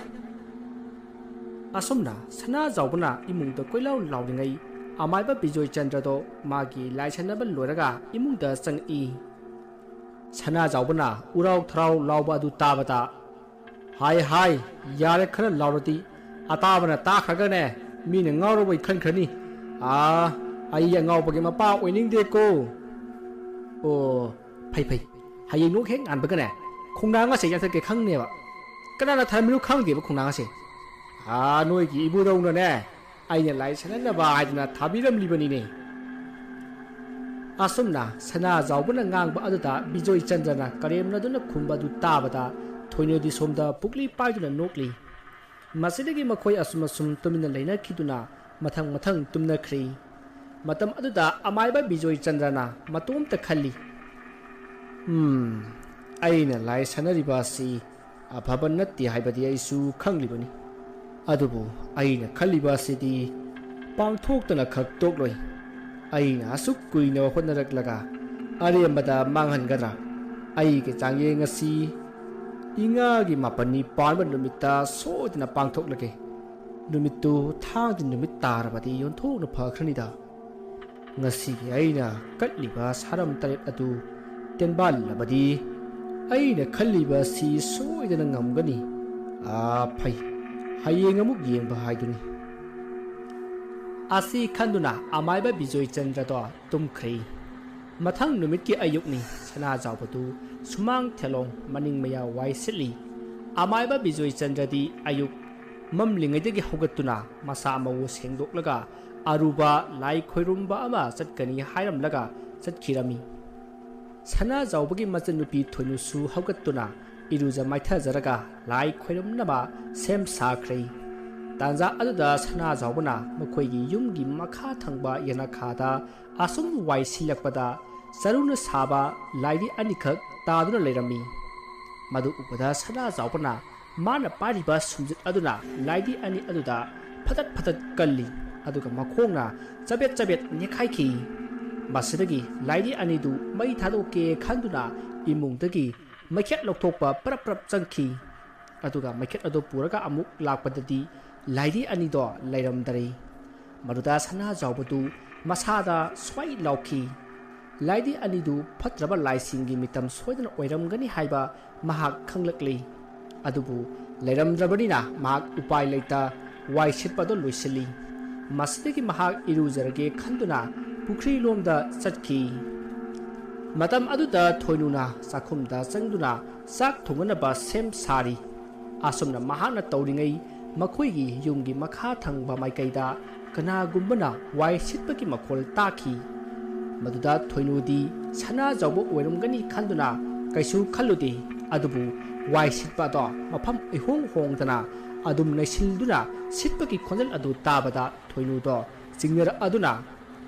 ꯑꯁꯨꯝꯅ ꯁꯅꯥꯖꯥꯎꯕꯅ ꯏꯃꯨꯡꯗ ꯀꯣꯏꯂꯥꯎ ꯂꯥꯎꯔꯤꯉꯩ, ꯑꯃꯥꯏꯕ ꯕꯤꯖꯣꯏ ꯆꯟꯗ꯭ꯔꯗꯣ ꯃꯥꯒꯤ ꯂꯥꯏ ꯁꯥꯟꯅꯕ ꯂꯣꯏꯔꯒ ꯏꯃꯨꯡꯗ ꯆꯪꯉꯛꯏ꯫ ꯁꯅꯥꯖꯥꯎꯕꯅ ꯎꯔꯥꯎ ꯊꯔꯥꯎ ꯂꯥꯎꯕ ꯑꯗꯨ ꯇꯥꯕꯗ, "ꯍꯥꯏ, ꯍꯥꯏ, ꯌꯥꯔꯦ, ꯈꯔ ꯂꯥꯎꯔꯗꯤ ꯑꯇꯥꯕꯅ ꯇꯥꯈ꯭ꯔꯒꯅꯦ, ꯃꯤꯅ ꯉꯥꯎꯔꯕꯣꯏ ꯈꯟꯈ꯭ꯔꯅꯤ꯫ ꯑꯥ, ꯑꯩ ꯑꯉꯥꯎꯕꯒꯤ ꯃꯄꯥ ꯑꯣꯏꯅꯤꯡꯗꯦꯀꯣ꯫ ꯑꯣ, ꯐꯩ, ꯐꯩ, ꯍꯌꯦꯡ ꯅꯣꯡ ꯍꯦꯛ ꯉꯥꯟꯕꯒꯅꯦ, ꯈꯣꯡꯅꯥꯡ ꯑꯁꯦ ꯌꯥꯟꯊꯠꯀꯦ ꯈꯪꯅꯦꯕ꯫ ꯀꯅꯥꯅ ꯊꯝꯃꯤꯅꯣ ꯈꯪꯗꯦꯕ ꯈꯣꯡꯅꯥꯡ ꯑꯁꯦ꯫ ꯑꯥ, ꯅꯣꯏꯒꯤ ꯏꯕꯨꯙꯧꯅꯅꯦ, ꯑꯩꯅ ꯂꯥꯏ ꯁꯥꯟꯅꯅꯕ ꯍꯥꯏꯗꯅ ꯊꯥꯕꯤꯔꯝꯂꯤꯕꯅꯤꯅꯦ꯫" ꯑꯁꯨꯝꯅ ꯁꯅꯥꯖꯥꯎꯕꯅ ꯉꯥꯡꯕ ꯑꯗꯨꯗ ꯕꯤꯖꯣꯏ ꯆꯟꯗ꯭ꯔꯅ ꯀꯔꯦꯝꯅꯗꯨꯅ ꯈꯨꯝꯕ ꯑꯗꯨ ꯇꯥꯕꯗ ꯊꯣꯏꯅꯣꯗꯤ ꯁꯣꯝꯗ ꯄꯨꯛꯂꯤ ꯄꯥꯏꯗꯨꯅ ꯅꯣꯛꯂꯤ꯫ ꯃꯁꯤꯗꯒꯤ ꯃꯈꯣꯏ ꯑꯁꯨꯝ ꯑꯁꯨꯝ ꯇꯨꯃꯤꯟꯅ ꯂꯩꯅꯈꯤꯗꯨꯅ ꯃꯊꯪ ꯃꯊꯪ ꯇꯨꯝꯅꯈ꯭ꯔꯤ꯫ ꯃꯇꯝ ꯑꯗꯨꯗ ꯑꯃꯥꯏꯕ ꯕꯤꯖꯣꯏ ꯆꯟꯗ꯭ꯔꯅ ꯃꯇꯣꯝꯇ ꯈꯜꯂꯤ, "ꯎꯝ, ꯑꯩꯅ ꯂꯥꯏ ꯁꯥꯟꯅꯔꯤꯕ ꯑꯁꯤ ꯑꯐꯕ ꯅꯠꯇꯦ ꯍꯥꯏꯕꯗꯤ ꯑꯩꯁꯨ ꯈꯪꯂꯤꯕꯅꯤ꯫ ꯑꯗꯨꯕꯨ ꯑꯩꯅ ꯈꯜꯂꯤꯕ ꯑꯁꯤꯗꯤ ꯄꯥꯡꯊꯣꯛꯇꯅ ꯈꯛ ꯇꯣꯛꯂꯣꯏ꯫ ꯑꯩꯅ ꯑꯁꯨꯛ ꯀꯨꯏꯅ ꯍꯣꯠꯅꯔꯛꯂꯒ ꯑꯔꯦꯝꯕꯗ ꯃꯥꯡꯍꯟꯒꯗ꯭ꯔꯥ? ꯑꯩꯒꯤ ꯆꯥꯡꯌꯦꯡ ꯑꯁꯤ ꯏꯉꯥꯒꯤ ꯃꯥꯄꯟꯅꯤ ꯄꯥꯟꯕ ꯅꯨꯃꯤꯠꯇ ꯁꯣꯏꯗꯅ ꯄꯥꯡꯊꯣꯛꯂꯒꯦ꯫ ꯅꯨꯃꯤꯠꯇꯨ ꯊꯥꯡꯖ ꯅꯨꯃꯤꯠ ꯇꯥꯔꯕꯗꯤ ꯌꯣꯟꯊꯣꯛꯅ ꯐꯈ꯭ꯔꯅꯤꯗ꯫ ꯉꯁꯤꯒꯤ ꯑꯩꯅ ꯀꯠꯂꯤꯕ ꯁꯥꯔꯝ ꯇꯔꯦꯠ ꯑꯗꯨ ꯇꯦꯟꯕꯥꯜꯂꯕꯗꯤ ꯑꯩꯅ ꯈꯜꯂꯤꯕ ꯑꯁꯤ ꯁꯣꯏꯗꯅ ꯉꯝꯒꯅꯤ꯫ ꯑꯥ, ꯐꯩ, ꯍꯌꯦꯡ ꯑꯃꯨꯛ ꯌꯦꯡꯕ ꯍꯥꯏꯗꯨꯅꯤ꯫" ꯑꯁꯤ ꯈꯟꯗꯨꯅ ꯑꯃꯥꯏꯕ ꯕꯤꯖꯣꯏ ꯆꯟꯗ꯭ꯔꯗꯣ ꯇꯨꯝꯈ꯭ꯔꯦ꯫ ꯃꯊꯪ ꯅꯨꯃꯤꯠꯀꯤ ꯑꯌꯨꯛꯅꯤ꯫ ꯁꯅꯥꯖꯥꯎꯕꯗꯨ ꯁꯨꯃꯥꯡ ꯊꯦꯂꯣꯡ ꯃꯅꯤꯡ ꯃꯌꯥ ꯋꯥꯏ ꯁꯤꯠꯂꯤ꯫ ꯑꯃꯥꯏꯕ ꯕꯤꯖꯣꯏ ꯆꯟꯗ꯭ꯔꯗꯤ ꯑꯌꯨꯛ ꯃꯝꯂꯤꯉꯩꯗꯒꯤ ꯍꯧꯒꯠꯇꯨꯅ ꯃꯁꯥ ꯃꯎ ꯁꯦꯡꯗꯣꯛꯂꯒ ꯑꯔꯨꯕ ꯂꯥꯏ ꯈꯣꯏꯔꯨꯝꯕ ꯑꯃ ꯆꯠꯀꯅꯤ ꯍꯥꯏꯔꯝꯂꯒ ꯆꯠꯈꯤꯔꯝꯃꯤ꯫ ꯁꯅꯥꯖꯥꯎꯕꯒꯤ ꯃꯆꯟꯅꯨꯄꯤ ꯊꯣꯏꯅꯨꯁꯨ ꯍꯧꯒꯠꯇꯨꯅ ꯏꯔꯨꯖ ꯃꯥꯏꯊꯖꯔꯒ ꯂꯥꯏ ꯈꯣꯏꯔꯝꯅꯕ ꯁꯦꯝ ꯁꯥꯈ꯭ꯔꯦ꯫ ꯇꯥꯟꯖꯥ ꯑꯗꯨꯗ ꯁꯅꯥꯖꯥꯎꯕꯅ ꯃꯈꯣꯏꯒꯤ ꯌꯨꯝꯒꯤ ꯃꯈꯥ ꯊꯪꯕ ꯌꯦꯅꯈꯥꯗ ꯑꯁꯨꯝ ꯋꯥꯏ ꯁꯤꯜꯂꯛꯄꯗ ꯆꯔꯨꯅ ꯁꯥꯕ ꯂꯥꯏꯔꯤ ꯑꯅꯤꯈꯛ ꯇꯥꯗꯨꯅ ꯂꯩꯔꯝꯃꯤ꯫ ꯃꯗꯨ ꯎꯕꯗ ꯁꯅꯥꯖꯥꯎꯕꯅ ꯃꯥꯅ ꯄꯥꯏꯔꯤꯕ ꯁꯨꯝꯖꯤꯠ ꯑꯗꯨꯅ ꯂꯥꯏꯔꯤ ꯑꯅꯤ ꯑꯗꯨꯗ ꯐꯇꯠ ꯐꯇꯠ ꯀꯜꯂꯤ, ꯑꯗꯨꯒ ꯃꯈꯣꯡꯅ ꯆꯕꯦꯠ ꯆꯕꯦꯠ ꯅꯦꯠꯈꯥꯏꯈꯤ꯫ ꯃꯁꯤꯗꯒꯤ ꯂꯥꯏꯔꯤ ꯑꯅꯤꯗꯨ ꯃꯩ ꯊꯥꯗꯣꯛꯀꯦ ꯈꯟꯗꯨꯅ ꯏꯃꯨꯡꯗꯒꯤ ꯃꯩꯈꯦꯠ ꯂꯧꯊꯣꯛꯄ ꯄꯔꯞ ꯄꯔꯞ ꯆꯪꯈꯤ꯫ ꯑꯗꯨꯒ ꯃꯩꯈꯦꯠ ꯑꯗꯨ ꯄꯨꯔꯒ ꯑꯃꯨꯛ ꯂꯥꯛꯄꯗꯗꯤ ꯂꯥꯏꯔꯤ ꯑꯅꯤꯗꯣ ꯂꯩꯔꯝꯗꯔꯦ꯫ ꯃꯗꯨꯗ ꯁꯅꯥꯖꯥꯎꯕꯗꯨ ꯃꯁꯥꯗ ꯁ꯭ꯋꯥꯏ ꯂꯥꯎꯈꯤ꯫ ꯂꯥꯏꯔꯤ ꯑꯅꯤꯗꯨ ꯐꯠꯇ꯭ꯔꯕ ꯂꯥꯏꯁꯤꯡꯒꯤ ꯃꯤꯇꯝ ꯁꯣꯏꯗꯅ ꯑꯣꯏꯔꯝꯒꯅꯤ ꯍꯥꯏꯕ ꯃꯍꯥꯛ ꯈꯪꯂꯛꯂꯤ꯫ ꯑꯗꯨꯕꯨ ꯂꯩꯔꯝꯗ꯭ꯔꯕꯅꯤꯅ ꯃꯍꯥꯛ ꯎꯄꯥꯏ ꯂꯩꯇ ꯋꯥꯏ ꯁꯤꯠꯄ ꯑꯗꯨ ꯂꯣꯏꯁꯤꯜꯂꯤ꯫ ꯃꯁꯤꯗꯒꯤ ꯃꯍꯥꯛ ꯏꯔꯨꯖꯔꯒꯦ ꯈꯟꯗꯨꯅ ꯄꯨꯈ꯭ꯔꯤꯂꯣꯝꯗ ꯆꯠꯈꯤ꯫ ꯃꯇꯝ ꯑꯗꯨꯗ ꯊꯣꯏꯅꯨꯅ ꯆꯥꯛꯈꯨꯝꯗ ꯆꯪꯗꯨꯅ ꯆꯥꯛ ꯊꯣꯡꯅꯅꯕ ꯁꯦꯝ ꯁꯥꯔꯤ꯫ ꯑꯁꯨꯝꯅ ꯃꯍꯥꯛꯅ ꯇꯧꯔꯤꯉꯩ ꯃꯈꯣꯏꯒꯤ ꯌꯨꯝꯒꯤ ꯃꯈꯥ ꯊꯪꯕ ꯃꯥꯏꯀꯩꯗ ꯀꯅꯥꯒꯨꯝꯕꯅ ꯋꯥꯏ ꯁꯤꯠꯄꯒꯤ ꯃꯈꯣꯜ ꯇꯥꯈꯤ꯫ ꯃꯗꯨꯗ ꯊꯣꯏꯅꯨꯗꯤ ꯁꯅꯥꯖꯥꯎꯕ ꯑꯣꯏꯔꯝꯒꯅꯤ ꯈꯟꯗꯨꯅ ꯀꯩꯁꯨ ꯈꯜꯂꯨꯗꯦ꯫ ꯑꯗꯨꯕꯨ ꯋꯥꯏ ꯁꯤꯠꯄ ꯑꯗꯣ ꯃꯐꯝ ꯏꯍꯣꯡ ꯍꯣꯡꯗꯅ ꯑꯗꯨꯝ ꯅꯩꯁꯤꯜꯗꯨꯅ ꯁꯤꯠꯄꯒꯤ ꯈꯣꯟꯖꯦꯜ ꯑꯗꯨ ꯇꯥꯕꯗ ꯊꯣꯏꯅꯨꯗꯣ ꯆꯤꯡꯅꯔꯛꯑꯗꯨꯅ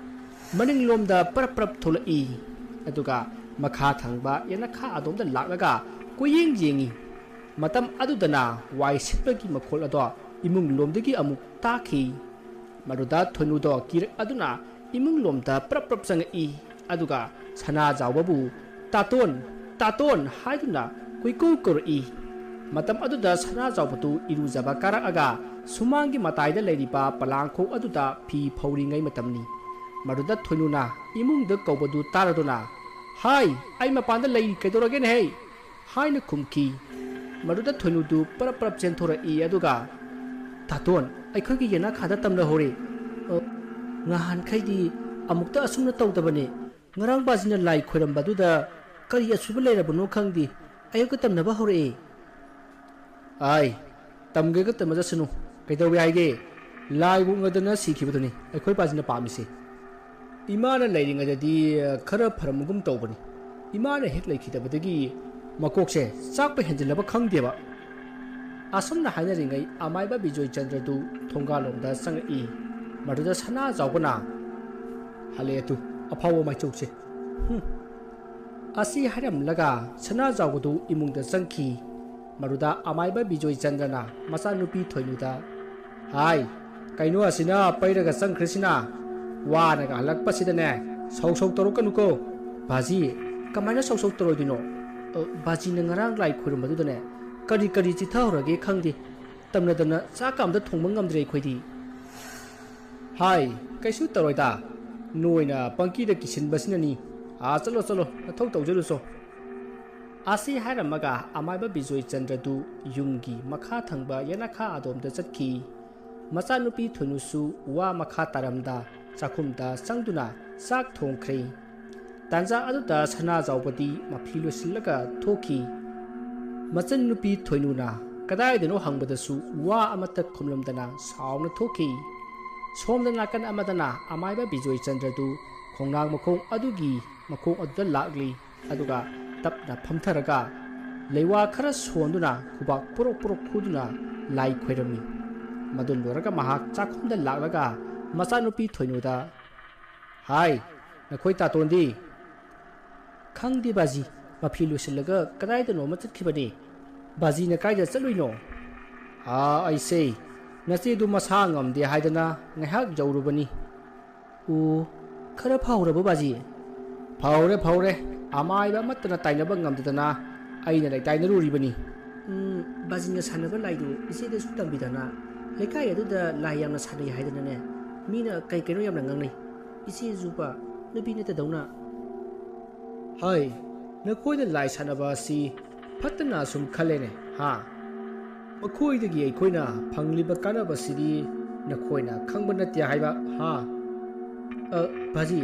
ꯃꯅꯤꯡꯂꯣꯝꯗ ꯄꯔꯞ ꯄꯔꯞ ꯊꯣꯛꯂꯛꯏ꯫ ꯑꯗꯨꯒ ꯃꯈꯥ ꯊꯪꯕ ꯌꯦꯅꯈꯥ ꯑꯗꯣꯝꯗ ꯂꯥꯛꯂꯒ ꯀꯣꯏꯌꯦꯡ ꯌꯦꯡꯉꯤ꯫ ꯃꯇꯝ ꯑꯗꯨꯗꯅ ꯋꯥꯏ ꯁꯤꯠꯄꯒꯤ ꯃꯈꯣꯜ ꯑꯗꯣ ꯏꯃꯨꯡ ꯂꯣꯝꯗꯒꯤ ꯑꯃꯨꯛ ꯇꯥꯈꯤ꯫ ꯃꯗꯨꯗ ꯊꯣꯏꯅꯨꯗꯣ ꯀꯤꯔꯛ ꯑꯗꯨꯅ ꯏꯃꯨꯡ ꯂꯣꯝꯗ ꯄ꯭ꯔꯞ ꯄ꯭ꯔꯞ ꯆꯪꯉꯛꯏ꯫ ꯑꯗꯨꯒ ꯁꯅꯥꯖꯥꯎꯕꯕꯨ "ꯇꯥꯇꯣꯟ, ꯇꯥꯇꯣꯟ" ꯍꯥꯏꯗꯨꯅ ꯀꯣꯏꯀꯧ ꯀꯧꯔꯛꯏ꯫ ꯃꯇꯝ ꯑꯗꯨꯗ ꯁꯅꯥꯖꯥꯎꯕꯗꯨ ꯏꯔꯨꯖꯕ ꯀꯥꯔꯛꯑꯒ ꯁꯨꯃꯥꯡꯒꯤ ꯃꯇꯥꯏꯗ ꯂꯩꯔꯤꯕ ꯄꯂꯥꯡꯈꯣꯛ ꯑꯗꯨꯗ ꯐꯤ ꯐꯧꯔꯤꯉꯩ ꯃꯇꯝꯅꯤ꯫ ꯃꯗꯨꯗ ꯊꯣꯏꯅꯨꯅ ꯏꯃꯨꯡꯗ ꯀꯧꯕꯗꯨ ꯇꯥꯔꯗꯨꯅ, "ꯍꯥꯏ, ꯑꯩ ꯃꯄꯥꯟꯗ ꯂꯩꯔꯤ, ꯀꯩꯗꯧꯔꯒꯦꯅꯦꯍꯦ?" ꯍꯥꯏꯅ ꯈꯨꯝꯈꯤ꯫ ꯃꯗꯨꯗ ꯊꯣꯏꯅꯨꯗꯨ ꯄꯔꯞ ꯄꯔꯞ ꯆꯦꯟꯊꯣꯔꯛꯏ, ꯑꯗꯨꯒ, "ꯇꯥꯇꯣꯟ, ꯑꯩꯈꯣꯏꯒꯤ ꯌꯦꯅꯈꯥꯗ ꯇꯝꯅꯍꯧꯔꯦ꯫ ꯑ, ꯉꯍꯥꯟꯈꯩꯗꯤ ꯑꯃꯨꯛꯇ ꯑꯁꯨꯝꯅ ꯇꯧꯗꯕꯅꯦ꯫ ꯉꯔꯥꯡ ꯕꯥꯖꯤꯅ ꯂꯥꯏ ꯈꯣꯏꯔꯝꯕꯗꯨꯗ ꯀꯔꯤ ꯑꯁꯣꯏꯕ ꯂꯩꯔꯕꯅꯣ ꯈꯪꯗꯦ, ꯑꯌꯨꯛꯇ ꯇꯝꯅꯕ ꯍꯧꯔꯛꯑꯦ꯫" "ꯑꯥꯏ, ꯇꯝꯒꯦꯒ ꯇꯝꯕ ꯆꯠꯁꯅꯨ꯫ ꯀꯩꯗꯧꯋꯦ ꯍꯥꯏꯒꯦ? ꯂꯥꯏ ꯋꯨꯛꯅꯗꯅ ꯁꯤꯈꯤꯕꯗꯨꯅꯤ ꯑꯩꯈꯣꯏ ꯕꯥꯖꯤꯅ ꯄꯥꯝꯃꯤꯁꯦ꯫ ꯏꯃꯥꯅ ꯂꯩꯔꯤꯉꯩꯗꯗꯤ, ꯑ, ꯈꯔ ꯐꯔꯝꯕꯒꯨꯝ ꯇꯧꯕꯅꯤ꯫ ꯏꯃꯥꯅ ꯍꯦꯛ ꯂꯩꯈꯤꯗꯕꯗꯒꯤ ꯃꯀꯣꯛꯁꯦ ꯆꯥꯛꯄ ꯍꯦꯟꯖꯤꯜꯂꯕ ꯈꯪꯗꯦꯕ꯫ ꯑꯁꯨꯝꯅ ꯍꯥꯏꯅꯔꯤꯉꯩ ꯑꯃꯥꯏꯕ ꯕꯤꯖꯣꯏ ꯆꯟꯗ꯭ꯔꯗꯨ ꯊꯣꯡꯒꯥꯜꯂꯣꯝꯗ ꯆꯪꯉꯛꯏ꯫ ꯃꯗꯨꯗ ꯁꯅꯥ ꯆꯥꯎꯕꯅ, "ꯍꯜꯂꯛꯑꯦ ꯇꯨ, ꯑꯐꯥꯎꯕ ꯃꯥꯏꯆꯧꯁꯦ꯫ ꯍꯨꯝ꯫" ꯑꯁꯤ ꯍꯥꯏꯔꯝꯂꯒ ꯁꯅꯥ ꯆꯥꯎꯕꯗꯨ ꯏꯃꯨꯡꯗ ꯆꯪꯈꯤ꯫ ꯃꯗꯨꯗ ꯑꯃꯥꯏꯕ ꯕꯤꯖꯣꯏ ꯆꯟꯗ꯭ꯔꯅ ꯃꯆꯥꯅꯨꯄꯤ ꯊꯣꯏꯅꯨꯗ, "ꯍꯥꯏ, ꯀꯩꯅꯣ ꯑꯁꯤꯅ ꯄꯩꯔꯒ ꯆꯪꯈ꯭ꯔꯤꯁꯤꯅ? ꯋꯥꯅꯒ ꯍꯜꯂꯛꯄꯁꯤꯗꯅꯦ ꯁꯧ ꯁꯧ ꯇꯧꯔꯛꯀꯅꯨꯀꯣ꯫" "ꯕꯥꯖꯤ, ꯀꯃꯥꯏꯅ ꯁꯧ ꯁꯧ ꯇꯧꯔꯣꯏꯗꯣꯏꯅꯣ? ꯑ, ꯕꯥꯖꯤꯅ ꯉꯔꯥꯡ ꯂꯥꯏ ꯈꯣꯏꯔꯝꯕꯗꯨꯗꯅꯦ ꯀꯔꯤ ꯀꯔꯤ ꯆꯤꯊꯍꯧꯔꯒꯦ ꯈꯪꯗꯦ꯫ ꯇꯝꯅꯗꯅ ꯆꯥꯛꯀ ꯑꯝꯇ ꯊꯣꯡꯕ ꯉꯝꯗ꯭ꯔꯦ ꯑꯩꯈꯣꯏꯗꯤ꯫" "ꯍꯥꯏ, ꯀꯩꯁꯨ ꯇꯧꯔꯣꯏꯗ꯫ ꯅꯣꯏꯅ ꯄꯪꯀꯤꯗ ꯀꯤꯁꯤꯟꯕꯁꯤꯅꯅꯤ꯫ ꯑꯥ, ꯆꯠꯂꯣ, ꯆꯠꯂꯣ, ꯅꯊꯧ ꯇꯧꯖꯔꯨꯆꯣ꯫" ꯑꯁꯤ ꯍꯥꯏꯔꯝꯃꯒ ꯑꯃꯥꯏꯕ ꯕꯤꯖꯣꯏ ꯆꯟꯗ꯭ꯔꯗꯨ ꯌꯨꯝꯒꯤ ꯃꯈꯥ ꯊꯪꯕ ꯌꯦꯅꯈꯥ ꯑꯗꯣꯝꯗ ꯆꯠꯈꯤ꯫ ꯃꯆꯥꯅꯨꯄꯤ ꯊꯣꯏꯅꯨꯁꯨ ꯋꯥ ꯃꯈꯥ ꯇꯥꯔꯝꯗ ꯆꯥꯛꯈꯨꯝꯗ ꯆꯪꯗꯨꯅ ꯆꯥꯛ ꯊꯣꯡꯈ꯭ꯔꯦ꯫ ꯇꯥꯟꯖꯥ ꯑꯗꯨꯗ ꯁꯅꯥꯖꯥꯎꯕꯗꯤ ꯃꯐꯤ ꯂꯣꯏꯁꯤꯜꯂꯒ ꯊꯣꯛꯈꯤ꯫ ꯃꯆꯟꯅꯨꯄꯤ ꯊꯣꯏꯅꯨꯅ ꯀꯗꯥꯏꯗꯅꯣ ꯍꯪꯕꯗꯁꯨ ꯋꯥ ꯑꯃꯠꯇ ꯈꯨꯝꯂꯝꯗꯅ ꯁꯥꯎꯅ ꯊꯣꯛꯈꯤ꯫ ꯁꯣꯝꯗ ꯅꯥꯀꯟ ꯑꯃꯗꯅ ꯑꯃꯥꯏꯕ ꯕꯤꯖꯣꯏ ꯆꯟꯗ꯭ꯔꯗꯨ ꯈꯣꯡꯅꯥꯡ ꯃꯈꯣꯡ ꯑꯗꯨꯒꯤ ꯃꯈꯣꯡ ꯑꯗꯨꯗ ꯂꯥꯛꯂꯤ꯫ ꯑꯗꯨꯒ ꯇꯞꯅ ꯐꯝꯊꯔꯒ ꯂꯩꯋꯥ ꯈꯔ ꯁꯣꯟꯗꯨꯅ ꯈꯨꯕꯥꯛ ꯄꯨꯔꯣꯛ ꯄꯨꯔꯣꯛ ꯈꯨꯗꯨꯅ ꯂꯥꯏ ꯈꯣꯏꯔꯝꯃꯤ꯫ ꯃꯗꯨ ꯂꯣꯏꯔꯒ ꯃꯍꯥꯛ ꯆꯥꯛꯈꯨꯝꯗ ꯂꯥꯛꯂꯒ ꯃꯆꯥꯅꯨꯄꯤ ꯊꯣꯏꯅꯨꯗ, "ꯍꯥꯏ, ꯅꯈꯣꯏ ꯇꯥꯇꯣꯟꯗꯤ?" "ꯈꯪꯗꯦ ꯕꯥꯖꯤ, ꯃꯐꯤ ꯂꯣꯏꯁꯤꯜꯂꯒ ꯀꯗꯥꯏꯗꯅꯣ ꯑꯃ ꯆꯠꯈꯤꯕꯅꯤ꯫" "ꯕꯥꯖꯤꯅ ꯀꯥꯏꯗ ꯆꯠꯂꯨꯏꯅꯣ?" "ꯑꯥ, ꯑꯩꯁꯦ ꯅꯆꯦꯗꯨ ꯃꯁꯥ ꯉꯝꯗꯦ ꯍꯥꯏꯗꯅ ꯉꯥꯏꯍꯥꯛ ꯌꯧꯔꯨꯕꯅꯤ꯫" "ꯑꯣ, ꯈꯔ ꯐꯍꯧꯔꯕꯣ ꯕꯥꯖꯤ?" "ꯐꯍꯧꯔꯦ, ꯐꯍꯧꯔꯦ꯫ ꯑꯃꯥꯏꯕ ꯑꯃꯠꯇꯅ ꯇꯥꯏꯅꯕ ꯉꯝꯗꯗꯅ ꯑꯩꯅ ꯂꯩꯇꯥꯏꯅꯔꯨꯔꯤꯕꯅꯤ꯫" "ꯎꯝ, ꯕꯥꯖꯤꯅ ꯁꯥꯟꯅꯕ ꯂꯥꯏꯗꯨ ꯏꯆꯦꯗꯁꯨ ꯇꯝꯕꯤꯗꯅ, ꯂꯩꯀꯥꯏ ꯑꯗꯨꯗ ꯂꯥꯏ ꯌꯥꯝꯅ ꯁꯥꯟꯅꯩ ꯍꯥꯏꯗꯅꯅꯦ, ꯃꯤꯅ ꯀꯩ ꯀꯩꯅꯣ ꯌꯥꯝꯅ ꯉꯥꯡꯅꯩ꯫ ꯏꯆꯦꯁꯨꯕ ꯅꯨꯄꯤ ꯅꯠꯇꯗꯧꯅ꯫" "ꯍꯥꯏ, ꯅꯈꯣꯏꯅ ꯂꯥꯏ ꯁꯥꯟꯅꯕ ꯑꯁꯤ ꯐꯠꯇꯅ ꯑꯁꯨꯝ ꯈꯜꯂꯦꯅꯦ, ꯍꯥ? ꯃꯈꯣꯏꯗꯒꯤ ꯑꯩꯈꯣꯏꯅ ꯐꯪꯂꯤꯕ ꯀꯥꯟꯅꯕꯁꯤꯗꯤ ꯅꯈꯣꯏꯅ ꯈꯪꯕ ꯅꯠꯇꯦ ꯍꯥꯏꯕ, ꯍꯥ?" "ꯑ, ꯕꯥꯖꯤ,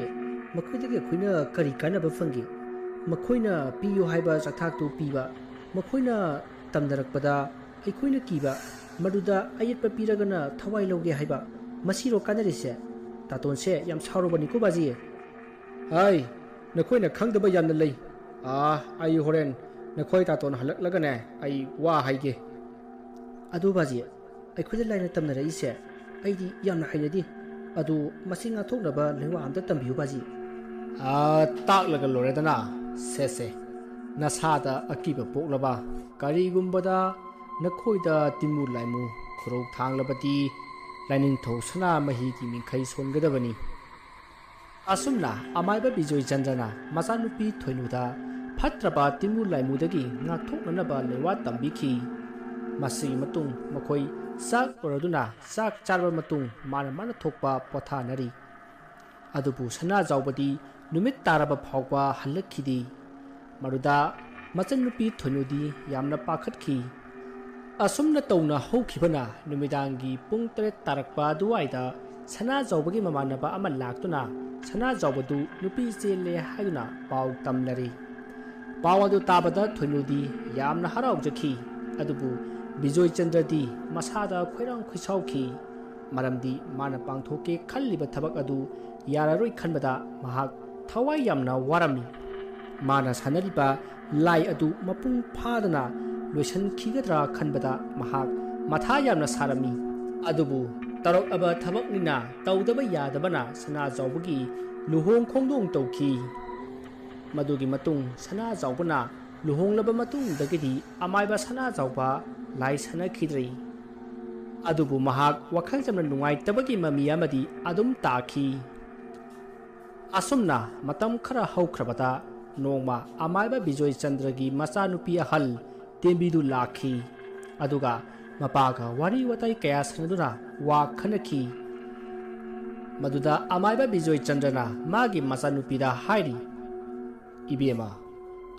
ꯃꯈꯣꯏꯗꯒꯤ ꯑꯩꯈꯣꯏꯅ ꯀꯔꯤ ꯀꯥꯟꯅꯕ ꯐꯪꯒꯦ? ꯃꯈꯣꯏꯅ ꯄꯤꯌꯨ ꯍꯥꯏꯕ ꯆꯥꯛꯊꯥꯛꯇꯨ ꯄꯤꯕ, ꯃꯈꯣꯏꯅ ꯇꯝꯅꯔꯛꯄꯗ ꯑꯩꯈꯣꯏꯅ ꯀꯤꯕ, ꯃꯗꯨꯗ ꯑꯌꯦꯠꯄ ꯄꯤꯔꯒꯅ ꯊꯋꯥꯏ ꯂꯧꯒꯦ ꯍꯥꯏꯕ, ꯃꯁꯤꯔꯣ ꯀꯥꯟꯅꯔꯤꯁꯦ? ꯇꯥꯇꯣꯟꯁꯦ ꯌꯥꯝ ꯁꯥꯎꯔꯕꯅꯤꯀꯣ ꯕꯥꯖꯤ꯫ ꯍꯥꯏ, ꯅꯈꯣꯏꯅ ꯈꯪꯗꯕ ꯌꯥꯝꯅ ꯂꯩ꯫ ꯑꯥ, ꯑꯩ ꯍꯣꯔꯦꯟ ꯅꯈꯣꯏ ꯇꯥꯇꯣꯟ ꯍꯜꯂꯛꯂꯒꯅꯦ ꯑꯩ ꯋꯥ ꯍꯥꯏꯒꯦ꯫ ꯑꯗꯨ ꯕꯥꯖꯤ, ꯑꯩꯈꯣꯏꯗ ꯂꯥꯏꯅ ꯇꯝꯅꯔꯛꯏꯁꯦ ꯑꯩꯗꯤ ꯌꯥꯝꯅ ꯍꯩꯅꯗꯦ꯫ ꯑꯗꯨ ꯃꯁꯤ ꯉꯥꯛꯊꯣꯛꯅꯕ ꯂꯩꯋꯥ ꯑꯝꯇ ꯇꯝꯕꯤꯌꯨ ꯕꯥꯖꯤ꯫ ꯑꯥ, ꯇꯥꯛꯂꯒ ꯂꯣꯏꯔꯦꯗꯅ꯫ ꯁꯦ ꯁꯦ, ꯅꯁꯥꯗ ꯑꯀꯤꯕ ꯄꯣꯛꯂꯕ? ꯀꯔꯤꯒꯨꯝꯕꯗ ꯅꯈꯣꯏꯗ ꯇꯤꯃꯨ ꯂꯥꯏꯃꯨ ꯈꯨꯔꯧ ꯊꯥꯡꯂꯕꯗꯤ ꯂꯥꯏꯅꯤꯡꯊꯧ ꯁꯅꯥꯃꯍꯤꯒꯤ ꯃꯤꯡꯈꯩ ꯁꯣꯟꯒꯗꯕꯅꯤ꯫ ꯑꯁꯨꯝꯅ ꯑꯃꯥꯏꯕ ꯕꯤꯖꯣꯏ ꯆꯟꯗ꯭ꯔꯅ ꯃꯆꯥꯅꯨꯄꯤ ꯊꯣꯏꯅꯨꯗ ꯐꯠꯇ꯭ꯔꯕ ꯇꯤꯃꯨ ꯂꯥꯏꯃꯨꯗꯒꯤ ꯉꯥꯛꯊꯣꯛꯅꯅꯕ ꯂꯩꯋꯥ ꯇꯝꯕꯤꯈꯤ꯫ ꯃꯁꯤꯒꯤ ꯃꯇꯨꯡ ꯃꯈꯣꯏ ꯆꯥꯛ ꯂꯣꯏꯔꯗꯨꯅ ꯆꯥꯛ ꯆꯥꯔꯕ ꯃꯇꯨꯡ ꯃꯥꯅ ꯃꯥꯅ ꯊꯣꯛꯄ ꯄꯣꯊꯥꯅꯔꯤ꯫ ꯑꯗꯨꯕꯨ ꯁꯅꯥꯖꯥꯎꯕꯗꯤ ꯅꯨꯃꯤꯠ ꯇꯥꯔꯕ ꯐꯥꯎꯕ ꯍꯜꯂꯛꯈꯤꯗꯦ꯫ ꯃꯗꯨꯗ ꯃꯆꯟꯅꯨꯄꯤ ꯊꯣꯏꯅꯨꯗꯤ ꯌꯥꯝꯅ ꯄꯥꯈꯠꯈꯤ꯫ ꯑꯁꯨꯝꯅ ꯇꯧꯅ ꯍꯧꯈꯤꯕꯅ ꯅꯨꯃꯤꯗꯥꯡꯒꯤ ꯄꯨꯡ ꯇꯔꯦꯠ ꯇꯥꯔꯛꯄ ꯑꯗꯨꯋꯥꯏꯗ ꯁꯅꯥꯖꯥꯎꯕꯒꯤ ꯃꯃꯥꯟꯅꯕ ꯑꯃ ꯂꯥꯛꯇꯨꯅ ꯁꯅꯥꯖꯥꯎꯕꯗꯨ ꯅꯨꯄꯤ ꯆꯦꯜꯂꯦ ꯍꯥꯏꯗꯨꯅ ꯄꯥꯎ ꯇꯝꯂꯔꯤ꯫ ꯄꯥꯎ ꯑꯗꯨ ꯇꯥꯕꯗ ꯊꯣꯏꯅꯨꯗꯤ ꯌꯥꯝꯅ ꯍꯔꯥꯎꯖꯈꯤ꯫ ꯑꯗꯨꯕꯨ ꯕꯤꯖꯣꯏ ꯆꯟꯗ꯭ꯔꯗꯤ ꯃꯁꯥꯗ ꯈꯣꯏꯔꯥꯡ ꯈꯣꯏꯁꯥꯎꯈꯤ꯫ ꯃꯔꯝꯗꯤ ꯃꯥꯅ ꯄꯥꯡꯊꯣꯛꯀꯦ ꯈꯜꯂꯤꯕ ꯊꯕꯛ ꯑꯗꯨ ꯌꯥꯔꯔꯣꯏ ꯈꯟꯕꯗ ꯃꯍꯥꯛ ꯊꯋꯥꯏ ꯌꯥꯝꯅ ꯋꯥꯔꯝꯃꯤ꯫ ꯃꯥꯅ ꯁꯥꯟꯅꯔꯤꯕ ꯂꯥꯏ ꯑꯗꯨ ꯃꯄꯨꯡ ꯐꯥꯗꯅ ꯂꯣꯏꯁꯤꯟꯈꯤꯒꯗ꯭ꯔꯥ ꯈꯟꯕꯗ ꯃꯍꯥꯛ ꯃꯊꯥ ꯌꯥꯝꯅ ꯁꯥꯔꯝꯃꯤ꯫ ꯑꯗꯨꯕꯨ ꯇꯧꯔꯛꯂꯕ ꯊꯕꯛꯅꯤꯅ ꯇꯧꯗꯕ ꯌꯥꯗꯕꯅ ꯁꯅꯥꯖꯥꯎꯕꯒꯤ ꯂꯨꯍꯣꯡ ꯈꯣꯡꯗꯣꯡ ꯇꯧꯈꯤ꯫ ꯃꯗꯨꯒꯤ ꯃꯇꯨꯡ ꯁꯅꯥꯖꯥꯎꯕꯅ ꯂꯨꯍꯣꯡꯂꯕ ꯃꯇꯨꯡꯗꯒꯤꯗꯤ ꯑꯃꯥꯏꯕ ꯁꯅꯥꯖꯥꯎꯕ ꯂꯥꯏ ꯁꯥꯟꯅꯈꯤꯗ꯭ꯔꯦ꯫ ꯑꯗꯨꯕꯨ ꯃꯍꯥꯛ ꯋꯥꯈꯜ ꯌꯥꯝꯅ ꯅꯨꯡꯉꯥꯏꯇꯕꯒꯤ ꯃꯃꯤ ꯑꯃꯗꯤ ꯑꯗꯨꯝ ꯇꯥꯈꯤ꯫ ꯑꯁꯨꯝꯅ ꯃꯇꯝ ꯈꯔ ꯍꯧꯈ꯭ꯔꯕꯗ ꯅꯣꯡꯃ ꯑꯃꯥꯏꯕ ꯕꯤꯖꯣꯏ ꯆꯟꯗ꯭ꯔꯒꯤ ꯃꯆꯥꯅꯨꯄꯤ ꯑꯍꯜ ꯇꯦꯝꯕꯤꯗꯨ ꯂꯥꯛꯈꯤ꯫ ꯑꯗꯨꯒ ꯃꯄꯥꯒ ꯋꯥꯔꯤ ꯋꯥꯇꯥꯏ ꯀꯌꯥ ꯁꯥꯟꯅꯗꯨꯅ ꯋꯥ ꯈꯟꯅꯈꯤ꯫ ꯃꯗꯨꯗ ꯑꯃꯥꯏꯕ ꯕꯤꯖꯣꯏ ꯆꯟꯗ꯭ꯔꯅ ꯃꯥꯒꯤ ꯃꯆꯥꯅꯨꯄꯤꯗ ꯍꯥꯏꯔꯤ, "ꯏꯕꯦꯝꯃ,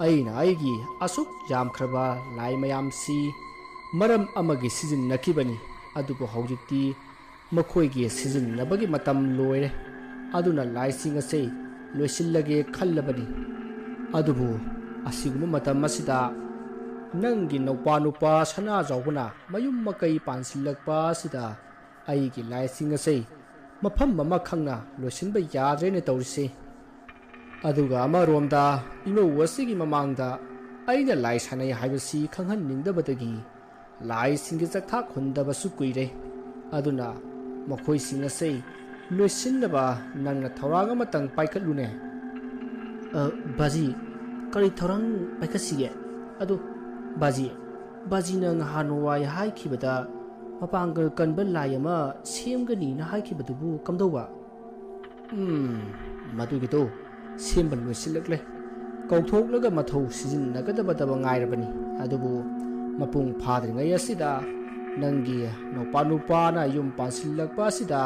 ꯑꯩꯅ ꯑꯩꯒꯤ ꯑꯁꯨꯛ ꯌꯥꯝꯈ꯭ꯔꯕ ꯂꯥꯏ ꯃꯌꯥꯝꯁꯤ ꯃꯔꯝ ꯑꯃꯒꯤ ꯁꯤꯖꯤꯟꯅꯈꯤꯕꯅꯤ, ꯑꯗꯨꯕꯨ ꯍꯧꯖꯤꯛꯇꯤ ꯃꯈꯣꯏꯒꯤ ꯁꯤꯖꯤꯟꯅꯕꯒꯤ ꯃꯇꯝ ꯂꯣꯏꯔꯦ꯫ ꯑꯗꯨꯅ ꯂꯥꯏꯁꯤꯡ ꯑꯁꯦ ꯂꯣꯏꯁꯤꯜꯂꯒꯦ ꯈꯜꯂꯕꯅꯤ꯫ ꯑꯗꯨꯕꯨ ꯑꯁꯤꯒꯨꯝꯕ ꯃꯇꯝ ꯑꯁꯤꯗ ꯅꯪꯒꯤ ꯅꯧꯄꯥ ꯅꯨꯄꯥ ꯁꯅꯥꯖꯥꯎꯕꯅ ꯃꯌꯨꯝ ꯃꯀꯩ ꯄꯥꯟꯁꯤꯜꯂꯛꯄ ꯑꯁꯤꯗ ꯑꯩꯒꯤ ꯂꯥꯏꯁꯤꯡ ꯑꯁꯦ ꯃꯐꯝ ꯑꯃ ꯈꯪꯅ ꯂꯣꯏꯁꯤꯟꯕ ꯌꯥꯗ꯭ꯔꯦꯅ ꯇꯧꯔꯤꯁꯦ꯫ ꯑꯗꯨꯒ ꯑꯃꯔꯣꯝꯗ ꯏꯃꯧ ꯑꯁꯤꯒꯤ ꯃꯃꯥꯡꯗ ꯑꯩꯅ ꯂꯥꯏ ꯁꯥꯟꯅꯩ ꯍꯥꯏꯕꯁꯤ ꯈꯪꯍꯟꯅꯤꯡꯗꯕꯗꯒꯤ ꯂꯥꯏꯁꯤꯡꯒꯤ ꯆꯥꯛꯊꯥꯛ ꯍꯨꯟꯗꯕꯁꯨ ꯀꯨꯏꯔꯦ꯫ ꯑꯗꯨꯅ ꯃꯈꯣꯏꯁꯤꯡ ꯑꯁꯤ ꯂꯣꯏꯁꯤꯟꯅꯕ ꯅꯪꯅ ꯊꯧꯔꯥꯡ ꯑꯃꯇꯪ ꯄꯥꯏꯈꯠꯂꯨꯅꯦ꯫ ꯑ, ꯕꯥꯖꯤ, ꯀꯔꯤ ꯊꯧꯔꯥꯡ ꯄꯥꯏꯈꯠꯁꯤꯒꯦ? ꯑꯗꯨ, ꯕꯥꯖꯤ, ꯕꯥꯖꯤꯅ ꯉꯍꯥꯟꯋꯥꯏ ꯍꯥꯏꯈꯤꯕꯗ ꯃꯄꯥꯡꯒꯜ ꯀꯟꯕ ꯂꯥꯏ ꯑꯃ ꯁꯦꯝꯒꯅꯤꯅ ꯍꯥꯏꯈꯤꯕꯗꯨꯕꯨ ꯀꯝꯗꯧꯕ? ꯎꯝ, ꯃꯗꯨꯒꯤꯗꯣ ꯁꯦꯝꯕ ꯂꯣꯏꯁꯤꯜꯂꯛꯂꯦ꯫ ꯀꯧꯊꯣꯛꯂꯒ ꯃꯊꯧ ꯁꯤꯖꯤꯟꯅꯒꯗꯕꯗꯕ ꯉꯥꯏꯔꯕꯅꯤ꯫ ꯑꯗꯨꯕꯨ ꯃꯄꯨꯡ ꯐꯥꯗ꯭ꯔꯤꯉꯩ ꯑꯁꯤꯗ ꯅꯪꯒꯤ ꯅꯧꯄꯥ ꯅꯨꯄꯥꯅ ꯌꯨꯝ ꯄꯥꯟꯁꯤꯜꯂꯛꯄ ꯑꯁꯤꯗ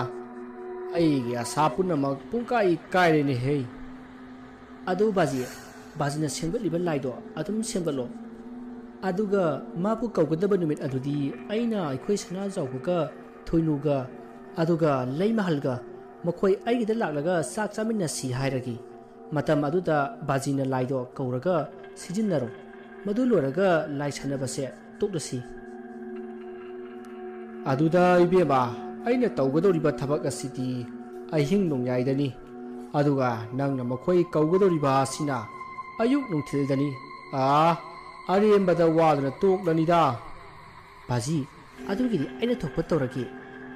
ꯑꯩꯒꯤ ꯑꯁꯥ ꯄꯨꯝꯅꯃꯛ ꯄꯨꯡꯀꯥꯏ ꯀꯥꯏꯔꯦꯅꯦꯍꯦ꯫ ꯑꯗꯨ ꯕꯥꯖꯤ, ꯕꯥꯖꯤꯅ ꯁꯦꯝꯒꯠꯂꯤꯕ ꯂꯥꯏꯗꯣ ꯑꯗꯨꯝ ꯁꯦꯝꯒꯠꯂꯣ꯫ ꯑꯗꯨꯒ ꯃꯥꯕꯨ ꯀꯧꯒꯗꯕ ꯅꯨꯃꯤꯠ ꯑꯗꯨꯗꯤ ꯑꯩꯅ ꯑꯩꯈꯣꯏ ꯁꯅꯥꯖꯥꯎꯕꯒ ꯊꯣꯏꯅꯨꯒ ꯑꯗꯨꯒ ꯂꯩꯃꯍꯜꯒ ꯃꯈꯣꯏ ꯑꯩꯒꯤꯗ ꯂꯥꯛꯂꯒ ꯆꯥꯛ ꯆꯥꯃꯤꯟꯅꯁꯤ ꯍꯥꯏꯔꯒꯦ꯫ ꯃꯇꯝ ꯑꯗꯨꯗ ꯕꯥꯖꯤꯅ ꯂꯥꯏꯗꯣ ꯀꯧꯔꯒ ꯁꯤꯖꯤꯟꯅꯔꯣ꯫ ꯃꯗꯨ ꯂꯣꯏꯔꯒ ꯂꯥꯏ ꯁꯥꯟꯅꯕꯁꯦ ꯇꯣꯛꯂꯁꯤ꯫ ꯑꯗꯨꯗ ꯏꯕꯦꯝꯃ, ꯑꯩꯅ ꯇꯧꯒꯗꯧꯔꯤꯕ ꯊꯕꯛ ꯑꯁꯤꯗꯤ ꯑꯍꯤꯡ ꯅꯣꯡꯌꯥꯏꯗꯅꯤ꯫ ꯑꯗꯨꯒ ꯅꯪꯅ ꯃꯈꯣꯏ ꯀꯧꯒꯗꯧꯔꯤꯕ ꯑꯁꯤꯅ ꯑꯌꯨꯛ ꯅꯨꯡꯊꯤꯜꯗꯅꯤ꯫ ꯑꯥ, ꯑꯔꯦꯝꯕꯗ ꯋꯥꯗꯨꯅ ꯇꯣꯛꯂꯅꯤꯗ꯫ ꯕꯥꯖꯤ, ꯑꯗꯨꯒꯤꯗꯤ ꯑꯩꯅ ꯊꯣꯛꯄ ꯇꯧꯔꯒꯦ꯫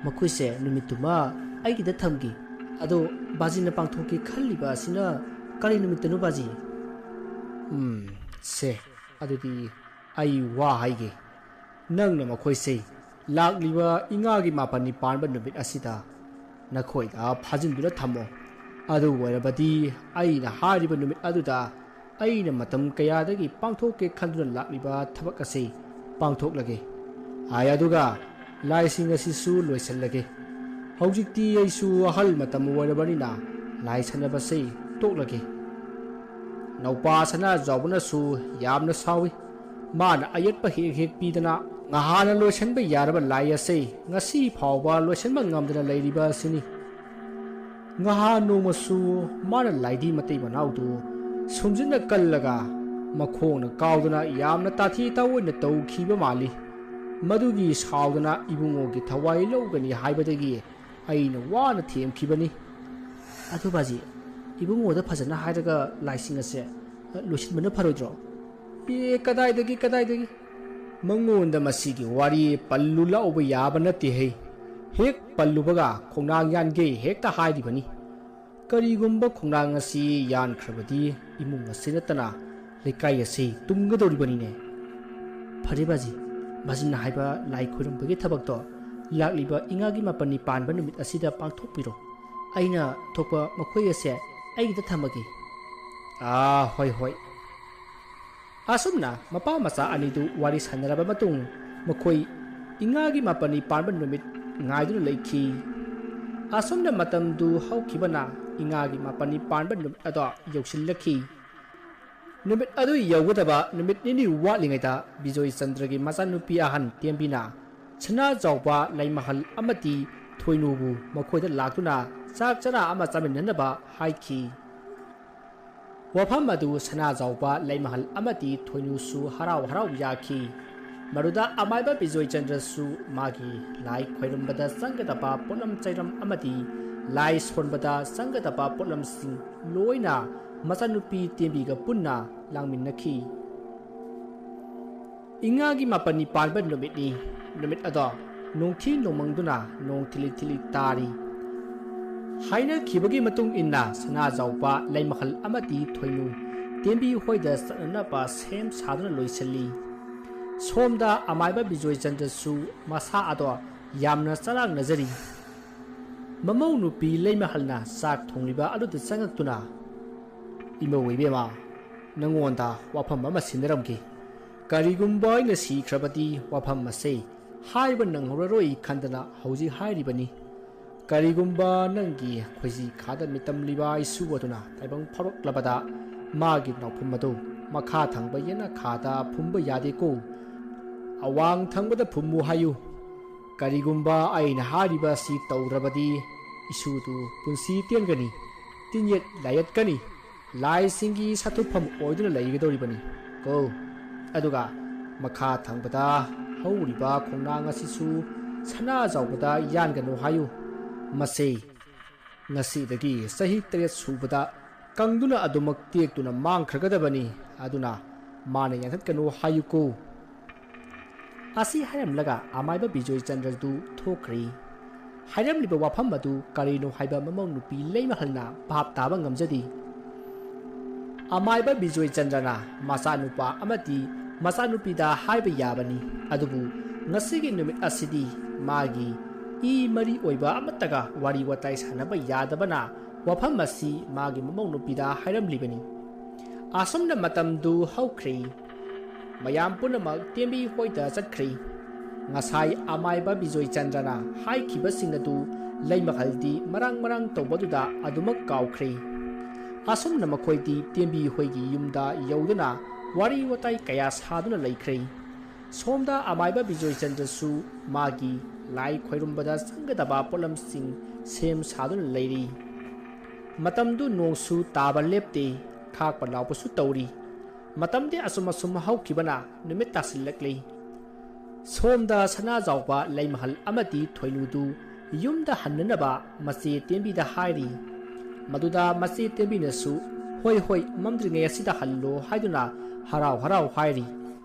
ꯃꯈꯣꯏꯁꯦ ꯅꯨꯃꯤꯠꯇꯨꯃ ꯑꯩꯒꯤꯗ ꯊꯝꯒꯦ꯫ ꯑꯗꯣ ꯕꯥꯖꯤꯅ ꯄꯥꯡꯊꯣꯛꯀꯦ ꯈꯜꯂꯤꯕ ꯑꯁꯤꯅ ꯀꯔꯤ ꯅꯨꯃꯤꯠꯇꯅꯣ, ꯕꯥꯖꯤ? ꯎꯝ, ꯁꯦ, ꯑꯗꯨꯗꯤ ꯑꯩ ꯋꯥ ꯍꯥꯏꯒꯦ꯫ ꯅꯪꯅ ꯃꯈꯣꯏꯁꯦ ꯂꯥꯛꯂꯤꯕ ꯏꯉꯥꯒꯤ ꯃꯥꯄꯟꯅꯤ ꯄꯥꯟꯕ ꯅꯨꯃꯤꯠ ꯑꯁꯤꯗ ꯅꯈꯣꯏꯗ ꯐꯥꯖꯤꯟꯗꯨꯅ ꯊꯝꯃꯣ꯫ ꯑꯗꯨ ꯑꯣꯏꯔꯕꯗꯤ ꯑꯩꯅ ꯍꯥꯏꯔꯤꯕ ꯅꯨꯃꯤꯠ ꯑꯗꯨꯗ ꯑꯩꯅ ꯃꯇꯝ ꯀꯌꯥꯗꯒꯤ ꯄꯥꯡꯊꯣꯛꯀꯦ ꯈꯟꯗꯨꯅ ꯂꯥꯛꯂꯤꯕ ꯊꯕꯛ ꯑꯁꯤ ꯄꯥꯡꯊꯣꯛꯂꯒꯦ꯫ ꯍꯥꯏ ꯑꯗꯨꯒ ꯂꯥꯏꯁꯤꯡ ꯑꯁꯤꯁꯨ ꯂꯣꯏꯁꯤꯜꯂꯒꯦ꯫ ꯍꯧꯖꯤꯛꯇꯤ ꯑꯩꯁꯨ ꯑꯍꯜ ꯃꯇꯝ ꯑꯣꯏꯔꯕꯅꯤꯅ ꯂꯥꯏ ꯁꯥꯟꯅꯕꯁꯤ ꯇꯣꯛꯂꯒꯦ꯫ ꯅꯧꯄꯥ ꯁꯅꯥꯖꯥꯎꯕꯅꯁꯨ ꯌꯥꯝꯅ ꯁꯥꯎꯏ꯫ ꯃꯥꯅ ꯑꯌꯦꯠꯄ ꯍꯦꯛ ꯍꯦꯛ ꯄꯤꯗꯅ ꯉꯍꯥꯟꯅ ꯂꯣꯏꯁꯤꯟꯕ ꯌꯥꯔꯕ ꯂꯥꯏ ꯑꯁꯤ ꯉꯁꯤ ꯐꯥꯎꯕ ꯂꯣꯏꯁꯤꯟꯕ ꯉꯝꯗꯅ ꯂꯩꯔꯤꯕ ꯑꯁꯤꯅꯤ꯫ ꯉꯍꯥꯟ ꯅꯣꯡꯃꯁꯨ ꯃꯥꯅ ꯂꯥꯏꯙꯤ ꯃꯇꯩ ꯃꯅꯥꯎꯗꯨ ꯁꯨꯝꯖꯤꯟꯅ ꯀꯜꯂꯒ ꯃꯈꯣꯡꯅ ꯀꯥꯎꯗꯅ ꯌꯥꯝꯅ ꯇꯥꯊꯤ ꯇꯥꯑꯣꯏꯅ ꯇꯧꯈꯤꯕ ꯃꯥꯜꯂꯤ꯫ ꯃꯗꯨꯒꯤ ꯁꯥꯎꯗꯅ ꯏꯕꯨꯡꯉꯣꯒꯤ ꯊꯋꯥꯏ ꯂꯧꯒꯅꯤ ꯍꯥꯏꯕꯗꯒꯤ ꯑꯩꯅ ꯋꯥꯅ ꯊꯦꯝꯈꯤꯕꯅꯤ꯫ ꯑꯗꯨ ꯕꯥꯖꯤ, ꯏꯕꯨꯡꯉꯣꯗ ꯐꯖꯅ ꯍꯥꯏꯔꯒ ꯂꯥꯏꯁꯤꯡ ꯑꯁꯦ ꯂꯣꯏꯁꯤꯟꯕꯅ ꯐꯔꯣꯏꯗ꯭ꯔꯣ? ꯑꯦ, ꯀꯗꯥꯏꯗꯒꯤ, ꯀꯗꯥꯏꯗꯒꯤ? ꯃꯉꯣꯟꯗ ꯃꯁꯤꯒꯤ ꯋꯥꯔꯤ ꯄꯜꯂꯨ ꯂꯥꯎꯕ ꯌꯥꯕ ꯅꯠꯇꯦꯍꯦ꯫ ꯍꯦꯛ ꯄꯜꯂꯨꯕꯒ ꯈꯣꯡꯅꯥꯡ ꯌꯥꯟꯒꯦ ꯍꯦꯛꯇ ꯍꯥꯏꯔꯤꯕꯅꯤ꯫ ꯀꯔꯤꯒꯨꯝꯕ ꯈꯣꯡꯅꯥꯡ ꯑꯁꯤ ꯌꯥꯟꯈ꯭ꯔꯕꯗꯤ ꯏꯃꯨꯡ ꯑꯁꯤ ꯅꯠꯇꯅ ꯂꯩꯀꯥꯏ ꯑꯁꯤ ꯇꯨꯝꯒꯗꯧꯔꯤꯕꯅꯤꯅꯦ꯫ ꯐꯔꯦ ꯕꯥꯖꯤ, ꯕꯥꯖꯤꯅ ꯍꯥꯏꯕ ꯂꯥꯏ ꯈꯣꯏꯔꯝꯕꯒꯤ ꯊꯕꯛꯇꯣ ꯂꯥꯛꯂꯤꯕ ꯏꯉꯥꯒꯤ ꯃꯥꯄꯟꯅꯤ ꯄꯥꯟꯕ ꯅꯨꯃꯤꯠ ꯑꯁꯤꯗ ꯄꯥꯡꯊꯣꯛꯄꯤꯔꯣ꯫ ꯑꯩꯅ ꯊꯣꯛꯄ ꯃꯈꯣꯏ ꯑꯁꯦ ꯑꯩꯒꯤꯗ ꯊꯝꯃꯒꯦ꯫ ꯑꯥ, ꯍꯣꯏ, ꯍꯣꯏ꯫ ꯑꯁꯨꯝꯅ ꯃꯄꯥ ꯃꯆꯥ ꯑꯅꯤꯗꯨ ꯋꯥꯔꯤ ꯁꯥꯟꯅꯔꯕ ꯃꯇꯨꯡ, ꯃꯈꯣꯏ ꯏꯉꯥꯒꯤ ꯃꯥꯄꯟꯅꯤ ꯄꯥꯟꯕ ꯅꯨꯃꯤꯠ ꯉꯥꯏꯗꯨꯅ ꯂꯩꯈꯤ꯫ ꯑꯁꯨꯝꯅ ꯃꯇꯝꯗꯨ ꯍꯧꯈꯤꯕꯅ ꯏꯉꯥꯒꯤ ꯃꯥꯄꯟꯅꯤ ꯄꯥꯟꯕ ꯅꯨꯃꯤꯠ ꯑꯗꯣ ꯌꯧꯁꯤꯜꯂꯛꯈꯤ꯫ ꯅꯨꯃꯤꯠ ꯑꯗꯨ ꯌꯧꯒꯗꯕ ꯅꯨꯃꯤꯠ ꯅꯤꯅꯤ ꯋꯥꯠꯂꯤꯉꯩꯗ ꯕꯤꯖꯣꯏ ꯆꯟꯗ꯭ꯔꯒꯤ ꯃꯆꯥꯅꯨꯄꯤ ꯑꯍꯟ ꯇꯦꯝꯕꯤꯅ ꯁꯅꯥꯖꯥꯎꯕ ꯂꯩꯃꯍꯜ ꯑꯃꯗꯤ ꯊꯣꯏꯅꯨꯕꯨ ꯃꯈꯣꯏꯗ ꯂꯥꯛꯇꯨꯅ ꯆꯥꯛ ꯆꯔꯥ ꯑꯃ ꯆꯥꯃꯤꯟꯅꯅꯕ ꯍꯥꯏꯈꯤ꯫ ꯋꯥꯐꯝ ꯑꯗꯨ ꯁꯅꯥꯖꯥꯎꯕ ꯂꯩꯃꯍꯜ ꯑꯃꯗꯤ ꯊꯣꯏꯅꯨꯁꯨ ꯍꯔꯥꯎ ꯍꯔꯥꯎ ꯌꯥꯈꯤ꯫ ꯃꯗꯨꯗ ꯑꯃꯥꯏꯕ ꯕꯤꯖꯣꯏ ꯆꯟꯗ꯭ꯔꯁꯨ ꯃꯥꯒꯤ ꯂꯥꯏ ꯈꯣꯏꯔꯝꯕꯗ ꯆꯪꯒꯗꯕ ꯄꯣꯠꯂꯝ ꯆꯩꯔꯝ ꯑꯃꯗꯤ ꯂꯥꯏ ꯁꯣꯟꯕꯗ ꯆꯪꯒꯗꯕ ꯄꯣꯠꯂꯝꯁꯤꯡ ꯂꯣꯏꯅ ꯃꯆꯥꯅꯨꯄꯤ ꯇꯦꯝꯕꯤꯒ ꯄꯨꯟꯅ ꯂꯥꯡꯃꯤꯟꯅꯈꯤ꯫ ꯏꯉꯥꯒꯤ ꯃꯥꯄꯟꯅꯤ ꯄꯥꯟꯕ ꯅꯨꯃꯤꯠꯅꯤ꯫ ꯅꯨꯃꯤꯠ ꯑꯗꯣ ꯅꯣꯡꯊꯤ ꯅꯣꯡꯃꯪꯗꯨꯅ ꯅꯣꯡ ꯊꯤꯂꯤ ꯊꯤꯂꯤ ꯇꯥꯔꯤ꯫ ꯍꯥꯏꯅꯈꯤꯕꯒꯤ ꯃꯇꯨꯡ ꯏꯟꯅ ꯁꯅꯥꯖꯥꯎꯕ ꯂꯩꯃꯍꯜ ꯑꯃꯗꯤ ꯊꯣꯏꯅꯨ ꯇꯦꯝꯕꯤ ꯍꯣꯏꯗ ꯆꯠꯅꯅꯕ ꯁꯦꯝ ꯁꯥꯗꯨꯅ ꯂꯣꯏꯁꯤꯜꯂꯤ꯫ ꯁꯣꯝꯗ ꯑꯃꯥꯏꯕ ꯕꯤꯖꯣꯏ ꯆꯟꯗ꯭ꯔꯁꯨ ꯃꯁꯥ ꯑꯗꯣ ꯌꯥꯝꯅ ꯆꯔꯥꯡꯅꯖꯔꯤ꯫ ꯃꯃꯧ ꯅꯨꯄꯤ ꯂꯩꯃꯍꯜꯅ ꯆꯥꯛ ꯊꯣꯡꯂꯤꯕ ꯑꯗꯨꯗ ꯆꯪꯉꯛꯇꯨꯅ, "ꯏꯃꯧ ꯏꯕꯦꯝꯃ, ꯅꯉꯣꯟꯗ ꯋꯥꯐꯝ ꯑꯃ ꯁꯤꯟꯅꯔꯝꯒꯦ꯫ ꯀꯔꯤꯒꯨꯝꯕ ꯑꯩꯅ ꯁꯤꯈ꯭ꯔꯕꯗꯤ ꯋꯥꯐꯝ ꯑꯁꯦ ꯍꯥꯏꯕ ꯅꯪꯍꯧꯔꯔꯣꯏ ꯈꯟꯗꯅ ꯍꯧꯖꯤꯛ ꯍꯥꯏꯔꯤꯕꯅꯤ꯫ ꯀꯔꯤꯒꯨꯝꯕ ꯅꯪꯒꯤ ꯈꯣꯏꯖꯤ ꯈꯥꯗ ꯃꯤꯇꯝꯂꯤꯕ ꯏꯁꯨ ꯑꯗꯨꯅ ꯇꯥꯏꯕꯪ ꯐꯥꯎꯔꯛꯂꯕꯗ ꯃꯥꯒꯤ ꯅꯥꯎꯐꯝ ꯑꯗꯨ ꯃꯈꯥ ꯊꯪꯕ ꯌꯦꯅꯈꯥꯗ ꯐꯨꯝꯕ ꯌꯥꯗꯦꯀꯣ꯫ ꯑꯋꯥꯡ ꯊꯪꯕꯗ ꯐꯨꯝꯃꯨ ꯍꯥꯏꯌꯨ꯫ ꯀꯔꯤꯒꯨꯝꯕ ꯑꯩꯅ ꯍꯥꯏꯔꯤꯕ ꯑꯁꯤ ꯇꯧꯗ꯭ꯔꯕꯗꯤ ꯏꯁꯨꯗꯨ ꯄꯨꯟꯁꯤ ꯇꯦꯟꯒꯅꯤ, ꯇꯤꯟꯌꯦꯠ ꯂꯥꯏꯌꯦꯠꯀꯅꯤ꯫ ꯂꯥꯏꯁꯤꯡꯒꯤ ꯁꯥꯊꯨꯐꯝ ꯑꯣꯏꯗꯨꯅ ꯂꯩꯒꯗꯧꯔꯤꯕꯅꯤ ꯀꯣ꯫ ꯑꯗꯨꯒ ꯃꯈꯥ ꯊꯪꯕꯗ ꯍꯧꯔꯤꯕ ꯈꯣꯡꯅꯥꯡ ꯑꯁꯤꯁꯨ ꯁꯅꯥꯖꯥꯎꯕꯗ ꯌꯥꯟꯒꯅꯨ ꯍꯥꯏꯌꯨ꯫ ꯃꯁꯤ ꯉꯁꯤꯗꯒꯤ ꯆꯍꯤ ꯇꯔꯦꯠ ꯁꯨꯕꯗ ꯀꯪꯗꯨꯅ ꯑꯗꯨꯃꯛ ꯇꯦꯛꯇꯨꯅ ꯃꯥꯡꯈ꯭ꯔꯒꯗꯕꯅꯤ꯫ ꯑꯗꯨꯅ ꯃꯥꯅ ꯌꯥꯟꯊꯠꯀꯅꯨ ꯍꯥꯏꯌꯨꯀꯣ꯫ ꯑꯁꯤ ꯍꯥꯏꯔꯝꯂꯒ ꯑꯃꯥꯏꯕ ꯕꯤꯖꯣꯏ ꯆꯟꯗ꯭ꯔꯗꯨ ꯊꯣꯛꯈ꯭ꯔꯦ꯫ ꯍꯥꯏꯔꯝꯂꯤꯕ ꯋꯥꯐꯝ ꯑꯗꯨ ꯀꯔꯤꯅꯣ ꯍꯥꯏꯕ ꯃꯃꯧ ꯅꯨꯄꯤ ꯂꯩꯃꯍꯜꯅ ꯚꯥꯞ ꯇꯥꯕ ꯉꯝꯖꯗꯦ꯫ ꯑꯃꯥꯏꯕ ꯕꯤꯖꯣꯏ ꯆꯟꯗ꯭ꯔꯅ ꯃꯆꯥꯅꯨꯄꯥ ꯑꯃꯗꯤ ꯃꯆꯥꯅꯨꯄꯤꯗ ꯍꯥꯏꯕ ꯌꯥꯕꯅꯤ, ꯑꯗꯨꯕꯨ ꯉꯁꯤꯒꯤ ꯅꯨꯃꯤꯠ ꯑꯁꯤꯗꯤ ꯃꯥꯒꯤ ꯏ ꯃꯔꯤ ꯑꯣꯏꯕ ꯑꯃꯠꯇꯒ ꯋꯥꯔꯤ ꯋꯥꯇꯥꯏ ꯁꯥꯟꯅꯕ ꯌꯥꯗꯕꯅ ꯋꯥꯐꯝ ꯑꯁꯤ ꯃꯥꯒꯤ ꯃꯃꯧ ꯅꯨꯄꯤꯗ ꯍꯥꯏꯔꯝꯂꯤꯕꯅꯤ꯫ ꯑꯁꯨꯝꯅ ꯃꯇꯝꯗꯨ ꯍꯧꯈ꯭ꯔꯦ꯫ ꯃꯌꯥꯝ ꯄꯨꯝꯅꯃꯛ ꯇꯦꯝꯕꯤ ꯍꯣꯏꯗ ꯆꯠꯈ꯭ꯔꯦ꯫ ꯉꯁꯥꯏ ꯑꯃꯥꯏꯕ ꯕꯤꯖꯣꯏ ꯆꯟꯗ꯭ꯔꯅ ꯍꯥꯏꯈꯤꯕꯁꯤꯡ ꯑꯗꯨ ꯂꯩꯃꯍꯜꯗꯤ ꯃꯔꯥꯡ ꯃꯔꯥꯡ ꯇꯧꯕꯗꯨꯗ ꯑꯗꯨꯃꯛ ꯀꯥꯎꯈ꯭ꯔꯦ꯫ ꯑꯁꯨꯝꯅ ꯃꯈꯣꯏꯗꯤ ꯇꯦꯝꯕꯤ ꯍꯣꯏꯒꯤ ꯌꯨꯝꯗ ꯌꯧꯗꯨꯅ ꯋꯥꯔꯤ ꯋꯥꯇꯥꯏ ꯀꯌꯥ ꯁꯥꯗꯨꯅ ꯂꯩꯈ꯭ꯔꯦ꯫ ꯁꯣꯝꯗ ꯑꯃꯥꯏꯕ ꯕꯤꯖꯣꯏ ꯆꯟꯗ꯭ꯔꯁꯨ ꯃꯥꯒꯤ ꯂꯥꯏ ꯈꯣꯏꯔꯨꯝꯕꯗ ꯆꯪꯒꯗꯕ ꯄꯣꯠꯂꯝꯁꯤꯡ ꯁꯦꯝ ꯁꯥꯗꯨꯅ ꯂꯩꯔꯤ꯫ ꯃꯇꯝꯗꯨ ꯅꯣꯡꯁꯨ ꯇꯥꯕ ꯂꯦꯞꯇꯦ, ꯈꯥꯛꯄ ꯂꯥꯎꯕꯁꯨ ꯇꯧꯔꯤ꯫ ꯃꯇꯝꯗꯤ ꯑꯁꯨꯝ ꯑꯁꯨꯝ ꯍꯧꯈꯤꯕꯅ ꯅꯨꯃꯤꯠ ꯇꯥꯁꯤꯜꯂꯛꯂꯤ꯫ ꯁꯣꯝꯗ ꯁꯅꯥꯖꯥꯎꯕ, ꯂꯩꯃꯍꯜ ꯑꯃꯗꯤ ꯊꯣꯏꯅꯨꯗꯨ ꯌꯨꯝꯗ ꯍꯟꯅꯅꯕ ꯃꯆꯦ ꯇꯦꯝꯕꯤꯗ ꯍꯥꯏꯔꯤ꯫ ꯃꯗꯨꯗ ꯃꯆꯦ ꯇꯦꯝꯕꯤꯅꯁꯨ "ꯍꯣꯏ, ꯍꯣꯏ, ꯃꯝꯗ꯭ꯔꯤꯉꯩ ꯑꯁꯤꯗ ꯍꯜꯂꯣ" ꯍꯥꯏꯗꯨꯅ ꯍꯔꯥꯎ ꯍꯔꯥꯎ ꯍꯥꯏꯔꯤ꯫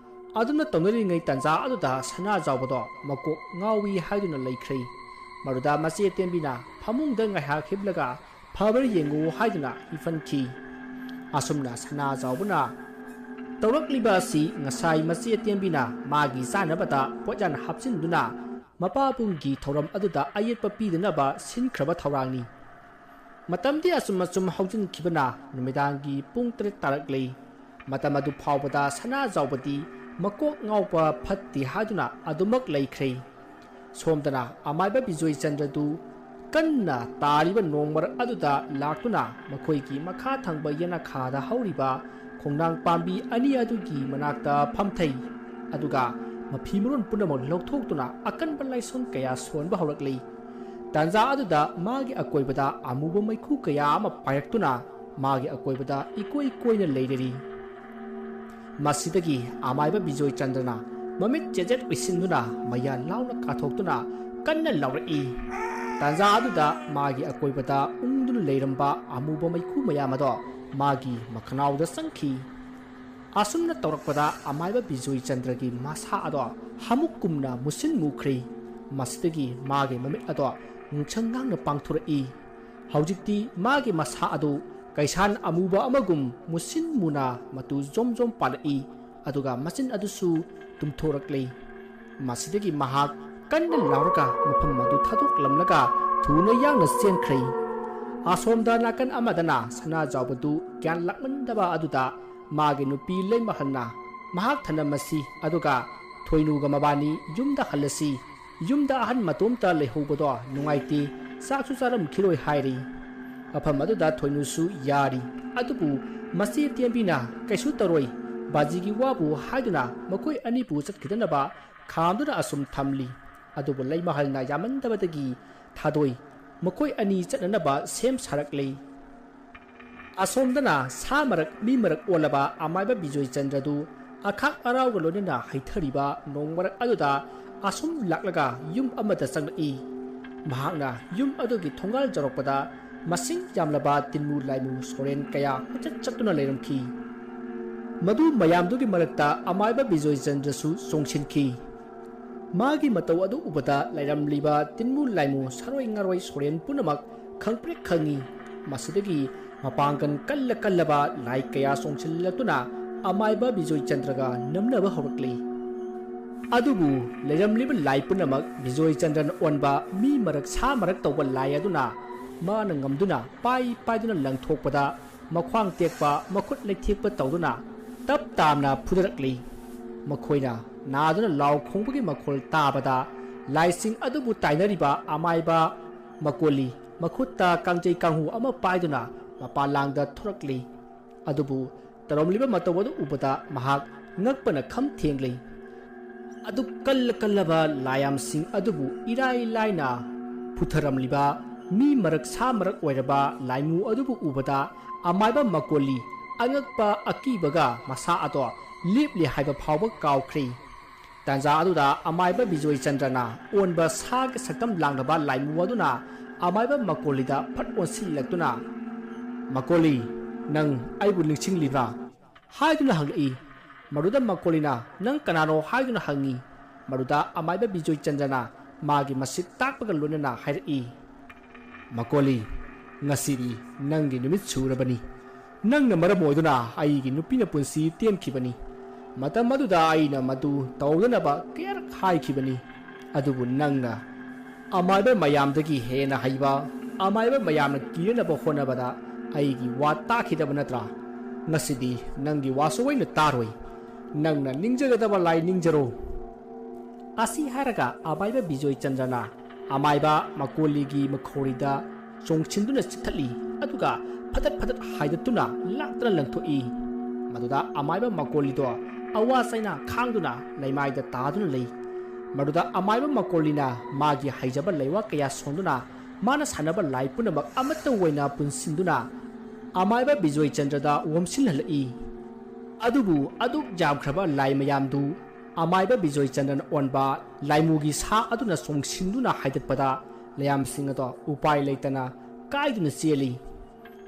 ꯑꯗꯨꯝꯅ ꯇꯧꯅꯔꯤꯉꯩ ꯇꯟꯖꯥ ꯑꯗꯨꯗ ꯁꯅꯥꯖꯥꯎꯕꯗꯣ ꯃꯀꯣꯛ ꯉꯥꯎꯏ ꯍꯥꯏꯗꯨꯅ ꯂꯩꯈ꯭ꯔꯦ꯫ ꯃꯗꯨꯗ ꯃꯆꯦ ꯇꯦꯝꯕꯤꯅ ꯐꯃꯨꯡꯗ ꯉꯥꯏꯍꯥꯛ ꯍꯤꯞꯂꯒ ꯐꯕ꯭ꯔꯥ ꯌꯦꯡꯉꯨ ꯍꯥꯏꯗꯨꯅ ꯍꯤꯞꯍꯟꯈꯤ꯫ ꯑꯁꯨꯝꯅ ꯁꯅꯥꯖꯥꯎꯕꯅ ꯇꯧꯔꯛꯂꯤꯕ ꯑꯁꯤ ꯉꯁꯥꯏ ꯃꯆꯦ ꯇꯦꯝꯕꯤꯅ ꯃꯥꯒꯤ ꯆꯥꯅꯕꯗ ꯄꯣꯠꯌꯥꯟ ꯍꯥꯞꯆꯤꯟꯗꯨꯅ ꯃꯄꯥꯕꯨꯡꯒꯤ ꯊꯧꯔꯝ ꯑꯗꯨꯗ ꯑꯌꯦꯠꯄ ꯄꯤꯗꯅꯕ ꯁꯤꯟꯈ꯭ꯔꯕ ꯊꯧꯔꯥꯡꯅꯤ꯫ ꯃꯇꯝꯗꯤ ꯑꯁꯨꯝ ꯑꯁꯨꯝ ꯍꯧꯖꯤꯟꯈꯤꯕꯅ ꯅꯨꯃꯤꯗꯥꯡꯒꯤ ꯄꯨꯡ ꯇꯔꯦꯠ ꯇꯥꯔꯛꯂꯦ꯫ ꯃꯇꯝ ꯑꯗꯨ ꯐꯥꯎꯕꯗ ꯁꯅꯥꯖꯥꯎꯕꯗꯤ ꯃꯀꯣꯛ ꯉꯥꯎꯕ ꯐꯠꯇꯦ ꯍꯥꯏꯗꯨꯅ ꯑꯗꯨꯃꯛ ꯂꯩꯈ꯭ꯔꯦ꯫ ꯁꯣꯝꯗꯅ ꯑꯃꯥꯏꯕ ꯕꯤꯖꯣꯏ ꯆꯟꯗ꯭ꯔꯗꯨ ꯀꯟꯅ ꯇꯥꯔꯤꯕ ꯅꯣꯡꯃꯔꯛ ꯑꯗꯨꯗ ꯂꯥꯛꯇꯨꯅ ꯃꯈꯣꯏꯒꯤ ꯃꯈꯥ ꯊꯪꯕ ꯌꯦꯅꯈꯥꯗ ꯍꯧꯔꯤꯕ ꯈꯣꯡꯅꯥꯡ ꯄꯥꯝꯕꯤ ꯑꯅꯤ ꯑꯗꯨꯒꯤ ꯃꯅꯥꯛꯇ ꯐꯝꯊꯩ꯫ ꯑꯗꯨꯒ ꯃꯐꯤ ꯃꯔꯣꯟ ꯄꯨꯝꯅꯃꯛ ꯂꯧꯊꯣꯛꯇꯨꯅ ꯑꯀꯟꯕ ꯂꯥꯏꯁꯣꯟ ꯀꯌꯥ ꯁꯣꯟꯕ ꯍꯧꯔꯛꯂꯤ꯫ ꯇꯥꯟꯖꯥ ꯑꯗꯨꯗ ꯃꯥꯒꯤ ꯑꯀꯣꯏꯕꯗ ꯑꯃꯨꯕ ꯃꯩꯈꯨ ꯀꯌꯥ ꯑꯃ ꯄꯥꯏꯔꯛꯇꯨꯅ ꯃꯥꯒꯤ ꯑꯀꯣꯏꯕꯗ ꯏꯀꯣꯏ ꯀꯣꯏꯅ ꯂꯩꯔꯔꯤ꯫ ꯃꯁꯤꯗꯒꯤ ꯑꯃꯥꯏꯕ ꯕꯤꯖꯣꯏ ꯆꯟꯗ꯭ꯔꯅ ꯃꯃꯤꯠ ꯆꯦꯖꯦꯠ ꯎꯏꯁꯤꯟꯗꯨꯅ ꯃꯌꯥ ꯂꯥꯎꯅ ꯀꯥꯊꯣꯛꯇꯨꯅ ꯀꯟꯅ ꯂꯥꯎꯔꯛꯏ꯫ ꯇꯥꯟꯖꯥ ꯑꯗꯨꯗ ꯃꯥꯒꯤ ꯑꯀꯣꯏꯕꯗ ꯎꯪꯗꯨꯅ ꯂꯩꯔꯝꯕ ꯑꯃꯨꯕ ꯃꯩꯈꯨ ꯃꯌꯥꯝ ꯑꯗꯣ ꯃꯥꯒꯤ ꯃꯈꯅꯥꯎꯗ ꯆꯪꯈꯤ꯫ ꯑꯁꯨꯝꯅ ꯇꯧꯔꯛꯄꯗ ꯑꯃꯥꯏꯕ ꯕꯤꯖꯣꯏ ꯆꯟꯗ꯭ꯔꯒꯤ ꯃꯁꯥ ꯑꯗꯣ ꯍꯥꯃꯨꯛꯀꯨꯝꯅ ꯃꯨꯁꯤꯟ ꯃꯨꯈ꯭ꯔꯦ꯫ ꯃꯁꯤꯗꯒꯤ ꯃꯥꯒꯤ ꯃꯃꯤꯠ ꯑꯗꯣ ꯉꯁꯪ ꯉꯥꯡꯅ ꯄꯥꯡꯊꯣꯔꯛꯏ꯫ ꯍꯧꯖꯤꯛꯇꯤ ꯃꯥꯒꯤ ꯃꯁꯥ ꯑꯗꯨ ꯀꯩꯁꯥꯟ ꯑꯃꯨꯕ ꯑꯃꯒꯨꯝ ꯃꯨꯁꯤꯟ ꯃꯨꯅ ꯃꯇꯨ ꯖꯣꯝ ꯖꯣꯝ ꯄꯥꯜꯂꯛꯏ, ꯑꯗꯨꯒ ꯃꯆꯤꯟ ꯑꯗꯨꯁꯨ ꯇꯨꯝꯊꯣꯔꯛꯂꯦ꯫ ꯃꯁꯤꯗꯒꯤ ꯃꯍꯥꯛ ꯀꯟꯅ ꯂꯥꯎꯔꯒ ꯃꯐꯝ ꯑꯗꯨ ꯊꯥꯗꯣꯛꯂꯝꯂꯒ ꯊꯨꯅ ꯌꯥꯡꯅ ꯆꯦꯟꯈ꯭ꯔꯦ꯫ ꯑꯁꯣꯝꯗ ꯅꯥꯀꯟ ꯑꯃꯗꯅ ꯁꯅꯥꯖꯥꯎꯕꯗꯨ ꯒ꯭ꯌꯥꯟ ꯂꯥꯛꯃꯟꯗꯕ ꯑꯗꯨꯗ ꯃꯥꯒꯤ ꯅꯨꯄꯤ ꯂꯩꯃꯍꯜꯅ ꯃꯍꯥꯛ ꯊꯅꯝꯃꯁꯤ, ꯑꯗꯨꯒ ꯊꯣꯏꯅꯨꯒ ꯃꯕꯥꯅꯤ ꯌꯨꯝꯗ ꯍꯜꯂꯁꯤ, ꯌꯨꯝꯗ ꯑꯍꯟ ꯃꯇꯣꯝꯇ ꯂꯩꯍꯧꯕꯗꯣ ꯅꯨꯡꯉꯥꯏꯇꯦ, ꯆꯥꯛꯁꯨ ꯆꯥꯔꯝꯈꯤꯔꯣꯏ ꯍꯥꯏꯔꯤ꯫ ꯃꯐꯝ ꯑꯗꯨꯗ ꯊꯣꯏꯅꯨꯁꯨ ꯌꯥꯔꯤ꯫ ꯑꯗꯨꯕꯨ ꯃꯆꯦ ꯇꯦꯝꯕꯤꯅ ꯀꯩꯁꯨ ꯇꯧꯔꯣꯏ, ꯕꯥꯖꯤꯒꯤ ꯋꯥꯕꯨ ꯍꯥꯏꯗꯨꯅ ꯃꯈꯣꯏ ꯑꯅꯤꯕꯨ ꯆꯠꯈꯤꯗꯅꯕ ꯈꯥꯝꯗꯨꯅ ꯑꯁꯨꯝ ꯊꯝꯂꯤ꯫ ꯑꯗꯨꯕꯨ ꯂꯩꯃꯍꯜꯅ ꯌꯥꯝꯃꯟꯗꯕꯗꯒꯤ ꯊꯥꯗꯣꯏ꯫ ꯃꯈꯣꯏ ꯑꯅꯤ ꯆꯠꯅꯅꯕ ꯁꯦꯝ ꯁꯥꯔꯛꯂꯤ꯫ ꯑꯁꯣꯝꯗꯅ ꯁꯥ ꯃꯔꯛ ꯃꯤ ꯃꯔꯛ ꯑꯣꯜꯂꯕ ꯑꯃꯥꯏꯕ ꯕꯤꯖꯣꯏ ꯆꯟꯗ꯭ꯔꯗꯨ ꯑꯈꯥꯛ ꯑꯔꯥꯎꯒ ꯂꯣꯏꯅꯅ ꯍꯩꯊꯔꯤꯕ ꯅꯣꯡ ꯃꯔꯛ ꯑꯗꯨꯗ ꯑꯁꯨꯝ ꯂꯥꯛꯂꯒ ꯌꯨꯝ ꯑꯃꯗ ꯆꯪꯂꯛꯏ꯫ ꯃꯍꯥꯛꯅ ꯌꯨꯝ ꯑꯗꯨꯒꯤ ꯊꯣꯡꯒꯥꯜ ꯌꯧꯔꯛꯄꯗ ꯃꯁꯤꯡ ꯌꯥꯝꯂꯕ ꯇꯤꯟꯃꯨ ꯂꯥꯏꯃꯨ ꯁꯣꯔꯦꯟ ꯀꯌꯥ ꯀꯣꯏꯆꯠ ꯆꯠꯇꯨꯅ ꯂꯩꯔꯝꯈꯤ꯫ ꯃꯗꯨ ꯃꯌꯥꯝꯗꯨꯒꯤ ꯃꯔꯛꯇ ꯑꯃꯥꯏꯕ ꯕꯤꯖꯣꯏ ꯆꯟꯗ꯭ꯔꯁꯨ ꯆꯣꯡꯁꯤꯟꯈꯤ꯫ ꯃꯥꯒꯤ ꯃꯇꯧ ꯑꯗꯨ ꯎꯕꯗ ꯂꯩꯔꯝꯂꯤꯕ ꯇꯤꯟꯃꯨ ꯂꯥꯏꯃꯨ ꯁꯥꯔꯣꯏ ꯉꯥꯔꯣꯏ ꯁꯣꯔꯦꯟ ꯄꯨꯝꯅꯃꯛ ꯈꯪꯄ꯭ꯔꯦꯛ ꯈꯪꯉꯤ꯫ ꯃꯁꯤꯗꯒꯤ ꯃꯄꯥꯡꯒꯜ ꯀꯜꯂ ꯀꯜꯂꯕ ꯂꯥꯏ ꯀꯌꯥ ꯆꯣꯡꯁꯤꯜꯂꯛꯇꯨꯅ ꯑꯃꯥꯏꯕ ꯕꯤꯖꯣꯏ ꯆꯟꯗ꯭ꯔꯒ ꯅꯝꯅꯕ ꯍꯧꯔꯛꯂꯤ꯫ ꯑꯗꯨꯕꯨ ꯂꯩꯔꯝꯂꯤꯕ ꯂꯥꯏ ꯄꯨꯝꯅꯃꯛ ꯕꯤꯖꯣꯏ ꯆꯟꯗ꯭ꯔꯅ ꯑꯣꯟꯕ ꯃꯤ ꯃꯔꯛ ꯁꯥ ꯃꯔꯛ ꯇꯧꯕ ꯂꯥꯏ ꯑꯗꯨꯅ ꯃꯥꯅ ꯉꯝꯗꯨꯅ ꯄꯥꯏ ꯄꯥꯏꯗꯨꯅ ꯂꯪꯊꯣꯛꯄꯗ ꯃꯈ꯭ꯋꯥꯡ ꯇꯦꯛꯄ, ꯃꯈꯨꯠ ꯂꯩꯊꯦꯛꯄ ꯇꯧꯗꯨꯅ ꯇꯞ ꯇꯥꯝꯅ ꯐꯨꯗꯔꯛꯂꯤ꯫ ꯃꯈꯣꯏꯅ ꯅꯥꯗꯨꯅ ꯂꯥꯎ ꯈꯣꯡꯕꯒꯤ ꯃꯈꯣꯜ ꯇꯥꯕꯗ ꯂꯥꯏꯁꯤꯡ ꯑꯗꯨꯕꯨ ꯇꯥꯏꯅꯔꯤꯕ ꯑꯃꯥꯏꯕ ꯃꯀꯣꯂꯤ ꯃꯈꯨꯠꯇ ꯀꯥꯡꯖꯩ ꯀꯥꯡꯍꯨ ꯑꯃ ꯄꯥꯏꯗꯨꯅ ꯃꯄꯥꯟꯂꯥꯡꯗ ꯊꯣꯔꯛꯂꯤ꯫ ꯑꯗꯨꯕꯨ ꯇꯧꯔꯝꯂꯤꯕ ꯃꯇꯧ ꯑꯗꯨ ꯎꯕꯗ ꯃꯍꯥꯛ ꯉꯛꯄꯅ ꯈꯝ ꯊꯦꯡꯂꯤ꯫ ꯑꯗꯨꯛ ꯀꯜꯂ ꯀꯜꯂꯕ ꯂꯥꯏꯌꯥꯝꯁꯤꯡ ꯑꯗꯨꯕꯨ ꯏꯔꯥꯏ ꯂꯥꯏꯅ ꯐꯨꯊꯔꯝꯂꯤꯕ ꯃꯤ ꯃꯔꯛ ꯁꯥ ꯃꯔꯛ ꯑꯣꯏꯔꯕ ꯂꯥꯏꯃꯨ ꯑꯗꯨꯕꯨ ꯎꯕꯗ ꯑꯃꯥꯏꯕ ꯃꯀꯣꯂꯤ ꯑꯉꯛꯄ ꯑꯀꯤꯕꯒ ꯃꯁꯥ ꯑꯗꯣ ꯂꯦꯞꯂꯦ ꯍꯥꯏꯕ ꯐꯥꯎꯕ ꯀꯥꯎꯈ꯭ꯔꯦ꯫ ꯇꯥꯟꯖꯥ ꯑꯗꯨꯗ ꯑꯃꯥꯏꯕ ꯕꯤꯖꯣꯏ ꯆꯟꯗ꯭ꯔꯅ ꯑꯣꯟꯕ ꯁꯥꯒꯤ ꯁꯛꯇꯝ ꯂꯥꯡꯂꯕ ꯂꯥꯏꯃꯨ ꯑꯗꯨꯅ ꯑꯃꯥꯏꯕ ꯃꯀꯣꯂꯤꯗ ꯐꯠ ꯑꯣꯟꯁꯤꯜꯂꯛꯇꯨꯅ, "ꯃꯀꯣꯂꯤ, ꯅꯪ ꯑꯩꯕꯨ ꯅꯤꯡꯁꯤꯡꯂꯤꯕ꯭ꯔꯥ?" ꯍꯥꯏꯗꯨꯅ ꯍꯪꯂꯛꯏ꯫ ꯃꯗꯨꯗ ꯃꯀꯣꯂꯤꯅ, "ꯅꯪ ꯀꯅꯥꯅꯣ?" ꯍꯥꯏꯗꯨꯅ ꯍꯪꯉꯤ꯫ ꯃꯗꯨꯗ ꯑꯃꯥꯏꯕ ꯕꯤꯖꯣꯏ ꯆꯟꯗ꯭ꯔꯅ ꯃꯥꯒꯤ ꯃꯁꯤꯠ ꯇꯥꯛꯄꯒ ꯂꯣꯏꯅꯅ ꯍꯥꯏꯔꯛꯏ, "ꯃꯀꯣꯂꯤ, ꯉꯁꯤꯗꯤ ꯅꯪꯒꯤ ꯅꯨꯃꯤꯠ ꯁꯨꯔꯕꯅꯤ꯫ ꯅꯪꯅ ꯃꯔꯝ ꯑꯣꯏꯗꯨꯅ ꯑꯩꯒꯤ ꯅꯨꯄꯤꯅ ꯄꯨꯟꯁꯤ ꯇꯦꯟꯈꯤꯕꯅꯤ꯫ ꯃꯇꯝ ꯑꯗꯨꯗ ꯑꯩꯅ ꯃꯗꯨ ꯇꯧꯗꯅꯕ ꯀꯌꯥꯔꯛ ꯍꯥꯏꯈꯤꯕꯅꯤ, ꯑꯗꯨꯕꯨ ꯅꯪꯅ ꯑꯃꯥꯏꯕ ꯃꯌꯥꯝꯗꯒꯤ ꯍꯦꯟꯅ ꯍꯩꯕ, ꯑꯃꯥꯏꯕ ꯃꯌꯥꯝꯅ ꯀꯤꯅꯅꯕ ꯍꯣꯠꯅꯕꯗ ꯑꯩꯒꯤ ꯋꯥ ꯇꯥꯈꯤꯗꯕ ꯅꯠꯇ꯭ꯔꯥ? ꯉꯁꯤꯗꯤ ꯅꯪꯒꯤ ꯋꯥꯁꯨ ꯑꯩꯅ ꯇꯥꯔꯣꯏ꯫ ꯅꯪꯅ ꯅꯤꯡꯖꯒꯗꯕ ꯂꯥꯏ ꯅꯤꯡꯖꯔꯣ꯫" ꯑꯁꯤ ꯍꯥꯏꯔꯒ ꯑꯃꯥꯏꯕ ꯕꯤꯖꯣꯏ ꯆꯟꯗ꯭ꯔꯅ ꯑꯃꯥꯏꯕ ꯃꯀꯣꯂꯤꯒꯤ ꯃꯈꯧꯔꯤꯗ ꯆꯣꯡꯁꯤꯟꯗꯨꯅ ꯆꯤꯛꯊꯠꯂꯤ, ꯑꯗꯨꯒ ꯐꯗꯠ ꯐꯗꯠ ꯍꯥꯏꯗꯠꯇꯨꯅ ꯂꯥꯛꯇꯅ ꯂꯪꯊꯣꯛꯏ꯫ ꯃꯗꯨꯗ ꯑꯃꯥꯏꯕ ꯃꯀꯣꯂꯤꯗꯣ ꯑꯋꯥ ꯆꯩꯅꯥ ꯈꯥꯡꯗꯨꯅ ꯂꯩꯃꯥꯏꯗ ꯇꯥꯗꯨꯅ ꯂꯩ꯫ ꯃꯗꯨꯗ ꯑꯃꯥꯏꯕ ꯃꯀꯣꯂꯤꯅ ꯃꯥꯒꯤ ꯍꯩꯖꯕ ꯂꯩꯋꯥ ꯀꯌꯥ ꯁꯣꯟꯗꯨꯅ ꯃꯥꯅ ꯁꯥꯟꯅꯕ ꯂꯥꯏ ꯄꯨꯝꯅꯃꯛ ꯑꯃꯠꯇ ꯑꯣꯏꯅ ꯄꯨꯟꯁꯤꯟꯗꯨꯅ ꯑꯃꯥꯏꯕ ꯕꯤꯖꯣꯏ ꯆꯟꯗ꯭ꯔꯗ ꯑꯣꯝꯁꯤꯜꯍꯜꯂꯛꯏ꯫ ꯑꯗꯨꯕꯨ ꯑꯗꯨꯛ ꯌꯥꯝꯈ꯭ꯔꯕ ꯂꯥꯏ ꯃꯌꯥꯝꯗꯨ ꯑꯃꯥꯏꯕ ꯕꯤꯖꯣꯏ ꯆꯟꯗ꯭ꯔꯅ ꯑꯣꯟꯕ ꯂꯥꯏꯃꯨꯒꯤ ꯁꯥ ꯑꯗꯨꯅ ꯆꯣꯡꯁꯤꯟꯗꯨꯅ ꯍꯥꯏꯗꯠꯄꯗ ꯂꯩꯌꯥꯝꯁꯤꯡ ꯑꯗꯣ ꯎꯄꯥꯏ ꯂꯩꯇꯅ ꯀꯥꯏꯗꯨꯅ ꯆꯦꯜꯂꯤ꯫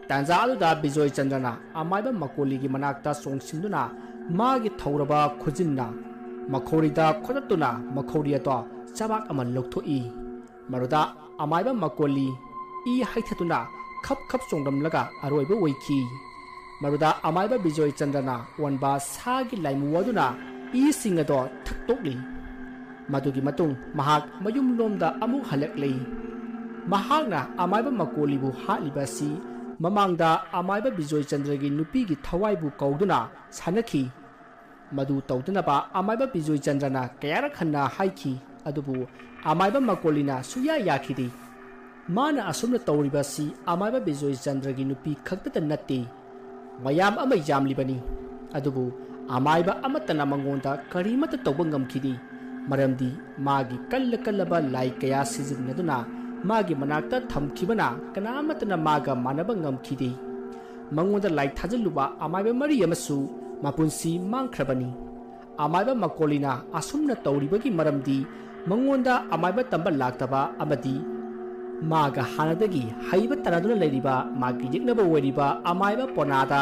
ꯇꯥꯟꯖꯥ ꯑꯗꯨꯗ ꯕꯤꯖꯣꯏ ꯆꯟꯗ꯭ꯔꯅ ꯑꯃꯥꯏꯕ ꯃꯀꯣꯂꯤꯒꯤ ꯃꯅꯥꯛꯇ ꯆꯣꯡꯁꯤꯟꯗꯨꯅ ꯃꯥꯒꯤ ꯊꯧꯔꯕ ꯈꯨꯖꯤꯟꯅ ꯃꯈꯧꯔꯤꯗ ꯈꯣꯇꯠꯇꯨꯅ ꯃꯈꯧꯔꯤ ꯑꯗꯣ ꯆꯕꯥꯛ ꯑꯃ ꯂꯧꯊꯣꯛꯏ꯫ ꯃꯗꯨꯗ ꯑꯃꯥꯏꯕ ꯃꯀꯣꯂꯤ ꯏ ꯍꯩꯊꯗꯨꯅ ꯈꯞ ꯈꯞ ꯆꯣꯡꯂꯝꯂꯒ ꯑꯔꯣꯏꯕ ꯑꯣꯏꯈꯤ꯫ ꯃꯗꯨꯗ ꯑꯃꯥꯏꯕ ꯕꯤꯖꯣꯏ ꯆꯟꯗ꯭ꯔꯅ ꯑꯣꯟꯕ ꯁꯥꯒꯤ ꯂꯥꯏꯃꯨ ꯑꯗꯨꯅ ꯏꯁꯤꯡ ꯑꯗꯣ ꯊꯛꯇꯣꯛꯂꯤ꯫ ꯃꯗꯨꯒꯤ ꯃꯇꯨꯡ ꯃꯍꯥꯛ ꯃꯌꯨꯝꯂꯣꯝꯗ ꯑꯃꯨꯛ ꯍꯜꯂꯛꯂꯤ꯫ ꯃꯍꯥꯛꯅ ꯑꯃꯥꯏꯕ ꯃꯀꯣꯂꯤꯕꯨ ꯍꯥꯠꯂꯤꯕ ꯑꯁꯤ ꯃꯃꯥꯡꯗ ꯑꯃꯥꯏꯕ ꯕꯤꯖꯣꯏ ꯆꯟꯗ꯭ꯔꯒꯤ ꯅꯨꯄꯤꯒꯤ ꯊꯋꯥꯏꯕꯨ ꯀꯧꯗꯨꯅ ꯁꯥꯟꯅꯈꯤ꯫ ꯃꯗꯨ ꯇꯧꯗꯅꯕ ꯑꯃꯥꯏꯕ ꯕꯤꯖꯣꯏ ꯆꯟꯗ꯭ꯔꯅ ꯀꯌꯥꯔꯛ ꯍꯟꯅ ꯍꯥꯏꯈꯤ, ꯑꯗꯨꯕꯨ ꯑꯃꯥꯏꯕ ꯃꯀꯣꯂꯤꯅ ꯁꯨꯌꯥ ꯌꯥꯈꯤꯗꯦ꯫ ꯃꯥꯅ ꯑꯁꯨꯝꯅ ꯇꯧꯔꯤꯕ ꯑꯁꯤ ꯑꯃꯥꯏꯕ ꯕꯤꯖꯣꯏ ꯆꯟꯗ꯭ꯔꯒꯤ ꯅꯨꯄꯤ ꯈꯛꯇꯗ ꯅꯠꯇꯦ, ꯃꯌꯥꯝ ꯑꯃ ꯌꯥꯝꯂꯤꯕꯅꯤ꯫ ꯑꯗꯨꯕꯨ ꯑꯃꯥꯏꯕ ꯑꯃꯠꯇꯅ ꯃꯉꯣꯟꯗ ꯀꯔꯤꯃꯠꯇ ꯇꯧꯕ ꯉꯝꯈꯤꯗꯦ, ꯃꯔꯝꯗꯤ ꯃꯥꯒꯤ ꯀꯜꯂ ꯀꯜꯂꯕ ꯂꯥꯏ ꯀꯌꯥ ꯁꯤꯖꯤꯟꯅꯗꯨꯅ ꯃꯥꯒꯤ ꯃꯅꯥꯛꯇ ꯊꯝꯈꯤꯕꯅ ꯀꯅꯥꯃꯠꯇꯅ ꯃꯥꯒ ꯃꯥꯟꯅꯕ ꯉꯝꯈꯤꯗꯦ꯫ ꯃꯉꯣꯟꯗ ꯂꯥꯏ ꯊꯥꯖꯤꯜꯂꯨꯕ ꯑꯃꯥꯏꯕ ꯃꯔꯤ ꯑꯃꯁꯨ ꯃꯄꯨꯟꯁꯤ ꯃꯥꯡꯈ꯭ꯔꯕꯅꯤ꯫ ꯑꯃꯥꯏꯕ ꯃꯀꯣꯂꯤꯅ ꯑꯁꯨꯝꯅ ꯇꯧꯔꯤꯕꯒꯤ ꯃꯔꯝꯗꯤ ꯃꯉꯣꯟꯗ ꯑꯃꯥꯏꯕ ꯇꯝꯕ ꯂꯥꯛꯇꯕ ꯑꯃꯗꯤ ꯃꯥꯒ ꯍꯥꯟꯅꯗꯒꯤ ꯍꯩꯕ ꯇꯥꯟꯅꯗꯨꯅ ꯂꯩꯔꯤꯕ ꯃꯥꯒꯤ ꯌꯦꯛꯅꯕ ꯑꯣꯏꯔꯤꯕ ꯑꯃꯥꯏꯕ ꯄꯣꯅꯥꯗ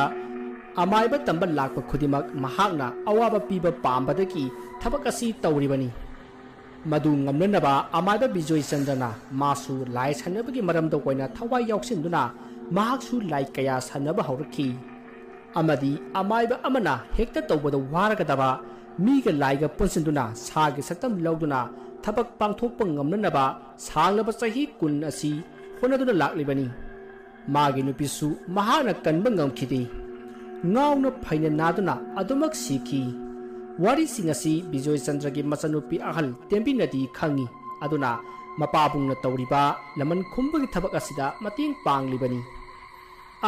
ꯑꯃꯥꯏꯕ ꯇꯝꯕ ꯂꯥꯛꯄ ꯈꯨꯗꯤꯡꯃꯛ ꯃꯍꯥꯛꯅ ꯑꯋꯥꯕ ꯄꯤꯕ ꯄꯥꯝꯕꯗꯒꯤ ꯊꯕꯛ ꯑꯁꯤ ꯇꯧꯔꯤꯕꯅꯤ꯫ ꯃꯗꯨ ꯉꯝꯅꯅꯕ ꯑꯃꯥꯏꯕ ꯕꯤꯖꯣꯏ ꯆꯟꯗ꯭ꯔꯅ ꯃꯥꯁꯨ ꯂꯥꯏ ꯁꯥꯟꯅꯕꯒꯤ ꯃꯔꯝꯗ ꯑꯣꯏꯅ ꯊꯋꯥꯏ ꯌꯥꯎꯁꯤꯟꯗꯨꯅ ꯃꯍꯥꯛꯁꯨ ꯂꯥꯏ ꯀꯌꯥ ꯁꯥꯟꯅꯕ ꯍꯧꯔꯛꯈꯤ꯫ ꯑꯃꯗꯤ ꯑꯃꯥꯏꯕ ꯑꯃꯅ ꯍꯦꯛꯇ ꯇꯧꯕꯗ ꯋꯥꯔꯒꯗꯕ ꯃꯤꯒ ꯂꯥꯏꯒ ꯄꯨꯟꯁꯤꯟꯗꯨꯅ ꯁꯥꯒꯤ ꯁꯛꯇꯝ ꯂꯧꯗꯨꯅ ꯊꯕꯛ ꯄꯥꯡꯊꯣꯛꯄ ꯉꯝꯅꯅꯕ ꯁꯥꯡꯂꯕ ꯆꯍꯤ ꯀꯨꯟ ꯑꯁꯤ ꯍꯣꯠꯅꯗꯨꯅ ꯂꯥꯛꯂꯤꯕꯅꯤ꯫ ꯃꯥꯒꯤ ꯅꯨꯄꯤꯁꯨ ꯃꯍꯥꯛꯅ ꯀꯟꯕ ꯉꯝꯈꯤꯗꯦ꯫ ꯉꯥꯎꯅ ꯐꯩꯅ ꯅꯥꯗꯨꯅ ꯑꯗꯨꯃꯛ ꯁꯤꯈꯤ꯫ ꯋꯥꯔꯤꯁꯤꯡ ꯑꯁꯤ ꯕꯤꯖꯣꯏ ꯆꯟꯗ꯭ꯔꯒꯤ ꯃꯆꯥꯅꯨꯄꯤ ꯑꯍꯜ ꯇꯦꯝꯕꯤꯅꯗꯤ ꯈꯪꯏ꯫ ꯑꯗꯨꯅ ꯃꯄꯥꯕꯨꯡꯅ ꯇꯧꯔꯤꯕ ꯂꯃꯟ ꯈꯨꯝꯕꯒꯤ ꯊꯕꯛ ꯑꯁꯤꯗ ꯃꯇꯦꯡ ꯄꯥꯡꯂꯤꯕꯅꯤ꯫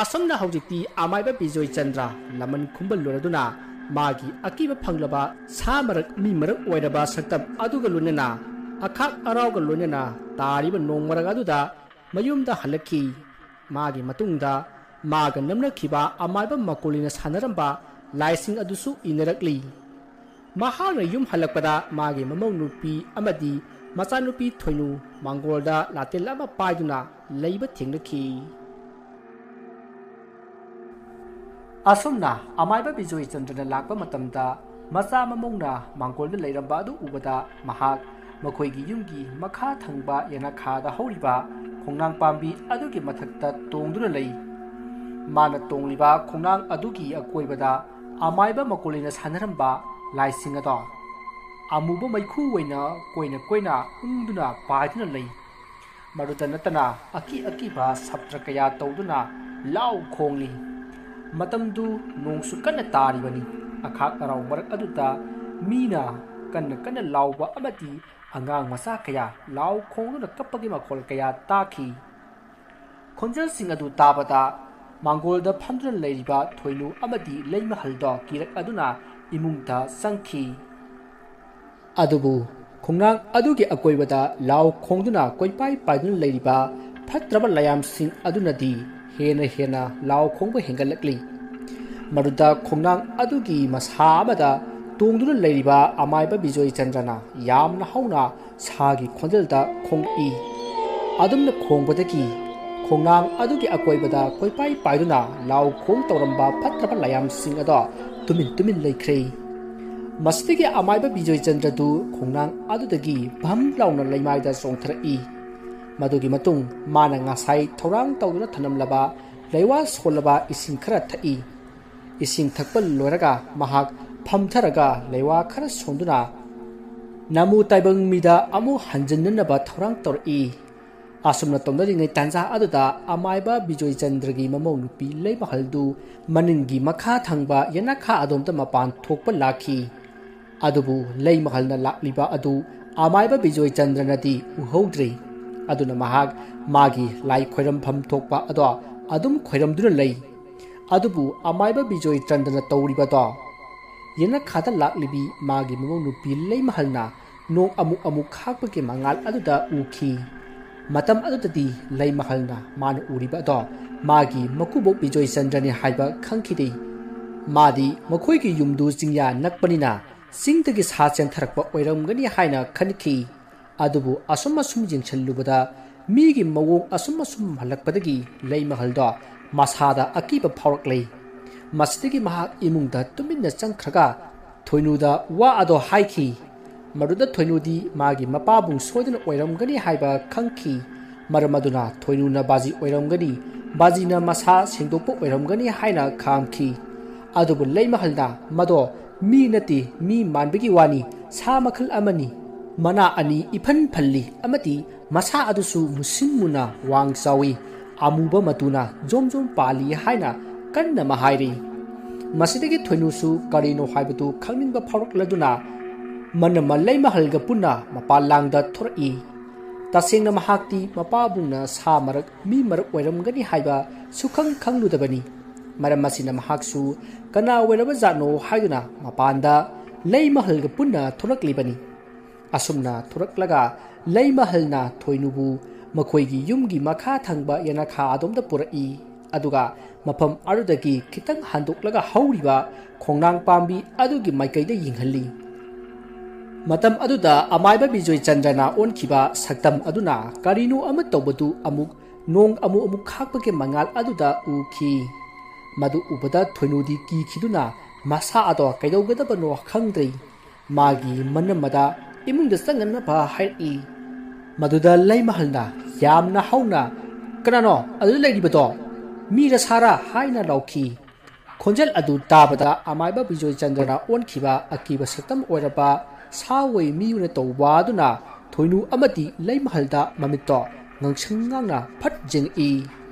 ꯑꯁꯨꯝꯅ ꯍꯧꯖꯤꯛꯇꯤ ꯑꯃꯥꯏꯕ ꯕꯤꯖꯣꯏ ꯆꯟꯗ꯭ꯔ ꯂꯃꯟ ꯈꯨꯝꯕ ꯂꯣꯏꯔꯗꯨꯅ ꯃꯥꯒꯤ ꯑꯀꯤꯕ ꯐꯪꯂꯕ ꯁꯥ ꯃꯔꯛ ꯃꯤ ꯃꯔꯛ ꯑꯣꯏꯔꯕ ꯁꯛꯇꯝ ꯑꯗꯨꯒ ꯂꯣꯏꯅꯅ ꯑꯈꯥꯛ ꯑꯔꯥꯎꯒ ꯂꯣꯏꯅꯅ ꯇꯥꯔꯤꯕ ꯅꯣꯡ ꯃꯔꯛ ꯑꯗꯨꯗ ꯃꯌꯨꯝꯗ ꯍꯜꯂꯛꯈꯤ꯫ ꯃꯥꯒꯤ ꯃꯇꯨꯡꯗ ꯃꯥꯒ ꯅꯝꯅꯈꯤꯕ ꯑꯃꯥꯏꯕ ꯃꯀꯣꯂꯤꯅ ꯁꯥꯟꯅꯔꯝꯕ ꯂꯥꯏꯁꯤꯡ ꯑꯗꯨꯁꯨ ꯏꯅꯔꯛꯂꯤ꯫ ꯃꯍꯥꯛꯅ ꯌꯨꯝ ꯍꯜꯂꯛꯄꯗ ꯃꯥꯒꯤ ꯃꯃꯧ ꯅꯨꯄꯤ ꯑꯃꯗꯤ ꯃꯆꯥꯅꯨꯄꯤ ꯊꯣꯏꯅꯨ ꯃꯥꯡꯒꯣꯜꯗ ꯂꯥꯇꯦꯜ ꯑꯃ ꯄꯥꯏꯗꯨꯅ ꯂꯩꯕ ꯊꯦꯡꯅꯈꯤ꯫ ꯑꯁꯨꯝꯅ ꯑꯃꯥꯏꯕ ꯕꯤꯖꯣꯏ ꯆꯟꯗ꯭ꯔꯅ ꯂꯥꯛꯄ ꯃꯇꯝꯗ ꯃꯆꯥ ꯃꯃꯧꯅ ꯃꯥꯡꯒꯣꯜꯗ ꯂꯩꯔꯝꯕ ꯑꯗꯨ ꯎꯕꯗ ꯃꯍꯥꯛ ꯃꯈꯣꯏꯒꯤ ꯌꯨꯝꯒꯤ ꯃꯈꯥ ꯊꯪꯕ ꯌꯦꯅꯈꯥꯗ ꯍꯧꯔꯤꯕ ꯈꯣꯡꯅꯥꯡ ꯄꯥꯝꯕꯤ ꯑꯗꯨꯒꯤ ꯃꯊꯛꯇ ꯇꯣꯡꯗꯨꯅ ꯂꯩ꯫ ꯃꯥꯅ ꯇꯣꯡꯂꯤꯕ ꯈꯣꯡꯅꯥꯡ ꯑꯗꯨꯒꯤ ꯑꯀꯣꯏꯕꯗ ꯑꯃꯥꯏꯕ ꯃꯀꯣꯂꯤꯅ ꯁꯥꯟꯅꯔꯝꯕ ꯂꯥꯏꯁꯤꯡ ꯑꯗꯣ ꯑꯃꯨꯕ ꯃꯩꯈꯨ ꯑꯣꯏꯅ ꯀꯣꯏꯅ ꯀꯣꯏꯅ ꯎꯪꯗꯨꯅ ꯄꯥꯏꯗꯨꯅ ꯂꯩ꯫ ꯃꯗꯨꯇ ꯅꯠꯇꯅ ꯑꯀꯤ ꯑꯀꯤꯕ ꯁꯞꯇ꯭ꯔ ꯀꯌꯥ ꯇꯧꯗꯨꯅ ꯂꯥꯎ ꯈꯣꯡꯂꯤ꯫ ꯃꯇꯝꯗꯨ ꯅꯣꯡꯁꯨ ꯀꯟꯅ ꯇꯥꯔꯤꯕꯅꯤ꯫ ꯑꯈꯥꯛ ꯑꯔꯥꯎ ꯃꯔꯛ ꯑꯗꯨꯗ ꯃꯤꯅ ꯀꯟꯅ ꯀꯟꯅ ꯂꯥꯎꯕ ꯑꯃꯗꯤ ꯑꯉꯥꯡ ꯃꯆꯥ ꯀꯌꯥ ꯂꯥꯎ ꯈꯣꯡꯗꯨꯅ ꯀꯞꯄꯒꯤ ꯃꯈꯣꯜ ꯀꯌꯥ ꯇꯥꯈꯤ꯫ ꯈꯣꯟꯖꯦꯜꯁꯤꯡ ꯑꯗꯨ ꯇꯥꯕꯗ ꯃꯥꯡꯒꯣꯜꯗ ꯐꯝꯗꯨꯅ ꯂꯩꯔꯤꯕ ꯊꯣꯏꯅꯨ ꯑꯃꯗꯤ ꯂꯩꯃꯍꯜꯗꯣ ꯀꯤꯔꯛ ꯑꯗꯨꯅ ꯏꯃꯨꯡꯗ ꯆꯪꯈꯤ꯫ ꯑꯗꯨꯕꯨ ꯈꯣꯡꯅꯥꯡ ꯑꯗꯨꯒꯤ ꯑꯀꯣꯏꯕꯗ ꯂꯥꯎ ꯈꯣꯡꯗꯨꯅ ꯀꯣꯏꯄꯥꯏ ꯄꯥꯏꯗꯨꯅ ꯂꯩꯔꯤꯕ ꯐꯠꯇ꯭ꯔꯕ ꯂꯥꯏꯌꯥꯝꯁꯤꯡ ꯑꯗꯨꯅꯗꯤ ꯍꯦꯟꯅ ꯍꯦꯟꯅ ꯂꯥꯎ ꯈꯣꯡꯕ ꯍꯦꯟꯒꯠꯂꯛꯂꯤ꯫ ꯃꯗꯨꯗ ꯈꯣꯡꯅꯥꯡ ꯑꯗꯨꯒꯤ ꯃꯁꯥ ꯑꯃꯗ ꯇꯣꯡꯗꯨꯅ ꯂꯩꯔꯤꯕ ꯑꯃꯥꯏꯕ ꯕꯤꯖꯣꯏ ꯆꯟꯗ꯭ꯔꯅ ꯌꯥꯝꯅ ꯍꯧꯅ ꯁꯥꯒꯤ ꯈꯣꯟꯖꯦꯜꯗ ꯈꯣꯡꯂꯛꯏ꯫ ꯑꯗꯨꯝꯅ ꯈꯣꯡꯕꯗꯒꯤ ꯈꯣꯡꯅꯥꯡ ꯑꯗꯨꯒꯤ ꯑꯀꯣꯏꯕꯗ ꯀꯣꯏꯄꯥꯏ ꯄꯥꯏꯗꯨꯅ ꯂꯥꯎ ꯈꯣꯡ ꯇꯧꯔꯝꯕ ꯐꯠꯇ꯭ꯔꯕ ꯂꯥꯏꯌꯥꯝꯁꯤꯡ ꯑꯗꯣ ꯇꯨꯃꯤꯟ ꯇꯨꯃꯤꯟ ꯂꯩꯈ꯭ꯔꯦ꯫ ꯃꯁꯤꯗꯒꯤ ꯑꯃꯥꯏꯕ ꯕꯤꯖꯣꯏ ꯆꯟꯗ꯭ꯔꯗꯨ ꯈꯣꯡꯅꯥꯡ ꯑꯗꯨꯗꯒꯤ ꯚꯝ ꯂꯥꯎꯅ ꯂꯩꯃꯥꯏꯗ ꯆꯣꯡꯊꯔꯛꯏ꯫ ꯃꯗꯨꯒꯤ ꯃꯇꯨꯡ ꯃꯥꯅ ꯉꯁꯥꯏ ꯊꯧꯔꯥꯡ ꯇꯧꯗꯨꯅ ꯊꯝꯂꯝꯂꯕ ꯂꯩꯋꯥ ꯁꯣꯜꯂꯕ ꯏꯁꯤꯡ ꯈꯔ ꯊꯛꯏ꯫ ꯏꯁꯤꯡ ꯊꯛꯄ ꯂꯣꯏꯔꯒ ꯃꯍꯥꯛ ꯐꯝꯊꯔꯒ ꯂꯩꯋꯥ ꯈꯔ ꯁꯣꯟꯗꯨꯅ ꯅꯃꯨ ꯇꯥꯏꯕꯪ ꯃꯤꯗ ꯑꯃꯨꯛ ꯍꯟꯖꯤꯟꯅꯅꯕ ꯊꯧꯔꯥꯡ ꯇꯧꯔꯛꯏ꯫ ꯑꯁꯨꯝꯅ ꯇꯧꯅꯔꯤꯉꯩ ꯇꯥꯟꯖꯥ ꯑꯗꯨꯗ ꯑꯃꯥꯏꯕ ꯕꯤꯖꯣꯏ ꯆꯟꯗ꯭ꯔꯒꯤ ꯃꯃꯧ ꯅꯨꯄꯤ ꯂꯩꯃꯍꯜꯗꯨ ꯃꯅꯤꯡꯒꯤ ꯃꯈꯥ ꯊꯪꯕ ꯌꯦꯅꯈꯥ ꯑꯗꯣꯝꯗ ꯃꯄꯥꯟ ꯊꯣꯛꯄ ꯂꯥꯛꯈꯤ꯫ ꯑꯗꯨꯕꯨ ꯂꯩꯃꯍꯜꯅ ꯂꯥꯛꯂꯤꯕ ꯑꯗꯨ ꯑꯃꯥꯏꯕ ꯕꯤꯖꯣꯏ ꯆꯟꯗ꯭ꯔꯅꯗꯤ ꯎꯍꯧꯗ꯭ꯔꯦ꯫ ꯑꯗꯨꯅ ꯃꯍꯥꯛ ꯃꯥꯒꯤ ꯂꯥꯏ ꯈꯣꯏꯔꯝꯐꯝ ꯊꯣꯛꯄ ꯑꯗꯣ ꯑꯗꯨꯝ ꯈꯣꯏꯔꯝꯗꯨꯅ ꯂꯩ꯫ ꯑꯗꯨꯕꯨ ꯑꯃꯥꯏꯕ ꯕꯤꯖꯣꯏ ꯆꯟꯗ꯭ꯔꯅ ꯇꯧꯔꯤꯕꯗꯣ ꯌꯦꯅꯈꯥꯗ ꯂꯥꯛꯂꯤꯕꯤ ꯃꯥꯒꯤ ꯃꯃꯧ ꯅꯨꯄꯤ ꯂꯩꯃꯍꯜꯅ ꯅꯣꯡ ꯑꯃꯨꯛ ꯑꯃꯨꯛ ꯈꯥꯛꯄꯒꯤ ꯃꯉꯥꯜ ꯑꯗꯨꯗ ꯎꯈꯤ꯫ ꯃꯇꯝ ꯑꯗꯨꯗꯗꯤ ꯂꯩꯃꯍꯜꯅ ꯃꯥꯅ ꯎꯔꯤꯕ ꯑꯗꯣ ꯃꯥꯒꯤ ꯃꯀꯨꯕꯣꯛ ꯕꯤꯖꯣꯏ ꯆꯟꯗ꯭ꯔꯅꯤ ꯍꯥꯏꯕ ꯈꯪꯈꯤꯗꯦ꯫ ꯃꯥꯗꯤ ꯃꯈꯣꯏꯒꯤ ꯌꯨꯝꯗꯨ ꯆꯤꯡꯌꯥ ꯅꯛꯄꯅꯤꯅ ꯆꯤꯡꯗꯒꯤ ꯁꯥ ꯆꯦꯟꯊꯔꯛꯄ ꯑꯣꯏꯔꯝꯒꯅꯤ ꯍꯥꯏꯅ ꯈꯟꯈꯤ꯫ ꯑꯗꯨꯕꯨ ꯑꯁꯨꯝ ꯑꯁꯨꯝ ꯌꯦꯡꯁꯤꯜꯂꯨꯕꯗ ꯃꯤꯒꯤ ꯃꯑꯣꯡ ꯑꯁꯨꯝ ꯑꯁꯨꯝ ꯍꯜꯂꯛꯄꯗꯒꯤ ꯂꯩꯃꯍꯜꯗꯣ ꯃꯁꯥꯗ ꯑꯀꯤꯕ ꯐꯥꯎꯔꯛꯂꯦ꯫ ꯃꯁꯤꯗꯒꯤ ꯃꯍꯥꯛ ꯏꯃꯨꯡꯗ ꯇꯨꯃꯤꯟꯅ ꯆꯪꯈ꯭ꯔꯒ ꯊꯣꯏꯅꯨꯗ ꯋꯥ ꯑꯗꯣ ꯍꯥꯏꯈꯤ꯫ ꯃꯗꯨꯗ ꯊꯣꯏꯅꯨꯗꯤ ꯃꯥꯒꯤ ꯃꯄꯥꯕꯨꯡ ꯁꯣꯏꯗꯅ ꯑꯣꯏꯔꯝꯒꯅꯤ ꯍꯥꯏꯕ ꯈꯪꯈꯤ꯫ ꯃꯔꯝ ꯑꯗꯨꯅ ꯊꯣꯏꯅꯨꯅ ꯕꯥꯖꯤ ꯑꯣꯏꯔꯝꯒꯅꯤ, ꯕꯥꯖꯤꯅ ꯃꯁꯥ ꯁꯦꯡꯗꯣꯛꯄ ꯑꯣꯏꯔꯝꯒꯅꯤ ꯍꯥꯏꯅ ꯈꯥꯝꯈꯤ꯫ ꯑꯗꯨꯕꯨ ꯂꯩꯃꯍꯜꯅ ꯃꯗꯣ ꯃꯤ ꯅꯠꯇꯦ, ꯃꯤ ꯃꯥꯟꯕꯒꯤ ꯋꯥꯅꯤ, ꯁꯥ ꯃꯈꯜ ꯑꯃꯅꯤ, ꯃꯅꯥ ꯑꯅꯤ ꯏꯐꯟ ꯐꯜꯂꯤ ꯑꯃꯗꯤ ꯃꯁꯥ ꯑꯗꯨꯁꯨ ꯃꯨꯁꯤꯟ ꯃꯨꯅ ꯋꯥꯡ ꯆꯥꯎꯏ, ꯑꯃꯨꯕ ꯃꯇꯨꯅ ꯖꯣꯝ ꯖꯣꯝ ꯄꯥꯜꯂꯤ ꯍꯥꯏꯅ ꯀꯟꯅ ꯑꯃ ꯍꯥꯏꯔꯤ꯫ ꯃꯁꯤꯗꯒꯤ ꯊꯣꯏꯅꯨꯁꯨ ꯀꯔꯤꯅꯣ ꯍꯥꯏꯕꯗꯨ ꯈꯪꯅꯤꯡꯕ ꯐꯥꯎꯔꯛꯂꯗꯨꯅ ꯃꯅꯃ ꯂꯩꯃꯍꯜꯒ ꯄꯨꯟꯅ ꯃꯄꯥꯟ ꯂꯥꯡꯗ ꯊꯣꯔꯛꯏ꯫ ꯇꯁꯦꯡꯅ ꯃꯍꯥꯛꯇꯤ ꯃꯄꯥꯕꯨꯡꯅ ꯁꯥ ꯃꯔꯛ ꯃꯤ ꯃꯔꯛ ꯑꯣꯏꯔꯝꯒꯅꯤ ꯍꯥꯏꯕ ꯁꯨꯈꯪ ꯈꯪꯂꯨꯗꯕꯅꯤ꯫ ꯃꯔꯝ ꯑꯁꯤꯅ ꯃꯍꯥꯛꯁꯨ ꯀꯅꯥ ꯑꯣꯏꯔꯕ ꯖꯥꯠꯅꯣ ꯍꯥꯏꯗꯨꯅ ꯃꯄꯥꯟꯗ ꯂꯩꯃꯍꯜꯒ ꯄꯨꯟꯅ ꯊꯣꯛꯂꯛꯂꯤꯕꯅꯤ꯫ ꯑꯁꯨꯝꯅ ꯊꯣꯔꯛꯂꯒ ꯂꯩꯃꯍꯜꯅ ꯊꯣꯏꯅꯨꯕꯨ ꯃꯈꯣꯏꯒꯤ ꯌꯨꯝꯒꯤ ꯃꯈꯥ ꯊꯪꯕ ꯌꯦꯅꯈꯥ ꯑꯗꯣꯝꯗ ꯄꯨꯔꯛꯏ꯫ ꯑꯗꯨꯒ ꯃꯐꯝ ꯑꯗꯨꯗꯒꯤ ꯈꯤꯇꯪ ꯍꯟꯗꯣꯛꯂꯒ ꯍꯧꯔꯤꯕ ꯈꯣꯡꯅꯥꯡ ꯄꯥꯝꯕꯤ ꯑꯗꯨꯒꯤ ꯃꯥꯏꯀꯩꯗ ꯌꯦꯡꯍꯜꯂꯤ꯫ ꯃꯇꯝ ꯑꯗꯨꯗ ꯑꯃꯥꯏꯕ ꯕꯤꯖꯣꯏ ꯆꯟꯗ꯭ꯔꯅ ꯑꯣꯟꯈꯤꯕ ꯁꯛꯇꯝ ꯑꯗꯨꯅ ꯀꯔꯤꯅꯣ ꯑꯃ ꯇꯧꯕꯗꯨ ꯑꯃꯨꯛ ꯅꯣꯡ ꯑꯃꯨꯛ ꯑꯃꯨꯛ ꯈꯥꯛꯄꯒꯤ ꯃꯉꯥꯜ ꯑꯗꯨꯗ ꯎꯈꯤ꯫ ꯃꯗꯨ ꯎꯕꯗ ꯊꯣꯏꯅꯨꯗꯤ ꯀꯤꯈꯤꯗꯨꯅ ꯃꯁꯥ ꯑꯗꯣ ꯀꯩꯗꯧꯒꯗꯕꯅꯣ ꯈꯪꯗ꯭ꯔꯦ꯫ ꯃꯥꯒꯤ ꯃꯅꯝ ꯑꯗ ꯏꯃꯨꯡꯗ ꯆꯪꯅꯅꯕ ꯍꯥꯏꯔꯛꯏ꯫ ꯃꯗꯨꯗ ꯂꯩꯃꯍꯜꯅ ꯌꯥꯝꯅ ꯍꯧꯅ, "ꯀꯅꯥꯅꯣ ꯑꯗꯨꯗ ꯂꯩꯔꯤꯕꯗꯣ? ꯃꯤꯔ ꯁꯥꯔ?" ꯍꯥꯏꯅ ꯂꯥꯎꯈꯤ꯫ ꯈꯣꯟꯖꯦꯜ ꯑꯗꯨ ꯇꯥꯕꯗ ꯑꯃꯥꯏꯕ ꯕꯤꯖꯣꯏ ꯆꯟꯗ꯭ꯔꯅ ꯑꯣꯟꯈꯤꯕ ꯑꯀꯤꯕ ꯁꯛꯇꯝ ꯑꯣꯏꯔꯕ ꯁꯥ ꯑꯣꯏ ꯃꯤ ꯑꯣꯏꯅ ꯇꯧꯕ ꯑꯗꯨꯅ ꯊꯣꯏꯅꯨ ꯑꯃꯗꯤ ꯂꯩꯃꯍꯜꯗ ꯃꯃꯤꯠꯇꯣ ꯉꯥꯡꯁꯪ ꯉꯥꯡꯅ ꯐꯠ ꯌꯦꯡꯉꯛꯏ꯫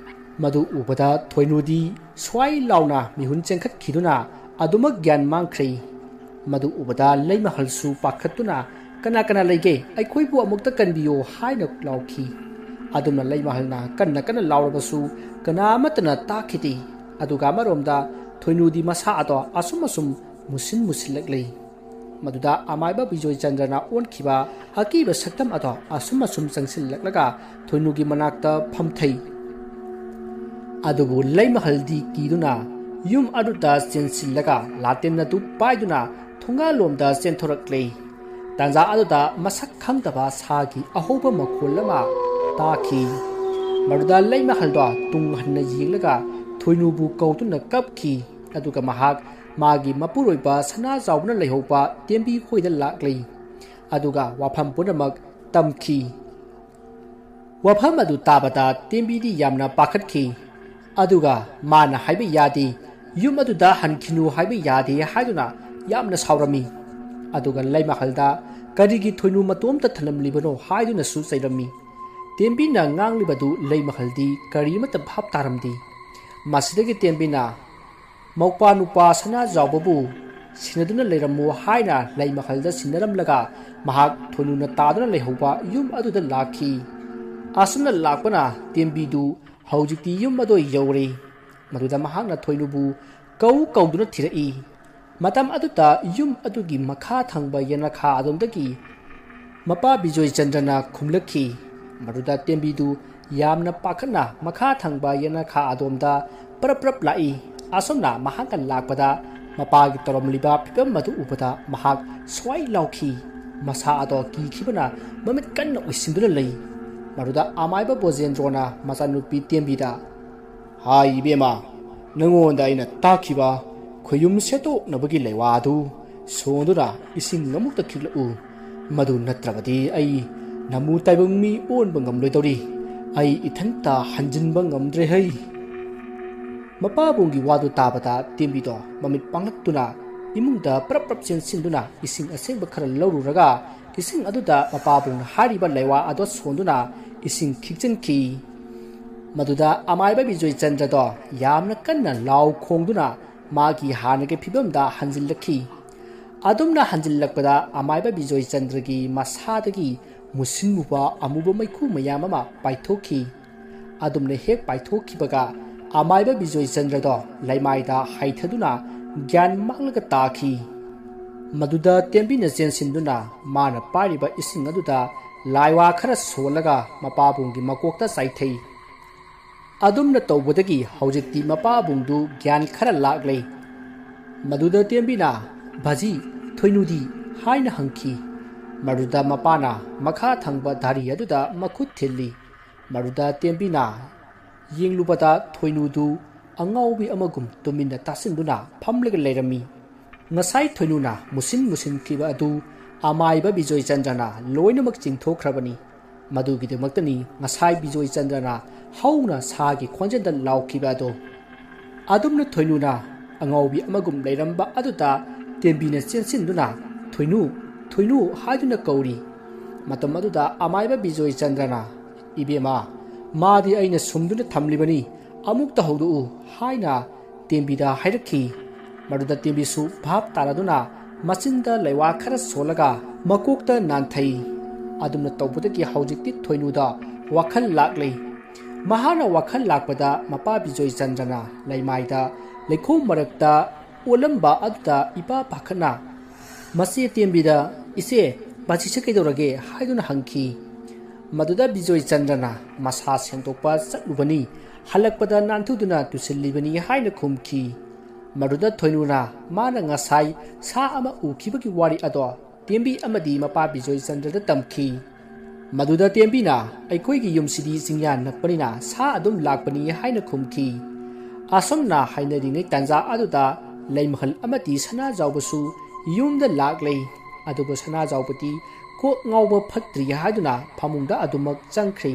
ꯃꯗꯨ ꯎꯕꯗ ꯊꯣꯏꯅꯨꯗꯤ ꯁ꯭ꯋꯥꯏ ꯂꯥꯎꯅ ꯃꯤꯍꯨꯟ ꯆꯦꯟꯈꯠꯈꯤꯗꯨꯅ ꯑꯗꯨꯃꯛ ꯒ꯭ꯌꯥꯟ ꯃꯥꯡꯈ꯭ꯔꯦ꯫ ꯃꯗꯨ ꯎꯕꯗ ꯂꯩꯃꯍꯜꯁꯨ ꯄꯥꯈꯠꯇꯨꯅ, "ꯀꯅꯥ ꯀꯅꯥ ꯂꯩꯒꯦ? ꯑꯩꯈꯣꯏꯕꯨ ꯑꯃꯨꯛꯇ ꯀꯟꯕꯤꯌꯨ" ꯍꯥꯏꯅ ꯂꯥꯎꯈꯤ꯫ ꯑꯗꯨꯝꯅ ꯂꯩꯃꯍꯜꯅ ꯀꯟꯅ ꯀꯟꯅ ꯂꯥꯎꯔꯕꯁꯨ ꯀꯅꯥ ꯑꯃꯠꯇꯅ ꯇꯥꯈꯤꯗꯦ꯫ ꯑꯗꯨꯒ ꯑꯃꯔꯣꯝꯗ ꯊꯣꯏꯅꯨꯗꯤ ꯃꯁꯥ ꯑꯗꯣ ꯑꯁꯨꯝ ꯑꯁꯨꯝ ꯃꯨꯁꯤꯟ ꯃꯨꯁꯤꯜꯂꯛꯂꯤ꯫ ꯃꯗꯨꯗ ꯑꯃꯥꯏꯕ ꯕꯤꯖꯣꯏ ꯆꯟꯗ꯭ꯔꯅ ꯑꯣꯟꯈꯤꯕ ꯑꯀꯤꯕ ꯁꯛꯇꯝ ꯑꯗꯣ ꯑꯁꯨꯝ ꯑꯁꯨꯝ ꯆꯪꯁꯤꯜꯂꯛꯂꯒ ꯊꯣꯏꯅꯨꯒꯤ ꯃꯅꯥꯛꯇ ꯐꯝꯊꯩ꯫ ꯑꯗꯨꯕꯨ ꯂꯩꯃꯍꯜꯗꯤ ꯀꯤꯗꯨꯅ ꯌꯨꯝ ꯑꯗꯨꯗ ꯆꯦꯟꯁꯤꯜꯂꯒ ꯂꯥꯇꯦꯟ ꯑꯗꯨ ꯄꯥꯏꯗꯨꯅ ꯊꯣꯡꯒꯥꯜꯂꯣꯝꯗ ꯆꯦꯟꯊꯣꯔꯛꯂꯦ꯫ ꯇꯥꯟꯖꯥ ꯑꯗꯨꯗ ꯃꯁꯛ ꯈꯪꯗꯕ ꯁꯥꯒꯤ ꯑꯍꯧꯕ ꯃꯈꯣꯜ ꯑꯃ ꯇꯥꯈꯤ꯫ ꯃꯗꯨꯗ ꯂꯩꯃꯍꯜꯗꯣ ꯇꯨꯡ ꯍꯟꯅ ꯌꯦꯡꯂꯒ ꯊꯣꯏꯅꯨꯕꯨ ꯀꯧꯗꯨꯅ ꯀꯞꯈꯤ꯫ ꯑꯗꯨꯒ ꯃꯍꯥꯛ ꯃꯥꯒꯤ ꯃꯄꯨꯔꯣꯏꯕ ꯁꯅꯥꯖꯥꯎꯕꯅ ꯂꯩꯍꯧꯕ ꯇꯦꯝꯕꯤ ꯈꯣꯏꯗ ꯂꯥꯛꯂꯤ꯫ ꯑꯗꯨꯒ ꯋꯥꯐꯝ ꯄꯨꯝꯅꯃꯛ ꯇꯝꯈꯤ꯫ ꯋꯥꯐꯝ ꯑꯗꯨ ꯇꯥꯕꯗ ꯇꯦꯝꯕꯤꯗꯤ ꯌꯥꯝꯅ ꯄꯥꯈꯠꯈꯤ꯫ ꯑꯗꯨꯒ ꯃꯥꯅ ꯍꯥꯏꯕ ꯌꯥꯗꯦ, ꯌꯨꯝ ꯑꯗꯨꯗ ꯍꯟꯈꯤꯅꯨ ꯍꯥꯏꯕ ꯌꯥꯗꯦ ꯍꯥꯏꯗꯨꯅ ꯌꯥꯝꯅ ꯁꯥꯎꯔꯝꯃꯤ꯫ ꯑꯗꯨꯒ ꯂꯩꯃꯍꯜꯗ ꯀꯔꯤꯒꯤ ꯊꯣꯏꯅꯨ ꯃꯇꯣꯝꯇ ꯊꯅꯝꯂꯤꯕꯅꯣ ꯍꯥꯏꯗꯨꯅꯁꯨ ꯆꯩꯔꯝꯃꯤ꯫ ꯇꯦꯝꯕꯤꯅ ꯉꯥꯡꯂꯤꯕꯗꯨ ꯂꯩꯃꯍꯜꯗꯤ ꯀꯔꯤ ꯑꯃꯠꯇ ꯚꯥꯞ ꯇꯥꯔꯝꯗꯦ꯫ ꯃꯁꯤꯗꯒꯤ ꯇꯦꯝꯕꯤꯅ ꯃꯧꯄ꯭ꯋꯥ ꯅꯨꯄꯥ ꯁꯅꯥꯖꯥꯎꯕꯕꯨ ꯁꯤꯟꯅꯗꯨꯅ ꯂꯩꯔꯝꯃꯨ ꯍꯥꯏꯅ ꯂꯩꯃꯍꯜꯗ ꯁꯤꯟꯅꯔꯝꯂꯒ ꯃꯍꯥꯛ ꯊꯣꯏꯅꯨꯅ ꯇꯥꯗꯨꯅ ꯂꯩꯍꯧꯕ ꯌꯨꯝ ꯑꯗꯨꯗ ꯂꯥꯛꯈꯤ꯫ ꯑꯁꯨꯝꯅ ꯂꯥꯛꯄꯅ ꯇꯦꯝꯕꯤꯗꯨ ꯍꯧꯖꯤꯛꯇꯤ ꯌꯨꯝ ꯑꯗꯨ ꯌꯧꯔꯦ꯫ ꯃꯗꯨꯗ ꯃꯍꯥꯛꯅ ꯊꯣꯏꯅꯨꯕꯨ ꯀꯧ ꯀꯧꯗꯨꯅ ꯊꯤꯔꯛꯏ꯫ ꯃꯇꯝ ꯑꯗꯨꯗ ꯌꯨꯝ ꯑꯗꯨꯒꯤ ꯃꯈꯥ ꯊꯪꯕ ꯌꯦꯅꯈꯥ ꯑꯗꯣꯝꯗꯒꯤ ꯃꯄꯥ ꯕꯤꯖꯣꯏ ꯆꯟꯗ꯭ꯔꯅ ꯈꯨꯝꯂꯛꯈꯤ꯫ ꯃꯗꯨꯗ ꯇꯦꯝꯕꯤꯗꯨ ꯌꯥꯝꯅ ꯄꯥꯈꯠꯅ ꯃꯈꯥ ꯊꯪꯕ ꯌꯦꯅꯈꯥ ꯑꯗꯣꯝꯗ ꯄꯔꯞ ꯄꯔꯞ ꯂꯥꯛꯏ꯫ ꯑꯁꯨꯝꯅ ꯃꯍꯥꯛꯅ ꯂꯥꯛꯄꯗ ꯃꯄꯥꯒꯤ ꯇꯧꯔꯝꯂꯤꯕ ꯐꯤꯕꯝ ꯑꯗꯨ ꯎꯕꯗ ꯃꯍꯥꯛ ꯁ꯭ꯋꯥꯏ ꯂꯥꯎꯈꯤ꯫ ꯃꯁꯥ ꯑꯗꯣ ꯀꯤꯈꯤꯕꯅ ꯃꯃꯤꯠ ꯀꯟꯅ ꯎꯏꯁꯤꯟꯗꯨꯅ ꯂꯩ꯫ ꯃꯗꯨꯗ ꯑꯃꯥꯏꯕ ꯕꯣꯖꯦꯟꯗ꯭ꯔꯣꯅ ꯃꯆꯥꯅꯨꯄꯤ ꯇꯦꯝꯕꯤꯗ, "ꯍꯥꯏ ꯏꯕꯦꯝꯃ, ꯅꯉꯣꯟꯗ ꯑꯩꯅ ꯇꯥꯛꯈꯤꯕ ꯈꯨꯌꯨꯝ ꯁꯦꯠꯇꯣꯛꯅꯕꯒꯤ ꯂꯩꯋꯥ ꯑꯗꯨ ꯁꯣꯟꯗꯨꯅ ꯏꯁꯤꯡ ꯑꯃꯨꯛꯇ ꯈꯤꯛꯂꯛꯎ꯫ ꯃꯗꯨ ꯅꯠꯇ꯭ꯔꯕꯗꯤ ꯑꯩ ꯅꯃꯨ ꯇꯥꯏꯕꯪ ꯃꯤ ꯑꯣꯟꯕ ꯉꯝꯂꯣꯏꯗꯧꯔꯤ꯫ ꯑꯩ ꯏꯊꯟꯇ ꯍꯟꯖꯤꯟꯕ ꯉꯝꯗ꯭ꯔꯦ ꯍꯩ!" ꯃꯄꯥꯕꯨꯡꯒꯤ ꯋꯥꯗꯨ ꯇꯥꯕꯗ ꯇꯦꯝꯕꯤꯗꯣ ꯃꯃꯤꯠ ꯄꯥꯡꯂꯛꯇꯨꯅ ꯏꯃꯨꯡꯗ ꯄ꯭ꯔꯞ ꯄ꯭ꯔꯞ ꯆꯦꯟꯁꯤꯟꯗꯨꯅ ꯏꯁꯤꯡ ꯑꯁꯦꯡꯕ ꯈꯔ ꯂꯧꯔꯨꯔꯒ ꯏꯁꯤꯡ ꯑꯗꯨꯗ ꯃꯄꯥꯕꯨꯡꯅ ꯍꯥꯏꯔꯤꯕ ꯂꯩꯋꯥ ꯑꯗꯣ ꯁꯣꯟꯗꯨꯅ ꯏꯁꯤꯡ ꯈꯤꯛꯆꯤꯟꯈꯤ꯫ ꯃꯗꯨꯗ ꯑꯃꯥꯏꯕ ꯕꯤꯖꯣꯏ ꯆꯟꯗ꯭ꯔꯗꯣ ꯌꯥꯝꯅ ꯀꯟꯅ ꯂꯥꯎ ꯈꯣꯡꯗꯨꯅ ꯃꯥꯒꯤ ꯍꯥꯟꯅꯒꯤ ꯐꯤꯕꯝꯗ ꯍꯟꯖꯤꯜꯂꯛꯈꯤ꯫ ꯑꯗꯨꯝꯅ ꯍꯟꯖꯤꯜꯂꯛꯄꯗ ꯑꯃꯥꯏꯕ ꯕꯤꯖꯣꯏ ꯆꯟꯗ꯭ꯔꯒꯤ ꯃꯁꯥꯗꯒꯤ ꯃꯨꯁꯤꯟꯃꯨꯕ ꯑꯃꯨꯕ ꯃꯩꯈꯨ ꯃꯌꯥꯝ ꯑꯃ ꯄꯥꯏꯊꯣꯛꯈꯤ꯫ ꯑꯗꯨꯝꯅ ꯍꯦꯛ ꯄꯥꯏꯊꯣꯛꯈꯤꯕꯒ ꯑꯃꯥꯏꯕ ꯕꯤꯖꯣꯏ ꯆꯟꯗ꯭ꯔꯗꯣ ꯂꯩꯃꯥꯏꯗ ꯍꯥꯏꯊꯗꯨꯅ ꯒ꯭ꯌꯥꯟ ꯃꯥꯡꯂꯒ ꯇꯥꯈꯤ꯫ ꯃꯗꯨꯗ ꯇꯦꯝꯕꯤꯅ ꯆꯦꯟꯁꯤꯟꯗꯨꯅ ꯃꯥꯅ ꯄꯥꯏꯔꯤꯕ ꯏꯁꯤꯡ ꯑꯗꯨꯗ ꯂꯥꯏꯋꯥ ꯈꯔ ꯁꯣꯜꯂꯒ ꯃꯄꯥꯕꯨꯡꯒꯤ ꯃꯀꯣꯛꯇ ꯆꯥꯏꯊꯩ꯫ ꯑꯗꯨꯝꯅ ꯇꯧꯕꯗꯒꯤ ꯍꯧꯖꯤꯛꯇꯤ ꯃꯄꯥꯕꯨꯡꯗꯨ ꯒ꯭ꯌꯥꯟ ꯈꯔ ꯂꯥꯛꯂꯦ꯫ ꯃꯗꯨꯗ ꯇꯦꯝꯕꯤꯅ, "ꯚꯥꯖꯤ, ꯊꯣꯏꯅꯨꯗꯤ?" ꯍꯥꯏꯅ ꯍꯪꯈꯤ꯫ ꯃꯗꯨꯗ ꯃꯄꯥꯅ ꯃꯈꯥ ꯊꯪꯕ ꯗꯥꯔꯤ ꯑꯗꯨꯗ ꯃꯈꯨꯠ ꯊꯤꯜꯂꯤ꯫ ꯃꯗꯨꯗ ꯇꯦꯝꯕꯤꯅ ꯌꯦꯡꯂꯨꯕꯗ ꯊꯣꯏꯅꯨꯗꯨ ꯑꯉꯥꯎꯕꯤ ꯑꯃꯒꯨꯝ ꯇꯨꯃꯤꯟꯅ ꯇꯥꯁꯤꯟꯗꯨꯅ ꯐꯝꯂꯒ ꯂꯩꯔꯝꯃꯤ꯫ ꯉꯁꯥꯏ ꯊꯣꯏꯅꯨꯅ ꯃꯨꯁꯤꯟ ꯃꯨꯁꯤꯟꯈꯤꯕ ꯑꯗꯨ ꯑꯃꯥꯏꯕ ꯕꯤꯖꯣꯏ ꯆꯟꯗ꯭ꯔꯅ ꯂꯣꯏꯅꯃꯛ ꯆꯤꯡꯊꯣꯛꯈ꯭ꯔꯕꯅꯤ꯫ ꯃꯗꯨꯒꯤꯗꯃꯛꯇꯅꯤ ꯉꯁꯥꯏ ꯕꯤꯖꯣꯏ ꯆꯟꯗ꯭ꯔꯅ ꯍꯧꯅ ꯁꯥꯒꯤ ꯈꯣꯟꯖꯦꯜꯗ ꯂꯥꯎꯈꯤꯕ ꯑꯗꯣ꯫ ꯑꯗꯨꯝꯅ ꯊꯣꯏꯅꯨꯅ ꯑꯉꯥꯎꯕꯤ ꯑꯃꯒꯨꯝ ꯂꯩꯔꯝꯕ ꯑꯗꯨꯗ ꯇꯦꯝꯕꯤꯅ ꯆꯦꯟꯁꯤꯟꯗꯨꯅ, "ꯊꯣꯏꯅꯨ, ꯊꯣꯏꯅꯨ" ꯍꯥꯏꯗꯨꯅ ꯀꯧꯔꯤ꯫ ꯃꯇꯝ ꯑꯗꯨꯗ ꯑꯃꯥꯏꯕ ꯕꯤꯖꯣꯏ ꯆꯟꯗ꯭ꯔꯅ, "ꯏꯕꯦꯝꯃ, ꯃꯥꯗꯤ ꯑꯩꯅ ꯁꯨꯝꯗꯨꯅ ꯊꯝꯂꯤꯕꯅꯤ, ꯑꯃꯨꯛꯇ ꯍꯧꯗꯣꯛꯎ" ꯍꯥꯏꯅ ꯇꯦꯝꯕꯤꯗ ꯍꯥꯏꯔꯛꯈꯤ꯫ ꯃꯗꯨꯗ ꯇꯦꯝꯕꯤꯁꯨ ꯚꯥꯞ ꯇꯥꯔꯗꯨꯅ ꯃꯆꯤꯟꯗ ꯂꯩꯋꯥ ꯈꯔ ꯁꯣꯜꯂꯒ ꯃꯀꯣꯛꯇ ꯅꯥꯟꯊꯩ꯫ ꯑꯗꯨꯝꯅ ꯇꯧꯕꯗꯒꯤ ꯍꯧꯖꯤꯛꯇꯤ ꯊꯣꯏꯅꯨꯗ ꯋꯥꯈꯜ ꯂꯥꯛꯂꯦ꯫ ꯃꯍꯥꯛꯅ ꯋꯥꯈꯜ ꯂꯥꯛꯄꯗ ꯃꯄꯥ ꯕꯤꯖꯣꯏ ꯆꯟꯗ꯭ꯔꯅ ꯂꯩꯃꯥꯏꯗ ꯂꯩꯈꯣꯝ ꯃꯔꯛꯇ ꯑꯣꯜꯂꯝꯕ ꯑꯗꯨꯗ ꯏꯄꯥ ꯄꯥꯈꯠꯅ ꯃꯆꯦ ꯇꯦꯝꯕꯤꯗ, "ꯏꯆꯦ, "ꯕꯥꯖꯤꯁꯦ ꯀꯩꯗꯧꯔꯒꯦ?" ꯍꯥꯏꯗꯨꯅ ꯍꯪꯈꯤ꯫ ꯃꯗꯨꯗ ꯕꯤꯖꯣꯏ ꯆꯟꯗ꯭ꯔꯅ, "ꯃꯁꯥ ꯁꯦꯡꯗꯣꯛꯄ ꯆꯠꯂꯨꯕꯅꯤ, ꯍꯜꯂꯛꯄꯗ ꯅꯥꯟꯊꯨꯗꯨꯅ ꯇꯨꯁꯤꯜꯂꯤꯕꯅꯤ" ꯍꯥꯏꯅ ꯈꯨꯝꯈꯤ꯫ ꯃꯗꯨꯗ ꯊꯣꯏꯅꯨꯅ ꯃꯥꯅ ꯉꯁꯥꯏ ꯁꯥ ꯑꯃ ꯎꯈꯤꯕꯒꯤ ꯋꯥꯔꯤ ꯑꯗꯣ ꯇꯦꯝꯕꯤ ꯑꯃꯗꯤ ꯃꯄꯥ ꯕꯤꯖꯣꯏ ꯆꯟꯗ꯭ꯔꯗ ꯇꯝꯈꯤ꯫ ꯃꯗꯨꯗ ꯇꯦꯝꯕꯤꯅ, "ꯑꯩꯈꯣꯏꯒꯤ ꯌꯨꯝꯁꯤꯗꯤ ꯆꯤꯡꯌꯥ ꯅꯛꯄꯅꯤꯅ ꯁꯥ ꯑꯗꯨꯝ ꯂꯥꯛꯄꯅꯤ" ꯍꯥꯏꯅ ꯈꯨꯝꯈꯤ꯫ ꯑꯁꯨꯝꯅ ꯍꯥꯏꯅꯔꯤꯉꯩ ꯇꯥꯟꯖꯥ ꯑꯗꯨꯗ ꯂꯩꯃꯍꯜ ꯑꯃꯗꯤ ꯁꯅꯥꯖꯥꯎꯕꯁꯨ ꯌꯨꯝꯗ ꯂꯥꯛꯂꯦ꯫ ꯑꯗꯨꯕꯨ ꯁꯅꯥꯖꯥꯎꯕꯗꯤ ꯀꯣꯛ ꯉꯥꯎꯕ ꯐꯠꯇ꯭ꯔꯤ ꯍꯥꯏꯗꯨꯅ ꯐꯃꯨꯡꯗ ꯑꯗꯨꯃꯛ ꯆꯪꯈ꯭ꯔꯦ꯫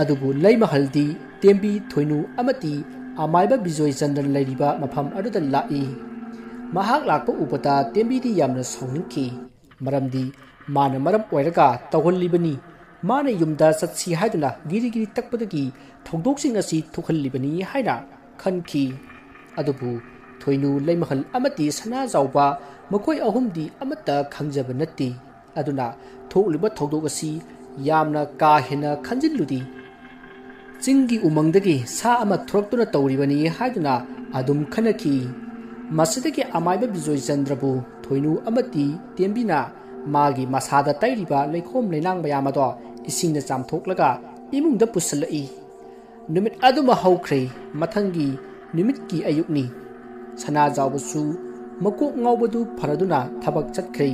ꯑꯗꯨꯕꯨ ꯂꯩꯃꯍꯜꯗꯤ ꯇꯦꯝꯕꯤ, ꯊꯣꯏꯅꯨ ꯑꯃꯗꯤ ꯑꯃꯥꯏꯕ ꯕꯤꯖꯣꯏ ꯆꯟꯗ꯭ꯔ ꯂꯩꯔꯤꯕ ꯃꯐꯝ ꯑꯗꯨꯗ ꯂꯥꯛꯏ꯫ ꯃꯍꯥꯛ ꯂꯥꯛꯄ ꯎꯕꯗ ꯇꯦꯝꯕꯤꯗꯤ ꯌꯥꯝꯅ ꯁꯥꯎꯅꯤꯡꯈꯤ꯫ ꯃꯔꯝꯗꯤ ꯃꯥꯅ ꯃꯔꯝ ꯑꯣꯏꯔꯒ ꯇꯧꯍꯜꯂꯤꯕꯅꯤ꯫ ꯃꯥꯅ ꯌꯨꯝꯗ ꯆꯠꯁꯤ ꯍꯥꯏꯗꯨꯅ ꯒꯤꯔꯤ ꯒꯤꯔꯤ ꯇꯛꯄꯗꯒꯤ ꯊꯧꯗꯣꯛꯁꯤꯡ ꯑꯁꯤ ꯊꯣꯛꯍꯜꯂꯤꯕꯅꯤ ꯍꯥꯏꯅ ꯈꯟꯈꯤ꯫ ꯑꯗꯨꯕꯨ ꯊꯣꯏꯅꯨ, ꯂꯩꯃꯍꯜ ꯑꯃꯗꯤ ꯁꯅꯥꯖꯥꯎꯕ, ꯃꯈꯣꯏ ꯑꯍꯨꯝꯗꯤ ꯑꯃꯠꯇ ꯈꯪꯖꯕ ꯅꯠꯇꯦ꯫ ꯑꯗꯨꯅ ꯊꯣꯛꯂꯤꯕ ꯊꯧꯗꯣꯛ ꯑꯁꯤ ꯌꯥꯝꯅ ꯀꯥ ꯍꯦꯟꯅ ꯈꯟꯖꯤꯜꯂꯨꯗꯦ꯫ ꯆꯤꯡꯒꯤ ꯎꯃꯪꯗꯒꯤ ꯁꯥ ꯑꯃ ꯊꯣꯔꯛꯇꯨꯅ ꯇꯧꯔꯤꯕꯅꯤ ꯍꯥꯏꯗꯨꯅ ꯑꯗꯨꯝ ꯈꯟꯅꯈꯤ꯫ ꯃꯁꯤꯗꯒꯤ ꯑꯃꯥꯏꯕ ꯕꯤꯖꯣꯏ ꯆꯟꯗ꯭ꯔꯕꯨ ꯊꯣꯏꯅꯨ ꯑꯃꯗꯤ ꯇꯦꯝꯕꯤꯅ ꯃꯥꯒꯤ ꯃꯁꯥꯗ ꯇꯩꯔꯤꯕ ꯂꯩꯈꯣꯝ ꯂꯩꯅꯥꯡ ꯃꯌꯥꯝ ꯑꯗꯣ ꯏꯁꯤꯡꯅ ꯆꯥꯝꯊꯣꯛꯂꯒ ꯏꯃꯨꯡꯗ ꯄꯨꯁꯤꯜꯂꯛꯏ꯫ ꯅꯨꯃꯤꯠ ꯑꯗꯨꯃ ꯍꯧꯈ꯭ꯔꯦ꯫ ꯃꯊꯪꯒꯤ ꯅꯨꯃꯤꯠꯀꯤ ꯑꯌꯨꯛꯅꯤ꯫ ꯁꯅꯥꯖꯥꯎꯕꯁꯨ ꯃꯀꯣꯛ ꯉꯥꯎꯕꯗꯨ ꯐꯔꯗꯨꯅ ꯊꯕꯛ ꯆꯠꯈ꯭ꯔꯦ꯫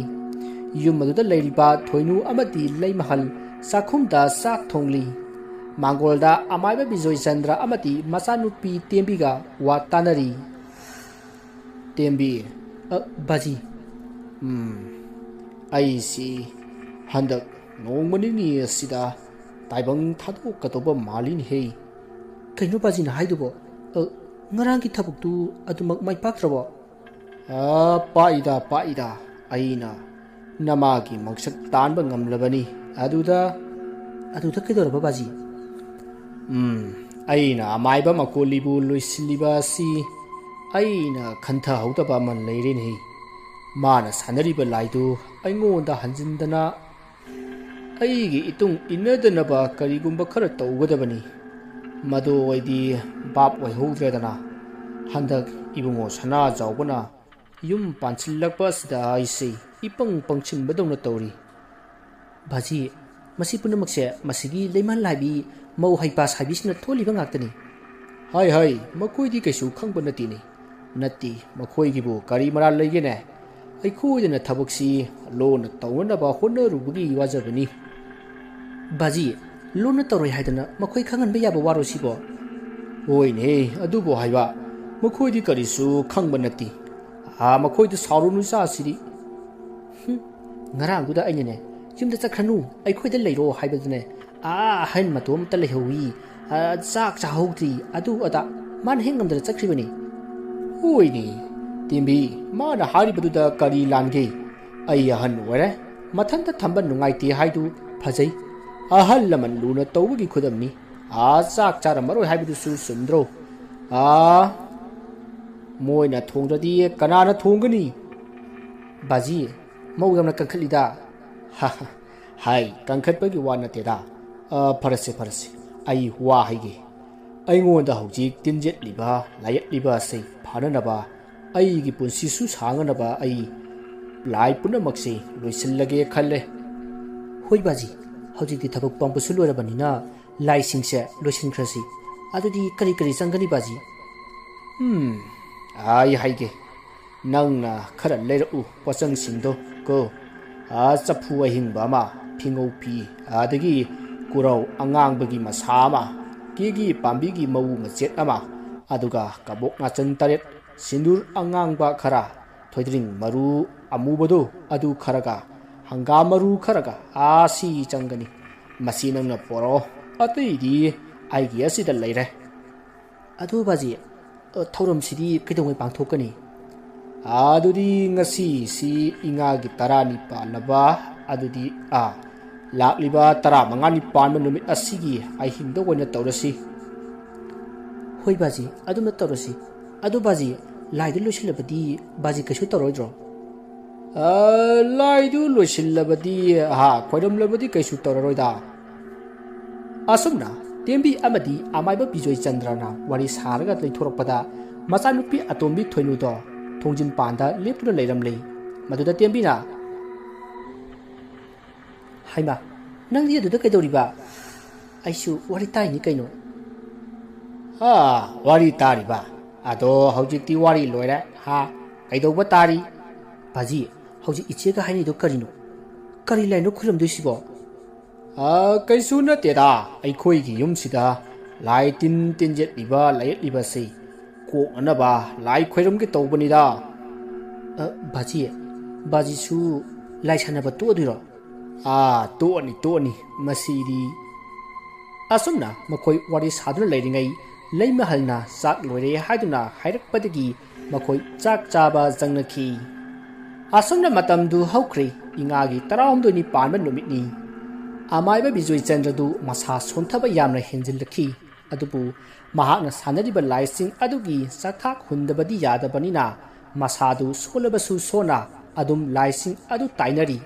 ꯌꯨꯝ ꯑꯗꯨꯗ ꯂꯩꯔꯤꯕ ꯊꯣꯏꯅꯨ ꯑꯃꯗꯤ ꯂꯩꯃꯍꯜ ꯆꯥꯛꯈꯨꯝꯗ ꯆꯥꯛ ꯊꯣꯡꯂꯤ꯫ ꯃꯥꯡꯒꯣꯜꯗ ꯑꯃꯥꯏꯕ ꯕꯤꯖꯣꯏ ꯆꯟꯗ꯭ꯔ ꯑꯃꯗꯤ ꯃꯆꯥꯅꯨꯄꯤ ꯇꯦꯝꯕꯤꯒ ꯋꯥ ꯇꯥꯅꯔꯤ꯫ ꯇꯦꯝꯕꯤ, "ꯑ, ꯕꯥꯖꯤ, ꯎꯝ, ꯑꯩꯁꯤ ꯍꯟꯗꯛ ꯅꯣꯡꯃ ꯅꯤꯅꯤ ꯑꯁꯤꯗ ꯇꯥꯏꯕꯪ ꯊꯥꯗꯣꯛꯀꯗꯧꯕ ꯃꯥꯜꯂꯤꯅꯦꯍꯦ꯫" "ꯀꯩꯅꯣ ꯕꯥꯖꯤꯅ ꯍꯥꯏꯗꯨꯕꯣ? ꯑ, ꯉꯔꯥꯡꯒꯤ ꯊꯕꯛꯇꯨ ꯑꯗꯨꯃꯛ ꯃꯥꯏ ꯄꯥꯛꯇ꯭ꯔꯕꯣ?" "ꯑ, ꯄꯥꯛꯏꯗ, ꯄꯥꯛꯏꯗ꯫ ꯑꯩꯅ ꯅꯃꯥꯒꯤ ꯃꯪꯁꯛ ꯇꯥꯟꯕ ꯉꯝꯂꯕꯅꯤ꯫ ꯑꯗꯨꯗ" "ꯑꯗꯨꯗ ꯀꯩꯗꯧꯔꯕ ꯕꯥꯖꯤ?" "ꯎꯝ, ꯑꯩꯅ ꯑꯃꯥꯏꯕ ꯃꯀꯣꯂꯤꯕꯨ ꯂꯣꯏꯁꯤꯜꯂꯤꯕ ꯑꯁꯤ ꯑꯩꯅ ꯈꯟꯊꯍꯧꯗꯕ ꯑꯃ ꯂꯩꯔꯦꯅꯦ꯫ ꯃꯥꯅ ꯁꯥꯟꯅꯔꯤꯕ ꯂꯥꯏꯗꯨ ꯑꯩꯉꯣꯟꯗ ꯍꯟꯖꯤꯟꯗꯅ ꯑꯩꯒꯤ ꯏꯇꯨꯡ ꯏꯟꯅꯗꯅꯕ ꯀꯔꯤꯒꯨꯝꯕ ꯈꯔ ꯇꯧꯒꯗꯕꯅꯤ꯫ ꯃꯗꯨ ꯑꯩꯗꯤ ꯚꯥꯞ ꯑꯣꯏꯍꯧꯗ꯭ꯔꯦꯗꯅ꯫ ꯍꯟꯗꯛ ꯏꯕꯨꯡꯉꯣ ꯁꯅꯥꯖꯥꯎꯕꯅ ꯌꯨꯝ ꯄꯥꯟꯁꯤꯜꯂꯛꯄ ꯑꯁꯤꯗ ꯑꯩꯁꯤ ꯏꯄꯪ ꯄꯪꯁꯤꯟꯕꯗꯧꯅ ꯇꯧꯔꯤ꯫ ꯕꯥꯖꯤ, ꯃꯁꯤ ꯄꯨꯝꯅꯃꯛꯁꯦ ꯃꯁꯤꯒꯤ ꯂꯩꯃꯥ ꯂꯥꯏꯕꯤ ꯃꯧ ꯍꯩꯄꯥ ꯁꯥꯕꯤꯁꯤꯅ ꯊꯣꯛꯍꯜꯂꯤꯕ ꯉꯥꯛꯇꯅꯤ꯫ ꯍꯥꯏ ꯍꯥꯏ, ꯃꯈꯣꯏꯗꯤ ꯀꯩꯁꯨ ꯈꯪꯕ ꯅꯠꯇꯦꯅꯦ꯫ ꯅꯠꯇꯦ, ꯃꯈꯣꯏꯒꯤꯕꯨ ꯀꯔꯤ ꯃꯔꯥꯜ ꯂꯩꯒꯦꯅꯦ? ꯑꯩꯈꯣꯏꯗꯅ ꯊꯕꯛꯁꯤ ꯂꯣꯟꯅ ꯇꯧꯅꯅꯕ ꯍꯣꯠꯅꯔꯨꯕꯒꯤ ꯋꯥꯖꯕꯅꯤ꯫ ꯕꯥꯖꯤ, ꯂꯣꯟꯅ ꯇꯧꯔꯣꯏ ꯍꯥꯏꯗꯅ ꯃꯈꯣꯏ ꯈꯪꯍꯟꯕ ꯌꯥꯕ ꯋꯥꯔꯣ ꯁꯤꯕꯣ? ꯍꯣꯏꯅꯦ, ꯑꯗꯨꯕꯨ ꯍꯥꯏꯕ, ꯃꯈꯣꯏꯗꯤ ꯀꯔꯤꯁꯨ ꯈꯪꯕ ꯅꯠꯇꯦ꯫ ꯑꯥ, ꯃꯈꯣꯏꯗ ꯁꯥꯎꯔꯨꯅꯨ ꯏꯆꯥꯁꯤꯗꯤ꯫ ꯍꯨꯝ, ꯉꯔꯥꯡꯗꯨꯗ ꯑꯩꯅꯅꯦ, "ꯌꯨꯝꯗ ꯆꯠꯈ꯭ꯔꯅꯨ, ꯑꯩꯈꯣꯏꯗ ꯂꯩꯔꯣ" ꯍꯥꯏꯕꯗꯨꯅꯦ, ꯑꯥ, ꯑꯍꯟ ꯃꯇꯣꯝꯇ ꯂꯩꯍꯧꯏ, ꯑꯥ, ꯆꯥꯛ ꯆꯥꯍꯧꯗ꯭ꯔꯤ, ꯑꯗꯨ ꯑꯗꯥ, ꯃꯥꯅ ꯍꯦꯛ ꯉꯝꯗꯅ ꯆꯠꯈ꯭ꯔꯤꯕꯅꯤ꯫ ꯍꯣꯏꯅꯦ, ꯇꯦꯝꯕꯤ, ꯃꯥꯅ ꯍꯥꯏꯔꯤꯕꯗꯨꯗ ꯀꯔꯤ ꯂꯥꯟꯒꯦ? ꯑꯩ ꯑꯍꯟ ꯑꯣꯏꯔꯦ, ꯃꯊꯟꯇ ꯊꯝꯕ ꯅꯨꯡꯉꯥꯏꯇꯦ ꯍꯥꯏꯗꯨ ꯐꯖꯩ꯫ ꯑꯍꯜ ꯂꯃꯟ ꯂꯨꯅ ꯇꯧꯕꯒꯤ ꯈꯨꯗꯝꯅꯤ꯫ ꯑꯥ, ꯆꯥꯛ ꯆꯥꯔꯝꯃꯔꯣꯏ ꯍꯥꯏꯕꯗꯨꯁꯨ ꯆꯨꯝꯗ꯭ꯔꯣ? ꯑꯥ, ꯃꯣꯏꯅ ꯊꯣꯡꯗ꯭ꯔꯗꯤ ꯀꯅꯥꯅ ꯊꯣꯡꯒꯅꯤ? ꯕꯥꯖꯤ, ꯃꯧ ꯌꯥꯝꯅ ꯀꯟꯈꯠꯂꯤꯗ꯫ ꯍꯥꯏ, ꯀꯟꯈꯠꯄꯒꯤ ꯋꯥ ꯅꯠꯇꯦꯗ꯫ ꯑ, ꯐꯔꯁꯦ, ꯐꯔꯁꯦ, ꯑꯩ ꯋꯥ ꯍꯥꯏꯒꯦ꯫ ꯑꯩꯉꯣꯟꯗ ꯍꯧꯖꯤꯛ ꯇꯤꯟꯖꯠꯂꯤꯕ, ꯂꯥꯏꯌꯦꯠꯂꯤꯕ ꯑꯁꯤ ꯐꯅꯅꯕ, ꯑꯩꯒꯤ ꯄꯨꯟꯁꯤꯁꯨ ꯁꯥꯡꯅꯅꯕ ꯑꯩ ꯂꯥꯏ ꯄꯨꯝꯅꯃꯛꯁꯦ ꯂꯣꯏꯁꯤꯜꯂꯒꯦ ꯈꯜꯂꯦ꯫ ꯍꯣꯏ ꯕꯥꯖꯤ, ꯍꯧꯖꯤꯛꯇꯤ ꯊꯕꯛ ꯄꯥꯝꯕꯁꯨ ꯂꯣꯏꯔꯕꯅꯤꯅ ꯂꯥꯏꯁꯤꯡꯁꯦ ꯂꯣꯏꯁꯤꯟꯈ꯭ꯔꯁꯤ꯫ ꯑꯗꯨꯗꯤ ꯀꯔꯤ ꯀꯔꯤ ꯆꯪꯒꯅꯤ ꯕꯥꯖꯤ? ꯎꯝ, ꯑꯩ ꯍꯥꯏꯒꯦ꯫ ꯅꯪꯅ ꯈꯔ ꯂꯩꯔꯛꯎ ꯄꯣꯠꯆꯪꯁꯤꯡꯗꯣ ꯀꯣ꯫ ꯑꯥ, ꯆꯐꯨ ꯑꯍꯤꯡꯕ ꯑꯃ, ꯐꯤꯉꯧ ꯐꯤ, ꯑꯗꯒꯤ ꯀꯨꯔꯧ ꯑꯉꯥꯡꯕꯒꯤ ꯃꯁꯥ ꯑꯃ, ꯀꯦꯒꯤ ꯄꯥꯝꯕꯤꯒꯤ ꯃꯎ ꯃꯆꯦꯠ ꯑꯃ, ꯑꯗꯨꯒ ꯀꯕꯣꯛ ꯉꯥꯆꯟ ꯇꯔꯦꯠ, ꯁꯤꯟꯗꯨꯔ ꯑꯉꯥꯡꯕ ꯈꯔ, ꯊꯣꯏꯗ꯭ꯔꯤꯡ ꯃꯔꯨ ꯑꯃꯨꯕꯗꯨ ꯑꯗꯨ ꯈꯔꯒ, ꯍꯪꯒꯥꯝ ꯃꯔꯨ ꯈꯔꯒ, ꯑꯥ, ꯁꯤ ꯆꯪꯒꯅꯤ꯫ ꯃꯁꯤ ꯅꯪꯅ ꯄꯣꯔꯛꯑꯣ, ꯑꯇꯩꯗꯤ ꯑꯩꯒꯤ ꯑꯁꯤꯗ ꯂꯩꯔꯦ꯫ ꯑꯗꯨ ꯕꯥꯖꯤ, ꯑ, ꯊꯧꯔꯝꯁꯤꯗꯤ ꯀꯩꯗꯧꯉꯩ ꯄꯥꯡꯊꯣꯛꯀꯅꯤ? ꯑꯗꯨꯗꯤ ꯉꯁꯤꯁꯤ ꯏꯉꯥꯒꯤ ꯇꯔꯥꯅꯤ ꯄꯥꯜꯂꯕ, ꯑꯗꯨꯗꯤ, ꯑꯥ, ꯂꯥꯛꯂꯤꯕ ꯇꯔꯥꯃꯉꯥꯅꯤ ꯄꯥꯟꯕ ꯅꯨꯃꯤꯠ ꯑꯁꯤꯒꯤ ꯑꯍꯤꯡꯗ ꯑꯣꯏꯅ ꯇꯧꯔꯁꯤ꯫ ꯍꯣꯏ ꯕꯥꯖꯤ, ꯑꯗꯨꯝꯅ ꯇꯧꯔꯁꯤ꯫ ꯑꯗꯨ ꯕꯥꯖꯤ, ꯂꯥꯏꯗꯨ ꯂꯣꯏꯁꯤꯜꯂꯕꯗꯤ ꯕꯥꯖꯤ ꯀꯩꯁꯨ ꯇꯧꯔꯣꯏꯗ꯭ꯔꯣ? ꯑ, ꯂꯥꯏꯗꯨ ꯂꯣꯏꯁꯤꯜꯂꯕꯗꯤ, ꯑꯍꯥ, ꯈꯣꯏꯔꯝꯂꯕꯗꯤ ꯀꯩꯁꯨ ꯇꯧꯔꯔꯣꯏꯗ꯫ ꯑꯁꯨꯝꯅ ꯇꯦꯝꯕꯤ ꯑꯃꯗꯤ ꯑꯃꯥꯏꯕ ꯕꯤꯖꯣꯏ ꯆꯟꯗ꯭ꯔꯅ ꯋꯥꯔꯤ ꯁꯥꯔꯒ ꯂꯩꯊꯣꯔꯛꯄꯗ, ꯃꯆꯥꯅꯨꯄꯤ ꯑꯇꯣꯝꯕꯤ ꯊꯣꯏꯅꯨꯗꯣ ꯊꯣꯡꯖꯤꯟ ꯄꯥꯟꯗ ꯂꯦꯞꯇꯨꯅ ꯂꯩꯔꯝꯂꯦ꯫ ꯃꯗꯨꯗ ꯇꯦꯝꯕꯤꯅ, "ꯍꯩꯃꯥ, ꯅꯪꯗꯤ ꯑꯗꯨꯗ ꯀꯩꯗꯧꯔꯤꯕ? ꯑꯩꯁꯨ ꯋꯥꯔꯤ ꯇꯥꯏꯅꯤ ꯀꯩꯅꯣ꯫" "ꯑꯥ, ꯋꯥꯔꯤ ꯇꯥꯔꯤꯕ? ꯑꯗꯣ ꯍꯧꯖꯤꯛꯇꯤ ꯋꯥꯔꯤ ꯂꯣꯏꯔꯦ, ꯍꯥ? ꯀꯩꯗꯧꯕ ꯇꯥꯔꯤ?" "ꯕꯥꯖꯤ, ꯍꯧꯖꯤꯛ ꯏꯆꯦꯒ ꯍꯥꯏꯅꯩꯗꯣ ꯀꯔꯤꯅꯣ? ꯀꯔꯤ ꯂꯥꯏꯅꯣ ꯈꯨꯔꯨꯝꯗꯣꯏꯁꯤꯕꯣ?" "ꯑ, ꯀꯩꯁꯨ ꯅꯠꯇꯦꯗ, ꯑꯩꯈꯣꯏꯒꯤ ꯌꯨꯝꯁꯤꯗ ꯂꯥꯏ ꯇꯤꯟ ꯇꯤꯟꯖꯠꯂꯤꯕ ꯂꯥꯏꯌꯦꯠꯂꯤꯕꯁꯤ ꯀꯣꯛꯅꯅꯕ ꯂꯥꯏ ꯈꯣꯏꯔꯝꯒꯦ ꯇꯧꯕꯅꯤꯗ꯫" "ꯑ, ꯕꯥꯖꯤ, ꯕꯥꯖꯤꯁꯨ ꯂꯥꯏ ꯁꯥꯟꯅꯕ ꯇꯣꯛꯑꯗꯣꯏꯔꯣ?" "ꯑꯥ, ꯇꯣꯛꯑꯅꯤ, ꯇꯣꯛꯑꯅꯤ, ꯃꯁꯤꯗꯤ꯫" ꯑꯁꯨꯝꯅ ꯃꯈꯣꯏ ꯋꯥꯔꯤ ꯁꯥꯗꯨꯅ ꯂꯩꯔꯤꯉꯩ, ꯂꯩꯃꯍꯜꯅ ꯆꯥꯛ ꯂꯣꯏꯔꯦ ꯍꯥꯏꯗꯨꯅ ꯍꯥꯏꯔꯛꯄꯗꯒꯤ ꯃꯈꯣꯏ ꯆꯥꯛ ꯆꯥꯕ ꯆꯪꯅꯈꯤ꯫ ꯑꯁꯨꯝꯅ ꯃꯇꯝꯗꯨ ꯍꯧꯈ꯭ꯔꯦ꯫ ꯏꯉꯥꯒꯤ ꯇꯔꯥꯍꯨꯝꯗꯣꯏꯅꯤ ꯄꯥꯟꯕ ꯅꯨꯃꯤꯠꯅꯤ꯫ ꯑꯃꯥꯏꯕ ꯕꯤꯖꯣꯏꯆꯟꯗ꯭ꯔꯗꯨ ꯃꯁꯥ ꯁꯣꯟꯊꯕ ꯌꯥꯝꯅ ꯍꯦꯟꯖꯤꯜꯂꯛꯈꯤ꯫ ꯑꯗꯨꯕꯨ ꯃꯍꯥꯛꯅ ꯁꯥꯟꯅꯔꯤꯕ ꯂꯥꯏꯁꯤꯡ ꯑꯗꯨꯒꯤ ꯆꯥꯛꯊꯥꯛ ꯍꯨꯟꯗꯕꯗꯤ ꯌꯥꯗꯕꯅꯤꯅ, ꯃꯁꯥꯗꯨ ꯁꯣꯜꯂꯕꯁꯨ ꯁꯣꯟꯅ ꯑꯗꯨꯝ ꯂꯥꯏꯁꯤꯡ ꯑꯗꯨ ꯇꯥꯏꯅꯔꯤ꯫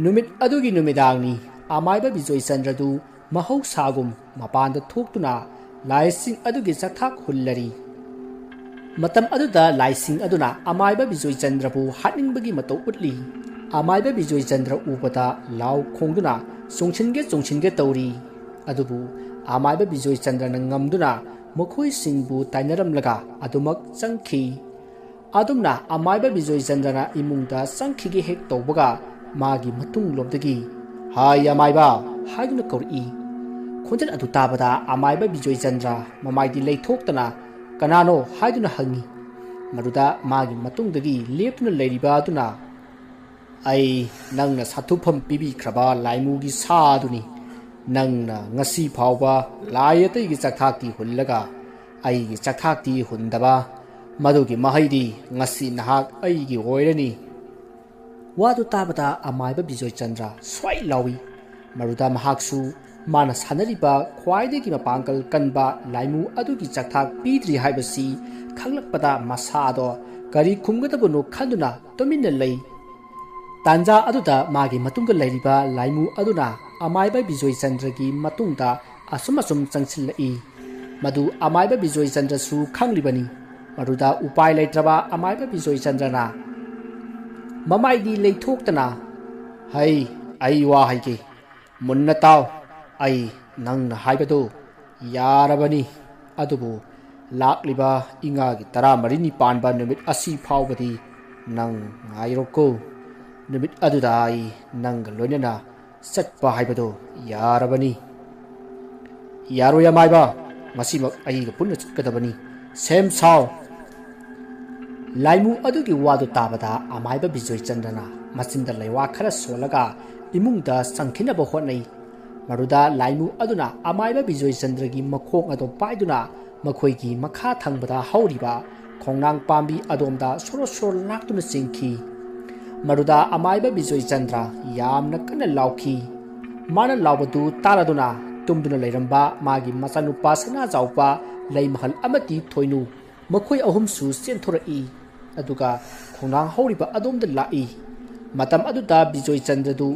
ꯅꯨꯃꯤꯠ ꯑꯗꯨꯒꯤ ꯅꯨꯃꯤꯗꯥꯡꯅꯤ꯫ ꯑꯃꯥꯏꯕ ꯕꯤꯖꯣꯏꯆꯟꯗ꯭ꯔꯗꯨ ꯃꯍꯧꯁꯥꯒꯨꯝ ꯃꯄꯥꯟꯗ ꯊꯣꯛꯇꯨꯅ ꯂꯥꯏꯁꯤꯡ ꯑꯗꯨꯒꯤ ꯆꯥꯛꯊꯥꯛ ꯍꯨꯜꯂꯔꯤ꯫ ꯃꯇꯝ ꯑꯗꯨꯗ ꯂꯥꯏꯁꯤꯡ ꯑꯗꯨꯅ ꯑꯃꯥꯏꯕ ꯕꯤꯖꯣꯏꯆꯟꯗ꯭ꯔꯕꯨ ꯍꯥꯠꯅꯤꯡꯕꯒꯤ ꯃꯇꯧ ꯎꯠꯂꯤ꯫ ꯑꯃꯥꯏꯕ ꯕꯤꯖꯣꯏꯆꯟꯗ꯭ꯔ ꯎꯕꯗ ꯂꯥꯎ ꯈꯣꯡꯗꯨꯅ ꯆꯣꯡꯁꯤꯟꯒꯦ ꯆꯣꯡꯁꯤꯟꯒꯦ ꯇꯧꯔꯤ꯫ ꯑꯗꯨꯕꯨ ꯑꯃꯥꯏꯕ ꯕꯤꯖꯣꯏꯆꯟꯗ꯭ꯔꯅ ꯉꯝꯗꯨꯅ ꯃꯈꯣꯏꯁꯤꯡꯕꯨ ꯇꯥꯏꯅꯔꯝꯂꯒ ꯑꯗꯨꯃꯛ ꯆꯪꯈꯤ꯫ ꯑꯗꯨꯝꯅ ꯑꯃꯥꯏꯕ ꯕꯤꯖꯣꯏꯆꯟꯗ꯭ꯔꯅ ꯏꯃꯨꯡꯗ ꯆꯪꯈꯤꯒꯦ ꯍꯦꯛ ꯇꯧꯕꯒ, ꯃꯥꯒꯤ ꯃꯇꯨꯡꯂꯣꯝꯗꯒꯤ, "ꯍꯥꯏ ꯑꯃꯥꯏꯕ" ꯍꯥꯏꯗꯨꯅ ꯀꯧꯔꯛꯏ꯫ ꯈꯣꯟꯖꯦꯜ ꯑꯗꯨ ꯇꯥꯕꯗ ꯑꯃꯥꯏꯕ ꯕꯤꯖꯣꯏꯆꯟꯗ꯭ꯔ ꯃꯃꯥꯏꯗꯤ ꯂꯩꯊꯣꯛꯇꯅ "ꯀꯅꯥꯅꯣ?" ꯍꯥꯏꯗꯨꯅ ꯍꯪꯉꯤ꯫ ꯃꯗꯨꯗ ꯃꯥꯒꯤ ꯃꯇꯨꯡꯗꯒꯤ ꯂꯦꯞꯇꯨꯅ ꯂꯩꯔꯤꯕ ꯑꯗꯨꯅ, "ꯑꯩ ꯅꯪꯅ ꯁꯥꯊꯨꯐꯝ ꯄꯤꯕꯤꯈ꯭ꯔꯕ ꯂꯥꯏꯃꯨꯒꯤ ꯁꯥ ꯑꯗꯨꯅꯤ꯫ ꯅꯪꯅ ꯉꯁꯤ ꯐꯥꯎꯕ ꯂꯥꯏ ꯑꯇꯩꯒꯤ ꯆꯥꯛꯊꯥꯛꯇꯤ ꯍꯨꯜꯂꯒ ꯑꯩꯒꯤ ꯆꯥꯛꯊꯥꯛꯇꯤ ꯍꯨꯟꯗꯕ, ꯃꯗꯨꯒꯤ ꯃꯍꯩꯗꯤ ꯉꯁꯤ ꯅꯍꯥꯛ ꯑꯩꯒꯤ ꯑꯣꯏꯔꯅꯤ꯫" ꯋꯥꯗꯨ ꯇꯥꯕꯗ ꯑꯃꯥꯏꯕ ꯕꯤꯖꯣꯏꯆꯟꯗ꯭ꯔ ꯁ꯭ꯋꯥꯏ ꯂꯥꯎꯏ꯫ ꯃꯗꯨꯗ ꯃꯍꯥꯛꯁꯨ ꯃꯥꯅ ꯁꯥꯟꯅꯔꯤꯕ ꯈ꯭ꯋꯥꯏꯗꯒꯤ ꯃꯄꯥꯡꯒꯜ ꯀꯟꯕ ꯂꯥꯏꯃꯨ ꯑꯗꯨꯒꯤ ꯆꯥꯛꯊꯥꯛ ꯄꯤꯗ꯭ꯔꯤ ꯍꯥꯏꯕꯁꯤ ꯈꯪꯂꯛꯄꯗ ꯃꯁꯥꯗꯣ ꯀꯔꯤ ꯈꯨꯝꯒꯗꯕꯅꯣ ꯈꯟꯗꯨꯅ ꯇꯨꯃꯤꯟꯅ ꯂꯩ꯫ ꯇꯥꯟꯖꯥ ꯑꯗꯨꯗ ꯃꯥꯒꯤ ꯃꯇꯨꯡꯗ ꯂꯩꯔꯤꯕ ꯂꯥꯏꯃꯨ ꯑꯗꯨꯅ ꯑꯃꯥꯏꯕ ꯕꯤꯖꯣꯏꯆꯟꯗ꯭ꯔꯒꯤ ꯃꯇꯨꯡꯗ ꯑꯁꯨꯝ ꯑꯁꯨꯝ ꯆꯪꯁꯤꯜꯂꯛꯏ꯫ ꯃꯗꯨ ꯑꯃꯥꯏꯕ ꯕꯤꯖꯣꯏꯆꯟꯗ꯭ꯔꯁꯨ ꯈꯪꯂꯤꯕꯅꯤ꯫ ꯃꯗꯨꯗ ꯎꯄꯥꯏ ꯂꯩꯇ꯭ꯔꯕ ꯑꯃꯥꯏꯕ ꯕꯤꯖꯣꯏꯆꯟꯗ꯭ꯔꯅ, ꯃꯃꯥꯏꯗꯤ ꯂꯩꯊꯣꯛꯇꯅ, "ꯍꯩ, ꯑꯩ ꯋꯥ ꯍꯥꯏꯒꯦ, ꯃꯨꯟꯅ ꯇꯥꯎ꯫ ꯑꯩ ꯅꯪꯅ ꯍꯥꯏꯕꯗꯨ ꯌꯥꯔꯕꯅꯤ꯫ ꯑꯗꯨꯕꯨ ꯂꯥꯛꯂꯤꯕ ꯏꯉꯥꯒꯤ ꯇꯔꯥꯃꯔꯤꯅꯤ ꯄꯥꯟꯕ ꯅꯨꯃꯤꯠ ꯑꯁꯤ ꯐꯥꯎꯕꯗꯤ ꯅꯪ ꯉꯥꯏꯔꯣꯀꯣ꯫ ꯅꯨꯃꯤꯠ ꯑꯗꯨꯗ ꯑꯩ ꯅꯪꯒ ꯂꯣꯏꯅꯅ ꯆꯠꯄ ꯍꯥꯏꯕꯗꯨ ꯌꯥꯔꯕꯅꯤ꯫" "ꯌꯥꯔꯣꯏ ꯑꯃꯥꯏꯕ, ꯉꯁꯤꯃꯛ ꯑꯩꯒ ꯄꯨꯟꯅ ꯆꯠꯀꯗꯕꯅꯤ꯫ ꯁꯦꯝ ꯁꯥꯎ꯫" ꯂꯥꯏꯃꯨ ꯑꯗꯨꯒꯤ ꯋꯥꯗꯨ ꯇꯥꯕꯗ ꯑꯃꯥꯏꯕ ꯕꯤꯖꯣꯏꯆꯟꯗ꯭ꯔꯅ ꯃꯆꯤꯟꯗ ꯂꯩꯋꯥ ꯈꯔ ꯁꯣꯜꯂꯒ ꯏꯃꯨꯡꯗ ꯆꯪꯈꯤꯅꯕ ꯍꯣꯠꯅꯩ꯫ ꯃꯗꯨꯗ ꯂꯥꯏꯃꯨ ꯑꯗꯨꯅ ꯑꯃꯥꯏꯕ ꯕꯤꯖꯣꯏꯆꯟꯗ꯭ꯔꯒꯤ ꯃꯈꯣꯡ ꯑꯗꯨ ꯄꯥꯏꯗꯨꯅ ꯃꯈꯣꯏꯒꯤ ꯃꯈꯥ ꯊꯪꯕꯗ ꯍꯧꯔꯤꯕ ꯈꯣꯡꯅꯥꯡ ꯄꯥꯝꯕꯤ ꯑꯗꯣꯝꯗ ꯁꯣꯔꯣ ꯁꯣꯔꯣ ꯂꯥꯛꯇꯨꯅ ꯆꯦꯟꯈꯤ꯫ ꯃꯗꯨꯗ ꯑꯃꯥꯏꯕ ꯕꯤꯖꯣꯏꯆꯟꯗ꯭ꯔ ꯌꯥꯝꯅ ꯀꯟꯅ ꯂꯥꯎꯈꯤ꯫ ꯃꯥꯅ ꯂꯥꯎꯕꯗꯨ ꯇꯥꯔꯗꯨꯅ ꯇꯨꯝꯗꯨꯅ ꯂꯩꯔꯝꯕ ꯃꯥꯒꯤ ꯃꯆꯥꯅꯨꯄꯥ ꯁꯅꯥꯖꯥꯎꯕ, ꯂꯩꯃꯍꯜ ꯑꯃꯗꯤ ꯊꯣꯏꯅꯨ, ꯃꯈꯣꯏ ꯑꯍꯨꯝꯁꯨ ꯆꯦꯟꯊꯣꯔꯛꯏ꯫ ꯑꯗꯨꯒ ꯈꯣꯡꯅꯥꯡ ꯍꯧꯔꯤꯕ ꯑꯗꯣꯝꯗ ꯂꯥꯛꯏ꯫ ꯃꯇꯝ ꯑꯗꯨꯗ ꯕꯤꯖꯣꯏꯆꯟꯗ꯭ꯔꯗꯨ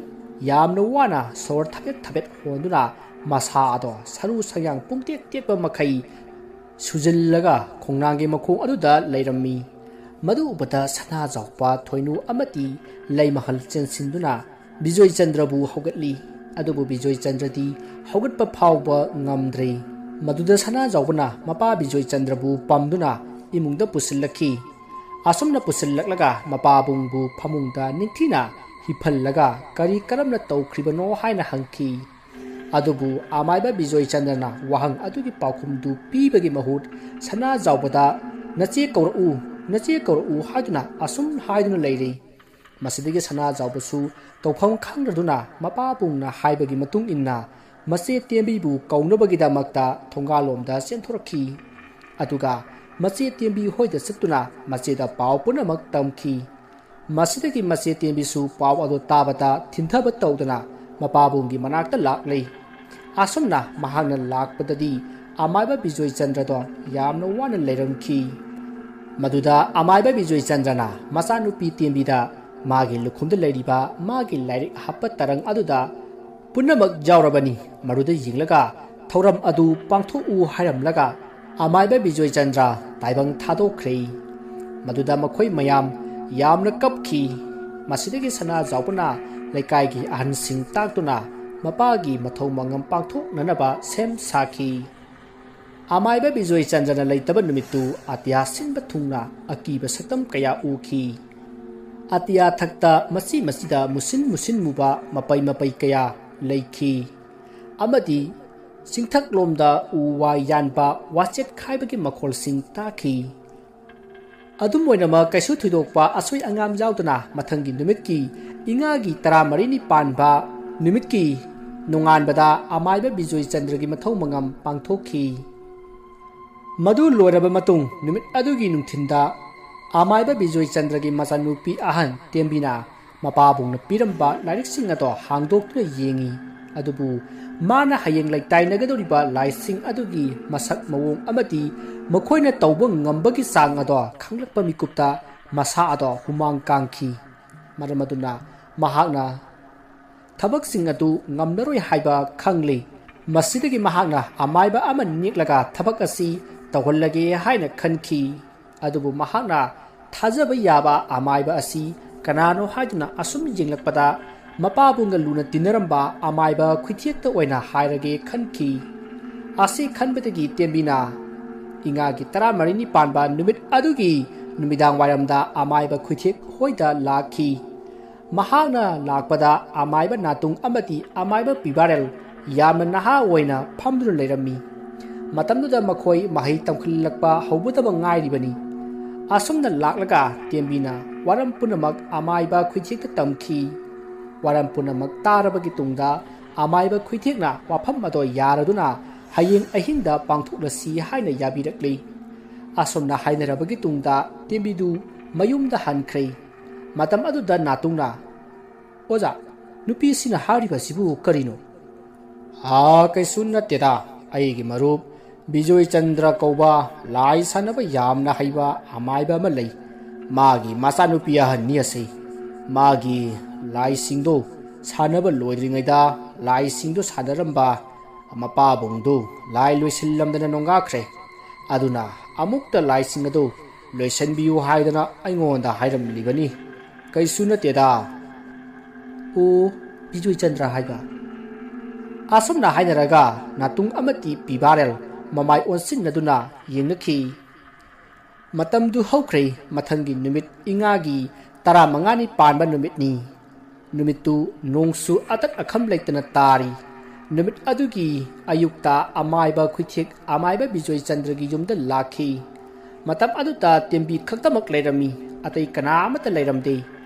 ꯌꯥꯝꯅ ꯋꯥꯅ ꯁꯣꯔ ꯊꯕꯦꯠ ꯊꯕꯦꯠ ꯍꯣꯟꯗꯨꯅ ꯃꯁꯥ ꯑꯗꯣ ꯁꯔꯨ ꯁꯌꯥꯡ ꯄꯨꯝꯇꯦꯛ ꯇꯦꯛꯄ ꯃꯈꯩ ꯁꯨꯖꯤꯜꯂꯒ ꯈꯣꯡꯅꯥꯡꯒꯤ ꯃꯈꯣꯡ ꯑꯗꯨꯗ ꯂꯩꯔꯝꯃꯤ꯫ ꯃꯗꯨ ꯎꯕꯗ ꯁꯅꯥꯖꯥꯎꯕ, ꯊꯣꯏꯅꯨ ꯑꯃꯗꯤ ꯂꯩꯃꯍꯜ ꯆꯦꯟꯁꯤꯟꯗꯨꯅ ꯕꯤꯖꯣꯏꯆꯟꯗ꯭ꯔꯕꯨ ꯍꯧꯒꯠꯂꯤ꯫ ꯑꯗꯨꯕꯨ ꯕꯤꯖꯣꯏꯆꯟꯗ꯭ꯔꯗꯤ ꯍꯧꯒꯠꯄ ꯐꯥꯎꯕ ꯉꯝꯗ꯭ꯔꯦ꯫ ꯃꯗꯨꯗ ꯁꯅꯥꯖꯥꯎꯕꯅ ꯃꯄꯥ ꯕꯤꯖꯣꯏꯆꯟꯗ꯭ꯔꯕꯨ ꯄꯝꯗꯨꯅ ꯏꯃꯨꯡꯗ ꯄꯨꯁꯤꯜꯂꯛꯈꯤ꯫ ꯑꯁꯨꯝꯅ ꯄꯨꯁꯤꯜꯂꯛꯂꯒ ꯃꯄꯥꯕꯨꯡꯕꯨ ꯐꯃꯨꯡꯗ ꯅꯤꯡꯊꯤꯅ ꯍꯤꯞꯍꯜꯂꯒ ꯀꯔꯤ ꯀꯔꯝꯅ ꯇꯧꯈ꯭ꯔꯤꯕꯅꯣ ꯍꯥꯏꯅ ꯍꯪꯈꯤ꯫ ꯑꯗꯨꯕꯨ ꯑꯃꯥꯏꯕ ꯕꯤꯖꯣꯏꯆꯟꯗ꯭ꯔꯅ ꯋꯥꯍꯪ ꯑꯗꯨꯒꯤ ꯄꯥꯎꯈꯨꯝꯗꯨ ꯄꯤꯕꯒꯤ ꯃꯍꯨꯠ ꯁꯅꯥꯖꯥꯎꯕꯗ "ꯅꯆꯦ ꯀꯧꯔꯛꯎ, ꯅꯆꯦ ꯀꯧꯔꯛꯎ" ꯍꯥꯏꯗꯨꯅ ꯑꯁꯨꯝ ꯍꯥꯏꯗꯨꯅ ꯂꯩꯔꯤ꯫ ꯃꯁꯤꯗꯒꯤ ꯁꯅꯥꯖꯥꯎꯕꯁꯨ ꯇꯧꯐꯝ ꯈꯪꯗ꯭ꯔꯗꯨꯅ ꯃꯄꯥꯕꯨꯡꯅ ꯍꯥꯏꯕꯒꯤ ꯃꯇꯨꯡ ꯏꯟꯅ ꯃꯆꯦ ꯇꯦꯝꯕꯤꯕꯨ ꯀꯧꯅꯕꯒꯤꯗꯃꯛꯇ ꯊꯣꯡꯒꯥꯜꯂꯣꯝꯗ ꯆꯦꯟꯊꯣꯔꯛꯈꯤ꯫ ꯑꯗꯨꯒ ꯃꯆꯦ ꯇꯦꯝꯕꯤ ꯍꯣꯏꯗ ꯆꯠꯇꯨꯅ ꯃꯆꯦꯗ ꯄꯥꯎ ꯄꯨꯝꯅꯃꯛ ꯇꯝꯈꯤ꯫ ꯃꯁꯤꯗꯒꯤ ꯃꯆꯦ ꯇꯦꯝꯕꯤꯁꯨ ꯄꯥꯎ ꯑꯗꯨ ꯇꯥꯕꯗ ꯊꯤꯟꯊꯕ ꯇꯧꯗꯅ ꯃꯄꯥꯕꯨꯡꯒꯤ ꯃꯅꯥꯛꯇ ꯂꯥꯛꯂꯦ꯫ ꯑꯁꯨꯝꯅ ꯃꯍꯥꯛꯅ ꯂꯥꯛꯄꯗꯗꯤ ꯑꯃꯥꯏꯕ ꯕꯤꯖꯣꯏꯆꯟꯗ꯭ꯔꯗꯣ ꯌꯥꯝꯅ ꯋꯥꯅ ꯂꯩꯔꯝꯈꯤ꯫ ꯃꯗꯨꯗ ꯑꯃꯥꯏꯕ ꯕꯤꯖꯣꯏꯆꯟꯗ꯭ꯔꯅ ꯃꯆꯥꯅꯨꯄꯤ ꯇꯦꯝꯕꯤꯗ ꯃꯥꯒꯤ ꯂꯨꯈꯨꯝꯗ ꯂꯩꯔꯤꯕ ꯃꯥꯒꯤ ꯂꯥꯏꯔꯤꯛ ꯍꯥꯞꯄ ꯇꯔꯪ ꯑꯗꯨꯗ "ꯄꯨꯝꯅꯃꯛ ꯌꯥꯎꯔꯕꯅꯤ, ꯃꯗꯨꯗ ꯌꯦꯡꯂꯒ ꯊꯧꯔꯝ ꯑꯗꯨ ꯄꯥꯡꯊꯣꯛꯎ" ꯍꯥꯏꯔꯝꯂꯒ ꯑꯃꯥꯏꯕ ꯕꯤꯖꯣꯏꯆꯟꯗ꯭ꯔ ꯇꯥꯏꯕꯪ ꯊꯥꯗꯣꯛꯈ꯭ꯔꯦ꯫ ꯃꯗꯨꯗ ꯃꯈꯣꯏ ꯃꯌꯥꯝ ꯌꯥꯝꯅ ꯀꯞꯈꯤ꯫ ꯃꯁꯤꯗꯒꯤ ꯁꯅꯥꯖꯥꯎꯕꯅ ꯂꯩꯀꯥꯏꯒꯤ ꯑꯍꯟꯁꯤꯡ ꯇꯥꯛꯇꯨꯅ ꯃꯄꯥꯒꯤ ꯃꯊꯧ ꯃꯉꯝ ꯄꯥꯡꯊꯣꯛꯅꯅꯕ ꯁꯦꯝ ꯁꯥꯈꯤ꯫ ꯑꯃꯥꯏꯕ ꯕꯤꯖꯣꯏ ꯆꯟꯗ꯭ꯔꯅ ꯂꯩꯇꯕ ꯅꯨꯃꯤꯠꯇꯨ ꯑꯇꯤꯌꯥ ꯁꯤꯟꯕ ꯊꯨꯡꯅ ꯑꯀꯤꯕ ꯁꯛꯇꯝ ꯀꯌꯥ ꯎꯈꯤ꯫ ꯑꯇꯤꯌꯥ ꯊꯛꯇ ꯃꯆꯤ ꯃꯆꯤꯗ ꯃꯨꯁꯤꯟ ꯃꯨꯁꯤꯟ ꯃꯨꯕ ꯃꯄꯩ ꯃꯄꯩ ꯀꯌꯥ ꯂꯩꯈꯤ꯫ ꯑꯃꯗꯤ ꯆꯤꯡꯊꯛꯂꯣꯝꯗ ꯎ ꯋꯥ ꯌꯥꯟꯕ ꯋꯥꯆꯦꯠ ꯈꯥꯏꯕꯒꯤ ꯃꯈꯣꯜꯁꯤꯡ ꯇꯥꯈꯤ꯫ ꯑꯗꯨꯝ ꯑꯣꯏꯅꯃꯛ, ꯀꯩꯁꯨ ꯊꯣꯏꯗꯣꯛꯄ ꯑꯁꯣꯏ ꯑꯉꯥꯝ ꯌꯥꯎꯗꯅ ꯃꯊꯪꯒꯤ ꯅꯨꯃꯤꯠꯀꯤ ꯏꯉꯥꯒꯤ ꯇꯔꯥꯃꯔꯤꯅꯤ ꯄꯥꯟꯕ ꯅꯨꯃꯤꯠꯀꯤ ꯅꯣꯡꯉꯥꯟꯕꯗ ꯑꯃꯥꯏꯕ ꯕꯤꯖꯣꯏ ꯆꯟꯗ꯭ꯔꯒꯤ ꯃꯊꯧ ꯃꯉꯝ ꯄꯥꯡꯊꯣꯛꯈꯤ꯫ ꯃꯗꯨ ꯂꯣꯏꯔꯕ ꯃꯇꯨꯡ, ꯅꯨꯃꯤꯠ ꯑꯗꯨꯒꯤ ꯅꯨꯡꯊꯤꯟꯗ ꯑꯃꯥꯏꯕ ꯕꯤꯖꯣꯏ ꯆꯟꯗ꯭ꯔꯒꯤ ꯃꯆꯥꯅꯨꯄꯤ ꯑꯍꯟ ꯇꯦꯝꯕꯤꯅ ꯃꯄꯥꯕꯨꯡꯅ ꯄꯤꯔꯝꯕ ꯂꯥꯏꯔꯤꯛꯁꯤꯡ ꯑꯗꯣ ꯍꯥꯡꯗꯣꯛꯇꯨꯅ ꯌꯦꯡꯉꯤ꯫ ꯑꯗꯨꯕꯨ ꯃꯥꯅ ꯍꯌꯦꯡ ꯂꯩꯇꯥꯏꯅꯒꯗꯧꯔꯤꯕ ꯂꯥꯏꯁꯤꯡ ꯑꯗꯨꯒꯤ ꯃꯁꯛ ꯃꯑꯣꯡ ꯑꯃꯗꯤ ꯃꯈꯣꯏꯅ ꯇꯧꯕ ꯉꯝꯕꯒꯤ ꯆꯥꯡ ꯑꯗꯣ ꯈꯪꯂꯛꯄ ꯃꯤꯀꯨꯞꯇ ꯃꯁꯥ ꯑꯗꯣ ꯍꯨꯃꯥꯡ ꯀꯥꯡꯈꯤ꯫ ꯃꯔꯝ ꯑꯗꯨꯅ ꯃꯍꯥꯛꯅ ꯊꯕꯛꯁꯤꯡ ꯑꯗꯨ ꯉꯝꯂꯔꯣꯏ ꯍꯥꯏꯕ ꯈꯪꯂꯤ꯫ ꯃꯁꯤꯗꯒꯤ ꯃꯍꯥꯛꯅ ꯑꯃꯥꯏꯕ ꯑꯃ ꯅꯦꯛꯂꯒ ꯊꯕꯛ ꯑꯁꯤ ꯇꯧꯍꯜꯂꯒꯦ ꯍꯥꯏꯅ ꯈꯟꯈꯤ꯫ ꯑꯗꯨꯕꯨ ꯃꯍꯥꯛꯅ ꯊꯥꯖꯕ ꯌꯥꯕ ꯑꯃꯥꯏꯕ ꯑꯁꯤ ꯀꯅꯥꯅꯣ ꯍꯥꯏꯗꯨꯅ ꯑꯁꯨꯝ ꯌꯦꯡꯂꯛꯄꯗ, ꯃꯄꯥꯕꯨꯡꯒ ꯂꯨꯅ ꯇꯤꯟꯅꯔꯝꯕ ꯑꯃꯥꯏꯕ ꯈꯨꯏꯊꯦꯛꯇ ꯑꯣꯏꯅ ꯍꯥꯏꯔꯒꯦ ꯈꯟꯈꯤ꯫ ꯑꯁꯤ ꯈꯟꯕꯗꯒꯤ ꯇꯦꯝꯕꯤꯅ ꯏꯉꯥꯒꯤ ꯇꯔꯥꯃꯔꯤꯅꯤ ꯄꯥꯟꯕ ꯅꯨꯃꯤꯠ ꯑꯗꯨꯒꯤ ꯅꯨꯃꯤꯗꯥꯡ ꯋꯥꯏꯔꯝꯗ ꯑꯃꯥꯏꯕ ꯈꯨꯏꯊꯦꯛ ꯍꯣꯏꯗ ꯂꯥꯛꯈꯤ꯫ ꯃꯍꯥꯛꯅ ꯂꯥꯛꯄꯗ ꯑꯃꯥꯏꯕ ꯅꯥꯇꯨꯡ ꯑꯃꯗꯤ ꯑꯃꯥꯏꯕ ꯄꯤꯕꯥꯔꯦꯜ ꯌꯥꯝꯅ ꯅꯍꯥ ꯑꯣꯏꯅ ꯐꯝꯗꯨꯅ ꯂꯩꯔꯝꯃꯤ꯫ ꯃꯇꯝꯗꯨꯗ ꯃꯈꯣꯏ ꯃꯍꯩ ꯇꯝꯈꯠꯂꯛꯄ ꯍꯧꯕꯇꯕꯨ ꯉꯥꯏꯔꯤꯕꯅꯤ꯫ ꯑꯁꯨꯝꯅ ꯂꯥꯛꯂꯒ ꯇꯦꯝꯕꯤꯅ ꯋꯥꯔꯝ ꯄꯨꯝꯅꯃꯛ ꯑꯃꯥꯏꯕ ꯈꯨꯏꯊꯦꯛꯇ ꯇꯝꯈꯤ꯫ ꯋꯥꯔꯝ ꯄꯨꯝꯅꯃꯛ ꯇꯥꯔꯕꯒꯤ ꯇꯨꯡꯗ ꯑꯃꯥꯏꯕ ꯈꯨꯏꯊꯦꯛꯅ ꯋꯥꯐꯝ ꯑꯗꯣ ꯌꯥꯔꯗꯨꯅ ꯍꯌꯦꯡ ꯑꯍꯤꯡꯗ ꯄꯥꯡꯊꯣꯛꯂꯁꯤ ꯍꯥꯏꯅ ꯌꯥꯕꯤꯔꯛꯂꯤ꯫ ꯑꯁꯨꯝꯅ ꯍꯥꯏꯅꯔꯕꯒꯤ ꯇꯨꯡꯗ ꯇꯦꯝꯕꯤꯗꯨ ꯃꯌꯨꯝꯗ ꯍꯟꯈ꯭ꯔꯦ꯫ ꯃꯇꯝ ꯑꯗꯨꯗ ꯅꯥꯇꯨꯡꯅ, "ꯑꯣꯖꯥ, ꯅꯨꯄꯤꯁꯤꯅ ꯍꯥꯏꯔꯤꯕꯁꯤꯕꯨ ꯀꯔꯤꯅꯣ?" "ꯑꯥ, ꯀꯩꯁꯨ ꯅꯠꯇꯦꯗ, ꯑꯩꯒꯤ ꯃꯔꯨꯞ ꯕꯤꯖꯣꯏ ꯆꯟꯗ꯭ꯔ ꯀꯧꯕ ꯂꯥꯏ ꯁꯥꯟꯅꯕ ꯌꯥꯝꯅ ꯍꯩꯕ ꯑꯃꯥꯏꯕ ꯑꯃ ꯂꯩ꯫ ꯃꯥꯒꯤ ꯃꯆꯥꯅꯨꯄꯤ ꯑꯍꯟꯅꯤ ꯑꯁꯤ꯫ ꯃꯥꯒꯤ ꯂꯥꯏꯁꯤꯡꯗꯣ ꯁꯥꯟꯅꯕ ꯂꯣꯏꯗ꯭ꯔꯤꯉꯩꯗ ꯂꯥꯏꯁꯤꯡꯗꯣ ꯁꯥꯟꯅꯔꯝꯕ ꯃꯄꯥꯕꯨꯡꯗꯨ ꯂꯥꯏ ꯂꯣꯏꯁꯤꯜꯂꯝꯗꯅ ꯅꯣꯡꯉꯥꯈ꯭ꯔꯦ꯫ ꯑꯗꯨꯅ ꯑꯃꯨꯛꯇ ꯂꯥꯏꯁꯤꯡ ꯑꯗꯨ ꯂꯣꯏꯁꯤꯟꯕꯤꯌꯨ ꯍꯥꯏꯗꯅ ꯑꯩꯉꯣꯟꯗ ꯍꯥꯏꯔꯝꯂꯤꯕꯅꯤ꯫ ꯀꯩꯁꯨ ꯅꯠꯇꯦꯗ꯫ ꯑꯣ, ꯕꯤꯖꯣꯏ ꯆꯟꯗ꯭ꯔ ꯍꯥꯏꯕ꯫ ꯑꯁꯨꯝꯅ ꯍꯥꯏꯅꯔꯒ ꯅꯥꯇꯨꯡ ꯑꯃꯗꯤ ꯄꯤꯕꯥꯔꯦꯜ ꯃꯃꯥꯏ ꯑꯣꯟꯁꯤꯟꯅꯗꯨꯅ ꯌꯦꯡꯅꯈꯤ꯫ ꯃꯇꯝꯗꯨ ꯍꯧꯈ꯭ꯔꯦ꯫ ꯃꯊꯪꯒꯤ ꯅꯨꯃꯤꯠ ꯏꯉꯥꯒꯤ ꯇꯔꯥꯃꯉꯥꯅꯤ ꯄꯥꯟꯕ ꯅꯨꯃꯤꯠꯅꯤ꯫ ꯅꯨꯃꯤꯠꯇꯨ ꯅꯣꯡꯁꯨ ꯑꯇꯠ ꯑꯈꯝ ꯂꯩꯇꯅ ꯇꯥꯔꯤ꯫ ꯅꯨꯃꯤꯠ ꯑꯗꯨꯒꯤ ꯑꯌꯨꯛꯇ ꯑꯃꯥꯏꯕ ꯈꯨꯏꯊꯦꯛ ꯑꯃꯥꯏꯕ ꯕꯤꯖꯣꯏ ꯆꯟꯗ꯭ꯔꯒꯤ ꯌꯨꯝꯗ ꯂꯥꯛꯈꯤ꯫ ꯃꯇꯝ ꯑꯗꯨꯗ ꯇꯦꯝꯕꯤ ꯈꯛꯇꯃꯛ ꯂꯩꯔꯝꯃꯤ, ꯑꯇꯩ ꯀꯅꯥ ꯑꯃꯠꯇ ꯂꯩꯔꯝꯗꯦ꯫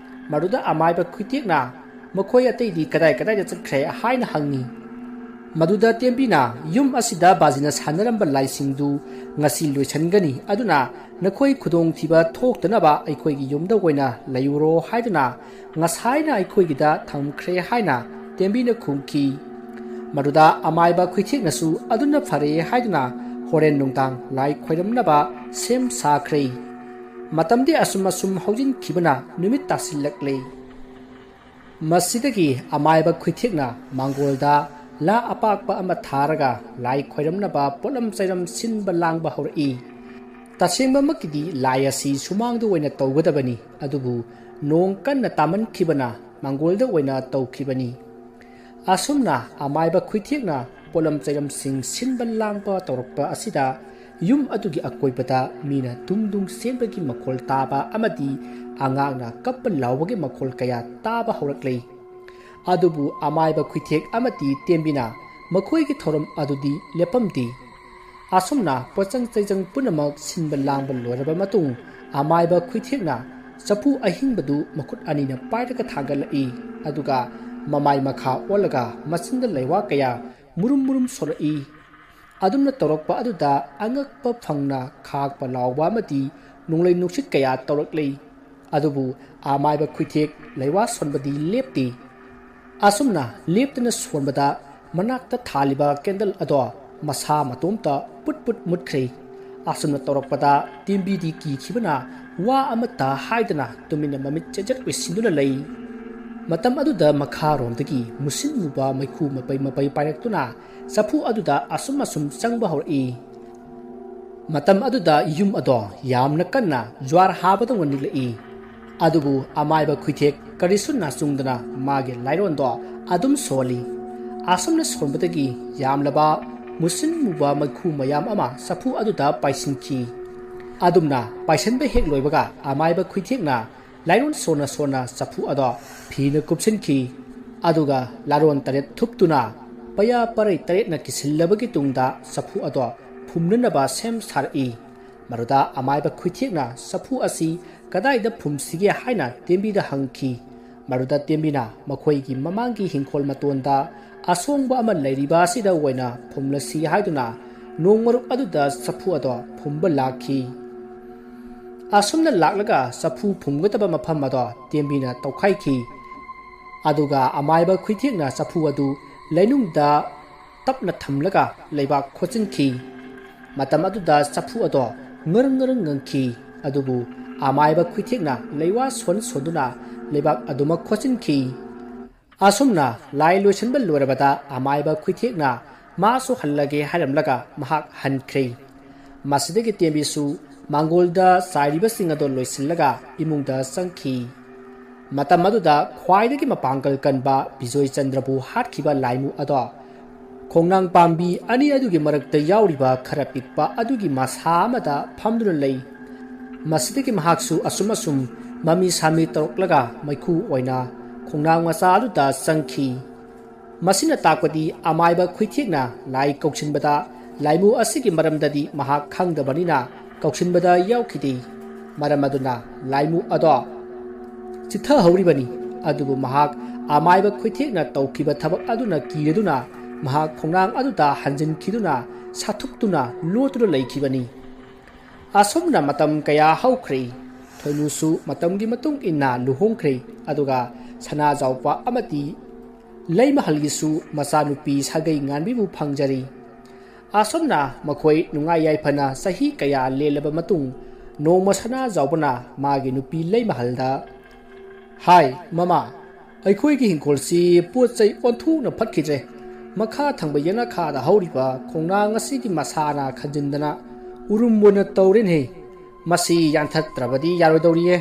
ꯃꯗꯨꯗ ꯑꯃꯥꯏꯕ ꯈꯨꯏꯊꯦꯛꯅ ꯃꯈꯣꯏ ꯑꯇꯩꯗꯤ ꯀꯗꯥꯏ ꯀꯗꯥꯏꯗ ꯆꯠꯈ꯭ꯔꯦ ꯍꯥꯏꯅ ꯍꯪꯉꯤ꯫ ꯃꯗꯨꯗ ꯇꯦꯝꯕꯤꯅ ꯌꯨꯝ ꯑꯁꯤꯗ ꯕꯥꯖꯤꯅ ꯁꯥꯟꯅꯔꯝꯕ ꯂꯥꯏꯁꯤꯡꯗꯨ ꯉꯁꯤ ꯂꯣꯏꯁꯤꯟꯒꯅꯤ, ꯑꯗꯨꯅ ꯅꯈꯣꯏ ꯈꯨꯗꯣꯡꯊꯤꯕ ꯊꯣꯛꯇꯅꯕ ꯑꯩꯈꯣꯏꯒꯤ ꯌꯨꯝꯗ ꯑꯣꯏꯅ ꯂꯩꯔꯨꯔꯣ ꯍꯥꯏꯗꯨꯅ ꯉꯁꯥꯏꯅ ꯑꯩꯈꯣꯏꯒꯤꯗ ꯊꯝꯈ꯭ꯔꯦ ꯍꯥꯏꯅ ꯇꯦꯝꯕꯤꯅ ꯈꯨꯝꯈꯤ꯫ ꯃꯗꯨꯗ ꯑꯃꯥꯏꯕ ꯈꯨꯏꯊꯦꯛꯅꯁꯨ ꯑꯗꯨꯅ ꯐꯔꯦ ꯍꯥꯏꯗꯨꯅ ꯍꯣꯔꯦꯟ ꯅꯨꯡꯗꯥꯡ ꯂꯥꯏ ꯈꯣꯏꯔꯝꯅꯕ ꯁꯦꯝ ꯁꯥꯈ꯭ꯔꯦ꯫ ꯃꯇꯝꯗꯤ ꯑꯁꯨꯝ ꯑꯁꯨꯝ ꯍꯧꯖꯤꯟꯈꯤꯕꯅ ꯅꯨꯃꯤꯠ ꯇꯥꯁꯤꯜꯂꯛꯂꯦ꯫ ꯃꯁꯤꯗꯒꯤ ꯑꯃꯥꯏꯕ ꯈꯨꯏꯊꯦꯛꯅ ꯃꯥꯡꯒꯣꯜꯗ ꯂꯥ ꯑꯄꯥꯛꯄ ꯑꯃ ꯊꯥꯔꯒ ꯂꯥꯏ ꯈꯣꯏꯔꯝꯅꯕ ꯄꯣꯠꯂꯝ ꯆꯩꯔꯝ ꯁꯤꯟꯕ ꯂꯥꯡꯕ ꯍꯧꯔꯛꯏ꯫ ꯇꯁꯦꯡꯕꯃꯛꯀꯤꯗꯤ ꯂꯥꯏ ꯑꯁꯤ ꯁꯨꯃꯥꯡꯗ ꯑꯣꯏꯅ ꯇꯧꯒꯗꯕꯅꯤ, ꯑꯗꯨꯕꯨ ꯅꯣꯡ ꯀꯟꯅ ꯇꯥꯃꯟꯈꯤꯕꯅ ꯃꯥꯡꯒꯣꯜꯗ ꯑꯣꯏꯅ ꯇꯧꯈꯤꯕꯅꯤ꯫ ꯑꯁꯨꯝꯅ ꯑꯃꯥꯏꯕ ꯈꯨꯏꯊꯦꯛꯅ ꯄꯣꯠꯂꯝ ꯆꯩꯔꯝꯁꯤꯡ ꯁꯤꯟꯕ ꯂꯥꯡꯕ ꯇꯧꯔꯛꯄ ꯑꯁꯤꯗ ꯌꯨꯝ ꯑꯗꯨꯒꯤ ꯑꯀꯣꯏꯕꯗ ꯃꯤꯅ ꯗꯨꯡ ꯗꯨꯡ ꯆꯦꯟꯕꯒꯤ ꯃꯈꯣꯜ ꯇꯥꯕ ꯑꯃꯗꯤ ꯑꯉꯥꯡꯅ ꯀꯞꯄ ꯂꯥꯎꯕꯒꯤ ꯃꯈꯣꯜ ꯀꯌꯥ ꯇꯥꯕ ꯍꯧꯔꯛꯂꯦ꯫ ꯑꯗꯨꯕꯨ ꯑꯃꯥꯏꯕ ꯈꯨꯏꯊꯦꯛ ꯑꯃꯗꯤ ꯇꯦꯝꯕꯤꯅ ꯃꯈꯣꯏꯒꯤ ꯊꯧꯔꯝ ꯑꯗꯨꯗꯤ ꯂꯦꯞꯄꯝꯗꯦ꯫ ꯑꯁꯨꯝꯅ ꯄꯣꯠꯆꯪ ꯆꯩꯖꯪ ꯄꯨꯝꯅꯃꯛ ꯁꯤꯟꯕ ꯂꯥꯡꯕ ꯂꯣꯏꯔꯕ ꯃꯇꯨꯡ, ꯑꯃꯥꯏꯕ ꯈꯨꯏꯊꯦꯛꯅ ꯆꯐꯨ ꯑꯍꯤꯡꯕꯗꯨ ꯃꯈꯨꯠ ꯑꯅꯤꯅ ꯄꯥꯏꯔꯒ ꯊꯥꯡꯒꯠꯂꯛꯏ꯫ ꯑꯗꯨꯒ ꯃꯃꯥꯏ ꯃꯈꯥ ꯑꯣꯜꯂꯒ ꯃꯆꯤꯟꯗ ꯂꯩꯋꯥ ꯀꯌꯥ ꯃꯨꯔꯨꯝ ꯃꯨꯔꯨꯝ ꯁꯣꯔꯛꯏ꯫ ꯑꯗꯨꯝꯅ ꯇꯧꯔꯛꯄ ꯑꯗꯨꯗ ꯑꯉꯛꯄ ꯐꯪꯅ ꯈꯥꯛꯄ ꯂꯥꯎꯕ ꯑꯃꯗꯤ ꯅꯣꯡꯂꯩ ꯅꯨꯡꯁꯤꯠ ꯀꯌꯥ ꯇꯧꯔꯛꯂꯤ꯫ ꯑꯗꯨꯕꯨ ꯑꯃꯥꯏꯕ ꯈꯨꯏꯊꯦꯛ ꯂꯩꯋꯥ ꯁꯣꯟꯕꯗꯤ ꯂꯦꯞꯇꯦ꯫ ꯑꯁꯨꯝꯅ ꯂꯦꯞꯇꯅ ꯁꯣꯟꯕꯗ ꯃꯅꯥꯛꯇ ꯊꯥꯜꯂꯤꯕ ꯀꯦꯟꯗꯜ ꯑꯗꯣ ꯃꯁꯥ ꯃꯇꯣꯝꯇ ꯄꯨꯠ ꯄꯨꯠ ꯃꯨꯠꯈ꯭ꯔꯦ꯫ ꯑꯁꯨꯝꯅ ꯇꯧꯔꯛꯄꯗ ꯇꯦꯝꯕꯤꯗꯤ ꯀꯤꯈꯤꯕꯅ ꯋꯥ ꯑꯃꯠꯇ ꯍꯥꯏꯗꯅ ꯇꯨꯃꯤꯟꯅ ꯃꯃꯤꯠ ꯆꯦꯖꯠ ꯎꯏꯁꯤꯟꯗꯨꯅ ꯂꯩ꯫ ꯃꯇꯝ ꯑꯗꯨꯗ ꯃꯈꯥꯔꯣꯝꯗꯒꯤ ꯃꯨꯁꯤꯟ ꯃꯨꯕ ꯃꯩꯈꯨ ꯃꯄꯩ ꯃꯄꯩ ꯄꯥꯏꯔꯛꯇꯨꯅ ꯆꯐꯨ ꯑꯗꯨꯗ ꯑꯁꯨꯝ ꯑꯁꯨꯝ ꯆꯪꯕ ꯍꯧꯔꯛꯏ꯫ ꯃꯇꯝ ꯑꯗꯨꯗ ꯌꯨꯝ ꯑꯗꯣ ꯌꯥꯝꯅ ꯀꯟꯅ ꯖ꯭ꯋꯥꯔ ꯍꯥꯕꯗꯧꯅ ꯅꯤꯛꯂꯛꯏ꯫ ꯑꯗꯨꯕꯨ ꯑꯃꯥꯏꯕ ꯈꯨꯏꯊꯦꯛ ꯀꯔꯤꯁꯨ ꯅꯥꯆꯨꯡꯗꯅ ꯃꯥꯒꯤ ꯂꯥꯏꯔꯣꯟꯗꯣ ꯑꯗꯨꯝ ꯁꯣꯜꯂꯤ꯫ ꯑꯁꯨꯝꯅ ꯁꯣꯟꯕꯗꯒꯤ ꯌꯥꯝꯂꯕ ꯃꯨꯁꯤꯟ ꯃꯨꯕ ꯃꯩꯈꯨ ꯃꯌꯥꯝ ꯑꯃ ꯆꯐꯨ ꯑꯗꯨꯗ ꯄꯥꯏꯁꯤꯟꯈꯤ꯫ ꯑꯗꯨꯝꯅ ꯄꯥꯏꯁꯤꯟꯕ ꯍꯦꯛ ꯂꯣꯏꯕꯒ ꯑꯃꯥꯏꯕ ꯈꯨꯏꯊꯦꯛꯅ ꯂꯥꯏꯔꯣꯟ ꯁꯣꯟꯅ ꯁꯣꯟꯅ ꯆꯐꯨ ꯑꯗꯣ ꯐꯤꯅ ꯀꯨꯞꯁꯤꯟꯈꯤ꯫ ꯑꯗꯨꯒ ꯂꯥꯔꯣꯟ ꯇꯔꯦꯠ ꯊꯨꯞꯇꯨꯅ ꯄꯩꯌꯥ ꯄꯔꯩ ꯇꯔꯦꯠꯅ ꯀꯤꯁꯤꯜꯂꯕꯒꯤ ꯇꯨꯡꯗ ꯆꯐꯨ ꯑꯗꯣ ꯐꯨꯝꯅꯅꯕ ꯁꯦꯝ ꯁꯥꯔꯛꯏ꯫ ꯃꯗꯨꯗ ꯑꯃꯥꯏꯕ ꯈꯨꯏꯊꯦꯛꯅ ꯆꯐꯨ ꯑꯁꯤ ꯀꯗꯥꯏꯗ ꯐꯨꯝꯁꯤꯒꯦ ꯍꯥꯏꯅ ꯇꯦꯝꯕꯤꯗ ꯍꯪꯈꯤ꯫ ꯃꯗꯨꯗ ꯇꯦꯝꯕꯤꯅ ꯃꯈꯣꯏꯒꯤ ꯃꯃꯥꯡꯒꯤ ꯍꯤꯡꯈꯣꯜ ꯃꯇꯣꯟꯗ ꯑꯁꯣꯡꯕ ꯑꯃ ꯂꯩꯔꯤꯕ ꯑꯁꯤꯗ ꯑꯣꯏꯅ ꯐꯨꯝꯂꯁꯤ ꯍꯥꯏꯗꯨꯅ ꯅꯣꯡꯃꯔꯨꯞ ꯑꯗꯨꯗ ꯆꯐꯨ ꯑꯗꯣ ꯐꯨꯝꯕ ꯂꯥꯛꯈꯤ꯫ ꯑꯁꯨꯝꯅ ꯂꯥꯛꯂꯒ ꯆꯐꯨ ꯐꯨꯝꯒꯗꯕ ꯃꯐꯝ ꯑꯗꯣ ꯇꯦꯝꯕꯤꯅ ꯇꯧꯈꯥꯏꯈꯤ꯫ ꯑꯗꯨꯒ ꯑꯃꯥꯏꯕ ꯈꯨꯏꯊꯦꯛꯅ ꯆꯐꯨ ꯑꯗꯨ ꯂꯩꯅꯨꯡꯗ ꯇꯞꯅ ꯊꯝꯂꯒ ꯂꯩꯕꯥꯛ ꯈꯣꯠꯆꯤꯟꯈꯤ꯫ ꯃꯇꯝ ꯑꯗꯨꯗ ꯆꯐꯨ ꯑꯗꯣ ꯉꯔꯪ ꯉꯔꯪ ꯉꯪꯈꯤ꯫ ꯑꯗꯨꯕꯨ ꯑꯃꯥꯏꯕ ꯈꯨꯏꯊꯦꯛꯅ ꯂꯩꯋꯥ ꯁꯣꯟ ꯁꯣꯟꯗꯨꯅ ꯂꯩꯕꯥꯛ ꯑꯗꯨꯃꯛ ꯈꯣꯠꯆꯤꯟꯈꯤ꯫ ꯑꯁꯨꯝꯅ ꯂꯥꯏ ꯂꯣꯏꯁꯤꯟꯕ ꯂꯣꯏꯔꯕꯗ ꯑꯃꯥꯏꯕ ꯈꯨꯏꯊꯦꯛꯅ ꯃꯥꯁꯨ ꯍꯜꯂꯒꯦ ꯍꯥꯏꯔꯝꯂꯒ ꯃꯍꯥꯛ ꯍꯟꯈ꯭ꯔꯦ꯫ ꯃꯁꯤꯗꯒꯤ ꯇꯦꯝꯕꯤꯁꯨ ꯃꯥꯡꯒꯣꯜꯗ ꯆꯥꯏꯔꯤꯕꯁꯤꯡ ꯑꯗꯨ ꯂꯣꯏꯁꯤꯜꯂꯒ ꯏꯃꯨꯡꯗ ꯆꯪꯈꯤ꯫ ꯃꯇꯝ ꯑꯗꯨꯗ ꯈ꯭ꯋꯥꯏꯗꯒꯤ ꯃꯄꯥꯡꯒꯜ ꯀꯟꯕ ꯕꯤꯖꯣꯏ ꯆꯟꯗ꯭ꯔꯕꯨ ꯍꯥꯠꯈꯤꯕ ꯂꯥꯏꯃꯨ ꯑꯗꯣ ꯈꯣꯡꯅꯥꯡ ꯄꯥꯝꯕꯤ ꯑꯅꯤ ꯑꯗꯨꯒꯤ ꯃꯔꯛꯇ ꯌꯥꯎꯔꯤꯕ ꯈꯔ ꯄꯤꯛꯄ ꯑꯗꯨꯒꯤ ꯃꯁꯥ ꯑꯃꯗ ꯐꯝꯗꯨꯅ ꯂꯩ꯫ ꯃꯁꯤꯗꯒꯤ ꯃꯍꯥꯛꯁꯨ ꯑꯁꯨꯝ ꯑꯁꯨꯝ ꯃꯃꯤ ꯁꯥꯃꯤ ꯇꯧꯔꯛꯂꯒ ꯃꯩꯈꯨ ꯑꯣꯏꯅ ꯈꯣꯡꯅꯥꯡ ꯃꯆꯥ ꯑꯗꯨꯗ ꯆꯪꯈꯤ꯫ ꯃꯁꯤꯅ ꯇꯥꯛꯄꯗꯤ ꯑꯃꯥꯏꯕ ꯈꯨꯏꯊꯦꯛꯅ ꯂꯥꯏ ꯀꯧꯁꯤꯟꯕꯗ ꯂꯥꯏꯃꯨ ꯑꯁꯤꯒꯤ ꯃꯔꯝꯗꯗꯤ ꯃꯍꯥꯛ ꯈꯪꯗꯕꯅꯤꯅ ꯀꯧꯁꯤꯟꯕꯗ ꯌꯥꯎꯈꯤꯗꯦ꯫ ꯃꯔꯝ ꯑꯗꯨꯅ ꯂꯥꯏꯃꯨ ꯑꯗꯣ ꯆꯤꯊꯍꯧꯔꯤꯕꯅꯤ꯫ ꯑꯗꯨꯕꯨ ꯃꯍꯥꯛ ꯑꯃꯥꯏꯕ ꯈꯨꯏꯊꯦꯛꯅ ꯇꯧꯈꯤꯕ ꯊꯕꯛ ꯑꯗꯨꯅ ꯀꯤꯔꯗꯨꯅ ꯃꯍꯥꯛ ꯈꯣꯡꯅꯥꯡ ꯑꯗꯨꯗ ꯍꯟꯖꯤꯟꯈꯤꯗꯨꯅ ꯁꯥꯊꯨꯛꯇꯨꯅ ꯂꯣꯠꯇꯨꯅ ꯂꯩꯈꯤꯕꯅꯤ꯫ ꯑꯁꯨꯝꯅ ꯃꯇꯝ ꯀꯌꯥ ꯍꯧꯈ꯭ꯔꯦ꯫ ꯊꯣꯏꯅꯨꯁꯨ ꯃꯇꯝꯒꯤ ꯃꯇꯨꯡ ꯏꯟꯅ ꯂꯨꯍꯣꯡꯈ꯭ꯔꯦ꯫ ꯑꯗꯨꯒ ꯁꯅꯥꯖꯥꯎꯕ ꯑꯃꯗꯤ ꯂꯩꯃꯍꯜꯒꯤꯁꯨ ꯃꯆꯥꯅꯨꯄꯤ ꯁꯥꯒꯩ ꯉꯥꯟꯕꯤꯕꯨ ꯐꯪꯖꯔꯤ꯫ ꯑꯁꯨꯝꯅ ꯃꯈꯣꯏ ꯅꯨꯡꯉꯥꯏ ꯌꯥꯏꯐꯅ ꯆꯍꯤ ꯀꯌꯥ ꯂꯦꯜꯂꯕ ꯃꯇꯨꯡ, ꯅꯣꯡꯃ ꯁꯅꯥꯖꯥꯎꯕꯅ ꯃꯥꯒꯤ ꯅꯨꯄꯤ ꯂꯩꯃꯍꯜꯗ, "ꯍꯥꯏ ꯃꯃꯥ, ꯑꯩꯈꯣꯏꯒꯤ ꯍꯤꯡꯈꯣꯜꯁꯤ ꯄꯣꯠ ꯆꯩ ꯑꯣꯟꯊꯣꯛꯅ ꯐꯠꯈꯤꯗ꯭ꯔꯦ꯫ ꯃꯈꯥ ꯊꯪꯕ ꯌꯦꯅꯈꯥꯗ ꯍꯧꯔꯤꯕ ꯈꯣꯡꯅꯥꯡ ꯑꯁꯤꯒꯤ ꯃꯁꯥꯅ ꯈꯟꯖꯤꯟꯗꯅ ꯎꯔꯨꯝ ꯑꯣꯏꯅ ꯇꯧꯔꯦꯅꯦ꯫ ꯃꯁꯤ ꯌꯥꯟꯊꯠꯇ꯭ꯔꯕꯗꯤ ꯌꯥꯔꯣꯏꯗꯧꯔꯤꯌꯦ꯫"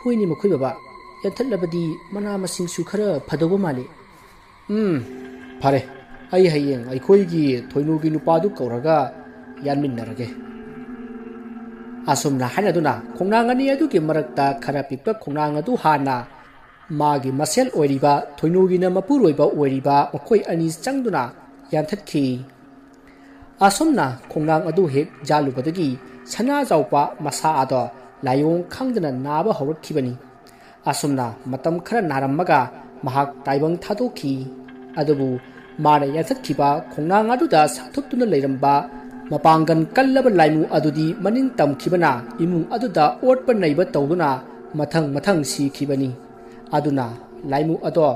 ꯍꯣꯏꯅꯦ ꯃꯈꯣꯏ ꯕꯕꯥ, ꯌꯥꯟꯊꯠꯂꯕꯗꯤ ꯃꯅꯥ ꯃꯁꯤꯡꯁꯨ ꯈꯔ ꯐꯗꯧꯕ ꯃꯥꯜꯂꯤ꯫ ꯎꯝ, ꯐꯔꯦ, ꯑꯩ ꯍꯌꯦꯡ ꯑꯩꯈꯣꯏꯒꯤ ꯊꯣꯏꯅꯨꯒꯤ ꯅꯨꯄꯥꯗꯨ ꯀꯧꯔꯒ ꯌꯥꯟꯃꯤꯟꯅꯔꯒꯦ꯫ ꯑꯁꯨꯝꯅ ꯍꯥꯏꯅꯗꯨꯅ ꯈꯣꯡꯅꯥꯡ ꯑꯅꯤ ꯑꯗꯨꯒꯤ ꯃꯔꯛꯇ ꯈꯔ ꯄꯤꯛꯄ ꯈꯣꯡꯅꯥꯡ ꯑꯗꯨ ꯍꯥꯟꯅ ꯃꯥꯒꯤ ꯃꯁꯦꯜ ꯑꯣꯏꯔꯤꯕ ꯊꯣꯏꯅꯨꯒꯤꯅ ꯃꯄꯨꯔꯣꯏꯕ ꯑꯣꯏꯔꯤꯕ ꯃꯈꯣꯏ ꯑꯅꯤ ꯆꯪꯗꯨꯅ ꯌꯥꯟꯊꯠꯈꯤ꯫ ꯑꯁꯨꯝꯅ ꯈꯣꯡꯅꯥꯡ ꯑꯗꯨ ꯍꯦꯛ ꯌꯥꯜꯂꯨꯕꯗꯒꯤ ꯁꯅꯥꯖꯥꯎꯕ ꯃꯁꯥ ꯑꯗꯣ ꯂꯥꯏꯑꯣꯡ ꯈꯪꯗꯅ ꯅꯥꯕ ꯍꯧꯔꯛꯈꯤꯕꯅꯤ꯫ ꯑꯁꯨꯝꯅ ꯃꯇꯝ ꯈꯔ ꯅꯥꯔꯝꯃꯒ ꯃꯍꯥꯛ ꯇꯥꯏꯕꯪ ꯊꯥꯗꯣꯛꯈꯤ꯫ ꯑꯗꯨꯕꯨ ꯃꯥꯅ ꯌꯥꯟꯊꯠꯈꯤꯕ ꯈꯣꯡꯅꯥꯡ ꯑꯗꯨꯗ ꯁꯥꯊꯨꯞꯇꯨꯅ ꯂꯩꯔꯝꯕ ꯃꯄꯥꯡꯒꯜ ꯀꯜꯂꯕ ꯂꯥꯏꯃꯨ ꯑꯗꯨꯗꯤ ꯃꯅꯤꯡ ꯇꯝꯈꯤꯕꯅ ꯏꯃꯨꯡ ꯑꯗꯨꯗ ꯑꯣꯠꯄ ꯅꯩꯕ ꯇꯧꯗꯨꯅ ꯃꯊꯪ ꯃꯊꯪ ꯁꯤꯈꯤꯕꯅꯤ꯫ ꯑꯗꯨꯅ ꯂꯥꯏꯃꯨ ꯑꯗꯣ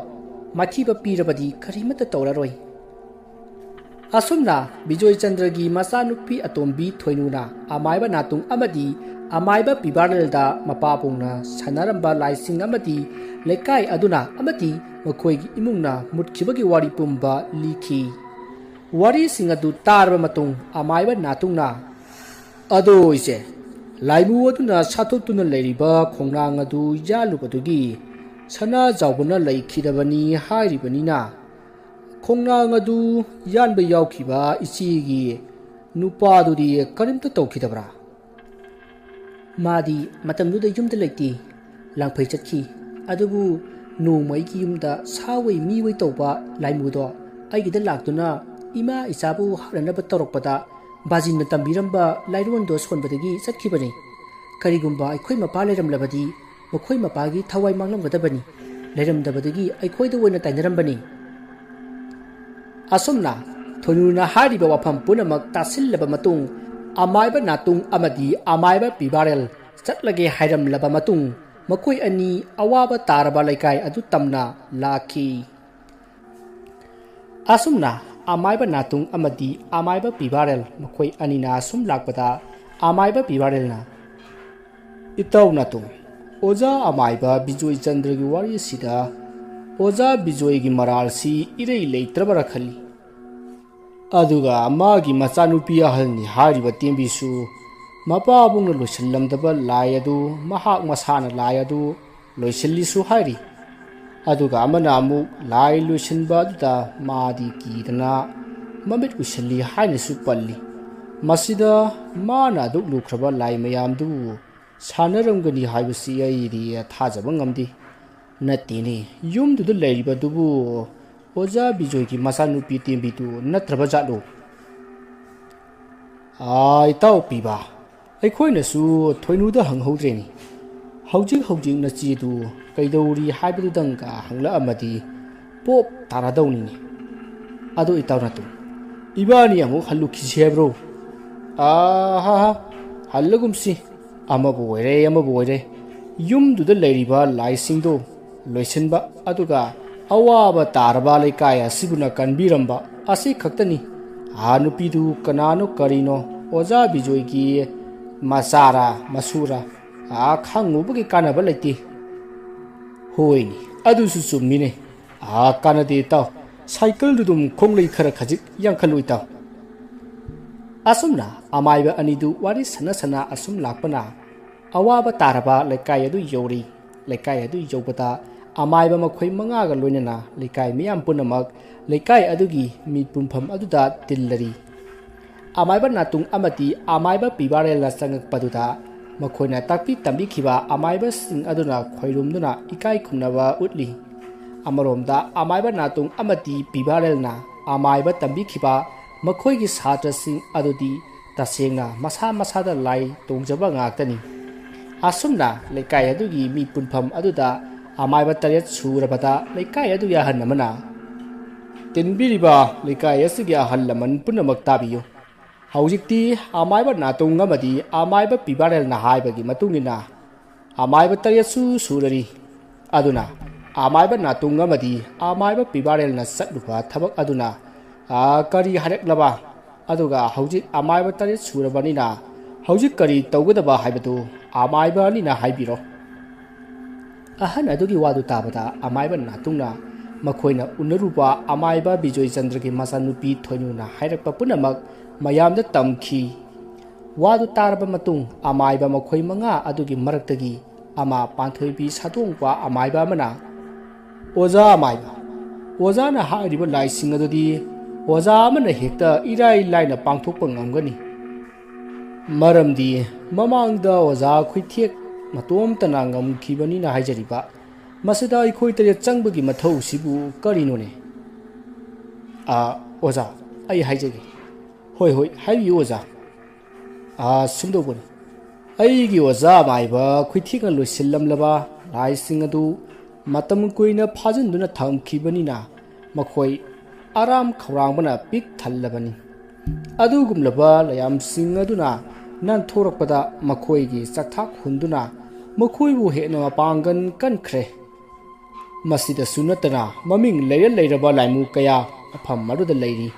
ꯃꯥꯏꯊꯤꯕ ꯄꯤꯔꯕꯗꯤ ꯀꯔꯤꯃꯠꯇ ꯇꯧꯔꯔꯣꯏ꯫ ꯑꯁꯨꯝꯅ ꯕꯤꯖꯣꯏ ꯆꯟꯗ꯭ꯔꯒꯤ ꯃꯆꯥꯅꯨꯄꯤ ꯑꯇꯣꯝꯕꯤ ꯊꯣꯏꯅꯨꯅ ꯑꯃꯥꯏꯕ ꯅꯥꯇꯨꯡ ꯑꯃꯗꯤ ꯑꯃꯥꯏꯕ ꯄꯤꯕꯥꯔꯦꯜꯗ ꯃꯄꯥꯕꯨꯡꯅ ꯁꯥꯟꯅꯔꯝꯕ ꯂꯥꯏꯁꯤꯡ ꯑꯃꯗꯤ ꯂꯩꯀꯥꯏ ꯑꯗꯨꯅ ꯑꯃꯗꯤ ꯃꯈꯣꯏꯒꯤ ꯏꯃꯨꯡꯅ ꯃꯨꯠꯈꯤꯕꯒꯤ ꯋꯥꯔꯤ ꯄꯨꯝꯕ ꯂꯤꯈꯤ꯫ ꯋꯥꯔꯤꯁꯤꯡ ꯑꯗꯨ ꯇꯥꯔꯕ ꯃꯇꯨꯡ ꯑꯃꯥꯏꯕ ꯅꯥꯇꯨꯡꯅ, "ꯑꯗꯣ ꯏꯆꯦ, ꯂꯥꯏꯃꯨ ꯑꯗꯨꯅ ꯁꯥꯊꯣꯛꯇꯨꯅ ꯂꯩꯔꯤꯕ ꯈꯣꯡꯅꯥꯡ ꯑꯗꯨ ꯌꯥꯜꯂꯨꯕꯗꯨꯒꯤ ꯁꯅꯥꯖꯥꯎꯕꯅ ꯂꯩꯈꯤꯗꯕꯅꯤ ꯍꯥꯏꯔꯤꯕꯅꯤꯅ, ꯈꯣꯡꯅꯥꯡ ꯑꯗꯨ ꯌꯥꯟꯕ ꯌꯥꯎꯈꯤꯕ ꯏꯆꯦꯒꯤ ꯅꯨꯄꯥꯗꯨꯗꯤ ꯀꯔꯤꯝꯇ ꯇꯧꯈꯤꯗꯕ꯭ꯔꯥ?" "ꯃꯥꯗꯤ ꯃꯇꯝꯗꯨꯗ ꯌꯨꯝꯗ ꯂꯩꯇꯦ, ꯂꯥꯡꯐꯩ ꯆꯠꯈꯤ꯫ ꯑꯗꯨꯕꯨ ꯅꯣꯡꯃ ꯑꯩꯒꯤ ꯌꯨꯝꯗ ꯁꯥ ꯑꯣꯏ ꯃꯤ ꯑꯣꯏ ꯇꯧꯕ ꯂꯥꯏꯃꯨꯗꯣ ꯑꯩꯒꯤꯗ ꯂꯥꯛꯇꯨꯅ ꯏꯃꯥ ꯏꯆꯥꯕꯨ ꯍꯥꯠꯅꯅꯕ ꯇꯧꯔꯛꯄꯗ ꯕꯥꯖꯤꯟꯅ ꯇꯝꯕꯤꯔꯝꯕ ꯂꯥꯏꯔꯣꯟꯗꯣ ꯁꯣꯟꯕꯗꯒꯤ ꯆꯠꯈꯤꯕꯅꯤ꯫ ꯀꯔꯤꯒꯨꯝꯕ ꯑꯩꯈꯣꯏ ꯃꯄꯥ ꯂꯩꯔꯝꯂꯕꯗꯤ ꯃꯈꯣꯏ ꯃꯄꯥꯒꯤ ꯊꯋꯥꯏ ꯃꯥꯡꯂꯝꯒꯗꯕꯅꯤ꯫ ꯂꯩꯔꯝꯗꯕꯗꯒꯤ ꯑꯩꯈꯣꯏꯗ ꯑꯣꯏꯅ ꯇꯥꯏꯅꯔꯝꯕꯅꯤ꯫" ꯑꯁꯨꯝꯅ ꯊꯣꯏꯅꯨꯅ ꯍꯥꯏꯔꯤꯕ ꯋꯥꯐꯝ ꯄꯨꯝꯅꯃꯛ ꯇꯥꯁꯤꯜꯂꯕ ꯃꯇꯨꯡ, ꯑꯃꯥꯏꯕ ꯅꯥꯇꯨꯡ ꯑꯃꯗꯤ ꯑꯃꯥꯏꯕ ꯄꯤꯕꯥꯔꯦꯜ ꯆꯠꯂꯒꯦ ꯍꯥꯏꯔꯝꯂꯕ ꯃꯇꯨꯡ, ꯃꯈꯣꯏ ꯑꯅꯤ ꯑꯋꯥꯕ ꯇꯥꯔꯕ ꯂꯩꯀꯥꯏ ꯑꯗꯨ ꯇꯝꯅ ꯂꯥꯛꯈꯤ꯫ ꯑꯁꯨꯝꯅ ꯑꯃꯥꯏꯕ ꯅꯥꯇꯨꯡ ꯑꯃꯗꯤ ꯑꯃꯥꯏꯕ ꯄꯤꯕꯥꯔꯦꯜ ꯃꯈꯣꯏ ꯑꯅꯤꯅ ꯑꯁꯨꯝ ꯂꯥꯛꯄꯗ, ꯑꯃꯥꯏꯕ ꯄꯤꯕꯥꯔꯦꯜꯅ, "ꯏꯇꯥꯎ ꯅꯥꯇꯨꯡ, ꯑꯣꯖꯥ ꯑꯃꯥꯏꯕ ꯕꯤꯖꯣꯏ ꯆꯟꯗ꯭ꯔꯒꯤ ꯋꯥꯔꯤ ꯑꯁꯤꯗ ꯑꯣꯖꯥ ꯕꯤꯖꯣꯏꯒꯤ ꯃꯔꯥꯜꯁꯤ ꯏꯔꯩ ꯂꯩꯇ꯭ꯔꯕꯔꯥ ꯈꯜꯂꯤ꯫ ꯑꯗꯨꯒ ꯃꯥꯒꯤ ꯃꯆꯥꯅꯨꯄꯤ ꯑꯍꯜꯅꯤ ꯍꯥꯏꯔꯤꯕ ꯇꯦꯝꯕꯤꯁꯨ ꯃꯄꯥꯕꯨꯡꯅ ꯂꯣꯏꯁꯤꯜꯂꯝꯗꯕ ꯂꯥꯏ ꯑꯗꯨ ꯃꯍꯥꯛ ꯃꯁꯥꯅ ꯂꯥꯏ ꯑꯗꯨ ꯂꯣꯏꯁꯤꯜꯂꯤꯁꯨ ꯍꯥꯏꯔꯤ꯫ ꯑꯗꯨꯒ ꯑꯃꯅ ꯑꯃꯨꯛ ꯂꯥꯏ ꯂꯣꯏꯁꯤꯟꯕ ꯑꯗꯨꯗ ꯃꯥꯗꯤ ꯀꯤꯗꯅ ꯃꯃꯤꯠ ꯎꯏꯁꯤꯜꯂꯤ ꯍꯥꯏꯅꯁꯨ ꯄꯜꯂꯤ꯫ ꯃꯁꯤꯗ ꯃꯥꯅ ꯑꯗꯨꯛ ꯂꯨꯈ꯭ꯔꯕ ꯂꯥꯏ ꯃꯌꯥꯝꯗꯨꯕꯨ ꯁꯥꯟꯅꯔꯝꯒꯅꯤ ꯍꯥꯏꯕꯁꯤ ꯑꯩꯗꯤ ꯊꯥꯖꯕ ꯉꯝꯗꯦ꯫ ꯅꯠꯇꯦꯅꯦ, ꯌꯨꯝꯗꯨꯗ ꯂꯩꯔꯤꯕꯗꯨꯕꯨ ꯑꯣꯖꯥ ꯕꯤꯖꯣꯏꯒꯤ ꯃꯆꯥꯅꯨꯄꯤ ꯇꯦꯝꯕꯤꯗꯨ ꯅꯠꯇ꯭ꯔꯕ ꯖꯥꯠꯂꯣ? ꯑꯥ, ꯏꯇꯥꯎ ꯄꯤꯕ, ꯑꯩꯈꯣꯏꯅꯁꯨ ꯊꯣꯏꯅꯨꯗ ꯍꯪꯍꯧꯗ꯭ꯔꯦꯅꯤ꯫ ꯍꯧꯖꯤꯛ ꯍꯧꯖꯤꯛ ꯅꯆꯦꯗꯨ ꯀꯩꯗꯧꯔꯤ ꯍꯥꯏꯕꯗꯨꯗꯪꯒ ꯍꯪꯂꯛꯑꯝꯃꯗꯤ ꯄꯣꯞ ꯇꯥꯔꯗꯧꯅꯤꯅꯦ꯫ ꯑꯗꯣ ꯏꯇꯥꯎ ꯅꯥꯇꯣꯟ, ꯏꯕꯥꯅꯤ ꯑꯃꯨꯛ ꯍꯜꯂꯨꯈꯤꯁꯤ ꯍꯥꯏꯕ꯭ꯔꯣ? ꯑꯥ ꯍꯥ ꯍꯥ, ꯍꯜꯂꯒꯨꯝꯁꯤ꯫ ꯑꯃꯕꯨ ꯑꯣꯏꯔꯦ, ꯑꯃꯕꯨ ꯑꯣꯏꯔꯦ, ꯌꯨꯝꯗꯨꯗ ꯂꯩꯔꯤꯕ ꯂꯥꯏꯁꯤꯡꯗꯨ ꯂꯣꯏꯁꯤꯟꯕ, ꯑꯗꯨꯒ ꯑꯋꯥꯕ ꯇꯥꯔꯕ ꯂꯩꯀꯥꯏ ꯑꯁꯤꯕꯨꯅ ꯀꯟꯕꯤꯔꯝꯕ ꯑꯁꯤ ꯈꯛꯇꯅꯤ꯫ ꯑꯥ, ꯅꯨꯄꯤꯗꯨ ꯀꯅꯥꯅꯣ ꯀꯔꯤꯅꯣ, ꯑꯣꯖꯥ ꯕꯤꯖꯣꯏꯒꯤ ꯃꯆꯥꯔꯥ ꯃꯁꯨꯔꯥ, ꯑꯥ, ꯈꯪꯉꯨꯕꯒꯤ ꯀꯥꯟꯅꯕ ꯂꯩꯇꯦ꯫ ꯍꯣꯏꯅꯦ, ꯑꯗꯨꯁꯨ ꯆꯨꯝꯃꯤꯅꯦ꯫ ꯑꯥ, ꯀꯥꯟꯅꯗꯦ ꯏꯇꯥꯎ, ꯁꯥꯏꯀꯜꯗꯨ ꯑꯗꯨꯝ ꯈꯣꯡꯂꯩ ꯈꯔ ꯈꯖꯤꯛ ꯌꯥꯡꯈꯠꯂꯨ ꯏꯇꯥꯎ꯫ ꯑꯁꯨꯝꯅ ꯑꯃꯥꯏꯕ ꯑꯅꯤꯗꯨ ꯋꯥꯔꯤ ꯁꯥꯟꯅ ꯁꯥꯟꯅ ꯑꯁꯨꯝ ꯂꯥꯛꯄꯅ ꯑꯋꯥꯕ ꯇꯥꯔꯕ ꯂꯩꯀꯥꯏ ꯑꯗꯨ ꯌꯧꯔꯤ꯫ ꯂꯩꯀꯥꯏ ꯑꯗꯨ ꯌꯧꯕꯗ ꯑꯃꯥꯏꯕ ꯃꯈꯣꯏ ꯃꯉꯥꯒ ꯂꯣꯏꯅꯅ ꯂꯩꯀꯥꯏ ꯃꯤꯌꯥꯝ ꯄꯨꯝꯅꯃꯛ ꯂꯩꯀꯥꯏ ꯑꯗꯨꯒꯤ ꯃꯤ ꯄꯨꯟꯐꯝ ꯑꯗꯨꯗ ꯇꯤꯜꯂꯔꯤ꯫ ꯑꯃꯥꯏꯕ ꯅꯥꯇꯨꯡ ꯑꯃꯗꯤ ꯑꯃꯥꯏꯕ ꯄꯤꯕꯥꯔꯦꯜꯅ ꯆꯪꯉꯛꯄꯗꯨꯗ ꯃꯈꯣꯏꯅ ꯇꯥꯛꯄꯤ ꯇꯝꯕꯤꯈꯤꯕ ꯑꯃꯥꯏꯕꯁꯤꯡ ꯑꯗꯨꯅ ꯈꯣꯏꯔꯨꯝꯗꯨꯅ ꯏꯀꯥꯏ ꯈꯨꯝꯅꯕ ꯎꯠꯂꯤ꯫ ꯑꯃꯔꯣꯝꯗ ꯑꯃꯥꯏꯕ ꯅꯥꯇꯨꯡ ꯑꯃꯗꯤ ꯄꯤꯕꯥꯔꯦꯜꯅ ꯑꯃꯥꯏꯕ ꯇꯝꯕꯤꯈꯤꯕ ꯃꯈꯣꯏꯒꯤ ꯁꯥꯇ꯭ꯔꯁꯤꯡ ꯑꯗꯨꯗꯤ ꯇꯁꯦꯡꯅ ꯃꯁꯥ ꯃꯁꯥꯗ ꯂꯥꯏ ꯇꯣꯡꯖꯕ ꯉꯥꯛꯇꯅꯤ꯫ ꯑꯁꯨꯝꯅ ꯂꯩꯀꯥꯏ ꯑꯗꯨꯒꯤ ꯃꯤ ꯄꯨꯟꯐꯝ ꯑꯗꯨꯗ ꯑꯃꯥꯏꯕ ꯇꯔꯦꯠ ꯁꯨꯔꯕꯗ ꯂꯩꯀꯥꯏ ꯑꯗꯨꯒꯤ ꯑꯍꯜ ꯑꯃꯅ, "ꯇꯤꯟꯕꯤꯔꯤꯕ ꯂꯩꯀꯥꯏ ꯑꯁꯤꯒꯤ ꯑꯍꯜ ꯂꯃꯟ ꯄꯨꯝꯅꯃꯛ ꯇꯥꯕꯤꯌꯨ꯫ ꯍꯧꯖꯤꯛꯇꯤ ꯑꯃꯥꯏꯕ ꯅꯥꯇꯣꯡ ꯑꯃꯗꯤ ꯑꯃꯥꯏꯕ ꯄꯤꯕꯥꯔꯦꯜꯅ ꯍꯥꯏꯕꯒꯤ ꯃꯇꯨꯡ ꯏꯟꯅ ꯑꯃꯥꯏꯕ ꯇꯔꯦꯠꯁꯨ ꯁꯨꯔꯔꯤ꯫ ꯑꯗꯨꯅ ꯑꯃꯥꯏꯕ ꯅꯥꯇꯣꯡ ꯑꯃꯗꯤ ꯑꯃꯥꯏꯕ ꯄꯤꯕꯥꯔꯦꯜꯅ ꯆꯠꯂꯨꯕ ꯊꯕꯛ ꯑꯗꯨꯅ, ꯑꯥ, ꯀꯔꯤ ꯍꯥꯏꯔꯛꯂꯕ? ꯑꯗꯨꯒ ꯍꯧꯖꯤꯛ ꯑꯃꯥꯏꯕ ꯇꯔꯦꯠ ꯁꯨꯔꯕꯅꯤꯅ ꯍꯧꯖꯤꯛ ꯀꯔꯤ ꯇꯧꯒꯗꯕ ꯍꯥꯏꯕꯗꯨ ꯑꯃꯥꯏꯕ ꯑꯅꯤꯅ ꯍꯥꯏꯕꯤꯔꯣ꯫" ꯑꯍꯟ ꯑꯗꯨꯒꯤ ꯋꯥꯗꯨ ꯇꯥꯕꯗ ꯑꯃꯥꯏꯕ ꯅꯥꯇꯨꯡꯅ ꯃꯈꯣꯏꯅ ꯎꯅꯔꯨꯕ ꯑꯃꯥꯏꯕ ꯕꯤꯖꯣꯏ ꯆꯟꯗ꯭ꯔꯒꯤ ꯃꯆꯥꯅꯨꯄꯤ ꯊꯣꯏꯅꯨꯅ ꯍꯥꯏꯔꯛꯄ ꯄꯨꯝꯅꯃꯛ ꯃꯌꯥꯝꯗ ꯇꯝꯈꯤ꯫ ꯋꯥꯗꯨ ꯇꯥꯔꯕ ꯃꯇꯨꯡ, ꯑꯃꯥꯏꯕ ꯃꯈꯣꯏ ꯃꯉꯥ ꯑꯗꯨꯒꯤ ꯃꯔꯛꯇꯒꯤ ꯑꯃ, ꯄꯥꯟꯊꯣꯏꯕꯤ ꯁꯥꯗꯣꯡꯄ ꯑꯃꯥꯏꯕ ꯑꯃꯅ, "ꯑꯣꯖꯥ ꯑꯃꯥꯏꯕ, ꯑꯣꯖꯥꯅ ꯍꯥꯏꯔꯤꯕ ꯂꯥꯏꯁꯤꯡ ꯑꯗꯨꯗꯤ ꯑꯣꯖꯥ ꯑꯃꯅ ꯍꯦꯛꯇ ꯏꯔꯥꯏ ꯂꯥꯏꯅ ꯄꯥꯡꯊꯣꯛꯄ ꯉꯝꯒꯅꯤ꯫ ꯃꯔꯝꯗꯤ ꯃꯃꯥꯡꯗ ꯑꯣꯖꯥ ꯈꯨꯏꯊꯦꯛ ꯃꯇꯣꯝꯇꯅ ꯉꯝꯈꯤꯕꯅꯤꯅ ꯍꯥꯏꯖꯔꯤꯕ꯫ ꯃꯁꯤꯗ ꯑꯩꯈꯣꯏ ꯇꯔꯦꯠ ꯆꯪꯕꯒꯤ ꯃꯊꯧꯁꯤꯕꯨ ꯀꯔꯤꯅꯣꯅꯦ?" "ꯑ, ꯑꯣꯖꯥ, ꯑꯩ ꯍꯥꯏꯖꯒꯦ꯫" "ꯍꯣꯏ, ꯍꯣꯏ, ꯍꯥꯏꯕꯤꯌꯨ, ꯑꯣꯖꯥ꯫" "ꯑ, ꯁꯨꯝꯗꯧꯕꯅꯤ, ꯑꯩꯒꯤ ꯑꯣꯖꯥ ꯑꯃꯥꯏꯕ ꯈꯨꯏꯊꯦꯛꯅ ꯂꯣꯏꯁꯤꯜꯂꯝꯂꯕ ꯂꯥꯏꯁꯤꯡ ꯑꯗꯨ ꯃꯇꯝ ꯀꯨꯏꯅ ꯐꯥꯖꯤꯟꯗꯨꯅ ꯊꯝꯈꯤꯕꯅꯤꯅ ꯃꯈꯣꯏ ꯑꯔꯥꯝ ꯈꯧꯔꯥꯡꯕꯅ ꯄꯤꯛ ꯊꯜꯂꯕꯅꯤ꯫ ꯑꯗꯨꯒꯨꯝꯂꯕ ꯂꯥꯏꯌꯥꯝꯁꯤꯡ ꯑꯗꯨꯅ ꯅꯥꯟꯊꯣꯔꯛꯄꯗ ꯃꯈꯣꯏꯒꯤ ꯆꯥꯛꯊꯥꯛ ꯍꯨꯟꯗꯨꯅ ꯃꯈꯣꯏꯕꯨ ꯍꯦꯟꯅ ꯃꯄꯥꯡꯒꯜ ꯀꯟꯈ꯭ꯔꯦ꯫ ꯃꯁꯤꯗꯁꯨ ꯅꯠꯇꯅ ꯃꯃꯤꯡ ꯂꯩꯔ ꯂꯩꯔꯕ ꯂꯥꯏꯃꯨ ꯀꯌꯥ ꯃꯐꯝ ꯑꯗꯨꯗ ꯂꯩꯔꯤ꯫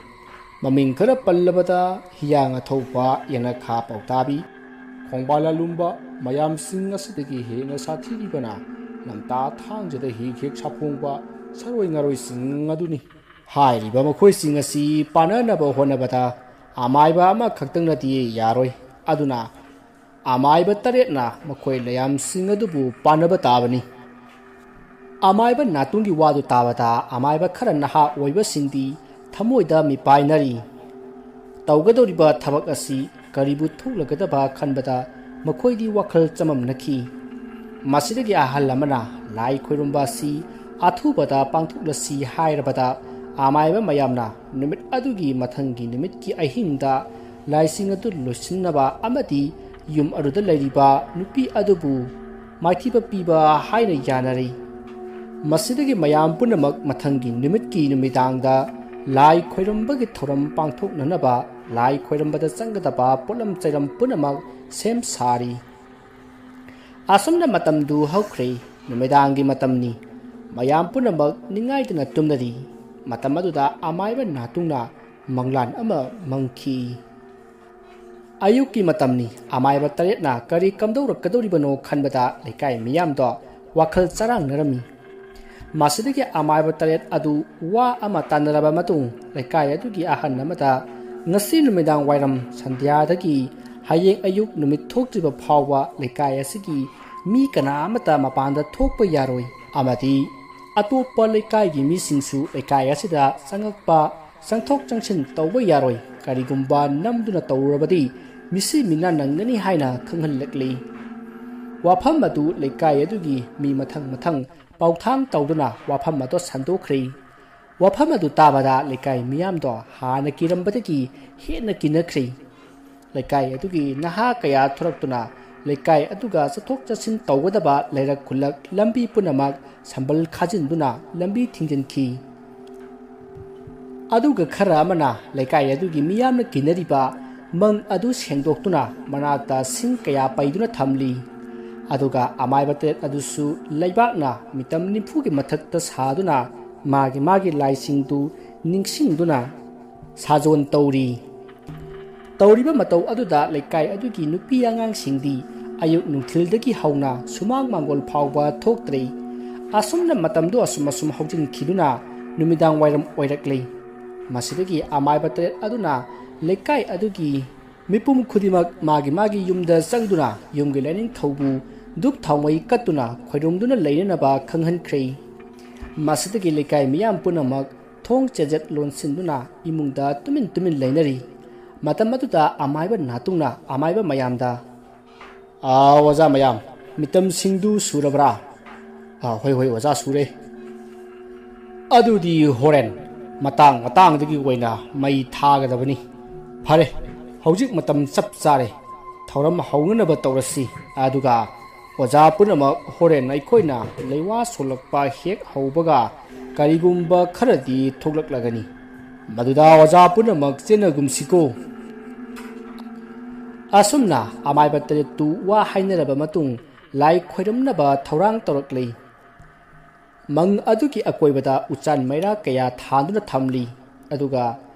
ꯃꯃꯤꯡ ꯈꯔ ꯄꯜꯂꯕꯗ ꯍꯤꯌꯥꯡ ꯑꯊꯧꯕ, ꯌꯦꯅꯈꯥ ꯄꯥꯎꯇꯥꯕꯤ, ꯈꯣꯡꯕꯥꯜ ꯂꯥꯂꯨꯝꯕ, ꯃꯌꯥꯝꯁꯤꯡ ꯑꯁꯤꯗꯒꯤ ꯍꯦꯟꯅ ꯁꯥꯊꯤꯔꯤꯕꯅ ꯂꯝꯇꯥ ꯊꯥꯡꯖꯗ ꯍꯤꯛ ꯍꯦꯛ ꯁꯥꯐꯣꯡꯕ ꯁꯥꯔꯣꯏ ꯉꯥꯔꯣꯏꯁꯤꯡ ꯑꯗꯨꯅꯤ꯫ ꯍꯥꯏꯔꯤꯕ ꯃꯈꯣꯏꯁꯤꯡ ꯑꯁꯤ ꯄꯥꯟꯅꯅꯕ ꯍꯣꯠꯅꯕꯗ ꯑꯃꯥꯏꯕ ꯑꯃꯈꯛꯇꯪꯅꯗꯤ ꯌꯥꯔꯣꯏ꯫ ꯑꯗꯨꯅ ꯑꯃꯥꯏꯕ ꯇꯔꯦꯠꯅ ꯃꯈꯣꯏ ꯂꯥꯏꯌꯥꯝꯁꯤꯡ ꯑꯗꯨꯕꯨ ꯄꯥꯟꯅꯕ ꯇꯥꯕꯅꯤ꯫" ꯑꯃꯥꯏꯕ ꯅꯥꯇꯨꯡꯒꯤ ꯋꯥꯗꯨ ꯇꯥꯕꯗ ꯑꯃꯥꯏꯕ ꯈꯔ ꯅꯍꯥ ꯑꯣꯏꯕꯁꯤꯡꯗꯤ ꯊꯃꯣꯏꯗ ꯃꯤꯄꯥꯏꯅꯔꯤ꯫ ꯇꯧꯒꯗꯧꯔꯤꯕ ꯊꯕꯛ ꯑꯁꯤ ꯀꯔꯤꯕꯨ ꯊꯣꯛꯂꯒꯗꯕ ꯈꯟꯕꯗ ꯃꯈꯣꯏꯗꯤ ꯋꯥꯈꯜ ꯆꯃꯝꯅꯈꯤ꯫ ꯃꯁꯤꯗꯒꯤ ꯑꯍꯜ ꯑꯃꯅ ꯂꯥꯏ ꯈꯣꯏꯔꯨꯝꯕ ꯑꯁꯤ ꯑꯊꯨꯕꯗ ꯄꯥꯡꯊꯣꯛꯂꯁꯤ ꯍꯥꯏꯔꯕꯗ ꯑꯃꯥꯏꯕ ꯃꯌꯥꯝꯅ ꯅꯨꯃꯤꯠ ꯑꯗꯨꯒꯤ ꯃꯊꯪꯒꯤ ꯅꯨꯃꯤꯠꯀꯤ ꯑꯍꯤꯡꯗ ꯂꯥꯏꯁꯤꯡ ꯑꯗꯨ ꯂꯣꯏꯁꯤꯟꯅꯕ ꯑꯃꯗꯤ ꯌꯨꯝ ꯑꯗꯨꯗ ꯂꯩꯔꯤꯕ ꯅꯨꯄꯤ ꯑꯗꯨꯕꯨ ꯃꯥꯏꯊꯤꯕ ꯄꯤꯕ ꯍꯥꯏꯅ ꯌꯥꯅꯔꯤ꯫ ꯃꯁꯤꯗꯒꯤ ꯃꯌꯥꯝ ꯄꯨꯝꯅꯃꯛ ꯃꯊꯪꯒꯤ ꯅꯨꯃꯤꯠꯀꯤ ꯅꯨꯃꯤꯗꯥꯡꯗ ꯂꯥꯏ ꯈꯣꯏꯔꯝꯕꯒꯤ ꯊꯧꯔꯝ ꯄꯥꯡꯊꯣꯛꯅꯅꯕ ꯂꯥꯏ ꯈꯣꯏꯔꯝꯕꯗ ꯆꯪꯒꯗꯕ ꯄꯣꯠꯂꯝ ꯆꯩꯔꯝ ꯄꯨꯝꯅꯃꯛ ꯁꯦꯝ ꯁꯥꯔꯤ꯫ ꯑꯁꯨꯝꯅ ꯃꯇꯝꯗꯨ ꯍꯧꯈ꯭ꯔꯦ꯫ ꯅꯨꯃꯤꯗꯥꯡꯒꯤ ꯃꯇꯝꯅꯤ꯫ ꯃꯌꯥꯝ ꯄꯨꯝꯅꯃꯛ ꯅꯤꯡꯉꯥꯏꯗꯅ ꯇꯨꯝꯅꯔꯤ꯫ ꯃꯇꯝ ꯑꯗꯨꯗ ꯑꯃꯥꯏꯕ ꯅꯥꯇꯨꯡꯅ ꯃꯪꯂꯥꯟ ꯑꯃ ꯃꯪꯈꯤ꯫ ꯑꯌꯨꯛꯀꯤ ꯃꯇꯝꯅꯤ꯫ ꯑꯃꯥꯏꯕ ꯇꯔꯦꯠꯅ ꯀꯔꯤ ꯀꯝꯗꯧꯔꯛꯀꯗꯧꯔꯤꯕꯅꯣ ꯈꯟꯕꯗ ꯂꯩꯀꯥꯏ ꯃꯤꯌꯥꯝꯗꯣ ꯋꯥꯈꯜ ꯆꯔꯥꯡꯅꯔꯝꯃꯤ꯫ ꯃꯁꯤꯗꯒꯤ ꯑꯃꯥꯏꯕ ꯇꯔꯦꯠ ꯑꯗꯨ ꯋꯥ ꯑꯃ ꯇꯥꯟꯅꯔꯕ ꯃꯇꯨꯡ, ꯂꯩꯀꯥꯏ ꯑꯗꯨꯒꯤ ꯑꯍꯟ ꯑꯃꯗ ꯉꯁꯤ ꯅꯨꯃꯤꯗꯥꯡ ꯋꯥꯏꯔꯝ ꯁꯟꯙ꯭ꯌꯥꯗꯒꯤ ꯍꯌꯦꯡ ꯑꯌꯨꯛ ꯅꯨꯃꯤꯠ ꯊꯣꯛꯇ꯭ꯔꯤꯕ ꯐꯥꯎꯕ ꯂꯩꯀꯥꯏ ꯑꯁꯤꯒꯤ ꯃꯤ ꯀꯅꯥ ꯑꯃꯠꯇ ꯃꯄꯥꯟꯗ ꯊꯣꯛꯄ ꯌꯥꯔꯣꯏ ꯑꯃꯗꯤ ꯑꯇꯣꯞꯄ ꯂꯩꯀꯥꯏꯒꯤ ꯃꯤꯁꯤꯡꯁꯨ ꯂꯩꯀꯥꯏ ꯑꯁꯤꯗ ꯆꯪꯉꯛꯄ, ꯆꯪꯊꯣꯛ ꯆꯪꯁꯤꯟ ꯇꯧꯕ ꯌꯥꯔꯣꯏ꯫ ꯀꯔꯤꯒꯨꯝꯕ ꯅꯝꯗꯨꯅ ꯇꯧꯔꯨꯔꯕꯗꯤ ꯃꯤꯁꯤ ꯃꯤꯅꯥ ꯅꯪꯒꯅꯤ ꯍꯥꯏꯅ ꯈꯪꯍꯜꯂꯛꯂꯤ꯫ ꯋꯥꯐꯝ ꯑꯗꯨ ꯂꯩꯀꯥꯏ ꯑꯗꯨꯒꯤ ꯃꯤ ꯃꯊꯪ ꯃꯊꯪ ꯄꯥꯎꯊꯥꯡ ꯇꯧꯗꯨꯅ ꯋꯥꯐꯝ ꯑꯗꯨ ꯁꯟꯗꯣꯛꯈ꯭ꯔꯦ꯫ ꯋꯥꯐꯝ ꯑꯗꯨ ꯇꯥꯕꯗ ꯂꯩꯀꯥꯏ ꯃꯤꯌꯥꯝꯗꯣ ꯍꯥꯟꯅ ꯀꯤꯔꯝꯕꯗꯒꯤ ꯍꯦꯟꯅ ꯀꯤꯅꯈ꯭ꯔꯦ꯫ ꯂꯩꯀꯥꯏ ꯑꯗꯨꯒꯤ ꯅꯍꯥ ꯀꯌꯥ ꯊꯣꯔꯛꯇꯨꯅ ꯂꯩꯀꯥꯏ ꯑꯗꯨꯒ ꯆꯠꯊꯣꯛ ꯆꯠꯁꯤꯟ ꯇꯧꯒꯗꯕ ꯂꯩꯔꯛ ꯈꯨꯜꯂꯛ ꯂꯝꯕꯤ ꯄꯨꯝꯅꯃꯛ ꯁꯝꯕꯜ ꯈꯥꯖꯤꯟꯗꯨꯅ ꯂꯝꯕꯤ ꯊꯤꯡꯖꯤꯟꯈꯤ꯫ ꯑꯗꯨꯒ ꯈꯔ ꯑꯃꯅ ꯂꯩꯀꯥꯏ ꯑꯗꯨꯒꯤ ꯃꯤꯌꯥꯝꯅ ꯀꯤꯅꯔꯤꯕ ꯃꯪ ꯑꯗꯨ ꯁꯦꯡꯗꯣꯛꯇꯨꯅ ꯃꯅꯥꯛꯇ ꯁꯤꯡ ꯀꯌꯥ ꯄꯩꯗꯨꯅ ꯊꯝꯂꯤ꯫ ꯑꯗꯨꯒ ꯑꯃꯥꯏꯕ ꯇꯔꯦꯠ ꯑꯗꯨꯁꯨ ꯂꯩꯕꯥꯛꯅ ꯃꯤꯇꯝ ꯅꯤꯐꯨꯒꯤ ꯃꯊꯛꯇ ꯁꯥꯗꯨꯅ ꯃꯥꯒꯤ ꯃꯥꯒꯤ ꯂꯥꯏꯁꯤꯡꯗꯨ ꯅꯤꯡꯁꯤꯡꯗꯨꯅ ꯁꯥꯖꯣꯟ ꯇꯧꯔꯤ꯫ ꯇꯧꯔꯤꯕ ꯃꯇꯧ ꯑꯗꯨꯗ ꯂꯩꯀꯥꯏ ꯑꯗꯨꯒꯤ ꯅꯨꯄꯤ ꯑꯉꯥꯡꯁꯤꯡꯗꯤ ꯑꯌꯨꯛ ꯅꯨꯡꯊꯤꯜꯗꯒꯤ ꯍꯧꯅ ꯁꯨꯃꯥꯡ ꯃꯥꯡꯒꯣꯜ ꯐꯥꯎꯕ ꯊꯣꯛꯇ꯭ꯔꯦ꯫ ꯑꯁꯨꯝꯅ ꯃꯇꯝꯗꯨ ꯑꯁꯨꯝ ꯑꯁꯨꯝ ꯍꯧꯖꯤꯟꯈꯤꯗꯨꯅ ꯅꯨꯃꯤꯗꯥꯡ ꯋꯥꯏꯔꯝ ꯑꯣꯏꯔꯛꯂꯦ꯫ ꯃꯁꯤꯗꯒꯤ ꯑꯃꯥꯏꯕ ꯇꯔꯦꯠ ꯑꯗꯨꯅ ꯂꯩꯀꯥꯏ ꯑꯗꯨꯒꯤ ꯃꯤꯄꯨꯝ ꯈꯨꯗꯤꯡꯃꯛ ꯃꯥꯒꯤ ꯃꯥꯒꯤ ꯌꯨꯝꯗ ꯆꯪꯗꯨꯅ ꯌꯨꯝꯒꯤ ꯂꯥꯏꯅꯤꯡꯊꯧꯕꯨ ꯙꯨꯞ ꯊꯥꯎꯃꯩ ꯀꯠꯇꯨꯅ ꯈꯣꯏꯔꯨꯝꯗꯨꯅ ꯂꯩꯅꯅꯕ ꯈꯪꯍꯟꯈ꯭ꯔꯦ꯫ ꯃꯁꯤꯗꯒꯤ ꯂꯩꯀꯥꯏ ꯃꯤꯌꯥꯝ ꯄꯨꯝꯅꯃꯛ ꯊꯣꯡ ꯆꯦꯖꯠ ꯂꯣꯟꯁꯤꯟꯗꯨꯅ ꯏꯃꯨꯡꯗ ꯇꯨꯃꯤꯟ ꯇꯨꯃꯤꯟ ꯂꯩꯅꯔꯤ꯫ ꯃꯇꯝ ꯑꯗꯨꯗ ꯑꯃꯥꯏꯕ ꯅꯥꯇꯨꯡꯅ ꯑꯃꯥꯏꯕ ꯃꯌꯥꯝꯗ, "ꯑꯥ, ꯑꯣꯖꯥ ꯃꯌꯥꯝ, ꯃꯤꯇꯝꯁꯤꯡꯗꯨ ꯁꯨꯔꯕ꯭ꯔꯥ?" "ꯑꯥ, ꯍꯣꯏ, ꯍꯣꯏ, ꯑꯣꯖꯥ, ꯁꯨꯔꯦ꯫" "ꯑꯗꯨꯗꯤ ꯍꯣꯔꯦꯟ ꯃꯇꯥꯡ ꯃꯇꯥꯡꯗꯒꯤ ꯑꯣꯏꯅ ꯃꯩ ꯊꯥꯒꯗꯕꯅꯤ꯫ ꯐꯔꯦ, ꯍꯧꯖꯤꯛ ꯃꯇꯝ ꯆꯞ ꯆꯥꯔꯦ꯫ ꯊꯧꯔꯝ ꯍꯧꯅꯅꯕ ꯇꯧꯔꯁꯤ꯫ ꯑꯗꯨꯒ ꯑꯣꯖꯥ ꯄꯨꯝꯅꯃꯛ ꯍꯣꯔꯦꯟ ꯑꯩꯈꯣꯏꯅ ꯂꯩꯋꯥ ꯁꯣꯜꯂꯛꯄ ꯍꯦꯛ ꯍꯧꯕꯒ ꯀꯔꯤꯒꯨꯝꯕ ꯈꯔꯗꯤ ꯊꯣꯛꯂꯛꯂꯒꯅꯤ꯫ ꯃꯗꯨꯗ ꯑꯣꯖꯥ ꯄꯨꯝꯅꯃꯛ ꯆꯦꯟꯅꯒꯨꯝꯁꯤꯀꯣ꯫" ꯑꯁꯨꯝꯅ ꯑꯃꯥꯏꯕ ꯇꯔꯦꯠꯇꯨ ꯋꯥ ꯍꯥꯏꯅꯔꯕ ꯃꯇꯨꯡ ꯂꯥꯏ ꯈꯣꯏꯔꯝꯅꯕ ꯊꯧꯔꯥꯡ ꯇꯧꯔꯛꯂꯤ꯫ ꯃꯪ ꯑꯗꯨꯒꯤ ꯑꯀꯣꯏꯕꯗ ꯎꯆꯥꯟ ꯃꯩꯔꯥ ꯀꯌꯥ ꯊꯥꯟꯗꯨꯅ ꯊꯝꯂꯤ꯫ ꯑꯗꯨꯒ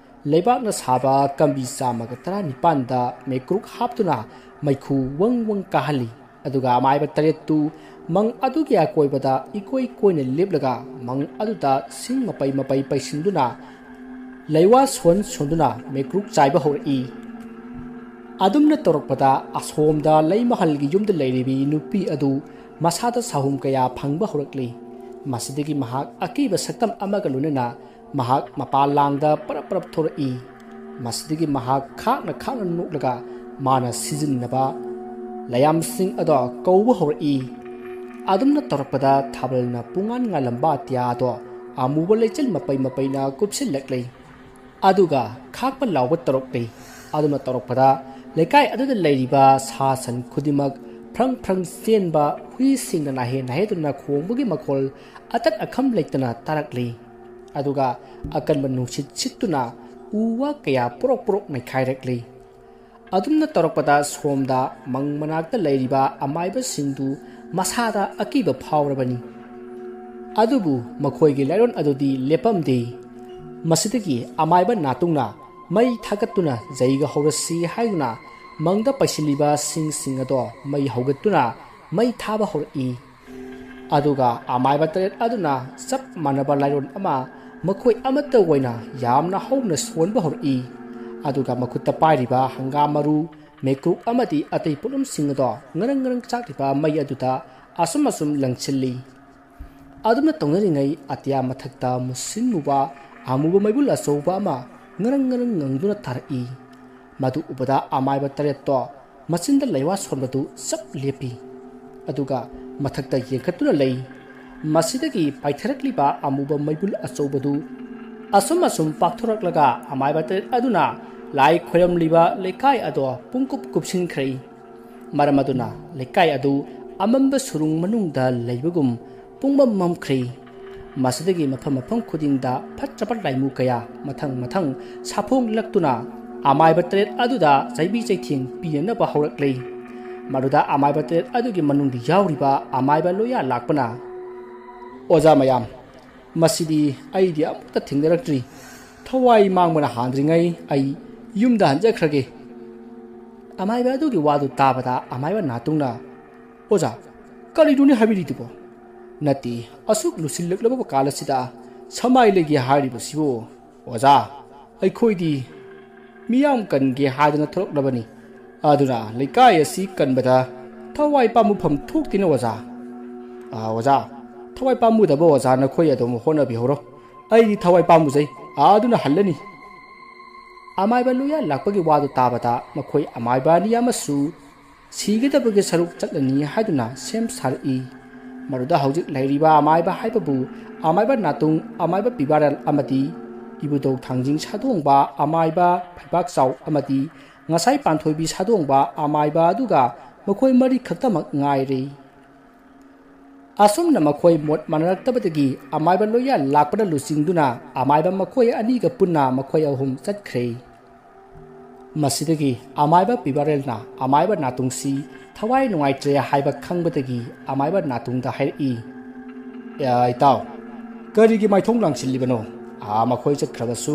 ꯂꯩꯕꯥꯛꯅ ꯁꯥꯕ ꯀꯝꯕꯤ ꯆꯥꯝꯃꯒ ꯇꯔꯥꯅꯤꯄꯥꯟꯗ ꯃꯩꯀ꯭ꯔꯨꯛ ꯍꯥꯞꯇꯨꯅ ꯃꯩꯈꯨ ꯋꯪ ꯋꯪ ꯀꯥꯍꯜꯂꯤ꯫ ꯑꯗꯨꯒ ꯑꯃꯥꯏꯕ ꯇꯔꯦꯠꯇꯨ ꯃꯪ ꯑꯗꯨꯒꯤ ꯑꯀꯣꯏꯕꯗ ꯏꯀꯣꯏ ꯀꯣꯏꯅ ꯂꯦꯞꯂꯒ ꯃꯪ ꯑꯗꯨꯗ ꯁꯤꯡ ꯃꯄꯩ ꯃꯄꯩ ꯄꯩꯁꯤꯟꯗꯨꯅ ꯂꯩꯋꯥ ꯁꯣꯟ ꯁꯣꯟꯗꯨꯅ ꯃꯩꯀ꯭ꯔꯨꯛ ꯆꯥꯏꯕ ꯍꯧꯔꯛꯏ꯫ ꯑꯗꯨꯝꯅ ꯇꯧꯔꯛꯄꯗ ꯑꯁꯣꯝꯗ ꯂꯩꯃꯍꯜꯒꯤ ꯌꯨꯝꯗ ꯂꯩꯔꯤꯕꯤ ꯅꯨꯄꯤ ꯑꯗꯨ ꯃꯁꯥꯗ ꯁꯥꯍꯨꯝ ꯀꯌꯥ ꯐꯪꯕ ꯍꯧꯔꯛꯂꯤ꯫ ꯃꯁꯤꯗꯒꯤ ꯃꯍꯥꯛ ꯑꯀꯤꯕ ꯁꯛꯇꯝ ꯑꯃꯒ ꯂꯣꯏꯅꯅ ꯃꯍꯥꯛ ꯃꯄꯥꯟ ꯂꯥꯡꯗ ꯄꯔꯞ ꯄꯔꯞ ꯊꯣꯔꯛꯏ꯫ ꯃꯁꯤꯗꯒꯤ ꯃꯍꯥꯛ ꯈꯥꯛꯅ ꯈꯥꯛꯅ ꯅꯣꯛꯂꯒ ꯃꯥꯅ ꯁꯤꯖꯤꯟꯅꯕ ꯂꯥꯌꯥꯝꯁꯤꯡ ꯑꯗꯣ ꯀꯧꯕ ꯍꯧꯔꯛꯏ꯫ ꯑꯗꯨꯝꯅ ꯇꯧꯔꯛꯄꯗ ꯊꯥꯕꯜꯅ ꯄꯨꯡꯉꯥꯟ ꯉꯥꯜꯂꯝꯕ ꯑꯇꯤꯌꯥ ꯑꯗꯣ ꯑꯃꯨꯕ ꯂꯩꯆꯤꯜ ꯃꯄꯩ ꯃꯄꯩꯅ ꯀꯨꯞꯁꯤꯜꯂꯛꯂꯤ꯫ ꯑꯗꯨꯒ ꯈꯥꯛꯄ ꯂꯥꯎꯕ ꯇꯧꯔꯛꯂꯤ꯫ ꯑꯗꯨꯅ ꯇꯧꯔꯛꯄꯗ ꯂꯩꯀꯥꯏ ꯑꯗꯨꯗ ꯂꯩꯔꯤꯕ ꯁꯥ ꯁꯟ ꯈꯨꯗꯤꯡꯃꯛ ꯐ꯭ꯔꯪ ꯐ꯭ꯔꯪ ꯆꯦꯟꯕ, ꯍꯨꯏꯁꯤꯡꯅ ꯅꯥꯍꯦ ꯅꯥꯍꯦꯗꯨꯅ ꯈꯣꯡꯕꯒꯤ ꯃꯈꯣꯜ ꯑꯇꯠ ꯑꯈꯝ ꯂꯩꯇꯅ ꯇꯥꯔꯛꯂꯤ꯫ ꯑꯗꯨꯒ ꯑꯀꯟꯕ ꯅꯨꯡꯁꯤꯠ ꯁꯤꯠꯇꯨꯅ ꯎ ꯋꯥ ꯀꯌꯥ ꯄꯣꯔꯣꯛ ꯄꯣꯔꯣꯛ ꯅꯩꯈꯥꯏꯔꯛꯂꯤ꯫ ꯑꯗꯨꯝꯅ ꯇꯧꯔꯛꯄꯗ ꯁꯣꯝꯗ ꯃꯪ ꯃꯅꯥꯛꯇ ꯂꯩꯔꯤꯕ ꯑꯃꯥꯏꯕꯁꯤꯡꯗꯨ ꯃꯁꯥꯗ ꯑꯀꯤꯕ ꯐꯥꯎꯔꯕꯅꯤ꯫ ꯑꯗꯨꯕꯨ ꯃꯈꯣꯏꯒꯤ ꯂꯥꯏꯔꯣꯟ ꯑꯗꯨꯗꯤ ꯂꯦꯞꯄꯝꯗꯦ꯫ ꯃꯁꯤꯗꯒꯤ ꯑꯃꯥꯏꯕ ꯅꯥꯇꯨꯡꯅ ꯃꯩ ꯊꯥꯒꯠꯇꯨꯅ ꯖꯩꯒ ꯍꯧꯔꯁꯤ ꯍꯥꯏꯗꯨꯅ ꯃꯪꯗ ꯄꯩꯁꯤꯜꯂꯤꯕ ꯁꯤꯡꯁꯤꯡ ꯑꯗꯣ ꯃꯩ ꯍꯧꯒꯠꯇꯨꯅ ꯃꯩ ꯊꯥꯕ ꯍꯧꯔꯛꯏ꯫ ꯑꯗꯨꯒ ꯑꯃꯥꯏꯕ ꯇꯔꯦꯠ ꯑꯗꯨꯅ ꯆꯞ ꯃꯥꯟꯅꯕ ꯂꯥꯏꯔꯣꯟ ꯑꯃ ꯃꯈꯣꯏ ꯑꯃꯠꯇ ꯑꯣꯏꯅ ꯌꯥꯝꯅ ꯍꯧꯅ ꯁꯣꯟꯕ ꯍꯧꯔꯛꯏ꯫ ꯑꯗꯨꯒ ꯃꯈꯨꯠꯇ ꯄꯥꯏꯔꯤꯕ ꯍꯪꯒꯥꯝ ꯃꯔꯨ, ꯃꯩꯀ꯭ꯔꯨꯛ ꯑꯃꯗꯤ ꯑꯇꯩ ꯄꯣꯠꯂꯝꯁꯤꯡ ꯑꯗꯣ ꯉꯔꯪ ꯉꯔꯪ ꯆꯥꯛꯂꯤꯕ ꯃꯩ ꯑꯗꯨꯗ ꯑꯁꯨꯝ ꯑꯁꯨꯝ ꯂꯪꯁꯤꯜꯂꯤ꯫ ꯑꯗꯨꯝꯅ ꯇꯧꯅꯔꯤꯉꯩ ꯑꯇꯤꯌꯥ ꯃꯊꯛꯇ ꯃꯨꯁꯤꯟ ꯃꯨꯕ ꯑꯃꯨꯕ ꯃꯩꯕꯨꯜ ꯑꯆꯧꯕ ꯑꯃ ꯉꯔꯪ ꯉꯔꯪ ꯉꯪꯗꯨꯅ ꯇꯥꯔꯛꯏ꯫ ꯃꯗꯨ ꯎꯕꯗ ꯑꯃꯥꯏꯕ ꯇꯔꯦꯠꯇꯣ ꯃꯆꯤꯟꯗ ꯂꯩꯋꯥ ꯁꯣꯟꯕꯗꯨ ꯆꯞ ꯂꯦꯞꯄꯤ꯫ ꯑꯗꯨꯒ ꯃꯊꯛꯇ ꯌꯦꯡꯈꯠꯇꯨꯅ ꯂꯩ꯫ ꯃꯁꯤꯗꯒꯤ ꯄꯥꯏꯊꯔꯛꯂꯤꯕ ꯑꯃꯨꯕ ꯃꯩꯕꯨꯜ ꯑꯆꯧꯕꯗꯨ ꯑꯁꯨꯝ ꯑꯁꯨꯝ ꯄꯥꯛꯊꯣꯔꯛꯂꯒ ꯑꯃꯥꯏꯕ ꯇꯔꯦꯠ ꯑꯗꯨꯅ ꯂꯥꯏ ꯈꯣꯏꯔꯝꯂꯤꯕ ꯂꯩꯀꯥꯏ ꯑꯗꯣ ꯄꯨꯡꯀꯨꯞ ꯀꯨꯞꯁꯤꯟꯈ꯭ꯔꯦ꯫ ꯃꯔꯝ ꯑꯗꯨꯅ ꯂꯩꯀꯥꯏ ꯑꯗꯨ ꯑꯃꯝꯕ ꯁꯨꯔꯨꯡ ꯃꯅꯨꯡꯗ ꯂꯩꯕꯒꯨꯝ ꯄꯨꯡꯃꯝ ꯃꯝꯈ꯭ꯔꯦ꯫ ꯃꯁꯤꯗꯒꯤ ꯃꯐꯝ ꯃꯐꯝ ꯈꯨꯗꯤꯡꯗ ꯐꯠꯇ꯭ꯔꯕ ꯂꯥꯏꯃꯨ ꯀꯌꯥ ꯃꯊꯪ ꯃꯊꯪ ꯁꯥꯐꯣꯡꯂꯛꯇꯨꯅ ꯑꯃꯥꯏꯕ ꯇꯔꯦꯠ ꯑꯗꯨꯗ ꯆꯩꯕꯤ ꯆꯩꯊꯦꯡ ꯄꯤꯅꯅꯕ ꯍꯧꯔꯛꯂꯦ꯫ ꯃꯗꯨꯗ ꯑꯃꯥꯏꯕ ꯇꯔꯦꯠ ꯑꯗꯨꯒꯤ ꯃꯅꯨꯡꯗ ꯌꯥꯎꯔꯤꯕ ꯑꯃꯥꯏꯕ ꯂꯣꯌꯥ ꯂꯥꯛꯄꯅ, "ꯑꯣꯖꯥ ꯃꯌꯥꯝ, ꯃꯁꯤꯗꯤ ꯑꯩꯗꯤ ꯑꯃꯨꯛꯇ ꯊꯦꯡꯅꯔꯛꯇ꯭ꯔꯤ꯫ ꯊꯋꯥꯏ ꯃꯥꯡꯕꯅ ꯍꯥꯟꯗ꯭ꯔꯤꯉꯩ ꯑꯩ ꯌꯨꯝꯗ ꯍꯟꯖꯈ꯭ꯔꯒꯦ꯫" ꯑꯃꯥꯏꯕ ꯑꯗꯨꯒꯤ ꯋꯥꯗꯨ ꯇꯥꯕꯗ ꯑꯃꯥꯏꯕ ꯅꯥꯇꯨꯡꯅ, "ꯑꯣꯖꯥ, ꯀꯔꯤꯅꯣꯅꯦ ꯍꯥꯏꯕꯤꯔꯤꯗꯨꯕꯣ? ꯅꯠꯇꯦ, ꯑꯁꯨꯛ ꯂꯨꯁꯤꯜꯂꯛꯂꯕ ꯀꯥꯟ ꯑꯁꯤꯗ ꯁꯃꯥꯏ ꯂꯩꯒꯦ ꯍꯥꯏꯔꯤꯕꯁꯤꯕꯨ? ꯑꯣꯖꯥ, ꯑꯩꯈꯣꯏꯗꯤ ꯃꯤꯌꯥꯝ ꯀꯟꯒꯦ ꯍꯥꯏꯗꯅ ꯊꯣꯛꯂꯛꯂꯕꯅꯤ꯫ ꯑꯗꯨꯅ ꯂꯩꯀꯥꯏ ꯑꯁꯤ ꯀꯟꯕꯗ ꯊꯋꯥꯏ ꯄꯥꯝꯃꯨꯐꯝ ꯊꯣꯛꯇꯦꯅ ꯑꯣꯖꯥ꯫ "ꯑꯥ, ꯑꯣꯖꯥ, ꯊꯋꯥꯏ ꯄꯥꯝꯃꯨꯗꯕ ꯑꯣꯖꯥ ꯅꯈꯣꯏ ꯑꯗꯨꯝ ꯍꯣꯠꯅꯕꯤꯍꯧꯔꯣ꯫ ꯑꯩꯗꯤ ꯊꯋꯥꯏ ꯄꯥꯝꯃꯨꯖꯩ, ꯑꯗꯨꯅ ꯍꯜꯂꯅꯤ"꯫ ꯑꯃꯥꯏꯕ ꯂꯣꯌꯥ ꯂꯥꯛꯄꯒꯤ ꯋꯥꯗꯨ ꯇꯥꯕꯗ ꯃꯈꯣꯏ ꯑꯃꯥꯏꯕ ꯑꯅꯤ ꯑꯃꯁꯨ ꯁꯤꯒꯗꯕꯒꯤ ꯁꯔꯨꯛ ꯆꯠꯂꯅꯤ ꯍꯥꯏꯗꯨꯅ ꯁꯦꯝ ꯁꯥꯔꯛꯏ꯫ ꯃꯗꯨꯗ ꯍꯧꯖꯤꯛ ꯂꯩꯔꯤꯕ ꯑꯃꯥꯏꯕ ꯍꯥꯏꯕꯕꯨ ꯑꯃꯥꯏꯕ ꯅꯥꯇꯨꯡ, ꯑꯃꯥꯏꯕ ꯄꯤꯕꯥꯔꯦꯜ ꯑꯃꯗꯤ ꯏꯕꯨꯙꯧ ꯊꯥꯡꯖꯤꯡ ꯁꯥꯗꯣꯡꯕ, ꯑꯃꯥꯏꯕ ꯐꯩꯕꯥꯛ ꯆꯥꯎ ꯑꯃꯗꯤ ꯉꯁꯥꯏ ꯄꯥꯟꯊꯣꯏꯕꯤ ꯁꯥꯗꯣꯡꯕ ꯑꯃꯥꯏꯕ ꯑꯗꯨꯒ ꯃꯈꯣꯏ ꯃꯔꯤ ꯈꯛꯇꯃꯛ ꯉꯥꯏꯔꯦ꯫ ꯑꯁꯨꯝꯅ ꯃꯈꯣꯏ ꯃꯣꯠ ꯃꯥꯟꯅꯔꯛꯇꯕꯗꯒꯤ ꯑꯃꯥꯏꯕ ꯂꯣꯌꯥ ꯂꯥꯛꯄꯅ ꯂꯨꯆꯤꯡꯗꯨꯅ ꯑꯃꯥꯏꯕ ꯃꯈꯣꯏ ꯑꯅꯤꯒ ꯄꯨꯟꯅ ꯃꯈꯣꯏ ꯑꯍꯨꯝ ꯆꯠꯈ꯭ꯔꯦ꯫ ꯃꯁꯤꯗꯒꯤ ꯑꯃꯥꯏꯕ ꯄꯤꯕꯥꯔꯦꯜꯅ ꯑꯃꯥꯏꯕ ꯅꯥꯇꯨꯡꯁꯤ ꯊꯋꯥꯏ ꯅꯨꯡꯉꯥꯏꯇ꯭ꯔꯦ ꯍꯥꯏꯕ ꯈꯪꯕꯗꯒꯤ ꯑꯃꯥꯏꯕ ꯅꯥꯇꯨꯡꯗ ꯍꯥꯏꯔꯛꯏ, "ꯑꯦ, ꯏꯇꯥꯎ, ꯀꯔꯤꯒꯤ ꯃꯥꯏꯊꯣꯡ ꯂꯥꯡꯁꯤꯜꯂꯤꯕꯅꯣ? ꯑꯥ, ꯃꯈꯣꯏ ꯆꯠꯈ꯭ꯔꯕꯁꯨ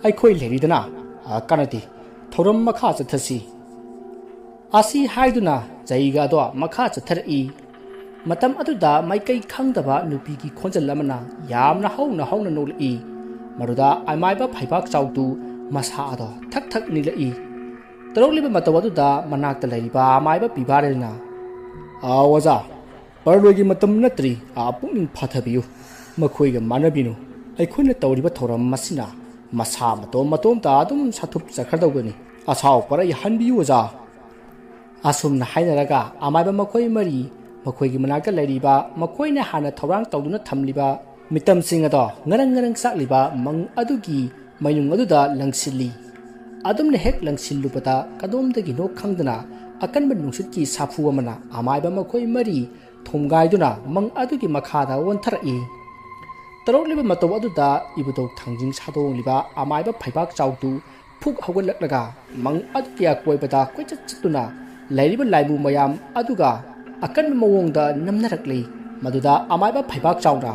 ꯑꯩꯈꯣꯏ ꯂꯩꯔꯤꯗꯅ꯫ ꯑꯥ, ꯀꯥꯟꯅꯗꯦ, ꯊꯧꯔꯝ ꯃꯈꯥ ꯆꯠꯊꯁꯤ"꯫ ꯑꯁꯤ ꯍꯥꯏꯗꯨꯅ ꯖꯩꯒ ꯑꯗꯣ ꯃꯈꯥ ꯆꯠꯊꯔꯛꯏ꯫ ꯃꯇꯝ ꯑꯗꯨꯗ ꯃꯥꯏꯀꯩ ꯈꯪꯗꯕ ꯅꯨꯄꯤꯒꯤ ꯈꯣꯟꯖꯦꯜ ꯑꯃꯅ ꯌꯥꯝꯅ ꯍꯧꯅ ꯍꯧꯅ ꯅꯣꯛꯂꯛꯏ꯫ ꯃꯗꯨꯗ ꯑꯃꯥꯏꯕ ꯐꯩꯕꯥꯛ ꯆꯥꯎꯗꯨ ꯃꯁꯥ ꯑꯗꯣ ꯊꯛ ꯊꯛ ꯅꯤꯛꯂꯛꯏ꯫ ꯇꯧꯔꯛꯂꯤꯕ ꯃꯇꯧ ꯑꯗꯨꯗ ꯃꯅꯥꯛꯇ ꯂꯩꯔꯤꯕ ꯑꯃꯥꯏꯕ ꯄꯤꯕꯥꯔꯦꯜꯅ, "ꯑꯥ, ꯑꯣꯖꯥ, ꯄꯔꯂꯣꯏꯒꯤ ꯃꯇꯝ ꯅꯠꯇ꯭ꯔꯤ, ꯑꯥ, ꯄꯨꯛꯅꯤꯡ ꯐꯥꯊꯕꯤꯌꯨ꯫ ꯃꯈꯣꯏꯒ ꯃꯥꯟꯅꯕꯤꯅꯨ꯫ ꯑꯩꯈꯣꯏꯅ ꯇꯧꯔꯤꯕ ꯊꯧꯔꯝ ꯑꯁꯤꯅ ꯃꯁꯥ ꯃꯇꯣꯝ ꯃꯇꯣꯝꯇ ꯑꯗꯨꯝ ꯁꯥꯊꯨꯞꯆꯈ꯭ꯔꯗꯧꯕꯅꯤ꯫ ꯑꯁꯥꯎ ꯄꯔꯩ ꯍꯟꯕꯤꯌꯨ, ꯑꯣꯖꯥ"꯫ ꯑꯁꯨꯝꯅ ꯍꯥꯏꯅꯔꯒ ꯑꯃꯥꯏꯕ ꯃꯈꯣꯏ ꯃꯔꯤ ꯃꯈꯣꯏꯒꯤ ꯃꯅꯥꯛꯇ ꯂꯩꯔꯤꯕ ꯃꯈꯣꯏꯅ ꯍꯥꯟꯅ ꯊꯧꯔꯥꯡ ꯇꯧꯗꯨꯅ ꯊꯝꯂꯤꯕ ꯃꯤꯇꯝꯁꯤꯡ ꯑꯗꯣ ꯉꯔꯪ ꯉꯔꯪ ꯆꯥꯛꯂꯤꯕ ꯃꯪ ꯑꯗꯨꯒꯤ ꯃꯩꯅꯨꯡ ꯑꯗꯨꯗ ꯂꯪꯁꯤꯜꯂꯤ꯫ ꯑꯗꯨꯝꯅ ꯍꯦꯛ ꯂꯪꯁꯤꯜꯂꯨꯕꯗ ꯀꯗꯣꯝꯗꯒꯤꯅꯣ ꯈꯪꯗꯅ ꯑꯀꯟꯕ ꯅꯨꯡꯁꯤꯠꯀꯤ ꯁꯥꯐꯨ ꯑꯃꯅ ꯑꯃꯥꯏꯕ ꯃꯈꯣꯏ ꯃꯔꯤ ꯊꯣꯝꯒꯥꯏꯗꯨꯅ ꯃꯪ ꯑꯗꯨꯒꯤ ꯃꯈꯥꯗ ꯑꯣꯟꯊꯔꯛꯏ꯫ ꯇꯧꯔꯛꯂꯤꯕ ꯃꯇꯧ ꯑꯗꯨꯗ ꯏꯕꯨꯙꯧ ꯊꯥꯡꯖꯤꯡ ꯁꯥꯗꯣꯡꯂꯤꯕ ꯑꯃꯥꯏꯕ ꯐꯩꯕꯥꯛ ꯆꯥꯎꯗꯨ ꯐꯨꯛ ꯍꯧꯒꯠꯂꯛꯂꯒ ꯃꯪ ꯑꯗꯨꯒꯤ ꯑꯀꯣꯏꯕꯗ ꯀꯣꯏꯆꯠ ꯆꯠꯇꯨꯅ ꯂꯩꯔꯤꯕ ꯂꯥꯏꯕꯨ ꯃꯌꯥꯝ ꯑꯗꯨꯒ ꯑꯀꯟꯕ ꯃꯑꯣꯡꯗ ꯅꯝꯅꯔꯛꯂꯤ꯫ ꯃꯗꯨꯗ ꯑꯃꯥꯏꯕ ꯐꯩꯕꯥꯛ ꯆꯥꯎꯅ,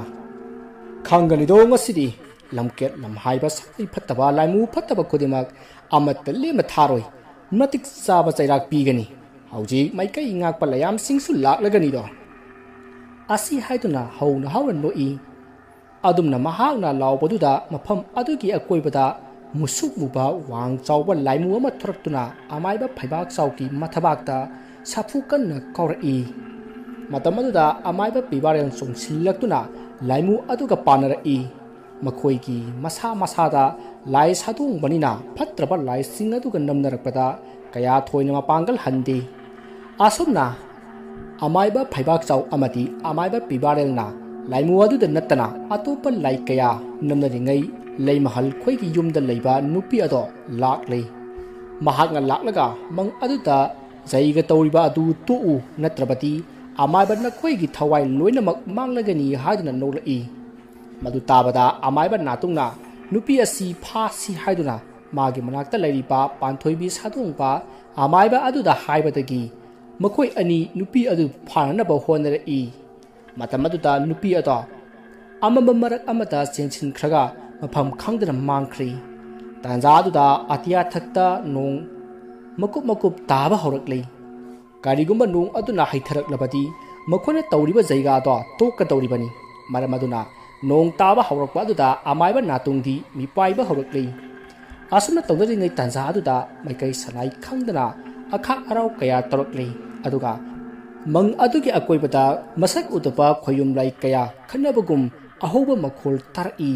"ꯈꯪꯒꯅꯤꯗꯣ ꯉꯁꯤꯗꯤ, ꯂꯝꯀꯦꯠ ꯂꯝꯍꯥꯏꯕ ꯁꯥꯐꯩ ꯐꯠꯇꯕ ꯂꯥꯏꯃꯨ ꯐꯠꯇꯕ ꯈꯨꯗꯤꯡꯃꯛ ꯑꯃꯠꯇ ꯂꯦꯝꯅ ꯊꯥꯔꯣꯏ꯫ ꯃꯇꯤꯛ ꯆꯥꯕ ꯆꯩꯔꯥꯛ ꯄꯤꯒꯅꯤ꯫ ꯍꯧꯖꯤꯛ ꯃꯥꯏꯀꯩ ꯉꯥꯛꯄ ꯂꯌꯥꯝꯁꯤꯡꯁꯨ ꯂꯥꯛꯂꯒꯅꯤꯗꯣ"꯫ ꯑꯁꯤ ꯍꯥꯏꯗꯨꯅ ꯍꯧꯅ ꯍꯧꯅ ꯅꯣꯛꯏ꯫ ꯑꯗꯨꯝꯅ ꯃꯍꯥꯛꯅ ꯂꯥꯎꯕꯗꯨꯗ ꯃꯐꯝ ꯑꯗꯨꯒꯤ ꯑꯀꯣꯏꯕꯗ ꯃꯨꯁꯨꯛ ꯃꯨꯕ ꯋꯥꯡ ꯆꯥꯎꯕ ꯂꯥꯏꯃꯨ ꯑꯃ ꯊꯣꯔꯛꯇꯨꯅ ꯑꯃꯥꯏꯕ ꯐꯩꯕꯥꯛ ꯆꯥꯎꯒꯤ ꯃꯊꯕꯥꯛꯇ ꯁꯥꯐꯨ ꯀꯟꯅ ꯀꯥꯎꯔꯛꯏ꯫ ꯃꯇꯝ ꯑꯗꯨꯗ ꯑꯃꯥꯏꯕ ꯄꯤꯕꯥꯔꯦꯜ ꯆꯣꯡꯁꯤꯜꯂꯛꯇꯨꯅ ꯂꯥꯏꯃꯨ ꯑꯗꯨꯒ ꯄꯥꯟꯅꯔꯛꯏ꯫ ꯃꯈꯣꯏꯒꯤ ꯃꯁꯥ ꯃꯁꯥꯗ ꯂꯥꯏ ꯁꯥꯗꯣꯡꯕꯅꯤꯅ ꯐꯠꯇ꯭ꯔꯕ ꯂꯥꯏꯁꯤꯡ ꯑꯗꯨꯒ ꯅꯝꯅꯔꯛꯄꯗ ꯀꯌꯥ ꯊꯣꯏꯅ ꯃꯄꯥꯡꯒꯜ ꯍꯟꯗꯦ꯫ ꯑꯁꯨꯝꯅ ꯑꯃꯥꯏꯕ ꯐꯩꯕꯥꯛꯆꯥꯎ ꯑꯃꯗꯤ ꯑꯃꯥꯏꯕ ꯄꯤꯕꯥꯔꯦꯜꯅ ꯂꯥꯏꯃꯨ ꯑꯗꯨꯗ ꯅꯠꯇꯅ ꯑꯇꯣꯞꯄ ꯂꯥꯏ ꯀꯌꯥ ꯅꯝꯅꯔꯤꯉꯩ ꯂꯩꯃꯍꯜ ꯈꯣꯏꯒꯤ ꯌꯨꯝꯗ ꯂꯩꯕ ꯅꯨꯄꯤ ꯑꯗꯣ ꯂꯥꯛꯂꯦ꯫ ꯃꯍꯥꯛꯅ ꯂꯥꯛꯂꯒ ꯃꯪ ꯑꯗꯨꯗ ꯖꯩꯒ ꯇꯧꯔꯤꯕ ꯑꯗꯨ ꯇꯣꯛꯎ, ꯅꯠꯇ꯭ꯔꯕꯗꯤ ꯑꯃꯥꯏꯕ ꯅꯈꯣꯏꯒꯤ ꯊꯋꯥꯏ ꯂꯣꯏꯅꯃꯛ ꯃꯥꯡꯂꯒꯅꯤ ꯍꯥꯏꯗꯨꯅ ꯅꯣꯛꯂꯛꯏ꯫ ꯃꯗꯨ ꯇꯥꯕꯗ ꯑꯃꯥꯏꯕ ꯅꯥꯇꯨꯡꯅ ꯅꯨꯄꯤ ꯑꯁꯤ ꯐꯥꯁꯤ ꯍꯥꯏꯗꯨꯅ ꯃꯥꯒꯤ ꯃꯅꯥꯛꯇ ꯂꯩꯔꯤꯕ ꯄꯥꯟꯊꯣꯏꯕꯤ ꯁꯥꯗꯣꯡꯕ ꯑꯃꯥꯏꯕ ꯑꯗꯨꯗ ꯍꯥꯏꯕꯗꯒꯤ ꯃꯈꯣꯏ ꯑꯅꯤ ꯅꯨꯄꯤ ꯑꯗꯨ ꯐꯥꯅꯅꯕ ꯍꯣꯠꯅꯔꯛꯏ꯫ ꯃꯇꯝ ꯑꯗꯨꯗ ꯅꯨꯄꯤ ꯑꯗꯣ ꯑꯃꯝꯕ ꯃꯔꯛ ꯑꯃꯗ ꯆꯦꯟꯁꯤꯟꯈ꯭ꯔꯒ ꯃꯐꯝ ꯈꯪꯗꯅ ꯃꯥꯡꯈ꯭ꯔꯤ꯫ ꯇꯥꯟꯖꯥ ꯑꯗꯨꯗ ꯑꯇꯤꯌꯥꯊꯛꯇ ꯅꯣꯡ ꯃꯀꯨꯞ ꯃꯀꯨꯞ ꯇꯥꯕ ꯍꯧꯔꯛꯂꯤ꯫ ꯀꯔꯤꯒꯨꯝꯕ ꯅꯣꯡ ꯑꯗꯨꯅ ꯍꯩꯊꯔꯛꯂꯕꯗꯤ ꯃꯈꯣꯏꯅ ꯇꯧꯔꯤꯕ ꯖꯩꯒꯥꯗꯣ ꯇꯣꯛꯀꯗꯧꯔꯤꯕꯅꯤ꯫ ꯃꯔꯝ ꯑꯗꯨꯅ ꯅꯣꯡ ꯇꯥꯕ ꯍꯧꯔꯛꯄ ꯑꯗꯨꯗ ꯑꯃꯥꯏꯕ ꯅꯥꯇꯨꯡꯗꯤ ꯃꯤꯄꯥꯏꯕ ꯍꯧꯔꯛꯂꯤ꯫ ꯑꯁꯨꯝꯅ ꯇꯧꯅꯔꯤꯉꯩ ꯇꯥꯟꯖꯥ ꯑꯗꯨꯗ ꯃꯥꯏꯀꯩ ꯁꯅꯥꯏ ꯈꯪꯗꯅ ꯑꯈꯥꯛ ꯑꯔꯥꯎ ꯀꯌꯥ ꯇꯧꯔꯛꯂꯤ꯫ ꯑꯗꯨꯒ ꯃꯪ ꯑꯗꯨꯒꯤ ꯑꯀꯣꯏꯕꯗ ꯃꯁꯛ ꯎꯗꯕ ꯈꯣꯌꯨꯝ ꯂꯥꯏ ꯀꯌꯥ ꯈꯟꯅꯕꯒꯨꯝ ꯑꯍꯧꯕ ꯃꯈꯣꯜ ꯇꯥꯔꯛꯏ꯫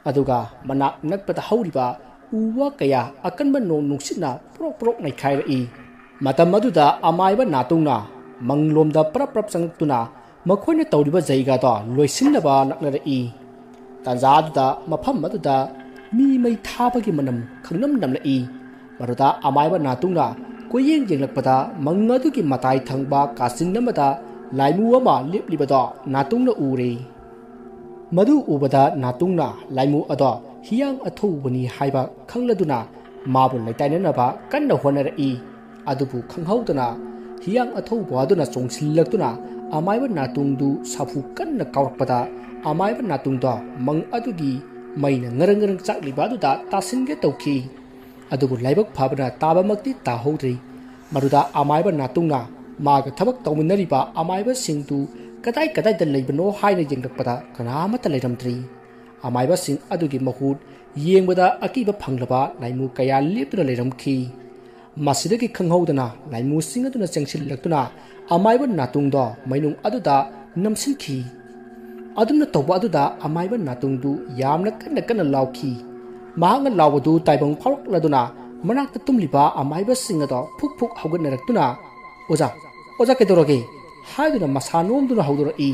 ꯑꯗꯨꯒ ꯃꯅꯥꯛ ꯅꯛꯄꯗ ꯍꯧꯔꯤꯕ ꯎ ꯋꯥ ꯀꯌꯥ ꯑꯀꯟꯕ ꯅꯣꯡ ꯅꯨꯡꯁꯤꯠꯅ ꯄ꯭ꯔꯣꯛ ꯄ꯭ꯔꯣꯛ ꯅꯩꯈꯥꯏꯔꯛꯏ꯫ ꯃꯇꯝ ꯑꯗꯨꯗ ꯑꯃꯥꯏꯕ ꯅꯥꯇꯨꯡꯅ ꯃꯪꯂꯣꯝꯗ ꯄꯔꯞ ꯄꯔꯞ ꯆꯪꯂꯛꯇꯨꯅ ꯃꯈꯣꯏꯅ ꯇꯧꯔꯤꯕ ꯖꯩꯒꯗꯣ ꯂꯣꯏꯁꯤꯟꯅꯕ ꯂꯥꯛꯅꯔꯛꯏ꯫ ꯇꯥꯟꯖꯥ ꯑꯗꯨꯗ ꯃꯐꯝ ꯑꯗꯨꯗ ꯃꯤ ꯃꯩ ꯊꯥꯕꯒꯤ ꯃꯅꯝ ꯈꯪꯅꯝ ꯅꯝꯂꯛꯏ꯫ ꯃꯗꯨꯗ ꯑꯃꯥꯏꯕ ꯅꯥꯇꯨꯡꯅ ꯀꯣꯏꯌꯦꯡ ꯌꯦꯡꯂꯛꯄꯗ ꯃꯪ ꯑꯗꯨꯒꯤ ꯃꯇꯥꯏ ꯊꯪꯕ ꯀꯥꯆꯤꯟ ꯑꯃꯗ ꯂꯥꯏꯃꯨ ꯑꯃ ꯂꯦꯞꯂꯤꯕꯗꯣ ꯅꯥꯇꯨꯡꯅ ꯎꯔꯦ꯫ ꯃꯗꯨ ꯎꯕꯗ ꯅꯥꯇꯨꯡꯅ ꯂꯥꯏꯃꯨ ꯑꯗꯣ ꯍꯤꯌꯥꯡ ꯑꯊꯧꯕꯅꯤ ꯍꯥꯏꯕ ꯈꯪꯂꯗꯨꯅ ꯃꯥꯕꯨ ꯂꯩꯇꯥꯏꯅꯅꯕ ꯀꯟꯅ ꯍꯣꯠꯅꯔꯛꯏ꯫ ꯑꯗꯨꯕꯨ ꯈꯪꯍꯧꯗꯅ ꯍꯤꯌꯥꯡ ꯑꯊꯧꯕ ꯑꯗꯨꯅ ꯆꯣꯡꯁꯤꯜꯂꯛꯇꯨꯅ ꯑꯃꯥꯏꯕ ꯅꯥꯇꯨꯡꯗꯨ ꯁꯥꯐꯨ ꯀꯟꯅ ꯀꯥꯎꯔꯛꯄꯗ ꯑꯃꯥꯏꯕ ꯅꯥꯇꯨꯡꯗꯣ ꯃꯪ ꯑꯗꯨꯒꯤ ꯃꯩꯅ ꯉꯔꯪ ꯉꯔꯪ ꯆꯥꯛꯂꯤꯕ ꯑꯗꯨꯗ ꯇꯥꯁꯤꯟꯒꯦ ꯇꯧꯈꯤ꯫ ꯑꯗꯨꯕꯨ ꯂꯥꯏꯕꯛ ꯐꯕꯅ ꯇꯥꯕꯃꯛꯇꯤ ꯇꯥꯍꯧꯗ꯭ꯔꯤ꯫ ꯃꯗꯨꯗ ꯑꯃꯥꯏꯕ ꯅꯥꯇꯨꯡꯅ ꯃꯥꯒ ꯊꯕꯛ ꯇꯧꯃꯤꯟꯅꯔꯤꯕ ꯑꯃꯥꯏꯕꯁꯤꯡꯗꯨ ꯀꯗꯥꯏ ꯀꯗꯥꯏꯗ ꯂꯩꯕꯅꯣ ꯍꯥꯏꯅ ꯌꯦꯡꯂꯛꯄꯗ ꯀꯅꯥ ꯑꯃꯠꯇ ꯂꯩꯔꯝꯗ꯭ꯔꯤ꯫ ꯑꯃꯥꯏꯕꯁꯤꯡ ꯑꯗꯨꯒꯤ ꯃꯍꯨꯠ ꯌꯦꯡꯕꯗ ꯑꯀꯤꯕ ꯐꯪꯂꯕ ꯂꯥꯏꯃꯨ ꯀꯌꯥ ꯂꯦꯞꯇꯨꯅ ꯂꯩꯔꯝꯈꯤ꯫ ꯃꯁꯤꯗꯒꯤ ꯈꯪꯍꯧꯗꯅ ꯂꯥꯏꯃꯨꯁꯤꯡ ꯑꯗꯨꯅ ꯆꯪꯁꯤꯜꯂꯛꯇꯨꯅ ꯑꯃꯥꯏꯕ ꯅꯥꯇꯨꯡꯗꯣ ꯃꯩꯅꯨꯡ ꯑꯗꯨꯗ ꯅꯝꯁꯤꯟꯈꯤ꯫ ꯑꯗꯨꯝꯅ ꯇꯧꯕ ꯑꯗꯨꯗ ꯑꯃꯥꯏꯕ ꯅꯥꯇꯨꯡꯗꯨ ꯌꯥꯝꯅ ꯀꯟꯅ ꯀꯟꯅ ꯂꯥꯎꯈꯤ꯫ ꯃꯍꯥꯛꯅ ꯂꯥꯎꯕꯗꯨ ꯇꯥꯏꯕꯪ ꯐꯥꯎꯔꯛꯂꯗꯨꯅ ꯃꯅꯥꯛꯇ ꯇꯨꯝꯂꯤꯕ ꯑꯃꯥꯏꯕꯁꯤꯡ ꯑꯗꯣ ꯐꯨꯛ ꯐꯨꯛ ꯍꯧꯒꯠꯅꯔꯛꯇꯨꯅ, "ꯑꯣꯖꯥ, ꯑꯣꯖꯥ ꯀꯩꯗꯧꯔꯒꯦ?" ꯍꯥꯏꯗꯨꯅ ꯃꯁꯥ ꯅꯣꯝꯗꯨꯅ ꯍꯧꯗꯣꯔꯛꯏ꯫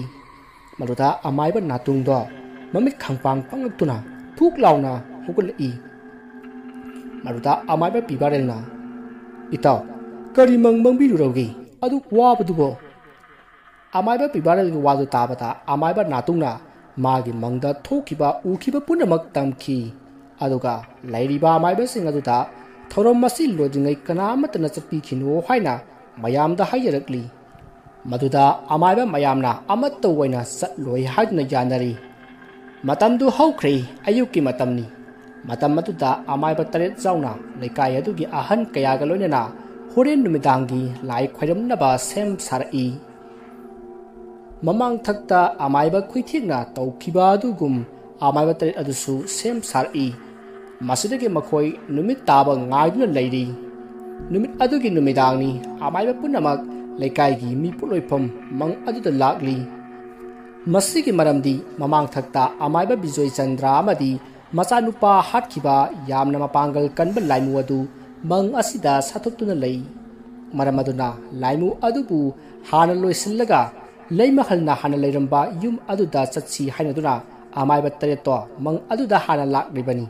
ꯃꯗꯨꯗ ꯑꯃꯥꯏꯕ ꯅꯥꯇꯨꯡꯗꯣ ꯃꯃꯤꯠ ꯈꯪꯄꯥꯡ ꯄꯥꯡꯂꯛꯇꯨꯅ ꯊꯨꯛ ꯂꯥꯎꯅ ꯍꯧꯒꯠꯂꯛꯏ꯫ ꯃꯗꯨꯗ ꯑꯃꯥꯏꯕ ꯄꯤꯕꯥꯔꯦꯜꯅ, "ꯏꯇꯥꯎ, ꯀꯔꯤ ꯃꯪ ꯃꯪꯕꯤꯔꯨꯔꯒꯦ? ꯑꯗꯨꯛ ꯋꯥꯕꯗꯨꯕꯣ?" ꯑꯃꯥꯏꯕ ꯄꯤꯕꯥꯔꯦꯜꯒꯤ ꯋꯥꯗꯨ ꯇꯥꯕꯗ ꯑꯃꯥꯏꯕ ꯅꯥꯇꯨꯡꯅ ꯃꯥꯒꯤ ꯃꯪꯗ ꯊꯣꯛꯈꯤꯕ ꯎꯈꯤꯕ ꯄꯨꯝꯅꯃꯛ ꯇꯝꯈꯤ꯫ ꯑꯗꯨꯒ ꯂꯩꯔꯤꯕ ꯑꯃꯥꯏꯕꯁꯤꯡ ꯑꯗꯨꯗ ꯊꯧꯔꯝ ꯑꯁꯤ ꯂꯣꯏꯗ꯭ꯔꯤꯉꯩ ꯀꯅꯥ ꯑꯃꯠꯇꯅ ꯆꯠꯄꯤꯈꯤꯅꯨ ꯍꯥꯏꯅ ꯃꯌꯥꯝꯗ ꯍꯥꯏꯖꯔꯛꯂꯤ꯫ ꯃꯗꯨꯗ ꯑꯃꯥꯏꯕ ꯃꯌꯥꯝꯅ ꯑꯃꯠꯇ ꯑꯣꯏꯅ ꯆꯠꯂꯣꯏ ꯍꯥꯏꯗꯨꯅ ꯌꯥꯅꯔꯤ꯫ ꯃꯇꯝꯗꯨ ꯍꯧꯈ꯭ꯔꯦ, ꯑꯌꯨꯛꯀꯤ ꯃꯇꯝꯅꯤ꯫ ꯃꯇꯝ ꯑꯗꯨꯗ ꯑꯃꯥꯏꯕ ꯇꯔꯦꯠ ꯌꯥꯎꯅ ꯂꯩꯀꯥꯏ ꯑꯗꯨꯒꯤ ꯑꯍꯟ ꯀꯌꯥꯒ ꯂꯣꯏꯅꯅ ꯍꯣꯔꯦꯟ ꯅꯨꯃꯤꯗꯥꯡꯒꯤ ꯂꯥꯏ ꯈꯣꯏꯔꯝꯅꯕ ꯁꯦꯝ ꯁꯥꯔꯛꯏ꯫ ꯃꯃꯥꯡꯊꯛꯇ ꯑꯃꯥꯏꯕ ꯈꯨꯏꯊꯦꯛꯅ ꯇꯧꯈꯤꯕ ꯑꯗꯨꯒꯨꯝ ꯑꯃꯥꯏꯕ ꯇꯔꯦꯠ ꯑꯗꯨꯁꯨ ꯁꯦꯝ ꯁꯥꯔꯛꯏ꯫ ꯃꯁꯤꯗꯒꯤ ꯃꯈꯣꯏ ꯅꯨꯃꯤꯠ ꯇꯥꯕ ꯉꯥꯏꯗꯨꯅ ꯂꯩꯔꯤ꯫ ꯅꯨꯃꯤꯠ ꯑꯗꯨꯒꯤ ꯅꯨꯃꯤꯗꯥꯡꯅꯤ꯫ ꯑꯃꯥꯏꯕ ꯄꯨꯝꯅꯃꯛ ꯂꯩꯀꯥꯏꯒꯤ ꯃꯤ ꯄꯣꯠꯂꯣꯏꯐꯝ ꯃꯪ ꯑꯗꯨꯗ ꯂꯥꯛꯂꯤ꯫ ꯃꯁꯤꯒꯤ ꯃꯔꯝꯗꯤ ꯃꯃꯥꯡꯊꯛꯇ ꯑꯃꯥꯏꯕ ꯕꯤꯖꯣꯏ ꯆꯟꯗ꯭ꯔ ꯑꯃꯗꯤ ꯃꯆꯥꯅꯨꯄꯥ ꯍꯥꯠꯈꯤꯕ ꯌꯥꯝꯅ ꯃꯄꯥꯡꯒꯜ ꯀꯟꯕ ꯂꯥꯏꯃꯨ ꯑꯗꯨ ꯃꯪ ꯑꯁꯤꯗ ꯁꯥꯊꯨꯞꯇꯨꯅ ꯂꯩ꯫ ꯃꯔꯝ ꯑꯗꯨꯅ ꯂꯥꯏꯃꯨ ꯑꯗꯨꯕꯨ ꯍꯥꯟꯅ ꯂꯣꯏꯁꯤꯜꯂꯒ ꯂꯩꯃꯍꯜꯅ ꯍꯥꯟꯅ ꯂꯩꯔꯝꯕ ꯌꯨꯝ ꯑꯗꯨꯗ ꯆꯠꯁꯤ ꯍꯥꯏꯅꯗꯨꯅ ꯑꯃꯥꯏꯕ ꯇꯔꯦꯠꯇꯣ ꯃꯪ ꯑꯗꯨꯗ ꯍꯥꯟꯅ ꯂꯥꯛꯂꯤꯕꯅꯤ꯫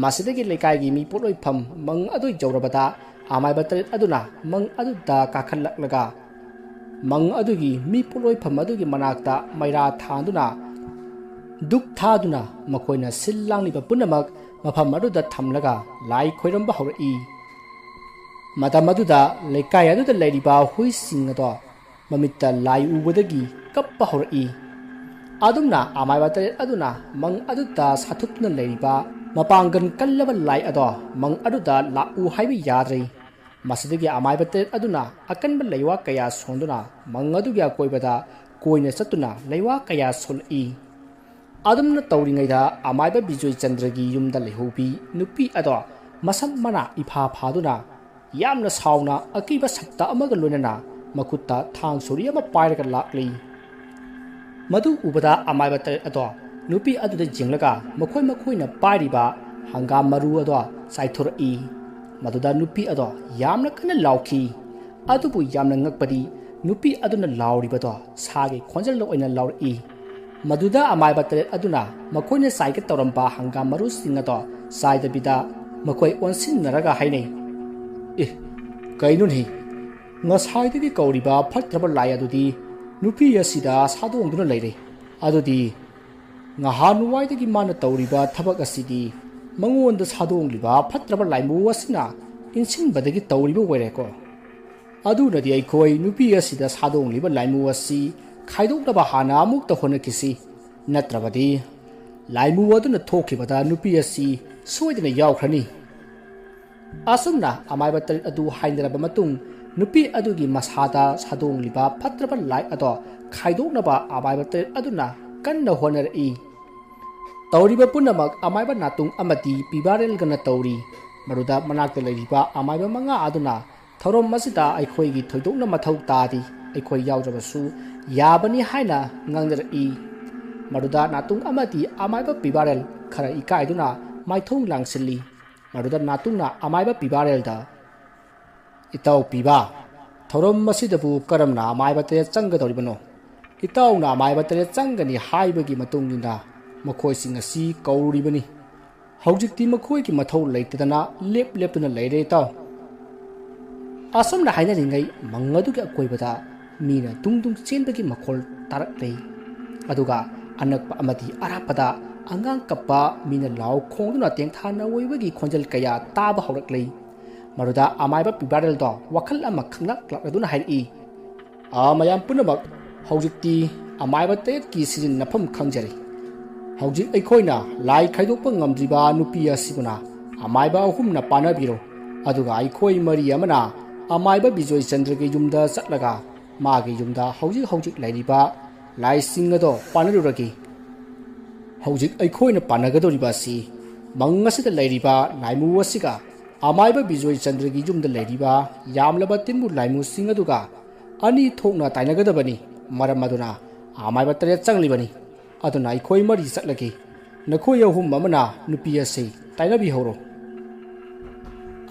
ꯃꯁꯤꯗꯒꯤ ꯂꯩꯀꯥꯏꯒꯤ ꯃꯤ ꯄꯣꯠꯂꯣꯏꯐꯝ ꯃꯪ ꯑꯗꯨ ꯌꯧꯔꯕꯗ ꯑꯃꯥꯏꯕ ꯇꯔꯦꯠ ꯑꯗꯨꯅ ꯃꯪ ꯑꯗꯨꯗ ꯀꯥꯈꯠꯂꯛꯂꯒ ꯃꯪ ꯑꯗꯨꯒꯤ ꯃꯤ ꯄꯣꯠꯂꯣꯏꯐꯝ ꯑꯗꯨꯒꯤ ꯃꯅꯥꯛꯇ ꯃꯩꯔꯥ ꯊꯥꯟꯗꯨꯅ ꯙꯨꯛ ꯊꯥꯗꯨꯅ ꯃꯈꯣꯏꯅ ꯁꯤꯜ ꯂꯥꯡꯂꯤꯕ ꯄꯨꯝꯅꯃꯛ ꯃꯐꯝ ꯑꯗꯨꯗ ꯊꯝꯂꯒ ꯂꯥꯏ ꯈꯣꯏꯔꯝꯕ ꯍꯧꯔꯛꯏ꯫ ꯃꯇꯝ ꯑꯗꯨꯗ ꯂꯩꯀꯥꯏ ꯑꯗꯨꯗ ꯂꯩꯔꯤꯕ ꯍꯨꯏꯁꯤꯡ ꯑꯗꯣ ꯃꯃꯤꯠꯇ ꯂꯥꯏ ꯎꯕꯗꯒꯤ ꯀꯞꯄ ꯍꯧꯔꯛꯏ꯫ ꯑꯗꯨꯝꯅ ꯑꯃꯥꯏꯕ ꯇꯔꯦꯠ ꯑꯗꯨꯅ ꯃꯪ ꯑꯗꯨꯗ ꯁꯥꯊꯨꯞꯇꯨꯅ ꯂꯩꯔꯤꯕ ꯃꯄꯥꯡꯒꯜ ꯀꯜꯂꯕ ꯂꯥꯏ ꯑꯗꯣ ꯃꯪ ꯑꯗꯨꯗ ꯂꯥꯛꯎ ꯍꯥꯏꯕ ꯌꯥꯗ꯭ꯔꯦ꯫ ꯃꯁꯤꯗꯒꯤ ꯑꯃꯥꯏꯕ ꯇꯔꯦꯠ ꯑꯗꯨꯅ ꯑꯀꯟꯕ ꯂꯩꯋꯥ ꯀꯌꯥ ꯁꯣꯟꯗꯨꯅ ꯃꯪ ꯑꯗꯨꯒꯤ ꯑꯀꯣꯏꯕꯗ ꯀꯣꯏꯅ ꯆꯠꯇꯨꯅ ꯂꯩꯋꯥ ꯀꯌꯥ ꯁꯣꯜꯂꯛꯏ꯫ ꯑꯗꯨꯝꯅ ꯇꯧꯔꯤꯉꯩꯗ ꯑꯃꯥꯏꯕ ꯕꯤꯖꯣꯏ ꯆꯟꯗ꯭ꯔꯒꯤ ꯌꯨꯝꯗ ꯂꯩꯍꯧꯕꯤ ꯅꯨꯄꯤ ꯑꯗꯣ ꯃꯁꯝ ꯃꯅꯥ ꯏꯐꯥ ꯐꯥꯗꯨꯅ ꯌꯥꯝꯅ ꯁꯥꯎꯅ ꯑꯀꯤꯕ ꯁꯛꯇ ꯑꯃꯒ ꯂꯣꯏꯅꯅ ꯃꯈꯨꯠꯇ ꯊꯥꯡ ꯁꯣꯔꯤ ꯑꯃ ꯄꯥꯏꯔꯒ ꯂꯥꯛꯂꯤ꯫ ꯃꯗꯨ ꯎꯕꯗ ꯑꯃꯥꯏꯕ ꯇꯔꯦꯠ ꯑꯗꯣ ꯅꯨꯄꯤ ꯑꯗꯨꯗ ꯌꯦꯡꯂꯒ ꯃꯈꯣꯏ ꯃꯈꯣꯏꯅ ꯄꯥꯏꯔꯤꯕ ꯍꯪꯒꯥꯝ ꯃꯔꯨ ꯑꯗꯣ ꯆꯥꯏꯊꯣꯔꯛꯏ꯫ ꯃꯗꯨꯗ ꯅꯨꯄꯤ ꯑꯗꯣ ꯌꯥꯝꯅ ꯀꯟꯅ ꯂꯥꯎꯈꯤ꯫ ꯑꯗꯨꯕꯨ ꯌꯥꯝꯅ ꯉꯛꯄꯗꯤ ꯅꯨꯄꯤ ꯑꯗꯨꯅ ꯂꯥꯎꯔꯤꯕꯗꯣ ꯁꯥꯒꯤ ꯈꯣꯟꯖꯦꯜꯗ ꯑꯣꯏꯅ ꯂꯥꯎꯔꯛꯏ꯫ ꯃꯗꯨꯗ ꯑꯃꯥꯏꯕ ꯇꯔꯦꯠ ꯑꯗꯨꯅ ꯃꯈꯣꯏꯅ ꯆꯥꯏꯒꯦ ꯇꯧꯔꯝꯕ ꯍꯪꯒꯥꯝ ꯃꯔꯨꯁꯤꯡ ꯑꯗꯣ ꯆꯥꯏꯗꯕꯤꯗ ꯃꯈꯣꯏ ꯑꯣꯟꯁꯤꯟꯅꯔꯒ ꯍꯥꯏꯅꯩ, "ꯑꯦ, ꯀꯩꯅꯣꯅꯦ? ꯉꯁꯥꯏꯗꯒꯤ ꯀꯧꯔꯤꯕ ꯐꯠꯇ꯭ꯔꯕ ꯂꯥꯏ ꯑꯗꯨꯗꯤ ꯅꯨꯄꯤ ꯑꯁꯤꯗ ꯁꯥꯗꯣꯡꯗꯨꯅ ꯂꯩꯔꯦ꯫ ꯑꯗꯨꯗꯤ ꯉꯍꯥꯟꯋꯥꯏꯗꯒꯤ ꯃꯥꯅ ꯇꯧꯔꯤꯕ ꯊꯕꯛ ꯑꯁꯤꯗꯤ ꯃꯉꯣꯟꯗ ꯁꯥꯗꯣꯡꯂꯤꯕ ꯐꯠꯇ꯭ꯔꯕ ꯂꯥꯏꯃꯨ ꯑꯁꯤꯅ ꯏꯟꯁꯤꯟꯕꯗꯒꯤ ꯇꯧꯔꯤꯕ ꯑꯣꯏꯔꯦꯀꯣ꯫ ꯑꯗꯨꯅꯗꯤ ꯑꯩꯈꯣꯏ ꯅꯨꯄꯤ ꯑꯁꯤꯗ ꯁꯥꯗꯣꯡꯂꯤꯕ ꯂꯥꯏꯃꯨ ꯑꯁꯤ ꯈꯥꯏꯗꯣꯛꯅꯕ ꯍꯥꯟꯅ ꯑꯃꯨꯛꯇ ꯍꯣꯠꯅꯈꯤꯁꯤ, ꯅꯠꯇ꯭ꯔꯕꯗꯤ ꯂꯥꯏꯃꯨ ꯑꯗꯨꯅ ꯊꯣꯛꯈꯤꯕꯗ ꯅꯨꯄꯤ ꯑꯁꯤ ꯁꯣꯏꯗꯅ ꯌꯥꯎꯈ꯭ꯔꯅꯤ꯫" ꯑꯁꯨꯝꯅ ꯑꯃꯥꯏꯕ ꯇꯔꯦꯠ ꯑꯗꯨ ꯍꯥꯏꯅꯔꯕ ꯃꯇꯨꯡ, ꯅꯨꯄꯤ ꯑꯗꯨꯒꯤ ꯃꯁꯥꯗ ꯁꯥꯗꯣꯡꯂꯤꯕ ꯐꯠꯇ꯭ꯔꯕ ꯂꯥꯏ ꯑꯗꯣ ꯈꯥꯏꯗꯣꯛꯅꯕ ꯑꯃꯥꯏꯕ ꯇꯔꯦꯠ ꯑꯗꯨꯅ ꯀꯟꯅ ꯍꯣꯠꯅꯔꯛꯏ꯫ ꯇꯧꯔꯤꯕ ꯄꯨꯝꯅꯃꯛ ꯑꯃꯥꯏꯕ ꯅꯥꯇꯨꯡ ꯑꯃꯗꯤ ꯄꯤꯕꯥꯔꯦꯜꯒꯅ ꯇꯧꯔꯤ꯫ ꯃꯗꯨꯗ ꯃꯅꯥꯛꯇ ꯂꯩꯔꯤꯕ ꯑꯃꯥꯏꯕ ꯃꯉꯥ ꯑꯗꯨꯅ ꯊꯧꯔꯝ ꯑꯁꯤꯗ ꯑꯩꯈꯣꯏꯒꯤ ꯊꯣꯏꯗꯣꯛꯅ ꯃꯊꯧ ꯇꯥꯗꯦ, ꯑꯩꯈꯣꯏ ꯌꯥꯎꯗ꯭ꯔꯕꯁꯨ ꯌꯥꯕꯅꯤ ꯍꯥꯏꯅ ꯉꯥꯡꯅꯔꯛꯏ꯫ ꯃꯗꯨꯗ ꯅꯥꯇꯨꯡ ꯑꯃꯗꯤ ꯑꯃꯥꯏꯕ ꯄꯤꯕꯥꯔꯦꯜ ꯈꯔ ꯏꯀꯥꯏꯗꯨꯅ ꯃꯥꯏꯊꯣꯡ ꯂꯥꯡꯁꯤꯜꯂꯤ꯫ ꯃꯗꯨꯗ ꯅꯥꯇꯨꯡꯅ ꯑꯃꯥꯏꯕ ꯄꯤꯕꯥꯔꯦꯜꯗ, "ꯏꯇꯥꯎ ꯄꯤꯕꯥ, ꯊꯧꯔꯝ ꯑꯁꯤꯗꯕꯨ ꯀꯔꯝꯅ ꯑꯃꯥꯏꯕ ꯇꯔꯦꯠ ꯆꯪꯒꯗꯧꯔꯤꯕꯅꯣ? ꯏꯇꯥꯎꯅ ꯑꯃꯥꯏꯕ ꯇꯔꯦꯠ ꯆꯪꯒꯅꯤ ꯍꯥꯏꯕꯒꯤ ꯃꯇꯨꯡ ꯏꯟꯅ ꯃꯈꯣꯏꯁꯤꯡ ꯑꯁꯤ ꯀꯧꯔꯨꯔꯤꯕꯅꯤ꯫ ꯍꯧꯖꯤꯛꯇꯤ ꯃꯈꯣꯏꯒꯤ ꯃꯊꯧ ꯂꯩꯇꯗꯅ ꯂꯦꯞ ꯂꯦꯞꯇꯨꯅ ꯂꯩꯔꯦ, ꯏꯇꯥꯎ꯫" ꯑꯁꯨꯝꯅ ꯍꯥꯏꯅꯔꯤꯉꯩ ꯃꯪ ꯑꯗꯨꯒꯤ ꯑꯀꯣꯏꯕꯗ ꯃꯤꯅ ꯗꯨꯡ ꯗꯨꯡ ꯆꯦꯟꯕꯒꯤ ꯃꯈꯣꯜ ꯇꯥꯔꯛꯂꯦ꯫ ꯑꯗꯨꯒ ꯑꯅꯛꯄ ꯑꯃꯗꯤ ꯑꯔꯥꯞꯄꯗ ꯑꯉꯥꯡ ꯀꯞꯄ, ꯃꯤꯅ ꯂꯥꯎ ꯈꯣꯡꯗꯨꯅ ꯇꯦꯡꯊꯥ ꯅꯥꯋꯣꯏꯕꯒꯤ ꯈꯣꯟꯖꯦꯜ ꯀꯌꯥ ꯇꯥꯕ ꯍꯧꯔꯛꯂꯦ꯫ ꯃꯗꯨꯗ ꯑꯃꯥꯏꯕ ꯄꯤꯕꯥꯔꯦꯜꯗꯣ ꯋꯥꯈꯜ ꯑꯃ ꯈꯪꯂꯛꯂꯛꯂꯗꯨꯅ ꯍꯥꯏꯔꯛꯏ, "ꯑꯥ, ꯃꯌꯥꯝ ꯄꯨꯝꯅꯃꯛ, ꯍꯧꯖꯤꯛꯇꯤ ꯑꯃꯥꯏꯕ ꯇꯔꯦꯠꯀꯤ ꯁꯤꯖꯤꯟꯅꯐꯝ ꯈꯪꯖꯔꯦ꯫ ꯍꯧꯖꯤꯛ ꯑꯩꯈꯣꯏꯅ ꯂꯥꯏ ꯈꯥꯏꯗꯣꯛꯄ ꯉꯝꯗ꯭ꯔꯤꯕ ꯅꯨꯄꯤ ꯑꯁꯤꯕꯨꯅ ꯑꯃꯥꯏꯕ ꯑꯍꯨꯝꯅ ꯄꯥꯟꯅꯕꯤꯔꯣ, ꯑꯗꯨꯒ ꯑꯩꯈꯣꯏ ꯃꯔꯤ ꯑꯃꯅ ꯑꯃꯥꯏꯕ ꯕꯤꯖꯣꯏ ꯆꯟꯗ꯭ꯔꯒꯤ ꯌꯨꯝꯗ ꯆꯠꯂꯒ ꯃꯥꯒꯤ ꯌꯨꯝꯗ ꯍꯧꯖꯤꯛ ꯍꯧꯖꯤꯛ ꯂꯩꯔꯤꯕ ꯂꯥꯏꯁꯤꯡ ꯑꯗꯣ ꯄꯥꯟꯅꯔꯨꯔꯒꯦ꯫" ꯍꯧꯖꯤꯛ ꯑꯩꯈꯣꯏꯅ ꯄꯥꯟꯅꯒꯗꯧꯔꯤꯕ ꯑꯁꯤ ꯃꯪ ꯑꯁꯤꯗ ꯂꯩꯔꯤꯕ ꯂꯥꯏꯃꯨ ꯑꯁꯤꯒ ꯑꯃꯥꯏꯕ ꯕꯤꯖꯣꯏ ꯆꯟꯗ꯭ꯔꯒꯤ ꯌꯨꯝꯗ ꯂꯩꯔꯤꯕ ꯌꯥꯝꯂꯕ ꯇꯤꯟꯕꯨ ꯂꯥꯏꯃꯨꯁꯤꯡ ꯑꯗꯨꯒ ꯑꯅꯤ ꯊꯣꯛꯅ ꯇꯥꯏꯅꯒꯗꯕꯅꯤ꯫ ꯃꯔꯝ ꯑꯗꯨꯅ ꯑꯃꯥꯏꯕ ꯇꯔꯦꯠ ꯆꯪꯂꯤꯕꯅꯤ꯫ ꯑꯗꯨꯅ ꯑꯩꯈꯣꯏ ꯃꯔꯤ ꯆꯠꯂꯒꯦ꯫ ꯅꯈꯣꯏ ꯑꯍꯨꯝ ꯑꯃꯅ ꯅꯨꯄꯤ ꯑꯁꯤ ꯇꯥꯏꯅꯕꯤꯍꯧꯔꯣ꯫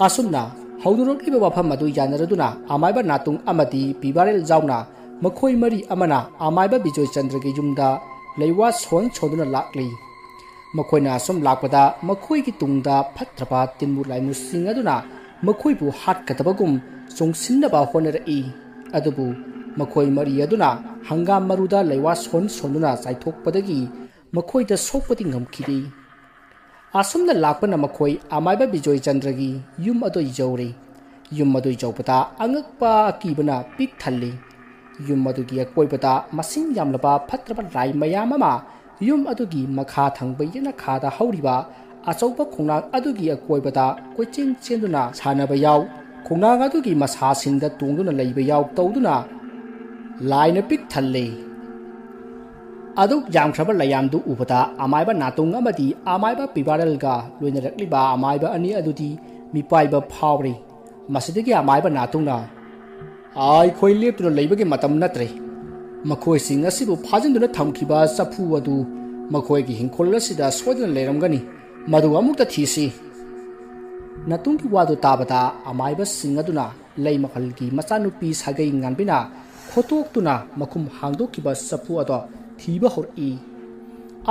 ꯑꯁꯨꯝꯅ ꯍꯧꯗꯣꯔꯛꯂꯤꯕ ꯋꯥꯐꯝ ꯑꯗꯨ ꯌꯥꯅꯔꯗꯨꯅ ꯑꯃꯥꯏꯕ ꯅꯥꯇꯨꯡ ꯑꯃꯗꯤ ꯄꯤꯕꯥꯔꯦꯜ ꯌꯥꯎꯅ ꯃꯈꯣꯏ ꯃꯔꯤ ꯑꯃꯅ ꯑꯃꯥꯏꯕ ꯕꯤꯖꯣꯏ ꯆꯟꯗ꯭ꯔꯒꯤ ꯌꯨꯝꯗ ꯂꯩꯋꯥ ꯁꯣꯟ ꯁꯣꯟꯗꯨꯅ ꯂꯥꯛꯂꯤ꯫ ꯃꯈꯣꯏꯅ ꯑꯁꯨꯝ ꯂꯥꯛꯄꯗ ꯃꯈꯣꯏꯒꯤ ꯇꯨꯡꯗ ꯐꯠꯇ꯭ꯔꯕ ꯇꯤꯟꯃꯨ ꯂꯥꯏꯃꯨꯁꯤꯡ ꯑꯗꯨꯅ ꯃꯈꯣꯏꯕꯨ ꯍꯥꯠꯀꯗꯕꯒꯨꯝ ꯆꯣꯡꯁꯤꯟꯅꯕ ꯍꯣꯠꯅꯔꯛꯏ꯫ ꯑꯗꯨꯕꯨ ꯃꯈꯣꯏ ꯃꯔꯤ ꯑꯗꯨꯅ ꯍꯪꯒꯥꯝ ꯃꯔꯨꯗ ꯂꯩꯋꯥ ꯁꯣꯟ ꯁꯣꯟꯗꯨꯅ ꯆꯥꯏꯊꯣꯛꯄꯗꯒꯤ ꯃꯈꯣꯏꯗ ꯁꯣꯛꯄꯗꯤ ꯉꯝꯈꯤꯗꯦ꯫ ꯑꯁꯨꯝꯅ ꯂꯥꯛꯄꯅ ꯃꯈꯣꯏ ꯑꯃꯥꯏꯕ ꯕꯤꯖꯣꯏ ꯆꯟꯗ꯭ꯔꯒꯤ ꯌꯨꯝ ꯑꯗꯨ ꯌꯧꯔꯦ꯫ ꯌꯨꯝ ꯑꯗꯨ ꯌꯧꯕꯗ ꯑꯉꯛꯄ ꯑꯀꯤꯕꯅ ꯄꯤꯛ ꯊꯜꯂꯤ꯫ ꯌꯨꯝ ꯑꯗꯨꯒꯤ ꯑꯀꯣꯏꯕꯗ ꯃꯁꯤꯡ ꯌꯥꯝꯂꯕ ꯐꯠꯇ꯭ꯔꯕ ꯂꯥꯏ ꯃꯌꯥꯝ ꯑꯃ ꯌꯨꯝ ꯑꯗꯨꯒꯤ ꯃꯈꯥ ꯊꯪꯕ ꯌꯦꯅꯈꯥꯗ ꯍꯧꯔꯤꯕ ꯑꯆꯧꯕ ꯈꯣꯡꯅꯥꯡ ꯑꯗꯨꯒꯤ ꯑꯀꯣꯏꯕꯗ ꯀꯣꯏꯆꯦꯟ ꯆꯦꯟꯗꯨꯅ ꯁꯥꯟꯅꯕ ꯌꯥꯎ, ꯈꯣꯡꯅꯥꯡ ꯑꯗꯨꯒꯤ ꯃꯁꯥꯁꯤꯡꯗ ꯇꯣꯡꯗꯨꯅ ꯂꯩꯕ ꯌꯥꯎ ꯇꯧꯗꯨꯅ ꯂꯥꯏꯅ ꯄꯤꯛ ꯊꯜꯂꯦ꯫ ꯑꯗꯨꯛ ꯌꯥꯝꯈ꯭ꯔꯕ ꯂꯩꯌꯥꯝꯗꯨ ꯎꯕꯗ ꯑꯃꯥꯏꯕ ꯅꯥꯇꯣꯡ ꯑꯃꯗꯤ ꯑꯃꯥꯏꯕ ꯄꯤꯕꯥꯔꯦꯜꯒ ꯂꯣꯏꯅꯔꯛꯂꯤꯕ ꯑꯃꯥꯏꯕ ꯑꯅꯤ ꯑꯗꯨꯗꯤ ꯃꯤꯄꯥꯏꯕ ꯐꯥꯎꯔꯤ꯫ ꯃꯁꯤꯗꯒꯤ ꯑꯃꯥꯏꯕ ꯅꯥꯇꯣꯡꯅ, "ꯑꯩꯈꯣꯏ ꯂꯦꯞꯇꯨꯅ ꯂꯩꯕꯒꯤ ꯃꯇꯝ ꯅꯠꯇ꯭ꯔꯦ꯫ ꯃꯈꯣꯏꯁꯤꯡ ꯑꯁꯤꯕꯨ ꯐꯥꯖꯤꯟꯗꯨꯅ ꯊꯝꯈꯤꯕ ꯆꯐꯨ ꯑꯗꯨ ꯃꯈꯣꯏꯒꯤ ꯍꯤꯡꯈꯣꯜ ꯑꯁꯤꯗ ꯁꯣꯏꯗꯅ ꯂꯩꯔꯝꯒꯅꯤ꯫ ꯃꯗꯨ ꯑꯃꯨꯛꯇ ꯊꯤꯁꯤ꯫" ꯅꯥꯇꯣꯡꯒꯤ ꯋꯥꯗꯨ ꯇꯥꯕꯗ ꯑꯃꯥꯏꯕꯁꯤꯡ ꯑꯗꯨꯅ ꯂꯩꯃꯈꯜꯒꯤ ꯃꯆꯥꯅꯨꯄꯤ ꯁꯥꯒꯩ ꯉꯥꯟꯕꯤꯅ ꯈꯣꯠꯇꯣꯛꯇꯨꯅ ꯃꯈꯨꯝ ꯍꯥꯡꯗꯣꯛꯈꯤꯕ ꯆꯐꯨ ꯑꯗꯣ ꯊꯤꯕ ꯍꯧꯔꯛꯏ꯫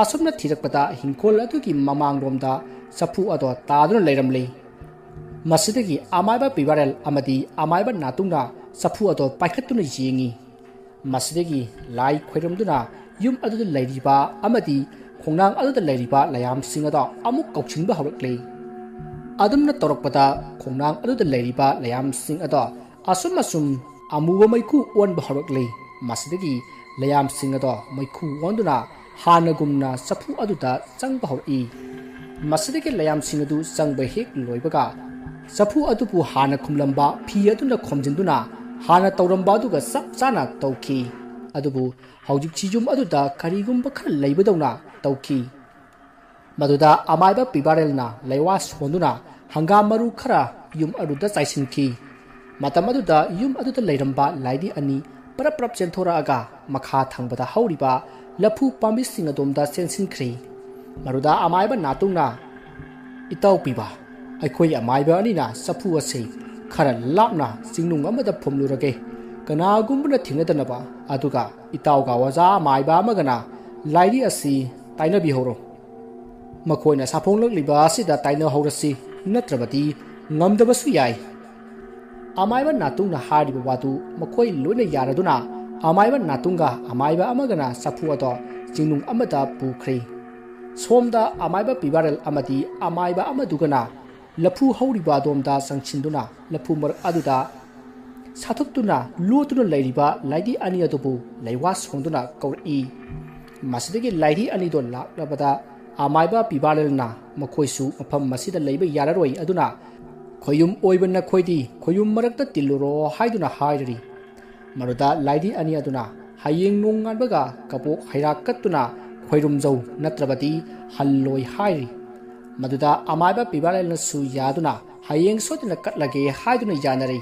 ꯑꯁꯨꯝꯅ ꯊꯤꯔꯛꯄꯗ ꯍꯤꯡꯈꯣꯜ ꯑꯗꯨꯒꯤ ꯃꯃꯥꯡꯂꯣꯝꯗ ꯆꯐꯨ ꯑꯗꯣ ꯇꯥꯗꯨꯅ ꯂꯩꯔꯝꯂꯦ꯫ ꯃꯁꯤꯗꯒꯤ ꯑꯃꯥꯏꯕ ꯄꯤꯕꯥꯔꯦꯜ ꯑꯃꯗꯤ ꯑꯃꯥꯏꯕ ꯅꯥꯇꯨꯡꯅ ꯆꯐꯨ ꯑꯗꯣ ꯄꯥꯏꯈꯠꯇꯨꯅ ꯌꯦꯡꯉꯤ꯫ ꯃꯁꯤꯗꯒꯤ ꯂꯥꯏ ꯈꯣꯏꯔꯝꯗꯨꯅ ꯌꯨꯝ ꯑꯗꯨꯗ ꯂꯩꯔꯤꯕ ꯑꯃꯗꯤ ꯈꯣꯡꯅꯥꯡ ꯑꯗꯨꯗ ꯂꯩꯔꯤꯕ ꯂꯩꯌꯥꯝꯁꯤꯡ ꯑꯗꯣ ꯑꯃꯨꯛ ꯀꯧꯁꯤꯟꯕ ꯍꯧꯔꯛꯂꯤ꯫ ꯑꯗꯨꯝꯅ ꯇꯧꯔꯛꯄꯗ ꯈꯣꯡꯅꯥꯡ ꯑꯗꯨꯗ ꯂꯩꯔꯤꯕ ꯂꯩꯌꯥꯝꯁꯤꯡ ꯑꯗꯣ ꯑꯁꯨꯝ ꯑꯁꯨꯝ ꯑꯃꯨꯕ ꯃꯩꯈꯨ ꯑꯣꯟꯕ ꯍꯧꯔꯛꯂꯤ꯫ ꯃꯁꯤꯗꯒꯤ ꯂꯩꯌꯥꯝꯁꯤꯡ ꯑꯗꯣ ꯃꯩꯈꯨ ꯑꯣꯟꯗꯨꯅ ꯍꯥꯟꯅꯒꯨꯝꯅ ꯆꯐꯨ ꯑꯗꯨꯗ ꯆꯪꯕ ꯍꯧꯔꯛꯏ꯫ ꯃꯁꯤꯗꯒꯤ ꯂꯩꯌꯥꯝꯁꯤꯡ ꯑꯗꯨ ꯆꯪꯕ ꯍꯦꯛ ꯂꯣꯏꯕꯒ ꯆꯐꯨ ꯑꯗꯨꯕꯨ ꯍꯥꯟꯅ ꯈꯨꯝꯂꯝꯕ ꯐꯤ ꯑꯗꯨꯅ ꯈꯣꯝꯖꯤꯟꯗꯨꯅ ꯍꯥꯟꯅ ꯇꯧꯔꯝꯕ ꯑꯗꯨꯒ ꯆꯞ ꯆꯥꯅ ꯇꯧꯈꯤ꯫ ꯑꯗꯨꯕꯨ ꯍꯧꯖꯤꯛꯁꯤ ꯌꯨꯝ ꯑꯗꯨꯗ ꯀꯔꯤꯒꯨꯝꯕ ꯈꯔ ꯂꯩꯕꯗꯧꯅ ꯇꯧꯈꯤ꯫ ꯃꯗꯨꯗ ꯑꯃꯥꯏꯕ ꯄꯤꯕꯥꯔꯦꯜꯅ ꯂꯩꯋꯥ ꯁꯣꯟꯗꯨꯅ ꯍꯪꯒꯥꯝ ꯃꯔꯨ ꯈꯔ ꯌꯨꯝ ꯑꯗꯨꯗ ꯆꯥꯏꯁꯤꯟꯈꯤ꯫ ꯃꯇꯝ ꯑꯗꯨꯗ ꯌꯨꯝ ꯑꯗꯨꯗ ꯂꯩꯔꯝꯕ ꯂꯥꯏꯗꯤ ꯑꯅꯤ ꯄꯔꯞ ꯄꯔꯞ ꯆꯦꯟꯊꯣꯔꯛꯑꯒ ꯃꯈꯥ ꯊꯪꯕꯗ ꯍꯧꯔꯤꯕ ꯂꯐꯨ ꯄꯥꯝꯕꯤꯁꯤꯡ ꯑꯗꯣꯝꯗ ꯆꯦꯟꯁꯤꯟꯈ꯭ꯔꯤ꯫ ꯃꯗꯨꯗ ꯑꯃꯥꯏꯕ ꯅꯥꯇꯨꯡꯅ, "ꯏꯇꯥꯎ ꯄꯤꯕ, ꯑꯩꯈꯣꯏ ꯑꯃꯥꯏꯕ ꯑꯅꯤꯅ ꯆꯐꯨ ꯑꯁꯤ ꯈꯔ ꯂꯥꯞꯅ ꯆꯤꯡꯅꯨꯡ ꯑꯃꯗ ꯐꯨꯝꯂꯨꯔꯒꯦ, ꯀꯅꯥꯒꯨꯝꯕꯅ ꯊꯦꯡꯅꯗꯅꯕ, ꯑꯗꯨꯒ ꯏꯇꯥꯎꯒ ꯑꯣꯖꯥ ꯑꯃꯥꯏꯕ ꯑꯃꯒꯅ ꯂꯥꯏꯔꯤ ꯑꯁꯤ ꯇꯥꯏꯅꯕꯤꯍꯧꯔꯣ꯫ ꯃꯈꯣꯏꯅ ꯁꯥꯐꯣꯡꯂꯛꯂꯤꯕ ꯑꯁꯤꯗ ꯇꯥꯏꯅꯍꯧꯔꯁꯤ, ꯅꯠꯇ꯭ꯔꯕꯗꯤ ꯉꯝꯗꯕꯁꯨ ꯌꯥꯏ"꯫ ꯑꯃꯥꯏꯕ ꯅꯥꯇꯨꯡꯅ ꯍꯥꯏꯔꯤꯕ ꯋꯥꯗꯨ ꯃꯈꯣꯏ ꯂꯣꯏꯅ ꯌꯥꯔꯗꯨꯅ ꯑꯃꯥꯏꯕ ꯅꯥꯇꯨꯡꯒ ꯑꯃꯥꯏꯕ ꯑꯃꯒꯅ ꯆꯐꯨ ꯑꯗꯣ ꯆꯤꯡꯅꯨꯡ ꯑꯃꯗ ꯄꯨꯈ꯭ꯔꯦ꯫ ꯁꯣꯝꯗ ꯑꯃꯥꯏꯕ ꯄꯤꯕꯥꯔꯦꯜ ꯑꯃꯗꯤ ꯑꯃꯥꯏꯕ ꯑꯃꯗꯨꯒꯅ ꯂꯐꯨ ꯍꯧꯔꯤꯕ ꯑꯗꯣꯝꯗ ꯆꯪꯁꯤꯟꯗꯨꯅ ꯂꯐꯨ ꯃꯔꯛ ꯑꯗꯨꯗ ꯁꯥꯊꯨꯞꯇꯨꯅ ꯂꯣꯠꯇꯨꯅ ꯂꯩꯔꯤꯕ ꯂꯥꯏꯗꯤ ꯑꯅꯤ ꯑꯗꯨꯕꯨ ꯂꯩꯋꯥ ꯁꯣꯟꯗꯨꯅ ꯀꯧꯔꯛꯏ꯫ ꯃꯁꯤꯗꯒꯤ ꯂꯥꯏꯗꯤ ꯑꯅꯤꯗꯣ ꯂꯥꯛꯂꯕꯗ ꯑꯃꯥꯏꯕ ꯄꯤꯕꯥꯂꯦꯜꯅ ꯃꯈꯣꯏꯁꯨ ꯃꯐꯝ ꯑꯁꯤꯗ ꯂꯩꯕ ꯌꯥꯔꯔꯣꯏ, ꯑꯗꯨꯅ "ꯈꯣꯌꯨꯝ ꯑꯣꯏꯕ ꯅꯈꯣꯏꯗꯤ ꯈꯣꯌꯨꯝ ꯃꯔꯛꯇ ꯇꯤꯜꯂꯨꯔꯣ" ꯍꯥꯏꯗꯨꯅ ꯍꯥꯏꯔꯔꯤ꯫ ꯃꯗꯨꯗ ꯂꯥꯏꯗꯤ ꯑꯅꯤ ꯑꯗꯨꯅ "ꯍꯌꯦꯡ ꯅꯣꯡꯉꯥꯟꯕꯒ ꯀꯕꯣꯛ ꯍꯩꯔꯥꯛ ꯀꯠꯇꯨꯅ ꯈꯣꯏꯔꯨꯝꯖꯧ, ꯅꯠꯇ꯭ꯔꯕꯗꯤ ꯍꯜꯂꯣꯏ" ꯍꯥꯏꯔꯤ꯫ ꯃꯗꯨꯗ ꯑꯃꯥꯏꯕ ꯄꯤꯕꯥꯂꯦꯜꯅꯁꯨ ꯌꯥꯗꯨꯅ "ꯍꯌꯦꯡ ꯁꯣꯏꯗꯅ ꯀꯠꯂꯒꯦ" ꯍꯥꯏꯗꯨꯅ ꯌꯥꯅꯔꯤ꯫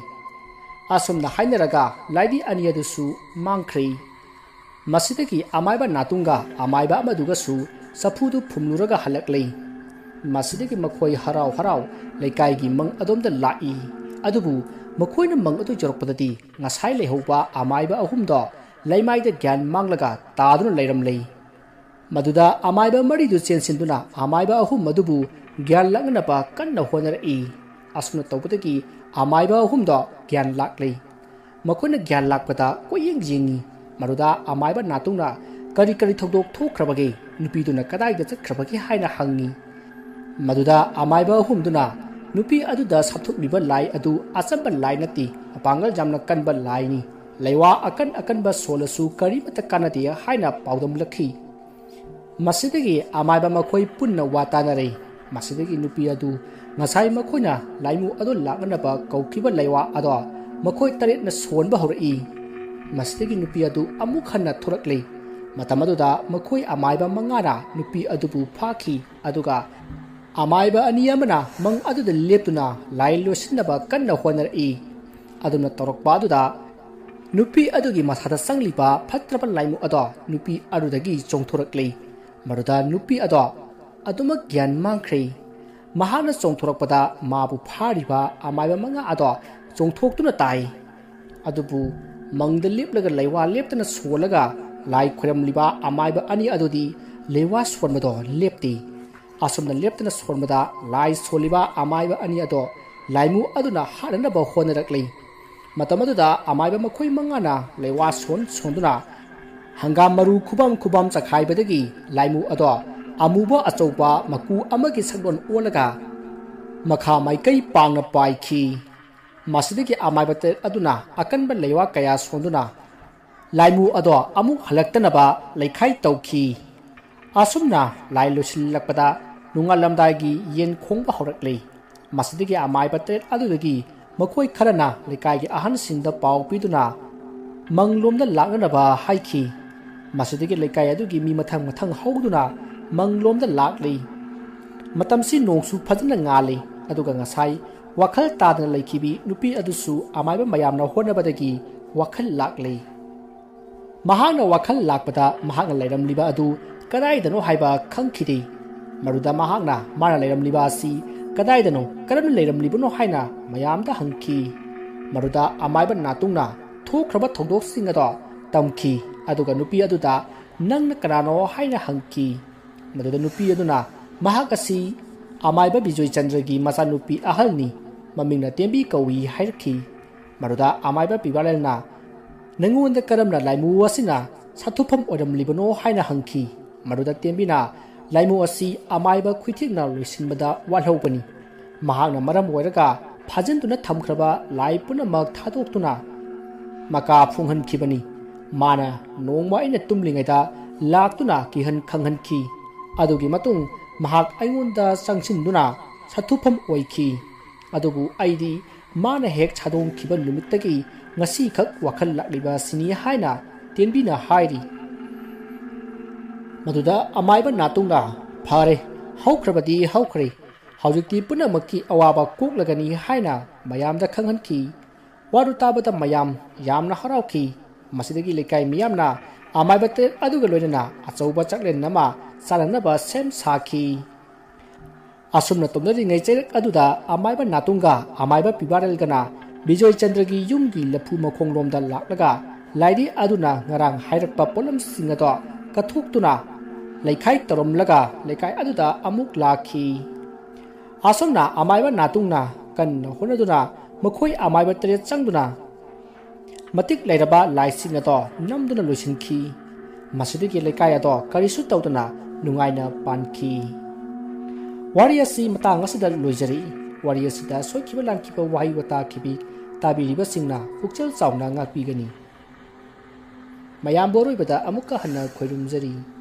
ꯑꯁꯨꯝꯅ ꯍꯥꯏꯅꯔꯒ ꯂꯥꯏꯗꯤ ꯑꯅꯤ ꯑꯗꯨꯁꯨ ꯃꯥꯡꯈ꯭ꯔꯦ꯫ ꯃꯁꯤꯗꯒꯤ ꯑꯃꯥꯏꯕ ꯅꯥꯇꯨꯡꯒ ꯑꯃꯥꯏꯕ ꯑꯃꯗꯨꯒꯁꯨ ꯆꯐꯨꯗꯨ ꯐꯨꯝꯂꯨꯔꯒ ꯍꯜꯂꯛꯂꯦ꯫ ꯃꯁꯤꯗꯒꯤ ꯃꯈꯣꯏ ꯍꯔꯥꯎ ꯍꯔꯥꯎ ꯂꯩꯀꯥꯏꯒꯤ ꯃꯪ ꯑꯗꯣꯝꯗ ꯂꯥꯛꯏ꯫ ꯑꯗꯨꯕꯨ ꯃꯈꯣꯏꯅ ꯃꯪ ꯑꯗꯨ ꯌꯧꯔꯛꯄꯗꯗꯤ ꯉꯁꯥꯏ ꯂꯩꯍꯧꯕ ꯑꯃꯥꯏꯕ ꯑꯍꯨꯝꯗꯣ ꯂꯩꯃꯥꯏꯗ ꯒ꯭ꯌꯥꯟ ꯃꯥꯡꯂꯒ ꯇꯥꯗꯨꯅ ꯂꯩꯔꯝꯂꯦ꯫ ꯃꯗꯨꯗ ꯑꯃꯥꯏꯕ ꯃꯔꯤꯗꯨ ꯆꯦꯟꯁꯤꯟꯗꯨꯅ ꯑꯃꯥꯏꯕ ꯑꯍꯨꯝ ꯑꯗꯨꯕꯨ ꯒ꯭ꯌꯥꯟ ꯂꯥꯛꯅꯅꯕ ꯀꯟꯅ ꯍꯣꯠꯅꯔꯛꯏ꯫ ꯑꯁꯨꯝꯅ ꯇꯧꯕꯗꯒꯤ ꯑꯃꯥꯏꯕ ꯑꯍꯨꯝꯗꯣ ꯒ꯭ꯌꯥꯟ ꯂꯥꯛꯂꯦ꯫ ꯃꯈꯣꯏꯅ ꯒ꯭ꯌꯥꯟ ꯂꯥꯛꯄꯗ ꯀꯣꯏꯌꯦꯡ ꯌꯦꯡꯉꯤ꯫ ꯃꯗꯨꯗ ꯑꯃꯥꯏꯕ ꯅꯥꯇꯨꯡꯅ "ꯀꯔꯤ ꯀꯔꯤ ꯊꯧꯗꯣꯛ ꯊꯣꯛꯈ꯭ꯔꯕꯒꯦ? ꯅꯨꯄꯤꯗꯨꯅ ꯀꯗꯥꯏꯗ ꯆꯠꯈ꯭ꯔꯕꯒꯦ?" ꯍꯥꯏꯅ ꯍꯪꯉꯤ꯫ ꯃꯗꯨꯗ ꯑꯃꯥꯏꯕ ꯑꯍꯨꯝꯗꯨꯅ, "ꯅꯨꯄꯤ ꯑꯗꯨꯗ ꯁꯥꯞꯊꯨꯞꯂꯤꯕ ꯂꯥꯏ ꯑꯗꯨ ꯑꯆꯝꯕ ꯂꯥꯏ ꯅꯠꯇꯦ, ꯃꯄꯥꯡꯒꯜ ꯌꯥꯝꯅ ꯀꯟꯕ ꯂꯥꯏꯅꯤ꯫ ꯂꯩꯋꯥ ꯑꯀꯟ ꯑꯀꯟꯕ ꯁꯣꯜꯂꯁꯨ ꯀꯔꯤꯃꯠꯇ ꯀꯥꯟꯅꯗꯦ" ꯍꯥꯏꯅ ꯄꯥꯎꯗꯝꯂꯛꯈꯤ꯫ ꯃꯁꯤꯗꯒꯤ ꯑꯃꯥꯏꯕ ꯃꯈꯣꯏ ꯄꯨꯟꯅ ꯋꯥ ꯇꯥꯅꯔꯦ꯫ ꯃꯁꯤꯗꯒꯤ ꯅꯨꯄꯤ ꯑꯗꯨ ꯉꯁꯥꯏ ꯃꯈꯣꯏꯅ ꯂꯥꯏꯃꯨ ꯑꯗꯨ ꯂꯥꯛꯅꯅꯕ ꯀꯧꯈꯤꯕ ꯂꯩꯋꯥ ꯑꯗꯣ ꯃꯈꯣꯏ ꯇꯔꯦꯠꯅ ꯁꯣꯟꯕ ꯍꯧꯔꯛꯏ꯫ ꯃꯁꯤꯗꯒꯤ ꯅꯨꯄꯤ ꯑꯗꯨ ꯑꯃꯨꯛ ꯍꯟꯅ ꯊꯣꯔꯛꯂꯦ꯫ ꯃꯇꯝ ꯑꯗꯨꯗ ꯃꯈꯣꯏ ꯑꯃꯥꯏꯕ ꯃꯉꯥꯅ ꯅꯨꯄꯤ ꯑꯗꯨꯕꯨ ꯐꯥꯈꯤ, ꯑꯗꯨꯒ ꯑꯃꯥꯏꯕ ꯑꯅꯤ ꯑꯃꯅ ꯃꯪ ꯑꯗꯨꯗ ꯂꯦꯞꯇꯨꯅ ꯂꯥꯏ ꯂꯣꯏꯁꯤꯟꯅꯕ ꯀꯟꯅ ꯍꯣꯠꯅꯔꯛꯏ꯫ ꯑꯗꯨꯝꯅ ꯇꯧꯔꯛꯄ ꯑꯗꯨꯗ ꯅꯨꯄꯤ ꯑꯗꯨꯒꯤ ꯃꯁꯥꯗ ꯆꯪꯂꯤꯕ ꯐꯠꯇ꯭ꯔꯕ ꯂꯥꯏꯃꯨ ꯑꯗꯣ ꯅꯨꯄꯤ ꯑꯗꯨꯗꯒꯤ ꯆꯣꯡꯊꯣꯔꯛꯂꯤ꯫ ꯃꯗꯨꯗ ꯅꯨꯄꯤ ꯑꯗꯣ ꯑꯗꯨꯃꯛ ꯒ꯭ꯌꯥꯟ ꯃꯥꯡꯈ꯭ꯔꯦ꯫ ꯃꯍꯥꯛꯅ ꯆꯣꯡꯊꯣꯔꯛꯄꯗ ꯃꯥꯕꯨ ꯐꯥꯔꯤꯕ ꯑꯃꯥꯏꯕ ꯃꯉꯥ ꯑꯗꯣ ꯆꯣꯡꯊꯣꯛꯇꯨꯅ ꯇꯥꯏ꯫ ꯑꯗꯨꯕꯨ ꯃꯪꯗ ꯂꯦꯞꯂꯒ ꯂꯩꯋꯥ ꯂꯦꯞꯇꯅ ꯁꯣꯜꯂꯒ ꯂꯥꯏ ꯈꯣꯏꯔꯝꯂꯤꯕ ꯑꯃꯥꯏꯕ ꯑꯅꯤ ꯑꯗꯨꯗꯤ ꯂꯩꯋꯥ ꯁꯣꯟꯕꯗꯣ ꯂꯦꯞꯇꯦ꯫ ꯑꯁꯨꯝꯅ ꯂꯦꯞꯇꯅ ꯁꯣꯟꯕꯗ ꯂꯥꯏ ꯁꯣꯜꯂꯤꯕ ꯑꯃꯥꯏꯕ ꯑꯅꯤ ꯑꯗꯣ ꯂꯥꯏꯃꯨ ꯑꯗꯨꯅ ꯍꯥꯠꯅꯅꯕ ꯍꯣꯠꯅꯔꯛꯂꯤ꯫ ꯃꯇꯝ ꯑꯗꯨꯗ ꯑꯃꯥꯏꯕ ꯃꯈꯣꯏ ꯃꯉꯥꯅ ꯂꯩꯋꯥ ꯁꯣꯟ ꯁꯣꯟꯗꯨꯅ ꯍꯪꯒꯥꯝ ꯃꯔꯨ ꯈꯨꯕꯝ ꯈꯨꯕꯝ ꯆꯈꯥꯏꯕꯗꯒꯤ ꯂꯥꯏꯃꯨ ꯑꯗꯣ ꯑꯃꯨꯕ ꯑꯆꯧꯕ ꯃꯀꯨ ꯑꯃꯒꯤ ꯁꯛꯂꯣꯟ ꯑꯣꯜꯂꯒ ꯃꯈꯥ ꯃꯥꯏꯀꯩ ꯄꯥꯡꯅ ꯄꯥꯏꯈꯤ꯫ ꯃꯁꯤꯗꯒꯤ ꯑꯃꯥꯏꯕ ꯇꯔꯦꯠ ꯑꯗꯨꯅ ꯑꯀꯟꯕ ꯂꯩꯋꯥ ꯀꯌꯥ ꯁꯣꯟꯗꯨꯅ ꯂꯥꯏꯃꯨ ꯑꯗꯣ ꯑꯃꯨꯛ ꯍꯜꯂꯛꯇꯅꯕ ꯂꯩꯈꯥꯏ ꯇꯧꯈꯤ꯫ ꯑꯁꯨꯝꯅ ꯂꯥꯏ ꯂꯣꯏꯁꯤꯜꯂꯛꯄꯗ ꯅꯣꯡꯉꯥꯜꯂꯝꯗꯥꯏꯒꯤ ꯌꯦꯟ ꯈꯣꯡꯕ ꯍꯧꯔꯛꯂꯤ꯫ ꯃꯁꯤꯗꯒꯤ ꯑꯃꯥꯏꯕ ꯇꯔꯦꯠ ꯑꯗꯨꯗꯒꯤ ꯃꯈꯣꯏ ꯈꯔꯅ ꯂꯩꯀꯥꯏꯒꯤ ꯑꯍꯟꯁꯤꯡꯗ ꯄꯥꯎ ꯄꯤꯗꯨꯅ ꯃꯪꯂꯣꯝꯗ ꯂꯥꯛꯅꯅꯕ ꯍꯥꯏꯈꯤ꯫ ꯃꯁꯤꯗꯒꯤ ꯂꯩꯀꯥꯏ ꯑꯗꯨꯒꯤ ꯃꯤ ꯃꯊꯪ ꯃꯊꯪ ꯍꯧꯗꯨꯅ ꯃꯪꯂꯣꯝꯗ ꯂꯥꯛꯂꯤ꯫ ꯃꯇꯝꯁꯤ ꯅꯣꯡꯁꯨ ꯐꯖꯅ ꯉꯥꯜꯂꯤ, ꯑꯗꯨꯒ ꯉꯁꯥꯏ ꯋꯥꯈꯜ ꯇꯥꯗꯅ ꯂꯩꯈꯤꯕꯤ ꯅꯨꯄꯤ ꯑꯗꯨꯁꯨ ꯑꯃꯥꯏꯕ ꯃꯌꯥꯝꯅ ꯍꯣꯠꯅꯕꯗꯒꯤ ꯋꯥꯈꯜ ꯂꯥꯛꯂꯤ꯫ ꯃꯍꯥꯛꯅ ꯋꯥꯈꯜ ꯂꯥꯛꯄꯗ ꯃꯍꯥꯛꯅ ꯂꯩꯔꯝꯂꯤꯕ ꯑꯗꯨ ꯀꯗꯥꯏꯗꯅꯣ ꯍꯥꯏꯕ ꯈꯪꯈꯤꯗꯦ꯫ ꯃꯗꯨꯗ ꯃꯍꯥꯛꯅ ꯃꯥꯅ ꯂꯩꯔꯝꯂꯤꯕ ꯑꯁꯤ ꯀꯗꯥꯏꯗꯅꯣ, ꯀꯔꯝꯅ ꯂꯩꯔꯝꯂꯤꯕꯅꯣ ꯍꯥꯏꯅ ꯃꯌꯥꯝꯗ ꯍꯪꯈꯤ꯫ ꯃꯗꯨꯗ ꯑꯃꯥꯏꯕ ꯅꯥꯇꯨꯡꯅ ꯊꯣꯛꯈ꯭ꯔꯕ ꯊꯧꯗꯣꯛꯁꯤꯡ ꯑꯗꯣ ꯇꯝꯈꯤ, ꯑꯗꯨꯒ ꯅꯨꯄꯤ ꯑꯗꯨꯗ "ꯅꯪꯅ ꯀꯅꯥꯅꯣ?" ꯍꯥꯏꯅ ꯍꯪꯈꯤ꯫ ꯃꯗꯨꯗ ꯅꯨꯄꯤ ꯑꯗꯨꯅ ꯃꯍꯥꯛ ꯑꯁꯤ ꯑꯃꯥꯏꯕ ꯕꯤꯖꯣꯏ ꯆꯟꯗ꯭ꯔꯒꯤ ꯃꯆꯥꯅꯨꯄꯤ ꯑꯍꯜꯅꯤ, ꯃꯃꯤꯡꯅ ꯇꯦꯝꯕꯤ ꯀꯧꯏ ꯍꯥꯏꯔꯛꯈꯤ꯫ ꯃꯗꯨꯗ ꯑꯃꯥꯏꯕ ꯄꯤꯕꯥꯂꯦꯜꯅ "ꯅꯉꯣꯟꯗ ꯀꯔꯝꯅ ꯂꯥꯏꯃꯨ ꯑꯁꯤꯅ ꯁꯥꯊꯨꯐꯝ ꯑꯣꯏꯔꯝꯂꯤꯕꯅꯣ?" ꯍꯥꯏꯅ ꯍꯪꯈꯤ꯫ ꯃꯗꯨꯗ ꯇꯦꯝꯕꯤꯅ "ꯂꯥꯏꯃꯨ ꯑꯁꯤ ꯑꯃꯥꯏꯕ ꯈꯨꯏꯊꯦꯛꯅ ꯂꯣꯏꯁꯤꯟꯕꯗ ꯋꯥꯠꯍꯧꯕꯅꯤ꯫ ꯃꯍꯥꯛꯅ ꯃꯔꯝ ꯑꯣꯏꯔꯒ ꯐꯥꯖꯤꯟꯗꯨꯅ ꯊꯝꯈ꯭ꯔꯕ ꯂꯥꯏ ꯄꯨꯝꯅꯃꯛ ꯊꯥꯗꯣꯛꯇꯨꯅ ꯃꯀꯥ ꯐꯣꯡꯍꯟꯈꯤꯕꯅꯤ꯫ ꯃꯥꯅ ꯅꯣꯡꯃ ꯑꯩꯅ ꯇꯨꯝꯂꯤꯉꯩꯗ ꯂꯥꯛꯇꯨꯅ ꯀꯤꯍꯟ ꯈꯪꯍꯟꯈꯤ꯫ ꯑꯗꯨꯒꯤ ꯃꯇꯨꯡ ꯃꯍꯥꯛ ꯑꯩꯉꯣꯟꯗ ꯆꯪꯁꯤꯟꯗꯨꯅ ꯁꯥꯊꯨꯐꯝ ꯑꯣꯏꯈꯤ꯫ ꯑꯗꯨꯕꯨ ꯑꯩꯗꯤ ꯃꯥꯅ ꯍꯦꯛ ꯁꯥꯗꯣꯡꯈꯤꯕ ꯅꯨꯃꯤꯠꯇꯒꯤ ꯉꯁꯤꯈꯛ ꯋꯥꯈꯜ ꯂꯥꯛꯂꯤꯕ ꯑꯁꯤꯅꯤ" ꯍꯥꯏꯅ ꯇꯦꯟꯕꯤꯅ ꯍꯥꯏꯔꯤ꯫ ꯃꯗꯨꯗ ꯑꯃꯥꯏꯕ ꯅꯥꯇꯨꯡꯅ, "ꯐꯔꯦ, ꯍꯧꯈ꯭ꯔꯕꯗꯤ ꯍꯧꯈ꯭ꯔꯦ, ꯍꯧꯖꯤꯛꯇꯤ ꯄꯨꯝꯅꯃꯛꯀꯤ ꯑꯋꯥꯕ ꯀꯣꯛꯂꯒꯅꯤ" ꯍꯥꯏꯅ ꯃꯌꯥꯝꯗ ꯈꯪꯍꯟꯈꯤ꯫ ꯋꯥꯗꯨ ꯇꯥꯕꯗ ꯃꯌꯥꯝ ꯌꯥꯝꯅ ꯍꯔꯥꯎꯈꯤ꯫ ꯃꯁꯤꯗꯒꯤ ꯂꯩꯀꯥꯏ ꯃꯤꯌꯥꯝꯅ ꯑꯃꯥꯏꯕ ꯇꯔꯦꯠ ꯑꯗꯨꯒ ꯂꯣꯏꯅꯅ ꯑꯆꯧꯕ ꯆꯥꯛꯂꯦꯟ ꯑꯃ ꯆꯥꯅꯅꯕ ꯁꯦꯝ ꯁꯥꯈꯤ꯫ ꯑꯁꯨꯝꯅ ꯇꯧꯅꯔꯤꯉꯩ ꯆꯩꯔꯛ ꯑꯗꯨꯗ ꯑꯃꯥꯏꯕ ꯅꯥꯇꯨꯡꯒ ꯑꯃꯥꯏꯕ ꯄꯤꯕꯥꯔꯦꯜꯒꯅ ꯕꯤꯖꯣꯏ ꯆꯟꯗ꯭ꯔꯒꯤ ꯌꯨꯝꯒꯤ ꯂꯐꯨ ꯃꯈꯣꯡꯂꯣꯝꯗ ꯂꯥꯛꯂꯒ ꯂꯥꯏꯔꯤ ꯑꯗꯨꯅ ꯉꯔꯥꯡ ꯍꯥꯏꯔꯛꯄ ꯄꯣꯠꯂꯝꯁꯤꯡ ꯑꯗꯣ ꯀꯠꯊꯣꯛꯇꯨꯅ ꯂꯩꯈꯥꯏ ꯇꯧꯔꯝꯂꯒ ꯂꯩꯀꯥꯏ ꯑꯗꯨꯗ ꯑꯃꯨꯛ ꯂꯥꯛꯈꯤ꯫ ꯑꯁꯨꯝꯅ ꯑꯃꯥꯏꯕ ꯅꯥꯇꯨꯡꯅ ꯀꯟꯅ ꯍꯣꯠꯅꯗꯨꯅ ꯃꯈꯣꯏ ꯑꯃꯥꯏꯕ ꯇꯔꯦꯠ ꯆꯪꯗꯨꯅ ꯃꯇꯤꯛ ꯂꯩꯔꯕ ꯂꯥꯏꯁꯤꯡ ꯑꯗꯣ ꯅꯝꯗꯨꯅ ꯂꯣꯏꯁꯤꯟꯈꯤ꯫ ꯃꯁꯤꯗꯒꯤ ꯂꯩꯀꯥꯏ ꯑꯗꯣ ꯀꯔꯤꯁꯨ ꯇꯧꯗꯅ ꯅꯨꯡꯉꯥꯏꯅ ꯄꯥꯟꯈꯤ꯫ ꯋꯥꯔꯤ ꯑꯁꯤ ꯃꯇꯥꯡ ꯑꯁꯤꯗ ꯂꯣꯏꯖꯔꯤ꯫ ꯋꯥꯔꯤ ꯑꯁꯤꯗ ꯁꯣꯏꯈꯤꯕ ꯂꯥꯟꯈꯤꯕ ꯋꯥꯍꯩ ꯋꯥꯇꯥ ꯈꯤꯕꯤ ꯇꯥꯕꯤꯔꯤꯕꯁꯤꯡꯅ ꯄꯨꯛꯆꯦꯜ ꯆꯥꯎꯅ ꯉꯥꯛꯄꯤꯒꯅꯤ꯫ ꯃꯌꯥꯝꯕꯨ ꯑꯔꯣꯏꯕꯗ ꯑꯃꯨꯛꯀ ꯍꯟꯅ ꯈꯣꯏꯔꯨꯝꯖꯔꯤ꯫